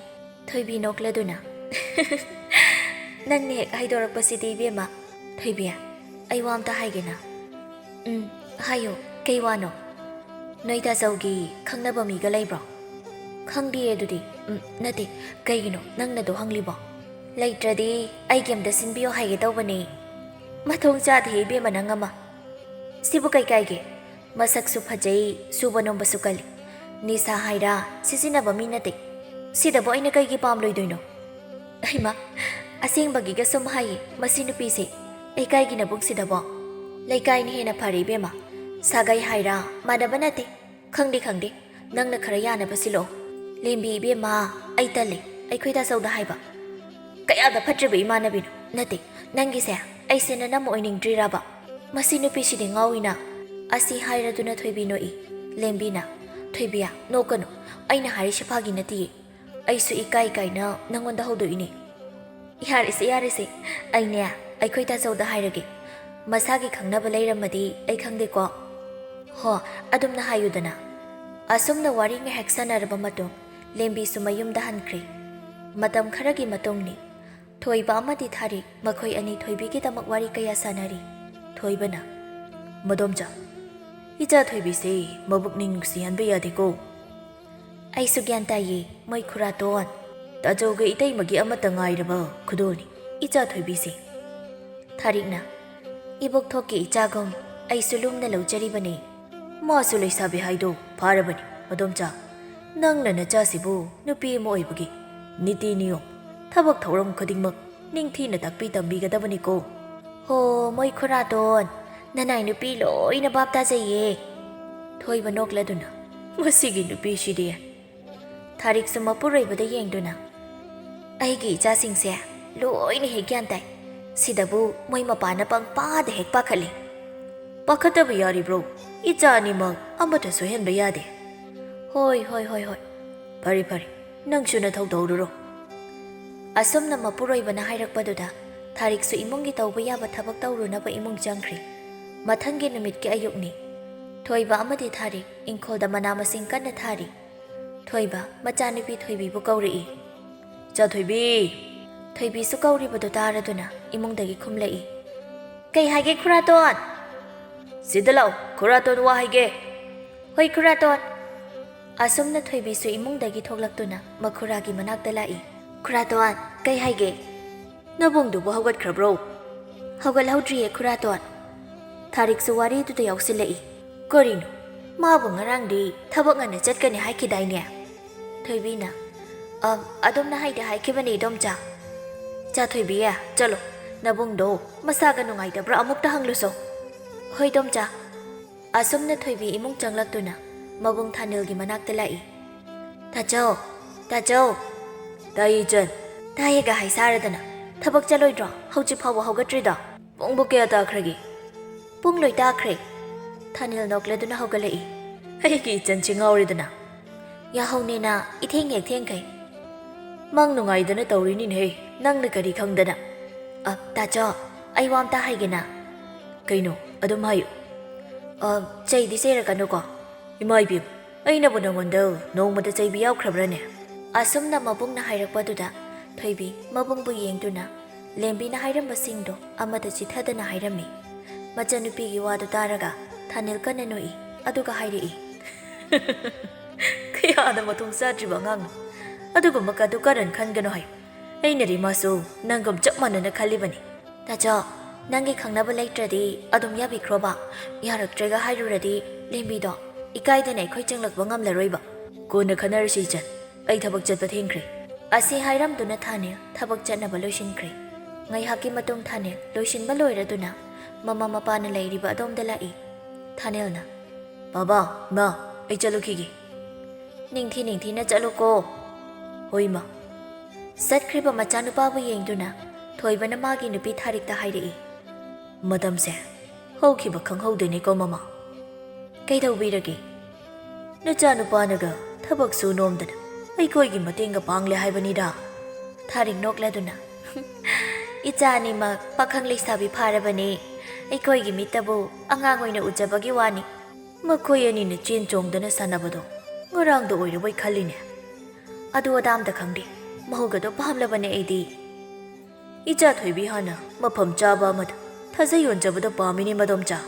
ꯊꯣꯏꯕꯤ ꯅꯣꯛꯂꯗꯨꯅ, "ꯅꯪꯅ ꯍꯦꯛ ꯍꯥꯏꯗꯣꯔꯛꯄꯁꯤꯗꯤ ꯏꯕꯦꯝꯃ꯫ ꯊꯣꯏꯕꯤ, ꯑꯩ ꯋꯥ ꯑꯝꯇ ꯍꯥꯏꯒꯦꯅ꯫" "ꯎꯝ, ꯍꯥꯏꯌꯣ, ꯀꯩ ꯋꯥꯅꯣ?" "ꯅꯣꯏ ꯇꯥꯆꯧꯒꯤ ꯈꯪꯅꯕ ꯃꯤꯒ ꯂꯩꯕ꯭ꯔꯣ?" "ꯈꯪꯗꯤꯌꯦ ꯑꯗꯨꯗꯤ꯫" "ꯎꯝ, ꯅꯠꯇꯦ, ꯀꯩꯒꯤꯅꯣ ꯅꯪꯅ ꯑꯗꯨ ꯍꯪꯂꯤꯕꯣ?" "ꯂꯩꯇ꯭ꯔꯗꯤ ꯑꯩꯒꯤ ꯑꯝꯇ ꯁꯤꯟꯕꯤꯌꯣ ꯍꯥꯏꯒꯦ ꯇꯧꯕꯅꯦ꯫" "ꯃꯊꯣꯡ ꯆꯥꯗꯦꯍꯦ ꯏꯕꯦꯝꯃ ꯅꯪ ꯑꯃ꯫ ꯁꯤꯕꯨ ꯀꯩ ꯀꯥꯏꯒꯦ? ꯃꯁꯛꯁꯨ ꯐꯖꯩ, ꯁꯨꯕ ꯅꯣꯝꯕꯁꯨ ꯀꯜꯂꯤ꯫ ꯅꯤꯁꯥ ꯍꯥꯏꯔ ꯁꯤꯖꯤꯟꯅꯕ ꯃꯤ ꯅꯠꯇꯦ꯫ ꯁꯤꯗꯕꯨ ꯑꯩꯅ ꯀꯩꯒꯤ ꯄꯥꯝꯂꯣꯏꯗꯣꯏꯅꯣ?" "ꯍꯩꯃꯥ, ꯑꯁꯦꯡꯕꯒꯤꯒ ꯁꯨꯝ ꯍꯥꯏꯌꯦ ꯃꯁꯤ ꯅꯨꯄꯤꯁꯦ, ꯂꯩꯀꯥꯏꯒꯤ ꯅꯕꯨꯡꯁꯤꯗꯕꯣ?" "ꯂꯩꯀꯥꯏꯅ ꯍꯦꯟꯅ ꯐꯔꯦ ꯏꯕꯦꯝꯃ, ꯁꯥꯒꯩ ꯍꯥꯏꯔ ꯃꯥꯟꯅꯕ ꯅꯠꯇꯦ꯫ ꯈꯪꯗꯦ, ꯈꯪꯗꯦ꯫ ꯅꯪꯅ ꯈꯔ ꯌꯥꯅꯕ ꯁꯤꯜꯂꯛꯑꯣ꯫ ꯂꯦꯝꯕꯤ ꯏꯕꯦꯝꯃ, ꯑꯩ ꯇꯜꯂꯦ꯫ ꯑꯩꯈꯣꯏ ꯇꯥꯆꯧꯗ ꯍꯥꯏꯕ꯫ ꯀꯌꯥꯗ ꯐꯠꯇ꯭ꯔꯤꯕ ꯏꯃꯥꯟꯅꯕꯤꯅꯣ? ꯅꯠꯇꯦ, ꯅꯪꯒꯤꯁꯦ ꯑꯩꯁꯦ ꯅꯅꯝꯃ ꯑꯣꯏꯅꯤꯡꯗ꯭ꯔꯤꯔꯕ? ꯃꯁꯤ ꯅꯨꯄꯤꯁꯤꯗꯤ ꯉꯥꯎꯏꯅ꯫ ꯑꯁꯤ ꯍꯥꯏꯔꯗꯨꯅ ꯊꯣꯏꯕꯤ ꯅꯣꯛꯏ꯫ ꯂꯦꯝꯕꯤꯅ, "ꯊꯣꯏꯕꯤꯌꯥ, ꯅꯣꯛꯀꯅꯨ꯫ ꯑꯩꯅ ꯍꯥꯏꯔꯤꯁꯤ ꯐꯥꯒꯤ ꯅꯠꯇꯤꯌꯦ꯫ ꯑꯩꯁꯨ ꯏꯀꯥꯏ ꯏꯀꯥꯏꯅ ꯅꯪꯉꯣꯟꯗ ꯍꯧꯗꯣꯛꯏꯅꯦ꯫" "ꯌꯥꯔꯦꯁꯦ, ꯌꯥꯔꯦꯁꯦ꯫ ꯑꯩꯅꯦ, ꯑꯩꯈꯣꯏ ꯇꯥꯆꯧꯗ ꯍꯥꯏꯔꯒꯦ꯫ ꯃꯁꯥꯒꯤ ꯈꯪꯅꯕ ꯂꯩꯔꯝꯃꯗꯤ ꯑꯩ ꯈꯪꯗꯦꯀꯣ꯫" "ꯍꯣ, ꯑꯗꯨꯝꯅ ꯍꯥꯏꯌꯨꯗꯅ꯫" ꯑꯁꯨꯝꯅ ꯋꯥꯔꯤ ꯉꯥꯏꯍꯥꯛ ꯁꯥꯟꯅꯔꯕ ꯃꯇꯨꯡ, ꯂꯦꯝꯕꯤꯁꯨ ꯃꯌꯨꯝꯗ ꯍꯟꯈ꯭ꯔꯦ꯫ ꯃꯇꯝ ꯈꯔꯒꯤ ꯃꯇꯨꯡꯅꯤ꯫ ꯊꯣꯏꯕ ꯑꯃꯗꯤ ꯊꯥꯔꯤꯛ, ꯃꯈꯣꯏ ꯑꯅꯤ ꯊꯣꯏꯕꯤꯒꯤꯗꯃꯛ ꯋꯥꯔꯤ ꯀꯌꯥ ꯁꯥꯟꯅꯔꯤ꯫ ꯊꯣꯏꯕꯅ, "ꯃꯗꯣꯝꯆꯥ, ꯏꯆꯥ ꯊꯣꯏꯕꯤꯁꯦ ꯃꯕꯨꯛꯅꯤꯡ ꯅꯨꯡꯁꯤꯍꯟꯕ ꯌꯥꯗꯦꯀꯣ꯫" "ꯑꯩꯁꯨ ꯒ꯭ꯌꯥꯟ ꯇꯥꯏꯌꯦ, ꯃꯣꯏ ꯈꯨꯔꯥꯇꯣꯟ꯫ ꯇꯥꯆꯧꯒ ꯏꯇꯩꯃꯒꯤ ꯑꯃꯠꯇ ꯉꯥꯏꯔꯕ ꯈꯨꯗꯣꯜꯅꯤ ꯏꯆꯥ ꯊꯣꯏꯕꯤꯁꯦ꯫" ꯊꯥꯔꯤꯛꯅ, "ꯏꯕꯣꯛꯊꯣꯛꯀꯤ ꯏꯆꯥꯒꯨꯝ ꯑꯩꯁꯨ ꯂꯨꯝꯅ ꯂꯧꯖꯔꯤꯕꯅꯤ꯫" "ꯃꯥꯁꯨ ꯂꯩꯁꯥꯕꯤ ꯍꯥꯏꯗꯣ ꯐꯥꯔꯕꯅꯤ, ꯃꯗꯣꯝꯆꯥ꯫ ꯅꯪꯅ ꯅꯆꯥꯁꯤꯕꯨ ꯅꯨꯄꯤ ꯑꯃ ꯑꯣꯏꯕꯒꯤ ꯅꯤꯇꯤ ꯅꯤꯌꯣꯝ, ꯊꯕꯛ ꯊꯧꯔꯝ ꯈꯨꯗꯤꯡꯃꯛ ꯅꯤꯡꯊꯤꯅ ꯇꯥꯛꯄꯤ ꯇꯝꯕꯤꯒꯗꯕꯅꯤꯀꯣ꯫" "ꯍꯣ, ꯃꯣꯏ ꯈꯨꯔꯥꯇꯣꯟ, ꯅꯅꯥꯏ ꯅꯨꯄꯤ ꯂꯣꯏꯅ ꯚꯥꯞ ꯇꯥꯖꯩꯌꯦ꯫" ꯊꯣꯏꯕ ꯅꯣꯛꯂꯗꯨꯅ, "ꯃꯁꯤꯒꯤ ꯅꯨꯄꯤꯁꯤꯗꯤ꯫" ꯊꯥꯔꯤꯛꯁꯨ ꯃꯄꯨꯔꯣꯏꯕꯗ ꯌꯦꯡꯗꯨꯅ, "ꯑꯩꯒꯤ ꯏꯆꯥꯁꯤꯡꯁꯦ ꯂꯣꯏꯅ ꯍꯦꯛ ꯒ꯭ꯌꯥꯟ ꯇꯥꯏ꯫ ꯁꯤꯗꯕꯨ ꯃꯣꯏ ꯃꯄꯥꯅ ꯄꯪꯄꯥꯗ ꯍꯦꯛ ꯄꯥꯈꯠꯂꯤ꯫" "ꯄꯥꯈꯠꯇꯕ ꯌꯥꯔꯤꯕ꯭ꯔꯣ? ꯏꯆꯥ ꯑꯅꯤꯃꯛ ꯑꯃꯠꯇ ꯁꯣꯏꯍꯟꯕ ꯌꯥꯗꯦ꯫" "ꯍꯣꯏ, ꯍꯣꯏ, ꯍꯣꯏ, ꯍꯣꯏ꯫ ꯐꯔꯦ, ꯐꯔꯦ꯫ ꯅꯪꯁꯨ ꯅꯊꯧ ꯇꯧꯔꯨꯔꯣ꯫" ꯑꯁꯨꯝꯅ ꯃꯄꯨꯔꯣꯏꯕꯅ ꯍꯥꯏꯔꯛꯄꯗꯨꯗ ꯊꯥꯔꯤꯛꯁꯨ ꯏꯃꯨꯡꯒꯤ ꯇꯧꯕ ꯌꯥꯕ ꯊꯕꯛ ꯇꯧꯔꯨꯅꯕ ꯏꯃꯨꯡ ꯆꯪꯈ꯭ꯔꯤ꯫ ꯃꯊꯪꯒꯤ ꯅꯨꯃꯤꯠꯀꯤ ꯑꯌꯨꯛꯅꯤ꯫ ꯊꯣꯏꯕ ꯑꯃꯗꯤ ꯊꯥꯔꯤꯛ ꯏꯪꯈꯣꯜꯗ ꯃꯅꯥ ꯃꯁꯤꯡ ꯀꯟꯅ ꯊꯥꯔꯤ꯫ ꯊꯣꯏꯕ, ꯃꯆꯥꯅꯨꯄꯤ ꯊꯣꯏꯕꯤꯕꯨ ꯀꯧꯔꯛꯏ꯫ "ꯆꯥ ꯊꯣꯏꯕꯤ!" ꯊꯣꯏꯕꯤꯁꯨ ꯀꯧꯔꯤꯕꯗꯨ ꯇꯥꯔꯗꯨꯅ ꯏꯃꯨꯡꯗꯒꯤ ꯈꯨꯝꯂꯛꯏ꯫ "ꯀꯩ ꯍꯥꯏꯒꯦ ꯈꯨꯔꯥꯇꯣꯟ?" "ꯁꯤꯗ ꯂꯥꯛꯑꯣ, ꯈꯨꯔꯥꯇꯣꯟ, ꯋꯥ ꯍꯥꯏꯒꯦ꯫" "ꯍꯣꯏ ꯈꯨꯔꯥꯇꯣꯟ꯫" ꯑꯁꯨꯝꯅ ꯊꯣꯏꯕꯤꯁꯨ ꯏꯃꯨꯡꯗꯒꯤ ꯊꯣꯛꯂꯛꯇꯨꯅ ꯃꯈꯨꯔꯥꯒꯤ ꯃꯅꯥꯛꯇ ꯂꯥꯛꯏ꯫ "ꯈꯨꯔꯥꯇꯣꯟ, ꯀꯩ ꯍꯥꯏꯒꯦ?" "ꯅꯕꯨꯡꯗꯨꯕꯨ ꯍꯧꯒꯠꯈ꯭ꯔꯕ꯭ꯔꯣ?" "ꯍꯧꯒꯠꯍꯧꯗ꯭ꯔꯤꯌꯦ ꯈꯨꯔꯥꯇꯣꯟ꯫" ꯊꯥꯔꯤꯛꯁꯨ ꯋꯥꯔꯤꯗꯨꯗ ꯌꯥꯎꯁꯤꯜꯂꯛꯏ꯫ "ꯀꯔꯤꯅꯣ? ꯃꯥꯕꯨ ꯉꯔꯥꯡꯗꯤ ꯊꯕꯛ ꯉꯟꯅ ꯆꯠꯀꯅꯤ ꯍꯥꯏꯈꯤꯗꯥꯏꯅꯦ?" ꯊꯣꯏꯕꯤꯅ, "ꯑꯝ, ꯑꯗꯨꯝꯅ ꯍꯥꯏꯗꯤ ꯍꯥꯏꯈꯤꯕꯅꯦ ꯏꯗꯣꯝꯆꯥ꯫" "ꯆꯥ ꯊꯣꯏꯕꯤ, ꯆꯠꯂꯣ, ꯅꯕꯨꯡꯗꯣ ꯃꯁꯥꯒ ꯅꯨꯡꯉꯥꯏꯇꯕ꯭ꯔꯥ ꯑꯃꯨꯛꯇ ꯍꯪꯂꯨꯁꯣ꯫" "ꯍꯣꯏ ꯏꯗꯣꯝꯆꯥ꯫" ꯑꯁꯨꯝꯅ ꯊꯣꯏꯕꯤ ꯏꯃꯨꯡ ꯆꯪꯂꯛꯇꯨꯅ ꯃꯕꯨꯡ ꯊꯥꯅꯤꯜꯒꯤ ꯃꯅꯥꯛꯇ ꯂꯥꯛꯏ꯫ "ꯇꯥꯆꯧ, ꯇꯥꯆꯧ!" "ꯇꯥꯏ, ꯏꯆꯟ?" "ꯇꯥꯏꯌꯦꯒ ꯍꯥꯏ ꯁꯥꯔꯗꯅ ꯊꯕꯛ ꯆꯠꯂꯣꯏꯗ꯭ꯔꯣ? ꯍꯧꯖꯤꯛ ꯐꯥꯎꯕ ꯍꯧꯒꯠꯇ꯭ꯔꯤꯗꯣ?" "ꯄꯨꯡꯕꯨ ꯀꯌꯥ ꯇꯥꯈ꯭ꯔꯒꯦ?" "ꯄꯨꯡ ꯂꯣꯏ ꯇꯥꯈ꯭ꯔꯦ꯫" ꯊꯥꯅꯤꯜ ꯅꯣꯛꯂꯗꯨꯅ ꯍꯧꯒꯠꯂꯛꯏ꯫ "ꯑꯩꯒꯤ ꯏꯆꯟꯁꯤ ꯉꯥꯎꯔꯦꯗꯅ꯫ ꯌꯥꯍꯧꯅꯦꯅ ꯏꯊꯦꯡ ꯍꯦꯛ ꯊꯦꯡꯈꯩ꯫" "ꯃꯪ ꯅꯨꯡꯉꯥꯏꯗꯅ ꯇꯧꯔꯤꯅꯤꯅꯦꯍꯦ, ꯅꯪꯅ ꯀꯔꯤ ꯈꯪꯗꯅ?" "ꯑ, ꯇꯥꯆꯧ, ꯑꯩ ꯋꯥ ꯑꯝꯇ ꯍꯥꯏꯒꯦꯅ꯫" "ꯀꯩꯅꯣ? ꯑꯗꯨꯝ ꯍꯥꯏꯌꯨ꯫" "ꯑ, ꯆꯩꯗꯤ ꯆꯩꯔꯛꯀꯅꯨꯀꯣ꯫" "ꯏꯃꯥ ꯏꯕꯦꯝ, ꯑꯩꯅꯕꯨ ꯅꯉꯣꯟꯗ ꯅꯣꯡꯃꯗ ꯆꯩꯕꯤ ꯌꯥꯎꯈ꯭ꯔꯕ꯭ꯔꯥꯅꯦ?" ꯑꯁꯨꯝꯅ ꯃꯕꯨꯡꯅ ꯍꯥꯏꯔꯛꯄꯗꯨꯗ ꯊꯣꯏꯕꯤ ꯃꯕꯨꯡꯕꯨ ꯌꯦꯡꯗꯨꯅ ꯂꯦꯝꯕꯤꯅ ꯍꯥꯏꯔꯝꯕꯁꯤꯡꯗꯣ ꯑꯃꯠꯇ ꯆꯤꯊꯗꯅ ꯍꯥꯏꯔꯝꯃꯤ꯫ ꯃꯆꯟꯅꯨꯄꯤꯒꯤ ꯋꯥꯗꯨ ꯇꯥꯔꯒ ꯊꯥꯅꯤꯜ ꯀꯟꯅ ꯅꯣꯛꯏ, ꯑꯗꯨꯒ ꯍꯥꯏꯔꯛꯏ, "ꯀꯌꯥꯗ ꯃꯊꯣꯡ ꯆꯥꯗ꯭ꯔꯤꯕ ꯑꯉꯥꯡꯅꯣ꯫ ꯑꯗꯨꯒꯨꯝꯕ ꯀꯗꯨ ꯀꯔꯟ ꯈꯟꯒꯅꯨ ꯍꯥꯏꯌꯨ꯫ ꯑꯩꯅ ꯔꯤꯃꯥꯁꯨ ꯅꯪꯒꯨꯝ ꯆꯞ ꯃꯥꯟꯅꯅ ꯈꯜꯂꯤꯕꯅꯤ꯫" "ꯇꯥꯆꯧ, ꯅꯪꯒꯤ ꯈꯪꯅꯕ ꯂꯩꯇ꯭ꯔꯗꯤ ꯑꯗꯨꯝ ꯌꯥꯕꯤꯈ꯭ꯔꯣꯕ꯫ ꯌꯥꯔꯛꯇ꯭ꯔꯦꯒ ꯍꯥꯏꯔꯨꯔꯗꯤ ꯂꯦꯝꯕꯤꯗꯣ ꯏꯀꯥꯏꯗꯅ ꯑꯩꯈꯣꯏ ꯆꯪꯂꯛꯄ ꯉꯝꯂꯔꯣꯏꯕ꯫" "ꯀꯣꯟꯅ ꯈꯟꯅꯔꯁꯤ ꯏꯆꯟ, ꯑꯩ ꯊꯕꯛ ꯆꯠꯄ ꯊꯦꯡꯈ꯭ꯔꯦ꯫" ꯑꯁꯤ ꯍꯥꯏꯔꯝꯗꯨꯅ ꯊꯥꯅꯤꯜ ꯊꯕꯛ ꯆꯠꯅꯕ ꯂꯣꯏꯁꯤꯟꯈ꯭ꯔꯦ꯫ ꯉꯥꯏꯍꯥꯛꯀꯤ ꯃꯇꯨꯡ ꯊꯥꯅꯤꯜ ꯂꯣꯏꯁꯤꯟꯕ ꯂꯣꯏꯔꯗꯨꯅ ꯃꯃꯥ ꯃꯄꯥꯅ ꯂꯩꯔꯤꯕ ꯑꯗꯣꯝꯗ ꯂꯥꯛꯏ꯫ ꯊꯥꯅꯤꯜꯅ, "ꯕꯥꯕꯥ, ꯏꯃꯥ, ꯑꯩ ꯆꯠꯂꯨꯈꯤꯒꯦ꯫" "ꯅꯤꯡꯊꯤ ꯅꯤꯡꯊꯤꯅ ꯆꯠꯂꯨꯀꯣ꯫" "ꯍꯣꯏ, ꯏꯃꯥ꯫" ꯆꯠꯈ꯭ꯔꯤꯕ ꯃꯆꯥꯅꯨꯄꯥꯕꯨ ꯌꯦꯡꯗꯨꯅ ꯊꯣꯏꯕꯅ ꯃꯥꯒꯤ ꯅꯨꯄꯤ ꯊꯥꯔꯤꯛꯇ ꯍꯥꯏꯔꯛꯏ, "ꯃꯇꯝꯁꯦ ꯍꯧꯈꯤꯕ ꯈꯪꯍꯧꯗꯦꯅꯦꯀꯣ, ꯃꯃꯥ꯫ ꯀꯩꯗꯧꯕꯤꯔꯒꯦ?" "ꯅꯆꯥꯅꯨꯄꯥꯅꯒ ꯊꯕꯛ ꯁꯨ ꯅꯣꯝꯗꯅ ꯑꯩꯈꯣꯏꯒꯤ ꯃꯇꯦꯡꯒ ꯄꯥꯡꯂꯦ ꯍꯥꯏꯕꯅꯤꯗ꯫" ꯊꯥꯔꯤꯛ ꯅꯣꯛꯂꯗꯨꯅ, "ꯏꯆꯥ ꯑꯅꯤꯃꯛ ꯄꯥꯈꯪ ꯂꯩꯁꯥꯕꯤ ꯐꯥꯔꯕꯅꯦ꯫ ꯑꯩꯈꯣꯏꯒꯤ ꯃꯤꯠꯇꯕꯨ ꯑꯉꯥꯡ ꯑꯣꯏꯅ ꯎꯖꯕꯒꯤ ꯋꯥꯅꯤ꯫ ꯃꯈꯣꯏ ꯑꯅꯤꯅ ꯆꯦꯟ ꯆꯣꯡꯗꯅ ꯁꯥꯟꯅꯕꯗꯣ ꯉꯔꯥꯡꯗ ꯑꯣꯏꯔꯕꯣꯏ ꯈꯜꯂꯤꯅꯦ꯫ ꯑꯗꯨ ꯑꯗꯥ ꯑꯝꯇ ꯈꯪꯗꯦ, ꯃꯧꯒꯗꯣ ꯄꯥꯝꯂꯕꯅꯦ ꯑꯩꯗꯤ꯫ ꯏꯆꯥ ꯊꯣꯏꯕꯤ ꯍꯥꯟꯅ ꯃꯐꯝ ꯆꯥꯕ ꯑꯃꯗ ꯊꯥꯖ ꯌꯣꯟꯖꯕꯗꯣ ꯄꯥꯝꯃꯤꯅꯦ, ꯃꯗꯣꯝꯆꯥ꯫"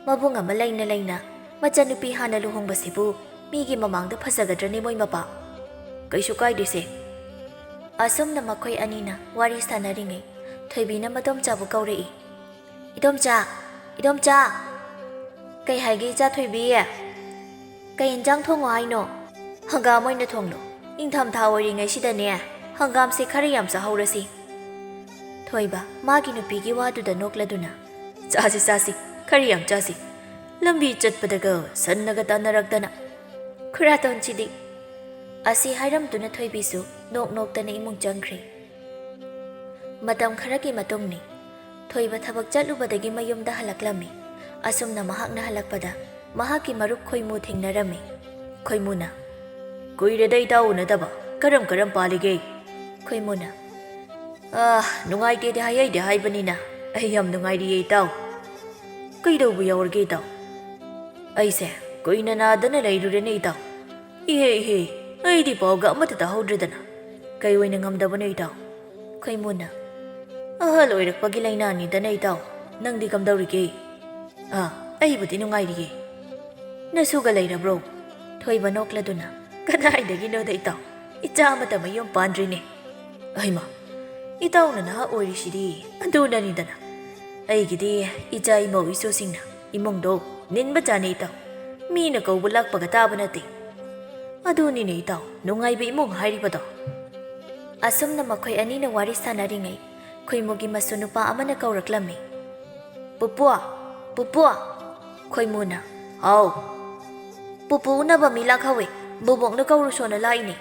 ꯃꯕꯨꯡ ꯑꯃ ꯂꯩꯅ ꯂꯩꯅ ꯃꯆꯟꯅꯨꯄꯤ ꯍꯥꯟꯅ ꯂꯨꯍꯣꯡꯕꯁꯤꯕꯨ ꯃꯤꯒꯤ ꯃꯃꯥꯡꯗ ꯐꯖꯒꯗ꯭ꯔꯅꯦ ꯃꯣꯏ ꯃꯄꯥ? "ꯀꯩꯁꯨ ꯀꯥꯏꯗꯦꯁꯦ꯫" ꯑꯁꯨꯝꯅ ꯃꯈꯣꯏ ꯑꯅꯤꯅ ꯋꯥꯔꯤ ꯁꯥꯟꯅꯔꯤꯉꯩ ꯊꯣꯏꯕꯤꯅ ꯃꯗꯣꯝꯆꯥꯕꯨ ꯀꯧꯔꯛꯏ꯫ "ꯏꯗꯣꯝꯆꯥ, ꯏꯗꯣꯝꯆꯥ!" "ꯀꯩ ꯍꯥꯏꯒꯦ, ꯏꯆꯥ ꯊꯣꯏꯕꯤ?" "ꯀꯩ ꯏꯟꯖꯥꯡ ꯊꯣꯡꯉꯣ ꯍꯥꯏꯅꯣ?" "ꯍꯪꯒꯥꯝ ꯑꯣꯏꯅ ꯊꯣꯡꯂꯣ꯫ ꯏꯪꯊꯝꯊꯥ ꯑꯣꯏꯔꯤꯉꯩꯁꯤꯗꯅꯦ, ꯍꯪꯒꯥꯝꯁꯦ ꯈꯔ ꯌꯥꯝ ꯆꯥꯍꯧꯔꯁꯤ꯫" ꯊꯣꯏꯕ ꯃꯥꯒꯤ ꯅꯨꯄꯤꯒꯤ ꯋꯥꯗꯨꯗ ꯅꯣꯛꯂꯗꯨꯅ, "ꯆꯥꯁꯤ, ꯆꯥꯁꯤ, ꯀꯔꯤ ꯌꯥꯝ ꯆꯥꯁꯤ? ꯂꯝꯕꯤ ꯆꯠꯄꯗꯒ ꯁꯟꯅꯒ ꯇꯥꯟꯅꯔꯛꯇꯅ꯫ ꯈꯨꯔꯥꯇꯣꯟꯁꯤꯗꯤ꯫ ꯑꯁꯤ ꯍꯥꯏꯔꯝꯗꯨꯅ ꯊꯣꯏꯕꯤꯁꯨ ꯅꯣꯛ ꯅꯣꯛꯇꯅ ꯏꯃꯨꯡ ꯆꯪꯈ꯭ꯔꯦ꯫ ꯃꯇꯝ ꯈꯔꯒꯤ ꯃꯇꯨꯡꯅꯤ꯫ ꯊꯣꯏꯕ ꯊꯕꯛ ꯆꯠꯂꯨꯕꯗꯒꯤ ꯃꯌꯨꯝꯗ ꯍꯜꯂꯛꯂꯝꯃꯤ꯫ ꯑꯁꯨꯝꯅ ꯃꯍꯥꯛꯅ ꯍꯜꯂꯛꯄꯗ ꯃꯍꯥꯛꯀꯤ ꯃꯔꯨꯞ ꯈꯣꯏꯃꯨ ꯊꯦꯡꯅꯔꯝꯃꯤ꯫ ꯈꯣꯏꯃꯨꯅ, "ꯀꯨꯏꯔꯦꯗ ꯏꯇꯥꯎ ꯎꯅꯗꯕ, ꯀꯔꯝ ꯀꯔꯝ ꯄꯥꯜꯂꯤꯒꯦ?" ꯈꯣꯏꯃꯨꯅ, "ꯑꯥ, ꯅꯨꯡꯉꯥꯏꯇꯦꯗꯤ ꯍꯥꯏꯍꯩꯗꯦ ꯍꯥꯏꯕꯅꯤꯅ, ꯑꯩ ꯌꯥꯝ ꯅꯨꯡꯉꯥꯏꯔꯤꯌꯦ ꯏꯇꯥꯎ꯫ ꯀꯩꯗꯧꯕ ꯌꯥꯎꯔꯒꯦ ꯏꯇꯥꯎ?" "ꯑꯩꯁꯦ ꯀꯨꯏꯅ ꯅꯥꯗꯅ ꯂꯩꯔꯨꯔꯦꯅꯦ ꯏꯇꯥꯎ꯫ ꯏꯍꯦ ꯏꯍꯦ, ꯑꯩꯗꯤ ꯄꯥꯎꯒ ꯑꯃꯠꯇ ꯇꯥꯍꯧꯗ꯭ꯔꯦꯗꯅ꯫ ꯀꯩ ꯑꯣꯏꯅ ꯉꯝꯗꯕꯅꯣ ꯏꯇꯥꯎ?" ꯈꯣꯏꯃꯨꯅ, "ꯑꯍꯜ ꯑꯣꯏꯔꯛꯄꯒꯤ ꯂꯥꯏꯅꯥꯅꯤꯗꯅ ꯏꯇꯥꯎ꯫ ꯅꯪꯗꯤ ꯀꯝꯗꯧꯔꯤꯒꯦ?" "ꯑꯥ, ꯑꯩꯕꯨꯗꯤ ꯅꯨꯡꯉꯥꯏꯔꯤꯌꯦ꯫ ꯅꯁꯨꯒ ꯂꯩꯔꯕ꯭ꯔꯣ?" ꯊꯣꯏꯕ ꯅꯣꯛꯂꯗꯨꯅ, "ꯀꯗꯥꯏꯗꯒꯤꯅꯣꯗ ꯏꯇꯥꯎ, ꯏꯆꯥ ꯑꯃꯠꯇ ꯃꯌꯨꯝ ꯄꯥꯟꯗ꯭ꯔꯤꯅꯦ꯫ ꯑꯩꯃ, ꯏꯇꯥꯎꯅ ꯅꯍꯥ ꯑꯣꯏꯔꯤꯁꯤꯗꯤ ꯑꯗꯨꯅꯅꯤꯗꯅ꯫ ꯑꯩꯒꯤꯗꯤ ꯏꯆꯥ ꯏꯃꯧ ꯏꯁꯨꯁꯤꯡꯅ ꯏꯃꯨꯡꯗꯣ ꯅꯤꯟꯕ ꯖꯥꯠꯅꯤ ꯏꯇꯥꯎ꯫ ꯃꯤꯅ ꯀꯧꯕ ꯂꯥꯛꯄꯒ ꯇꯥꯕ ꯅꯠꯇꯦ꯫ ꯑꯗꯨꯅꯤꯅꯦ ꯏꯇꯥꯎ, ꯅꯨꯡꯉꯥꯏꯕ ꯏꯃꯨꯡ ꯍꯥꯏꯔꯤꯕꯗꯣ꯫" ꯑꯁꯨꯝꯅ ꯃꯈꯣꯏ ꯑꯅꯤꯅ ꯋꯥꯔꯤ ꯁꯥꯟꯅꯔꯤꯉꯩ, ꯈꯣꯏꯃꯨꯒꯤ ꯃꯁꯨ ꯅꯨꯄꯥ ꯑꯃꯅ ꯀꯧꯔꯛꯂꯝꯃꯤ꯫ "ꯄꯨꯄꯨ! ꯄꯨꯄꯨ!" ꯈꯣꯏꯃꯨꯅ, "ꯍꯥꯎ?" "ꯄꯨꯄꯨ ꯎꯅꯕ ꯃꯤ ꯂꯥꯛꯍꯧꯋꯦ, ꯕꯣꯕꯣꯛꯅ ꯀꯧꯔꯨꯁꯣꯅ ꯂꯥꯛꯏꯅꯦ꯫"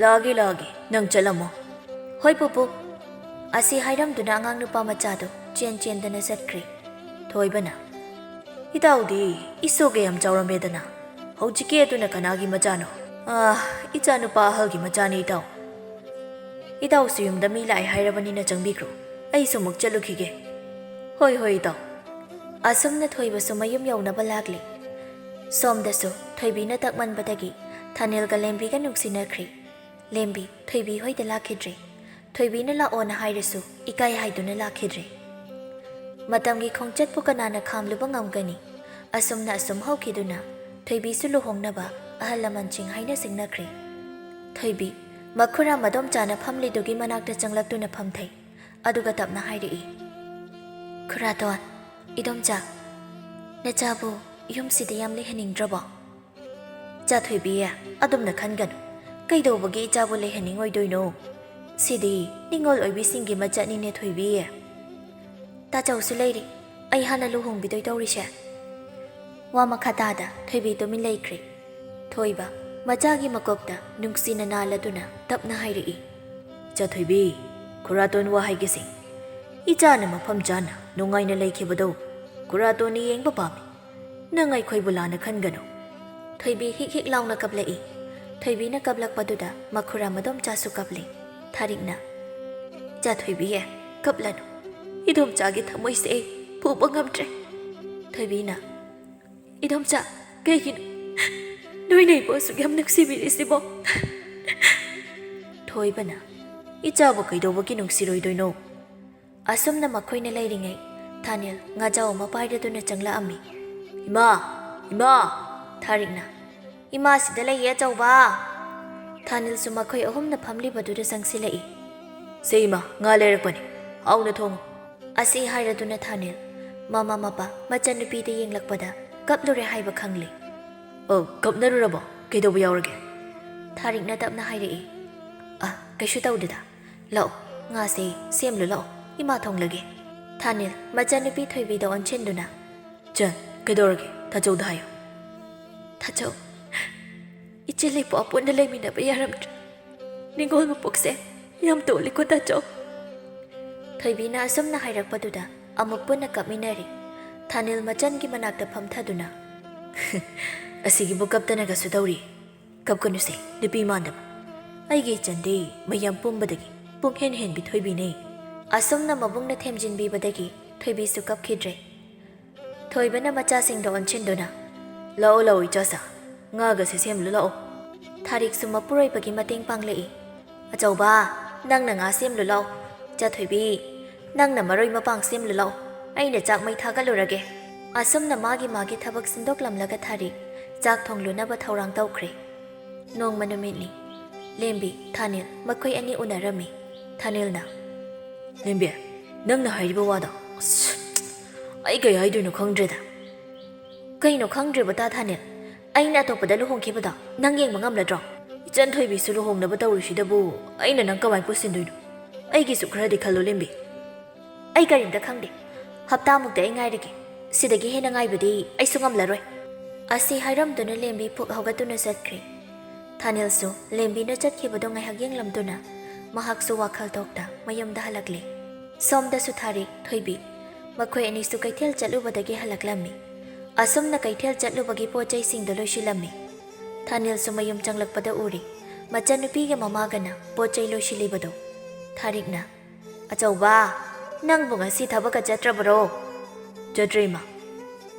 "ꯂꯥꯛꯑꯒꯦ, ꯂꯥꯛꯑꯒꯦ, ꯅꯪ ꯆꯠꯂꯝꯃꯣ꯫" "ꯍꯣꯏ ꯄꯨꯄꯨ꯫" ꯑꯁꯤ ꯍꯥꯏꯔꯝꯗꯨꯅ ꯑꯉꯥꯡ ꯅꯨꯄꯥ ꯃꯆꯥꯗꯨ ꯆꯦꯟ ꯆꯦꯟꯗꯅ ꯆꯠꯈ꯭ꯔꯦ꯫ ꯊꯣꯏꯕꯅ, "ꯏꯇꯥꯎꯗꯤ ꯏꯁꯨꯒ ꯌꯥꯝ ꯆꯥꯎꯔꯝꯃꯦꯗꯅ, ꯍꯧꯖꯤꯛꯀꯤ ꯑꯗꯨꯅ ꯀꯅꯥꯒꯤ ꯃꯆꯥꯅꯣ?" "ꯑꯥ, ꯏꯆꯥ ꯅꯨꯄꯥ ꯑꯍꯜꯒꯤ ꯃꯆꯥꯅꯤ ꯏꯇꯥꯎ꯫ ꯏꯇꯥꯎꯁꯨ ꯌꯨꯝꯗ ꯃꯤ ꯂꯥꯛꯑꯦ ꯍꯥꯏꯔꯕꯅꯤꯅ ꯆꯪꯕꯤꯈ꯭ꯔꯣ, ꯑꯩꯁꯨ ꯑꯃꯨꯛ ꯆꯠꯂꯨꯈꯤꯒꯦ꯫" "ꯍꯣꯏ, ꯍꯣꯏ ꯏꯇꯥꯎ꯫" ꯑꯁꯨꯝꯅ ꯊꯣꯏꯕꯁꯨ ꯃꯌꯨꯝ ꯌꯧꯅꯕ ꯂꯥꯛꯂꯤ꯫ ꯁꯣꯝꯗꯁꯨ ꯊꯣꯏꯕꯤꯅ ꯇꯛꯃꯟꯕꯗꯒꯤ ꯊꯥꯅꯦꯜꯒ ꯂꯦꯝꯕꯤꯒ ꯅꯨꯡꯁꯤꯅꯈ꯭ꯔꯦ꯫ ꯂꯦꯝꯕꯤ ꯊꯣꯏꯕꯤ ꯍꯣꯏꯗ ꯂꯥꯛꯈꯤꯗ꯭ꯔꯦ꯫ ꯊꯣꯏꯕꯤꯅ ꯂꯥꯛꯑꯣꯅ ꯍꯥꯏꯔꯁꯨ ꯏꯀꯥꯏ ꯍꯥꯏꯗꯨꯅ ꯂꯥꯛꯈꯤꯗ꯭ꯔꯦ꯫ ꯃꯇꯝꯒꯤ ꯈꯣꯡꯆꯠꯄꯨ ꯀꯅꯥꯅ ꯈꯥꯝꯂꯨꯕ ꯉꯝꯒꯅꯤ? ꯑꯁꯨꯝꯅ ꯑꯁꯨꯝ ꯍꯧꯈꯤꯗꯨꯅ ꯊꯣꯏꯕꯤꯁꯨ ꯂꯨꯍꯣꯡꯅꯕ ꯑꯍꯜ ꯂꯃꯟꯁꯤꯡ ꯍꯥꯏꯅ ꯁꯤꯡꯅꯈ꯭ꯔꯦ꯫ ꯊꯣꯏꯕꯤ ꯃꯈꯨꯔꯥ ꯃꯗꯣꯝꯆꯥꯅ ꯐꯝꯂꯤꯗꯨꯒꯤ ꯃꯅꯥꯛꯇ ꯆꯪꯂꯛꯇꯨꯅ ꯐꯝꯊꯩ꯫ ꯑꯗꯨꯒ ꯇꯞꯅ ꯍꯥꯏꯔꯛꯏ, "ꯈꯨꯔꯥꯇꯣꯟ, ꯏꯗꯣꯝꯆꯥ, ꯅꯆꯥꯕꯨ ꯌꯨꯝꯁꯤꯗ ꯌꯥꯝ ꯂꯩꯍꯟꯅꯤꯡꯗ꯭ꯔꯕꯣ?" "ꯏꯆꯥ ꯊꯣꯏꯕꯤ, ꯑꯗꯨꯝꯅ ꯈꯟꯒꯅꯨ꯫ ꯀꯩꯗꯧꯕꯒꯤ ꯏꯆꯥꯕꯨ ꯂꯩꯍꯟꯅꯤꯡꯉꯣꯏꯗꯣꯏꯅꯣ? ꯁꯤꯗꯤ ꯅꯤꯉꯣꯜ ꯑꯣꯏꯕꯤꯁꯤꯡꯒꯤ ꯃꯆꯠꯅꯤꯅꯦ ꯊꯣꯏꯕꯤ꯫" "ꯇꯥꯆꯧꯁꯨ ꯂꯩꯔꯤ, ꯑꯩ ꯍꯥꯟꯅ ꯂꯨꯍꯣꯡꯕꯤꯗꯣꯏ ꯇꯧꯔꯤꯁꯦ꯫ ꯋꯥ ꯃꯈꯥ ꯇꯥꯗ ꯊꯣꯏꯕꯤ ꯇꯨꯃꯤꯟ ꯂꯩꯈ꯭ꯔꯦ꯫ ꯊꯣꯏꯕ ꯃꯆꯥꯒꯤ ꯃꯀꯣꯛꯇ ꯅꯨꯡꯁꯤꯅ ꯅꯥꯜꯂꯗꯨꯅ ꯇꯞꯅ ꯍꯥꯏꯔꯛꯏ꯫ ꯏꯆꯥ ꯊꯣꯏꯕꯤ, ꯈꯨꯔꯥꯇꯣꯟ ꯋꯥ ꯍꯥꯏꯒꯦꯁꯦ꯫ ꯏꯆꯥꯅ ꯃꯐꯝ ꯆꯥꯅ ꯅꯨꯡꯉꯥꯏꯅ ꯂꯩꯈꯤꯕꯗꯣ ꯈꯨꯔꯥꯇꯣꯟꯅ ꯌꯦꯡꯕ ꯄꯥꯝꯃꯤ꯫ ꯅꯪ ꯑꯩꯈꯣꯏꯕꯨ ꯂꯥꯟꯅ ꯈꯟꯒꯅꯨ꯫ ꯊꯣꯏꯕꯤ ꯍꯤꯛ ꯍꯤꯛ ꯂꯥꯎꯅ ꯀꯞꯂꯛꯏ꯫ ꯊꯣꯏꯕꯤꯅ ꯀꯞꯂꯛꯄꯗꯨꯗ ꯃꯈꯨꯔꯥ ꯃꯗꯣꯝꯆꯥꯁꯨ ꯀꯞꯂꯤ꯫ ꯊꯥꯔꯤꯛꯅ, "ꯏꯆꯥ ꯊꯣꯏꯕꯤ, ꯀꯞꯂꯅꯨ꯫ ꯏꯗꯣꯝꯆꯥꯒꯤ ꯊꯃꯣꯏꯁꯦ ꯑꯩ ꯄꯨꯕ ꯉꯝꯗ꯭ꯔꯦ꯫" ꯊꯣꯏꯕꯤꯅ, "ꯏꯗꯣꯝꯆꯥ, ꯀꯩꯒꯤꯅꯣ ꯅꯣꯏꯅ ꯑꯩꯕꯨ ꯑꯁꯨꯛ ꯌꯥꯝ ꯅꯨꯡꯁꯤꯕꯤꯔꯤꯁꯤꯕꯣ?" ꯊꯣꯏꯕꯅ, "ꯏꯆꯥꯕꯨ ꯀꯩꯗꯧꯕꯒꯤ ꯅꯨꯡꯁꯤꯔꯣꯏꯗꯣꯏꯅꯣ?" ꯑꯁꯨꯝꯅ ꯃꯈꯣꯏꯅ ꯂꯩꯔꯤꯉꯩ ꯊꯥꯅꯤꯜ ꯉꯥꯖꯥꯎ ꯑꯃ ꯄꯥꯏꯔꯗꯨꯅ ꯆꯪꯂꯛꯑꯝꯃꯤ꯫ "ꯏꯃꯥ! ꯏꯃꯥ!" ꯊꯥꯔꯤꯛꯅ, "ꯏꯃꯥ ꯁꯤꯗ ꯂꯩꯌꯦ ꯑꯆꯧꯕ!" ꯊꯥꯅꯤꯜꯁꯨ ꯃꯈꯣꯏ ꯑꯍꯨꯝꯅ ꯐꯝꯂꯤꯕꯗꯨꯗ ꯆꯪꯁꯤꯜꯂꯛꯏ꯫ "ꯁꯦ ꯏꯃꯥ, ꯉꯥ ꯂꯩꯔꯛꯄꯅꯤ, ꯍꯥꯎꯅ ꯊꯣꯡꯉꯨ꯫" ꯑꯁꯤ ꯍꯥꯏꯔꯗꯨꯅ ꯊꯥꯅꯤꯜ ꯃꯃꯥ ꯃꯄꯥ ꯃꯆꯟꯅꯨꯄꯤꯗ ꯌꯦꯡꯂꯛꯄꯗ ꯀꯞꯂꯨꯔꯦ ꯍꯥꯏꯕ ꯈꯪꯂꯦ꯫ "ꯑꯣ, ꯀꯞꯅꯔꯨꯔꯕꯣ? ꯀꯩꯗꯧꯕ ꯌꯥꯎꯔꯒꯦ?" ꯊꯥꯔꯤꯛꯅ ꯇꯞꯅ ꯍꯥꯏꯔꯛꯏ꯫ "ꯑ, ꯀꯩꯁꯨ ꯇꯧꯗꯦꯗ꯫ ꯂꯥꯛꯑꯣ, ꯉꯥꯁꯦ ꯁꯦꯝꯂꯨ ꯂꯥꯛꯑꯣ, ꯏꯃꯥ ꯊꯣꯡꯂꯒꯦ꯫" ꯊꯥꯅꯤꯜ ꯃꯆꯟꯅꯨꯄꯤ ꯊꯣꯏꯕꯤꯗ ꯑꯣꯟꯁꯤꯟꯗꯨꯅ, "ꯆꯟ, ꯀꯩꯗꯧꯔꯒꯦ? ꯇꯥꯆꯧꯗ ꯍꯥꯏꯌꯨ꯫" "ꯇꯥꯆꯧ, ꯏꯆꯦ ꯂꯩꯄꯥꯛ ꯄꯨꯟꯅ ꯂꯩꯃꯤꯟꯅꯕ ꯌꯥꯔꯝꯗ꯭ꯔꯦ꯫ ꯅꯤꯡꯉꯣꯜ ꯃꯄꯣꯛꯁꯦ ꯌꯥꯝ ꯇꯣꯜꯂꯤꯀꯣ ꯇꯥꯆꯧ꯫" ꯊꯣꯏꯕꯤꯅ ꯑꯁꯨꯝꯅ ꯍꯥꯏꯔꯛꯄꯗꯨꯗ ꯑꯃꯨꯛ ꯄꯨꯟꯅ ꯀꯞꯃꯤꯟꯅꯔꯦ꯫ ꯊꯥꯅꯤꯜ ꯃꯆꯟꯒꯤ ꯃꯅꯥꯛꯇ ꯐꯝꯊꯗꯨꯅ, "ꯑꯁꯤꯒꯤꯕꯨ ꯀꯞꯇꯅꯒꯁꯨ ꯇꯧꯔꯤ꯫ ꯀꯞꯀꯅꯨꯁꯦ, ꯅꯨꯄꯤ ꯃꯥꯟꯗꯕ꯫ ꯑꯩꯒꯤ ꯏꯆꯟꯗꯤ ꯃꯌꯥꯝ ꯄꯨꯝꯕꯗꯒꯤ ꯄꯨꯡꯍꯦꯟ ꯍꯦꯟꯕꯤ ꯊꯣꯏꯕꯤꯅꯦ꯫" ꯑꯁꯨꯝꯅ ꯃꯕꯨꯡꯅ ꯊꯦꯝꯖꯤꯟꯕꯤꯕꯗꯒꯤ ꯊꯣꯏꯕꯤꯁꯨ ꯀꯞꯈꯤꯗ꯭ꯔꯦ꯫ ꯊꯣꯏꯕꯅ ꯃꯆꯥꯁꯤꯡꯗ ꯑꯣꯟꯁꯤꯟꯗꯨꯅ, "ꯂꯥꯛꯑꯣ, ꯂꯥꯛꯑꯣ, ꯏꯆꯥꯁꯥ, ꯉꯥꯒꯁꯦ ꯁꯦꯝꯂꯨ ꯂꯥꯛꯑꯣ꯫" ꯊꯥꯔꯤꯛꯁꯨ ꯃꯄꯨꯔꯣꯏꯕꯒꯤ ꯃꯇꯦꯡ ꯄꯥꯡꯂꯛꯏ꯫ "ꯑꯆꯧꯕ, ꯅꯪꯅ ꯉꯥ ꯁꯦꯝꯂꯨ ꯂꯥꯛꯑꯣ꯫ ꯏꯆꯥ ꯊꯣꯏꯕꯤ, ꯅꯪꯅ ꯃꯔꯣꯏ ꯃꯄꯥꯡ ꯁꯦꯝꯂꯨ ꯂꯥꯛꯑꯣ꯫ ꯑꯩꯅ ꯆꯥꯛ ꯃꯩ ꯊꯥꯒꯠꯂꯨꯔꯒꯦ꯫" ꯑꯁꯨꯝꯅ ꯃꯥꯒꯤ ꯃꯥꯒꯤ ꯊꯕꯛ ꯁꯤꯟꯗꯣꯛꯂꯝꯂꯒ ꯊꯥꯔꯤꯛ ꯆꯥꯛ ꯊꯣꯡꯂꯨꯅꯕ ꯊꯧꯔꯥꯡ ꯇꯧꯈ꯭ꯔꯦ꯫ ꯅꯣꯡꯃ ꯅꯨꯃꯤꯠꯅꯤ꯫ ꯂꯦꯝꯕꯤ, ꯊꯥꯅꯤꯜ ꯃꯈꯣꯏ ꯑꯅꯤ ꯎꯅꯔꯝꯃꯤ꯫ ꯊꯥꯅꯤꯜꯅ, "ꯂꯦꯝꯕꯤ, ꯅꯪꯅ ꯍꯥꯏꯔꯤꯕ ꯋꯥꯗꯣ, ꯑꯁ, ꯑꯩ ꯀꯩ ꯍꯥꯏꯗꯣꯏꯅꯣ ꯈꯪꯗ꯭ꯔꯦꯗ꯫" "ꯀꯩꯅꯣ ꯈꯪꯗ꯭ꯔꯤꯕ ꯇꯥ ꯊꯥꯅꯤꯜ? ꯑꯩꯅ ꯑꯇꯣꯞꯄꯗ ꯂꯨꯍꯣꯡꯈꯤꯕꯗꯣ ꯅꯪ ꯌꯦꯡꯕ ꯉꯝꯂꯗ꯭ꯔꯣ? ꯏꯆꯟ ꯊꯣꯏꯕꯤꯁꯨ ꯂꯨꯍꯣꯡꯅꯕ ꯇꯧꯔꯤꯁꯤꯗꯕꯨ ꯑꯩꯅ ꯅꯪ ꯀꯃꯥꯏ ꯄꯨꯁꯤꯟꯗꯣꯏꯅꯣ? ꯑꯩꯒꯤꯁꯨ ꯈꯔꯗꯤ ꯈꯜꯂꯣ, ꯂꯦꯝꯕꯤ꯫" "ꯑꯩ ꯀꯔꯤꯝꯇ ꯈꯪꯗꯦ꯫ "ꯍꯞꯇꯥꯃꯨꯛꯇ ꯑꯩ ꯉꯥꯏꯔꯒꯦ꯫ ꯁꯤꯗꯒꯤ ꯍꯦꯟꯅ ꯉꯥꯏꯕꯗꯤ ꯑꯩꯁꯨ ꯉꯝꯂꯔꯣꯏ"꯫ ꯑꯁꯤ ꯍꯥꯏꯔꯝꯗꯨꯅ ꯂꯦꯝꯕꯤ ꯐꯨꯛ ꯍꯧꯒꯠꯇꯨꯅ ꯆꯠꯈ꯭ꯔꯦ꯫ ꯊꯥꯅꯤꯜꯁꯨ ꯂꯦꯝꯕꯤꯅ ꯆꯠꯈꯤꯕꯗꯣ ꯉꯥꯏꯍꯥꯛ ꯌꯦꯡꯂꯝꯗꯨꯅ ꯃꯍꯥꯛꯁꯨ ꯋꯥꯈꯜ ꯊꯣꯛꯇ ꯃꯌꯨꯝꯗ ꯍꯜꯂꯛꯂꯦ꯫ ꯁꯣꯝꯗꯁꯨ ꯊꯥꯔꯤꯛ, ꯊꯣꯏꯕꯤ ꯃꯈꯣꯏ ꯑꯅꯤꯁꯨ ꯀꯩꯊꯦꯜ ꯆꯠꯂꯨꯕꯗꯒꯤ ꯍꯜꯂꯛꯂꯝꯃꯤ꯫ ꯑꯁꯨꯝꯅ ꯀꯩꯊꯦꯜ ꯆꯠꯂꯨꯕꯒꯤ ꯄꯣꯠ ꯆꯩꯁꯤꯡꯗꯣ ꯂꯣꯏꯁꯤꯜꯂꯝꯃꯤ꯫ ꯊꯥꯅꯤꯜꯁꯨ ꯃꯌꯨꯝ ꯆꯪꯂꯛꯄꯗ ꯎꯔꯦ ꯃꯆꯟꯅꯨꯄꯤꯒ ꯃꯃꯥꯒꯅ ꯄꯣꯠ ꯆꯩ ꯂꯣꯏꯁꯤꯜꯂꯤꯕꯗꯣ꯫ ꯊꯥꯔꯤꯛꯅ, "ꯑꯆꯧꯕ, ꯅꯪꯕꯨ ꯉꯁꯤ ꯊꯕꯛꯀ ꯆꯠꯇ꯭ꯔꯕꯔꯣ?" "ꯆꯠꯇ꯭ꯔꯦ, ꯏꯃꯥ"꯫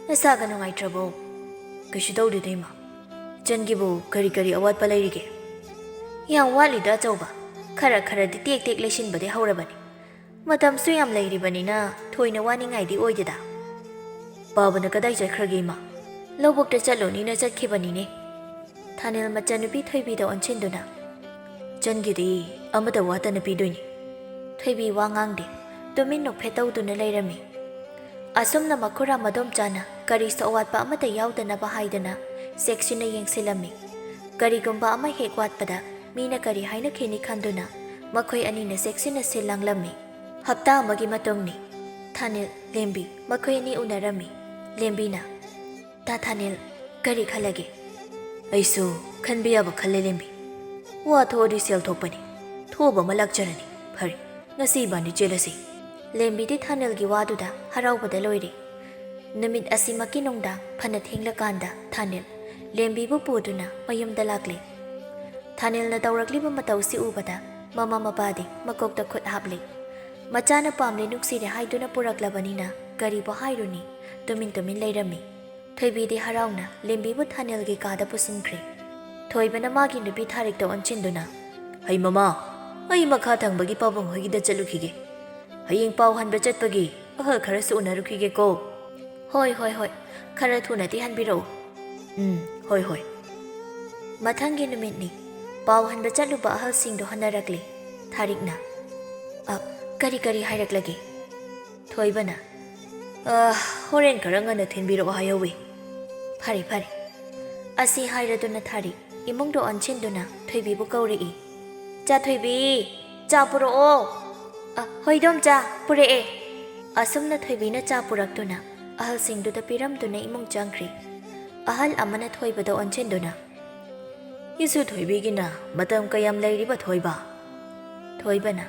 "ꯅꯁꯥꯒ ꯅꯨꯡꯉꯥꯏꯇ꯭ꯔꯕꯣ?" "ꯀꯩꯁꯨ ꯇꯧꯗꯦꯗ, ꯏꯃꯥ꯫ ꯏꯆꯟꯒꯤꯕꯨ ꯀꯔꯤ ꯀꯔꯤ ꯑꯋꯥꯠꯄ ꯂꯩꯔꯤꯒꯦ?" "ꯌꯥꯝ ꯋꯥꯠꯂꯤꯗ, ꯑꯆꯧꯕ꯫ ꯈꯔ ꯈꯔꯗꯤ ꯇꯦꯛ ꯇꯦꯛ ꯂꯩꯁꯤꯟꯕꯗꯤ ꯍꯧꯔꯕꯅꯤ꯫ ꯃꯇꯝꯁꯨ ꯌꯥꯝ ꯂꯩꯔꯤꯕꯅꯤꯅ ꯊꯣꯏꯅ ꯋꯥꯅꯤꯡꯉꯥꯏꯗꯤ ꯑꯣꯏꯗꯦꯗ"꯫ "ꯄꯥꯕꯅ ꯀꯗꯥꯏ ꯆꯠꯈ꯭ꯔꯒꯦ, ꯏꯃꯥ?" "ꯂꯧꯕꯨꯛꯇ ꯆꯠꯂꯨꯅꯤꯅ ꯆꯠꯈꯤꯕꯅꯤꯅꯦ"꯫ ꯊꯥꯅꯤꯜ ꯃꯆꯟꯅꯨꯄꯤ ꯊꯣꯏꯕꯤꯗ ꯑꯣꯟꯁꯤꯟꯗꯨꯅ, "ꯏꯆꯟꯒꯤꯗꯤ ꯑꯃꯠꯇ ꯋꯥꯠꯇꯅ ꯄꯤꯗꯣꯏꯅꯤ"꯫ ꯊꯣꯏꯕꯤ ꯋꯥ ꯉꯥꯡꯗꯦ, ꯇꯨꯃꯤꯟ ꯅꯣꯛꯐꯦꯠ ꯇꯧꯗꯨꯅ ꯂꯩꯔꯝꯃꯤ꯫ ꯑꯁꯨꯝꯅ ꯃꯈꯨꯔꯥ ꯃꯗꯣꯝꯆꯥꯅ ꯀꯔꯤꯁꯨ ꯑꯋꯥꯠꯄ ꯑꯃꯠꯇ ꯌꯥꯎꯗꯅꯕ ꯍꯥꯏꯗꯅ ꯆꯦꯛꯁꯤꯟꯅ ꯌꯦꯡꯁꯤꯜꯂꯝꯃꯤ꯫ ꯀꯔꯤꯒꯨꯝꯕ ꯑꯃ ꯍꯦꯛ ꯋꯥꯠꯄꯗ ꯃꯤꯅ ꯀꯔꯤ ꯍꯥꯏꯅꯈꯤꯅꯤ ꯈꯟꯗꯨꯅ ꯃꯈꯣꯏ ꯑꯅꯤꯅ ꯆꯦꯛꯁꯤꯟꯅ ꯁꯤꯜ ꯂꯥꯡꯂꯝꯃꯤ꯫ ꯍꯞꯇꯥ ꯑꯃꯒꯤ ꯃꯇꯨꯡꯅꯤ꯫ ꯊꯥꯅꯤꯜ, ꯂꯦꯝꯕꯤ ꯃꯈꯣꯏ ꯑꯅꯤ ꯎꯅꯔꯝꯃꯤ꯫ ꯂꯦꯝꯕꯤꯅ, "ꯇꯥ ꯊꯥꯅꯤꯜ, ꯀꯔꯤ ꯈꯜꯂꯒꯦ?" "ꯑꯩꯁꯨ ꯈꯟꯕ ꯌꯥꯕ ꯈꯜꯂꯦ, ꯂꯦꯝꯕꯤ꯫ ꯋꯥ ꯊꯣꯛꯑꯗꯤ ꯁꯦꯜ ꯊꯣꯛꯄꯅꯤ꯫ ꯊꯣꯛꯑꯕ ꯑꯃ ꯂꯥꯛꯆꯔꯅꯤ꯫ ꯐꯔꯦ, ꯉꯁꯤ ꯏꯕꯥꯅꯤ ꯆꯦꯜꯂꯁꯤ"꯫ ꯂꯦꯝꯕꯤꯗꯤ ꯊꯥꯅꯤꯜꯒꯤ ꯋꯥꯗꯨꯗ ꯍꯔꯥꯎꯕꯗ ꯂꯣꯏꯔꯦ꯫ ꯅꯨꯃꯤꯠ ꯑꯁꯤꯃꯛꯀꯤ ꯅꯨꯡꯗꯥꯡ ꯐꯅ ꯊꯦꯡꯂꯀꯥꯟꯗ ꯊꯥꯅꯤꯜ ꯂꯦꯝꯕꯤꯕꯨ ꯄꯨꯗꯨꯅ ꯃꯌꯨꯝꯗ ꯂꯥꯛꯂꯦ꯫ ꯊꯥꯅꯤꯜꯅ ꯇꯧꯔꯛꯂꯤꯕ ꯃꯇꯧꯁꯤ ꯎꯕꯗ ꯃꯃꯥ ꯃꯄꯥꯗꯤ ꯃꯀꯣꯛꯇ ꯈꯨꯠ ꯍꯥꯞꯂꯦ꯫ ꯃꯆꯥꯅ ꯄꯥꯝꯂꯦ ꯅꯨꯡꯁꯤꯔꯦ ꯍꯥꯏꯗꯨꯅ ꯄꯨꯔꯛꯂꯕꯅꯤꯅ ꯀꯔꯤꯕꯨ ꯍꯥꯏꯔꯨꯅꯤ? ꯇꯨꯃꯤꯟ ꯇꯨꯃꯤꯟ ꯂꯩꯔꯝꯃꯤ꯫ ꯊꯣꯏꯕꯤꯗꯤ ꯍꯔꯥꯎꯅ ꯂꯦꯝꯕꯤꯕꯨ ꯊꯥꯅꯤꯜꯒꯤ ꯀꯥꯗ ꯄꯨꯁꯤꯟꯈ꯭ꯔꯦ꯫ ꯊꯣꯏꯕꯅ ꯃꯥꯒꯤ ꯅꯨꯄꯤ ꯊꯥꯔꯤꯛꯇ ꯑꯣꯟꯁꯤꯟꯗꯨꯅ, "ꯍꯩ ꯃꯃꯥ, ꯑꯩ ꯃꯈꯥ ꯊꯪꯕꯒꯤ ꯄꯥꯕꯨꯡ ꯍꯣꯏꯒꯤꯗ ꯆꯠꯂꯨꯈꯤꯒꯦ꯫ ꯍꯌꯦꯡ ꯄꯥꯎ ꯍꯟꯕ ꯆꯠꯄꯒꯤ ꯑꯍꯜ ꯈꯔꯁꯨ ꯎꯅꯔꯨꯈꯤꯒꯦꯀꯣ"꯫ "ꯍꯣꯏ, ꯍꯣꯏ, ꯍꯣꯏ꯫ ꯈꯔ ꯊꯨꯅꯗꯤ ꯍꯟꯕꯤꯔꯛꯎ"꯫ "ꯎꯝ, ꯍꯣꯏ, ꯍꯣꯏ"꯫ ꯃꯊꯪꯒꯤ ꯅꯨꯃꯤꯠꯅꯤ꯫ ꯄꯥꯎ ꯍꯟꯕ ꯆꯠꯂꯨꯕ ꯑꯍꯜꯁꯤꯡꯗꯣ ꯍꯟꯅꯔꯛꯂꯦ꯫ ꯊꯥꯔꯤꯛꯅ, "ꯑ, ꯀꯔꯤ ꯀꯔꯤ ꯍꯥꯏꯔꯛꯂꯒꯦ?" ꯊꯣꯏꯕꯅ, "ꯑ, ꯍꯣꯔꯦꯟ ꯈꯔ ꯉꯟꯅ ꯊꯤꯟꯕꯤꯔꯛꯑꯣ ꯍꯥꯏꯍꯧꯋꯤ"꯫ "ꯐꯔꯦ, ꯐꯔꯦ"꯫ ꯑꯁꯤ ꯍꯥꯏꯔꯗꯨꯅ ꯊꯥꯔꯤꯛ ꯏꯃꯨꯡꯗ ꯑꯣꯟꯁꯤꯟꯗꯨꯅ ꯊꯣꯏꯕꯤꯕꯨ ꯀꯧꯔꯛꯏ꯫ "ꯆꯥ ꯊꯣꯏꯕꯤ, ꯆꯥ ꯄꯨꯔꯛꯑꯣ"꯫ "ꯑ, ꯍꯣꯏ ꯏꯗꯣꯝꯆꯥ, ꯄꯨꯔꯛꯑꯦ"꯫ ꯑꯁꯨꯝꯅ ꯊꯣꯏꯕꯤꯅ ꯆꯥ ꯄꯨꯔꯛꯇꯨꯅ ꯑꯍꯜꯁꯤꯡꯗꯨꯗ ꯄꯤꯔꯝꯗꯨꯅ ꯏꯃꯨꯡ ꯆꯪꯈ꯭ꯔꯤ꯫ ꯑꯍꯜ ꯑꯃꯅ ꯊꯣꯏꯕꯗ ꯑꯣꯟꯁꯤꯟꯗꯨꯅ, "ꯏꯁꯨ ꯊꯣꯏꯕꯤꯒꯤꯅ ꯃꯇꯝ ꯀꯌꯥꯝ ꯂꯩꯔꯤꯕ ꯊꯣꯏꯕ?" ꯊꯣꯏꯕꯅ,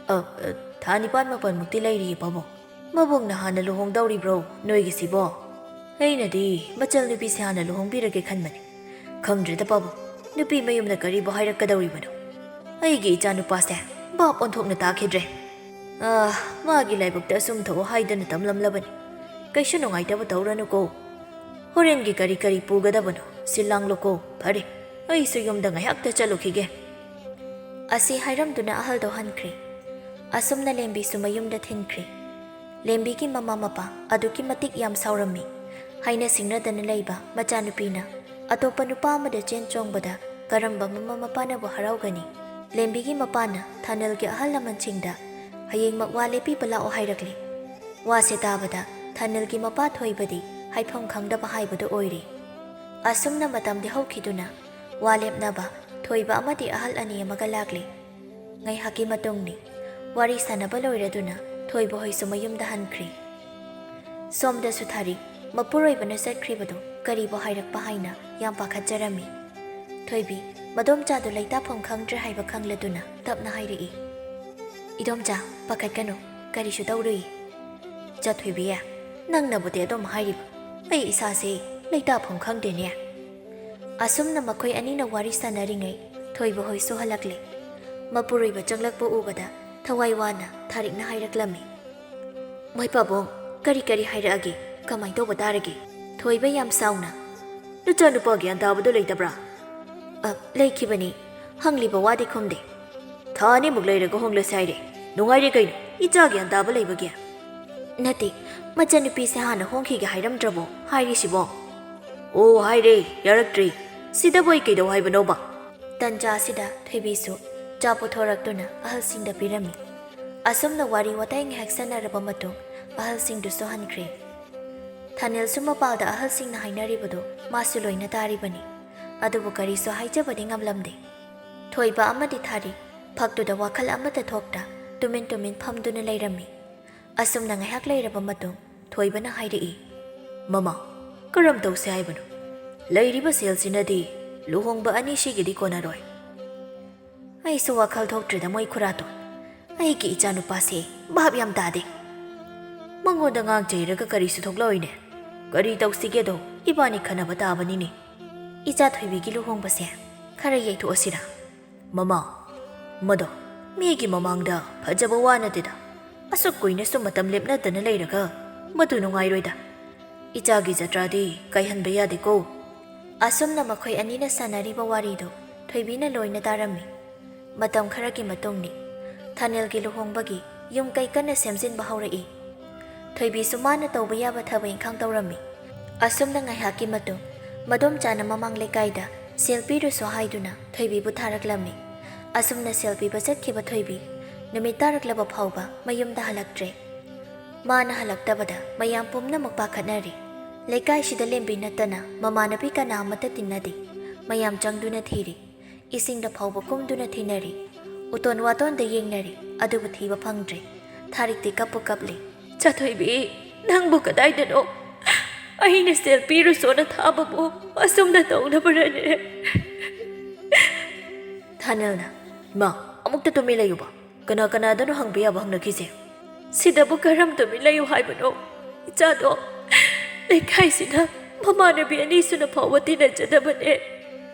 "ꯑ, ꯑ, ꯊꯥ ꯅꯤꯄꯥꯟ ꯃꯥꯄꯟꯃꯨꯛꯇꯤ ꯂꯩꯔꯤꯌꯦ ꯄꯥꯕꯨꯡ꯫ ꯃꯕꯨꯡꯅ ꯍꯥꯟꯅ ꯂꯨꯍꯣꯡꯗꯧꯔꯤꯕ꯭ꯔꯣ ꯅꯣꯏꯒꯤꯁꯤꯕꯣ? ꯑꯩꯅꯗꯤ ꯃꯆꯜ ꯅꯨꯄꯤꯁꯦ ꯍꯥꯟꯅ ꯂꯨꯍꯣꯡꯕꯤꯔꯒꯦ ꯈꯟꯕꯅꯤ꯫ ꯈꯪꯗ꯭ꯔꯦꯗ ꯄꯥꯕꯨꯡ, ꯅꯨꯄꯤ ꯃꯌꯨꯝꯅ ꯀꯔꯤꯕꯨ ꯍꯥꯏꯔꯛꯀꯗꯧꯔꯤꯕꯅꯣ? ꯑꯩꯒꯤ ꯏꯆꯥ ꯅꯨꯄꯥꯁꯦ ꯚꯥꯞ ꯑꯣꯟꯊꯣꯛꯅ ꯇꯥꯈꯤꯗ꯭ꯔꯦ꯫ ꯑꯥ, ꯃꯥꯒꯤ ꯂꯥꯏꯕꯛꯇ ꯑꯁꯨꯝ ꯊꯣꯛꯑꯣ ꯍꯥꯏꯗꯅ ꯇꯝꯂꯝꯂꯕꯅꯤ꯫ ꯀꯩꯁꯨ ꯅꯨꯡꯉꯥꯏꯇꯕ ꯇꯧꯔꯅꯨꯀꯣ꯫ ꯍꯣꯔꯦꯟꯒꯤ ꯀꯔꯤ ꯀꯔꯤ ꯄꯨꯒꯗꯕꯅꯣ ꯁꯤꯜ ꯂꯥꯡꯂꯣꯀꯣ꯫ ꯐꯔꯦ, ꯑꯩꯁꯨ ꯌꯨꯝꯗ ꯉꯥꯏꯍꯥꯛꯇ ꯆꯠꯂꯨꯈꯤꯒꯦ꯫" ꯑꯁꯤ ꯍꯥꯏꯔꯝꯗꯨꯅ ꯑꯍꯜꯗꯣ ꯍꯟꯈ꯭ꯔꯦ꯫ ꯑꯁꯨꯝꯅ ꯂꯦꯝꯕꯤꯁꯨ ꯃꯌꯨꯝꯗ ꯊꯤꯟꯈ꯭ꯔꯦ꯫ ꯂꯦꯝꯕꯤꯒꯤ ꯃꯃꯥ ꯃꯄꯥ ꯑꯗꯨꯛꯀꯤ ꯃꯇꯤꯛ ꯌꯥꯝ ꯁꯥꯎꯔꯝꯃꯤ꯫ ꯍꯥꯏꯅ ꯁꯤꯡꯅꯗꯅ ꯂꯩꯕ ꯃꯆꯥꯅꯨꯄꯤꯅ ꯑꯇꯣꯞꯄ ꯅꯨꯄꯥ ꯑꯃꯗ ꯆꯦꯟ ꯆꯣꯡꯕꯗ ꯀꯔꯝꯕ ꯃꯃꯥ ꯃꯄꯥꯅꯕꯨ ꯍꯔꯥꯎꯒꯅꯤ? ꯂꯦꯝꯕꯤꯒꯤ ꯃꯄꯥꯅ ꯊꯥꯅꯦꯜꯒꯤ ꯑꯍꯜ ꯂꯃꯟꯁꯤꯡꯗ ꯍꯌꯦꯡꯃꯛ ꯋꯥ ꯂꯦꯞꯄꯤꯕ ꯂꯥꯛꯑꯣ ꯍꯥꯏꯔꯛꯂꯦ꯫ ꯋꯥꯁꯦ ꯇꯥꯕꯗ ꯊꯥꯅꯦꯜꯒꯤ ꯃꯄꯥ ꯊꯣꯏꯕꯗꯤ ꯍꯥꯏꯐꯝ ꯈꯪꯗꯕ ꯍꯥꯏꯕꯗꯨ ꯑꯣꯏꯔꯦ꯫ ꯑꯁꯨꯝꯅ ꯃꯇꯝꯗꯤ ꯍꯧꯈꯤꯗꯨꯅ ꯋꯥ ꯂꯦꯞꯅꯕ ꯊꯣꯏꯕ ꯑꯃꯗꯤ ꯑꯍꯜ ꯑꯅꯤ ꯑꯃꯒ ꯂꯥꯛꯂꯦ꯫ ꯉꯥꯏꯍꯥꯛꯀꯤ ꯃꯇꯨꯡꯅꯤ꯫ ꯋꯥꯔꯤ ꯁꯥꯟꯅꯕ ꯂꯣꯏꯔꯗꯨꯅ ꯊꯣꯏꯕ ꯍꯣꯏꯁꯨ ꯃꯌꯨꯝꯗ ꯍꯟꯈ꯭ꯔꯦ꯫ ꯁꯣꯝꯗꯁꯨ ꯊꯥꯔꯤ ꯃꯄꯨꯔꯣꯏꯕꯅ ꯆꯠꯈ꯭ꯔꯤꯕꯗꯨ ꯀꯔꯤꯕꯨ ꯍꯥꯏꯔꯛꯄ ꯍꯥꯏꯅ ꯌꯥꯝ ꯄꯥꯈꯠꯆꯔꯝꯃꯤ꯫ ꯊꯣꯏꯕꯤ ꯃꯗꯣꯝꯆꯥꯗꯨ ꯂꯩꯇꯥꯐꯝ ꯈꯪꯗ꯭ꯔꯦ ꯍꯥꯏꯕ ꯈꯪꯂꯗꯨꯅ ꯇꯞꯅ ꯍꯥꯏꯔꯛꯏ, "ꯏꯗꯣꯝꯆꯥ, ꯄꯥꯈꯠꯀꯅꯨ, ꯀꯔꯤꯁꯨ ꯇꯧꯔꯨꯏ꯫ ꯆꯥ ꯊꯣꯏꯕꯤ, ꯅꯪꯅꯕꯨꯗꯤ ꯑꯗꯨꯝ ꯍꯥꯏꯔꯤꯕ, ꯑꯩ ꯏꯁꯥꯁꯦ ꯂꯩꯇꯥꯐꯝ ꯈꯪꯗꯦꯅꯦ꯫" ꯑꯁꯨꯝꯅ ꯃꯈꯣꯏ ꯑꯅꯤꯅ ꯋꯥꯔꯤ ꯁꯥꯟꯅꯔꯤꯉꯩ ꯊꯣꯏꯕ ꯍꯣꯏꯁꯨ ꯍꯜꯂꯛꯂꯦ꯫ ꯃꯄꯨꯔꯣꯏꯕ ꯆꯪꯂꯛꯄ ꯎꯕꯗ ꯊꯋꯥꯏ ꯋꯥꯅ ꯊꯥꯔꯤꯛꯅ ꯍꯥꯏꯔꯛꯂꯝꯃꯤ, "ꯃꯣꯏ ꯄꯥꯕꯨꯡ, ꯀꯔꯤ ꯀꯔꯤ ꯍꯥꯏꯔꯛꯑꯒꯦ? ꯀꯃꯥꯏ ꯇꯧꯕ ꯇꯥꯔꯒꯦ?" ꯊꯣꯏꯕ ꯌꯥꯝ ꯁꯥꯎꯅ, "ꯅꯆꯥꯅꯨꯄꯥ ꯒ꯭ꯌꯥꯟ ꯇꯥꯕꯗꯣ ꯂꯩꯇꯕ꯭ꯔꯥ?" "ꯑ, ꯂꯩꯈꯤꯕꯅꯤ, ꯍꯪꯂꯤꯕ ꯋꯥꯗꯤ ꯈꯨꯝꯗꯦ꯫" "ꯊꯥ ꯑꯅꯤꯃꯨꯛ ꯂꯩꯔꯒ ꯍꯣꯡꯂꯁꯦ ꯍꯥꯏꯔꯦ꯫ ꯅꯨꯡꯉꯥꯏꯔꯦ ꯀꯩꯅꯣ, ꯏꯆꯥ ꯒ꯭ꯌꯥꯟ ꯇꯥꯕ ꯂꯩꯕꯒꯤ?" "ꯅꯠꯇꯦ, ꯃꯆꯟꯅꯨꯄꯤꯁꯦ ꯍꯥꯟꯅ ꯍꯣꯡꯈꯤꯒꯦ ꯍꯥꯏꯔꯝꯗ꯭ꯔꯕꯣ ꯍꯥꯏꯔꯤꯁꯤꯕꯣ?" "ꯑꯣ, ꯍꯥꯏꯔꯦ, ꯌꯥꯔꯛꯇ꯭ꯔꯦ꯫ ꯁꯤꯗꯕꯨ ꯑꯩ ꯀꯩꯗꯧ ꯍꯥꯏꯕꯅꯣꯕ?" ꯇꯟꯖꯥ ꯑꯁꯤꯗ ꯊꯣꯏꯕꯤꯁꯨ ꯆꯥ ꯄꯨꯊꯣꯔꯛꯇꯨꯅ ꯑꯍꯜꯁꯤꯡꯗ ꯄꯤꯔꯝꯃꯤ꯫ ꯑꯁꯨꯝꯅ ꯋꯥꯔꯤ ꯋꯥꯇꯥꯏ ꯉꯥꯏꯍꯥꯛ ꯁꯥꯟꯅꯔꯕ ꯃꯇꯨꯡ ꯑꯍꯜꯁꯤꯡꯗꯨꯁꯨ ꯍꯟꯈ꯭ꯔꯦ꯫ ꯊꯥꯅꯦꯜꯁꯨ ꯃꯄꯥꯜꯗ ꯑꯍꯜꯁꯤꯡꯅ ꯍꯥꯏꯅꯔꯤꯕꯗꯨ ꯃꯥꯁꯨ ꯂꯣꯏꯅ ꯇꯥꯔꯤꯕꯅꯤ꯫ ꯑꯗꯨꯕꯨ ꯀꯔꯤꯁꯨ ꯍꯥꯏꯖꯕꯗꯤ ꯉꯝꯂꯝꯗꯦ꯫ ꯊꯣꯏꯕ ꯑꯃꯗꯤ ꯊꯥꯔꯤ ꯐꯛꯇꯨꯗ ꯋꯥꯈꯜ ꯑꯃꯠꯇ ꯊꯣꯛꯇ ꯇꯨꯃꯤꯟ ꯇꯨꯃꯤꯟ ꯐꯝꯗꯨꯅ ꯂꯩꯔꯝꯃꯤ꯫ ꯑꯁꯨꯝꯅ ꯉꯥꯏꯍꯥꯛ ꯂꯩꯔꯕ ꯃꯇꯨꯡ ꯊꯣꯏꯕꯅ ꯍꯥꯏꯔꯛꯏ, "ꯃꯃꯥ, ꯀꯔꯝ ꯇꯧꯁꯦ ꯍꯥꯏꯕꯅꯣ? ꯂꯩꯔꯤꯕ ꯁꯦꯜꯁꯤꯅꯗꯤ ꯂꯨꯍꯣꯡꯕ ꯑꯅꯤꯁꯤꯒꯤꯗꯤ ꯀꯣꯟꯅꯔꯣꯏ꯫ ꯑꯩꯁꯨ ꯋꯥꯈꯜ ꯊꯣꯛꯇ꯭ꯔꯦꯗ ꯃꯣꯏ ꯈꯨꯔꯥꯇꯣꯟ꯫ ꯑꯩꯒꯤ ꯏꯆꯥꯅꯨꯄꯥꯁꯦ ꯚꯥꯞ ꯌꯥꯝ ꯇꯥꯗꯦ꯫ ꯃꯉꯣꯟꯗ ꯉꯥꯡ ꯆꯩꯔꯒ ꯀꯔꯤꯁꯨ ꯊꯣꯛꯂꯛꯑꯣꯏꯅꯦ꯫ ꯀꯔꯤ ꯇꯧꯁꯤꯒꯦꯗꯣ ꯏꯕꯥꯅꯤ ꯈꯟꯅꯕ ꯇꯥꯕꯅꯤꯅꯦ꯫ ꯏꯆꯥ ꯊꯣꯏꯕꯤꯒꯤ ꯂꯨꯍꯣꯡꯕꯁꯦ ꯈꯔ ꯌꯩꯊꯣꯛꯑꯁꯤꯔꯥ?" "ꯃꯃꯥ, ꯃꯗꯣ ꯃꯤꯒꯤ ꯃꯃꯥꯡꯗ ꯐꯖꯕ ꯋꯥ ꯅꯠꯇꯦꯗ꯫ ꯑꯁꯨꯛ ꯀꯨꯏꯅꯁꯨ ꯃꯇꯝ ꯂꯦꯞꯅꯗꯅ ꯂꯩꯔꯒ ꯃꯗꯨ ꯅꯨꯡꯉꯥꯏꯔꯣꯏꯗ꯫ ꯏꯆꯥꯒꯤ ꯖꯇ꯭ꯔꯥꯗꯤ ꯀꯥꯏꯍꯟꯕ ꯌꯥꯗꯦꯀꯣ꯫" ꯑꯁꯨꯝꯅ ꯃꯈꯣꯏ ꯑꯅꯤꯅ ꯁꯥꯟꯅꯔꯤꯕ ꯋꯥꯔꯤꯗꯨ ꯊꯣꯏꯕꯤꯅ ꯂꯣꯏꯅ ꯇꯥꯔꯝꯃꯤ꯫ ꯃꯇꯝ ꯈꯔꯒꯤ ꯃꯇꯨꯡꯅꯤ꯫ ꯊꯥꯅꯦꯜꯒꯤ ꯂꯨꯍꯣꯡꯕꯒꯤ ꯌꯨꯝ ꯀꯩ ꯀꯟꯅ ꯁꯦꯝꯖꯤꯟꯕ ꯍꯧꯔꯛꯏ꯫ ꯊꯣꯏꯕꯤꯁꯨ ꯃꯥꯅ ꯇꯧꯕ ꯌꯥꯕ ꯊꯕꯛ ꯏꯪꯈꯥꯡ ꯇꯧꯔꯝꯃꯤ꯫ ꯑꯁꯨꯝꯅ ꯉꯥꯏꯍꯥꯛꯀꯤ ꯃꯇꯨꯡ ꯃꯗꯣꯝꯆꯥꯅ ꯃꯃꯥꯡ ꯂꯩꯀꯥꯏꯗ ꯁꯦꯜ ꯄꯤꯔꯨꯁꯣ ꯍꯥꯏꯗꯨꯅ ꯊꯣꯏꯕꯤꯕꯨ ꯊꯥꯔꯛꯂꯝꯃꯤ꯫ ꯑꯁꯨꯝꯅ ꯁꯦꯜ ꯄꯤꯕ ꯆꯠꯈꯤꯕ ꯊꯣꯏꯕꯤ ꯅꯨꯃꯤꯠ ꯇꯥꯔꯛꯂꯕ ꯐꯥꯎꯕ ꯃꯌꯨꯝꯗ ꯍꯜꯂꯛꯇ꯭ꯔꯦ꯫ ꯃꯥꯅ ꯍꯜꯂꯛꯇꯕꯗ ꯃꯌꯥꯝ ꯄꯨꯝꯅꯃꯛ ꯄꯥꯈꯠꯅꯔꯤ꯫ ꯂꯩꯀꯥꯏꯁꯤꯗ ꯂꯦꯝꯕꯤ ꯅꯠꯇꯅ ꯃꯃꯥꯟꯅꯕꯤ ꯀꯅꯥ ꯑꯃꯠꯇ ꯇꯤꯟꯅꯗꯦ꯫ ꯃꯌꯥꯝ ꯆꯪꯗꯨꯅ ꯊꯤꯔꯤ꯫ ꯏꯁꯤꯡꯗ ꯐꯥꯎꯕ ꯀꯨꯝꯗꯨꯅ ꯊꯤꯅꯔꯤ꯫ ꯎꯇꯣꯟ ꯋꯥꯇꯣꯟꯗ ꯌꯦꯡꯅꯔꯤ, ꯑꯗꯨꯕꯨ ꯊꯤꯕ ꯐꯪꯗ꯭ꯔꯦ꯫ ꯊꯥꯔꯤꯛꯇꯤ ꯀꯞꯄꯨ ꯀꯞꯂꯤ꯫ "ꯆꯥꯊꯣꯏꯕꯤ, ꯅꯪꯕꯨ ꯀꯗꯥꯏꯗꯅꯣ? ꯑꯩꯅ ꯁꯦꯜ ꯄꯤꯔꯨꯁꯣꯅ ꯊꯥꯕꯕꯨ ꯑꯁꯨꯝꯅ ꯇꯧꯅꯕꯔꯅꯦ?" ꯊꯥꯅꯦꯜꯅ, "ꯏꯃꯥ, ꯑꯃꯨꯛꯇ ꯇꯨꯃꯤꯟ ꯂꯩꯌꯨꯕ꯫ ꯀꯅꯥ ꯀꯅꯥꯗꯅꯣ ꯍꯪꯕ ꯌꯥꯕ ꯍꯪꯅꯈꯤꯁꯦ꯫ ꯁꯤꯗꯕꯨ ꯀꯔꯝ ꯇꯨꯃꯤꯟ ꯂꯩꯌꯨ ꯍꯥꯏꯕꯅꯣ? ꯏꯆꯥꯗꯣ ꯂꯩꯀꯥꯏꯁꯤꯅ ꯃꯃꯥꯟꯅꯕꯤ ꯑꯅꯤꯁꯨꯅ ꯐꯥꯎꯕ ꯇꯤꯟꯅꯖꯗꯕꯅꯦ꯫"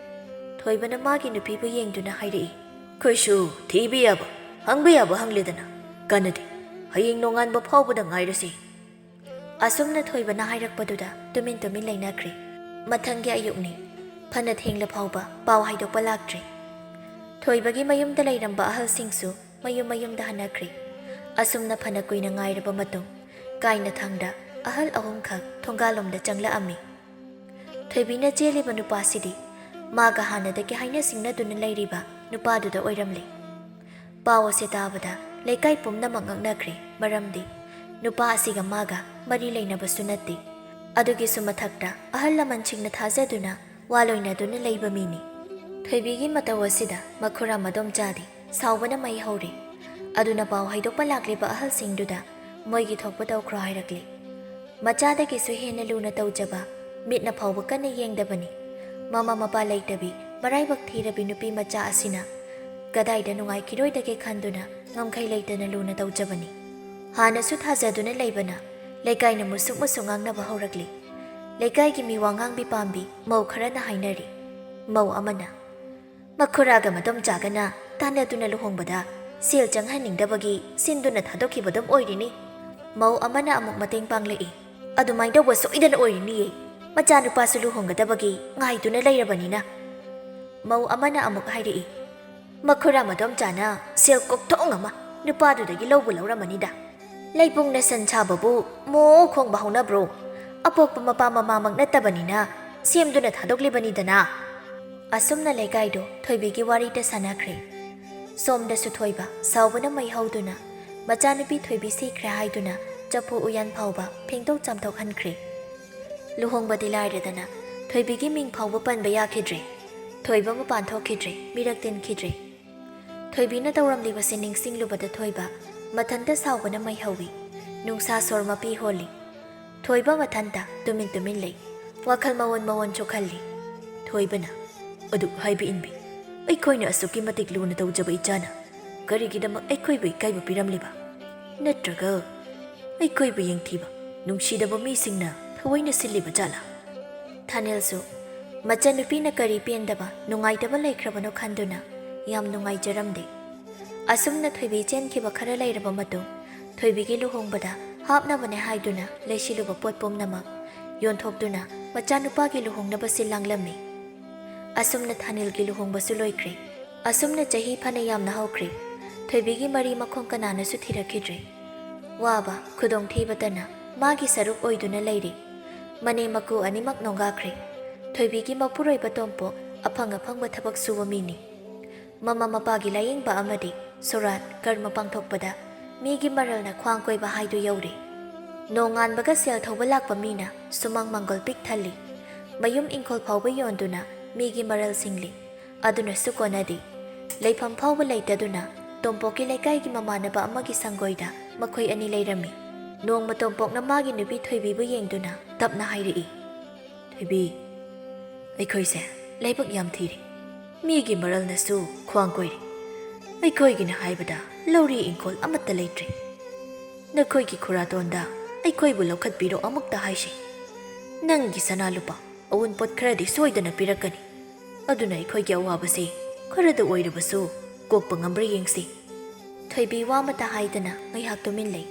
ꯊꯣꯏꯕꯅ ꯃꯥꯒꯤ ꯅꯨꯄꯤꯕꯨ ꯌꯦꯡꯗꯨꯅ ꯍꯥꯏꯔꯛꯏ, "ꯑꯩꯈꯣꯏꯁꯨ ꯊꯤꯕ ꯌꯥꯕ, ꯍꯪꯕ ꯌꯥꯕ ꯍꯪꯂꯦꯗꯅ꯫ ꯀꯥꯟꯅꯗꯦ, ꯍꯌꯦꯡ ꯅꯣꯡꯉꯥꯟꯕ ꯐꯥꯎꯕꯗ ꯉꯥꯏꯔꯁꯤ꯫" ꯑꯁꯨꯝꯅ ꯊꯣꯏꯕꯅ ꯍꯥꯏꯔꯛꯄꯗꯨꯗ ꯇꯨꯃꯤꯟ ꯇꯨꯃꯤꯟ ꯂꯩꯅꯈ꯭ꯔꯦ꯫ ꯃꯊꯪꯒꯤ ꯑꯌꯨꯛꯅꯤ꯫ ꯐꯅ ꯊꯦꯡꯂ ꯐꯥꯎꯕ ꯄꯥꯎ ꯍꯥꯏꯗꯣꯛꯄ ꯂꯥꯛꯇ꯭ꯔꯦ꯫ ꯊꯣꯏꯕꯒꯤ ꯃꯌꯨꯝꯗ ꯂꯩꯔꯝꯕ ꯑꯍꯜꯁꯤꯡꯁꯨ ꯃꯌꯨꯝ ꯃꯌꯨꯝꯗ ꯍꯟꯅꯈ꯭ꯔꯦ꯫ ꯑꯁꯨꯝꯅ ꯐꯅ ꯀꯨꯏꯅ ꯉꯥꯏꯔꯕ ꯃꯇꯨꯡ ꯀꯥꯏꯅꯊꯪꯗ ꯑꯍꯜ ꯑꯍꯨꯝꯈꯛ ꯊꯣꯡꯒꯥꯜꯂꯣꯝꯗ ꯆꯪꯂꯛꯑꯝꯃꯤ꯫ ꯊꯣꯏꯕꯤꯅ ꯆꯦꯜꯂꯤꯕ ꯅꯨꯄꯥꯁꯤꯗꯤ ꯃꯥꯒ ꯍꯥꯟꯅꯗꯒꯤ ꯍꯥꯏꯅ ꯁꯤꯡꯅꯗꯨꯅ ꯂꯩꯔꯤꯕ ꯅꯨꯄꯥꯗꯨꯗ ꯑꯣꯏꯔꯝꯂꯦ꯫ ꯄꯥꯎ ꯑꯁꯤ ꯇꯥꯕꯗ ꯂꯩꯀꯥꯏ ꯄꯨꯝꯅꯃꯛ ꯉꯛꯅꯈ꯭ꯔꯦ, ꯃꯔꯝꯗꯤ ꯅꯨꯄꯥ ꯑꯁꯤꯒ ꯃꯥꯒ ꯃꯔꯤ ꯂꯩꯅꯕꯁꯨ ꯅꯠꯇꯦ꯫ ꯑꯗꯨꯒꯤꯁꯨ ꯃꯊꯛꯇ ꯑꯍꯜ ꯂꯃꯟꯁꯤꯡꯅ ꯊꯥꯖꯗꯨꯅ ꯋꯥ ꯂꯣꯏꯅꯗꯨꯅ ꯂꯩꯕ ꯃꯤꯅꯤ꯫ ꯊꯣꯏꯕꯤꯒꯤ ꯃꯇꯧ ꯑꯁꯤꯗ ꯃꯈꯨꯔꯥ ꯃꯗꯣꯝꯆꯥꯗꯤ ꯁꯥꯎꯕꯅ ꯃꯩ ꯍꯧꯔꯤ꯫ ꯑꯗꯨꯅ ꯄꯥꯎ ꯍꯥꯏꯗꯣꯛꯄ ꯂꯥꯛꯂꯤꯕ ꯑꯍꯜꯁꯤꯡꯗꯨꯗ ꯃꯣꯏꯒꯤ ꯊꯣꯛꯄ ꯇꯧꯈ꯭ꯔꯣ ꯍꯥꯏꯔꯛꯂꯤ꯫ ꯃꯆꯥꯗꯒꯤꯁꯨ ꯍꯦꯟꯅ ꯂꯨꯅ ꯇꯧꯖꯕ, ꯃꯤꯠꯅ ꯐꯥꯎꯕ ꯀꯟꯅ ꯌꯦꯡꯗꯕꯅꯤ꯫ ꯃꯃꯥ ꯃꯄꯥ ꯂꯩꯇꯕꯤ, ꯃꯔꯥꯏꯕꯛ ꯊꯤꯔꯕꯤ ꯅꯨꯄꯤ ꯃꯆꯥ ꯑꯁꯤꯅ ꯀꯗꯥꯏꯗ ꯅꯨꯡꯉꯥꯏꯈꯤꯔꯣꯏꯗꯒꯦ ꯈꯟꯗꯨꯅ ꯉꯝꯈꯩ ꯂꯩꯇꯅ ꯂꯨꯅ ꯇꯧꯖꯕꯅꯤ꯫ ꯍꯥꯟꯅꯁꯨ ꯊꯥꯖꯗꯨꯅ ꯂꯩꯕꯅ ꯂꯩꯀꯥꯏꯅ ꯃꯨꯁꯨꯛ ꯃꯨꯁꯨꯛ ꯉꯥꯡꯅꯕ ꯍꯧꯔꯛꯂꯤ꯫ ꯂꯩꯀꯥꯏꯒꯤ ꯃꯤ ꯋꯥ ꯉꯥꯡꯕꯤ ꯄꯥꯝꯕꯤ ꯃꯧ ꯈꯔꯅ ꯍꯥꯏꯅꯔꯤ꯫ ꯃꯧ ꯑꯃꯅ, "ꯃꯈꯨꯔꯥꯒ ꯃꯗꯣꯝꯆꯥꯒꯅ ꯇꯥꯟꯅꯗꯨꯅ ꯂꯨꯍꯣꯡꯕꯗ ꯁꯦꯜ ꯆꯪꯍꯟꯅꯤꯡꯗꯕꯒꯤ ꯁꯤꯟꯗꯨꯅ ꯊꯥꯗꯣꯛꯈꯤꯕꯗꯨꯝ ꯑꯣꯏꯔꯤꯅꯤ꯫" ꯃꯧ ꯑꯃꯅ ꯑꯃꯨꯛ ꯃꯇꯦꯡ ꯄꯥꯡꯂꯛꯏ꯫ "ꯑꯗꯨꯃꯥꯏꯅ ꯇꯧꯕ ꯁꯣꯏꯗꯅ ꯑꯣꯏꯔꯤꯅꯤꯌꯦ, ꯃꯆꯥꯅꯨꯄꯥꯁꯨ ꯂꯨꯍꯣꯡꯒꯗꯕꯒꯤ ꯉꯥꯏꯗꯨꯅ ꯂꯩꯔꯕꯅꯤꯅ꯫" ꯃꯧ ꯑꯃꯅ ꯑꯃꯨꯛ ꯍꯥꯏꯔꯛꯏ, "ꯃꯈꯨꯔꯥ ꯃꯗꯣꯝꯆꯥꯅ ꯁꯦꯜ ꯀꯣꯛꯊꯣꯡ ꯑꯃ ꯅꯨꯄꯥꯗꯨꯗꯒꯤ ꯂꯧꯕ ꯂꯧꯔꯝꯃꯅꯤꯗ꯫ ꯂꯩꯕꯨꯡꯅ ꯁꯟ ꯁꯥꯕꯕꯨ ꯃꯣ ꯈꯣꯡꯕ ꯍꯧꯅꯕ꯭ꯔꯣ? ꯑꯄꯣꯛꯄ ꯃꯄꯥ ꯃꯃꯥꯃꯛ ꯅꯠꯇꯕꯅꯤꯅ ꯁꯦꯝꯗꯨꯅ ꯊꯥꯗꯣꯛꯂꯤꯕꯅꯤꯗꯅ꯫" ꯑꯁꯨꯝꯅ ꯂꯩꯀꯥꯏꯗꯣ ꯊꯣꯏꯕꯤꯒꯤ ꯋꯥꯔꯤꯇ ꯁꯥꯟꯅꯈ꯭ꯔꯦ꯫ ꯁꯣꯝꯗꯁꯨ ꯊꯣꯏꯕ ꯁꯥꯎꯕꯅ ꯃꯩ ꯍꯧꯗꯨꯅ ꯃꯆꯥꯅꯨꯄꯤ ꯊꯣꯏꯕꯤ ꯁꯤꯈ꯭ꯔꯦ ꯍꯥꯏꯗꯨꯅ ꯆꯐꯨ ꯎꯌꯥꯟ ꯐꯥꯎꯕ ꯐꯦꯡꯗꯣꯛ ꯆꯥꯝꯊꯣꯛꯍꯟꯈ꯭ꯔꯦ꯫ ꯂꯨꯍꯣꯡꯕꯗꯤ ꯂꯥꯏꯔꯗꯅ ꯊꯣꯏꯕꯤꯒꯤ ꯃꯤꯡ ꯐꯥꯎꯕ ꯄꯟꯕ ꯌꯥꯈꯤꯗ꯭ꯔꯦ꯫ ꯊꯣꯏꯕ ꯃꯄꯥꯟ ꯊꯣꯛꯈꯤꯗ꯭ꯔꯦ, ꯃꯤꯔꯛ ꯇꯤꯟꯈꯤꯗ꯭ꯔꯦ꯫ ꯊꯣꯏꯕꯤꯅ ꯇꯧꯔꯝꯂꯤꯕꯁꯦ ꯅꯤꯡꯁꯤꯡꯂꯨꯕꯗ ꯊꯣꯏꯕ ꯃꯊꯟꯇ ꯁꯥꯎꯕꯅ ꯃꯩ ꯍꯧꯏ꯫ ꯅꯨꯡꯁꯥ ꯁꯣꯔ ꯃꯄꯤ ꯍꯣꯜꯂꯤ꯫ ꯊꯣꯏꯕ ꯃꯊꯟꯇ ꯇꯨꯃꯤꯟ ꯇꯨꯃꯤꯟ ꯂꯩ꯫ ꯋꯥꯈꯜ ꯃꯑꯣꯟ ꯃꯑꯣꯟꯁꯨ ꯈꯜꯂꯤ꯫ ꯊꯣꯏꯕꯅ, "ꯑꯗꯨꯛ ꯍꯥꯏꯕ ꯏꯟꯕꯤ, ꯑꯩꯈꯣꯏꯅ ꯑꯁꯨꯛꯀꯤ ꯃꯇꯤꯛ ꯂꯨꯅ ꯇꯧꯖꯕ ꯏꯆꯥꯅ ꯀꯔꯤꯒꯤꯗꯃꯛ ꯑꯩꯈꯣꯏꯕꯨ ꯏꯀꯥꯏꯕ ꯄꯤꯔꯝꯂꯤꯕ? ꯅꯠꯇ꯭ꯔꯒ ꯑꯩꯈꯣꯏꯕꯨ ꯌꯦꯡꯊꯤꯕ, ꯅꯨꯡꯁꯤꯗꯕ ꯃꯤꯁꯤꯡꯅ ꯊꯑꯣꯏꯅ ꯁꯤꯜꯂꯤꯕ ꯖꯥꯠꯂꯥ?" ꯊꯥꯅꯤꯜꯁꯨ ꯃꯆꯟꯅꯨꯄꯤꯅ ꯀꯔꯤ ꯄꯦꯟꯗꯕ, ꯅꯨꯡꯉꯥꯏꯇꯕ ꯂꯩꯈ꯭ꯔꯕꯅꯣ ꯈꯟꯗꯨꯅ ꯌꯥꯝ ꯅꯨꯡꯉꯥꯏꯖꯔꯝꯗꯦ꯫ ꯑꯁꯨꯝꯅ ꯊꯣꯏꯕꯤ ꯆꯦꯟꯈꯤꯕ ꯈꯔ ꯂꯩꯔꯕ ꯃꯇꯨꯡ, ꯊꯣꯏꯕꯤꯒꯤ ꯂꯨꯍꯣꯡꯕꯗ ꯍꯥꯞꯅꯕꯅꯦ ꯍꯥꯏꯗꯨꯅ ꯂꯩꯁꯤꯜꯂꯨꯕ ꯄꯣꯠ ꯄꯨꯝꯅꯃꯛ ꯌꯣꯟꯊꯣꯛꯇꯨꯅ ꯃꯆꯥꯅꯨꯄꯥꯒꯤ ꯂꯨꯍꯣꯡꯅꯕ ꯁꯤꯜ ꯂꯥꯡꯂꯝꯃꯤ꯫ ꯑꯁꯨꯝꯅ ꯊꯥꯅꯤꯜꯒꯤ ꯂꯨꯍꯣꯡꯕꯁꯨ ꯂꯣꯏꯈ꯭ꯔꯦ꯫ ꯑꯁꯨꯝꯅ ꯆꯍꯤ ꯐꯅ ꯌꯥꯝꯅ ꯍꯧꯈ꯭ꯔꯦ꯫ ꯊꯣꯏꯕꯤꯒꯤ ꯃꯔꯤ ꯃꯈꯣꯡ ꯀꯅꯥꯅꯁꯨ ꯊꯤꯔꯛꯈꯤꯗ꯭ꯔꯦ꯫ ꯋꯥꯕ, ꯈꯨꯗꯣꯡꯊꯤꯕꯇꯅ ꯃꯥꯒꯤ ꯁꯔꯨꯛ ꯑꯣꯏꯗꯨꯅ ꯂꯩꯔꯤ꯫ ꯃꯅꯦꯝ ꯃꯀꯨ ꯑꯅꯤꯃꯛ ꯅꯣꯡꯒꯥꯈ꯭ꯔꯦ꯫ ꯊꯣꯏꯕꯤꯒꯤ ꯃꯄꯨꯔꯣꯏꯕ ꯇꯣꯝꯄꯣꯛ ꯑꯐꯪ ꯑꯐꯪꯕ ꯊꯕꯛ ꯁꯨꯕ ꯃꯤꯅꯤ꯫ ꯃꯃꯥ ꯃꯄꯥꯒꯤ ꯂꯥꯌꯦꯡꯕ ꯑꯃꯗꯤ ꯁꯣꯔꯥꯠ ꯀꯔꯃ ꯄꯥꯡꯊꯣꯛꯄꯗ ꯃꯤꯒꯤ ꯃꯔꯜꯅ ꯈ꯭ꯋꯥꯡ ꯀꯣꯏꯕ ꯍꯥꯏꯗꯨ ꯌꯧꯔꯦ꯫ ꯅꯣꯡꯉꯥꯟꯕꯒ ꯁꯦꯜ ꯊꯧꯕ ꯂꯥꯛꯄ ꯃꯤꯅ ꯁꯨꯃꯥꯡ ꯃꯥꯡꯒꯣꯜ ꯄꯤꯛ ꯊꯜꯂꯤ꯫ ꯃꯌꯨꯝ ꯏꯪꯈꯣꯜ ꯐꯥꯎꯕ ꯌꯣꯟꯗꯨꯅ ꯃꯤꯒꯤ ꯃꯔꯜ ꯁꯤꯡꯂꯤ꯫ ꯑꯗꯨꯅꯁꯨ ꯀꯣꯟꯅꯗꯦ꯫ ꯂꯩꯐꯝ ꯐꯥꯎꯕ ꯂꯩꯇꯗꯨꯅ ꯇꯣꯝꯄꯣꯛꯀꯤ ꯂꯩꯀꯥꯏꯒꯤ ꯃꯃꯥꯟꯅꯕ ꯑꯃꯒꯤ ꯁꯪꯒꯣꯏꯗ ꯃꯈꯣꯏ ꯑꯅꯤ ꯂꯩꯔꯝꯃꯤ꯫ ꯅꯣꯡꯃ ꯇꯣꯝꯄꯣꯛꯅ ꯃꯥꯒꯤ ꯅꯨꯄꯤ ꯊꯣꯏꯕꯤꯕꯨ ꯌꯦꯡꯗꯨꯅ ꯇꯞꯅ ꯍꯥꯏꯔꯛꯏ, "ꯊꯣꯏꯕꯤ, ꯑꯩꯈꯣꯏꯁꯦ ꯂꯥꯏꯕꯛ ꯌꯥꯝ ꯊꯤꯔꯦ꯫ ꯃꯤꯒꯤ ꯃꯔꯜꯅꯁꯨ ꯈ꯭ꯋꯥꯡ ꯀꯣꯏꯔꯦ꯫ ꯑꯩꯈꯣꯏꯒꯤꯅ ꯍꯥꯏꯕꯗ ꯂꯧꯔꯤ ꯏꯪꯈꯣꯜ ꯑꯃꯠꯇ ꯂꯩꯇ꯭ꯔꯦ꯫ ꯅꯈꯣꯏꯒꯤ ꯈꯨꯔꯥꯇꯣꯟꯗ ꯑꯩꯈꯣꯏꯕꯨ ꯂꯧꯈꯠꯄꯤꯔꯣ ꯑꯃꯨꯛꯇ ꯍꯥꯏꯁꯤ꯫ ꯅꯪꯒꯤ ꯁꯅꯥ ꯂꯨꯄꯥ ꯑꯋꯨꯟꯄꯣꯠ ꯈꯔꯗꯤ ꯁꯣꯏꯗꯅ ꯄꯤꯔꯛꯀꯅꯤ꯫ ꯑꯗꯨꯅ ꯑꯩꯈꯣꯏꯒꯤ ꯑꯋꯥꯕꯁꯤ ꯈꯔꯗ ꯑꯣꯏꯔꯕꯁꯨ ꯀꯣꯛꯄ ꯉꯝꯕ꯭ꯔꯥ ꯌꯦꯡꯁꯤ꯫" ꯊꯣꯏꯕꯤ ꯋꯥ ꯑꯃꯠꯇ ꯍꯥꯏꯗꯅ ꯉꯥꯏꯍꯥꯛ ꯇꯨꯃꯤꯟ ꯂꯩ꯫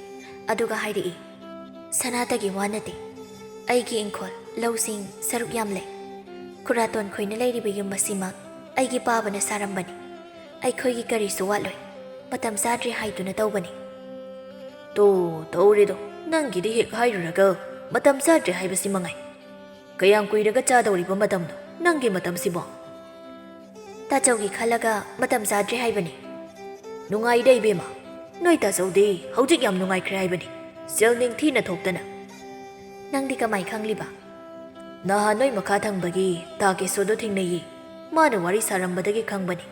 ꯑꯗꯨꯒ ꯍꯥꯏꯔꯛꯏ, "ꯁꯅꯥꯗꯒꯤ ꯋꯥ ꯅꯠꯇꯦ꯫ ꯑꯩꯒꯤ ꯏꯪꯈꯣꯜ, ꯂꯧꯁꯤꯡ ꯁꯔꯨꯛ ꯌꯥꯝ ꯂꯩ꯫ ꯈꯨꯔꯥꯇꯣꯟ ꯈꯣꯏꯅ ꯂꯩꯔꯤꯕ ꯌꯨꯝ ꯑꯁꯤꯃꯛ ꯑꯩꯒꯤ ꯄꯥꯕꯅ ꯁꯥꯔꯝꯕꯅꯤ꯫ ꯑꯩꯈꯣꯏꯒꯤ ꯀꯔꯤꯁꯨ ꯋꯥꯠꯂꯣꯏ꯫ ꯃꯇꯝ ꯆꯥꯗ꯭ꯔꯤ ꯍꯥꯏꯗꯨꯅ ꯇꯧꯕꯅꯤ꯫" "ꯇꯣ, ꯇꯧꯔꯦꯗꯣ, ꯅꯪꯒꯤꯗꯤ ꯍꯦꯛ ꯍꯥꯏꯔꯨꯔꯒ ꯃꯇꯝ ꯆꯥꯗ꯭ꯔꯦ ꯍꯥꯏꯕꯁꯤ ꯃꯉꯥꯏ꯫ ꯀꯌꯥꯝ ꯀꯨꯏꯔꯒ ꯆꯥꯗꯧꯔꯤꯕ ꯃꯇꯝꯅꯣ ꯅꯪꯒꯤ ꯃꯇꯝꯁꯤꯕꯣ?" "ꯇꯥꯆꯧꯒꯤ ꯈꯜꯂꯒ ꯃꯇꯝ ꯆꯥꯗ꯭ꯔꯦ ꯍꯥꯏꯕꯅꯤ꯫" "ꯅꯨꯡꯉꯥꯏꯗ ꯏꯕꯦꯝꯃ, ꯅꯣꯏ ꯇꯥꯆꯧꯗꯤ ꯍꯧꯖꯤꯛ ꯌꯥꯝ ꯅꯨꯡꯉꯥꯏꯈ꯭ꯔꯦ ꯍꯥꯏꯕꯅꯤ, ꯁꯦꯜ ꯅꯤꯡꯊꯤꯅ ꯊꯣꯛꯇꯅ꯫" "ꯅꯪꯗꯤ ꯀꯃꯥꯏ ꯈꯪꯂꯤꯕ?" "ꯅꯍꯥꯟ ꯅꯣꯏ ꯃꯈꯥ ꯊꯪꯕꯒꯤ ꯇꯥ ꯀꯦꯁꯣꯗꯣ ꯊꯦꯡꯅꯩꯌꯦ꯫ ꯃꯥꯅ ꯋꯥꯔꯤ ꯁꯥꯔꯝꯕꯗꯒꯤ ꯈꯪꯕꯅꯤ꯫"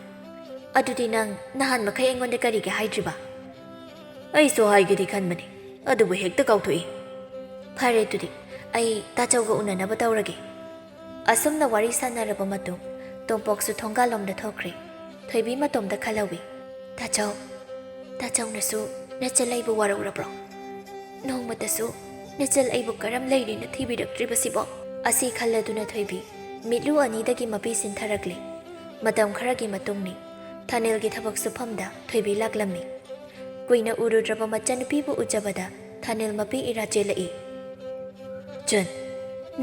"ꯑꯗꯨꯗꯤ ꯅꯪ ꯅꯍꯥꯟ ꯃꯈꯩ ꯑꯩꯉꯣꯟꯗ ꯀꯔꯤꯒꯤ ꯍꯥꯏꯗ꯭ꯔꯤꯕ?" "ꯑꯩꯁꯨ ꯍꯥꯏꯒꯦꯗꯤ ꯈꯟꯕꯅꯤ, ꯑꯗꯨꯕꯨ ꯍꯦꯛꯇ ꯀꯥꯎꯊꯣꯛꯏ꯫" "ꯐꯔꯦ, ꯑꯗꯨꯗꯤ ꯑꯩ ꯇꯥꯆꯧꯒ ꯎꯅꯅꯕ ꯇꯧꯔꯒꯦ꯫" ꯑꯁꯨꯝꯅ ꯋꯥꯔꯤ ꯁꯥꯟꯅꯔꯕ ꯃꯇꯨꯡ, ꯇꯣꯝꯄꯣꯛꯁꯨ ꯊꯣꯡꯒꯥꯜꯂꯣꯝꯗ ꯊꯣꯛꯈ꯭ꯔꯦ꯫ ꯊꯣꯏꯕꯤ ꯃꯇꯣꯝꯗ ꯈꯜꯍꯧꯏ, "ꯇꯥꯆꯧ, ꯇꯥꯆꯧꯅꯁꯨ ꯅꯆꯜ ꯑꯩꯕꯨ ꯋꯥꯔꯧꯔꯕ꯭ꯔꯣ? ꯅꯣꯡꯃꯇꯁꯨ ꯅꯆꯜ ꯑꯩꯕꯨ ꯀꯔꯝ ꯂꯩꯔꯤꯅ ꯊꯤꯕꯤꯔꯛꯇ꯭ꯔꯤꯕꯁꯤꯕꯣ?" ꯑꯁꯤ ꯈꯜꯂꯗꯨꯅ ꯊꯣꯏꯕꯤ ꯃꯤꯠꯂꯨ ꯑꯅꯤꯗꯒꯤ ꯃꯄꯤ ꯁꯤꯟꯊꯔꯛꯂꯦ꯫ ꯃꯇꯝ ꯈꯔꯒꯤ ꯃꯇꯨꯡꯅꯤ꯫ ꯊꯥꯅꯦꯜꯒꯤ ꯊꯕꯛ ꯁꯨꯐꯝꯗ ꯊꯣꯏꯕꯤ ꯂꯥꯛꯂꯝꯃꯤ꯫ ꯀꯨꯏꯅ ꯎꯔꯨꯗ꯭ꯔꯕ ꯃꯆꯟꯅꯨꯄꯤꯕꯨ ꯎꯖꯕꯗ ꯊꯥꯅꯦꯜ ꯃꯄꯤ ꯏꯔꯥ ꯆꯦꯜꯂꯛꯏ꯫ "ꯆꯟ,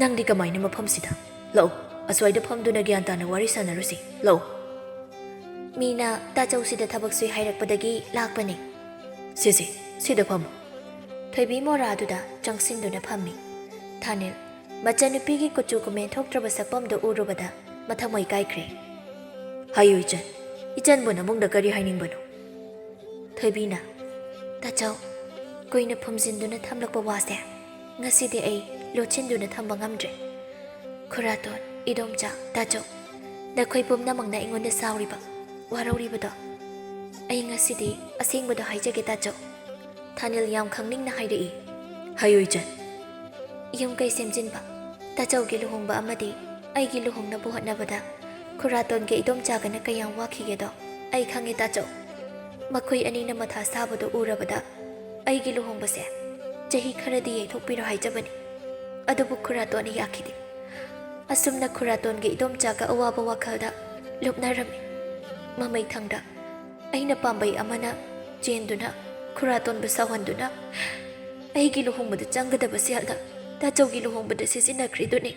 ꯅꯪꯗꯤ ꯀꯃꯥꯏꯅ ꯃꯐꯝꯁꯤꯗ? ꯂꯥꯛꯎ, ꯑꯁ꯭ꯋꯥꯏꯗ ꯐꯝꯗꯨꯅ ꯒ꯭ꯌꯥꯟ ꯇꯥꯅ ꯋꯥꯔꯤ ꯁꯥꯟꯅꯔꯨꯁꯤ꯫ ꯂꯥꯛꯎ꯫" "ꯃꯤꯅ ꯇꯥꯆꯧꯁꯤꯗ ꯊꯕꯛ ꯁꯨꯏ ꯍꯥꯏꯔꯛꯄꯗꯒꯤ ꯂꯥꯛꯄꯅꯤ꯫" "ꯁꯦ, ꯁꯦ, ꯁꯤꯗ ꯐꯝꯃꯨ꯫" ꯊꯣꯏꯕꯤ ꯃꯣꯔꯥꯗꯨꯗ ꯆꯪꯁꯤꯟꯗꯨꯅ ꯐꯝꯃꯤ꯫ ꯊꯥꯅꯦꯜ ꯃꯆꯟꯅꯨꯄꯤꯒꯤ ꯀꯨꯆꯨ ꯀꯨꯃꯦꯟ ꯊꯣꯛꯇ꯭ꯔꯕ ꯁꯛꯐꯝꯗꯨ ꯎꯔꯨꯕꯗ ꯃꯊꯃꯣꯏ ꯀꯥꯏꯈ꯭ꯔꯦ꯫ "ꯍꯥꯏꯌꯨ ꯏꯆꯟ, ꯏꯆꯟꯕꯨ ꯅꯕꯨꯡꯗ ꯀꯔꯤ ꯍꯥꯏꯅꯤꯡꯕꯅꯣ?" ꯊꯣꯏꯕꯤꯅ, "ꯇꯥꯆꯧ, ꯀꯨꯏꯅ ꯐꯨꯝꯖꯤꯟꯗꯨꯅ ꯊꯝꯂꯛꯄ ꯋꯥꯁꯦ ꯉꯁꯤꯗꯤ ꯑꯩ ꯂꯣꯠꯁꯤꯟꯗꯨꯅ ꯊꯝꯕ ꯉꯝꯗ꯭ꯔꯦ꯫ ꯈꯨꯔꯥꯇꯣꯟ, ꯏꯗꯣꯝꯆꯥ, ꯇꯥꯆꯧ, ꯅꯈꯣꯏ ꯄꯨꯝꯅꯃꯛꯅ ꯑꯩꯉꯣꯟꯗ ꯁꯥꯎꯔꯤꯕ, ꯋꯥꯔꯧꯔꯤꯕꯗꯣ, ꯑꯩ ꯉꯁꯤꯗꯤ ꯑꯁꯦꯡꯕꯗꯣ ꯍꯥꯏꯖꯒꯦ ꯇꯥꯆꯧ꯫" ꯊꯥꯅꯤꯜ ꯌꯥꯝ ꯈꯪꯅꯤꯡꯅ ꯍꯥꯏꯔꯛꯏ꯫ ꯍꯥꯏꯌꯨ ꯏꯆꯟ꯫ ꯌꯨꯝ ꯀꯩ ꯁꯦꯝꯖꯤꯟꯕ, ꯇꯥꯆꯧꯒꯤ ꯂꯨꯍꯣꯡꯕ ꯑꯃꯗꯤ ꯑꯩꯒꯤ ꯂꯨꯍꯣꯡꯅꯕ ꯍꯣꯠꯅꯕꯗ ꯈꯨꯔꯥꯇꯣꯟꯒ ꯏꯗꯣꯝꯆꯥꯒꯅ ꯀꯌꯥꯝ ꯋꯥꯈꯤꯒꯦꯗꯣ ꯑꯩ ꯈꯪꯉꯦ ꯇꯥꯆꯧ꯫ ꯃꯈꯣꯏ ꯑꯅꯤꯅ ꯃꯊꯥ ꯁꯥꯕꯗꯣ ꯎꯔꯕꯗ ꯑꯩꯒꯤ ꯂꯨꯍꯣꯡꯕꯁꯦ ꯆꯍꯤ ꯈꯔꯗꯤ ꯌꯩꯊꯣꯛꯄꯤꯔꯣ ꯍꯥꯏꯖꯕꯅꯤ꯫ ꯑꯗꯨꯕꯨ ꯈꯨꯔꯥꯇꯣꯟꯅ ꯌꯥꯈꯤꯗꯦ꯫ ꯑꯁꯨꯝꯅ ꯈꯨꯔꯥꯇꯣꯟꯒ ꯏꯗꯣꯝꯆꯥꯒ ꯑꯋꯥꯕ ꯋꯥꯈꯜꯗ ꯂꯨꯞꯅꯔꯝꯃꯤ꯫ ꯃꯃꯩꯊꯪꯗ ꯑꯩꯅ ꯄꯥꯝꯕꯩ ꯑꯃꯅ ꯆꯦꯟꯗꯨꯅ ꯈꯨꯔꯥꯇꯣꯟꯕꯨ ꯁꯥꯎꯍꯟꯗꯨꯅ ꯑꯩꯒꯤ ꯂꯨꯍꯣꯡꯕꯗ ꯆꯪꯒꯗꯕ ꯁꯦꯜꯗ ꯇꯥꯆꯧꯒꯤ ꯂꯨꯍꯣꯡꯕꯗ ꯁꯤꯖꯤꯟꯅꯈ꯭ꯔꯤꯗꯨꯅꯤ꯫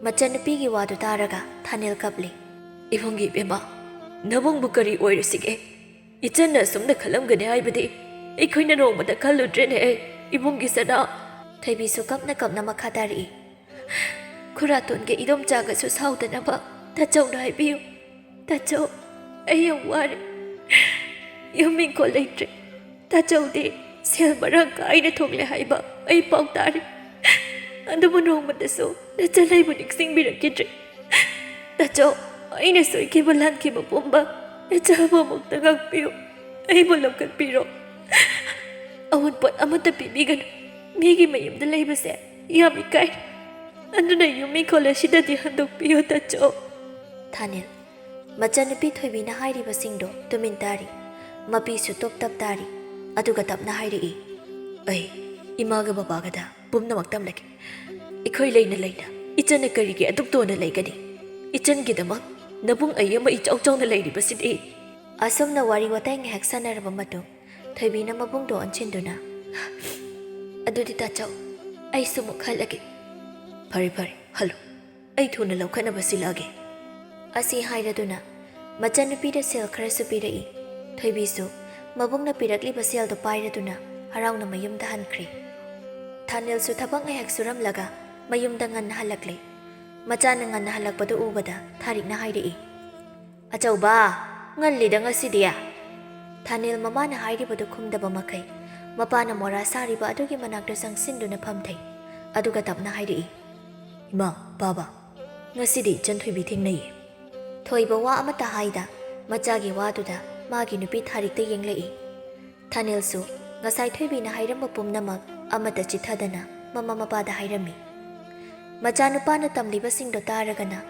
ꯃꯆꯟꯅꯨꯄꯤꯒꯤ ꯋꯥꯗꯨ ꯇꯥꯔꯒ ꯊꯥꯅꯦꯜ ꯀꯞꯂꯤ꯫ ꯏꯕꯨꯡꯒꯤ ꯏꯕꯦꯝꯃ, ꯅꯕꯨꯡꯕꯨ ꯀꯔꯤ ꯑꯣꯏꯔꯁꯤꯒꯦ? ꯏꯆꯟꯅ ꯑꯁꯨꯝꯅ ꯈꯜꯂꯝꯒꯅꯤ ꯍꯥꯏꯕꯗꯤ ꯑꯩꯈꯣꯏꯅ ꯅꯣꯡꯃꯇ ꯈꯜꯂꯨꯗ꯭ꯔꯦꯅꯦ, ꯏꯕꯨꯡꯒꯤ ꯁꯅꯥ꯫ ꯊꯣꯏꯕꯤꯁꯨ ꯀꯞꯅ ꯀꯞꯅ ꯃꯈꯥ ꯇꯥꯔꯛꯏ꯫ ꯈꯨꯔꯥꯇꯣꯟꯒ ꯏꯗꯣꯝꯆꯥꯒꯁꯨ ꯁꯥꯎꯗꯅꯕ ꯇꯥꯆꯧꯅ ꯍꯥꯏꯕꯤꯌꯨ꯫ ꯇꯥꯆꯧ, ꯑꯩ ꯌꯥꯝ ꯋꯥꯔꯦ꯫ ꯌꯨꯝ ꯏꯪꯈꯣꯜ ꯂꯩꯇ꯭ꯔꯦ꯫ ꯇꯥꯆꯧꯗꯤ ꯁꯦꯜ ꯃꯔꯥꯡ ꯀꯥꯏꯅ ꯊꯣꯛꯂꯦ ꯍꯥꯏꯕ ꯑꯩ ꯄꯥꯎ ꯇꯥꯔꯦ꯫ ꯑꯗꯨꯕꯨ ꯅꯣꯡꯃꯇꯁꯨ ꯅꯆꯜ ꯑꯩꯕꯨ ꯅꯤꯡꯁꯤꯡꯕꯤꯔꯛꯈꯤꯗ꯭ꯔꯦ꯫ ꯇꯥꯆꯧ, ꯑꯩꯅ ꯁꯣꯏꯈꯤꯕ ꯂꯥꯟꯈꯤꯕ ꯄꯨꯝꯕ ꯅꯆꯜꯕꯨ ꯑꯃꯨꯛꯇ ꯉꯥꯛꯄꯤꯌꯨ꯫ ꯑꯩꯕꯨ ꯂꯧꯈꯠꯄꯤꯔꯣ꯫ ꯑꯋꯨꯟꯄꯣꯠ ꯑꯃꯠꯇ ꯄꯤꯕꯤꯒꯅꯨ꯫ ꯃꯤꯒꯤ ꯃꯌꯨꯝꯗ ꯂꯩꯕꯁꯦ ꯌꯥꯝ ꯏꯀꯥꯏ꯫ ꯑꯗꯨꯅ ꯌꯨꯝ ꯏꯪꯈꯣꯜ ꯑꯁꯤꯗꯗꯤ ꯍꯟꯗꯣꯛꯄꯤꯌꯨ, ꯇꯥꯆꯧ꯫ ꯊꯥꯅꯤꯜ꯫ ꯃꯆꯟꯅꯨꯄꯤ ꯊꯣꯏꯕꯤꯅ ꯍꯥꯏꯔꯤꯕꯁꯤꯡꯗꯣ ꯇꯨꯃꯤꯟ ꯇꯥꯔꯤ꯫ ꯃꯄꯤꯁꯨ ꯇꯨꯞ ꯇꯞ ꯇꯥꯔꯤ꯫ ꯑꯗꯨꯒ ꯇꯞꯅ ꯍꯥꯏꯔꯛꯏ꯫ ꯑꯩ ꯏꯃꯥꯒ ꯕꯕꯥꯒꯗ ꯄꯨꯝꯅꯃꯛ ꯇꯝꯂꯒꯦ꯫ ꯑꯩꯈꯣꯏ ꯂꯩꯅ ꯂꯩꯅ ꯏꯆꯟꯅ ꯀꯔꯤꯒꯤ ꯑꯗꯨꯛ ꯇꯣꯟꯅ ꯂꯩꯒꯅꯤ? ꯏꯆꯟꯒꯤꯗꯃꯛ ꯅꯕꯨꯡ ꯑꯩ ꯑꯃ ꯏꯆꯥꯎ ꯆꯥꯎꯅ ꯂꯩꯔꯤꯕꯁꯤꯗꯤ꯫ ꯑꯁꯨꯝꯅ ꯋꯥꯔꯤ ꯋꯥꯇꯥꯏ ꯉꯥꯏꯍꯥꯛ ꯁꯥꯟꯅꯔꯕ ꯃꯇꯨꯡ ꯊꯣꯏꯕꯤꯅ ꯃꯕꯨꯡꯗꯣ ꯑꯣꯟꯁꯤꯟꯗꯨꯅ, ꯑꯗꯨꯗꯤ ꯇꯥꯆꯧ, ꯑꯩꯁꯨ ꯑꯃꯨꯛ ꯍꯜꯂꯒꯦ꯫ ꯐꯔꯦ ꯐꯔꯦ, ꯍꯜꯂꯨ꯫ ꯑꯩ ꯊꯨꯅ ꯂꯧꯈꯠꯅꯕ ꯁꯤꯜꯂꯛꯑꯒꯦ꯫ ꯑꯁꯤ ꯍꯥꯏꯔꯗꯨꯅ ꯃꯆꯟꯅꯨꯄꯤꯗ ꯁꯦꯜ ꯈꯔꯁꯨ ꯄꯤꯔꯛꯏ꯫ ꯊꯣꯏꯕꯤꯁꯨ ꯃꯕꯨꯡꯅ ꯄꯤꯔꯛꯂꯤꯕ ꯁꯦꯜꯗꯨ ꯄꯥꯏꯔꯗꯨꯅ ꯍꯔꯥꯎꯅ ꯃꯌꯨꯝꯗ ꯍꯟꯈ꯭ꯔꯦ꯫ ꯊꯥꯅꯤꯜꯁꯨ ꯊꯕꯛ ꯉꯥꯏꯍꯥꯛ ꯁꯨꯔꯝꯂꯒ ꯃꯌꯨꯝꯗ ꯉꯟꯅ ꯍꯜꯂꯛꯂꯦ꯫ ꯃꯆꯥꯅ ꯉꯟꯅ ꯍꯜꯂꯛꯄꯗꯨ ꯎꯕꯗ ꯊꯥꯔꯤꯛꯅ ꯍꯥꯏꯔꯛꯏ, "ꯑꯆꯧꯕ, ꯉꯜꯂꯤꯗ ꯉꯁꯤꯗꯤ"꯫ ꯊꯥꯅꯤꯜ ꯃꯃꯥꯅ ꯍꯥꯏꯔꯤꯕꯗꯨ ꯈꯨꯝꯗꯕ ꯃꯈꯩ ꯃꯄꯥꯅ ꯃꯣꯔꯥ ꯁꯥꯔꯤꯕ ꯑꯗꯨꯒꯤ ꯃꯅꯥꯛꯇ ꯆꯪꯁꯤꯟꯗꯨꯅ ꯐꯝꯊꯩ꯫ ꯑꯗꯨꯒ ꯇꯞꯅ ꯍꯥꯏꯔꯛꯏ, "ꯏꯃꯥ, ꯕꯥꯕꯥ, ꯉꯁꯤꯗꯤ ꯏꯆꯟ ꯊꯣꯏꯕꯤ ꯊꯦꯡꯅꯩꯌꯦ"꯫ ꯊꯣꯏꯕ ꯋꯥ ꯑꯃꯠꯇ ꯍꯥꯏꯗ ꯃꯆꯥꯒꯤ ꯋꯥꯗꯨꯗ ꯃꯥꯒꯤ ꯅꯨꯄꯤ ꯊꯥꯔꯤꯛꯇ ꯌꯦꯡꯂꯛꯏ꯫ ꯊꯥꯅꯤꯜꯁꯨ ꯉꯁꯥꯏ ꯊꯣꯏꯕꯤꯅ ꯍꯥꯏꯔꯝꯕ ꯄꯨꯝꯅꯃꯛ ꯑꯃꯠꯇ ꯆꯤꯠꯊꯗꯅ ꯃꯃꯥ ꯃꯄꯥꯗ ꯍꯥꯏꯔꯝꯃꯤ꯫ ꯃꯆꯥꯅꯨꯄꯥꯅ ꯇꯝꯂꯤꯕꯁꯤꯡꯗꯣ ꯇꯥꯔꯒꯅ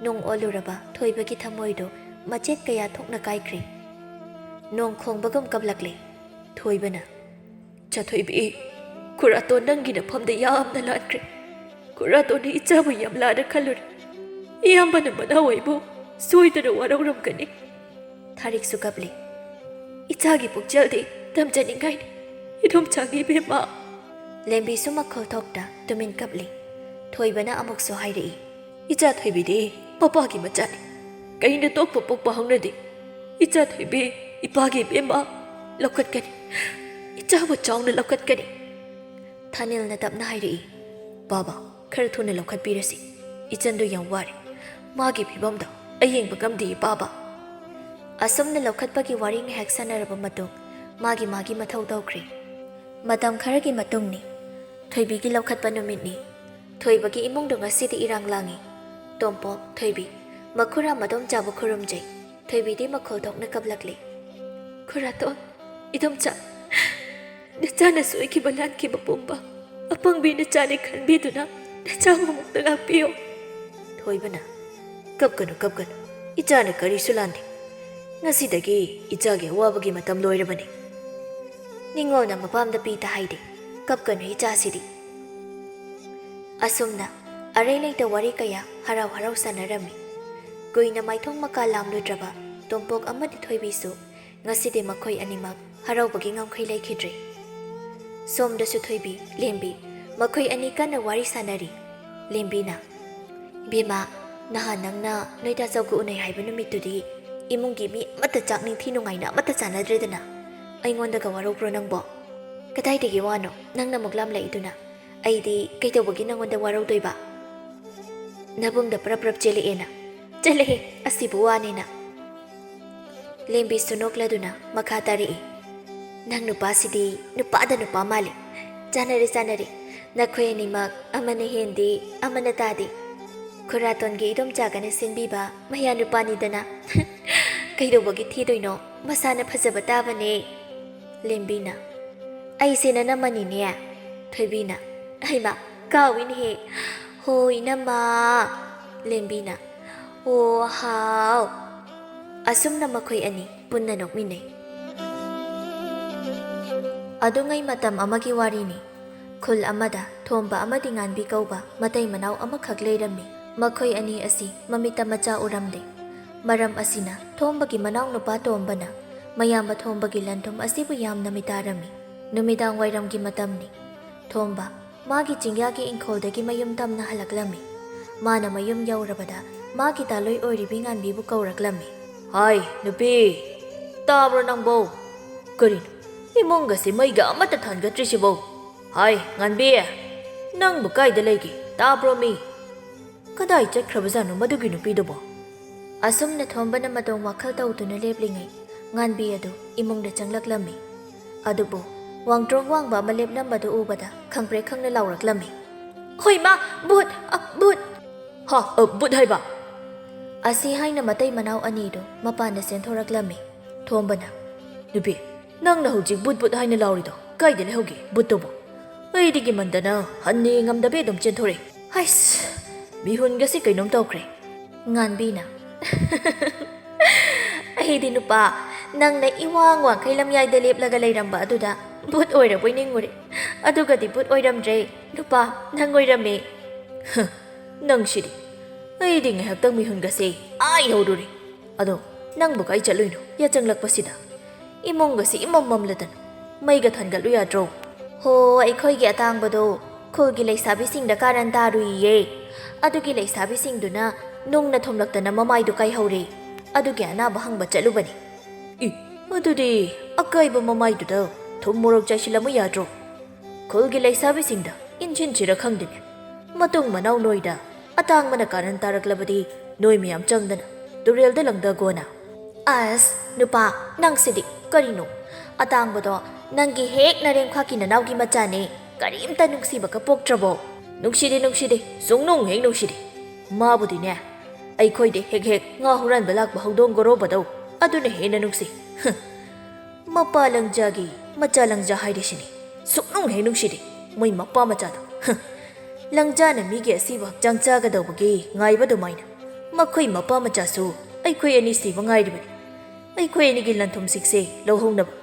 ꯅꯨꯡ ꯑꯣꯜꯂꯨꯔꯕ ꯊꯣꯏꯕꯒꯤ ꯊꯃꯣꯏꯗꯣ ꯃꯆꯦꯠ ꯀꯌꯥ ꯊꯣꯛꯅ ꯀꯥꯏꯈ꯭ꯔꯦ꯫ ꯅꯣꯡ ꯈꯣꯡꯕꯒꯨꯝ ꯀꯞꯂꯛꯂꯦ꯫ ꯊꯣꯏꯕꯅ, "ꯆꯥꯊꯣꯏꯕꯤ, ꯈꯨꯔꯥꯇꯣꯟ ꯅꯪꯒꯤ ꯅꯐꯝꯗ ꯌꯥꯝꯅ ꯂꯥꯟꯈ꯭ꯔꯦ꯫ ꯈꯨꯔꯥꯇꯣꯟꯅ ꯏꯆꯥꯕꯨ ꯌꯥꯝ ꯂꯥꯟꯅ ꯈꯜꯂꯨꯔꯦ꯫ ꯏꯌꯥꯝꯕꯅ ꯃꯅꯥꯎ ꯑꯩꯕꯨ ꯁꯣꯏꯗꯅ ꯋꯥꯔꯧꯔꯝꯒꯅꯤ꯫" ꯊꯥꯔꯤꯛꯁꯨ ꯀꯞꯂꯤ꯫ "ꯏꯆꯥꯒꯤ ꯄꯨꯛꯆꯦꯜꯗꯤ ꯇꯝꯖꯅꯤꯡꯉꯥꯏꯅꯤ, ꯏꯗꯣꯝꯆꯥꯒꯤ ꯏꯕꯦꯝꯃ꯫" ꯂꯦꯝꯕꯤꯁꯨ ꯃꯈꯣꯜ ꯊꯣꯛꯇ ꯇꯨꯃꯤꯟ ꯀꯞꯂꯤ꯫ ꯊꯣꯏꯕꯅ ꯑꯃꯨꯛꯁꯨ ꯍꯥꯏꯔꯛꯏ꯫ "ꯏꯆꯥ ꯊꯣꯏꯕꯤꯗꯤ ꯃꯄꯥꯒꯤ ꯃꯆꯥꯅꯤ, ꯀꯩꯅ ꯇꯣꯛꯄ ꯄꯣꯛꯄ ꯍꯧꯅꯗꯦ꯫ ꯏꯆꯥ ꯊꯣꯏꯕꯤ ꯏꯄꯥꯒꯤ ꯏꯕꯦꯝꯃ ꯂꯧꯈꯠꯀꯅꯤ, ꯏꯆꯥꯕꯨ ꯆꯥꯎꯅ ꯂꯧꯈꯠꯀꯅꯤ꯫" ꯊꯥꯅꯤꯜꯅ ꯇꯞꯅ ꯍꯥꯏꯔꯛꯏ꯫ "ꯕꯥꯕꯥ, ꯈꯔ ꯊꯨꯅ ꯂꯧꯈꯠꯄꯤꯔꯁꯤ꯫ ꯏꯆꯟꯗꯨ ꯌꯥꯝ ꯋꯥꯔꯦ꯫ ꯃꯥꯒꯤ ꯐꯤꯕꯝꯗꯣ ꯑꯩ ꯌꯦꯡꯕ ꯉꯝꯗꯦ, ꯕꯥꯕꯥ꯫" ꯑꯁꯨꯝꯅ ꯂꯧꯈꯠꯄꯒꯤ ꯋꯥꯔꯤ ꯉꯥꯏꯍꯥꯛ ꯁꯥꯟꯅꯔꯕ ꯃꯇꯨꯡ ꯃꯥꯒꯤ ꯃꯥꯒꯤ ꯃꯊꯧ ꯇꯧꯈ꯭ꯔꯦ꯫ ꯃꯇꯝ ꯈꯔꯒꯤ ꯃꯇꯨꯡꯅꯤ꯫ ꯊꯣꯏꯕꯤꯒꯤ ꯂꯧꯈꯠꯄ ꯅꯨꯃꯤꯠꯅꯤ꯫ ꯊꯣꯏꯕꯒꯤ ꯏꯃꯨꯡꯗꯣ ꯉꯁꯤꯗꯤ ꯏꯔꯥꯡ ꯂꯥꯡꯉꯤ꯫ ꯇꯣꯝꯄꯣꯛ, ꯊꯣꯏꯕꯤ, ꯃꯈꯨꯔꯥ ꯃꯗꯣꯝꯆꯥꯕꯨ ꯈꯨꯔꯨꯝꯖꯩ꯫ ꯊꯣꯏꯕꯤꯗꯤ ꯃꯈꯣꯜ ꯊꯣꯛꯅ ꯀꯞꯂꯛꯂꯤ꯫ "ꯈꯨꯔꯥꯇꯣꯟ, ꯏꯗꯣꯝꯆꯥ, ꯅꯆꯥꯅ ꯁꯣꯏꯈꯤꯕ ꯂꯥꯟꯈꯤꯕ ꯄꯨꯝꯕ ꯑꯄꯪꯕꯤ ꯅꯆꯥꯅꯤ ꯈꯟꯕꯤꯗꯨꯅ ꯅꯆꯥꯕꯨ ꯑꯃꯨꯛꯇ ꯉꯥꯛꯄꯤꯌꯨ꯫" ꯊꯣꯏꯕꯅ, "ꯀꯞꯀꯅꯨ, ꯀꯞꯀꯅꯨ꯫ ꯏꯆꯥꯅ ꯀꯔꯤꯁꯨ ꯂꯥꯟꯗꯦ꯫ ꯉꯁꯤꯗꯒꯤ ꯏꯆꯥꯒꯤ ꯑꯋꯥꯕꯒꯤ ꯃꯇꯝ ꯂꯣꯏꯔꯕꯅꯤ꯫" ꯅꯤꯡꯉꯣꯜꯅ ꯃꯄꯥꯝꯗ ꯄꯤꯇ ꯍꯥꯏꯗꯦ꯫ ꯀꯞꯀꯅꯨ ꯏꯆꯥꯁꯤꯗꯤ꯫ ꯑꯁꯨꯝꯅ ꯑꯔꯩ ꯂꯩꯇ ꯋꯥꯔꯤ ꯀꯌꯥ ꯍꯔꯥꯎ ꯍꯔꯥꯎ ꯁꯥꯟꯅꯔꯝꯃꯤ꯫ ꯀꯨꯏꯅ ꯃꯥꯏꯊꯣꯡ ꯃꯀꯥ ꯂꯥꯝꯂꯨꯗ꯭ꯔꯕ ꯇꯣꯝꯄꯣꯛ ꯑꯃꯗꯤ ꯊꯣꯏꯕꯤꯁꯨ ꯉꯁꯤꯗꯤ ꯃꯈꯣꯏ ꯑꯅꯤꯃꯛ ꯍꯔꯥꯎꯕꯒꯤ ꯉꯝꯈꯩ ꯂꯩꯈꯤꯗ꯭ꯔꯦ꯫ ꯁꯣꯝꯗꯁꯨ ꯊꯣꯏꯕꯤ, ꯂꯦꯝꯕꯤ ꯃꯈꯣꯏ ꯑꯅꯤ ꯀꯟꯅ ꯋꯥꯔꯤ ꯁꯥꯟꯅꯔꯤ꯫ ꯂꯦꯝꯕꯤꯅ, "ꯏꯕꯦꯝꯃ, ꯅꯍꯥꯟ ꯅꯪꯅ ꯅꯣꯏ ꯗꯥ ꯆꯧꯒ ꯎꯅꯩ ꯍꯥꯏꯕ ꯅꯨꯃꯤꯠꯇꯨꯗꯤ ꯏꯃꯨꯡꯒꯤ ꯃꯤ ꯑꯃꯠꯇ ꯆꯥꯛ ꯅꯤꯡꯊꯤ ꯅꯨꯡꯉꯥꯏꯅ ꯑꯃꯠꯇ ꯆꯥꯟꯅꯗ꯭ꯔꯦꯗꯅ꯫ ꯑꯩꯉꯣꯟꯗꯒ ꯋꯥꯔꯧꯕ꯭ꯔꯣ ꯅꯪꯕꯣ? ꯀꯗꯥꯏꯗꯒꯤ ꯋꯥꯅꯣ ꯅꯪꯅ ꯑꯃꯨꯛ ꯂꯥꯝꯂꯛꯏꯗꯨꯅ? ꯑꯩꯗꯤ ꯀꯩꯗꯧꯕꯒꯤ ꯅꯪꯉꯣꯟꯗ ꯋꯥꯔꯧꯗꯣꯏꯕ? ꯅꯕꯨꯡꯗ ꯄ꯭ꯔꯞ ꯄ꯭ꯔꯞ ꯆꯦꯜꯂꯛꯑꯦꯅ꯫" "ꯆꯠꯂꯍꯦ, ꯑꯁꯤꯕꯨ ꯋꯥꯅꯦꯅ꯫" ꯂꯦꯝꯕꯤꯁꯨ ꯅꯣꯛꯂꯗꯨꯅ ꯃꯈꯥ ꯇꯥꯔꯛꯏ꯫ "ꯅꯪ ꯅꯨꯄꯥꯁꯤꯗꯤ ꯅꯨꯄꯥꯗ ꯅꯨꯄꯥ ꯃꯥꯜꯂꯤ꯫ ꯆꯥꯟꯅꯔꯦ, ꯆꯥꯟꯅꯔꯦ꯫ ꯅꯈꯣꯏ ꯑꯅꯤꯃꯛ ꯑꯃꯅ ꯍꯦꯟꯗꯦ, ꯑꯃꯅ ꯇꯥꯗꯦ꯫ ꯈꯨꯔꯥꯇꯣꯟꯒꯤ ꯏꯗꯣꯝꯆꯥꯒꯅ ꯁꯤꯟꯕꯤꯕ ꯃꯌꯥ ꯅꯨꯄꯥꯅꯤꯗꯅ꯫ ꯀꯩꯗꯧꯕꯒꯤ ꯊꯤꯗꯣꯏꯅꯣ? ꯃꯁꯥꯅ ꯐꯖꯕ ꯇꯥꯕꯅꯦ꯫" ꯂꯦꯝꯕꯤꯅ, "ꯑꯩꯁꯦ ꯅꯅꯝꯃꯅꯤꯅꯦ?" ꯊꯣꯏꯕꯤꯅ, "ꯍꯩꯃꯥ, ꯀꯥꯎꯏꯅꯦꯍꯦ꯫ ꯍꯣ, ꯏꯅꯝꯃ꯫" ꯂꯦꯝꯕꯤꯅ, "ꯑꯣ, ꯍꯥꯎ꯫" ꯑꯁꯨꯝꯅ ꯃꯈꯣꯏ ꯑꯅꯤ ꯄꯨꯟꯅ ꯅꯣꯛꯃꯤꯟꯅꯩ꯫ ꯑꯗꯨꯉꯩ ꯃꯇꯝ ꯑꯃꯒꯤ ꯋꯥꯔꯤꯅꯤ꯫ ꯈꯨꯜ ꯑꯃꯗ ꯊꯣꯝꯕ ꯑꯃꯗꯤ ꯉꯥꯟꯕꯤ ꯀꯧꯕ ꯃꯇꯩ ꯃꯅꯥꯎ ꯑꯃꯈꯛ ꯂꯩꯔꯝꯃꯤ꯫ ꯃꯈꯣꯏ ꯑꯅꯤ ꯑꯁꯤ ꯃꯃꯤꯠꯇ ꯃꯆꯥ ꯎꯔꯝꯗꯦ꯫ ꯃꯔꯝ ꯑꯁꯤꯅ ꯊꯣꯝꯕꯒꯤ ꯃꯅꯥꯎꯅꯨꯄꯥ ꯇꯣꯝꯕꯅ ꯃꯌꯥꯝꯕ ꯊꯣꯝꯕꯒꯤ ꯂꯟ-ꯊꯨꯝ ꯑꯁꯤꯕꯨ ꯌꯥꯝꯅ ꯃꯤꯇꯥꯔꯝꯃꯤ꯫ ꯅꯨꯃꯤꯗꯥꯡ ꯋꯥꯏꯔꯝꯒꯤ ꯃꯇꯝꯅꯤ꯫ ꯊꯣꯝꯕ ꯃꯥꯒꯤ ꯆꯤꯡꯌꯥꯒꯤ ꯏꯪꯈꯣꯜꯗꯒꯤ ꯃꯌꯨꯝ ꯇꯝꯅ ꯍꯜꯂꯛꯂꯝꯃꯤ꯫ ꯃꯥꯅ ꯃꯌꯨꯝ ꯌꯧꯔꯕꯗ ꯃꯥꯒꯤ ꯇꯥꯂꯣꯏ ꯑꯣꯏꯔꯤꯕꯤ ꯉꯥꯟꯕꯤꯕꯨ ꯀꯧꯔꯛꯂꯝꯃꯤ꯫ "ꯍꯥꯏ, ꯅꯨꯄꯤ, ꯇꯥꯕ꯭ꯔꯣ ꯅꯪꯕꯣ? ꯀꯔꯤꯅꯣ, ꯏꯃꯨꯡꯒꯁꯤ ꯃꯩꯒ ꯑꯃꯠꯇ ꯊꯥꯟꯒꯠꯇ꯭ꯔꯤꯁꯤꯕꯣ? ꯍꯥꯏ, ꯉꯥꯟꯕꯤ, ꯅꯪꯕꯨ ꯀꯥꯏꯗ ꯂꯩꯒꯦ? ꯇꯥꯕ꯭ꯔꯣ ꯃꯤ? ꯀꯗꯥꯏ ꯆꯠꯈ꯭ꯔꯕꯖꯥꯠꯅꯣ ꯃꯗꯨꯒꯤ ꯅꯨꯄꯤꯗꯨꯕꯣ?" ꯑꯁꯨꯝꯅ ꯊꯣꯝꯕꯅ ꯃꯇꯣꯝ ꯋꯥꯈꯜ ꯇꯧꯗꯨꯅ ꯂꯦꯞꯂꯤꯉꯩ, ꯉꯥꯟꯕꯤ ꯑꯗꯨ ꯏꯃꯨꯡꯗ ꯆꯪꯂꯛꯂꯝꯃꯤ꯫ ꯑꯗꯨꯕꯨ ꯋꯥꯡꯇ꯭ꯔꯣꯡ ꯋꯥꯡꯕ ꯑꯃ ꯂꯦꯞꯂꯝꯕꯗꯨ ꯎꯕꯗ ꯈꯪꯄ꯭ꯔꯦꯛ ꯈꯪꯅ ꯂꯥꯎꯔꯛꯂꯝꯃꯤ꯫ "ꯍꯣꯏ ꯃꯥ, ꯚꯨꯠ! ꯑ, ꯚꯨꯠ!" "ꯍꯥ, ꯑ, ꯚꯨꯠ ꯍꯥꯏꯕ?" ꯑꯁꯤ ꯍꯥꯏꯅ ꯃꯇꯩ ꯃꯅꯥꯎ ꯑꯅꯤꯗꯨ ꯃꯄꯥꯟꯗ ꯆꯦꯟꯊꯣꯔꯛꯂꯝꯃꯤ꯫ ꯊꯣꯝꯕꯅ, "ꯅꯨꯄꯤ, ꯅꯪꯅ ꯍꯧꯖꯤꯛ ꯚꯨꯠ ꯚꯨꯠ ꯍꯥꯏꯅ ꯂꯥꯎꯔꯤꯗꯣ ꯀꯥꯏꯗ ꯂꯩꯍꯧꯒꯦ ꯚꯨꯠꯇꯨꯕꯨ?" "ꯑꯩꯗꯤ ꯀꯤꯃꯟꯗꯅ ꯍꯟꯅ ꯌꯦꯡꯉꯝꯗꯕꯤ ꯑꯗꯨꯝ ꯆꯦꯟꯊꯣꯔꯛꯑꯦ꯫ ꯍꯩꯁ, ꯃꯤꯍꯨꯟꯒꯁꯤ ꯀꯩꯅꯣꯝ ꯇꯧꯈ꯭ꯔꯦ꯫" ꯉꯥꯟꯕꯤꯅ, "ꯑꯩꯗꯤ ꯅꯨꯄꯥ, ꯅꯪꯅ ꯏꯋꯥꯡ ꯋꯥꯡꯈꯩ ꯂꯝꯌꯥꯏꯗ ꯂꯦꯞꯂꯒ ꯂꯩꯔꯝꯕ ꯑꯗꯨꯗ ꯚꯨꯠ ꯑꯣꯏꯔꯕꯣꯏ ꯅꯤꯡꯉꯨꯔꯦ꯫ ꯑꯗꯨꯒꯗꯤ ꯚꯨꯠ ꯑꯣꯏꯔꯝꯗ꯭ꯔꯦ꯫ ꯅꯨꯄꯥ, ꯅꯪ ꯑꯣꯏꯔꯝꯃꯦ꯫" "ꯍ, ꯅꯪꯁꯤꯗꯤ꯫ ꯑꯩꯗꯤ ꯉꯥꯏꯍꯥꯛꯇꯪ ꯃꯤꯍꯨꯟꯒꯁꯦ ꯑꯥ ꯌꯧꯔꯨꯔꯦ꯫ ꯑꯗꯣ ꯅꯪꯕꯨ ꯀꯥꯏ ꯆꯠꯂꯨꯏꯅꯣ ꯌꯥꯆꯪꯂꯛꯄꯁꯤꯗ? ꯏꯃꯨꯡꯒꯁꯤ ꯏꯃꯝ ꯃꯝꯂꯗꯅ ꯃꯩꯒ ꯊꯥꯟꯒꯠꯂꯨ ꯌꯥꯗ꯭ꯔꯣ?" "ꯍꯣ, ꯑꯩꯈꯣꯏꯒꯤ ꯑꯇꯥꯡꯕꯗꯣ ꯈꯨꯜꯒꯤ ꯂꯩꯁꯥꯕꯤꯁꯤꯡꯗ ꯀꯥꯔꯟ ꯇꯥꯔꯨꯏꯌꯦ꯫ ꯑꯗꯨꯒꯤ ꯂꯩꯁꯥꯕꯤꯁꯤꯡꯗꯨꯅ ꯅꯨꯡꯅ ꯊꯣꯝꯂꯛꯇꯅ ꯃꯃꯥꯏꯗꯨ ꯀꯥꯏꯍꯧꯔꯦ꯫ ꯑꯗꯨꯒꯤ ꯑꯅꯥꯕ ꯍꯪꯕ ꯆꯠꯂꯨꯕꯅꯤ꯫" "ꯏ, ꯑꯗꯨꯗꯤ ꯑꯀꯥꯏꯕ ꯃꯃꯥꯏꯗꯨꯗ ꯊꯨꯝ ꯃꯣꯔꯣꯛ ꯆꯥꯏꯁꯤꯜꯂꯝꯃꯨ ꯌꯥꯗ꯭ꯔꯣ? ꯈꯨꯜꯒꯤ ꯂꯩꯁꯥꯕꯤꯁꯤꯡꯗ ꯏꯟꯁꯤꯟꯁꯤꯔ ꯈꯪꯗꯦꯅꯦ꯫ ꯃꯇꯨꯡ ꯃꯅꯥꯎ ꯅꯣꯏꯗ ꯑꯇꯥꯡꯕꯅ ꯀꯥꯔꯟ ꯇꯥꯔꯛꯂꯕꯗꯤ ꯅꯣꯏ ꯃꯌꯥꯝ ꯆꯪꯗꯅ ꯇꯨꯔꯦꯜꯗ ꯂꯪꯗꯒꯣꯅ꯫" "ꯑꯁ, ꯅꯨꯄꯥ, ꯅꯪꯁꯤꯗꯤ ꯀꯔꯤꯅꯣ? ꯑꯇꯥꯡꯕꯗꯣ ꯅꯪꯒꯤ ꯍꯦꯛ ꯅꯔꯦꯝꯈꯥꯛꯀꯤ ꯅꯅꯥꯎꯒꯤ ꯃꯆꯥꯅꯦ꯫ ꯀꯔꯤꯝꯇ ꯅꯨꯡꯁꯤꯕꯒ ꯄꯣꯛꯇ꯭ꯔꯕꯣ?" "ꯅꯨꯡꯁꯤꯗꯦ, ꯅꯨꯡꯁꯤꯗꯦ, ꯁꯨꯡꯅꯨꯡ ꯍꯦꯛ ꯅꯨꯡꯁꯤꯗꯦ꯫ ꯃꯥꯕꯨꯗꯤꯅꯦ, ꯑꯩꯈꯣꯏꯗ ꯍꯦꯛ ꯍꯦꯛ ꯉꯥ ꯍꯨꯔꯥꯟꯕ ꯂꯥꯛꯄ ꯍꯧꯗꯣꯡ ꯒꯣꯔꯣꯕꯗꯧ, ꯑꯗꯨꯅ ꯍꯦꯟꯅ ꯅꯨꯡꯁꯤ꯫" "ꯍꯨꯝ, ꯃꯄꯥ ꯂꯪꯖꯥꯒꯤ ꯃꯆꯥ ꯂꯪꯖꯥ ꯍꯥꯏꯔꯤꯁꯤꯅꯤ꯫ ꯁꯨꯛꯅꯨꯡ ꯍꯦꯛ ꯅꯨꯡꯁꯤꯗꯦ ꯃꯣꯏ ꯃꯄꯥ ꯃꯆꯥꯗꯣ꯫ ꯍ, ꯂꯪꯖꯥꯅ ꯃꯤꯒꯤ ꯑꯁꯤꯕ ꯍꯛꯆꯥꯡ ꯆꯥꯒꯗꯧꯕꯒꯤ ꯉꯥꯏꯕ ꯑꯗꯨꯃꯥꯏꯅ ꯃꯈꯣꯏ ꯃꯄꯥ ꯃꯆꯥꯁꯨ ꯑꯩꯈꯣꯏ ꯑꯅꯤ ꯁꯤꯕ ꯉꯥꯏꯔꯤꯕꯅꯤ꯫ ꯑꯩꯈꯣꯏ ꯑꯅꯤꯒꯤ ꯂꯟꯊꯨꯝꯁꯤꯡꯁꯦ ꯂꯧꯍꯧꯅꯕ꯫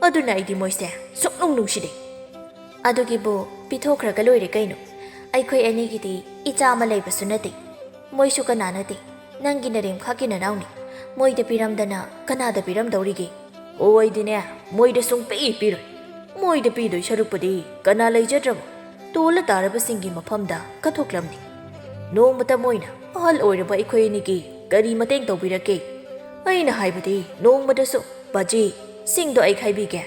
ꯑꯗꯨꯅ ꯑꯩꯗꯤ ꯃꯣꯏꯁꯦ ꯁꯨꯛꯅꯨꯡ ꯅꯨꯡꯁꯤꯗꯦ꯫ ꯑꯗꯨꯒꯤꯕꯨ ꯄꯤꯊꯣꯛꯈ꯭ꯔꯒ ꯂꯣꯏꯔꯦ ꯀꯩꯅꯣ꯫ ꯑꯩꯈꯣꯏ ꯑꯅꯤꯒꯤꯗꯤ ꯏꯆꯥ ꯑꯃ ꯂꯩꯕꯁꯨ ꯅꯠꯇꯦ꯫ ꯃꯣꯏꯁꯨ ꯀꯅꯥ ꯅꯠꯇꯦ꯫ ꯅꯪꯒꯤ ꯅꯔꯦꯝꯈꯥꯛꯀꯤ ꯅꯅꯥꯎꯅꯤ꯫ ꯃꯣꯏꯗ ꯄꯤꯔꯝꯗꯅ ꯀꯅꯥꯗ ꯄꯤꯔꯝꯗꯧꯔꯤꯒꯦ? ꯑꯣ, ꯑꯩꯗꯤꯅꯦ, ꯃꯣꯏꯗ ꯁꯨꯡꯄꯤ ꯄꯤꯔꯣꯏ꯫ ꯃꯣꯏꯗ ꯄꯤꯗꯣꯏ ꯁꯔꯨꯛꯄꯨꯗꯤ ꯀꯅꯥ ꯂꯩꯖꯗ꯭ꯔꯕ ꯇꯣꯜꯂ ꯇꯥꯔꯕꯁꯤꯡꯒꯤ ꯃꯐꯝꯗ ꯀꯠꯊꯣꯛꯂꯝꯅꯤ꯫ ꯅꯣꯡꯃꯇ ꯃꯣꯏꯅ ꯑꯍꯜ ꯑꯣꯏꯔꯕ ꯑꯩꯈꯣꯏ ꯑꯅꯤꯒꯤ ꯀꯔꯤ ꯃꯇꯦꯡ ꯇꯧꯕꯤꯔꯛꯀꯦ? ꯑꯩꯅ ꯍꯥꯏꯕꯗꯤ ꯅꯣꯡꯃꯗꯁꯨ, "ꯕꯥꯖꯤ, ꯁꯤꯡꯗꯣ ꯑꯩ ꯈꯥꯏꯕꯤꯒꯦ,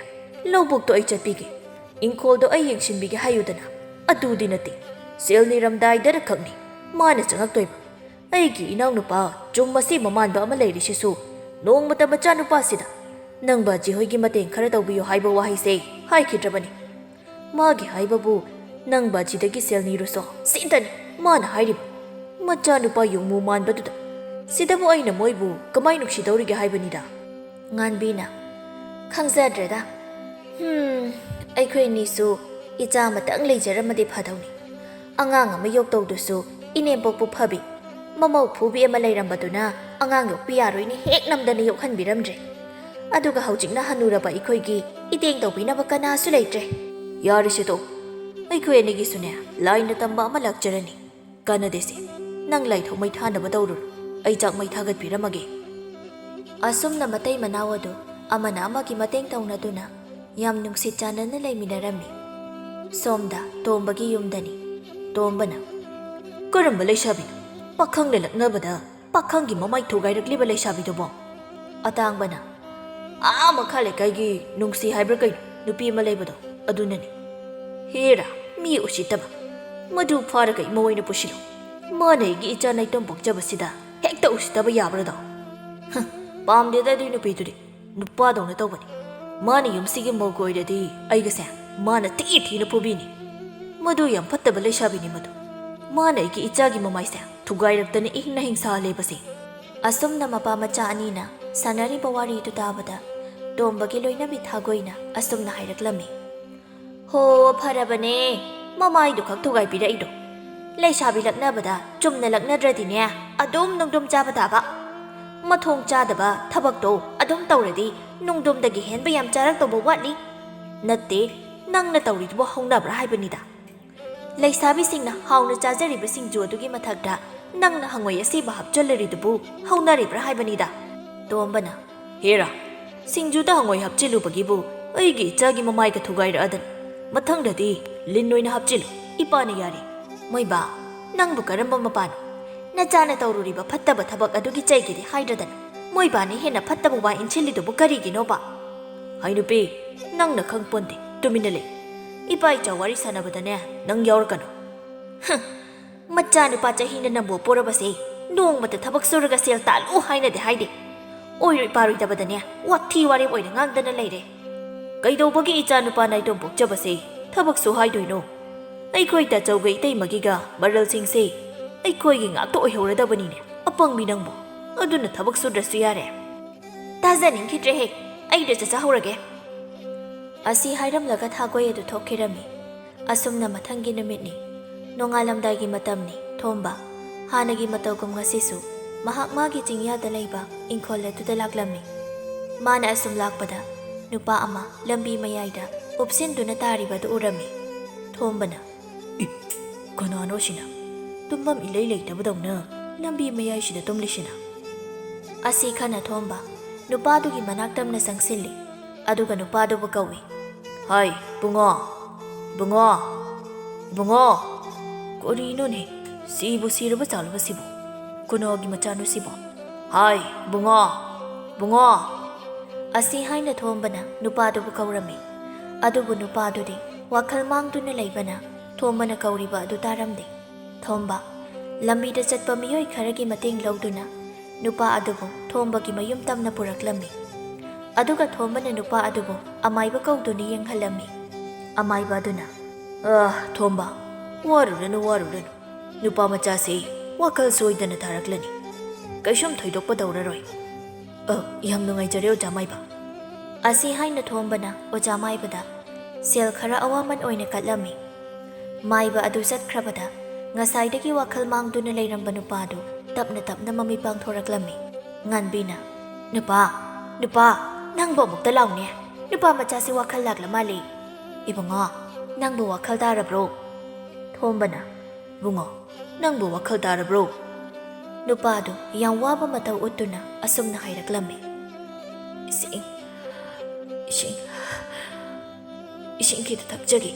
ꯂꯧꯕꯨꯛꯇꯣ ꯑꯩ ꯆꯠꯄꯤꯒꯦ, ꯏꯪꯈꯣꯜꯗꯣ ꯑꯩ ꯌꯦꯡꯁꯤꯟꯕꯤꯒꯦ" ꯍꯥꯏꯌꯨꯗꯅ꯫ ꯑꯗꯨꯗꯤ ꯅꯠꯇꯦ꯫ ꯁꯦꯜ ꯅꯤꯔꯝꯗꯥꯏꯗꯔ ꯈꯛꯅꯤ ꯃꯥꯅ ꯆꯪꯉꯛꯇꯣꯏꯕ꯫ ꯑꯩꯒꯤ ꯏꯅꯥꯎꯅꯨꯄꯥ ꯆꯨꯝ ꯑꯁꯤ ꯃꯃꯥꯟꯕ ꯑꯃ ꯂꯩꯔꯤꯁꯤꯁꯨ ꯅꯣꯡꯃꯇ ꯃꯆꯥꯅꯨꯄꯥꯁꯤꯗ, "ꯅꯪ ꯕꯥꯖꯤ ꯍꯣꯏꯒꯤ ꯃꯇꯦꯡ ꯈꯔ ꯇꯧꯕꯤꯌꯨ" ꯍꯥꯏꯕ ꯋꯥꯍꯩꯁꯦ ꯍꯥꯏꯈꯤꯗ꯭ꯔꯕꯅꯤ꯫ ꯃꯥꯒꯤ ꯍꯥꯏꯕꯕꯨ, "ꯅꯪ ꯕꯥꯖꯤꯗꯒꯤ ꯁꯦꯜ ꯅꯤꯔꯨꯁꯣ" ꯁꯤꯇꯅꯤ ꯃꯥꯅ ꯍꯥꯏꯔꯤꯕ꯫ ꯃꯆꯥꯅꯨꯄꯥ ꯌꯣꯡꯃꯨ ꯃꯥꯟꯕꯗꯨꯗ꯫ ꯁꯤꯗꯕꯨ ꯑꯩꯅ ꯃꯣꯏꯕꯨ ꯀꯃꯥꯏ ꯅꯨꯡꯁꯤꯗꯧꯔꯤꯒꯦ ꯍꯥꯏꯕꯅꯤꯗ꯫ ꯉꯥꯟꯕꯤꯅ, "ꯈꯪꯖꯗ꯭ꯔꯦꯗ꯫ ꯍꯝ, ꯑꯩꯈꯣꯏ ꯑꯅꯤꯁꯨ ꯏꯆꯥ ꯑꯃꯇꯪ ꯂꯩꯖꯔꯝꯃꯗꯤ ꯐꯗꯧꯅꯤ꯫ ꯑꯉꯥꯡ ꯑꯃ ꯌꯣꯛꯇꯧꯗꯨꯁꯨ ꯏꯅꯦꯝꯄꯣꯛꯄꯨ ꯐꯕꯤ, ꯃꯃꯧ ꯐꯨꯕꯤ ꯑꯃ ꯂꯩꯔꯝꯕꯗꯨꯅ ꯑꯉꯥꯡ ꯌꯣꯛꯄꯤ ꯌꯥꯔꯣꯏꯅ ꯍꯦꯛ ꯅꯝꯗꯅ ꯌꯣꯛꯍꯟꯕꯤꯔꯝꯗ꯭ꯔꯦ꯫ ꯑꯗꯨꯒ ꯍꯧꯖꯤꯛꯅ ꯍꯅꯨꯔꯕ ꯑꯩꯈꯣꯏꯒꯤ ꯏꯇꯦꯡ ꯇꯧꯕꯤꯅꯕ ꯀꯅꯥꯁꯨ ꯂꯩꯇ꯭ꯔꯦ꯫ ꯌꯥꯔꯤꯁꯦ ꯇꯣꯛ꯫ ꯑꯩꯈꯣꯏ ꯑꯅꯤꯒꯤꯁꯨꯅꯦ ꯂꯥꯏꯅ ꯇꯝꯕ ꯑꯃ ꯂꯥꯛꯆꯔꯅꯤ꯫ ꯀꯥꯟꯅꯗꯦꯁꯦ꯫ ꯅꯪ ꯂꯥꯏꯊꯣꯛ ꯃꯩ ꯊꯥꯅꯕ ꯇꯧꯔꯨꯔꯣ꯫ ꯑꯩ ꯆꯥꯛ ꯃꯩ ꯊꯥꯒꯠꯄꯤꯔꯝꯃꯒꯦ꯫" ꯑꯁꯨꯝꯅ ꯃꯇꯩ ꯃꯅꯥꯎ ꯑꯗꯨ ꯑꯃꯅ ꯑꯃꯒꯤ ꯃꯇꯦꯡ ꯇꯧꯅꯗꯨꯅ ꯌꯥꯝ ꯅꯨꯡꯁꯤ ꯆꯥꯟꯅꯅ ꯂꯩꯃꯤꯟꯅꯔꯝꯃꯤ꯫ ꯁꯣꯝꯗ ꯇꯣꯝꯕꯒꯤ ꯌꯨꯝꯗꯅꯤ꯫ ꯇꯣꯝꯕꯅ, "ꯀꯔꯝꯕ ꯂꯩꯁꯥꯕꯤꯅꯣ? ꯄꯥꯈꯪꯅ ꯂꯛꯅꯕꯗ ꯄꯥꯈꯪꯒꯤ ꯃꯃꯥꯏ ꯊꯨꯒꯥꯏꯔꯛꯂꯤꯕ ꯂꯩꯁꯥꯕꯤꯗꯨꯕꯣ?" ꯑꯇꯥꯡꯕꯅ, "ꯑꯥ ꯃꯈꯥ ꯂꯩꯀꯥꯏꯒꯤ ꯅꯨꯡꯁꯤ ꯍꯥꯏꯕ꯭ꯔꯥ ꯀꯩꯅꯣ, ꯅꯨꯄꯤ ꯑꯃ ꯂꯩꯕꯗꯣ, ꯑꯗꯨꯅꯅꯤ꯫" "ꯍꯦꯔꯥ, ꯃꯤ ꯎꯁꯤꯠꯇꯕ! ꯃꯗꯨ ꯐꯥꯔꯒ ꯏꯃꯧ ꯑꯣꯏꯅ ꯄꯨꯁꯤꯜꯂꯨ꯫ ꯃꯥꯅ ꯑꯩꯒꯤ ꯏꯆꯥ ꯅꯥꯏꯇꯣꯝ ꯄꯣꯛꯆꯕꯁꯤꯗ ꯍꯦꯛꯇ ꯎꯁꯤꯠꯇꯕ ꯌꯥꯕ꯭ꯔꯗꯣ? ꯍ, ꯄꯥꯝꯗꯦꯗ ꯑꯗꯨꯏ ꯅꯨꯄꯤꯗꯨꯗꯤ꯫ ꯅꯨꯄꯥꯗꯧꯅ ꯇꯧꯕꯅꯤ꯫ ꯃꯥꯅ ꯌꯨꯝꯁꯤꯒꯤ ꯃꯧꯒ ꯑꯣꯏꯔꯗꯤ ꯑꯩꯒꯁꯦ ꯃꯥꯅ ꯊꯤ ꯊꯤꯅ ꯐꯨꯕꯤꯅꯤ꯫ ꯃꯗꯨ ꯌꯥꯝ ꯐꯠꯇꯕ ꯂꯩꯁꯥꯕꯤꯅꯤ ꯃꯗꯨ꯫ ꯃꯥꯅ ꯑꯩꯒꯤ ꯏꯆꯥꯒꯤ ꯃꯃꯥꯏꯁꯦ ꯊꯨꯒꯥꯏꯔꯛꯇꯅ ꯏꯍꯤꯡ ꯅꯥꯍꯤꯡ ꯁꯥꯍꯜꯂꯦꯕꯁꯦ꯫" ꯑꯁꯨꯝꯅ ꯃꯄꯥ ꯃꯆꯥ ꯑꯅꯤꯅ ꯁꯥꯟꯅꯔꯤꯕ ꯋꯥꯔꯤꯗꯨ ꯇꯥꯕꯗ ꯇꯣꯝꯕꯒꯤ ꯂꯣꯏꯅꯕꯤ ꯊꯥꯒꯣꯏꯅ ꯑꯁꯨꯝꯅ ꯍꯥꯏꯔꯛꯂꯝꯃꯤ꯫ "ꯍꯣ, ꯐꯔꯕꯅꯦ, ꯃꯃꯥꯏꯗꯨ ꯈꯛ ꯊꯨꯒꯥꯏꯕꯤꯔꯛꯏꯗꯣ꯫ ꯂꯩꯁꯥꯕꯤ ꯂꯛꯅꯕꯗ ꯆꯨꯝꯅ ꯂꯛꯅꯗ꯭ꯔꯗꯤꯅꯦ, ꯑꯗꯨꯝ ꯅꯨꯡꯗꯨꯝ ꯆꯥꯕ ꯇꯥꯕ꯫ ꯃꯊꯣꯡ ꯆꯥꯗꯕ ꯊꯕꯛꯇꯣ ꯑꯗꯨꯝ ꯇꯧꯔꯗꯤ ꯅꯨꯡꯗꯨꯝꯗꯒꯤ ꯍꯦꯟꯕ ꯌꯥꯝ ꯆꯥꯔꯛꯇꯧꯕ ꯋꯥꯠꯂꯤ꯫ ꯅꯠꯇꯦ, ꯅꯪꯅ ꯇꯧꯔꯤꯗꯨꯕꯨ ꯍꯧꯅꯕ꯭ꯔꯥ ꯍꯥꯏꯕꯅꯤꯗ꯫ ꯂꯩꯁꯥꯕꯤꯁꯤꯡꯅ ꯍꯥꯎꯅ ꯆꯥꯖꯔꯤꯕ ꯁꯤꯡꯖꯨ ꯑꯗꯨꯒꯤ ꯃꯊꯛꯇ ꯅꯪꯅ ꯍꯪꯉꯣꯏ ꯑꯁꯤꯕ ꯍꯥꯞꯆꯜꯂꯔꯤꯗꯨꯕꯨ ꯍꯧꯅꯔꯤꯕ꯭ꯔꯥ ꯍꯥꯏꯕꯅꯤꯗ꯫" ꯇꯣꯝꯕꯅ, "ꯍꯦꯔꯥ, ꯁꯤꯡꯖꯨꯗ ꯍꯪꯉꯣꯏ ꯍꯥꯞꯆꯤꯜꯂꯨꯕꯒꯤꯕꯨ ꯑꯩꯒꯤ ꯏꯆꯥꯒꯤ ꯃꯃꯥꯏꯒ ꯊꯨꯒꯥꯏꯔꯛꯑꯗꯅ꯫ ꯃꯊꯪꯗꯗꯤ ꯂꯤꯟ ꯑꯣꯏꯅ ꯍꯥꯞꯆꯤꯜꯂꯨ, ꯏꯄꯥꯅ ꯌꯥꯔꯦ꯫" "ꯃꯣꯏꯕꯥ, ꯅꯪꯕꯨ ꯀꯔꯝꯕ ꯃꯄꯥꯅꯣ? ꯅꯆꯥꯅ ꯇꯧꯔꯨꯔꯤꯕ ꯐꯠꯇꯕ ꯊꯕꯛ ꯑꯗꯨꯒꯤ ꯆꯩꯒꯦꯗꯤ ꯍꯥꯏꯗ꯭ꯔꯗꯅ ꯃꯣꯏꯕꯥꯅ ꯍꯦꯟꯅ ꯐꯠꯇꯕ ꯋꯥ ꯏꯟꯁꯤꯜꯂꯤꯗꯨꯕꯨ ꯀꯔꯤꯒꯤꯅꯣꯕ?" "ꯍꯩ ꯅꯨꯄꯤ, ꯅꯪꯅ ꯈꯪꯄꯣꯟꯇꯦ, ꯇꯨꯃꯤꯟꯅ ꯂꯩ꯫ ꯏꯄꯥ ꯏꯆꯥ ꯋꯥꯔꯤ ꯁꯥꯟꯅꯕꯗꯅꯦ ꯅꯪ ꯌꯥꯎꯔꯛꯀꯅꯨ꯫" "ꯍꯨꯝ, ꯃꯆꯥꯅꯨꯄꯥ ꯆꯍꯤꯅ ꯅꯝꯕꯣ ꯄꯣꯔꯕꯁꯦ ꯅꯣꯡꯃꯇ ꯊꯕꯛ ꯁꯨꯔꯒ ꯁꯦꯜ ꯇꯥꯜꯂꯨ ꯍꯥꯏꯅꯗꯤ ꯍꯥꯏꯗꯦ꯫ ꯑꯣꯏꯔꯣꯏ ꯄꯥꯔꯣꯏꯗꯕꯗꯅꯦ ꯋꯥꯊꯤ ꯋꯥꯔꯦꯝ ꯑꯣꯏꯅ ꯉꯥꯡꯗꯅ ꯂꯩꯔꯦ꯫ ꯀꯩꯗꯧꯕꯒꯤ ꯏꯆꯥꯅꯨꯄꯥ ꯅꯥꯏꯇꯣꯝ ꯄꯣꯛꯆꯕꯁꯦ ꯊꯕꯛ ꯁꯨ ꯍꯥꯏꯗꯣꯏꯅꯣ? ꯑꯩꯈꯣꯏ ꯇꯥꯆꯧꯒ ꯏꯇꯩꯃꯒꯤꯒ ꯃꯔꯜꯁꯤꯡꯁꯦ ꯑꯩꯈꯣꯏꯒꯤ ꯉꯥꯛꯇ ꯑꯣꯏꯍꯧꯔꯗꯕꯅꯤꯅꯦ, ꯑꯄꯪꯕꯤ ꯅꯪꯕꯨ꯫ ꯑꯗꯨꯅ ꯊꯕꯛ ꯁꯨꯗ꯭ꯔꯁꯨ ꯌꯥꯔꯦ꯫" "ꯇꯥꯖꯅꯤꯡꯈꯤꯗ꯭ꯔꯦꯍꯦ, ꯑꯩꯗ ꯆꯠꯆꯍꯧꯔꯒꯦ꯫" ꯑꯁꯤ ꯍꯥꯏꯔꯝꯂꯒ ꯊꯥꯒꯣꯏ ꯑꯗꯨ ꯊꯣꯛꯈꯤꯔꯝꯃꯤ꯫ ꯑꯁꯨꯝꯅ ꯃꯊꯪꯒꯤ ꯅꯨꯃꯤꯠꯅꯤ꯫ ꯅꯣꯡꯉꯥꯜꯂꯝꯗꯥꯏꯒꯤ ꯃꯇꯝꯅꯤ꯫ ꯊꯣꯝꯕ, ꯍꯥꯟꯅꯒꯤ ꯃꯇꯧꯒꯨꯝ ꯉꯁꯤꯁꯨ ꯃꯍꯥꯛ ꯃꯥꯒꯤ ꯆꯤꯡꯌꯥꯗ ꯂꯩꯕ ꯏꯪꯈꯣꯜ ꯑꯗꯨꯗ ꯂꯥꯛꯂꯝꯃꯤ꯫ ꯃꯥꯅ ꯑꯁꯨꯝ ꯂꯥꯛꯄꯗ ꯅꯨꯄꯥ ꯑꯃ ꯂꯝꯕꯤ ꯃꯌꯥꯏꯗ ꯎꯞꯁꯤꯟꯗꯨꯅ ꯇꯥꯔꯤꯕ ꯑꯗꯨ ꯎꯔꯝꯃꯤ꯫ ꯊꯣꯝꯕꯅ, "ꯏ, ꯀꯅꯥꯅꯣ ꯁꯤꯅ? ꯇꯨꯝꯐꯝ ꯏꯂꯩ ꯂꯩꯇꯕꯗꯧꯅ ꯂꯝꯕꯤ ꯃꯌꯥꯏꯁꯤꯗ ꯇꯨꯝꯂꯤꯁꯤꯅ?" ꯑꯁꯤ ꯈꯟꯅ ꯊꯣꯝꯕ ꯅꯨꯄꯥꯗꯨꯒꯤ ꯃꯅꯥꯛ ꯇꯝꯅ ꯆꯪꯁꯤꯜꯂꯤ꯫ ꯑꯗꯨꯒ ꯅꯨꯄꯥꯗꯨꯕꯨ ꯀꯧꯏ꯫ "ꯍꯥꯏ, ꯕꯨꯡꯉꯣ! ꯕꯨꯡꯉꯣ! ꯕꯨꯡꯉꯣ!" "ꯀꯔꯤꯅꯣꯅꯦ? ꯁꯤꯕꯨ ꯁꯤꯔꯕ ꯆꯥꯂꯕ ꯁꯤꯕꯨ? ꯀꯅꯥꯒꯤ ꯃꯆꯥꯅꯣ ꯁꯤꯕꯨ? ꯍꯥꯏ, ꯕꯨꯡꯉꯣ! ꯕꯨꯡꯉꯣ!" ꯑꯁꯤ ꯍꯥꯏꯅ ꯊꯣꯝꯕꯅ ꯅꯨꯄꯥꯗꯨꯕꯨ ꯀꯧꯔꯝꯃꯤ꯫ ꯑꯗꯨꯕꯨ ꯅꯨꯄꯥꯗꯨꯗꯤ ꯋꯥꯈꯜ ꯃꯥꯡꯗꯨꯅ ꯂꯩꯕꯅ ꯊꯣꯝꯕꯅ ꯀꯧꯔꯤꯕ ꯑꯗꯨ ꯇꯥꯔꯝꯗꯦ꯫ ꯊꯣꯝꯕ, ꯂꯝꯕꯤꯗ ꯆꯠꯄ ꯃꯤꯑꯣꯏ ꯈꯔꯒꯤ ꯃꯇꯦꯡ ꯂꯧꯗꯨꯅ ꯅꯨꯄꯥ ꯑꯗꯨꯕꯨ ꯊꯣꯝꯕꯒꯤ ꯃꯌꯨꯝ ꯇꯝꯅ ꯄꯨꯔꯛꯂꯝꯃꯤ꯫ ꯑꯗꯨꯒ ꯊꯣꯝꯕꯅ ꯅꯨꯄꯥ ꯑꯗꯨꯕꯨ ꯑꯃꯥꯏꯕ ꯀꯧꯗꯨꯅ ꯌꯦꯡꯍꯜꯂꯝꯃꯤ꯫ ꯑꯃꯥꯏꯕ ꯑꯗꯨꯅ, "ꯑ, ꯊꯣꯝꯕ, ꯋꯥꯔꯨꯔꯅꯨ, ꯋꯥꯔꯨꯔꯅꯨ꯫ ꯅꯨꯄꯥ ꯃꯆꯥꯁꯤ ꯋꯥꯈꯜ ꯁꯣꯏꯗꯅ ꯇꯥꯔꯛꯂꯅꯤ꯫ ꯀꯩꯁꯨꯝ ꯊꯣꯏꯗꯣꯛꯄ ꯇꯧꯔꯔꯣꯏ꯫" "ꯑ, ꯌꯥꯝ ꯅꯨꯡꯉꯥꯏꯖꯔꯦ, ꯑꯣꯖꯥ ꯃꯥꯏꯕ꯫ ꯑꯁꯤ ꯍꯥꯏꯅ ꯊꯣꯝꯕꯅ ꯑꯣꯖꯥ ꯃꯥꯏꯕꯗ ꯁꯦꯜ ꯈꯔ ꯑꯋꯥꯃꯟ ꯑꯣꯏꯅ ꯀꯠꯂꯝꯃꯤ꯫ ꯃꯥꯏꯕ ꯑꯗꯨ ꯆꯠꯈ꯭ꯔꯕꯗ ꯉꯁꯥꯏꯗꯒꯤ ꯋꯥꯈꯜ ꯃꯥꯡꯗꯨꯅ ꯂꯩꯔꯝꯕ ꯅꯨꯄꯥꯗꯨ ꯇꯞꯅ ꯇꯞꯅ ꯃꯃꯤꯠ ꯄꯥꯡꯊꯣꯔꯛꯂꯝꯃꯤ꯫ ꯉꯥꯟꯕꯤꯅ, "ꯅꯨꯄꯥ, ꯅꯨꯄꯥ, ꯅꯪꯕꯨ ꯑꯃꯨꯛꯇ ꯂꯥꯎꯅꯦ꯫ ꯅꯨꯄꯥ ꯃꯆꯥꯁꯤ ꯋꯥꯈꯜ ꯂꯥꯛꯂ ꯃꯥꯜꯂꯤ꯫ ꯏꯕꯨꯡꯉꯣ, ꯅꯪꯕꯨ ꯋꯥꯈꯜ ꯇꯥꯔꯕ꯭ꯔꯣ?" ꯊꯣꯝꯕꯅ, "ꯏꯕꯨꯡꯉꯣ, ꯅꯪꯕꯨ ꯋꯥꯈꯜ ꯇꯥꯔꯕ꯭ꯔꯣ?" ꯅꯨꯄꯥꯗꯨ ꯌꯥꯝ ꯋꯥꯕ ꯃꯇꯧ ꯎꯠꯇꯨꯅ ꯑꯁꯨꯝꯅ ꯍꯥꯏꯔꯛꯂꯝꯃꯤ, "ꯏꯁꯤꯡ, ꯏꯁꯤꯡ, ꯏꯁꯤꯡ ꯈꯤꯇ ꯊꯛꯆꯒꯦ꯫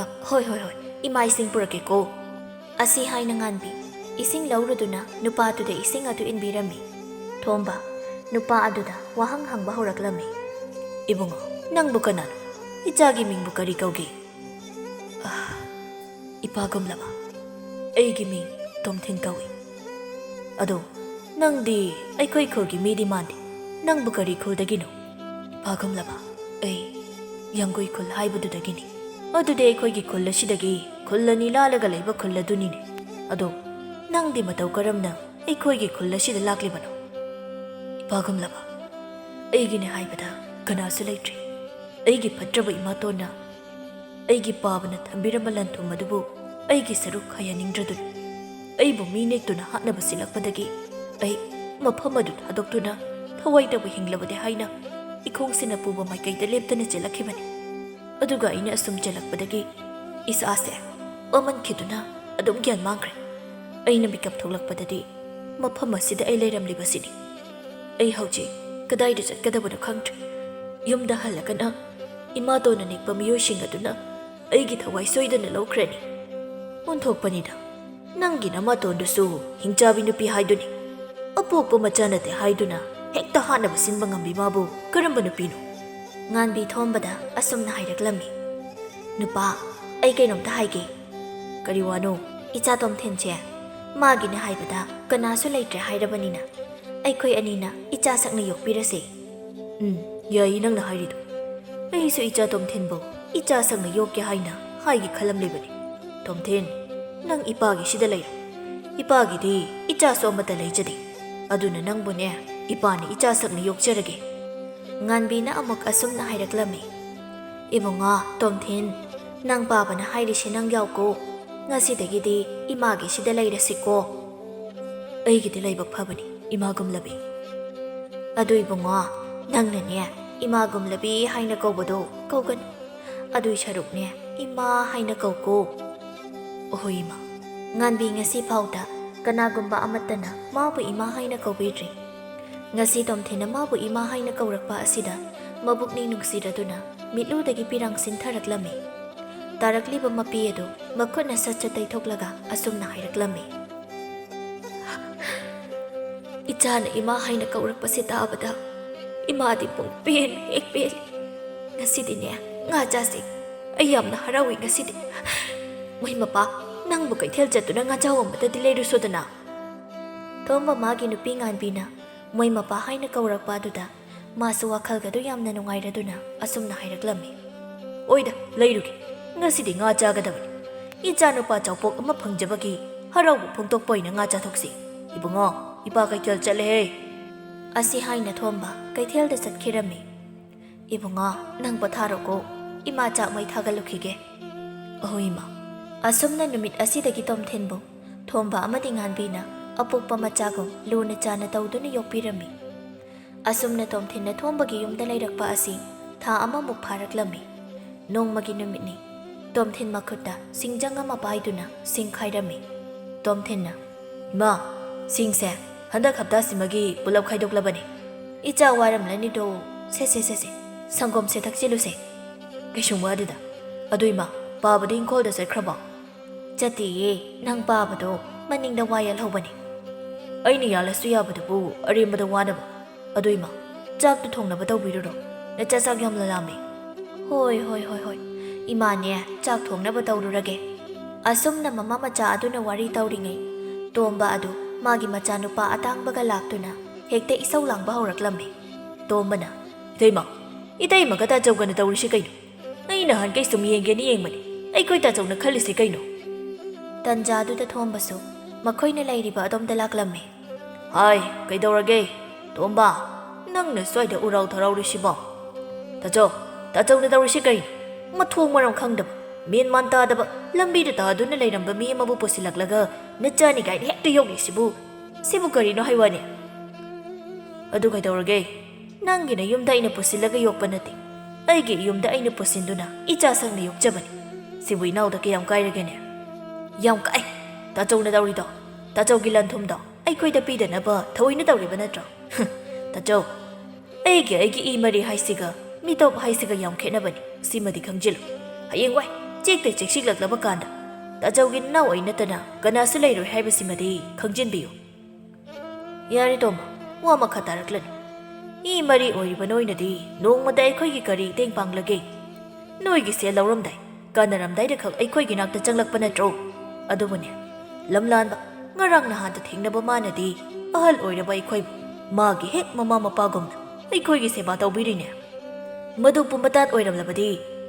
ꯑ, ꯍꯣꯏ, ꯍꯣꯏ, ꯍꯣꯏ, ꯏꯃꯥ ꯏꯁꯤꯡ ꯄꯨꯔꯛꯀꯦꯀꯣ꯫" ꯑꯁꯤ ꯍꯥꯏꯅ ꯉꯥꯟꯕꯤ ꯏꯁꯤꯡ ꯂꯧꯔꯨꯗꯨꯅ ꯅꯨꯄꯥꯗꯨꯗ ꯏꯁꯤꯡ ꯑꯗꯨ ꯏꯟꯕꯤꯔꯝꯃꯤ꯫ ꯊꯣꯝꯕ ꯅꯨꯄꯥ ꯑꯗꯨꯗ ꯋꯥꯍꯪ ꯍꯪꯕ ꯍꯧꯔꯛꯂꯝꯃꯤ, "ꯏꯕꯨꯡꯉꯣ, ꯅꯪꯕꯨ ꯀꯅꯥꯅꯣ? ꯏꯆꯥꯒꯤ ꯃꯤꯡꯕꯨ ꯀꯔꯤ ꯀꯧꯒꯦ?" "ꯑ, ꯏꯄꯥꯒꯨꯝꯂꯕ, ꯑꯩꯒꯤ ꯃꯤꯡ ꯇꯣꯝꯊꯤꯟ ꯀꯧꯏ꯫ ꯑꯗꯣ ꯅꯪꯗꯤ ꯑꯩꯈꯣꯏ ꯈꯨꯜꯒꯤ ꯃꯤꯗꯤ ꯃꯥꯟꯗꯦ꯫ ꯅꯪꯕꯨ ꯀꯔꯤ ꯈꯨꯜꯗꯒꯤꯅꯣ?" "ꯏꯄꯥꯒꯨꯝꯂꯕ, ꯑꯩ ꯌꯥꯡꯒꯨꯏ ꯈꯨꯜ ꯍꯥꯏꯕꯗꯨꯗꯒꯤꯅꯤ꯫" "ꯑꯗꯨꯗꯤ ꯑꯩꯈꯣꯏꯒꯤ ꯈꯨꯜ ꯑꯁꯤꯗꯒꯤ ꯈꯨꯜ ꯑꯅꯤ ꯂꯥꯜꯂꯒ ꯂꯩꯕ ꯈꯨꯜ ꯑꯗꯨꯅꯤꯅꯦ꯫ ꯑꯗꯣ ꯅꯪꯗꯤ ꯃꯇꯧ ꯀꯔꯝꯅ ꯑꯩꯈꯣꯏꯒꯤ ꯈꯨꯜ ꯑꯁꯤꯗ ꯂꯥꯛꯂꯤꯕꯅꯣ?" "ꯏꯄꯥꯒꯨꯝꯂꯕ, ꯑꯩꯒꯤꯅꯦ ꯍꯥꯏꯕꯗ ꯀꯅꯥꯁꯨ ꯂꯩꯇ꯭ꯔꯤ꯫ ꯑꯩꯒꯤ ꯐꯠꯇ꯭ꯔꯕ ꯏꯃꯥꯇꯣꯟꯅ ꯑꯩꯒꯤ ꯄꯥꯕꯅ ꯊꯝꯕꯤꯔꯝꯕ ꯂꯟ ꯊꯨꯝ ꯑꯗꯨꯕꯨ ꯑꯩꯒꯤ ꯁꯔꯨꯛ ꯈꯥꯏꯍꯟꯅꯤꯡꯗ꯭ꯔꯗꯨꯅ ꯑꯩꯕꯨ ꯃꯤ ꯅꯦꯛꯇꯨꯅ ꯍꯥꯠꯅꯕ ꯁꯤꯜꯂꯛꯄꯗꯒꯤ ꯑꯩ ꯃꯐꯝ ꯑꯗꯨ ꯊꯥꯗꯣꯛꯇꯨꯅ ꯊꯋꯥꯏꯗꯕꯨ ꯍꯤꯡꯂꯕꯗꯤ ꯍꯥꯏꯅ ꯏꯈꯣꯡꯁꯤꯅ ꯄꯨꯕ ꯃꯥꯏꯀꯩꯗ ꯂꯦꯞꯇꯅ ꯆꯦꯜꯂꯛꯈꯤꯕꯅꯤ꯫ ꯑꯗꯨꯒ ꯑꯩꯅ ꯑꯁꯨꯝ ꯆꯦꯜꯂꯛꯄꯗꯒꯤ ꯏꯁꯥꯁꯦ ꯋꯥꯃꯟꯈꯤꯗꯨꯅ ꯑꯗꯨꯝ ꯒ꯭ꯌꯥꯟ ꯃꯥꯡꯈ꯭ꯔꯦ꯫ ꯑꯩꯅ ꯃꯤꯀꯞ ꯊꯣꯛꯂꯛꯄꯗꯗꯤ ꯃꯐꯝ ꯑꯁꯤꯗ ꯑꯩ ꯂꯩꯔꯝꯂꯤꯕꯁꯤꯅꯤ꯫ ꯑꯩ ꯍꯧꯖꯤꯛ ꯀꯗꯥꯏꯗ ꯆꯠꯀꯗꯕꯅꯣ ꯈꯪꯗ꯭ꯔꯦ꯫ ꯌꯨꯝꯗ ꯍꯜꯂꯒꯅ ꯏꯃꯥꯇꯣꯟꯅ ꯅꯦꯛꯄ ꯃꯤꯑꯣꯏꯁꯤꯡ ꯑꯗꯨꯅ ꯑꯩꯒꯤ ꯊꯋꯥꯏ ꯁꯣꯏꯗꯅ ꯂꯧꯈ꯭ꯔꯅꯤ꯫ ꯑꯣꯟꯊꯣꯛꯄꯅꯤꯗ, ꯅꯪꯒꯤ ꯅꯃꯥꯇꯣꯟꯗꯨꯁꯨ ꯍꯤꯡꯆꯥꯕꯤ ꯅꯨꯄꯤ ꯍꯥꯏꯗꯨꯅꯤ꯫ ꯑꯄꯣꯛꯄ ꯃꯆꯥ ꯅꯠꯇꯦ ꯍꯥꯏꯗꯨꯅ ꯍꯦꯛꯇ ꯍꯥꯠꯅꯕ ꯁꯤꯟꯕ ꯉꯝꯕꯤ ꯃꯥꯕꯨ ꯀꯔꯝꯕ ꯅꯨꯄꯤꯅꯣ?" ꯉꯥꯟꯕꯤ ꯊꯣꯝꯕꯗ ꯑꯁꯨꯝꯅ ꯍꯥꯏꯔꯛꯂꯝꯃꯤ, "ꯅꯨꯄꯥ, ꯑꯩ ꯀꯩꯅꯣꯝꯇ ꯍꯥꯏꯒꯦ꯫" "ꯀꯔꯤ ꯋꯥꯅꯣ?" "ꯏꯆꯥ ꯇꯣꯝꯊꯤꯟꯁꯦ ꯃꯥꯒꯤꯅꯦ ꯍꯥꯏꯕꯗ ꯀꯅꯥꯁꯨ ꯂꯩꯇ꯭ꯔꯦ ꯍꯥꯏꯔꯕꯅꯤꯅ ꯑꯩꯈꯣꯏ ꯑꯅꯤꯅ ꯏꯆꯥ ꯁꯛꯅ ꯌꯣꯛꯄꯤꯔꯁꯦ꯫" "ꯎꯝ, ꯌꯥꯏꯌꯦ ꯅꯪꯅ ꯍꯥꯏꯔꯤꯗꯣ꯫ ꯑꯩꯁꯨ ꯏꯆꯥ ꯇꯣꯝꯊꯤꯟꯕꯨ ꯏꯆꯥ ꯁꯛꯅ ꯌꯣꯛꯀꯦ ꯍꯥꯏꯅ ꯍꯥꯏꯒꯦ ꯈꯜꯂꯝꯂꯤꯕꯅꯤ꯫ ꯇꯣꯝꯊꯤꯟ, ꯅꯪ ꯏꯄꯥꯒꯤꯁꯤꯗ ꯂꯩꯔꯣ꯫ ꯏꯄꯥꯒꯤꯗꯤ ꯏꯆꯥꯁꯨ ꯑꯃꯠꯇ ꯂꯩꯖꯗꯦ꯫ ꯑꯗꯨꯅ ꯅꯪꯕꯨꯅꯦ ꯏꯄꯥꯅ ꯏꯆꯥ ꯁꯛꯅ ꯌꯣꯛꯆꯔꯒꯦ꯫" ꯉꯥꯟꯕꯤꯅ ꯑꯃꯨꯛ ꯑꯁꯨꯝꯅ ꯍꯥꯏꯔꯛꯂꯝꯃꯤ, "ꯏꯕꯨꯡꯉꯣ ꯇꯣꯝꯊꯤꯟ, ꯅꯪ ꯄꯥꯕꯅ ꯍꯥꯏꯔꯤꯁꯦ ꯅꯪ ꯌꯥꯎꯀꯣ꯫ ꯉꯁꯤꯗꯒꯤꯗꯤ ꯏꯃꯥꯒꯤꯁꯤꯗ ꯂꯩꯔꯁꯤꯀꯣ꯫" "ꯑꯩꯒꯤꯗꯤ ꯂꯥꯏꯕꯛ ꯐꯕꯅꯤ, ꯏꯃꯥ ꯒꯨꯝꯂꯕꯤ꯫" "ꯑꯗꯨ ꯏꯕꯨꯡꯉꯣ, ꯅꯪꯅꯅꯦ ꯏꯃꯥ ꯒꯨꯝꯂꯕꯤ ꯍꯥꯏꯅ ꯀꯧꯕꯗꯣ ꯀꯧꯒꯅꯨ꯫ ꯑꯗꯨꯏ ꯁꯔꯨꯛꯅꯦ ꯏꯃꯥ ꯍꯥꯏꯅ ꯀꯧꯀꯣ꯫" "ꯑꯍꯣꯏ ꯏꯃꯥ꯫" ꯉꯥꯟꯕꯤ ꯉꯁꯤ ꯐꯥꯎꯗ ꯀꯅꯥꯒꯨꯝꯕ ꯑꯃꯠꯇꯅ ꯃꯥꯕꯨ ꯏꯃꯥ ꯍꯥꯏꯅ ꯀꯧꯕꯤꯗ꯭ꯔꯤ꯫ ꯉꯁꯤ ꯇꯣꯝꯊꯤꯟꯅ ꯃꯥꯕꯨ ꯏꯃꯥ ꯍꯥꯏꯅ ꯀꯧꯔꯛꯄ ꯑꯁꯤꯗ ꯃꯕꯨꯛꯅꯤꯡ ꯅꯨꯡꯁꯤꯔꯗꯨꯅ ꯃꯤꯠꯂꯨꯗꯒꯤ ꯄꯤꯔꯥꯡ ꯁꯤꯟꯊꯔꯛꯂꯝꯃꯤ꯫ ꯇꯥꯔꯛꯂꯤꯕ ꯃꯄꯤ ꯑꯗꯨ ꯃꯈꯨꯠꯅ ꯁꯠ ꯁꯠ ꯇꯩꯊꯣꯛꯂꯒ ꯑꯁꯨꯝꯅ ꯍꯥꯏꯔꯛꯂꯝꯃꯤ, "ꯏꯆꯥꯅ ꯏꯃꯥ ꯍꯥꯏꯅ ꯀꯧꯔꯛꯄꯁꯦ ꯇꯥꯕꯗ ꯏꯃꯥꯗꯤ ꯄꯨꯡ ꯄꯦꯟ ꯍꯦꯛ ꯄꯦꯜꯂꯤ꯫ ꯉꯁꯤꯗꯤꯅꯦ ꯉꯥ ꯆꯥꯁꯤ꯫ ꯑꯩ ꯌꯥꯝꯅ ꯍꯔꯥꯎꯏ ꯉꯁꯤꯗꯤ꯫ ꯃꯣꯏ ꯃꯄꯥ, ꯅꯪꯕꯨ ꯀꯩꯊꯦꯜ ꯆꯠꯇꯨꯅ ꯉꯥꯖꯥꯎ ꯑꯃꯗꯗꯤ ꯂꯩꯔꯨꯁꯣꯗꯅ꯫" ꯊꯣꯝꯕ ꯃꯥꯒꯤ ꯅꯨꯄꯤ ꯉꯥꯟꯕꯤꯅ ꯃꯣꯏ ꯃꯄꯥ ꯍꯥꯏꯅ ꯀꯧꯔꯛꯄ ꯑꯗꯨꯗ ꯃꯥꯁꯨ ꯋꯥꯈꯜꯒꯗꯨ ꯌꯥꯝꯅ ꯅꯨꯡꯉꯥꯏꯔꯗꯨꯅ ꯑꯁꯨꯝꯅ ꯍꯥꯏꯔꯛꯂꯝꯃꯤ, "ꯑꯣꯏꯗ, ꯂꯩꯔꯨꯒꯦ꯫ ꯉꯁꯤꯗꯤ ꯉꯥ ꯆꯥꯒꯗꯕꯅꯤ꯫ ꯏꯆꯥꯅꯨꯄꯥ ꯆꯥꯎꯄꯣꯛ ꯑꯃ ꯐꯪꯖꯕꯒꯤ ꯍꯔꯥꯎꯕ ꯐꯣꯡꯗꯣꯛꯄ ꯑꯣꯏꯅ ꯉꯥ ꯆꯥꯊꯣꯛꯁꯤ꯫ ꯏꯕꯨꯡꯉꯣ, ꯏꯄꯥ ꯀꯩꯊꯦꯜ ꯆꯠꯂꯦꯍꯦ꯫" ꯑꯁꯤ ꯍꯥꯏꯅ ꯊꯣꯝꯕ ꯀꯩꯊꯦꯜꯗ ꯆꯠꯈꯤꯔꯝꯃꯤ꯫ "ꯏꯕꯨꯡꯉꯣ, ꯅꯪ ꯄꯣꯊꯥꯔꯣꯀꯣ, ꯏꯃꯥ ꯆꯥꯛ ꯃꯩ ꯊꯥꯒꯠꯂꯨꯈꯤꯒꯦ꯫" "ꯑꯍꯣꯏ ꯏꯃꯥ꯫" ꯑꯁꯨꯝꯅ ꯅꯨꯃꯤꯠ ꯑꯁꯤꯗꯒꯤ ꯇꯣꯝꯊꯤꯟꯕꯨ ꯊꯣꯝꯕ ꯑꯃꯗꯤ ꯉꯥꯟꯕꯤꯅ ꯑꯄꯣꯛꯄ ꯃꯆꯥꯒꯨꯝ ꯂꯨꯅ ꯆꯥꯅ ꯇꯧꯗꯨꯅ ꯌꯣꯛꯄꯤꯔꯝꯃꯤ꯫ ꯑꯁꯨꯝꯅ ꯇꯣꯝꯊꯤꯟꯅ ꯊꯣꯝꯕꯒꯤ ꯌꯨꯝꯗ ꯂꯩꯔꯛꯄ ꯑꯁꯤ ꯊꯥ ꯑꯃꯃꯨꯛ ꯐꯥꯔꯛꯂꯝꯃꯤ꯫ ꯅꯣꯡꯃꯒꯤ ꯅꯨꯃꯤꯠꯅꯤ꯫ ꯇꯣꯝꯊꯤꯟ ꯃꯈꯨꯠꯇ ꯁꯤꯡꯖꯪ ꯑꯃ ꯄꯥꯏꯗꯨꯅ ꯁꯤꯡꯈꯥꯏꯔꯝꯃꯤ꯫ ꯇꯣꯝꯊꯤꯟꯅ, "ꯏꯃꯥ, ꯁꯤꯡꯁꯦ ꯍꯟꯗꯛ ꯍꯞꯇꯥꯁꯤꯃꯒꯤ ꯄꯨꯂꯞ ꯈꯥꯏꯗꯣꯛꯂꯕꯅꯤ꯫ ꯏꯆꯥ ꯋꯥꯔꯝꯂꯅꯤꯗꯣ꯫ ꯁꯦ, ꯁꯦ, ꯁꯦ, ꯁꯦ, ꯁꯪꯒꯣꯝꯁꯦ ꯊꯛꯆꯤꯜꯂꯨꯁꯦ꯫ ꯀꯩꯁꯨꯝ ꯋꯥꯗꯦꯗ꯫ ꯑꯗꯨ ꯏꯃꯥ, ꯄꯥꯕꯗꯤ ꯏꯪꯈꯣꯜꯗ ꯆꯠꯈ꯭ꯔꯕꯣ?" "ꯆꯠꯇꯤꯌꯦ, ꯅꯪ ꯄꯥꯕꯗꯣ ꯃꯅꯤꯡꯗ ꯋꯥ ꯌꯥꯜꯍꯧꯕꯅꯤ꯫" "ꯑꯩꯅ ꯌꯥꯜꯂꯁꯨ ꯌꯥꯕꯗꯨꯕꯨ ꯑꯔꯦꯝꯕꯗ ꯋꯥꯅꯕ꯫ ꯑꯗꯨ ꯏꯃꯥ, ꯆꯥꯛꯇꯨ ꯊꯣꯡꯅꯕ ꯇꯧꯕꯤꯔꯨꯔꯣ꯫ ꯅꯆꯥ ꯆꯥꯛ ꯌꯥꯝꯅ ꯂꯥꯝꯃꯦ꯫" "ꯍꯣꯏ, ꯍꯣꯏ, ꯍꯣꯏ, ꯍꯣꯏ꯫ ꯏꯃꯥꯅꯦ, ꯆꯥꯛ ꯊꯣꯡꯅꯕ ꯇꯧꯔꯨꯔꯒꯦ꯫" ꯑꯁꯨꯝꯅ ꯃꯃꯥ ꯃꯆꯥ ꯑꯗꯨꯅ ꯋꯥꯔꯤ ꯇꯧꯔꯤꯉꯩ, ꯇꯣꯝꯕ ꯑꯗꯨ ꯃꯥꯒꯤ ꯃꯆꯥꯅꯨꯄꯥ ꯑꯇꯥꯡꯕꯒ ꯂꯥꯛꯇꯨꯅ ꯍꯦꯛꯇ ꯏꯁꯧ ꯂꯥꯡꯕ ꯍꯧꯔꯛꯂꯝꯃꯤ꯫ ꯇꯣꯝꯕꯅ, "ꯏꯇꯩꯃ, ꯏꯇꯩꯃꯒ ꯇꯥꯆꯧꯒꯅ ꯇꯧꯔꯤꯁꯤ ꯀꯩꯅꯣ? ꯑꯩ ꯅꯍꯥꯟꯈꯩ ꯁꯨꯝ ꯌꯦꯡꯒꯦꯅ ꯌꯦꯡꯕꯅꯤ, ꯑꯩꯈꯣꯏ ꯇꯥꯆꯧꯅ ꯈꯜꯂꯤꯁꯤ ꯀꯩꯅꯣ?" ꯇꯟꯖꯥꯗꯨꯗ ꯊꯣꯝꯕꯁꯨ ꯃꯈꯣꯏꯅ ꯂꯩꯔꯤꯕ ꯑꯗꯣꯝꯗ ꯂꯥꯛꯂꯝꯃꯤ꯫ "ꯍꯥꯏ, ꯀꯩꯗꯧꯔꯒꯦ? ꯇꯣꯝꯕ, ꯅꯪꯅ ꯁ꯭ꯋꯥꯏꯗ ꯎꯔꯥꯎ ꯊꯔꯥꯎꯔꯤꯁꯤꯕꯣ? ꯇꯥꯆꯧ, ꯇꯥꯆꯧꯅ ꯇꯧꯔꯤꯁꯤ ꯀꯔꯤꯅꯣ? ꯃꯊꯣꯡ ꯃꯔꯝ ꯈꯪꯗꯕ, ꯃꯦꯟ ꯃꯥꯟ ꯇꯥꯗꯕ, ꯂꯝꯕꯤꯗ ꯇꯥꯗꯨꯅ ꯂꯩꯔꯝꯕ ꯃꯤ ꯑꯃꯕꯨ ꯄꯨꯁꯤꯜꯂꯛꯂꯒ ꯅꯆꯥꯅꯤ ꯀꯥꯏꯅ ꯍꯦꯛꯇ ꯌꯣꯛꯂꯤꯁꯤꯕꯨ? ꯁꯤꯕꯨ ꯀꯔꯤꯅꯣ ꯍꯥꯏ ꯋꯥꯅꯤ? ꯑꯗꯨ ꯀꯩꯗꯧꯔꯒꯦ? ꯅꯪꯒꯤ ꯅꯌꯨꯝꯗ ꯑꯩꯅ ꯄꯨꯁꯤꯜꯂꯒ ꯌꯣꯛꯄ ꯅꯠꯇꯦ꯫ ꯑꯩꯒꯤ ꯌꯨꯝꯗ ꯑꯩꯅ ꯄꯨꯁꯤꯟꯗꯨꯅ ꯏꯆꯥ ꯁꯪꯅ ꯌꯣꯛꯆꯕꯅꯤ꯫ ꯁꯤꯕꯨ ꯏꯅꯥꯎꯗ ꯀꯌꯥꯝ ꯀꯥꯏꯔꯒꯦꯅꯦ? ꯌꯥꯝ ꯀꯥꯏ꯫ ꯇꯥꯆꯧꯅ ꯇꯧꯔꯤꯗꯣ, ꯇꯥꯆꯧꯒꯤ ꯂꯟ ꯊꯨꯝꯗꯣ ꯑꯩꯈꯣꯏꯗ ꯄꯤꯗꯅꯕ ꯊꯑꯣꯏꯅ ꯇꯧꯔꯤꯕ ꯅꯠꯇ꯭ꯔꯣ? ꯇꯥꯆꯧ, ꯑꯩꯒꯤ, ꯑꯩꯒꯤ ꯏ ꯃꯔꯤ ꯍꯥꯏꯁꯤꯒ ꯃꯤꯇꯣꯞ ꯍꯥꯏꯁꯤꯒ ꯌꯥꯝ ꯈꯦꯠꯅꯕꯅꯤ꯫ ꯁꯤꯃꯗꯤ ꯈꯪꯖꯤꯜꯂꯨ꯫ ꯍꯌꯦꯡꯋꯥꯏ ꯆꯦꯛꯇ ꯆꯦꯛꯁꯤꯛꯂꯛꯂꯕ ꯀꯥꯟꯗ ꯇꯥꯆꯧꯒꯤ ꯅꯅꯥꯎ ꯑꯩ ꯅꯠꯇꯅ ꯀꯅꯥꯁꯨ ꯂꯩꯔꯣꯏ ꯍꯥꯏꯕꯁꯤꯃꯗꯤ ꯈꯪꯖꯤꯟꯕꯤꯌꯨ꯫ ꯌꯥꯔꯦ ꯇꯣꯝꯕ, ꯋꯥ ꯃꯈꯥ ꯇꯥꯔꯛꯂꯅꯨ꯫ ꯏ ꯃꯔꯤ ꯑꯣꯏꯔꯤꯕ ꯅꯣꯏꯅꯗꯤ ꯅꯣꯡꯃꯗ ꯑꯩꯈꯣꯏꯒꯤ ꯀꯔꯤ ꯃꯇꯦꯡ ꯄꯥꯡꯂꯒꯦ? ꯅꯣꯏꯒꯤ ꯁꯦꯜ ꯂꯧꯔꯝꯗꯥꯏ, ꯀꯥꯟꯅꯔꯝꯗꯥꯏꯗ ꯈꯛ ꯑꯩꯈꯣꯏꯒꯤ ꯅꯥꯛꯇ ꯆꯪꯂꯛꯄ ꯅꯠꯇ꯭ꯔꯣ? ꯑꯗꯨꯕꯨꯅꯦ, ꯂꯝꯂꯥꯟꯕ, ꯉꯔꯥꯡ ꯅꯍꯥꯟꯗ ꯊꯦꯡꯅꯕ ꯃꯥꯅꯗꯤ ꯑꯍꯜ ꯑꯣꯏꯔꯕ ꯑꯩꯈꯣꯏꯕꯨ ꯃꯥꯒꯤ ꯍꯦꯛ ꯃꯃꯥ ꯃꯄꯥꯒꯨꯝꯅ ꯑꯩꯈꯣꯏꯒꯤ ꯁꯦꯕꯥ ꯇꯧꯕꯤꯔꯤꯅꯦ꯫ ꯃꯗꯨ ꯄꯨꯝꯕ ꯇꯥꯠ ꯑꯣꯏꯔꯝꯂꯕꯗꯤ,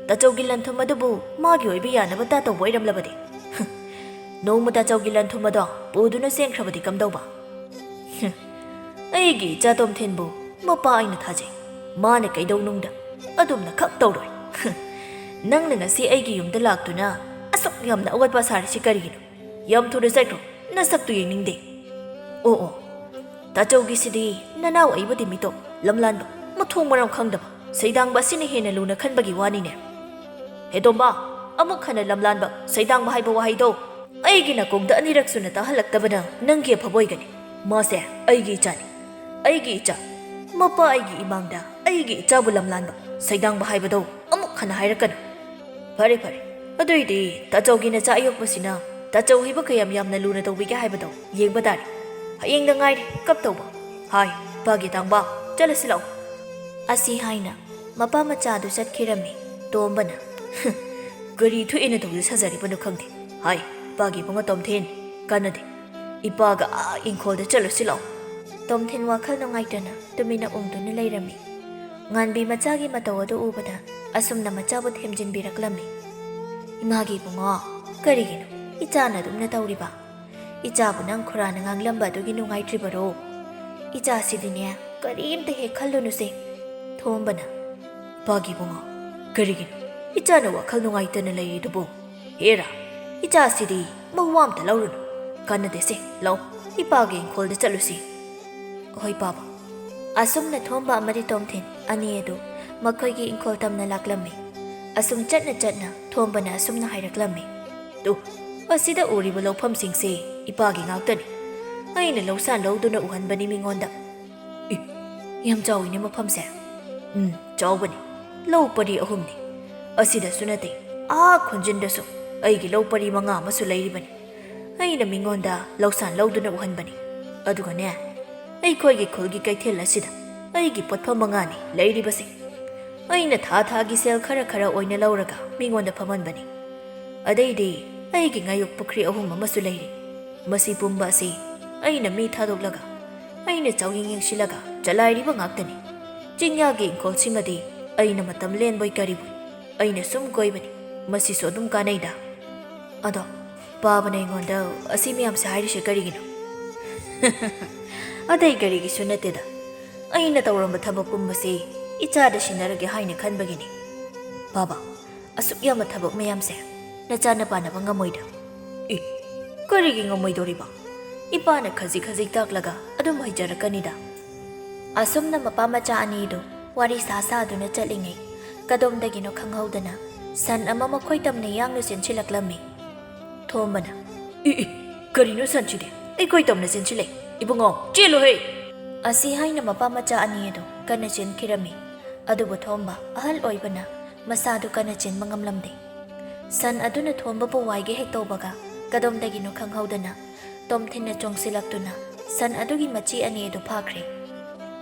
ꯇꯥꯆꯧꯒꯤ ꯂꯟꯊꯨꯝ ꯑꯗꯨꯕꯨ ꯃꯥꯒꯤ ꯑꯣꯏꯕ ꯌꯥꯅꯕ ꯇꯥꯠ ꯇꯧꯕ ꯑꯣꯏꯔꯝꯂꯕꯗꯤ, ꯅꯣꯡꯃ ꯇꯥꯆꯧꯒꯤ ꯂꯟꯊꯨꯝ ꯑꯗꯣ ꯄꯨꯗꯨꯅ ꯆꯦꯟꯈ꯭ꯔꯕꯗꯤ ꯀꯝꯗꯧꯕ? ꯑꯩꯒꯤ ꯏꯆꯥ ꯇꯣꯝꯊꯤꯟꯕꯨ ꯃꯄꯥ ꯑꯩꯅ ꯊꯥꯖꯩ꯫ ꯃꯥꯅ ꯀꯩꯗꯧꯅꯨꯡꯗ ꯑꯗꯨꯝꯅ ꯈꯛ ꯇꯧꯔꯣꯏ꯫ ꯅꯪꯅ ꯉꯁꯤ ꯑꯩꯒꯤ ꯌꯨꯝꯗ ꯂꯥꯛꯇꯨꯅ ꯑꯁꯨꯛ ꯌꯥꯝꯅ ꯑꯋꯥꯠꯄ ꯁꯥꯔꯤꯁꯤ ꯀꯔꯤꯒꯤꯅꯣ? ꯌꯥꯝ ꯊꯨꯅ ꯆꯠꯈ꯭ꯔꯣ, ꯅꯁꯛꯇꯨ ꯌꯦꯡꯅꯤꯡꯗꯦ꯫ ꯑꯣ ꯑꯣ, ꯇꯥꯆꯧꯒꯤꯁꯤꯗꯤ ꯅꯅꯥꯎ ꯑꯩꯕꯨꯗꯤ ꯃꯤꯇꯣꯞ, ꯂꯝꯂꯥꯟꯕ, ꯃꯊꯣꯡ ꯃꯔꯝ ꯈꯪꯗꯕ, ꯁꯩꯗꯥꯡꯕ ꯑꯁꯤꯅ ꯍꯦꯟꯅ ꯂꯨꯅ ꯈꯟꯕꯒꯤ ꯋꯥꯅꯤꯅꯦ꯫ ꯍꯦ ꯇꯣꯝꯕ, ꯑꯃꯨꯛ ꯍꯟꯅ ꯂꯝꯂꯥꯟꯕ, ꯁꯩꯗꯥꯡꯕ ꯍꯥꯏꯕ ꯋꯥꯍꯩꯗꯣ ꯑꯩꯒꯤ ꯅꯥꯀꯣꯡꯗ ꯑꯅꯤꯔꯛ ꯁꯨꯅ ꯇꯥꯍꯜꯂꯛꯇꯕꯅ ꯅꯪꯒꯤ ꯑꯐꯕ ꯑꯣꯏꯒꯅꯤ꯫ ꯃꯥꯁꯦ ꯑꯩꯒꯤ ꯏꯆꯥꯅꯤ, ꯑꯩꯒꯤ ꯏꯆꯥ꯫ ꯃꯄꯥ ꯑꯩꯒꯤ ꯏꯃꯥꯡꯗ ꯑꯩꯒꯤ ꯏꯆꯥꯕꯨ ꯂꯝꯂꯥꯟꯕ, ꯁꯩꯗꯥꯡꯕ ꯍꯥꯏꯕꯗꯣ ꯑꯃꯨꯛ ꯍꯟꯅ ꯍꯥꯏꯔꯛꯀꯅꯨ꯫ ꯐꯔꯦ ꯐꯔꯦ, ꯑꯗꯨꯏꯗꯤ ꯇꯥꯆꯧꯒꯤ ꯅꯆꯥ ꯑꯌꯣꯛꯄꯁꯤꯅ ꯇꯥꯆꯧ ꯍꯩꯕ ꯀꯌꯥꯝ ꯌꯥꯝꯅ ꯂꯨꯅ ꯇꯧꯕꯤꯒꯦ ꯍꯥꯏꯕꯗꯣ ꯌꯦꯡꯕ ꯇꯥꯔꯦ꯫ ꯍꯌꯦꯡꯗ ꯉꯥꯏꯔꯦ ꯀꯞꯇꯧꯕ꯫ ꯍꯥꯏ, ꯄꯥꯒꯦ ꯇꯥꯡꯕ, ꯆꯠꯂꯁꯤ ꯂꯥꯛꯑꯣ꯫ ꯑꯁꯤ ꯍꯥꯏꯅ ꯃꯄꯥ ꯃꯆꯥꯗꯨ ꯆꯠꯈꯤꯔꯝꯃꯤ꯫ ꯇꯣꯝꯕꯅ, "ꯍꯨꯝ, ꯀꯔꯤ ꯊꯣꯛꯑꯦꯅ ꯇꯧꯗꯨ ꯁꯥꯖꯔꯤꯕꯅꯣ ꯈꯪꯗꯦ꯫ ꯍꯥꯏ, ꯄꯥꯒꯦ ꯏꯕꯨꯡꯉꯣ ꯇꯣꯝꯊꯤꯟ, ꯀꯥꯟꯅꯗꯦ꯫ ꯏꯄꯥꯒ ꯑꯥ ꯏꯪꯈꯣꯜꯗ ꯆꯠꯂꯨꯁꯤ ꯂꯥꯛꯑꯣ꯫" ꯇꯣꯝꯊꯤꯟ ꯋꯥꯈꯜ ꯅꯨꯡꯉꯥꯏꯇꯅ ꯇꯨꯃꯤꯟꯅ ꯎꯪꯗꯨꯅ ꯂꯩꯔꯝꯃꯤ꯫ ꯉꯥꯟꯕꯤ ꯃꯆꯥꯒꯤ ꯃꯇꯧ ꯑꯗꯨ ꯎꯕꯗ ꯑꯁꯨꯝꯅ ꯃꯆꯥꯕꯨ ꯊꯦꯝꯖꯤꯟꯕꯤꯔꯛꯂꯝꯃꯤ꯫ "ꯏꯃꯥꯒꯤ ꯏꯕꯨꯡꯉꯣ, ꯀꯔꯤꯒꯤꯅꯣ ꯏꯆꯥꯅ ꯑꯗꯨꯝꯅ ꯇꯧꯔꯤꯕ? ꯏꯆꯥꯕꯨ ꯅꯪ ꯈꯨꯔꯥꯅ ꯉꯥꯡꯂꯝꯕ ꯑꯗꯨꯒꯤ ꯅꯨꯡꯉꯥꯏꯇ꯭ꯔꯤꯕꯔꯣ? ꯏꯆꯥꯁꯤꯗꯤꯅꯦ, ꯀꯔꯤꯝꯇ ꯍꯦꯛ ꯈꯜꯂꯨꯅꯨꯁꯦ꯫ ꯊꯣꯝꯕꯅ, "ꯏꯄꯥꯒꯤ ꯏꯕꯨꯡꯉꯣ, ꯀꯔꯤꯒꯤꯅꯣ ꯏꯆꯥꯅ ꯋꯥꯈꯜ ꯅꯨꯡꯉꯥꯏꯇꯅ ꯂꯩꯔꯤꯗꯨꯕꯨ? ꯍꯦꯔꯥ, ꯏꯆꯥꯁꯤꯗꯤ ꯃꯋꯥ ꯑꯝꯇ ꯂꯧꯔꯨꯅꯨ꯫ ꯀꯥꯟꯅꯗꯦꯁꯦ, ꯂꯥꯛꯑꯣ, ꯏꯄꯥꯒꯤ ꯏꯪꯈꯣꯜꯗ ꯆꯠꯂꯨꯁꯤ꯫" "ꯍꯣꯏ ꯄꯥꯕ꯫" ꯑꯁꯨꯝꯅ ꯊꯣꯝꯕ ꯑꯃꯗꯤ ꯇꯣꯝꯊꯤꯟ ꯑꯅꯤ ꯑꯗꯨ ꯃꯈꯣꯏꯒꯤ ꯏꯪꯈꯣꯜ ꯇꯝꯅ ꯂꯥꯛꯂꯝꯃꯤ꯫ ꯑꯁꯨꯝ ꯆꯠꯅ ꯆꯠꯅ ꯊꯣꯝꯕꯅ ꯑꯁꯨꯝꯅ ꯍꯥꯏꯔꯛꯂꯝꯃꯤ, "ꯇꯨ, ꯑꯁꯤꯗ ꯎꯔꯤꯕ ꯂꯧꯐꯝꯁꯤꯡꯁꯦ ꯏꯄꯥꯒꯤ ꯉꯥꯛꯇꯅꯤ꯫ ꯑꯩꯅ ꯂꯧꯁꯥꯟ ꯂꯧꯗꯨꯅ ꯎꯍꯟꯕꯅꯤ ꯃꯤꯉꯣꯟꯗ꯫" "ꯏ, ꯌꯥꯝ ꯆꯥꯎꯏꯅꯦ ꯃꯐꯝꯁꯦ꯫" "ꯎꯝ, ꯆꯥꯎꯕꯅꯤ꯫ ꯂꯧ ꯄꯔꯤ ꯑꯍꯨꯝꯅꯤ꯫ ꯑꯁꯤꯗꯁꯨ ꯅꯠꯇꯦ, ꯑꯥ ꯈꯣꯟꯖꯤꯟꯗꯁꯨ ꯑꯩꯒꯤ ꯂꯧ ꯄꯔꯤ ꯃꯉꯥ ꯑꯃꯁꯨ ꯂꯩꯔꯤꯕꯅꯤ꯫ ꯑꯩꯅ ꯃꯤꯉꯣꯟꯗ ꯂꯧꯁꯥꯟ ꯂꯧꯗꯨꯅ ꯎꯍꯟꯕꯅꯤ꯫ ꯑꯗꯨꯒꯅꯦ, ꯑꯩꯈꯣꯏꯒꯤ ꯈꯨꯜꯒꯤ ꯀꯩꯊꯦꯜ ꯑꯁꯤꯗ ꯑꯩꯒꯤ ꯄꯣꯠꯐꯝ ꯃꯉꯥꯅꯤ ꯂꯩꯔꯤꯕꯁꯦ꯫ ꯑꯩꯅ ꯊꯥ ꯊꯥꯒꯤ ꯁꯦꯜ ꯈꯔ ꯈꯔ ꯑꯣꯏꯅ ꯂꯧꯔꯒ ꯃꯤꯉꯣꯟꯗ ꯐꯝꯍꯟꯕꯅꯤ꯫ ꯑꯗꯩꯗꯤ ꯑꯩꯒꯤ ꯉꯥꯌꯣꯛ ꯄꯨꯈ꯭ꯔꯤ ꯑꯍꯨꯝ ꯑꯃꯁꯨ ꯂꯩꯔꯤ꯫ ꯃꯁꯤ ꯄꯨꯝꯕ ꯑꯁꯤ ꯑꯩꯅ ꯃꯤ ꯊꯥꯗꯣꯛꯂꯒ, ꯑꯩꯅ ꯆꯥꯎꯌꯦꯡ ꯌꯦꯡꯁꯤꯜꯂꯒ ꯆꯂꯥꯏꯔꯤꯕ ꯉꯥꯛꯇꯅꯤ꯫ ꯆꯤꯡꯌꯥꯒꯤ ꯏꯪꯈꯣꯜꯁꯤꯃꯗꯤ ꯑꯩꯅ ꯃꯇꯝ ꯂꯦꯟꯕꯣꯏ ꯀꯔꯤꯕꯣꯏ ꯑꯩꯅ ꯁꯨꯝ ꯀꯣꯏꯕꯅꯤ꯫ ꯃꯁꯤꯁꯨ ꯑꯗꯨꯝ ꯀꯥꯟꯅꯩꯗ꯫ ꯑꯗꯣ ꯄꯥꯕꯅ ꯑꯩꯉꯣꯟꯗ ꯑꯁꯤ ꯃꯌꯥꯝꯁꯦ ꯍꯥꯏꯔꯤꯁꯦ ꯀꯔꯤꯒꯤꯅꯣ?" "ꯑꯇꯩ ꯀꯔꯤꯒꯤꯁꯨ ꯅꯠꯇꯦꯗ꯫ ꯑꯩꯅ ꯇꯧꯔꯝꯕ ꯊꯕꯛ ꯄꯨꯝꯕꯁꯤ ꯏꯆꯥꯗ ꯁꯤꯟꯅꯔꯒꯦ ꯍꯥꯏꯅ ꯈꯟꯕꯒꯤꯅꯤ꯫ ꯄꯥꯕ, ꯑꯁꯨꯛ ꯌꯥꯝꯕ ꯊꯕꯛ ꯃꯌꯥꯝꯁꯦ ꯅꯆꯥꯅ ꯄꯥꯅꯕ ꯉꯝꯃꯣꯏꯗ꯫" "ꯏ, ꯀꯔꯤꯒꯤ ꯉꯝꯃꯣꯏꯗꯧꯔꯤꯕ? ꯏꯄꯥꯅ ꯈꯖꯤꯛ ꯈꯖꯤꯛ ꯇꯥꯛꯂꯒ ꯑꯗꯨꯝ ꯍꯩꯖꯔꯛꯀꯅꯤꯗ꯫" ꯑꯁꯨꯝꯅ ꯃꯄꯥ ꯃꯆꯥ ꯑꯅꯤꯗꯨ ꯋꯥꯔꯤ ꯁꯥ ꯁꯥꯗꯨꯅ ꯆꯠꯂꯤꯉꯩ, ꯀꯗꯣꯝꯗꯒꯤꯅꯣ ꯈꯪꯍꯧꯗꯅ ꯁꯟ ꯑꯃ ꯃꯈꯣꯏ ꯇꯝꯅ ꯌꯥꯡꯅ ꯆꯦꯟꯁꯤꯜꯂꯛꯂꯝꯃꯤ꯫ ꯊꯣꯝꯕꯅ, "ꯏ, ꯏ, ꯀꯔꯤꯅꯣ ꯁꯟꯁꯤꯗꯤ? ꯑꯩꯈꯣꯏ ꯇꯝꯅ ꯆꯦꯟꯁꯤꯜꯂꯛꯏ꯫ ꯏꯕꯨꯡꯉꯣ, ꯆꯦꯜꯂꯨꯍꯦ!" ꯑꯁꯤ ꯍꯥꯏꯅ ꯃꯄꯥ ꯃꯆꯥ ꯑꯅꯤ ꯑꯗꯨ ꯀꯟꯅ ꯆꯦꯟꯈꯤꯔꯝꯃꯤ꯫ ꯑꯗꯨꯕꯨ ꯊꯣꯝꯕ ꯑꯍꯜ ꯑꯣꯏꯕꯅ ꯃꯁꯥꯗꯨ ꯀꯟꯅ ꯆꯦꯟꯕ ꯉꯝꯂꯝꯗꯦ꯫ ꯁꯟ ꯑꯗꯨꯅ ꯊꯣꯝꯕꯕꯨ ꯋꯥꯏꯒꯦ ꯍꯦꯛ ꯇꯧꯕꯒ, ꯀꯗꯣꯝꯗꯒꯤꯅꯣ ꯈꯪꯍꯧꯗꯅ ꯇꯣꯝꯊꯤꯟꯅ ꯆꯣꯡꯁꯤꯜꯂꯛꯇꯨꯅ ꯁꯟ ꯑꯗꯨꯒꯤ ꯃꯆꯤ ꯑꯅꯤ ꯑꯗꯨ ꯐꯥꯈ꯭ꯔꯦ꯫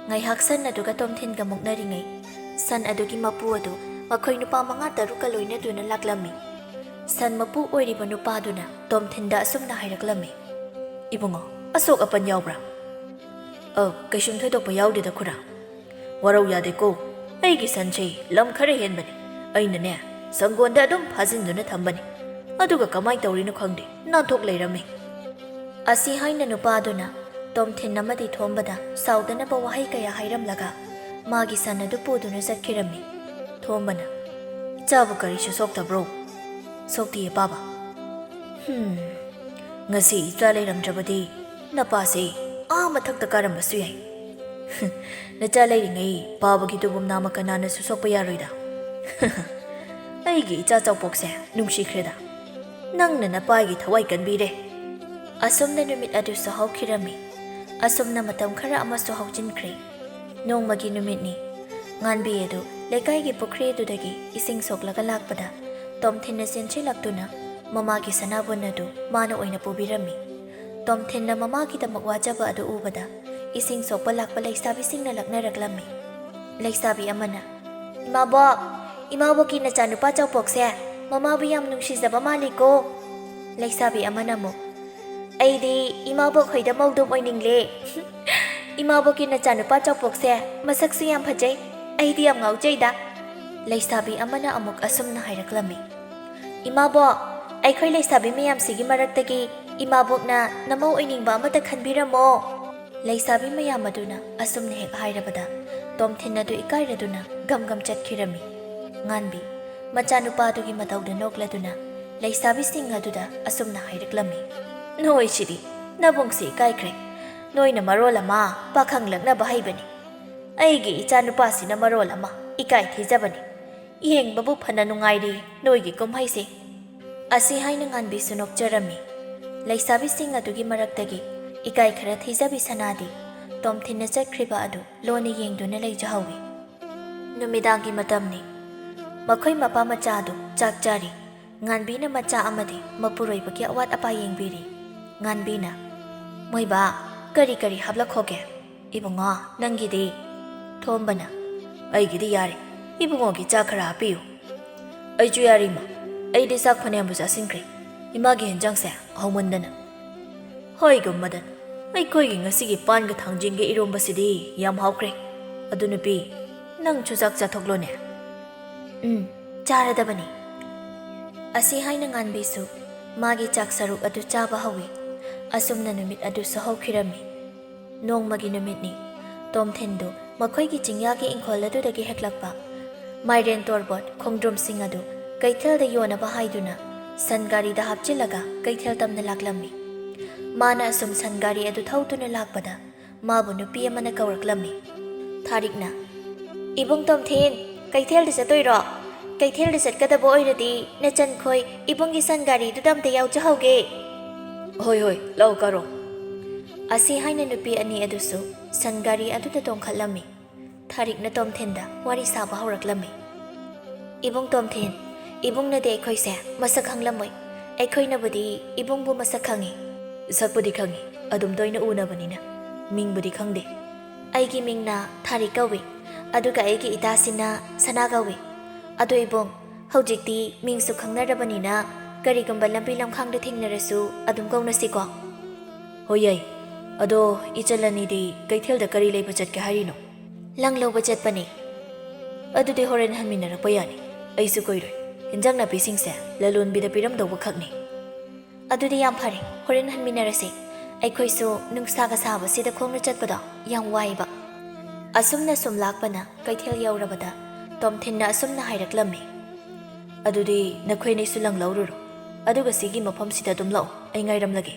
ꯉꯥꯏꯍꯥꯛ ꯁꯟ ꯑꯗꯨꯒ ꯇꯣꯝꯊꯤꯟꯒ ꯃꯨꯛꯅꯔꯤꯉꯩ, ꯁꯟ ꯑꯗꯨꯒꯤ ꯃꯄꯨ ꯑꯗꯨ ꯃꯈꯣꯏ ꯅꯨꯄꯥ ꯃꯉꯥ ꯇꯔꯨꯛꯀ ꯂꯣꯏꯅꯗꯨꯅ ꯂꯥꯛꯂꯝꯃꯤ꯫ ꯁꯟ ꯃꯄꯨ ꯑꯣꯏꯔꯤꯕ ꯅꯨꯄꯥꯗꯨꯅ ꯇꯣꯝꯊꯤꯟꯗ ꯑꯁꯨꯝꯅ ꯍꯥꯏꯔꯛꯂꯝꯃꯤ, "ꯏꯕꯨꯡꯉꯣ, ꯑꯁꯣꯛ ꯑꯄꯟ ꯌꯥꯎꯕ꯭ꯔꯥ?" "ꯑ, ꯀꯩꯁꯨꯝ ꯊꯣꯏꯗꯣꯛꯄ ꯌꯥꯎꯗꯦꯗ ꯈꯨꯔꯥ꯫ ꯋꯥꯔꯧ ꯌꯥꯗꯦꯀꯣ, ꯑꯩꯒꯤ ꯁꯟꯁꯦ ꯂꯝ ꯈꯔ ꯍꯦꯟꯕꯅꯤ꯫ ꯑꯩꯅꯅꯦ, ꯁꯪꯒꯣꯟꯗ ꯑꯗꯨꯝ ꯐꯥꯖꯤꯟꯗꯨꯅ ꯊꯝꯕꯅꯤ꯫ ꯑꯗꯨꯒ ꯀꯃꯥꯏ ꯇꯧꯔꯤꯅꯣ ꯈꯪꯗꯦ, ꯅꯥꯟꯊꯣꯛ ꯂꯩꯔꯝꯃꯤ꯫" ꯑꯁꯤ ꯍꯥꯏꯅ ꯅꯨꯄꯥꯗꯨꯅ ꯇꯣꯝꯊꯤꯟ ꯑꯃꯗꯤ ꯊꯣꯝꯕꯗ ꯁꯥꯎꯗꯅꯕ ꯋꯥꯍꯩ ꯀꯌꯥ ꯍꯥꯏꯔꯝꯂꯒ ꯃꯥꯒꯤ ꯁꯟ ꯑꯗꯨ ꯄꯨꯗꯨꯅ ꯆꯠꯈꯤꯔꯝꯃꯤ꯫ ꯊꯣꯝꯕꯅ, "ꯏꯆꯥꯕꯨ ꯀꯔꯤꯁꯨ ꯁꯣꯛꯇꯕ꯭ꯔꯣ?" "ꯁꯣꯛꯇꯤꯌꯦ ꯄꯥꯕ꯫" "ꯍꯨꯝ, ꯉꯁꯤ ꯏꯆꯥ ꯂꯩꯔꯝꯗ꯭ꯔꯕꯗꯤ ꯅꯄꯥꯁꯦ ꯑꯥ ꯃꯊꯛꯇ ꯀꯥꯔꯝꯕꯁꯨ ꯌꯥꯏ꯫" "ꯅꯆꯥ ꯂꯩꯔꯤꯉꯩ ꯄꯥꯕꯒꯤ ꯇꯨꯕꯨꯝ ꯅꯥꯃ ꯀꯅꯥꯅꯁꯨ ꯁꯣꯛꯄ ꯌꯥꯔꯣꯏꯗ꯫" "ꯑꯩꯒꯤ ꯏꯆꯥ ꯆꯥꯎꯄꯣꯛꯁꯦ ꯅꯨꯡꯁꯤꯈ꯭ꯔꯦꯗ꯫ ꯅꯪꯅ ꯅꯄꯥꯒꯤ ꯊꯋꯥꯏ ꯀꯟꯕꯤꯔꯦ꯫" ꯑꯁꯨꯝꯅ ꯅꯨꯃꯤꯠ ꯑꯗꯨꯁꯨ ꯍꯧꯈꯤꯔꯝꯃꯤ꯫ ꯑꯁꯨꯝꯅ ꯃꯇꯝ ꯈꯔ ꯑꯃꯁꯨ ꯍꯧꯖꯤꯟꯈ꯭ꯔꯦ꯫ ꯅꯣꯡꯃꯒꯤ ꯅꯨꯃꯤꯠꯅꯤ꯫ ꯉꯥꯟꯕꯤ ꯑꯗꯨ ꯂꯩꯀꯥꯏꯒꯤ ꯄꯨꯈ꯭ꯔꯤ ꯑꯗꯨꯗꯒꯤ ꯏꯁꯤꯡ ꯁꯣꯛꯂꯒ ꯂꯥꯛꯄꯗ ꯇꯣꯝꯊꯤꯟꯅ ꯆꯦꯟꯁꯤꯜꯂꯛꯇꯨꯅ ꯃꯃꯥꯒꯤ ꯁꯅꯥꯕꯨꯟ ꯑꯗꯨ ꯃꯥꯅ ꯑꯣꯏꯅ ꯄꯨꯕꯤꯔꯝꯃꯤ꯫ ꯇꯣꯝꯊꯤꯟꯅ ꯃꯃꯥꯒꯤꯗꯃꯛ ꯋꯥꯖꯕ ꯑꯗꯨ ꯎꯕꯗ ꯏꯁꯤꯡ ꯁꯣꯛꯄ ꯂꯥꯛꯄ ꯂꯩꯁꯥꯕꯤꯁꯤꯡꯅ ꯂꯛꯅꯔꯛꯂꯝꯃꯤ꯫ ꯂꯩꯁꯥꯕꯤ ꯑꯃꯅ, "ꯏꯃꯥꯕꯣꯛ, ꯏꯃꯥꯕꯣꯛꯀꯤ ꯅꯆꯥꯅꯨꯄꯥ ꯆꯥꯎꯄꯣꯛꯁꯦ ꯃꯃꯥꯕꯨ ꯌꯥꯝ ꯅꯨꯡꯁꯤꯖꯕ ꯃꯥꯜꯂꯤꯀꯣ꯫" ꯂꯩꯁꯥꯕꯤ ꯑꯃꯅ ꯑꯃꯨꯛ, "ꯑꯩꯗꯤ ꯏꯃꯥꯕꯣꯛ ꯍꯣꯏꯗ ꯃꯧꯗꯨꯝ ꯑꯣꯏꯅꯤꯡꯂꯦ꯫" "ꯏꯃꯥꯕꯣꯛꯀꯤ ꯅꯆꯥꯅꯨꯄꯥ ꯆꯥꯎꯄꯣꯛꯁꯦ ꯃꯁꯛꯁꯨ ꯌꯥꯝ ꯐꯖꯩ꯫ ꯑꯩꯗꯤ ꯌꯥꯝ ꯉꯥꯎꯖꯩꯗ꯫" ꯂꯩꯁꯥꯕꯤ ꯑꯃꯅ ꯑꯃꯨꯛ ꯑꯁꯨꯝꯅ ꯍꯥꯏꯔꯛꯂꯝꯃꯤ, "ꯏꯃꯥꯕꯣꯛ, ꯑꯩꯈꯣꯏ ꯂꯩꯁꯥꯕꯤ ꯃꯌꯥꯝꯁꯤꯒꯤ ꯃꯔꯛꯇꯒꯤ ꯏꯃꯥꯕꯣꯛꯅ ꯅꯃꯧ ꯑꯣꯏꯅꯤꯡꯕ ꯑꯃꯇ ꯈꯟꯕꯤꯔꯝꯃꯣ꯫" ꯂꯩꯁꯥꯕꯤ ꯃꯌꯥꯝ ꯑꯗꯨꯅ ꯑꯁꯨꯝꯅ ꯍꯦꯛ ꯍꯥꯏꯔꯕꯗ ꯇꯣꯝꯊꯤꯟ ꯑꯗꯨ ꯏꯀꯥꯏꯔꯗꯨꯅ ꯒꯝ ꯒꯝ ꯆꯠꯈꯤꯔꯝꯃꯤ꯫ ꯉꯥꯟꯕꯤ ꯃꯆꯥꯅꯨꯄꯥ ꯑꯗꯨꯒꯤ ꯃꯇꯧꯗ ꯅꯣꯛꯂꯗꯨꯅ ꯂꯩꯁꯥꯕꯤꯁꯤꯡ ꯑꯗꯨꯗ ꯑꯁꯨꯝꯅ ꯍꯥꯏꯔꯛꯂꯝꯃꯤ, "ꯅꯣꯏꯁꯤꯗꯤ ꯅꯕꯨꯡꯁꯤ ꯏꯀꯥꯏꯈ꯭ꯔꯦ꯫ ꯅꯣꯏꯅ ꯃꯔꯣꯜ ꯑꯃ ꯄꯥꯈꯪ ꯂꯛꯅꯕ ꯍꯩꯕꯅꯤ꯫ ꯑꯩꯒꯤ ꯏꯆꯥꯅꯨꯄꯥꯁꯤꯅ ꯃꯔꯣꯜ ꯑꯃ ꯏꯀꯥꯏ ꯊꯤꯖꯕꯅꯤ꯫ ꯌꯦꯡꯕꯕꯨ ꯐꯅ ꯅꯨꯡꯉꯥꯏꯔꯤ ꯅꯣꯏꯒꯤ ꯀꯨꯝꯍꯩꯁꯦ꯫" ꯑꯁꯤ ꯍꯥꯏꯅ ꯉꯥꯟꯕꯤꯁꯨ ꯅꯣꯛꯆꯔꯝꯃꯤ꯫ ꯂꯩꯁꯥꯕꯤꯁꯤꯡ ꯑꯗꯨꯒꯤ ꯃꯔꯛꯇꯒꯤ ꯏꯀꯥꯏ ꯈꯔ ꯊꯤꯖꯕꯤ ꯁꯅꯥꯗꯤ ꯇꯣꯝꯊꯤꯟꯅ ꯆꯠꯈ꯭ꯔꯤꯕ ꯑꯗꯨ ꯂꯣꯟꯅ ꯌꯦꯡꯗꯨꯅ ꯂꯩꯖꯍꯧꯏ꯫ ꯅꯨꯃꯤꯗꯥꯡꯒꯤ ꯃꯇꯝꯅꯤ꯫ ꯃꯈꯣꯏ ꯃꯄꯥ ꯃꯆꯥ ꯑꯗꯨ ꯆꯥꯛ ꯆꯥꯔꯤ꯫ ꯉꯥꯟꯕꯤꯅ ꯃꯆꯥ ꯑꯃꯗꯤ ꯃꯄꯨꯔꯣꯏꯕꯒꯤ ꯑꯋꯥꯠ ꯑꯄꯥ ꯌꯦꯡꯕꯤꯔꯤ꯫ ꯉꯥꯟꯕꯤꯅ, "ꯃꯣꯏꯕꯥ, ꯀꯔꯤ ꯀꯔꯤ ꯍꯥꯞꯂꯛꯈꯣꯒꯦ?" "ꯏꯕꯨꯡꯉꯣ, ꯅꯪꯒꯤꯗꯤ?" ꯊꯣꯝꯕꯅ, "ꯑꯩꯒꯤꯗꯤ ꯌꯥꯔꯦ꯫ ꯏꯕꯨꯡꯉꯣꯒꯤ ꯆꯥꯛ ꯈꯔ ꯍꯥꯞꯄꯤꯌꯨ꯫" "ꯑꯩꯁꯨ ꯌꯥꯔꯤ, ꯏꯃꯥ꯫ ꯑꯩꯗꯤ ꯆꯥꯛ ꯐꯅꯌꯥꯝꯕꯨ ꯆꯥꯁꯤꯟꯈ꯭ꯔꯦ꯫ ꯏꯃꯥꯒꯤ ꯍꯦꯟꯖꯥꯡꯁꯦ ꯍꯥꯎꯃꯟꯗꯅ꯫" "ꯍꯣꯏ ꯒꯨꯝꯃꯗꯟ, ꯑꯩꯈꯣꯏꯒꯤ ꯉꯁꯤꯒꯤ ꯄꯥꯟꯒ ꯊꯥꯡꯖꯤꯡꯒ ꯏꯔꯣꯝꯕꯁꯤꯗꯤ ꯌꯥꯝ ꯍꯥꯎꯈ꯭ꯔꯦ꯫ ꯑꯗꯨ ꯅꯨꯄꯤ, ꯅꯪꯁꯨ ꯆꯥꯛ ꯆꯥꯊꯣꯛꯂꯣꯅꯦ꯫" "ꯎꯝ, ꯆꯥꯔꯗꯕꯅꯤ꯫" ꯑꯁꯤ ꯍꯥꯏꯅ ꯉꯥꯟꯕꯤꯁꯨ ꯃꯥꯒꯤ ꯆꯥꯛ ꯁꯔꯨꯛ ꯑꯗꯨ ꯆꯥꯕ ꯍꯧꯏ꯫ ꯑꯁꯨꯝꯅ ꯅꯨꯃꯤꯠ ꯑꯗꯨꯁꯨ ꯍꯧꯈꯤꯔꯝꯃꯤ꯫ ꯅꯣꯡꯃꯒꯤ ꯅꯨꯃꯤꯠꯅꯤ꯫ ꯇꯣꯝꯊꯤꯟꯗꯨ ꯃꯈꯣꯏꯒꯤ ꯆꯤꯡꯌꯥꯒꯤ ꯏꯪꯈꯣꯜ ꯑꯗꯨꯗꯒꯤ ꯍꯦꯛꯂꯛꯄ ꯃꯥꯏꯔꯦꯟ ꯇꯣꯔꯕꯣꯠ ꯈꯣꯡꯗ꯭ꯔꯨꯝꯁꯤꯡ ꯑꯗꯨ ꯀꯩꯊꯦꯜꯗ ꯌꯣꯟꯅꯕ ꯍꯥꯏꯗꯨꯅ ꯁꯟ ꯒꯥꯔꯤꯗ ꯍꯥꯞꯆꯤꯜꯂꯒ ꯀꯩꯊꯦꯜ ꯇꯝꯅ ꯂꯥꯛꯂꯝꯃꯤ꯫ ꯃꯥꯅ ꯑꯁꯨꯝ ꯁꯟ ꯒꯥꯔꯤ ꯑꯗꯨ ꯊꯧꯗꯨꯅ ꯂꯥꯛꯄꯗ ꯃꯥꯕꯨ ꯅꯨꯄꯤ ꯑꯃꯅ ꯀꯧꯔꯛꯂꯝꯃꯤ꯫ ꯊꯥꯔꯤꯛꯅ, "ꯏꯕꯨꯡ ꯇꯣꯝꯊꯤꯟ, ꯀꯩꯊꯦꯜꯗ ꯆꯠꯇꯣꯏꯔꯣ? ꯀꯩꯊꯦꯜꯗ ꯆꯠꯀꯗꯕ ꯑꯣꯏꯔꯗꯤ ꯅꯆꯟꯈꯣꯏ ꯏꯕꯨꯡꯒꯤ ꯁꯟ ꯒꯥꯔꯤꯗꯨꯗ ꯑꯝꯇ ꯌꯥꯎꯖꯍꯧꯒꯦ꯫" "ꯍꯣꯏ, ꯍꯣꯏ, ꯂꯥꯛꯑꯣ ꯀꯥꯔꯣ꯫" ꯑꯁꯤ ꯍꯥꯏꯅ ꯅꯨꯄꯤ ꯑꯅꯤ ꯑꯗꯨꯁꯨ ꯁꯟ ꯒꯥꯔꯤ ꯑꯗꯨꯗ ꯇꯣꯡꯈꯠꯂꯝꯃꯤ꯫ ꯊꯥꯔꯤꯛꯅ ꯇꯣꯝꯊꯤꯟꯗ ꯋꯥꯔꯤ ꯁꯥꯕ ꯍꯧꯔꯛꯂꯝꯃꯤ꯫ "ꯏꯕꯨꯡ ꯇꯣꯝꯊꯤꯟ, ꯏꯕꯨꯡꯅꯗꯤ ꯑꯩꯈꯣꯏꯁꯦ ꯃꯁꯛ ꯈꯪꯂꯝꯃꯣꯏ, ꯑꯩꯈꯣꯏꯅꯕꯨꯗꯤ ꯏꯕꯨꯡꯕꯨ ꯃꯁꯛ ꯈꯪꯉꯤ꯫" "ꯁꯛꯄꯨꯗꯤ ꯈꯪꯉꯤ, ꯑꯗꯨꯝ ꯇꯣꯏꯅ ꯎꯅꯕꯅꯤꯅ꯫ ꯃꯤꯡꯕꯨꯗꯤ ꯈꯪꯗꯦ꯫" "ꯑꯩꯒꯤ ꯃꯤꯡꯅ ꯊꯥꯔꯤꯛ ꯀꯧꯏ, ꯑꯗꯨꯒ ꯑꯩꯒꯤ ꯏꯇꯥꯁꯤꯅ ꯁꯅꯥ ꯀꯧꯏ꯫ ꯑꯗꯣ ꯏꯕꯨꯡ, ꯍꯧꯖꯤꯛꯇꯤ ꯃꯤꯡꯁꯨ ꯈꯪꯅꯔꯕꯅꯤꯅ ꯀꯔꯤꯒꯨꯝꯕ ꯂꯝꯕꯤ ꯂꯝꯈꯥꯡꯗ ꯊꯦꯡꯅꯔꯁꯨ ꯑꯗꯨꯝ ꯀꯧꯅꯁꯤꯀꯣ?" "ꯍꯣꯏ, ꯌꯥꯏ꯫ ꯑꯗꯣ ꯏꯆꯜ ꯑꯅꯤꯗꯤ ꯀꯩꯊꯦꯜꯗ ꯀꯔꯤ ꯂꯩꯕ ꯆꯠꯀꯦ ꯍꯥꯏꯔꯤꯅꯣ?" "ꯂꯪ ꯂꯧꯕ ꯆꯠꯄꯅꯤ꯫" "ꯑꯗꯨꯗꯤ ꯍꯣꯔꯦꯟ ꯍꯟꯃꯤꯟꯅꯔꯛꯄ ꯌꯥꯅꯤ꯫ ꯑꯩꯁꯨ ꯀꯨꯏꯔꯣꯏ꯫ ꯏꯟꯖꯥꯡ ꯅꯥꯄꯤꯁꯤꯡꯁꯦ ꯂꯂꯣꯟꯕꯤꯗ ꯄꯤꯔꯝꯗꯧꯕ ꯈꯛꯅꯤ꯫" "ꯑꯗꯨꯗꯤ ꯌꯥꯝ ꯐꯔꯦ, ꯍꯣꯔꯦꯟ ꯍꯟꯃꯤꯟꯅꯔꯁꯤ꯫ ꯑꯩꯈꯣꯏꯁꯨ ꯅꯨꯡꯁꯥꯒ ꯁꯥꯕꯁꯤꯗ ꯈꯣꯡꯅ ꯆꯠꯄꯗꯣ ꯌꯥꯝ ꯋꯥꯏꯕ꯫" ꯑꯁꯨꯝꯅ ꯁꯨꯝ ꯂꯥꯛꯄꯅ ꯀꯩꯊꯦꯜ ꯌꯧꯔꯕꯗ ꯇꯣꯝꯊꯤꯟꯅ ꯑꯁꯨꯝꯅ ꯍꯥꯏꯔꯛꯂꯝꯃꯤ꯫ "ꯑꯗꯨꯗꯤ ꯅꯈꯣꯏꯅꯤꯁꯨ ꯂꯪ ꯂꯧꯔꯨꯔꯣ, ꯑꯗꯨꯒ ꯁꯤꯒꯤ ꯃꯐꯝꯁꯤꯗ ꯑꯗꯨꯝ ꯂꯥꯛꯑꯣ, ꯑꯩ ꯉꯥꯏꯔꯝꯂꯒꯦ꯫"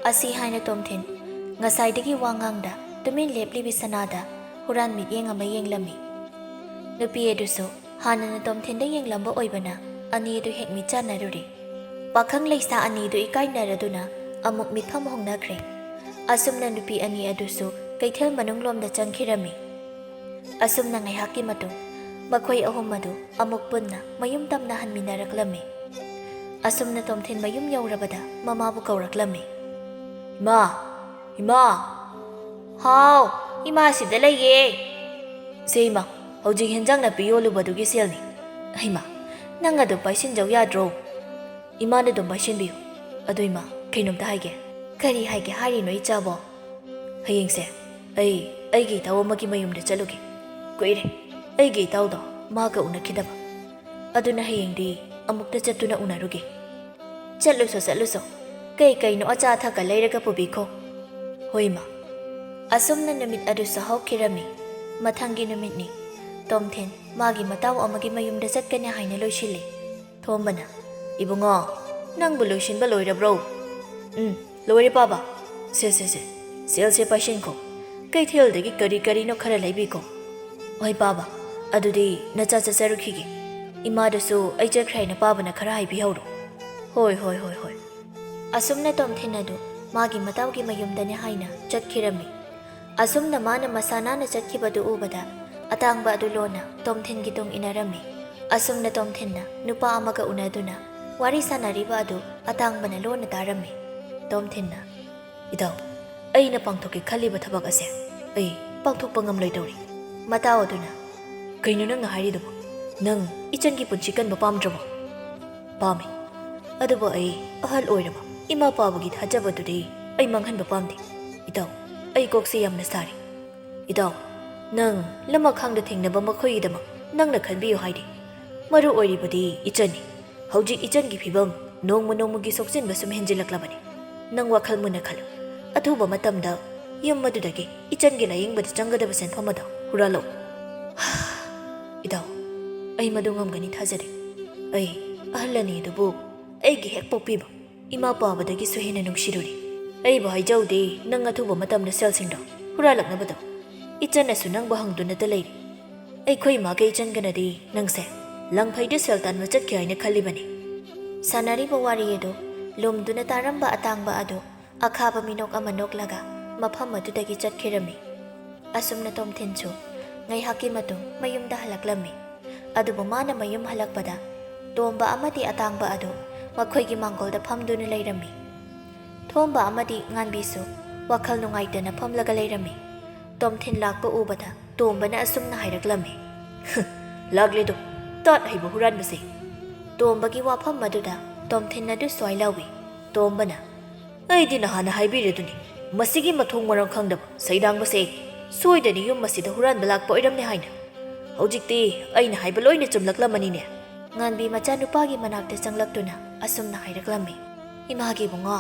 ꯑꯁꯤ ꯍꯥꯏꯅ ꯇꯣꯝꯊꯤꯟ ꯉꯁꯥꯏꯗꯒꯤ ꯋꯥ ꯉꯥꯡꯗ ꯇꯨꯃꯤꯟ ꯂꯦꯞꯂꯤꯕꯤ ꯁꯅꯥꯗ ꯍꯨꯔꯥꯟ ꯃꯤꯠꯌꯦꯡ ꯑꯃ ꯌꯦꯡꯂꯝꯃꯤ꯫ ꯅꯨꯄꯤ ꯑꯗꯨꯁꯨ ꯍꯥꯟꯅꯅ ꯇꯣꯝꯊꯤꯟꯗ ꯌꯦꯡꯂꯝꯕ ꯑꯣꯏꯕꯅ ꯑꯅꯤ ꯑꯗꯨ ꯍꯦꯛ ꯃꯤꯠ ꯆꯥꯟꯅꯔꯨꯔꯦ꯫ ꯄꯥꯈꯪ ꯂꯩꯁꯥ ꯑꯅꯤꯗꯨ ꯏꯀꯥꯏꯅꯔꯗꯨꯅ ꯑꯃꯨꯛ ꯃꯤꯠꯐꯝ ꯍꯣꯡꯅꯈ꯭ꯔꯦ꯫ ꯑꯁꯨꯝꯅ ꯅꯨꯄꯤ ꯑꯅꯤ ꯑꯗꯨꯁꯨ ꯀꯩꯊꯦꯜ ꯃꯅꯨꯡꯂꯣꯝꯗ ꯆꯪꯈꯤꯔꯝꯃꯤ꯫ ꯑꯁꯨꯝꯅ ꯉꯥꯏꯍꯥꯛꯀꯤ ꯃꯇꯨꯡ ꯃꯈꯣꯏ ꯑꯍꯨꯝ ꯑꯗꯨ ꯑꯃꯨꯛ ꯄꯨꯟꯅ ꯃꯌꯨꯝ ꯇꯝꯅ ꯍꯟꯃꯤꯟꯅꯔꯛꯂꯝꯃꯤ꯫ ꯑꯁꯨꯝꯅ ꯇꯣꯝꯊꯤꯟ ꯃꯌꯨꯝ ꯌꯧꯔꯕꯗ ꯃꯃꯥꯕꯨ ꯀꯧꯔꯛꯂꯝꯃꯤ꯫ "ꯏꯃꯥ! ꯏꯃꯥ!" "ꯍꯥꯎ, ꯏꯃꯥ ꯁꯤꯗ ꯂꯩꯌꯦ꯫" "ꯁꯦ ꯏꯃꯥ, ꯍꯧꯖꯤꯛ ꯍꯦꯟꯖꯥꯡ ꯅꯥꯄꯤ ꯌꯣꯜꯂꯨꯕꯗꯨꯒꯤ ꯁꯦꯜꯅꯤ꯫" "ꯍꯩꯃꯥ, ꯅꯪ ꯑꯗꯨꯝ ꯄꯥꯏꯁꯤꯟꯖꯧ ꯌꯥꯗ꯭ꯔꯣ?" "ꯏꯃꯥꯅ ꯑꯗꯨꯝ ꯄꯥꯏꯁꯤꯟꯕꯤꯌꯨ꯫ ꯑꯗꯨ ꯏꯃꯥ, ꯀꯩꯅꯣꯝꯇ ꯍꯥꯏꯒꯦ꯫" "ꯀꯔꯤ ꯍꯥꯏꯒꯦ ꯍꯥꯏꯔꯤꯅꯣ ꯏꯆꯥꯕꯣ?" "ꯍꯌꯦꯡꯁꯦ ꯑꯩ ꯑꯩꯒꯤ ꯏꯇꯥꯎ ꯑꯃꯒꯤ ꯃꯌꯨꯝꯗ ꯆꯠꯂꯨꯒꯦ꯫ ꯀꯨꯏꯔꯦ ꯑꯩꯒꯤ ꯏꯇꯥꯎꯗꯣ ꯃꯥꯒ ꯎꯅꯈꯤꯗꯕ꯫ ꯑꯗꯨꯅ ꯍꯌꯦꯡꯗꯤ ꯑꯃꯨꯛꯇ ꯆꯠꯇꯨꯅ ꯎꯅꯔꯨꯒꯦ꯫" "ꯆꯠꯂꯨꯁꯣ, ꯆꯠꯂꯨꯁꯣ꯫ ꯀꯩ ꯀꯩꯅꯣ ꯑꯆꯥ ꯑꯊꯛꯀ ꯂꯩꯔꯒ ꯄꯨꯕꯤꯈꯣ꯫" "ꯍꯣꯏ ꯏꯃꯥ, ꯑꯁꯨꯝꯅ ꯅꯨꯃꯤꯠ ꯑꯗꯨꯁꯨ ꯍꯧꯈꯤꯔꯝꯃꯤ꯫ ꯃꯊꯪꯒꯤ ꯅꯨꯃꯤꯠꯅꯤ꯫ ꯇꯣꯝꯊꯤꯟ ꯃꯥꯒꯤ ꯃꯇꯥꯎ ꯑꯃꯒꯤ ꯃꯌꯨꯝꯗ ꯆꯠꯀꯅꯤ ꯍꯥꯏꯅ ꯂꯣꯏꯁꯤꯜꯂꯤ꯫ ꯊꯣꯝꯕꯅ, "ꯏꯕꯨꯡꯉꯣ, ꯅꯪꯕꯨ ꯂꯣꯏꯁꯤꯟꯕ ꯂꯣꯏꯔꯕ꯭ꯔꯣ?" "ꯎꯝ, ꯂꯣꯏꯔꯦ ꯄꯥꯕ꯫ ꯁꯦ, ꯁꯦ, ꯁꯦ, ꯁꯦꯜꯁꯦ ꯄꯥꯏꯁꯤꯟꯈꯣ꯫ ꯀꯩꯊꯦꯜꯗꯒꯤ ꯀꯔꯤ ꯀꯔꯤꯅꯣ ꯈꯔ ꯂꯩꯕꯤꯈꯣ꯫ ꯍꯣꯏ ꯄꯥꯕ, ꯑꯗꯨꯗꯤ ꯅꯆꯥ ꯆꯠꯆꯔꯨꯈꯤꯒꯦ꯫ ꯏꯃꯥꯗꯁꯨ ꯑꯩ ꯆꯠꯈ꯭ꯔꯦ ꯍꯥꯏꯅ ꯄꯥꯕꯅ ꯈꯔ ꯍꯥꯏꯕꯤꯍꯧꯔꯣ꯫" "ꯍꯣꯏ, ꯍꯣꯏ, ꯍꯣꯏ, ꯍꯣꯏ꯫" ꯑꯁꯨꯝꯅ ꯇꯣꯝꯊꯤꯟ ꯑꯗꯨ ꯃꯥꯒꯤ ꯃꯇꯥꯎꯒꯤ ꯃꯌꯨꯝꯗꯅꯤ ꯍꯥꯏꯅ ꯆꯠꯈꯤꯔꯝꯃꯤ꯫ ꯑꯁꯨꯝꯅ ꯃꯥꯅ ꯃꯁꯥ ꯅꯥꯟꯅ ꯆꯠꯈꯤꯕꯗꯨ ꯎꯕꯗ ꯑꯇꯥꯡꯕ ꯑꯗꯨ ꯂꯣꯟꯅ ꯇꯣꯝꯊꯤꯟꯒꯤ ꯇꯨꯡ ꯏꯟꯅꯔꯝꯃꯤ꯫ ꯑꯁꯨꯝꯅ ꯇꯣꯝꯊꯤꯟꯅ ꯅꯨꯄꯥ ꯑꯃꯒ ꯎꯅꯗꯨꯅ ꯋꯥꯔꯤ ꯁꯥꯟꯅꯔꯤꯕ ꯑꯗꯨ ꯑꯇꯥꯡꯕꯅ ꯂꯣꯟꯅ ꯇꯥꯔꯝꯃꯤ꯫ ꯇꯣꯝꯊꯤꯟꯅ, "ꯏꯇꯥꯎ, ꯑꯩꯅ ꯄꯥꯡꯊꯣꯛꯀꯦ ꯈꯜꯂꯤꯕ ꯊꯕꯛ ꯑꯁꯦ ꯑꯩ ꯄꯥꯡꯊꯣꯛꯄ ꯉꯝꯂꯣꯏꯗꯧꯔꯤ꯫" ꯃꯇꯥꯎ ꯑꯗꯨꯅ, "ꯀꯩꯅꯣ ꯅꯪꯅ ꯍꯥꯏꯔꯤꯗꯨꯕꯣ? ꯅꯪ ꯏꯆꯟꯒꯤ ꯄꯨꯟꯁꯤ ꯀꯟꯕ ꯄꯥꯝꯗ꯭ꯔꯕꯣ?" "ꯄꯥꯝꯃꯤ꯫ ꯑꯗꯨꯕꯨ ꯑꯩ ꯑꯍꯜ ꯑꯣꯏꯔꯕ ꯏꯃꯥ ꯄꯥꯕꯒꯤ ꯊꯥꯖꯕꯗꯨꯗꯤ ꯑꯩ ꯃꯥꯡꯍꯟꯕ ꯄꯥꯝꯗꯦ꯫ ꯏꯇꯥꯎ, ꯑꯩ ꯀꯣꯛꯁꯦ ꯌꯥꯝꯅ ꯁꯥꯔꯤ꯫ ꯏꯇꯥꯎ, ꯅꯪ ꯂꯃꯈꯥꯡꯗ ꯊꯦꯡꯅꯕ ꯃꯈꯣꯏꯒꯤꯗꯃꯛ ꯅꯪꯅ ꯈꯟꯕꯤꯌꯨ ꯍꯥꯏꯗꯦ꯫ ꯃꯔꯨ ꯑꯣꯏꯔꯤꯕꯗꯤ ꯏꯆꯟꯅꯤ꯫ ꯍꯧꯖꯤꯛ ꯏꯆꯟꯒꯤ ꯐꯤꯕꯝ ꯅꯣꯡꯃ ꯅꯣꯡꯃꯒꯤ ꯁꯣꯛꯆꯤꯟꯕ ꯁꯨꯝ ꯍꯦꯟꯖꯤꯜꯂꯛꯂꯕꯅꯤ꯫ ꯅꯪ ꯋꯥꯈꯜ ꯃꯨꯟꯅ ꯈꯜꯂꯨ꯫ ꯑꯊꯨꯕ ꯃꯇꯝꯗ ꯌꯨꯝ ꯑꯗꯨꯗꯒꯤ ꯏꯆꯟꯒꯤ ꯂꯥꯌꯦꯡꯕꯗ ꯆꯪꯒꯗꯕ ꯁꯦꯟꯐꯝ ꯑꯗꯣ ꯍꯨꯔꯥꯜꯂꯛꯎ꯫" "ꯏꯇꯥꯎ, ꯑꯩ ꯃꯗꯨ ꯉꯝꯒꯅꯤ ꯊꯥꯖꯗꯦ꯫ ꯑꯩ ꯑꯍꯜ ꯑꯅꯤ ꯑꯗꯨꯕꯨ ꯑꯩꯒꯤ ꯍꯦꯛ ꯄꯣꯛꯄꯤꯕ ꯏꯃꯥ ꯄꯥꯕꯗꯒꯤꯁꯨ ꯍꯦꯟꯅ ꯅꯨꯡꯁꯤꯔꯨꯔꯤ꯫ ꯑꯩꯕꯨ ꯍꯥꯏꯖꯧꯗꯤ, ꯅꯪ ꯑꯊꯨꯕ ꯃꯇꯝꯗ ꯁꯦꯜꯁꯤꯡꯗꯣ ꯍꯨꯔꯥꯜꯂꯛꯅꯕꯗꯣ꯫ ꯏꯆꯟꯅꯁꯨ ꯅꯪꯕꯨ ꯍꯪꯗꯨꯅꯇ ꯂꯩꯔꯤ꯫ ꯑꯩꯈꯣꯏ ꯏꯃꯥꯒ ꯏꯆꯟꯒꯅꯗꯤ ꯅꯪꯁꯦ ꯂꯪꯐꯩꯗ ꯁꯦꯜ ꯇꯥꯟꯕ ꯆꯠꯈꯤ ꯍꯥꯏꯅ ꯈꯜꯂꯤꯕꯅꯤ꯫" ꯁꯥꯟꯅꯔꯤꯕ ꯋꯥꯔꯤ ꯑꯗꯨ ꯂꯨꯝꯗꯨꯅ ꯇꯥꯔꯝꯕ ꯑꯇꯥꯡꯕ ꯑꯗꯨ ꯑꯈꯥꯕ ꯃꯤꯅꯣꯛ ꯑꯃ ꯅꯣꯛꯂꯒ ꯃꯐꯝ ꯑꯗꯨꯗꯒꯤ ꯆꯠꯈꯤꯔꯝꯃꯤ꯫ ꯑꯁꯨꯝꯅ ꯇꯣꯝꯊꯤꯟꯁꯨ ꯉꯥꯏꯍꯥꯛꯀꯤ ꯃꯇꯨꯡ ꯃꯌꯨꯝꯗ ꯍꯜꯂꯛꯂꯝꯃꯤ꯫ ꯑꯗꯨꯕꯨ ꯃꯥꯅ ꯃꯌꯨꯝ ꯍꯜꯂꯛꯄꯗ ꯇꯣꯝꯕ ꯑꯃꯗꯤ ꯑꯇꯥꯡꯕ ꯑꯗꯨ ꯃꯈꯣꯏꯒꯤ ꯃꯥꯡꯒꯣꯜꯗ ꯐꯝꯗꯨꯅ ꯂꯩꯔꯝꯃꯤ꯫ ꯊꯣꯝꯕ ꯑꯃꯗꯤ ꯉꯥꯟꯕꯤꯁꯨ ꯋꯥꯈꯜ ꯅꯨꯡꯉꯥꯏꯇꯅ ꯐꯝꯂꯒ ꯂꯩꯔꯝꯃꯤ꯫ ꯇꯣꯝꯊꯤꯟ ꯂꯥꯛꯄ ꯎꯕꯗ ꯇꯣꯝꯕꯅ ꯑꯁꯨꯝꯅ ꯍꯥꯏꯔꯛꯂꯝꯃꯤ, "ꯂꯥꯛꯂꯦꯗꯣ, ꯇꯥꯠ ꯍꯩꯕ ꯍꯨꯔꯥꯟꯕꯁꯦ!" ꯇꯣꯝꯕꯒꯤ ꯋꯥꯐꯝ ꯑꯗꯨꯗ ꯇꯣꯝꯊꯤꯟ ꯑꯗꯨ ꯁ꯭ꯋꯥꯏ ꯂꯥꯎꯏ꯫ ꯇꯣꯝꯕꯅ, "ꯑꯩꯗꯤ ꯅꯍꯥꯟꯅ ꯍꯥꯏꯕꯤꯔꯗꯨꯅꯤ, ꯃꯁꯤꯒꯤ ꯃꯊꯣꯡ ꯃꯔꯝ ꯈꯪꯗꯕ ꯁꯩꯗꯥꯡꯕꯁꯦ ꯁꯣꯏꯗꯅ ꯌꯨꯝ ꯑꯁꯤꯗ ꯍꯨꯔꯥꯟꯕ ꯂꯥꯛꯄ ꯑꯣꯏꯔꯝꯅꯤ ꯍꯥꯏꯅ꯫ ꯍꯧꯖꯤꯛꯇꯤ ꯑꯩꯅ ꯍꯥꯏꯕ ꯂꯣꯏꯅ ꯆꯨꯝꯂꯛꯂꯝꯃꯅꯤꯅꯦ꯫" ꯉꯥꯟꯕꯤ ꯃꯆꯥꯅꯨꯄꯥꯒꯤ ꯃꯅꯥꯛꯇ ꯆꯪꯂꯛꯇꯨꯅ ꯑꯁꯨꯝꯅ ꯍꯥꯏꯔꯛꯂꯝꯃꯤ, "ꯏꯃꯥꯒꯤ ꯏꯕꯨꯡꯉꯣ,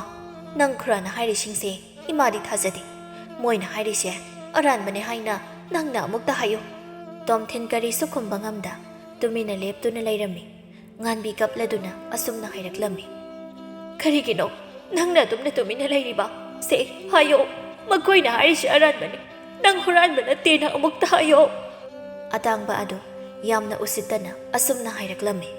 ꯅꯪ ꯈꯨꯔꯥꯅ ꯍꯥꯏꯔꯤꯁꯤꯡꯁꯦ ꯏꯃꯥꯗꯤ ꯊꯥꯖꯗꯦ꯫ "ꯃꯣꯏꯅ ꯍꯥꯏꯔꯤꯁꯦ ꯑꯔꯥꯟꯕꯅꯦ ꯍꯥꯏꯅ ꯅꯪꯅ ꯑꯃꯨꯛꯇ ꯍꯥꯏꯌꯨ꯫" ꯇꯣꯝꯊꯤꯟ ꯀꯔꯤꯁꯨ ꯈꯨꯝꯕ ꯉꯝꯗ ꯇꯨꯃꯤꯟꯅ ꯂꯦꯞꯇꯨꯅ ꯂꯩꯔꯝꯃꯤ꯫ ꯉꯥꯟꯕꯤ ꯀꯞꯂꯗꯨꯅ ꯑꯁꯨꯝꯅ ꯍꯥꯏꯔꯛꯂꯝꯃꯤ, "ꯀꯔꯤꯒꯤꯅꯣ ꯅꯪꯅ ꯑꯗꯨꯝꯅ ꯇꯨꯃꯤꯟꯅ ꯂꯩꯔꯤꯕ? ꯁꯦ, ꯍꯥꯏꯌꯣ, ꯃꯈꯣꯏꯅ ꯍꯥꯏꯔꯤꯁꯦ ꯑꯔꯥꯟꯕꯅꯤ, ꯅꯪ ꯍꯨꯔꯥꯟꯕ ꯅꯠꯇꯦꯅ ꯑꯃꯨꯛꯇ ꯍꯥꯏꯌꯣ꯫" ꯑꯇꯥꯡꯕ ꯑꯗꯨ ꯌꯥꯝꯅ ꯎꯁꯤꯠꯇꯅ ꯑꯁꯨꯝꯅ ꯍꯥꯏꯔꯛꯂꯝꯃꯤ,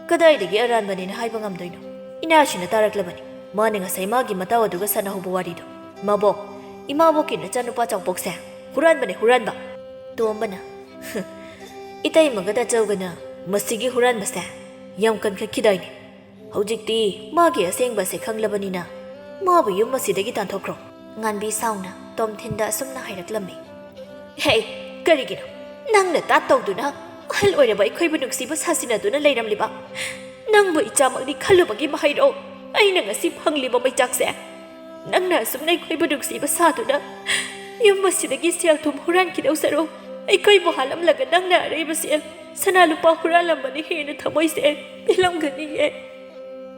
"ꯀꯗꯥꯏꯗꯒꯤ ꯑꯔꯥꯟꯕꯅꯦꯅ ꯍꯥꯏꯕ ꯉꯝꯗꯣꯏꯅꯣ? ꯏꯅꯥꯁꯤꯅ ꯇꯥꯔꯛꯂꯕꯅꯤ, ꯃꯥꯅ ꯉꯁꯥꯏ ꯃꯥꯒꯤ ꯃꯇꯥꯎ ꯑꯗꯨꯒ ꯁꯥꯟꯅꯍꯧꯕ ꯋꯥꯔꯤꯗꯣ꯫ ꯃꯕꯣꯛ, ꯏꯃꯥꯕꯣꯛꯀꯤ ꯅꯆꯥꯅꯨꯄꯥ ꯆꯥꯎꯕꯣꯛꯁꯦ ꯍꯨꯔꯥꯟꯕꯅꯦ, ꯍꯨꯔꯥꯟꯕ꯫" ꯇꯣꯝꯕꯅ, "ꯏꯇꯩꯃꯒ ꯇꯥꯆꯧꯒꯅ ꯃꯁꯤꯒꯤ ꯍꯨꯔꯥꯟꯕꯁꯦ ꯌꯥꯝ ꯀꯟꯈꯠꯈꯤꯗꯥꯏꯅꯦ? ꯍꯧꯖꯤꯛꯇꯤ ꯃꯥꯒꯤ ꯑꯁꯦꯡꯕꯁꯦ ꯈꯪꯂꯕꯅꯤꯅ ꯃꯥꯕꯨ ꯌꯨꯝ ꯑꯁꯤꯗꯒꯤ ꯇꯥꯟꯊꯣꯛꯈ꯭ꯔꯣ꯫" ꯉꯥꯟꯕꯤ ꯁꯥꯎꯅ ꯇꯣꯝꯊꯤꯟꯗ ꯑꯁꯨꯝꯅ ꯍꯥꯏꯔꯛꯂꯝꯃꯤ, "ꯍꯦ, ꯀꯔꯤꯒꯤꯅꯣ? ꯅꯪꯅ ꯇꯥꯠ ꯇꯧꯗꯨꯅ ꯑꯍꯜ ꯑꯣꯏꯔꯕ ꯑꯩꯈꯣꯏꯕꯨ ꯅꯨꯡꯁꯤꯕ ꯁꯥꯁꯤꯟꯅꯗꯨꯅ ꯂꯩꯔꯝꯂꯤꯕ? ꯅꯪꯕꯨ ꯏꯆꯥꯃꯛꯅꯤ ꯈꯜꯂꯨꯕꯒꯤ ꯃꯍꯩꯔꯣ ꯑꯩꯅ ꯉꯁꯤ ꯐꯪꯂꯤꯕ ꯃꯩꯆꯥꯛꯁꯦ? ꯅꯪꯅ ꯑꯁꯨꯝꯅ ꯑꯩꯈꯣꯏꯕꯨ ꯅꯨꯡꯁꯤꯕ ꯁꯥꯗꯨꯅ ꯌꯨꯝ ꯑꯁꯤꯗꯒꯤ ꯁꯦꯜ ꯊꯨꯝ ꯍꯨꯔꯥꯟꯈꯤꯗꯧ ꯁꯔꯨꯛ ꯑꯩꯈꯣꯏꯕꯨ ꯍꯥꯠꯂꯝꯂꯒ ꯅꯪꯅ ꯑꯔꯩꯕ ꯁꯦꯜ ꯁꯅꯥ ꯂꯨꯄꯥ ꯍꯨꯔꯥꯜꯂꯝꯕꯅ ꯍꯦꯟꯅ ꯊꯃꯣꯏꯁꯦ ꯄꯦꯜꯂꯝꯒꯅꯤꯌꯦ꯫"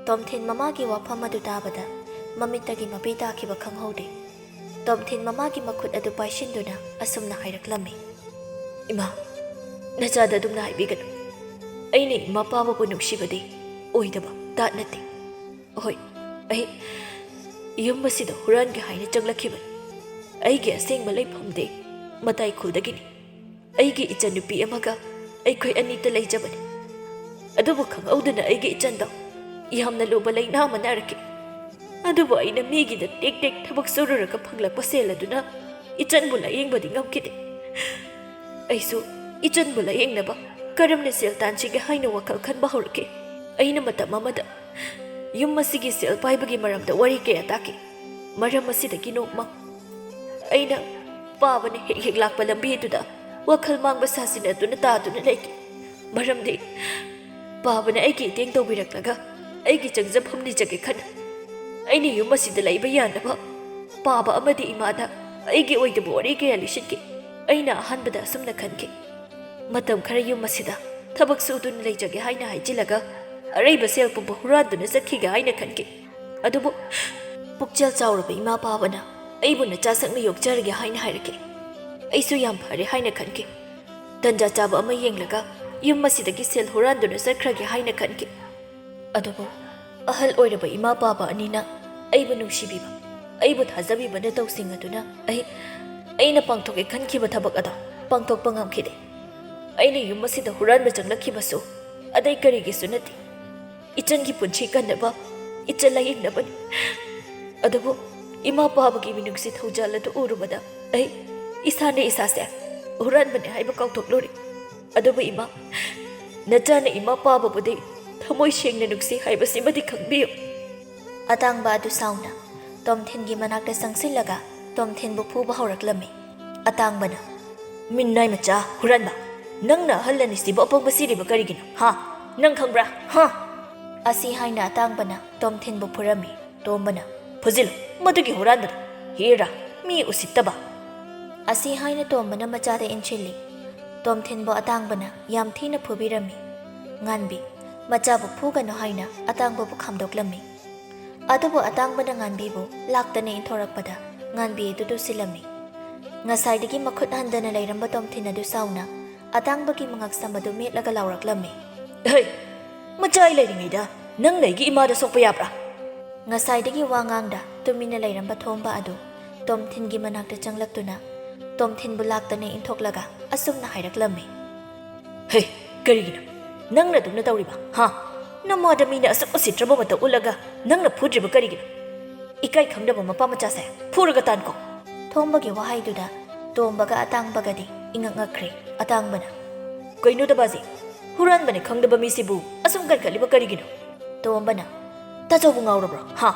ꯇꯣꯝꯊꯤꯟ ꯃꯃꯥꯒꯤ ꯋꯥꯐꯝ ꯑꯗꯨ ꯇꯥꯕꯗ ꯃꯃꯤꯠꯇꯒꯤ ꯃꯄꯤ ꯇꯥꯈꯤꯕ ꯈꯪꯍꯧꯗꯦ꯫ ꯇꯣꯝꯊꯤꯟ ꯃꯃꯥꯒꯤ ꯃꯈꯨꯠ ꯑꯗꯨ ꯄꯥꯏꯁꯤꯟꯗꯨꯅ ꯑꯁꯨꯝꯅ ꯍꯥꯏꯔꯛꯂꯝꯃꯤ, "ꯏꯃꯥ, ꯅꯆꯥꯗ ꯑꯗꯨꯝꯅ ꯍꯥꯏꯕꯤꯒꯅꯨ꯫ ꯑꯩꯅ ꯏꯃꯥ ꯄꯥꯕꯕꯨ ꯅꯨꯡꯁꯤꯕꯗꯤ ꯑꯣꯏꯗꯕ ꯇꯥꯠ ꯅꯠꯇꯦ꯫ ꯍꯣꯏ, ꯑꯩ ꯌꯨꯝ ꯑꯁꯤꯗ ꯍꯨꯔꯥꯟꯒꯦ ꯍꯥꯏꯅ ꯆꯪꯂꯛꯈꯤꯕꯅꯤ꯫ ꯑꯩꯒꯤ ꯑꯁꯦꯡꯕ ꯂꯩꯐꯝꯗꯤ ꯃꯇꯥꯏ ꯈꯨꯜꯗꯒꯤꯅꯤ꯫ ꯑꯩꯒꯤ ꯏꯆꯟꯅꯨꯄꯤ ꯑꯃꯒ ꯑꯩꯈꯣꯏ ꯑꯅꯤꯇ ꯂꯩꯖꯕꯅꯤ꯫ ꯑꯗꯨꯕꯨ ꯈꯪꯍꯧꯗꯅ ꯑꯩꯒꯤ ꯏꯆꯟꯗꯣ ꯌꯥꯝꯅ ꯂꯨꯕ ꯂꯩꯅꯥ ꯑꯃ ꯅꯥꯔꯛꯈꯤ꯫ ꯑꯗꯨꯕꯨ ꯑꯩꯅ ꯃꯤꯒꯤꯗ ꯇꯦꯛ ꯇꯦꯛ ꯊꯕꯛ ꯁꯨꯔꯨꯔꯒ ꯐꯪꯂꯛꯄ ꯁꯦꯜ ꯑꯗꯨꯅ ꯏꯆꯟꯕꯨ ꯂꯥꯌꯦꯡꯕꯗꯤ ꯉꯝꯈꯤꯗꯦ꯫ ꯑꯩꯁꯨ ꯏꯆꯟꯕꯨ ꯂꯥꯌꯦꯡꯅꯕ ꯀꯔꯝꯅ ꯁꯦꯜ ꯇꯥꯟꯁꯤꯒꯦ ꯍꯥꯏꯅ ꯋꯥꯈꯜ ꯈꯟꯕ ꯍꯧꯔꯛꯈꯤ꯫ ꯑꯩꯅ ꯃꯇꯝ ꯑꯃꯗ ꯌꯨꯝ ꯑꯁꯤꯒꯤ ꯁꯦꯜ ꯄꯥꯏꯕꯒꯤ ꯃꯔꯝꯗ ꯋꯥꯔꯤ ꯀꯌꯥ ꯇꯥꯈꯤ꯫ ꯃꯔꯝ ꯑꯁꯤꯗꯒꯤ ꯅꯣꯡꯃ ꯑꯩꯅ ꯄꯥꯕꯅ ꯍꯦꯛ ꯍꯦꯛ ꯂꯥꯛꯄ ꯂꯝꯕꯤ ꯑꯗꯨꯗ ꯋꯥꯈꯜ ꯃꯥꯡꯕ ꯁꯥꯁꯤꯟꯅꯗꯨꯅ ꯇꯥꯗꯨꯅ ꯂꯩꯈꯤ꯫ ꯃꯔꯝꯗꯤ ꯄꯥꯕꯅ ꯑꯩꯒꯤ ꯏꯇꯦꯡ ꯇꯧꯕꯤꯔꯛꯂꯒ ꯑꯩꯒꯤ ꯆꯪꯖꯐꯝ ꯅꯤꯖꯒꯦ ꯈꯟꯅ ꯑꯩꯅ ꯌꯨꯝ ꯑꯁꯤꯗ ꯂꯩꯕ ꯌꯥꯅꯕ ꯄꯥꯕ ꯑꯃꯗꯤ ꯏꯃꯥꯗ ꯑꯩꯒꯤ ꯑꯣꯏꯗꯕ ꯋꯥꯔꯤ ꯀꯌꯥ ꯂꯤꯁꯤꯟꯈꯤ꯫ ꯑꯩꯅ ꯑꯍꯥꯟꯕꯗ ꯑꯁꯨꯝꯅ ꯈꯟꯈꯤ, "ꯃꯇꯝ ꯈꯔ ꯌꯨꯝ ꯑꯁꯤꯗ ꯊꯕꯛ ꯁꯨꯗꯨꯅ ꯂꯩꯖꯒꯦ" ꯍꯥꯏꯅ ꯍꯥꯏꯖꯤꯜꯂꯒ ꯑꯔꯩꯕ ꯁꯦꯜ ꯄꯨꯝꯕ ꯍꯨꯔꯥꯟꯗꯨꯅ ꯆꯠꯈꯤꯒꯦ ꯍꯥꯏꯅ ꯈꯟꯈꯤ꯫ ꯑꯗꯨꯕꯨ ꯄꯨꯛꯆꯦꯜ ꯆꯥꯎꯔꯕ ꯏꯃꯥ ꯄꯥꯕꯅ ꯑꯩꯕꯨ ꯅꯆꯥꯁꯛꯅ ꯌꯣꯛꯆꯔꯒꯦ ꯍꯥꯏꯅ ꯍꯥꯏꯔꯛꯈꯤ꯫ ꯑꯩꯁꯨ ꯌꯥꯝ ꯐꯔꯦ ꯍꯥꯏꯅ ꯈꯟꯈꯤ꯫ ꯇꯟꯖꯥ ꯆꯥꯕ ꯑꯃ ꯌꯦꯡꯂꯒ ꯌꯨꯝ ꯑꯁꯤꯗꯒꯤ ꯁꯦꯜ ꯍꯨꯔꯥꯟꯗꯨꯅ ꯆꯠꯈ꯭ꯔꯒꯦ ꯍꯥꯏꯅ ꯈꯟꯈꯤ꯫ ꯑꯗꯨꯕꯨ ꯑꯍꯜ ꯑꯣꯏꯔꯕ ꯏꯃꯥ ꯄꯥꯕ ꯑꯅꯤꯅ ꯑꯩꯕꯨ ꯅꯨꯡꯁꯤꯕꯤꯕ, ꯑꯩꯕꯨ ꯊꯥꯖꯕꯤꯕ ꯅꯇꯧꯁꯤꯡ ꯑꯗꯨꯅ ꯑꯩ, ꯑꯩꯅ ꯄꯥꯡꯊꯣꯛꯀꯦ ꯈꯟꯈꯤꯕ ꯊꯕꯛ ꯑꯗꯣ ꯄꯥꯡꯊꯣꯛꯄ ꯉꯝꯈꯤꯗꯦ꯫ ꯑꯩꯅ ꯌꯨꯝ ꯑꯁꯤꯗ ꯍꯨꯔꯥꯟꯕ ꯆꯪꯂꯛꯈꯤꯕꯁꯨ ꯑꯇꯩ ꯀꯔꯤꯒꯤꯁꯨ ꯅꯠꯇꯦ꯫ ꯏꯆꯟꯒꯤ ꯄꯨꯟꯁꯤ ꯀꯟꯅꯕ, ꯏꯆꯟ ꯂꯥꯌꯦꯡꯅꯕꯅꯤ꯫ ꯑꯗꯨꯕꯨ ꯏꯃꯥ ꯄꯥꯕꯒꯤ ꯃꯤꯅꯨꯡꯁꯤ ꯊꯧꯖꯥꯜ ꯑꯗꯨ ꯎꯔꯨꯕꯗ ꯑꯩ ꯏꯁꯥꯅ ꯏꯁꯥꯁꯦ ꯍꯨꯔꯥꯟꯕꯅꯤ ꯍꯥꯏꯕ ꯀꯥꯎꯊꯣꯛꯂꯨꯔꯦ꯫ ꯑꯗꯨꯕꯨ ꯏꯃꯥ, ꯅꯆꯥꯅ ꯏꯃꯥ ꯄꯥꯕꯕꯨꯗꯤ ꯊꯃꯣꯏ ꯁꯦꯡꯅ ꯅꯨꯡꯁꯤ ꯍꯥꯏꯕꯁꯤꯃꯗꯤ ꯈꯪꯕꯤꯌꯨ꯫ ꯑꯇꯥꯡꯕ ꯑꯗꯨ ꯁꯥꯎꯅ ꯇꯣꯝꯊꯤꯟꯒꯤ ꯃꯅꯥꯛꯇ ꯆꯪꯁꯤꯜꯂꯒ ꯇꯣꯝꯊꯤꯟꯕꯨ ꯐꯨꯕ ꯍꯧꯔꯛꯂꯝꯃꯤ꯫ ꯑꯇꯥꯡꯕꯅ, "ꯃꯤꯅꯥꯏ ꯃꯆꯥ ꯍꯨꯔꯥꯟꯕ, ꯅꯪꯅ ꯑꯍꯜ ꯑꯅꯤꯁꯤꯕꯨ ꯑꯄꯪꯕ ꯁꯤꯔꯤꯕ ꯀꯔꯤꯒꯤꯅꯣ? ꯍꯥ? ꯅꯪ ꯈꯪꯕ꯭ꯔꯥ? ꯍꯥ?" ꯑꯁꯤ ꯍꯥꯏꯅ ꯑꯇꯥꯡꯕꯅ ꯇꯣꯝꯊꯤꯟꯕꯨ ꯐꯨꯔꯝꯃꯤ꯫ ꯇꯣꯝꯕꯅ, "ꯐꯨꯖꯤꯜꯂꯨ ꯃꯗꯨꯒꯤ ꯍꯨꯔꯥꯟꯕꯗꯣ꯫ ꯍꯦꯔꯥ, ꯃꯤ ꯎꯁꯤꯠꯇꯕ!" ꯑꯁꯤ ꯍꯥꯏꯅ ꯇꯣꯝꯕꯅ ꯃꯆꯥꯗ ꯏꯟꯁꯤꯜꯂꯤ꯫ ꯇꯣꯝꯊꯤꯟꯕꯨ ꯑꯇꯥꯡꯕꯅ ꯌꯥꯝ ꯊꯤꯅ ꯐꯨꯕꯤꯔꯝꯃꯤ꯫ ꯉꯥꯟꯕꯤ, ꯃꯆꯥꯕꯨ ꯐꯨꯒꯅꯨ ꯍꯥꯏꯅ ꯑꯇꯥꯡꯕꯕꯨ ꯈꯥꯝꯗꯣꯛꯂꯝꯃꯤ꯫ ꯑꯗꯨꯕꯨ ꯑꯇꯥꯡꯕꯅ ꯉꯥꯟꯕꯤꯕꯨ ꯂꯥꯛꯇꯅ ꯏꯟꯊꯣꯔꯛꯄꯗ ꯉꯥꯟꯕꯤ ꯑꯗꯨ ꯇꯨꯁꯤꯜꯂꯝꯃꯤ꯫ ꯉꯁꯥꯏꯗꯒꯤ ꯃꯈꯨꯠ ꯍꯟꯗꯅ ꯂꯩꯔꯝꯕ ꯇꯣꯝꯊꯤꯟ ꯑꯗꯨ ꯁꯥꯎꯅ ꯑꯇꯥꯡꯕꯒꯤ ꯃꯉꯛꯁꯝ ꯑꯗꯨ ꯃꯦꯠꯂꯒ ꯂꯥꯎꯔꯛꯂꯝꯃꯤ꯫ "ꯍꯩ! ꯃꯆꯥ ꯑꯩ ꯂꯩꯔꯤꯉꯩꯗ ꯅꯪ ꯂꯩꯒꯤ ꯏꯃꯥꯗ ꯁꯣꯛꯄ ꯌꯥꯕ꯭ꯔꯥ?" ꯉꯁꯥꯏꯗꯒꯤ ꯋꯥ ꯉꯥꯡꯗ ꯇꯨꯃꯤꯟꯅ ꯂꯩꯔꯝꯕ ꯊꯣꯝꯕ ꯑꯗꯨ ꯇꯣꯝꯊꯤꯟꯒꯤ ꯃꯅꯥꯛꯇ ꯆꯪꯂꯛꯇꯨꯅ ꯇꯣꯝꯊꯤꯟꯕꯨ ꯂꯥꯛꯇꯅ ꯏꯟꯊꯣꯛꯂꯒ ꯑꯁꯨꯝꯅ ꯍꯥꯏꯔꯛꯂꯝꯃꯤ꯫ "ꯍꯦ, ꯀꯔꯤꯒꯤꯅꯣ ꯅꯪꯅ ꯑꯗꯨꯝꯅ ꯇꯧꯔꯤꯕ? ꯍꯥ? ꯅꯃꯥꯗ ꯃꯤꯅ ꯑꯁꯨꯛ ꯎꯁꯤꯠꯇ꯭ꯔꯕ ꯃꯇꯧ ꯎꯠꯂꯒ ꯅꯪꯅ ꯐꯨꯗ꯭ꯔꯤꯕ ꯀꯔꯤꯒꯤꯅꯣ? ꯏꯀꯥꯏ ꯈꯪꯗꯕ ꯃꯄꯥ ꯃꯆꯥꯁꯦ ꯐꯨꯔꯒ ꯇꯥꯟꯀꯣ!" ꯊꯣꯝꯕꯒꯤ ꯋꯥꯍꯩꯗꯨꯗ ꯇꯣꯝꯕꯒ ꯑꯇꯥꯡꯕꯒꯗꯤ ꯏꯉꯛ ꯉꯛꯈ꯭ꯔꯦ꯫ ꯑꯇꯥꯡꯕꯅ, "ꯀꯩꯅꯣꯗ ꯕꯥꯖꯤ, ꯍꯨꯔꯥꯟꯕꯅꯤ ꯈꯪꯗꯕ ꯃꯤꯁꯤꯕꯨ ꯑꯁꯨꯝ ꯀꯟꯈꯠꯂꯤꯕ ꯀꯔꯤꯒꯤꯅꯣ?" ꯇꯣꯝꯕꯅ, "ꯇꯥꯆꯧꯕꯨ ꯉꯥꯎꯔꯕ꯭ꯔꯣ? ꯍꯥ?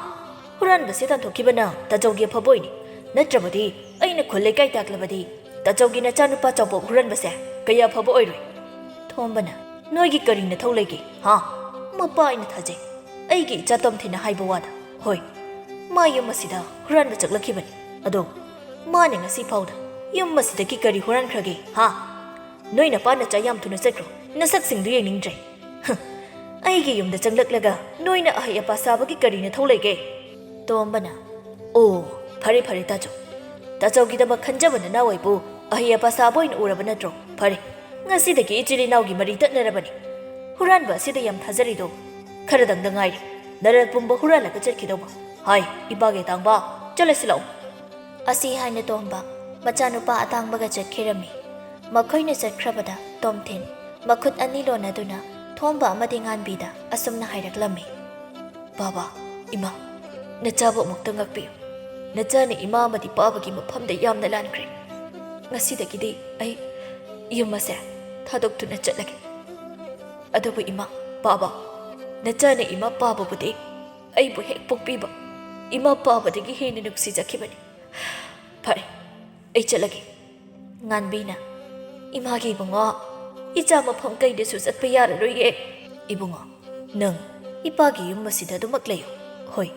ꯍꯨꯔꯥꯟꯕꯁꯦ ꯇꯥꯟꯊꯣꯛꯈꯤꯕꯅ ꯇꯥꯆꯧꯒꯤ ꯑꯐꯕ ꯑꯣꯏꯅꯤ꯫ ꯅꯠꯇ꯭ꯔꯕꯗꯤ ꯑꯩꯅ ꯈꯨꯜ ꯂꯩꯀꯥꯏ ꯇꯥꯛꯂꯕꯗꯤ ꯇꯥꯆꯧꯒꯤ ꯅꯆꯥꯅꯨꯄꯥ ꯆꯥꯎꯕ ꯍꯨꯔꯥꯟꯕꯁꯦ ꯀꯌꯥ ꯐꯕ ꯑꯣꯏꯔꯣꯏ꯫" ꯊꯣꯝꯕꯅ, "ꯅꯣꯏꯒꯤ ꯀꯔꯤ ꯅꯊꯧ ꯂꯩꯒꯦ? ꯍꯥ? ꯃꯄꯥ ꯑꯩꯅ ꯊꯥꯖꯩ꯫ ꯑꯩꯒꯤ ꯏꯆꯥ ꯇꯣꯝꯊꯤꯟꯅ ꯍꯥꯏꯕ ꯋꯥꯗ꯫ ꯍꯣꯏ, ꯃꯥ ꯌꯨꯝ ꯑꯁꯤꯗ ꯍꯨꯔꯥꯟꯕ ꯆꯪꯂꯛꯈꯤꯕꯅꯤ꯫ ꯑꯗꯣ ꯃꯥꯅ ꯉꯁꯤ ꯐꯥꯎꯗ ꯌꯨꯝ ꯑꯁꯤꯗꯒꯤ ꯀꯔꯤ ꯍꯨꯔꯥꯟꯈ꯭ꯔꯒꯦ? ꯍꯥ? ꯅꯣꯏ ꯅꯄꯥ ꯅꯆꯥ ꯌꯥꯝ ꯊꯨꯅ ꯆꯠꯈ꯭ꯔꯣ꯫ ꯅꯁꯛꯁꯤꯡꯗꯨ ꯌꯦꯡꯅꯤꯡꯗ꯭ꯔꯦ꯫ ꯍ, ꯑꯩꯒꯤ ꯌꯨꯝꯗ ꯆꯪꯂꯛꯂꯒ ꯅꯣꯏꯅ ꯑꯍꯩ ꯑꯄꯥ ꯁꯥꯕꯒꯤ ꯀꯔꯤ ꯅꯊꯧ ꯂꯩꯒꯦ?" ꯇꯣꯝꯕꯅ, "ꯑꯣ, ꯐꯔꯦ, ꯐꯔꯦ, ꯇꯥꯆꯧ꯫ ꯇꯥꯆꯧꯒꯤꯗꯃꯛ ꯈꯟꯖꯕ ꯅꯅꯥꯎ ꯑꯩꯕꯨ ꯑꯍꯩ ꯑꯄꯥ ꯁꯥꯕ ꯑꯣꯏꯅ ꯎꯔꯕ ꯅꯠꯇ꯭ꯔꯣ? ꯐꯔꯦ, ꯉꯁꯤꯗꯒꯤ ꯏꯆꯤꯜ ꯏꯅꯥꯎꯒꯤ ꯃꯔꯤ ꯇꯠꯅꯔꯕꯅꯤ꯫ ꯍꯨꯔꯥꯟꯕ ꯑꯁꯤꯗ ꯌꯥꯝ ꯊꯥꯖꯔꯤꯗꯣ ꯈꯔꯗꯪꯗ ꯉꯥꯏꯔꯦ꯫ ꯅꯔꯜ ꯄꯨꯝꯕ ꯍꯨꯔꯥꯜꯂꯒ ꯆꯠꯈꯤꯗꯧꯕ꯫ ꯍꯥꯏ, ꯏꯄꯥꯒꯤ ꯑꯇꯥꯡꯕ, ꯆꯠꯂꯁꯤ ꯂꯥꯛꯑꯣ꯫ ꯑꯁꯤ ꯍꯥꯏꯅ ꯇꯣꯝꯕ ꯃꯆꯥꯅꯨꯄꯥ ꯑꯇꯥꯡꯕꯒ ꯆꯠꯈꯤꯔꯝꯃꯤ꯫ ꯃꯈꯣꯏꯅ ꯆꯠꯈ꯭ꯔꯕꯗ ꯇꯣꯝꯊꯤꯟ ꯃꯈꯨꯠ ꯑꯅꯤ ꯂꯣꯟꯅꯗꯨꯅ ꯊꯣꯝꯕ ꯑꯃꯗꯤ ꯉꯥꯟꯕꯤꯗ ꯑꯁꯨꯝꯅ ꯍꯥꯏꯔꯛꯂꯝꯃꯤ꯫ "ꯕꯥꯕꯥ, ꯏꯃꯥ, ꯅꯆꯥꯕꯨ ꯑꯃꯨꯛꯇ ꯉꯥꯛꯄꯤꯌꯨ꯫ ꯅꯆꯥꯅ ꯏꯃꯥ ꯑꯃꯗꯤ ꯄꯥꯕꯒꯤ ꯃꯐꯝꯗ ꯌꯥꯝꯅ ꯂꯥꯟꯈ꯭ꯔꯦ꯫ ꯉꯁꯤꯗꯒꯤꯗꯤ ꯑꯩ ꯌꯨꯝ ꯑꯁꯦ ꯊꯥꯗꯣꯛꯇꯨꯅ ꯆꯠꯂꯒꯦ꯫ ꯑꯗꯨꯕꯨ ꯏꯃꯥ, ꯄꯥꯕ, ꯅꯆꯥꯅ ꯏꯃꯥ ꯄꯥꯕꯕꯨꯗꯤ ꯑꯩꯕꯨ ꯍꯦꯛ ꯄꯣꯛꯄꯤꯕ ꯏꯃꯥ ꯄꯥꯕꯗꯒꯤ ꯍꯦꯟꯅ ꯅꯨꯡꯁꯤꯖꯈꯤꯕꯅꯤ꯫ ꯐꯔꯦ, ꯑꯩ ꯆꯠꯂꯒꯦ꯫" ꯉꯥꯟꯕꯤꯅ, "ꯏꯃꯥꯒꯤ ꯏꯕꯨꯡꯉꯣ, ꯏꯆꯥ ꯃꯐꯝ ꯀꯩꯗꯁꯨ ꯆꯠꯄ ꯌꯥꯔꯔꯣꯏꯌꯦ꯫" "ꯏꯕꯨꯡꯉꯣ, ꯅꯪ ꯏꯄꯥꯒꯤ ꯌꯨꯝ ꯑꯁꯤꯗ ꯑꯗꯨꯃꯛ ꯂꯩꯌꯨ꯫ ꯍꯣꯏ,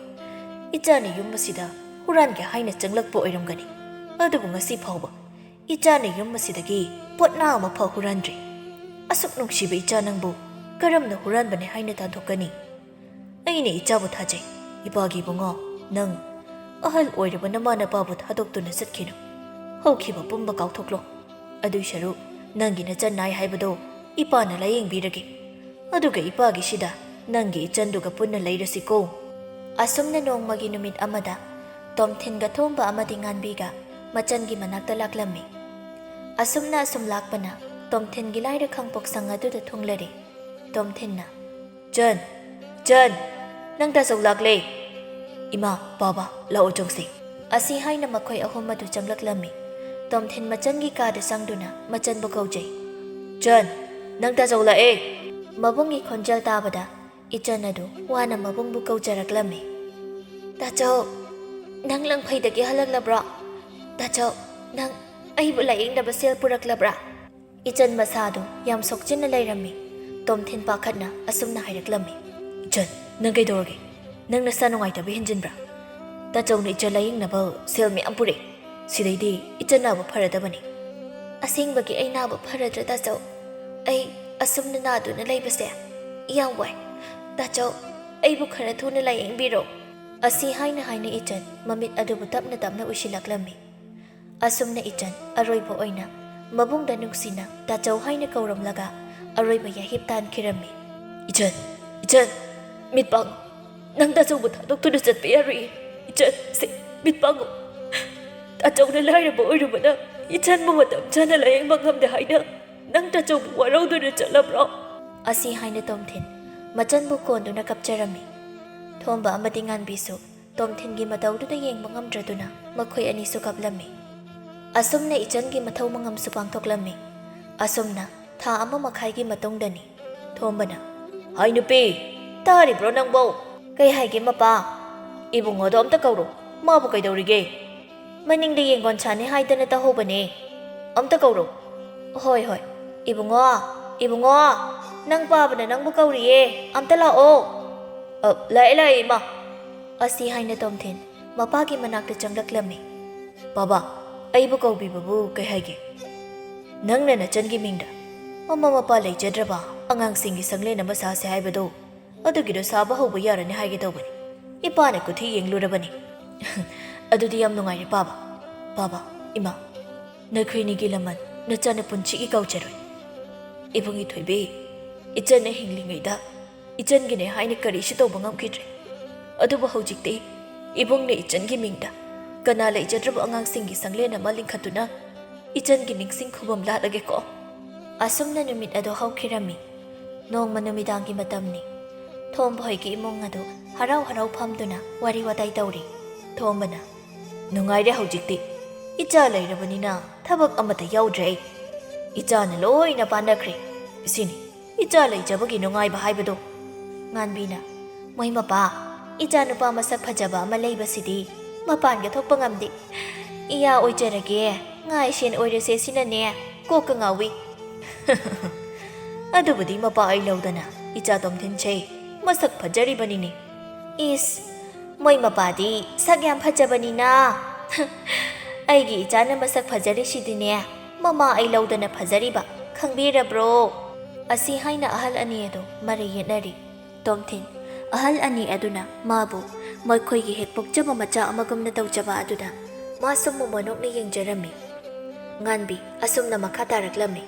ꯏꯆꯥꯅ ꯌꯨꯝ ꯑꯁꯤꯗ ꯍꯨꯔꯥꯟꯒꯦ ꯍꯥꯏꯅ ꯆꯪꯂꯛꯄ ꯑꯣꯏꯔꯝꯒꯅꯤ, ꯑꯗꯨꯕꯨ ꯉꯁꯤ ꯐꯥꯎꯕ ꯏꯆꯥꯅ ꯌꯨꯝ ꯑꯁꯤꯗꯒꯤ ꯄꯣꯠꯅꯥ ꯑꯃ ꯐꯥꯎ ꯍꯨꯔꯥꯟꯗ꯭ꯔꯤ꯫ ꯑꯁꯨꯛ ꯅꯨꯡꯁꯤꯕ ꯏꯆꯥ ꯅꯪꯕꯨ ꯀꯔꯝꯅ ꯍꯨꯔꯥꯟꯕꯅꯤ ꯍꯥꯏꯅ ꯊꯥꯗꯣꯛꯀꯅꯤ? ꯑꯩꯅ ꯏꯆꯥꯕꯨ ꯊꯥꯖꯩ꯫ ꯏꯄꯥꯒꯤ ꯏꯕꯨꯡꯉꯣ, ꯅꯪ ꯑꯍꯜ ꯑꯣꯏꯔꯕ ꯅꯃꯥ ꯅꯄꯥꯕꯨ ꯊꯥꯗꯣꯛꯇꯨꯅ ꯆꯠꯈꯤꯅꯨ꯫ ꯍꯧꯈꯤꯕ ꯄꯨꯝꯕ ꯀꯥꯎꯊꯣꯛꯂꯣ꯫ ꯑꯗꯨꯏ ꯁꯔꯨꯛ ꯅꯪꯒꯤ ꯅꯆꯟ ꯅꯥꯏ ꯍꯥꯏꯕꯗꯣ ꯏꯄꯥꯅ ꯂꯥꯌꯦꯡꯕꯤꯔꯒꯦ꯫ ꯑꯗꯨꯒ ꯏꯄꯥꯒꯤꯁꯤꯗ ꯅꯪꯒꯤ ꯏꯆꯟꯗꯨꯒ ꯄꯨꯟꯅ ꯂꯩꯔꯁꯤꯀꯣ꯫" ꯑꯁꯨꯝꯅ ꯅꯣꯡꯃꯒꯤ ꯅꯨꯃꯤꯠ ꯑꯃꯗ ꯇꯣꯝꯊꯤꯟꯒ ꯊꯣꯝꯕ ꯑꯃꯗꯤ ꯉꯥꯟꯕꯤꯒ ꯃꯆꯟꯒꯤ ꯃꯅꯥꯛꯇ ꯂꯥꯛꯂꯝꯃꯤ꯫ ꯑꯁꯨꯝꯅ ꯑꯁꯨꯝ ꯂꯥꯛꯄꯅ ꯇꯣꯝꯊꯤꯟꯒꯤ ꯂꯥꯏꯔ ꯈꯥꯡꯄꯣꯛꯁꯪ ꯑꯗꯨꯗ ꯊꯨꯡꯂꯔꯦ꯫ ꯇꯣꯝꯊꯤꯟꯅ, "ꯆꯟ, ꯆꯟ, ꯅꯪ ꯇꯥꯆꯧ ꯂꯥꯛꯂꯦ꯫ ꯏꯃꯥ, ꯄꯥꯕ, ꯂꯥꯛꯑꯣ ꯆꯪꯁꯦ꯫" ꯑꯁꯤ ꯍꯥꯏꯅ ꯃꯈꯣꯏ ꯑꯍꯨꯝ ꯑꯗꯨ ꯆꯪꯂꯛꯂꯝꯃꯤ꯫ ꯇꯣꯝꯊꯤꯟ ꯃꯆꯟꯒꯤ ꯀꯥꯗ ꯆꯪꯗꯨꯅ ꯃꯆꯟꯕꯨ ꯀꯧꯖꯩ꯫ "ꯆꯟ, ꯅꯪ ꯇꯥꯆꯧ ꯂꯥꯛꯑꯦ꯫" ꯃꯕꯨꯡꯒꯤ ꯈꯣꯟꯖꯦꯜ ꯇꯥꯕꯗ ꯏꯆꯟ ꯑꯗꯨ ꯋꯥꯅ ꯃꯕꯨꯡꯕꯨ ꯀꯧꯖꯔꯛꯂꯝꯃꯤ꯫ "ꯇꯥꯆꯧ, ꯅꯪ ꯂꯪꯐꯩꯗꯒꯤ ꯍꯜꯂꯛꯂꯕ꯭ꯔꯣ? ꯇꯥꯆꯧ, ꯅꯪ ꯑꯩꯕꯨ ꯂꯥꯌꯦꯡꯅꯕ ꯁꯦꯜ ꯄꯨꯔꯛꯂꯕ꯭ꯔꯥ?" ꯏꯆꯟ ꯃꯁꯥꯗꯨ ꯌꯥꯝ ꯁꯣꯛꯆꯤꯟꯅ ꯂꯩꯔꯝꯃꯤ꯫ ꯇꯣꯝꯊꯤꯟ ꯄꯥꯈꯠꯅ ꯑꯁꯨꯝꯅ ꯍꯥꯏꯔꯛꯂꯝꯃꯤ꯫ "ꯏꯆꯟ, ꯅꯪ ꯀꯩꯗꯧꯔꯒꯦ? ꯅꯪ ꯅꯁꯥ ꯅꯨꯡꯉꯥꯏꯇꯕ ꯍꯦꯟꯖꯤꯟꯕ꯭ꯔꯥ? ꯇꯥꯆꯧꯅ ꯏꯆꯟ ꯂꯥꯌꯦꯡꯅꯕ ꯁꯦꯜ ꯃꯌꯥꯝ ꯄꯨꯔꯛꯑꯦ꯫ ꯁꯤꯗꯩꯗꯤ ꯏꯆꯟ ꯅꯥꯕ ꯐꯔꯗꯕꯅꯤ꯫" "ꯑꯁꯦꯡꯕꯒꯤ ꯑꯩ ꯅꯥꯕ ꯐꯔꯗ꯭ꯔꯥ ꯇꯥꯆꯧ? ꯑꯩ ꯑꯁꯨꯝꯅ ꯅꯥꯗꯨꯅ ꯂꯩꯕꯁꯦ ꯌꯥꯝ ꯋꯥꯏ꯫ ꯇꯥꯆꯧ, ꯑꯩꯕꯨ ꯈꯔ ꯊꯨꯅ ꯂꯥꯌꯦꯡꯕꯤꯔꯣ꯫" ꯑꯁꯤ ꯍꯥꯏꯅ ꯍꯥꯏꯅ ꯏꯆꯟ ꯃꯃꯤꯠ ꯑꯗꯨꯕꯨ ꯇꯞꯅ ꯇꯞꯅ ꯎꯏꯁꯤꯜꯂꯛꯂꯝꯃꯤ꯫ ꯑꯁꯨꯝꯅ ꯏꯆꯟ ꯑꯔꯣꯏꯕ ꯑꯣꯏꯅ ꯃꯕꯨꯡꯗ ꯅꯨꯡꯁꯤꯅ "ꯇꯥꯆꯧ" ꯍꯥꯏꯅ ꯀꯧꯔꯝꯂꯒ ꯑꯔꯣꯏꯕ ꯌꯥꯍꯤꯞ ꯇꯥꯟꯈꯤꯔꯝꯃꯤ꯫ "ꯏꯆꯟ, ꯏꯆꯟ, ꯃꯤꯠ ꯄꯥꯡꯉꯨ꯫ ꯅꯪ ꯇꯥꯆꯧꯕꯨ ꯊꯥꯗꯣꯛꯇꯨꯅ ꯆꯠꯄ ꯌꯥꯔꯣꯏꯌꯦ꯫ ꯏꯆꯟ, ꯁꯦ, ꯃꯤꯠ ꯄꯥꯡꯉꯨ꯫ ꯇꯥꯆꯧꯅ ꯂꯥꯏꯔꯕ ꯑꯣꯏꯔꯨꯕꯅ ꯏꯆꯟꯕꯨ ꯃꯇꯝ ꯆꯥꯅ ꯂꯥꯌꯦꯡꯕ ꯉꯝꯗꯦ ꯍꯥꯏꯅ ꯅꯪ ꯇꯥꯆꯧꯕꯨ ꯋꯥꯔꯧꯗꯨꯅ ꯆꯠꯂꯕ꯭ꯔꯣ?" ꯑꯁꯤ ꯍꯥꯏꯅ ꯇꯣꯝꯊꯤꯟ ꯃꯆꯟꯕꯨ ꯀꯣꯟꯗꯨꯅ ꯀꯞꯆꯔꯝꯃꯤ꯫ ꯊꯣꯝꯕ ꯑꯃꯗꯤ ꯉꯥꯟꯕꯤꯁꯨ ꯇꯣꯝꯊꯤꯟꯒꯤ ꯃꯇꯧꯗꯨꯗ ꯌꯦꯡꯕ ꯉꯝꯗ꯭ꯔꯗꯨꯅ ꯃꯈꯣꯏ ꯑꯅꯤꯁꯨ ꯀꯞꯂꯝꯃꯤ꯫ ꯑꯁꯨꯝꯅ ꯏꯆꯟꯒꯤ ꯃꯊꯧ ꯃꯉꯝꯁꯨ ꯄꯥꯡꯊꯣꯛꯂꯝꯃꯤ꯫ ꯑꯁꯨꯝꯅ ꯊꯥ ꯑꯃ ꯃꯈꯥꯏꯒꯤ ꯃꯇꯨꯡꯗꯅꯤ꯫ ꯊꯣꯝꯕꯅ, "ꯍꯥꯏ ꯅꯨꯄꯤ, ꯇꯥꯔꯤꯕ꯭ꯔꯣ ꯅꯪꯕꯣ?" "ꯀꯩ ꯍꯥꯏꯒꯦ ꯃꯄꯥ?" "ꯏꯕꯨꯡꯉꯣꯗꯣ ꯑꯝꯇ ꯀꯧꯔꯣ, ꯃꯥꯕꯨ ꯀꯩꯗꯧꯔꯤꯒꯦ?" "ꯃꯅꯤꯡꯗ ꯌꯦꯡꯒꯣꯟ ꯁꯥꯅꯤ ꯍꯥꯏꯗꯅ ꯇꯧꯍꯧꯕꯅꯦ꯫ ꯑꯝꯇ ꯀꯧꯔꯣ꯫" "ꯍꯣꯏ, ꯍꯣꯏ꯫ ꯏꯕꯨꯡꯉꯣ, ꯏꯕꯨꯡꯉꯣ, ꯅꯪ ꯄꯥꯕꯅ ꯅꯪꯕꯨ ꯀꯧꯔꯤꯌꯦ, ꯑꯝꯇ ꯂꯥꯛꯑꯣ꯫" "ꯑ, ꯂꯥꯛꯑꯦ, ꯂꯥꯛꯑꯦ, ꯏꯃꯥ꯫" ꯑꯁꯤ ꯍꯥꯏꯅ ꯇꯣꯝꯊꯤꯟ ꯃꯄꯥꯒꯤ ꯃꯅꯥꯛꯇ ꯆꯪꯂꯛꯂꯝꯃꯤ꯫ "ꯄꯥꯕ, ꯑꯩꯕꯨ ꯀꯧꯕꯤꯕꯕꯨ ꯀꯩ ꯍꯥꯏꯒꯦ? ꯅꯪꯅ ꯅꯆꯟꯒꯤ ꯃꯤꯡꯗ ꯃꯃꯥ ꯃꯄꯥ ꯂꯩꯖꯗ꯭ꯔꯕ ꯑꯉꯥꯡꯁꯤꯡꯒꯤ ꯁꯪꯂꯦꯟ ꯑꯃ ꯁꯥꯁꯦ ꯍꯥꯏꯕꯗꯣ, ꯑꯗꯨꯒꯤꯗꯣ ꯁꯥꯕ ꯍꯧꯕ ꯌꯥꯔꯅꯤ ꯍꯥꯏꯒꯦ ꯇꯧꯕꯅꯤ꯫ ꯏꯄꯥꯅ ꯀꯨꯊꯤ ꯌꯦꯡꯂꯨꯔꯕꯅꯤ꯫" "ꯑꯗꯨꯗꯤ ꯌꯥꯝ ꯅꯨꯡꯉꯥꯏꯔꯦ ꯄꯥꯕ꯫ ꯄꯥꯕ, ꯏꯃꯥ, ꯅꯈꯣꯏꯅꯤꯒꯤ ꯂꯃꯟ ꯅꯆꯟꯅ ꯄꯨꯟꯁꯤꯒꯤ ꯀꯥꯎꯖꯔꯣꯏ꯫ ꯏꯕꯨꯡꯒꯤ ꯊꯣꯏꯕꯤ, ꯏꯆꯟꯅ ꯍꯤꯡꯂꯤꯉꯩꯗ ꯏꯆꯟꯒꯤꯅꯦ ꯍꯥꯏꯅ ꯀꯔꯤꯁꯨ ꯇꯧꯕ ꯉꯝꯈꯤꯗ꯭ꯔꯦ꯫ ꯑꯗꯨꯕꯨ ꯍꯧꯖꯤꯛꯇꯤ ꯏꯕꯨꯡꯅ ꯏꯆꯟꯒꯤ ꯃꯤꯡꯗ ꯀꯅꯥ ꯂꯩꯖꯗ꯭ꯔꯕ ꯑꯉꯥꯡꯁꯤꯡꯒꯤ ꯁꯪꯂꯦꯟ ꯑꯃ ꯂꯤꯡꯈꯠꯇꯨꯅ ꯏꯆꯟꯒꯤ ꯅꯤꯡꯁꯤꯡ ꯈꯨꯕꯝ ꯂꯥꯠꯂꯒꯦꯀꯣ꯫" ꯑꯁꯨꯝꯅ ꯅꯨꯃꯤꯠ ꯑꯗꯨ ꯍꯧꯈꯤꯔꯝꯃꯤ꯫ ꯅꯣꯡꯃ ꯅꯨꯃꯤꯗꯥꯡꯒꯤ ꯃꯇꯝꯅꯤ꯫ ꯊꯣꯝꯕ ꯍꯣꯏꯒꯤ ꯏꯃꯨꯡ ꯑꯗꯨ ꯍꯔꯥꯎ ꯍꯔꯥꯎ ꯐꯝꯗꯨꯅ ꯋꯥꯔꯤ ꯋꯥꯇꯥꯏ ꯇꯧꯔꯤ꯫ ꯊꯣꯝꯕꯅ, "ꯅꯨꯡꯉꯥꯏꯔꯦ ꯍꯧꯖꯤꯛꯇꯤ꯫ ꯏꯆꯥ ꯂꯩꯔꯕꯅꯤꯅ ꯊꯕꯛ ꯑꯃꯠꯇ ꯌꯥꯎꯗ꯭ꯔꯦ ꯑꯩ꯫ ꯏꯆꯥꯅ ꯂꯣꯏꯅ ꯄꯥꯟꯅꯈ꯭ꯔꯦ꯫ ꯁꯤꯅꯤ ꯏꯆꯥ ꯂꯩꯖꯕꯒꯤ ꯅꯨꯡꯉꯥꯏꯕ ꯍꯥꯏꯕꯗꯣ꯫" ꯉꯥꯟꯕꯤꯅ, "ꯃꯣꯏ ꯃꯄꯥ, ꯏꯆꯥ ꯅꯨꯄꯥ ꯃꯁꯛ ꯐꯖꯕ ꯑꯃ ꯂꯩꯕꯁꯤꯗꯤ ꯃꯄꯥꯟꯒ ꯊꯣꯛꯄ ꯉꯝꯗꯦ꯫ ꯏꯌꯥ ꯑꯣꯏꯖꯔꯒꯦ, ꯉꯥ ꯏꯁꯦꯟ ꯑꯣꯏꯔꯁꯦ ꯁꯤꯅꯅꯦ ꯀꯣꯛꯀ ꯉꯥꯎꯏ꯫" "ꯑꯗꯨꯕꯨꯗꯤ ꯃꯄꯥ ꯑꯩ ꯂꯧꯗꯅ ꯏꯆꯥ ꯇꯣꯝꯊꯤꯟꯁꯦ ꯃꯁꯛ ꯐꯖꯔꯤꯕꯅꯤꯅꯦ꯫" "ꯏꯁ, ꯃꯣꯏ ꯃꯄꯥꯗꯤ ꯁꯛ ꯌꯥꯝ ꯐꯖꯕꯅꯤꯅ꯫" "ꯑꯩꯒꯤ ꯏꯆꯥꯅ ꯃꯁꯛ ꯐꯖꯔꯤꯁꯤꯗꯤꯅꯦ ꯃꯃꯥ ꯑꯩ ꯂꯧꯗꯅ ꯐꯖꯔꯤꯕ, ꯈꯪꯕꯤꯔꯕ꯭ꯔꯣ?" ꯑꯁꯤ ꯍꯥꯏꯅ ꯑꯍꯜ ꯑꯅꯤ ꯑꯗꯨ ꯃꯔꯩ ꯌꯦꯠꯅꯔꯤ꯫ ꯇꯣꯝꯊꯤꯟ, ꯑꯍꯜ ꯑꯅꯤ ꯑꯗꯨꯅ ꯃꯥꯕꯨ ꯃꯈꯣꯏꯒꯤ ꯍꯦꯛ ꯄꯣꯛꯆꯕ ꯃꯆꯥ ꯑꯃꯒꯨꯝꯅ ꯇꯧꯖꯕ ꯑꯗꯨꯗ ꯃꯥꯁꯨ ꯃꯣꯃꯣꯟ ꯅꯣꯛꯅ ꯌꯦꯡꯖꯔꯝꯃꯤ꯫ ꯉꯥꯟꯕꯤ ꯑꯁꯨꯝꯅ ꯃꯈꯥ ꯇꯥꯔꯛꯂꯝꯃꯤ꯫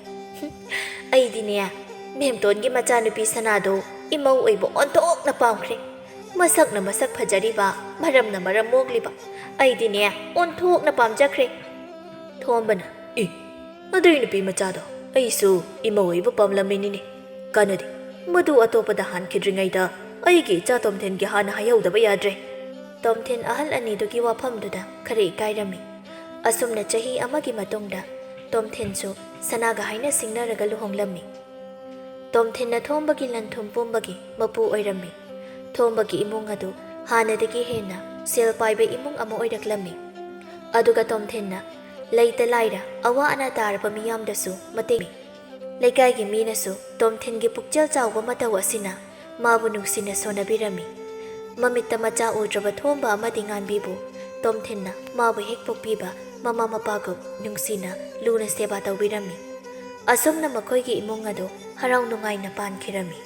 "ꯑꯩꯗꯤꯅꯦ, ꯃꯦꯝꯇꯣꯟꯒꯤ ꯃꯆꯥꯅꯨꯄꯤ ꯁꯅꯥꯗꯣ ꯏꯃꯧ ꯑꯣꯏꯕ ꯑꯣꯟꯊꯣꯛꯅ ꯄꯥꯝꯈ꯭ꯔꯦ꯫ ꯃꯁꯛꯅ ꯃꯁꯛ ꯐꯖꯔꯤꯕ, ꯃꯔꯝꯅ ꯃꯔꯝ ꯃꯣꯛꯂꯤꯕ꯫ ꯑꯩꯗꯤꯅꯦ, ꯑꯣꯟꯊꯣꯛꯅ ꯄꯥꯝꯖꯈ꯭ꯔꯦ꯫" ꯊꯣꯝꯕꯅ, "ꯑꯦ, ꯑꯗꯨꯏ ꯅꯨꯄꯤ ꯃꯆꯥꯗꯣ ꯑꯩꯁꯨ ꯏꯃꯧ ꯑꯣꯏꯕ ꯄꯥꯝꯂꯝꯃꯤꯅꯤꯅꯦ꯫ ꯀꯥꯟꯅꯗꯦ, ꯃꯗꯨ ꯑꯇꯣꯞꯄꯗ ꯍꯥꯟꯈꯤꯗ꯭ꯔꯤꯉꯩꯗ ꯑꯩꯒꯤ ꯏꯆꯥ ꯇꯣꯝꯊꯤꯟꯒꯤ ꯍꯥꯟꯅ ꯍꯥꯏꯍꯧꯗꯕ ꯌꯥꯗ꯭ꯔꯦ꯫" ꯇꯣꯝꯊꯤꯟ ꯑꯍꯜ ꯑꯅꯤꯗꯨꯒꯤ ꯋꯥꯐꯝꯗꯨꯗ ꯈꯔ ꯏꯀꯥꯏꯔꯝꯃꯤ꯫ ꯑꯁꯨꯝꯅ ꯆꯍꯤ ꯑꯃꯒꯤ ꯃꯇꯨꯡꯗ ꯇꯣꯝꯊꯤꯟꯁꯨ ꯁꯅꯥꯒ ꯍꯥꯏꯅ ꯁꯤꯡꯅꯔꯒ ꯂꯨꯍꯣꯡꯂꯝꯃꯤ꯫ ꯇꯣꯝꯊꯤꯟꯅ ꯊꯣꯝꯕꯒꯤ ꯂꯟ ꯊꯨꯝ ꯄꯨꯝꯕꯒꯤ ꯃꯄꯨ ꯑꯣꯏꯔꯝꯃꯤ꯫ ꯊꯣꯝꯕꯒꯤ ꯏꯃꯨꯡ ꯑꯗꯨ ꯍꯥꯟꯅꯗꯒꯤ ꯍꯦꯟꯅ ꯁꯦꯜ ꯄꯥꯏꯕ ꯏꯃꯨꯡ ꯑꯃ ꯑꯣꯏꯔꯛꯂꯝꯃꯤ꯫ ꯑꯗꯨꯒ ꯇꯣꯝꯊꯤꯟꯅ ꯂꯩꯇ ꯂꯥꯏꯔ ꯑꯋꯥ ꯑꯅꯥ ꯇꯥꯔꯕ ꯃꯤꯌꯥꯝꯗꯁꯨ ꯃꯇꯦꯡ ꯄꯤ꯫ ꯂꯩꯀꯥꯏꯒꯤ ꯃꯤꯅꯁꯨ ꯇꯣꯝꯊꯤꯟꯒꯤ ꯄꯨꯛꯆꯦꯜ ꯆꯥꯎꯕ ꯃꯇꯧ ꯑꯁꯤꯅ ꯃꯥꯕꯨ ꯅꯨꯡꯁꯤꯅ ꯁꯣꯟꯅꯕꯤꯔꯝꯃꯤ꯫ ꯃꯃꯤꯠꯇ ꯃꯆꯥ ꯎꯗ꯭ꯔꯕ ꯊꯣꯝꯕ ꯑꯃꯗꯤ ꯉꯥꯟꯕꯤꯕꯨ ꯇꯣꯝꯊꯤꯟꯅ ꯃꯥꯕꯨ ꯍꯦꯛ ꯄꯣꯛꯄꯤꯕ ꯃꯃꯥ ꯃꯄꯥꯒꯨꯝ ꯅꯨꯡꯁꯤꯅ ꯂꯨꯅ ꯁꯦꯕꯥ ꯇꯧꯕꯤꯔꯝꯃꯤ꯫ ꯑꯁꯨꯝꯅ ꯃꯈꯣꯏꯒꯤ ꯏꯃꯨꯡ ꯑꯗꯨ ꯍꯔꯥꯎ ꯅꯨꯡꯉꯥꯏꯅ ꯄꯥꯟꯈꯤꯔꯝꯃꯤ꯫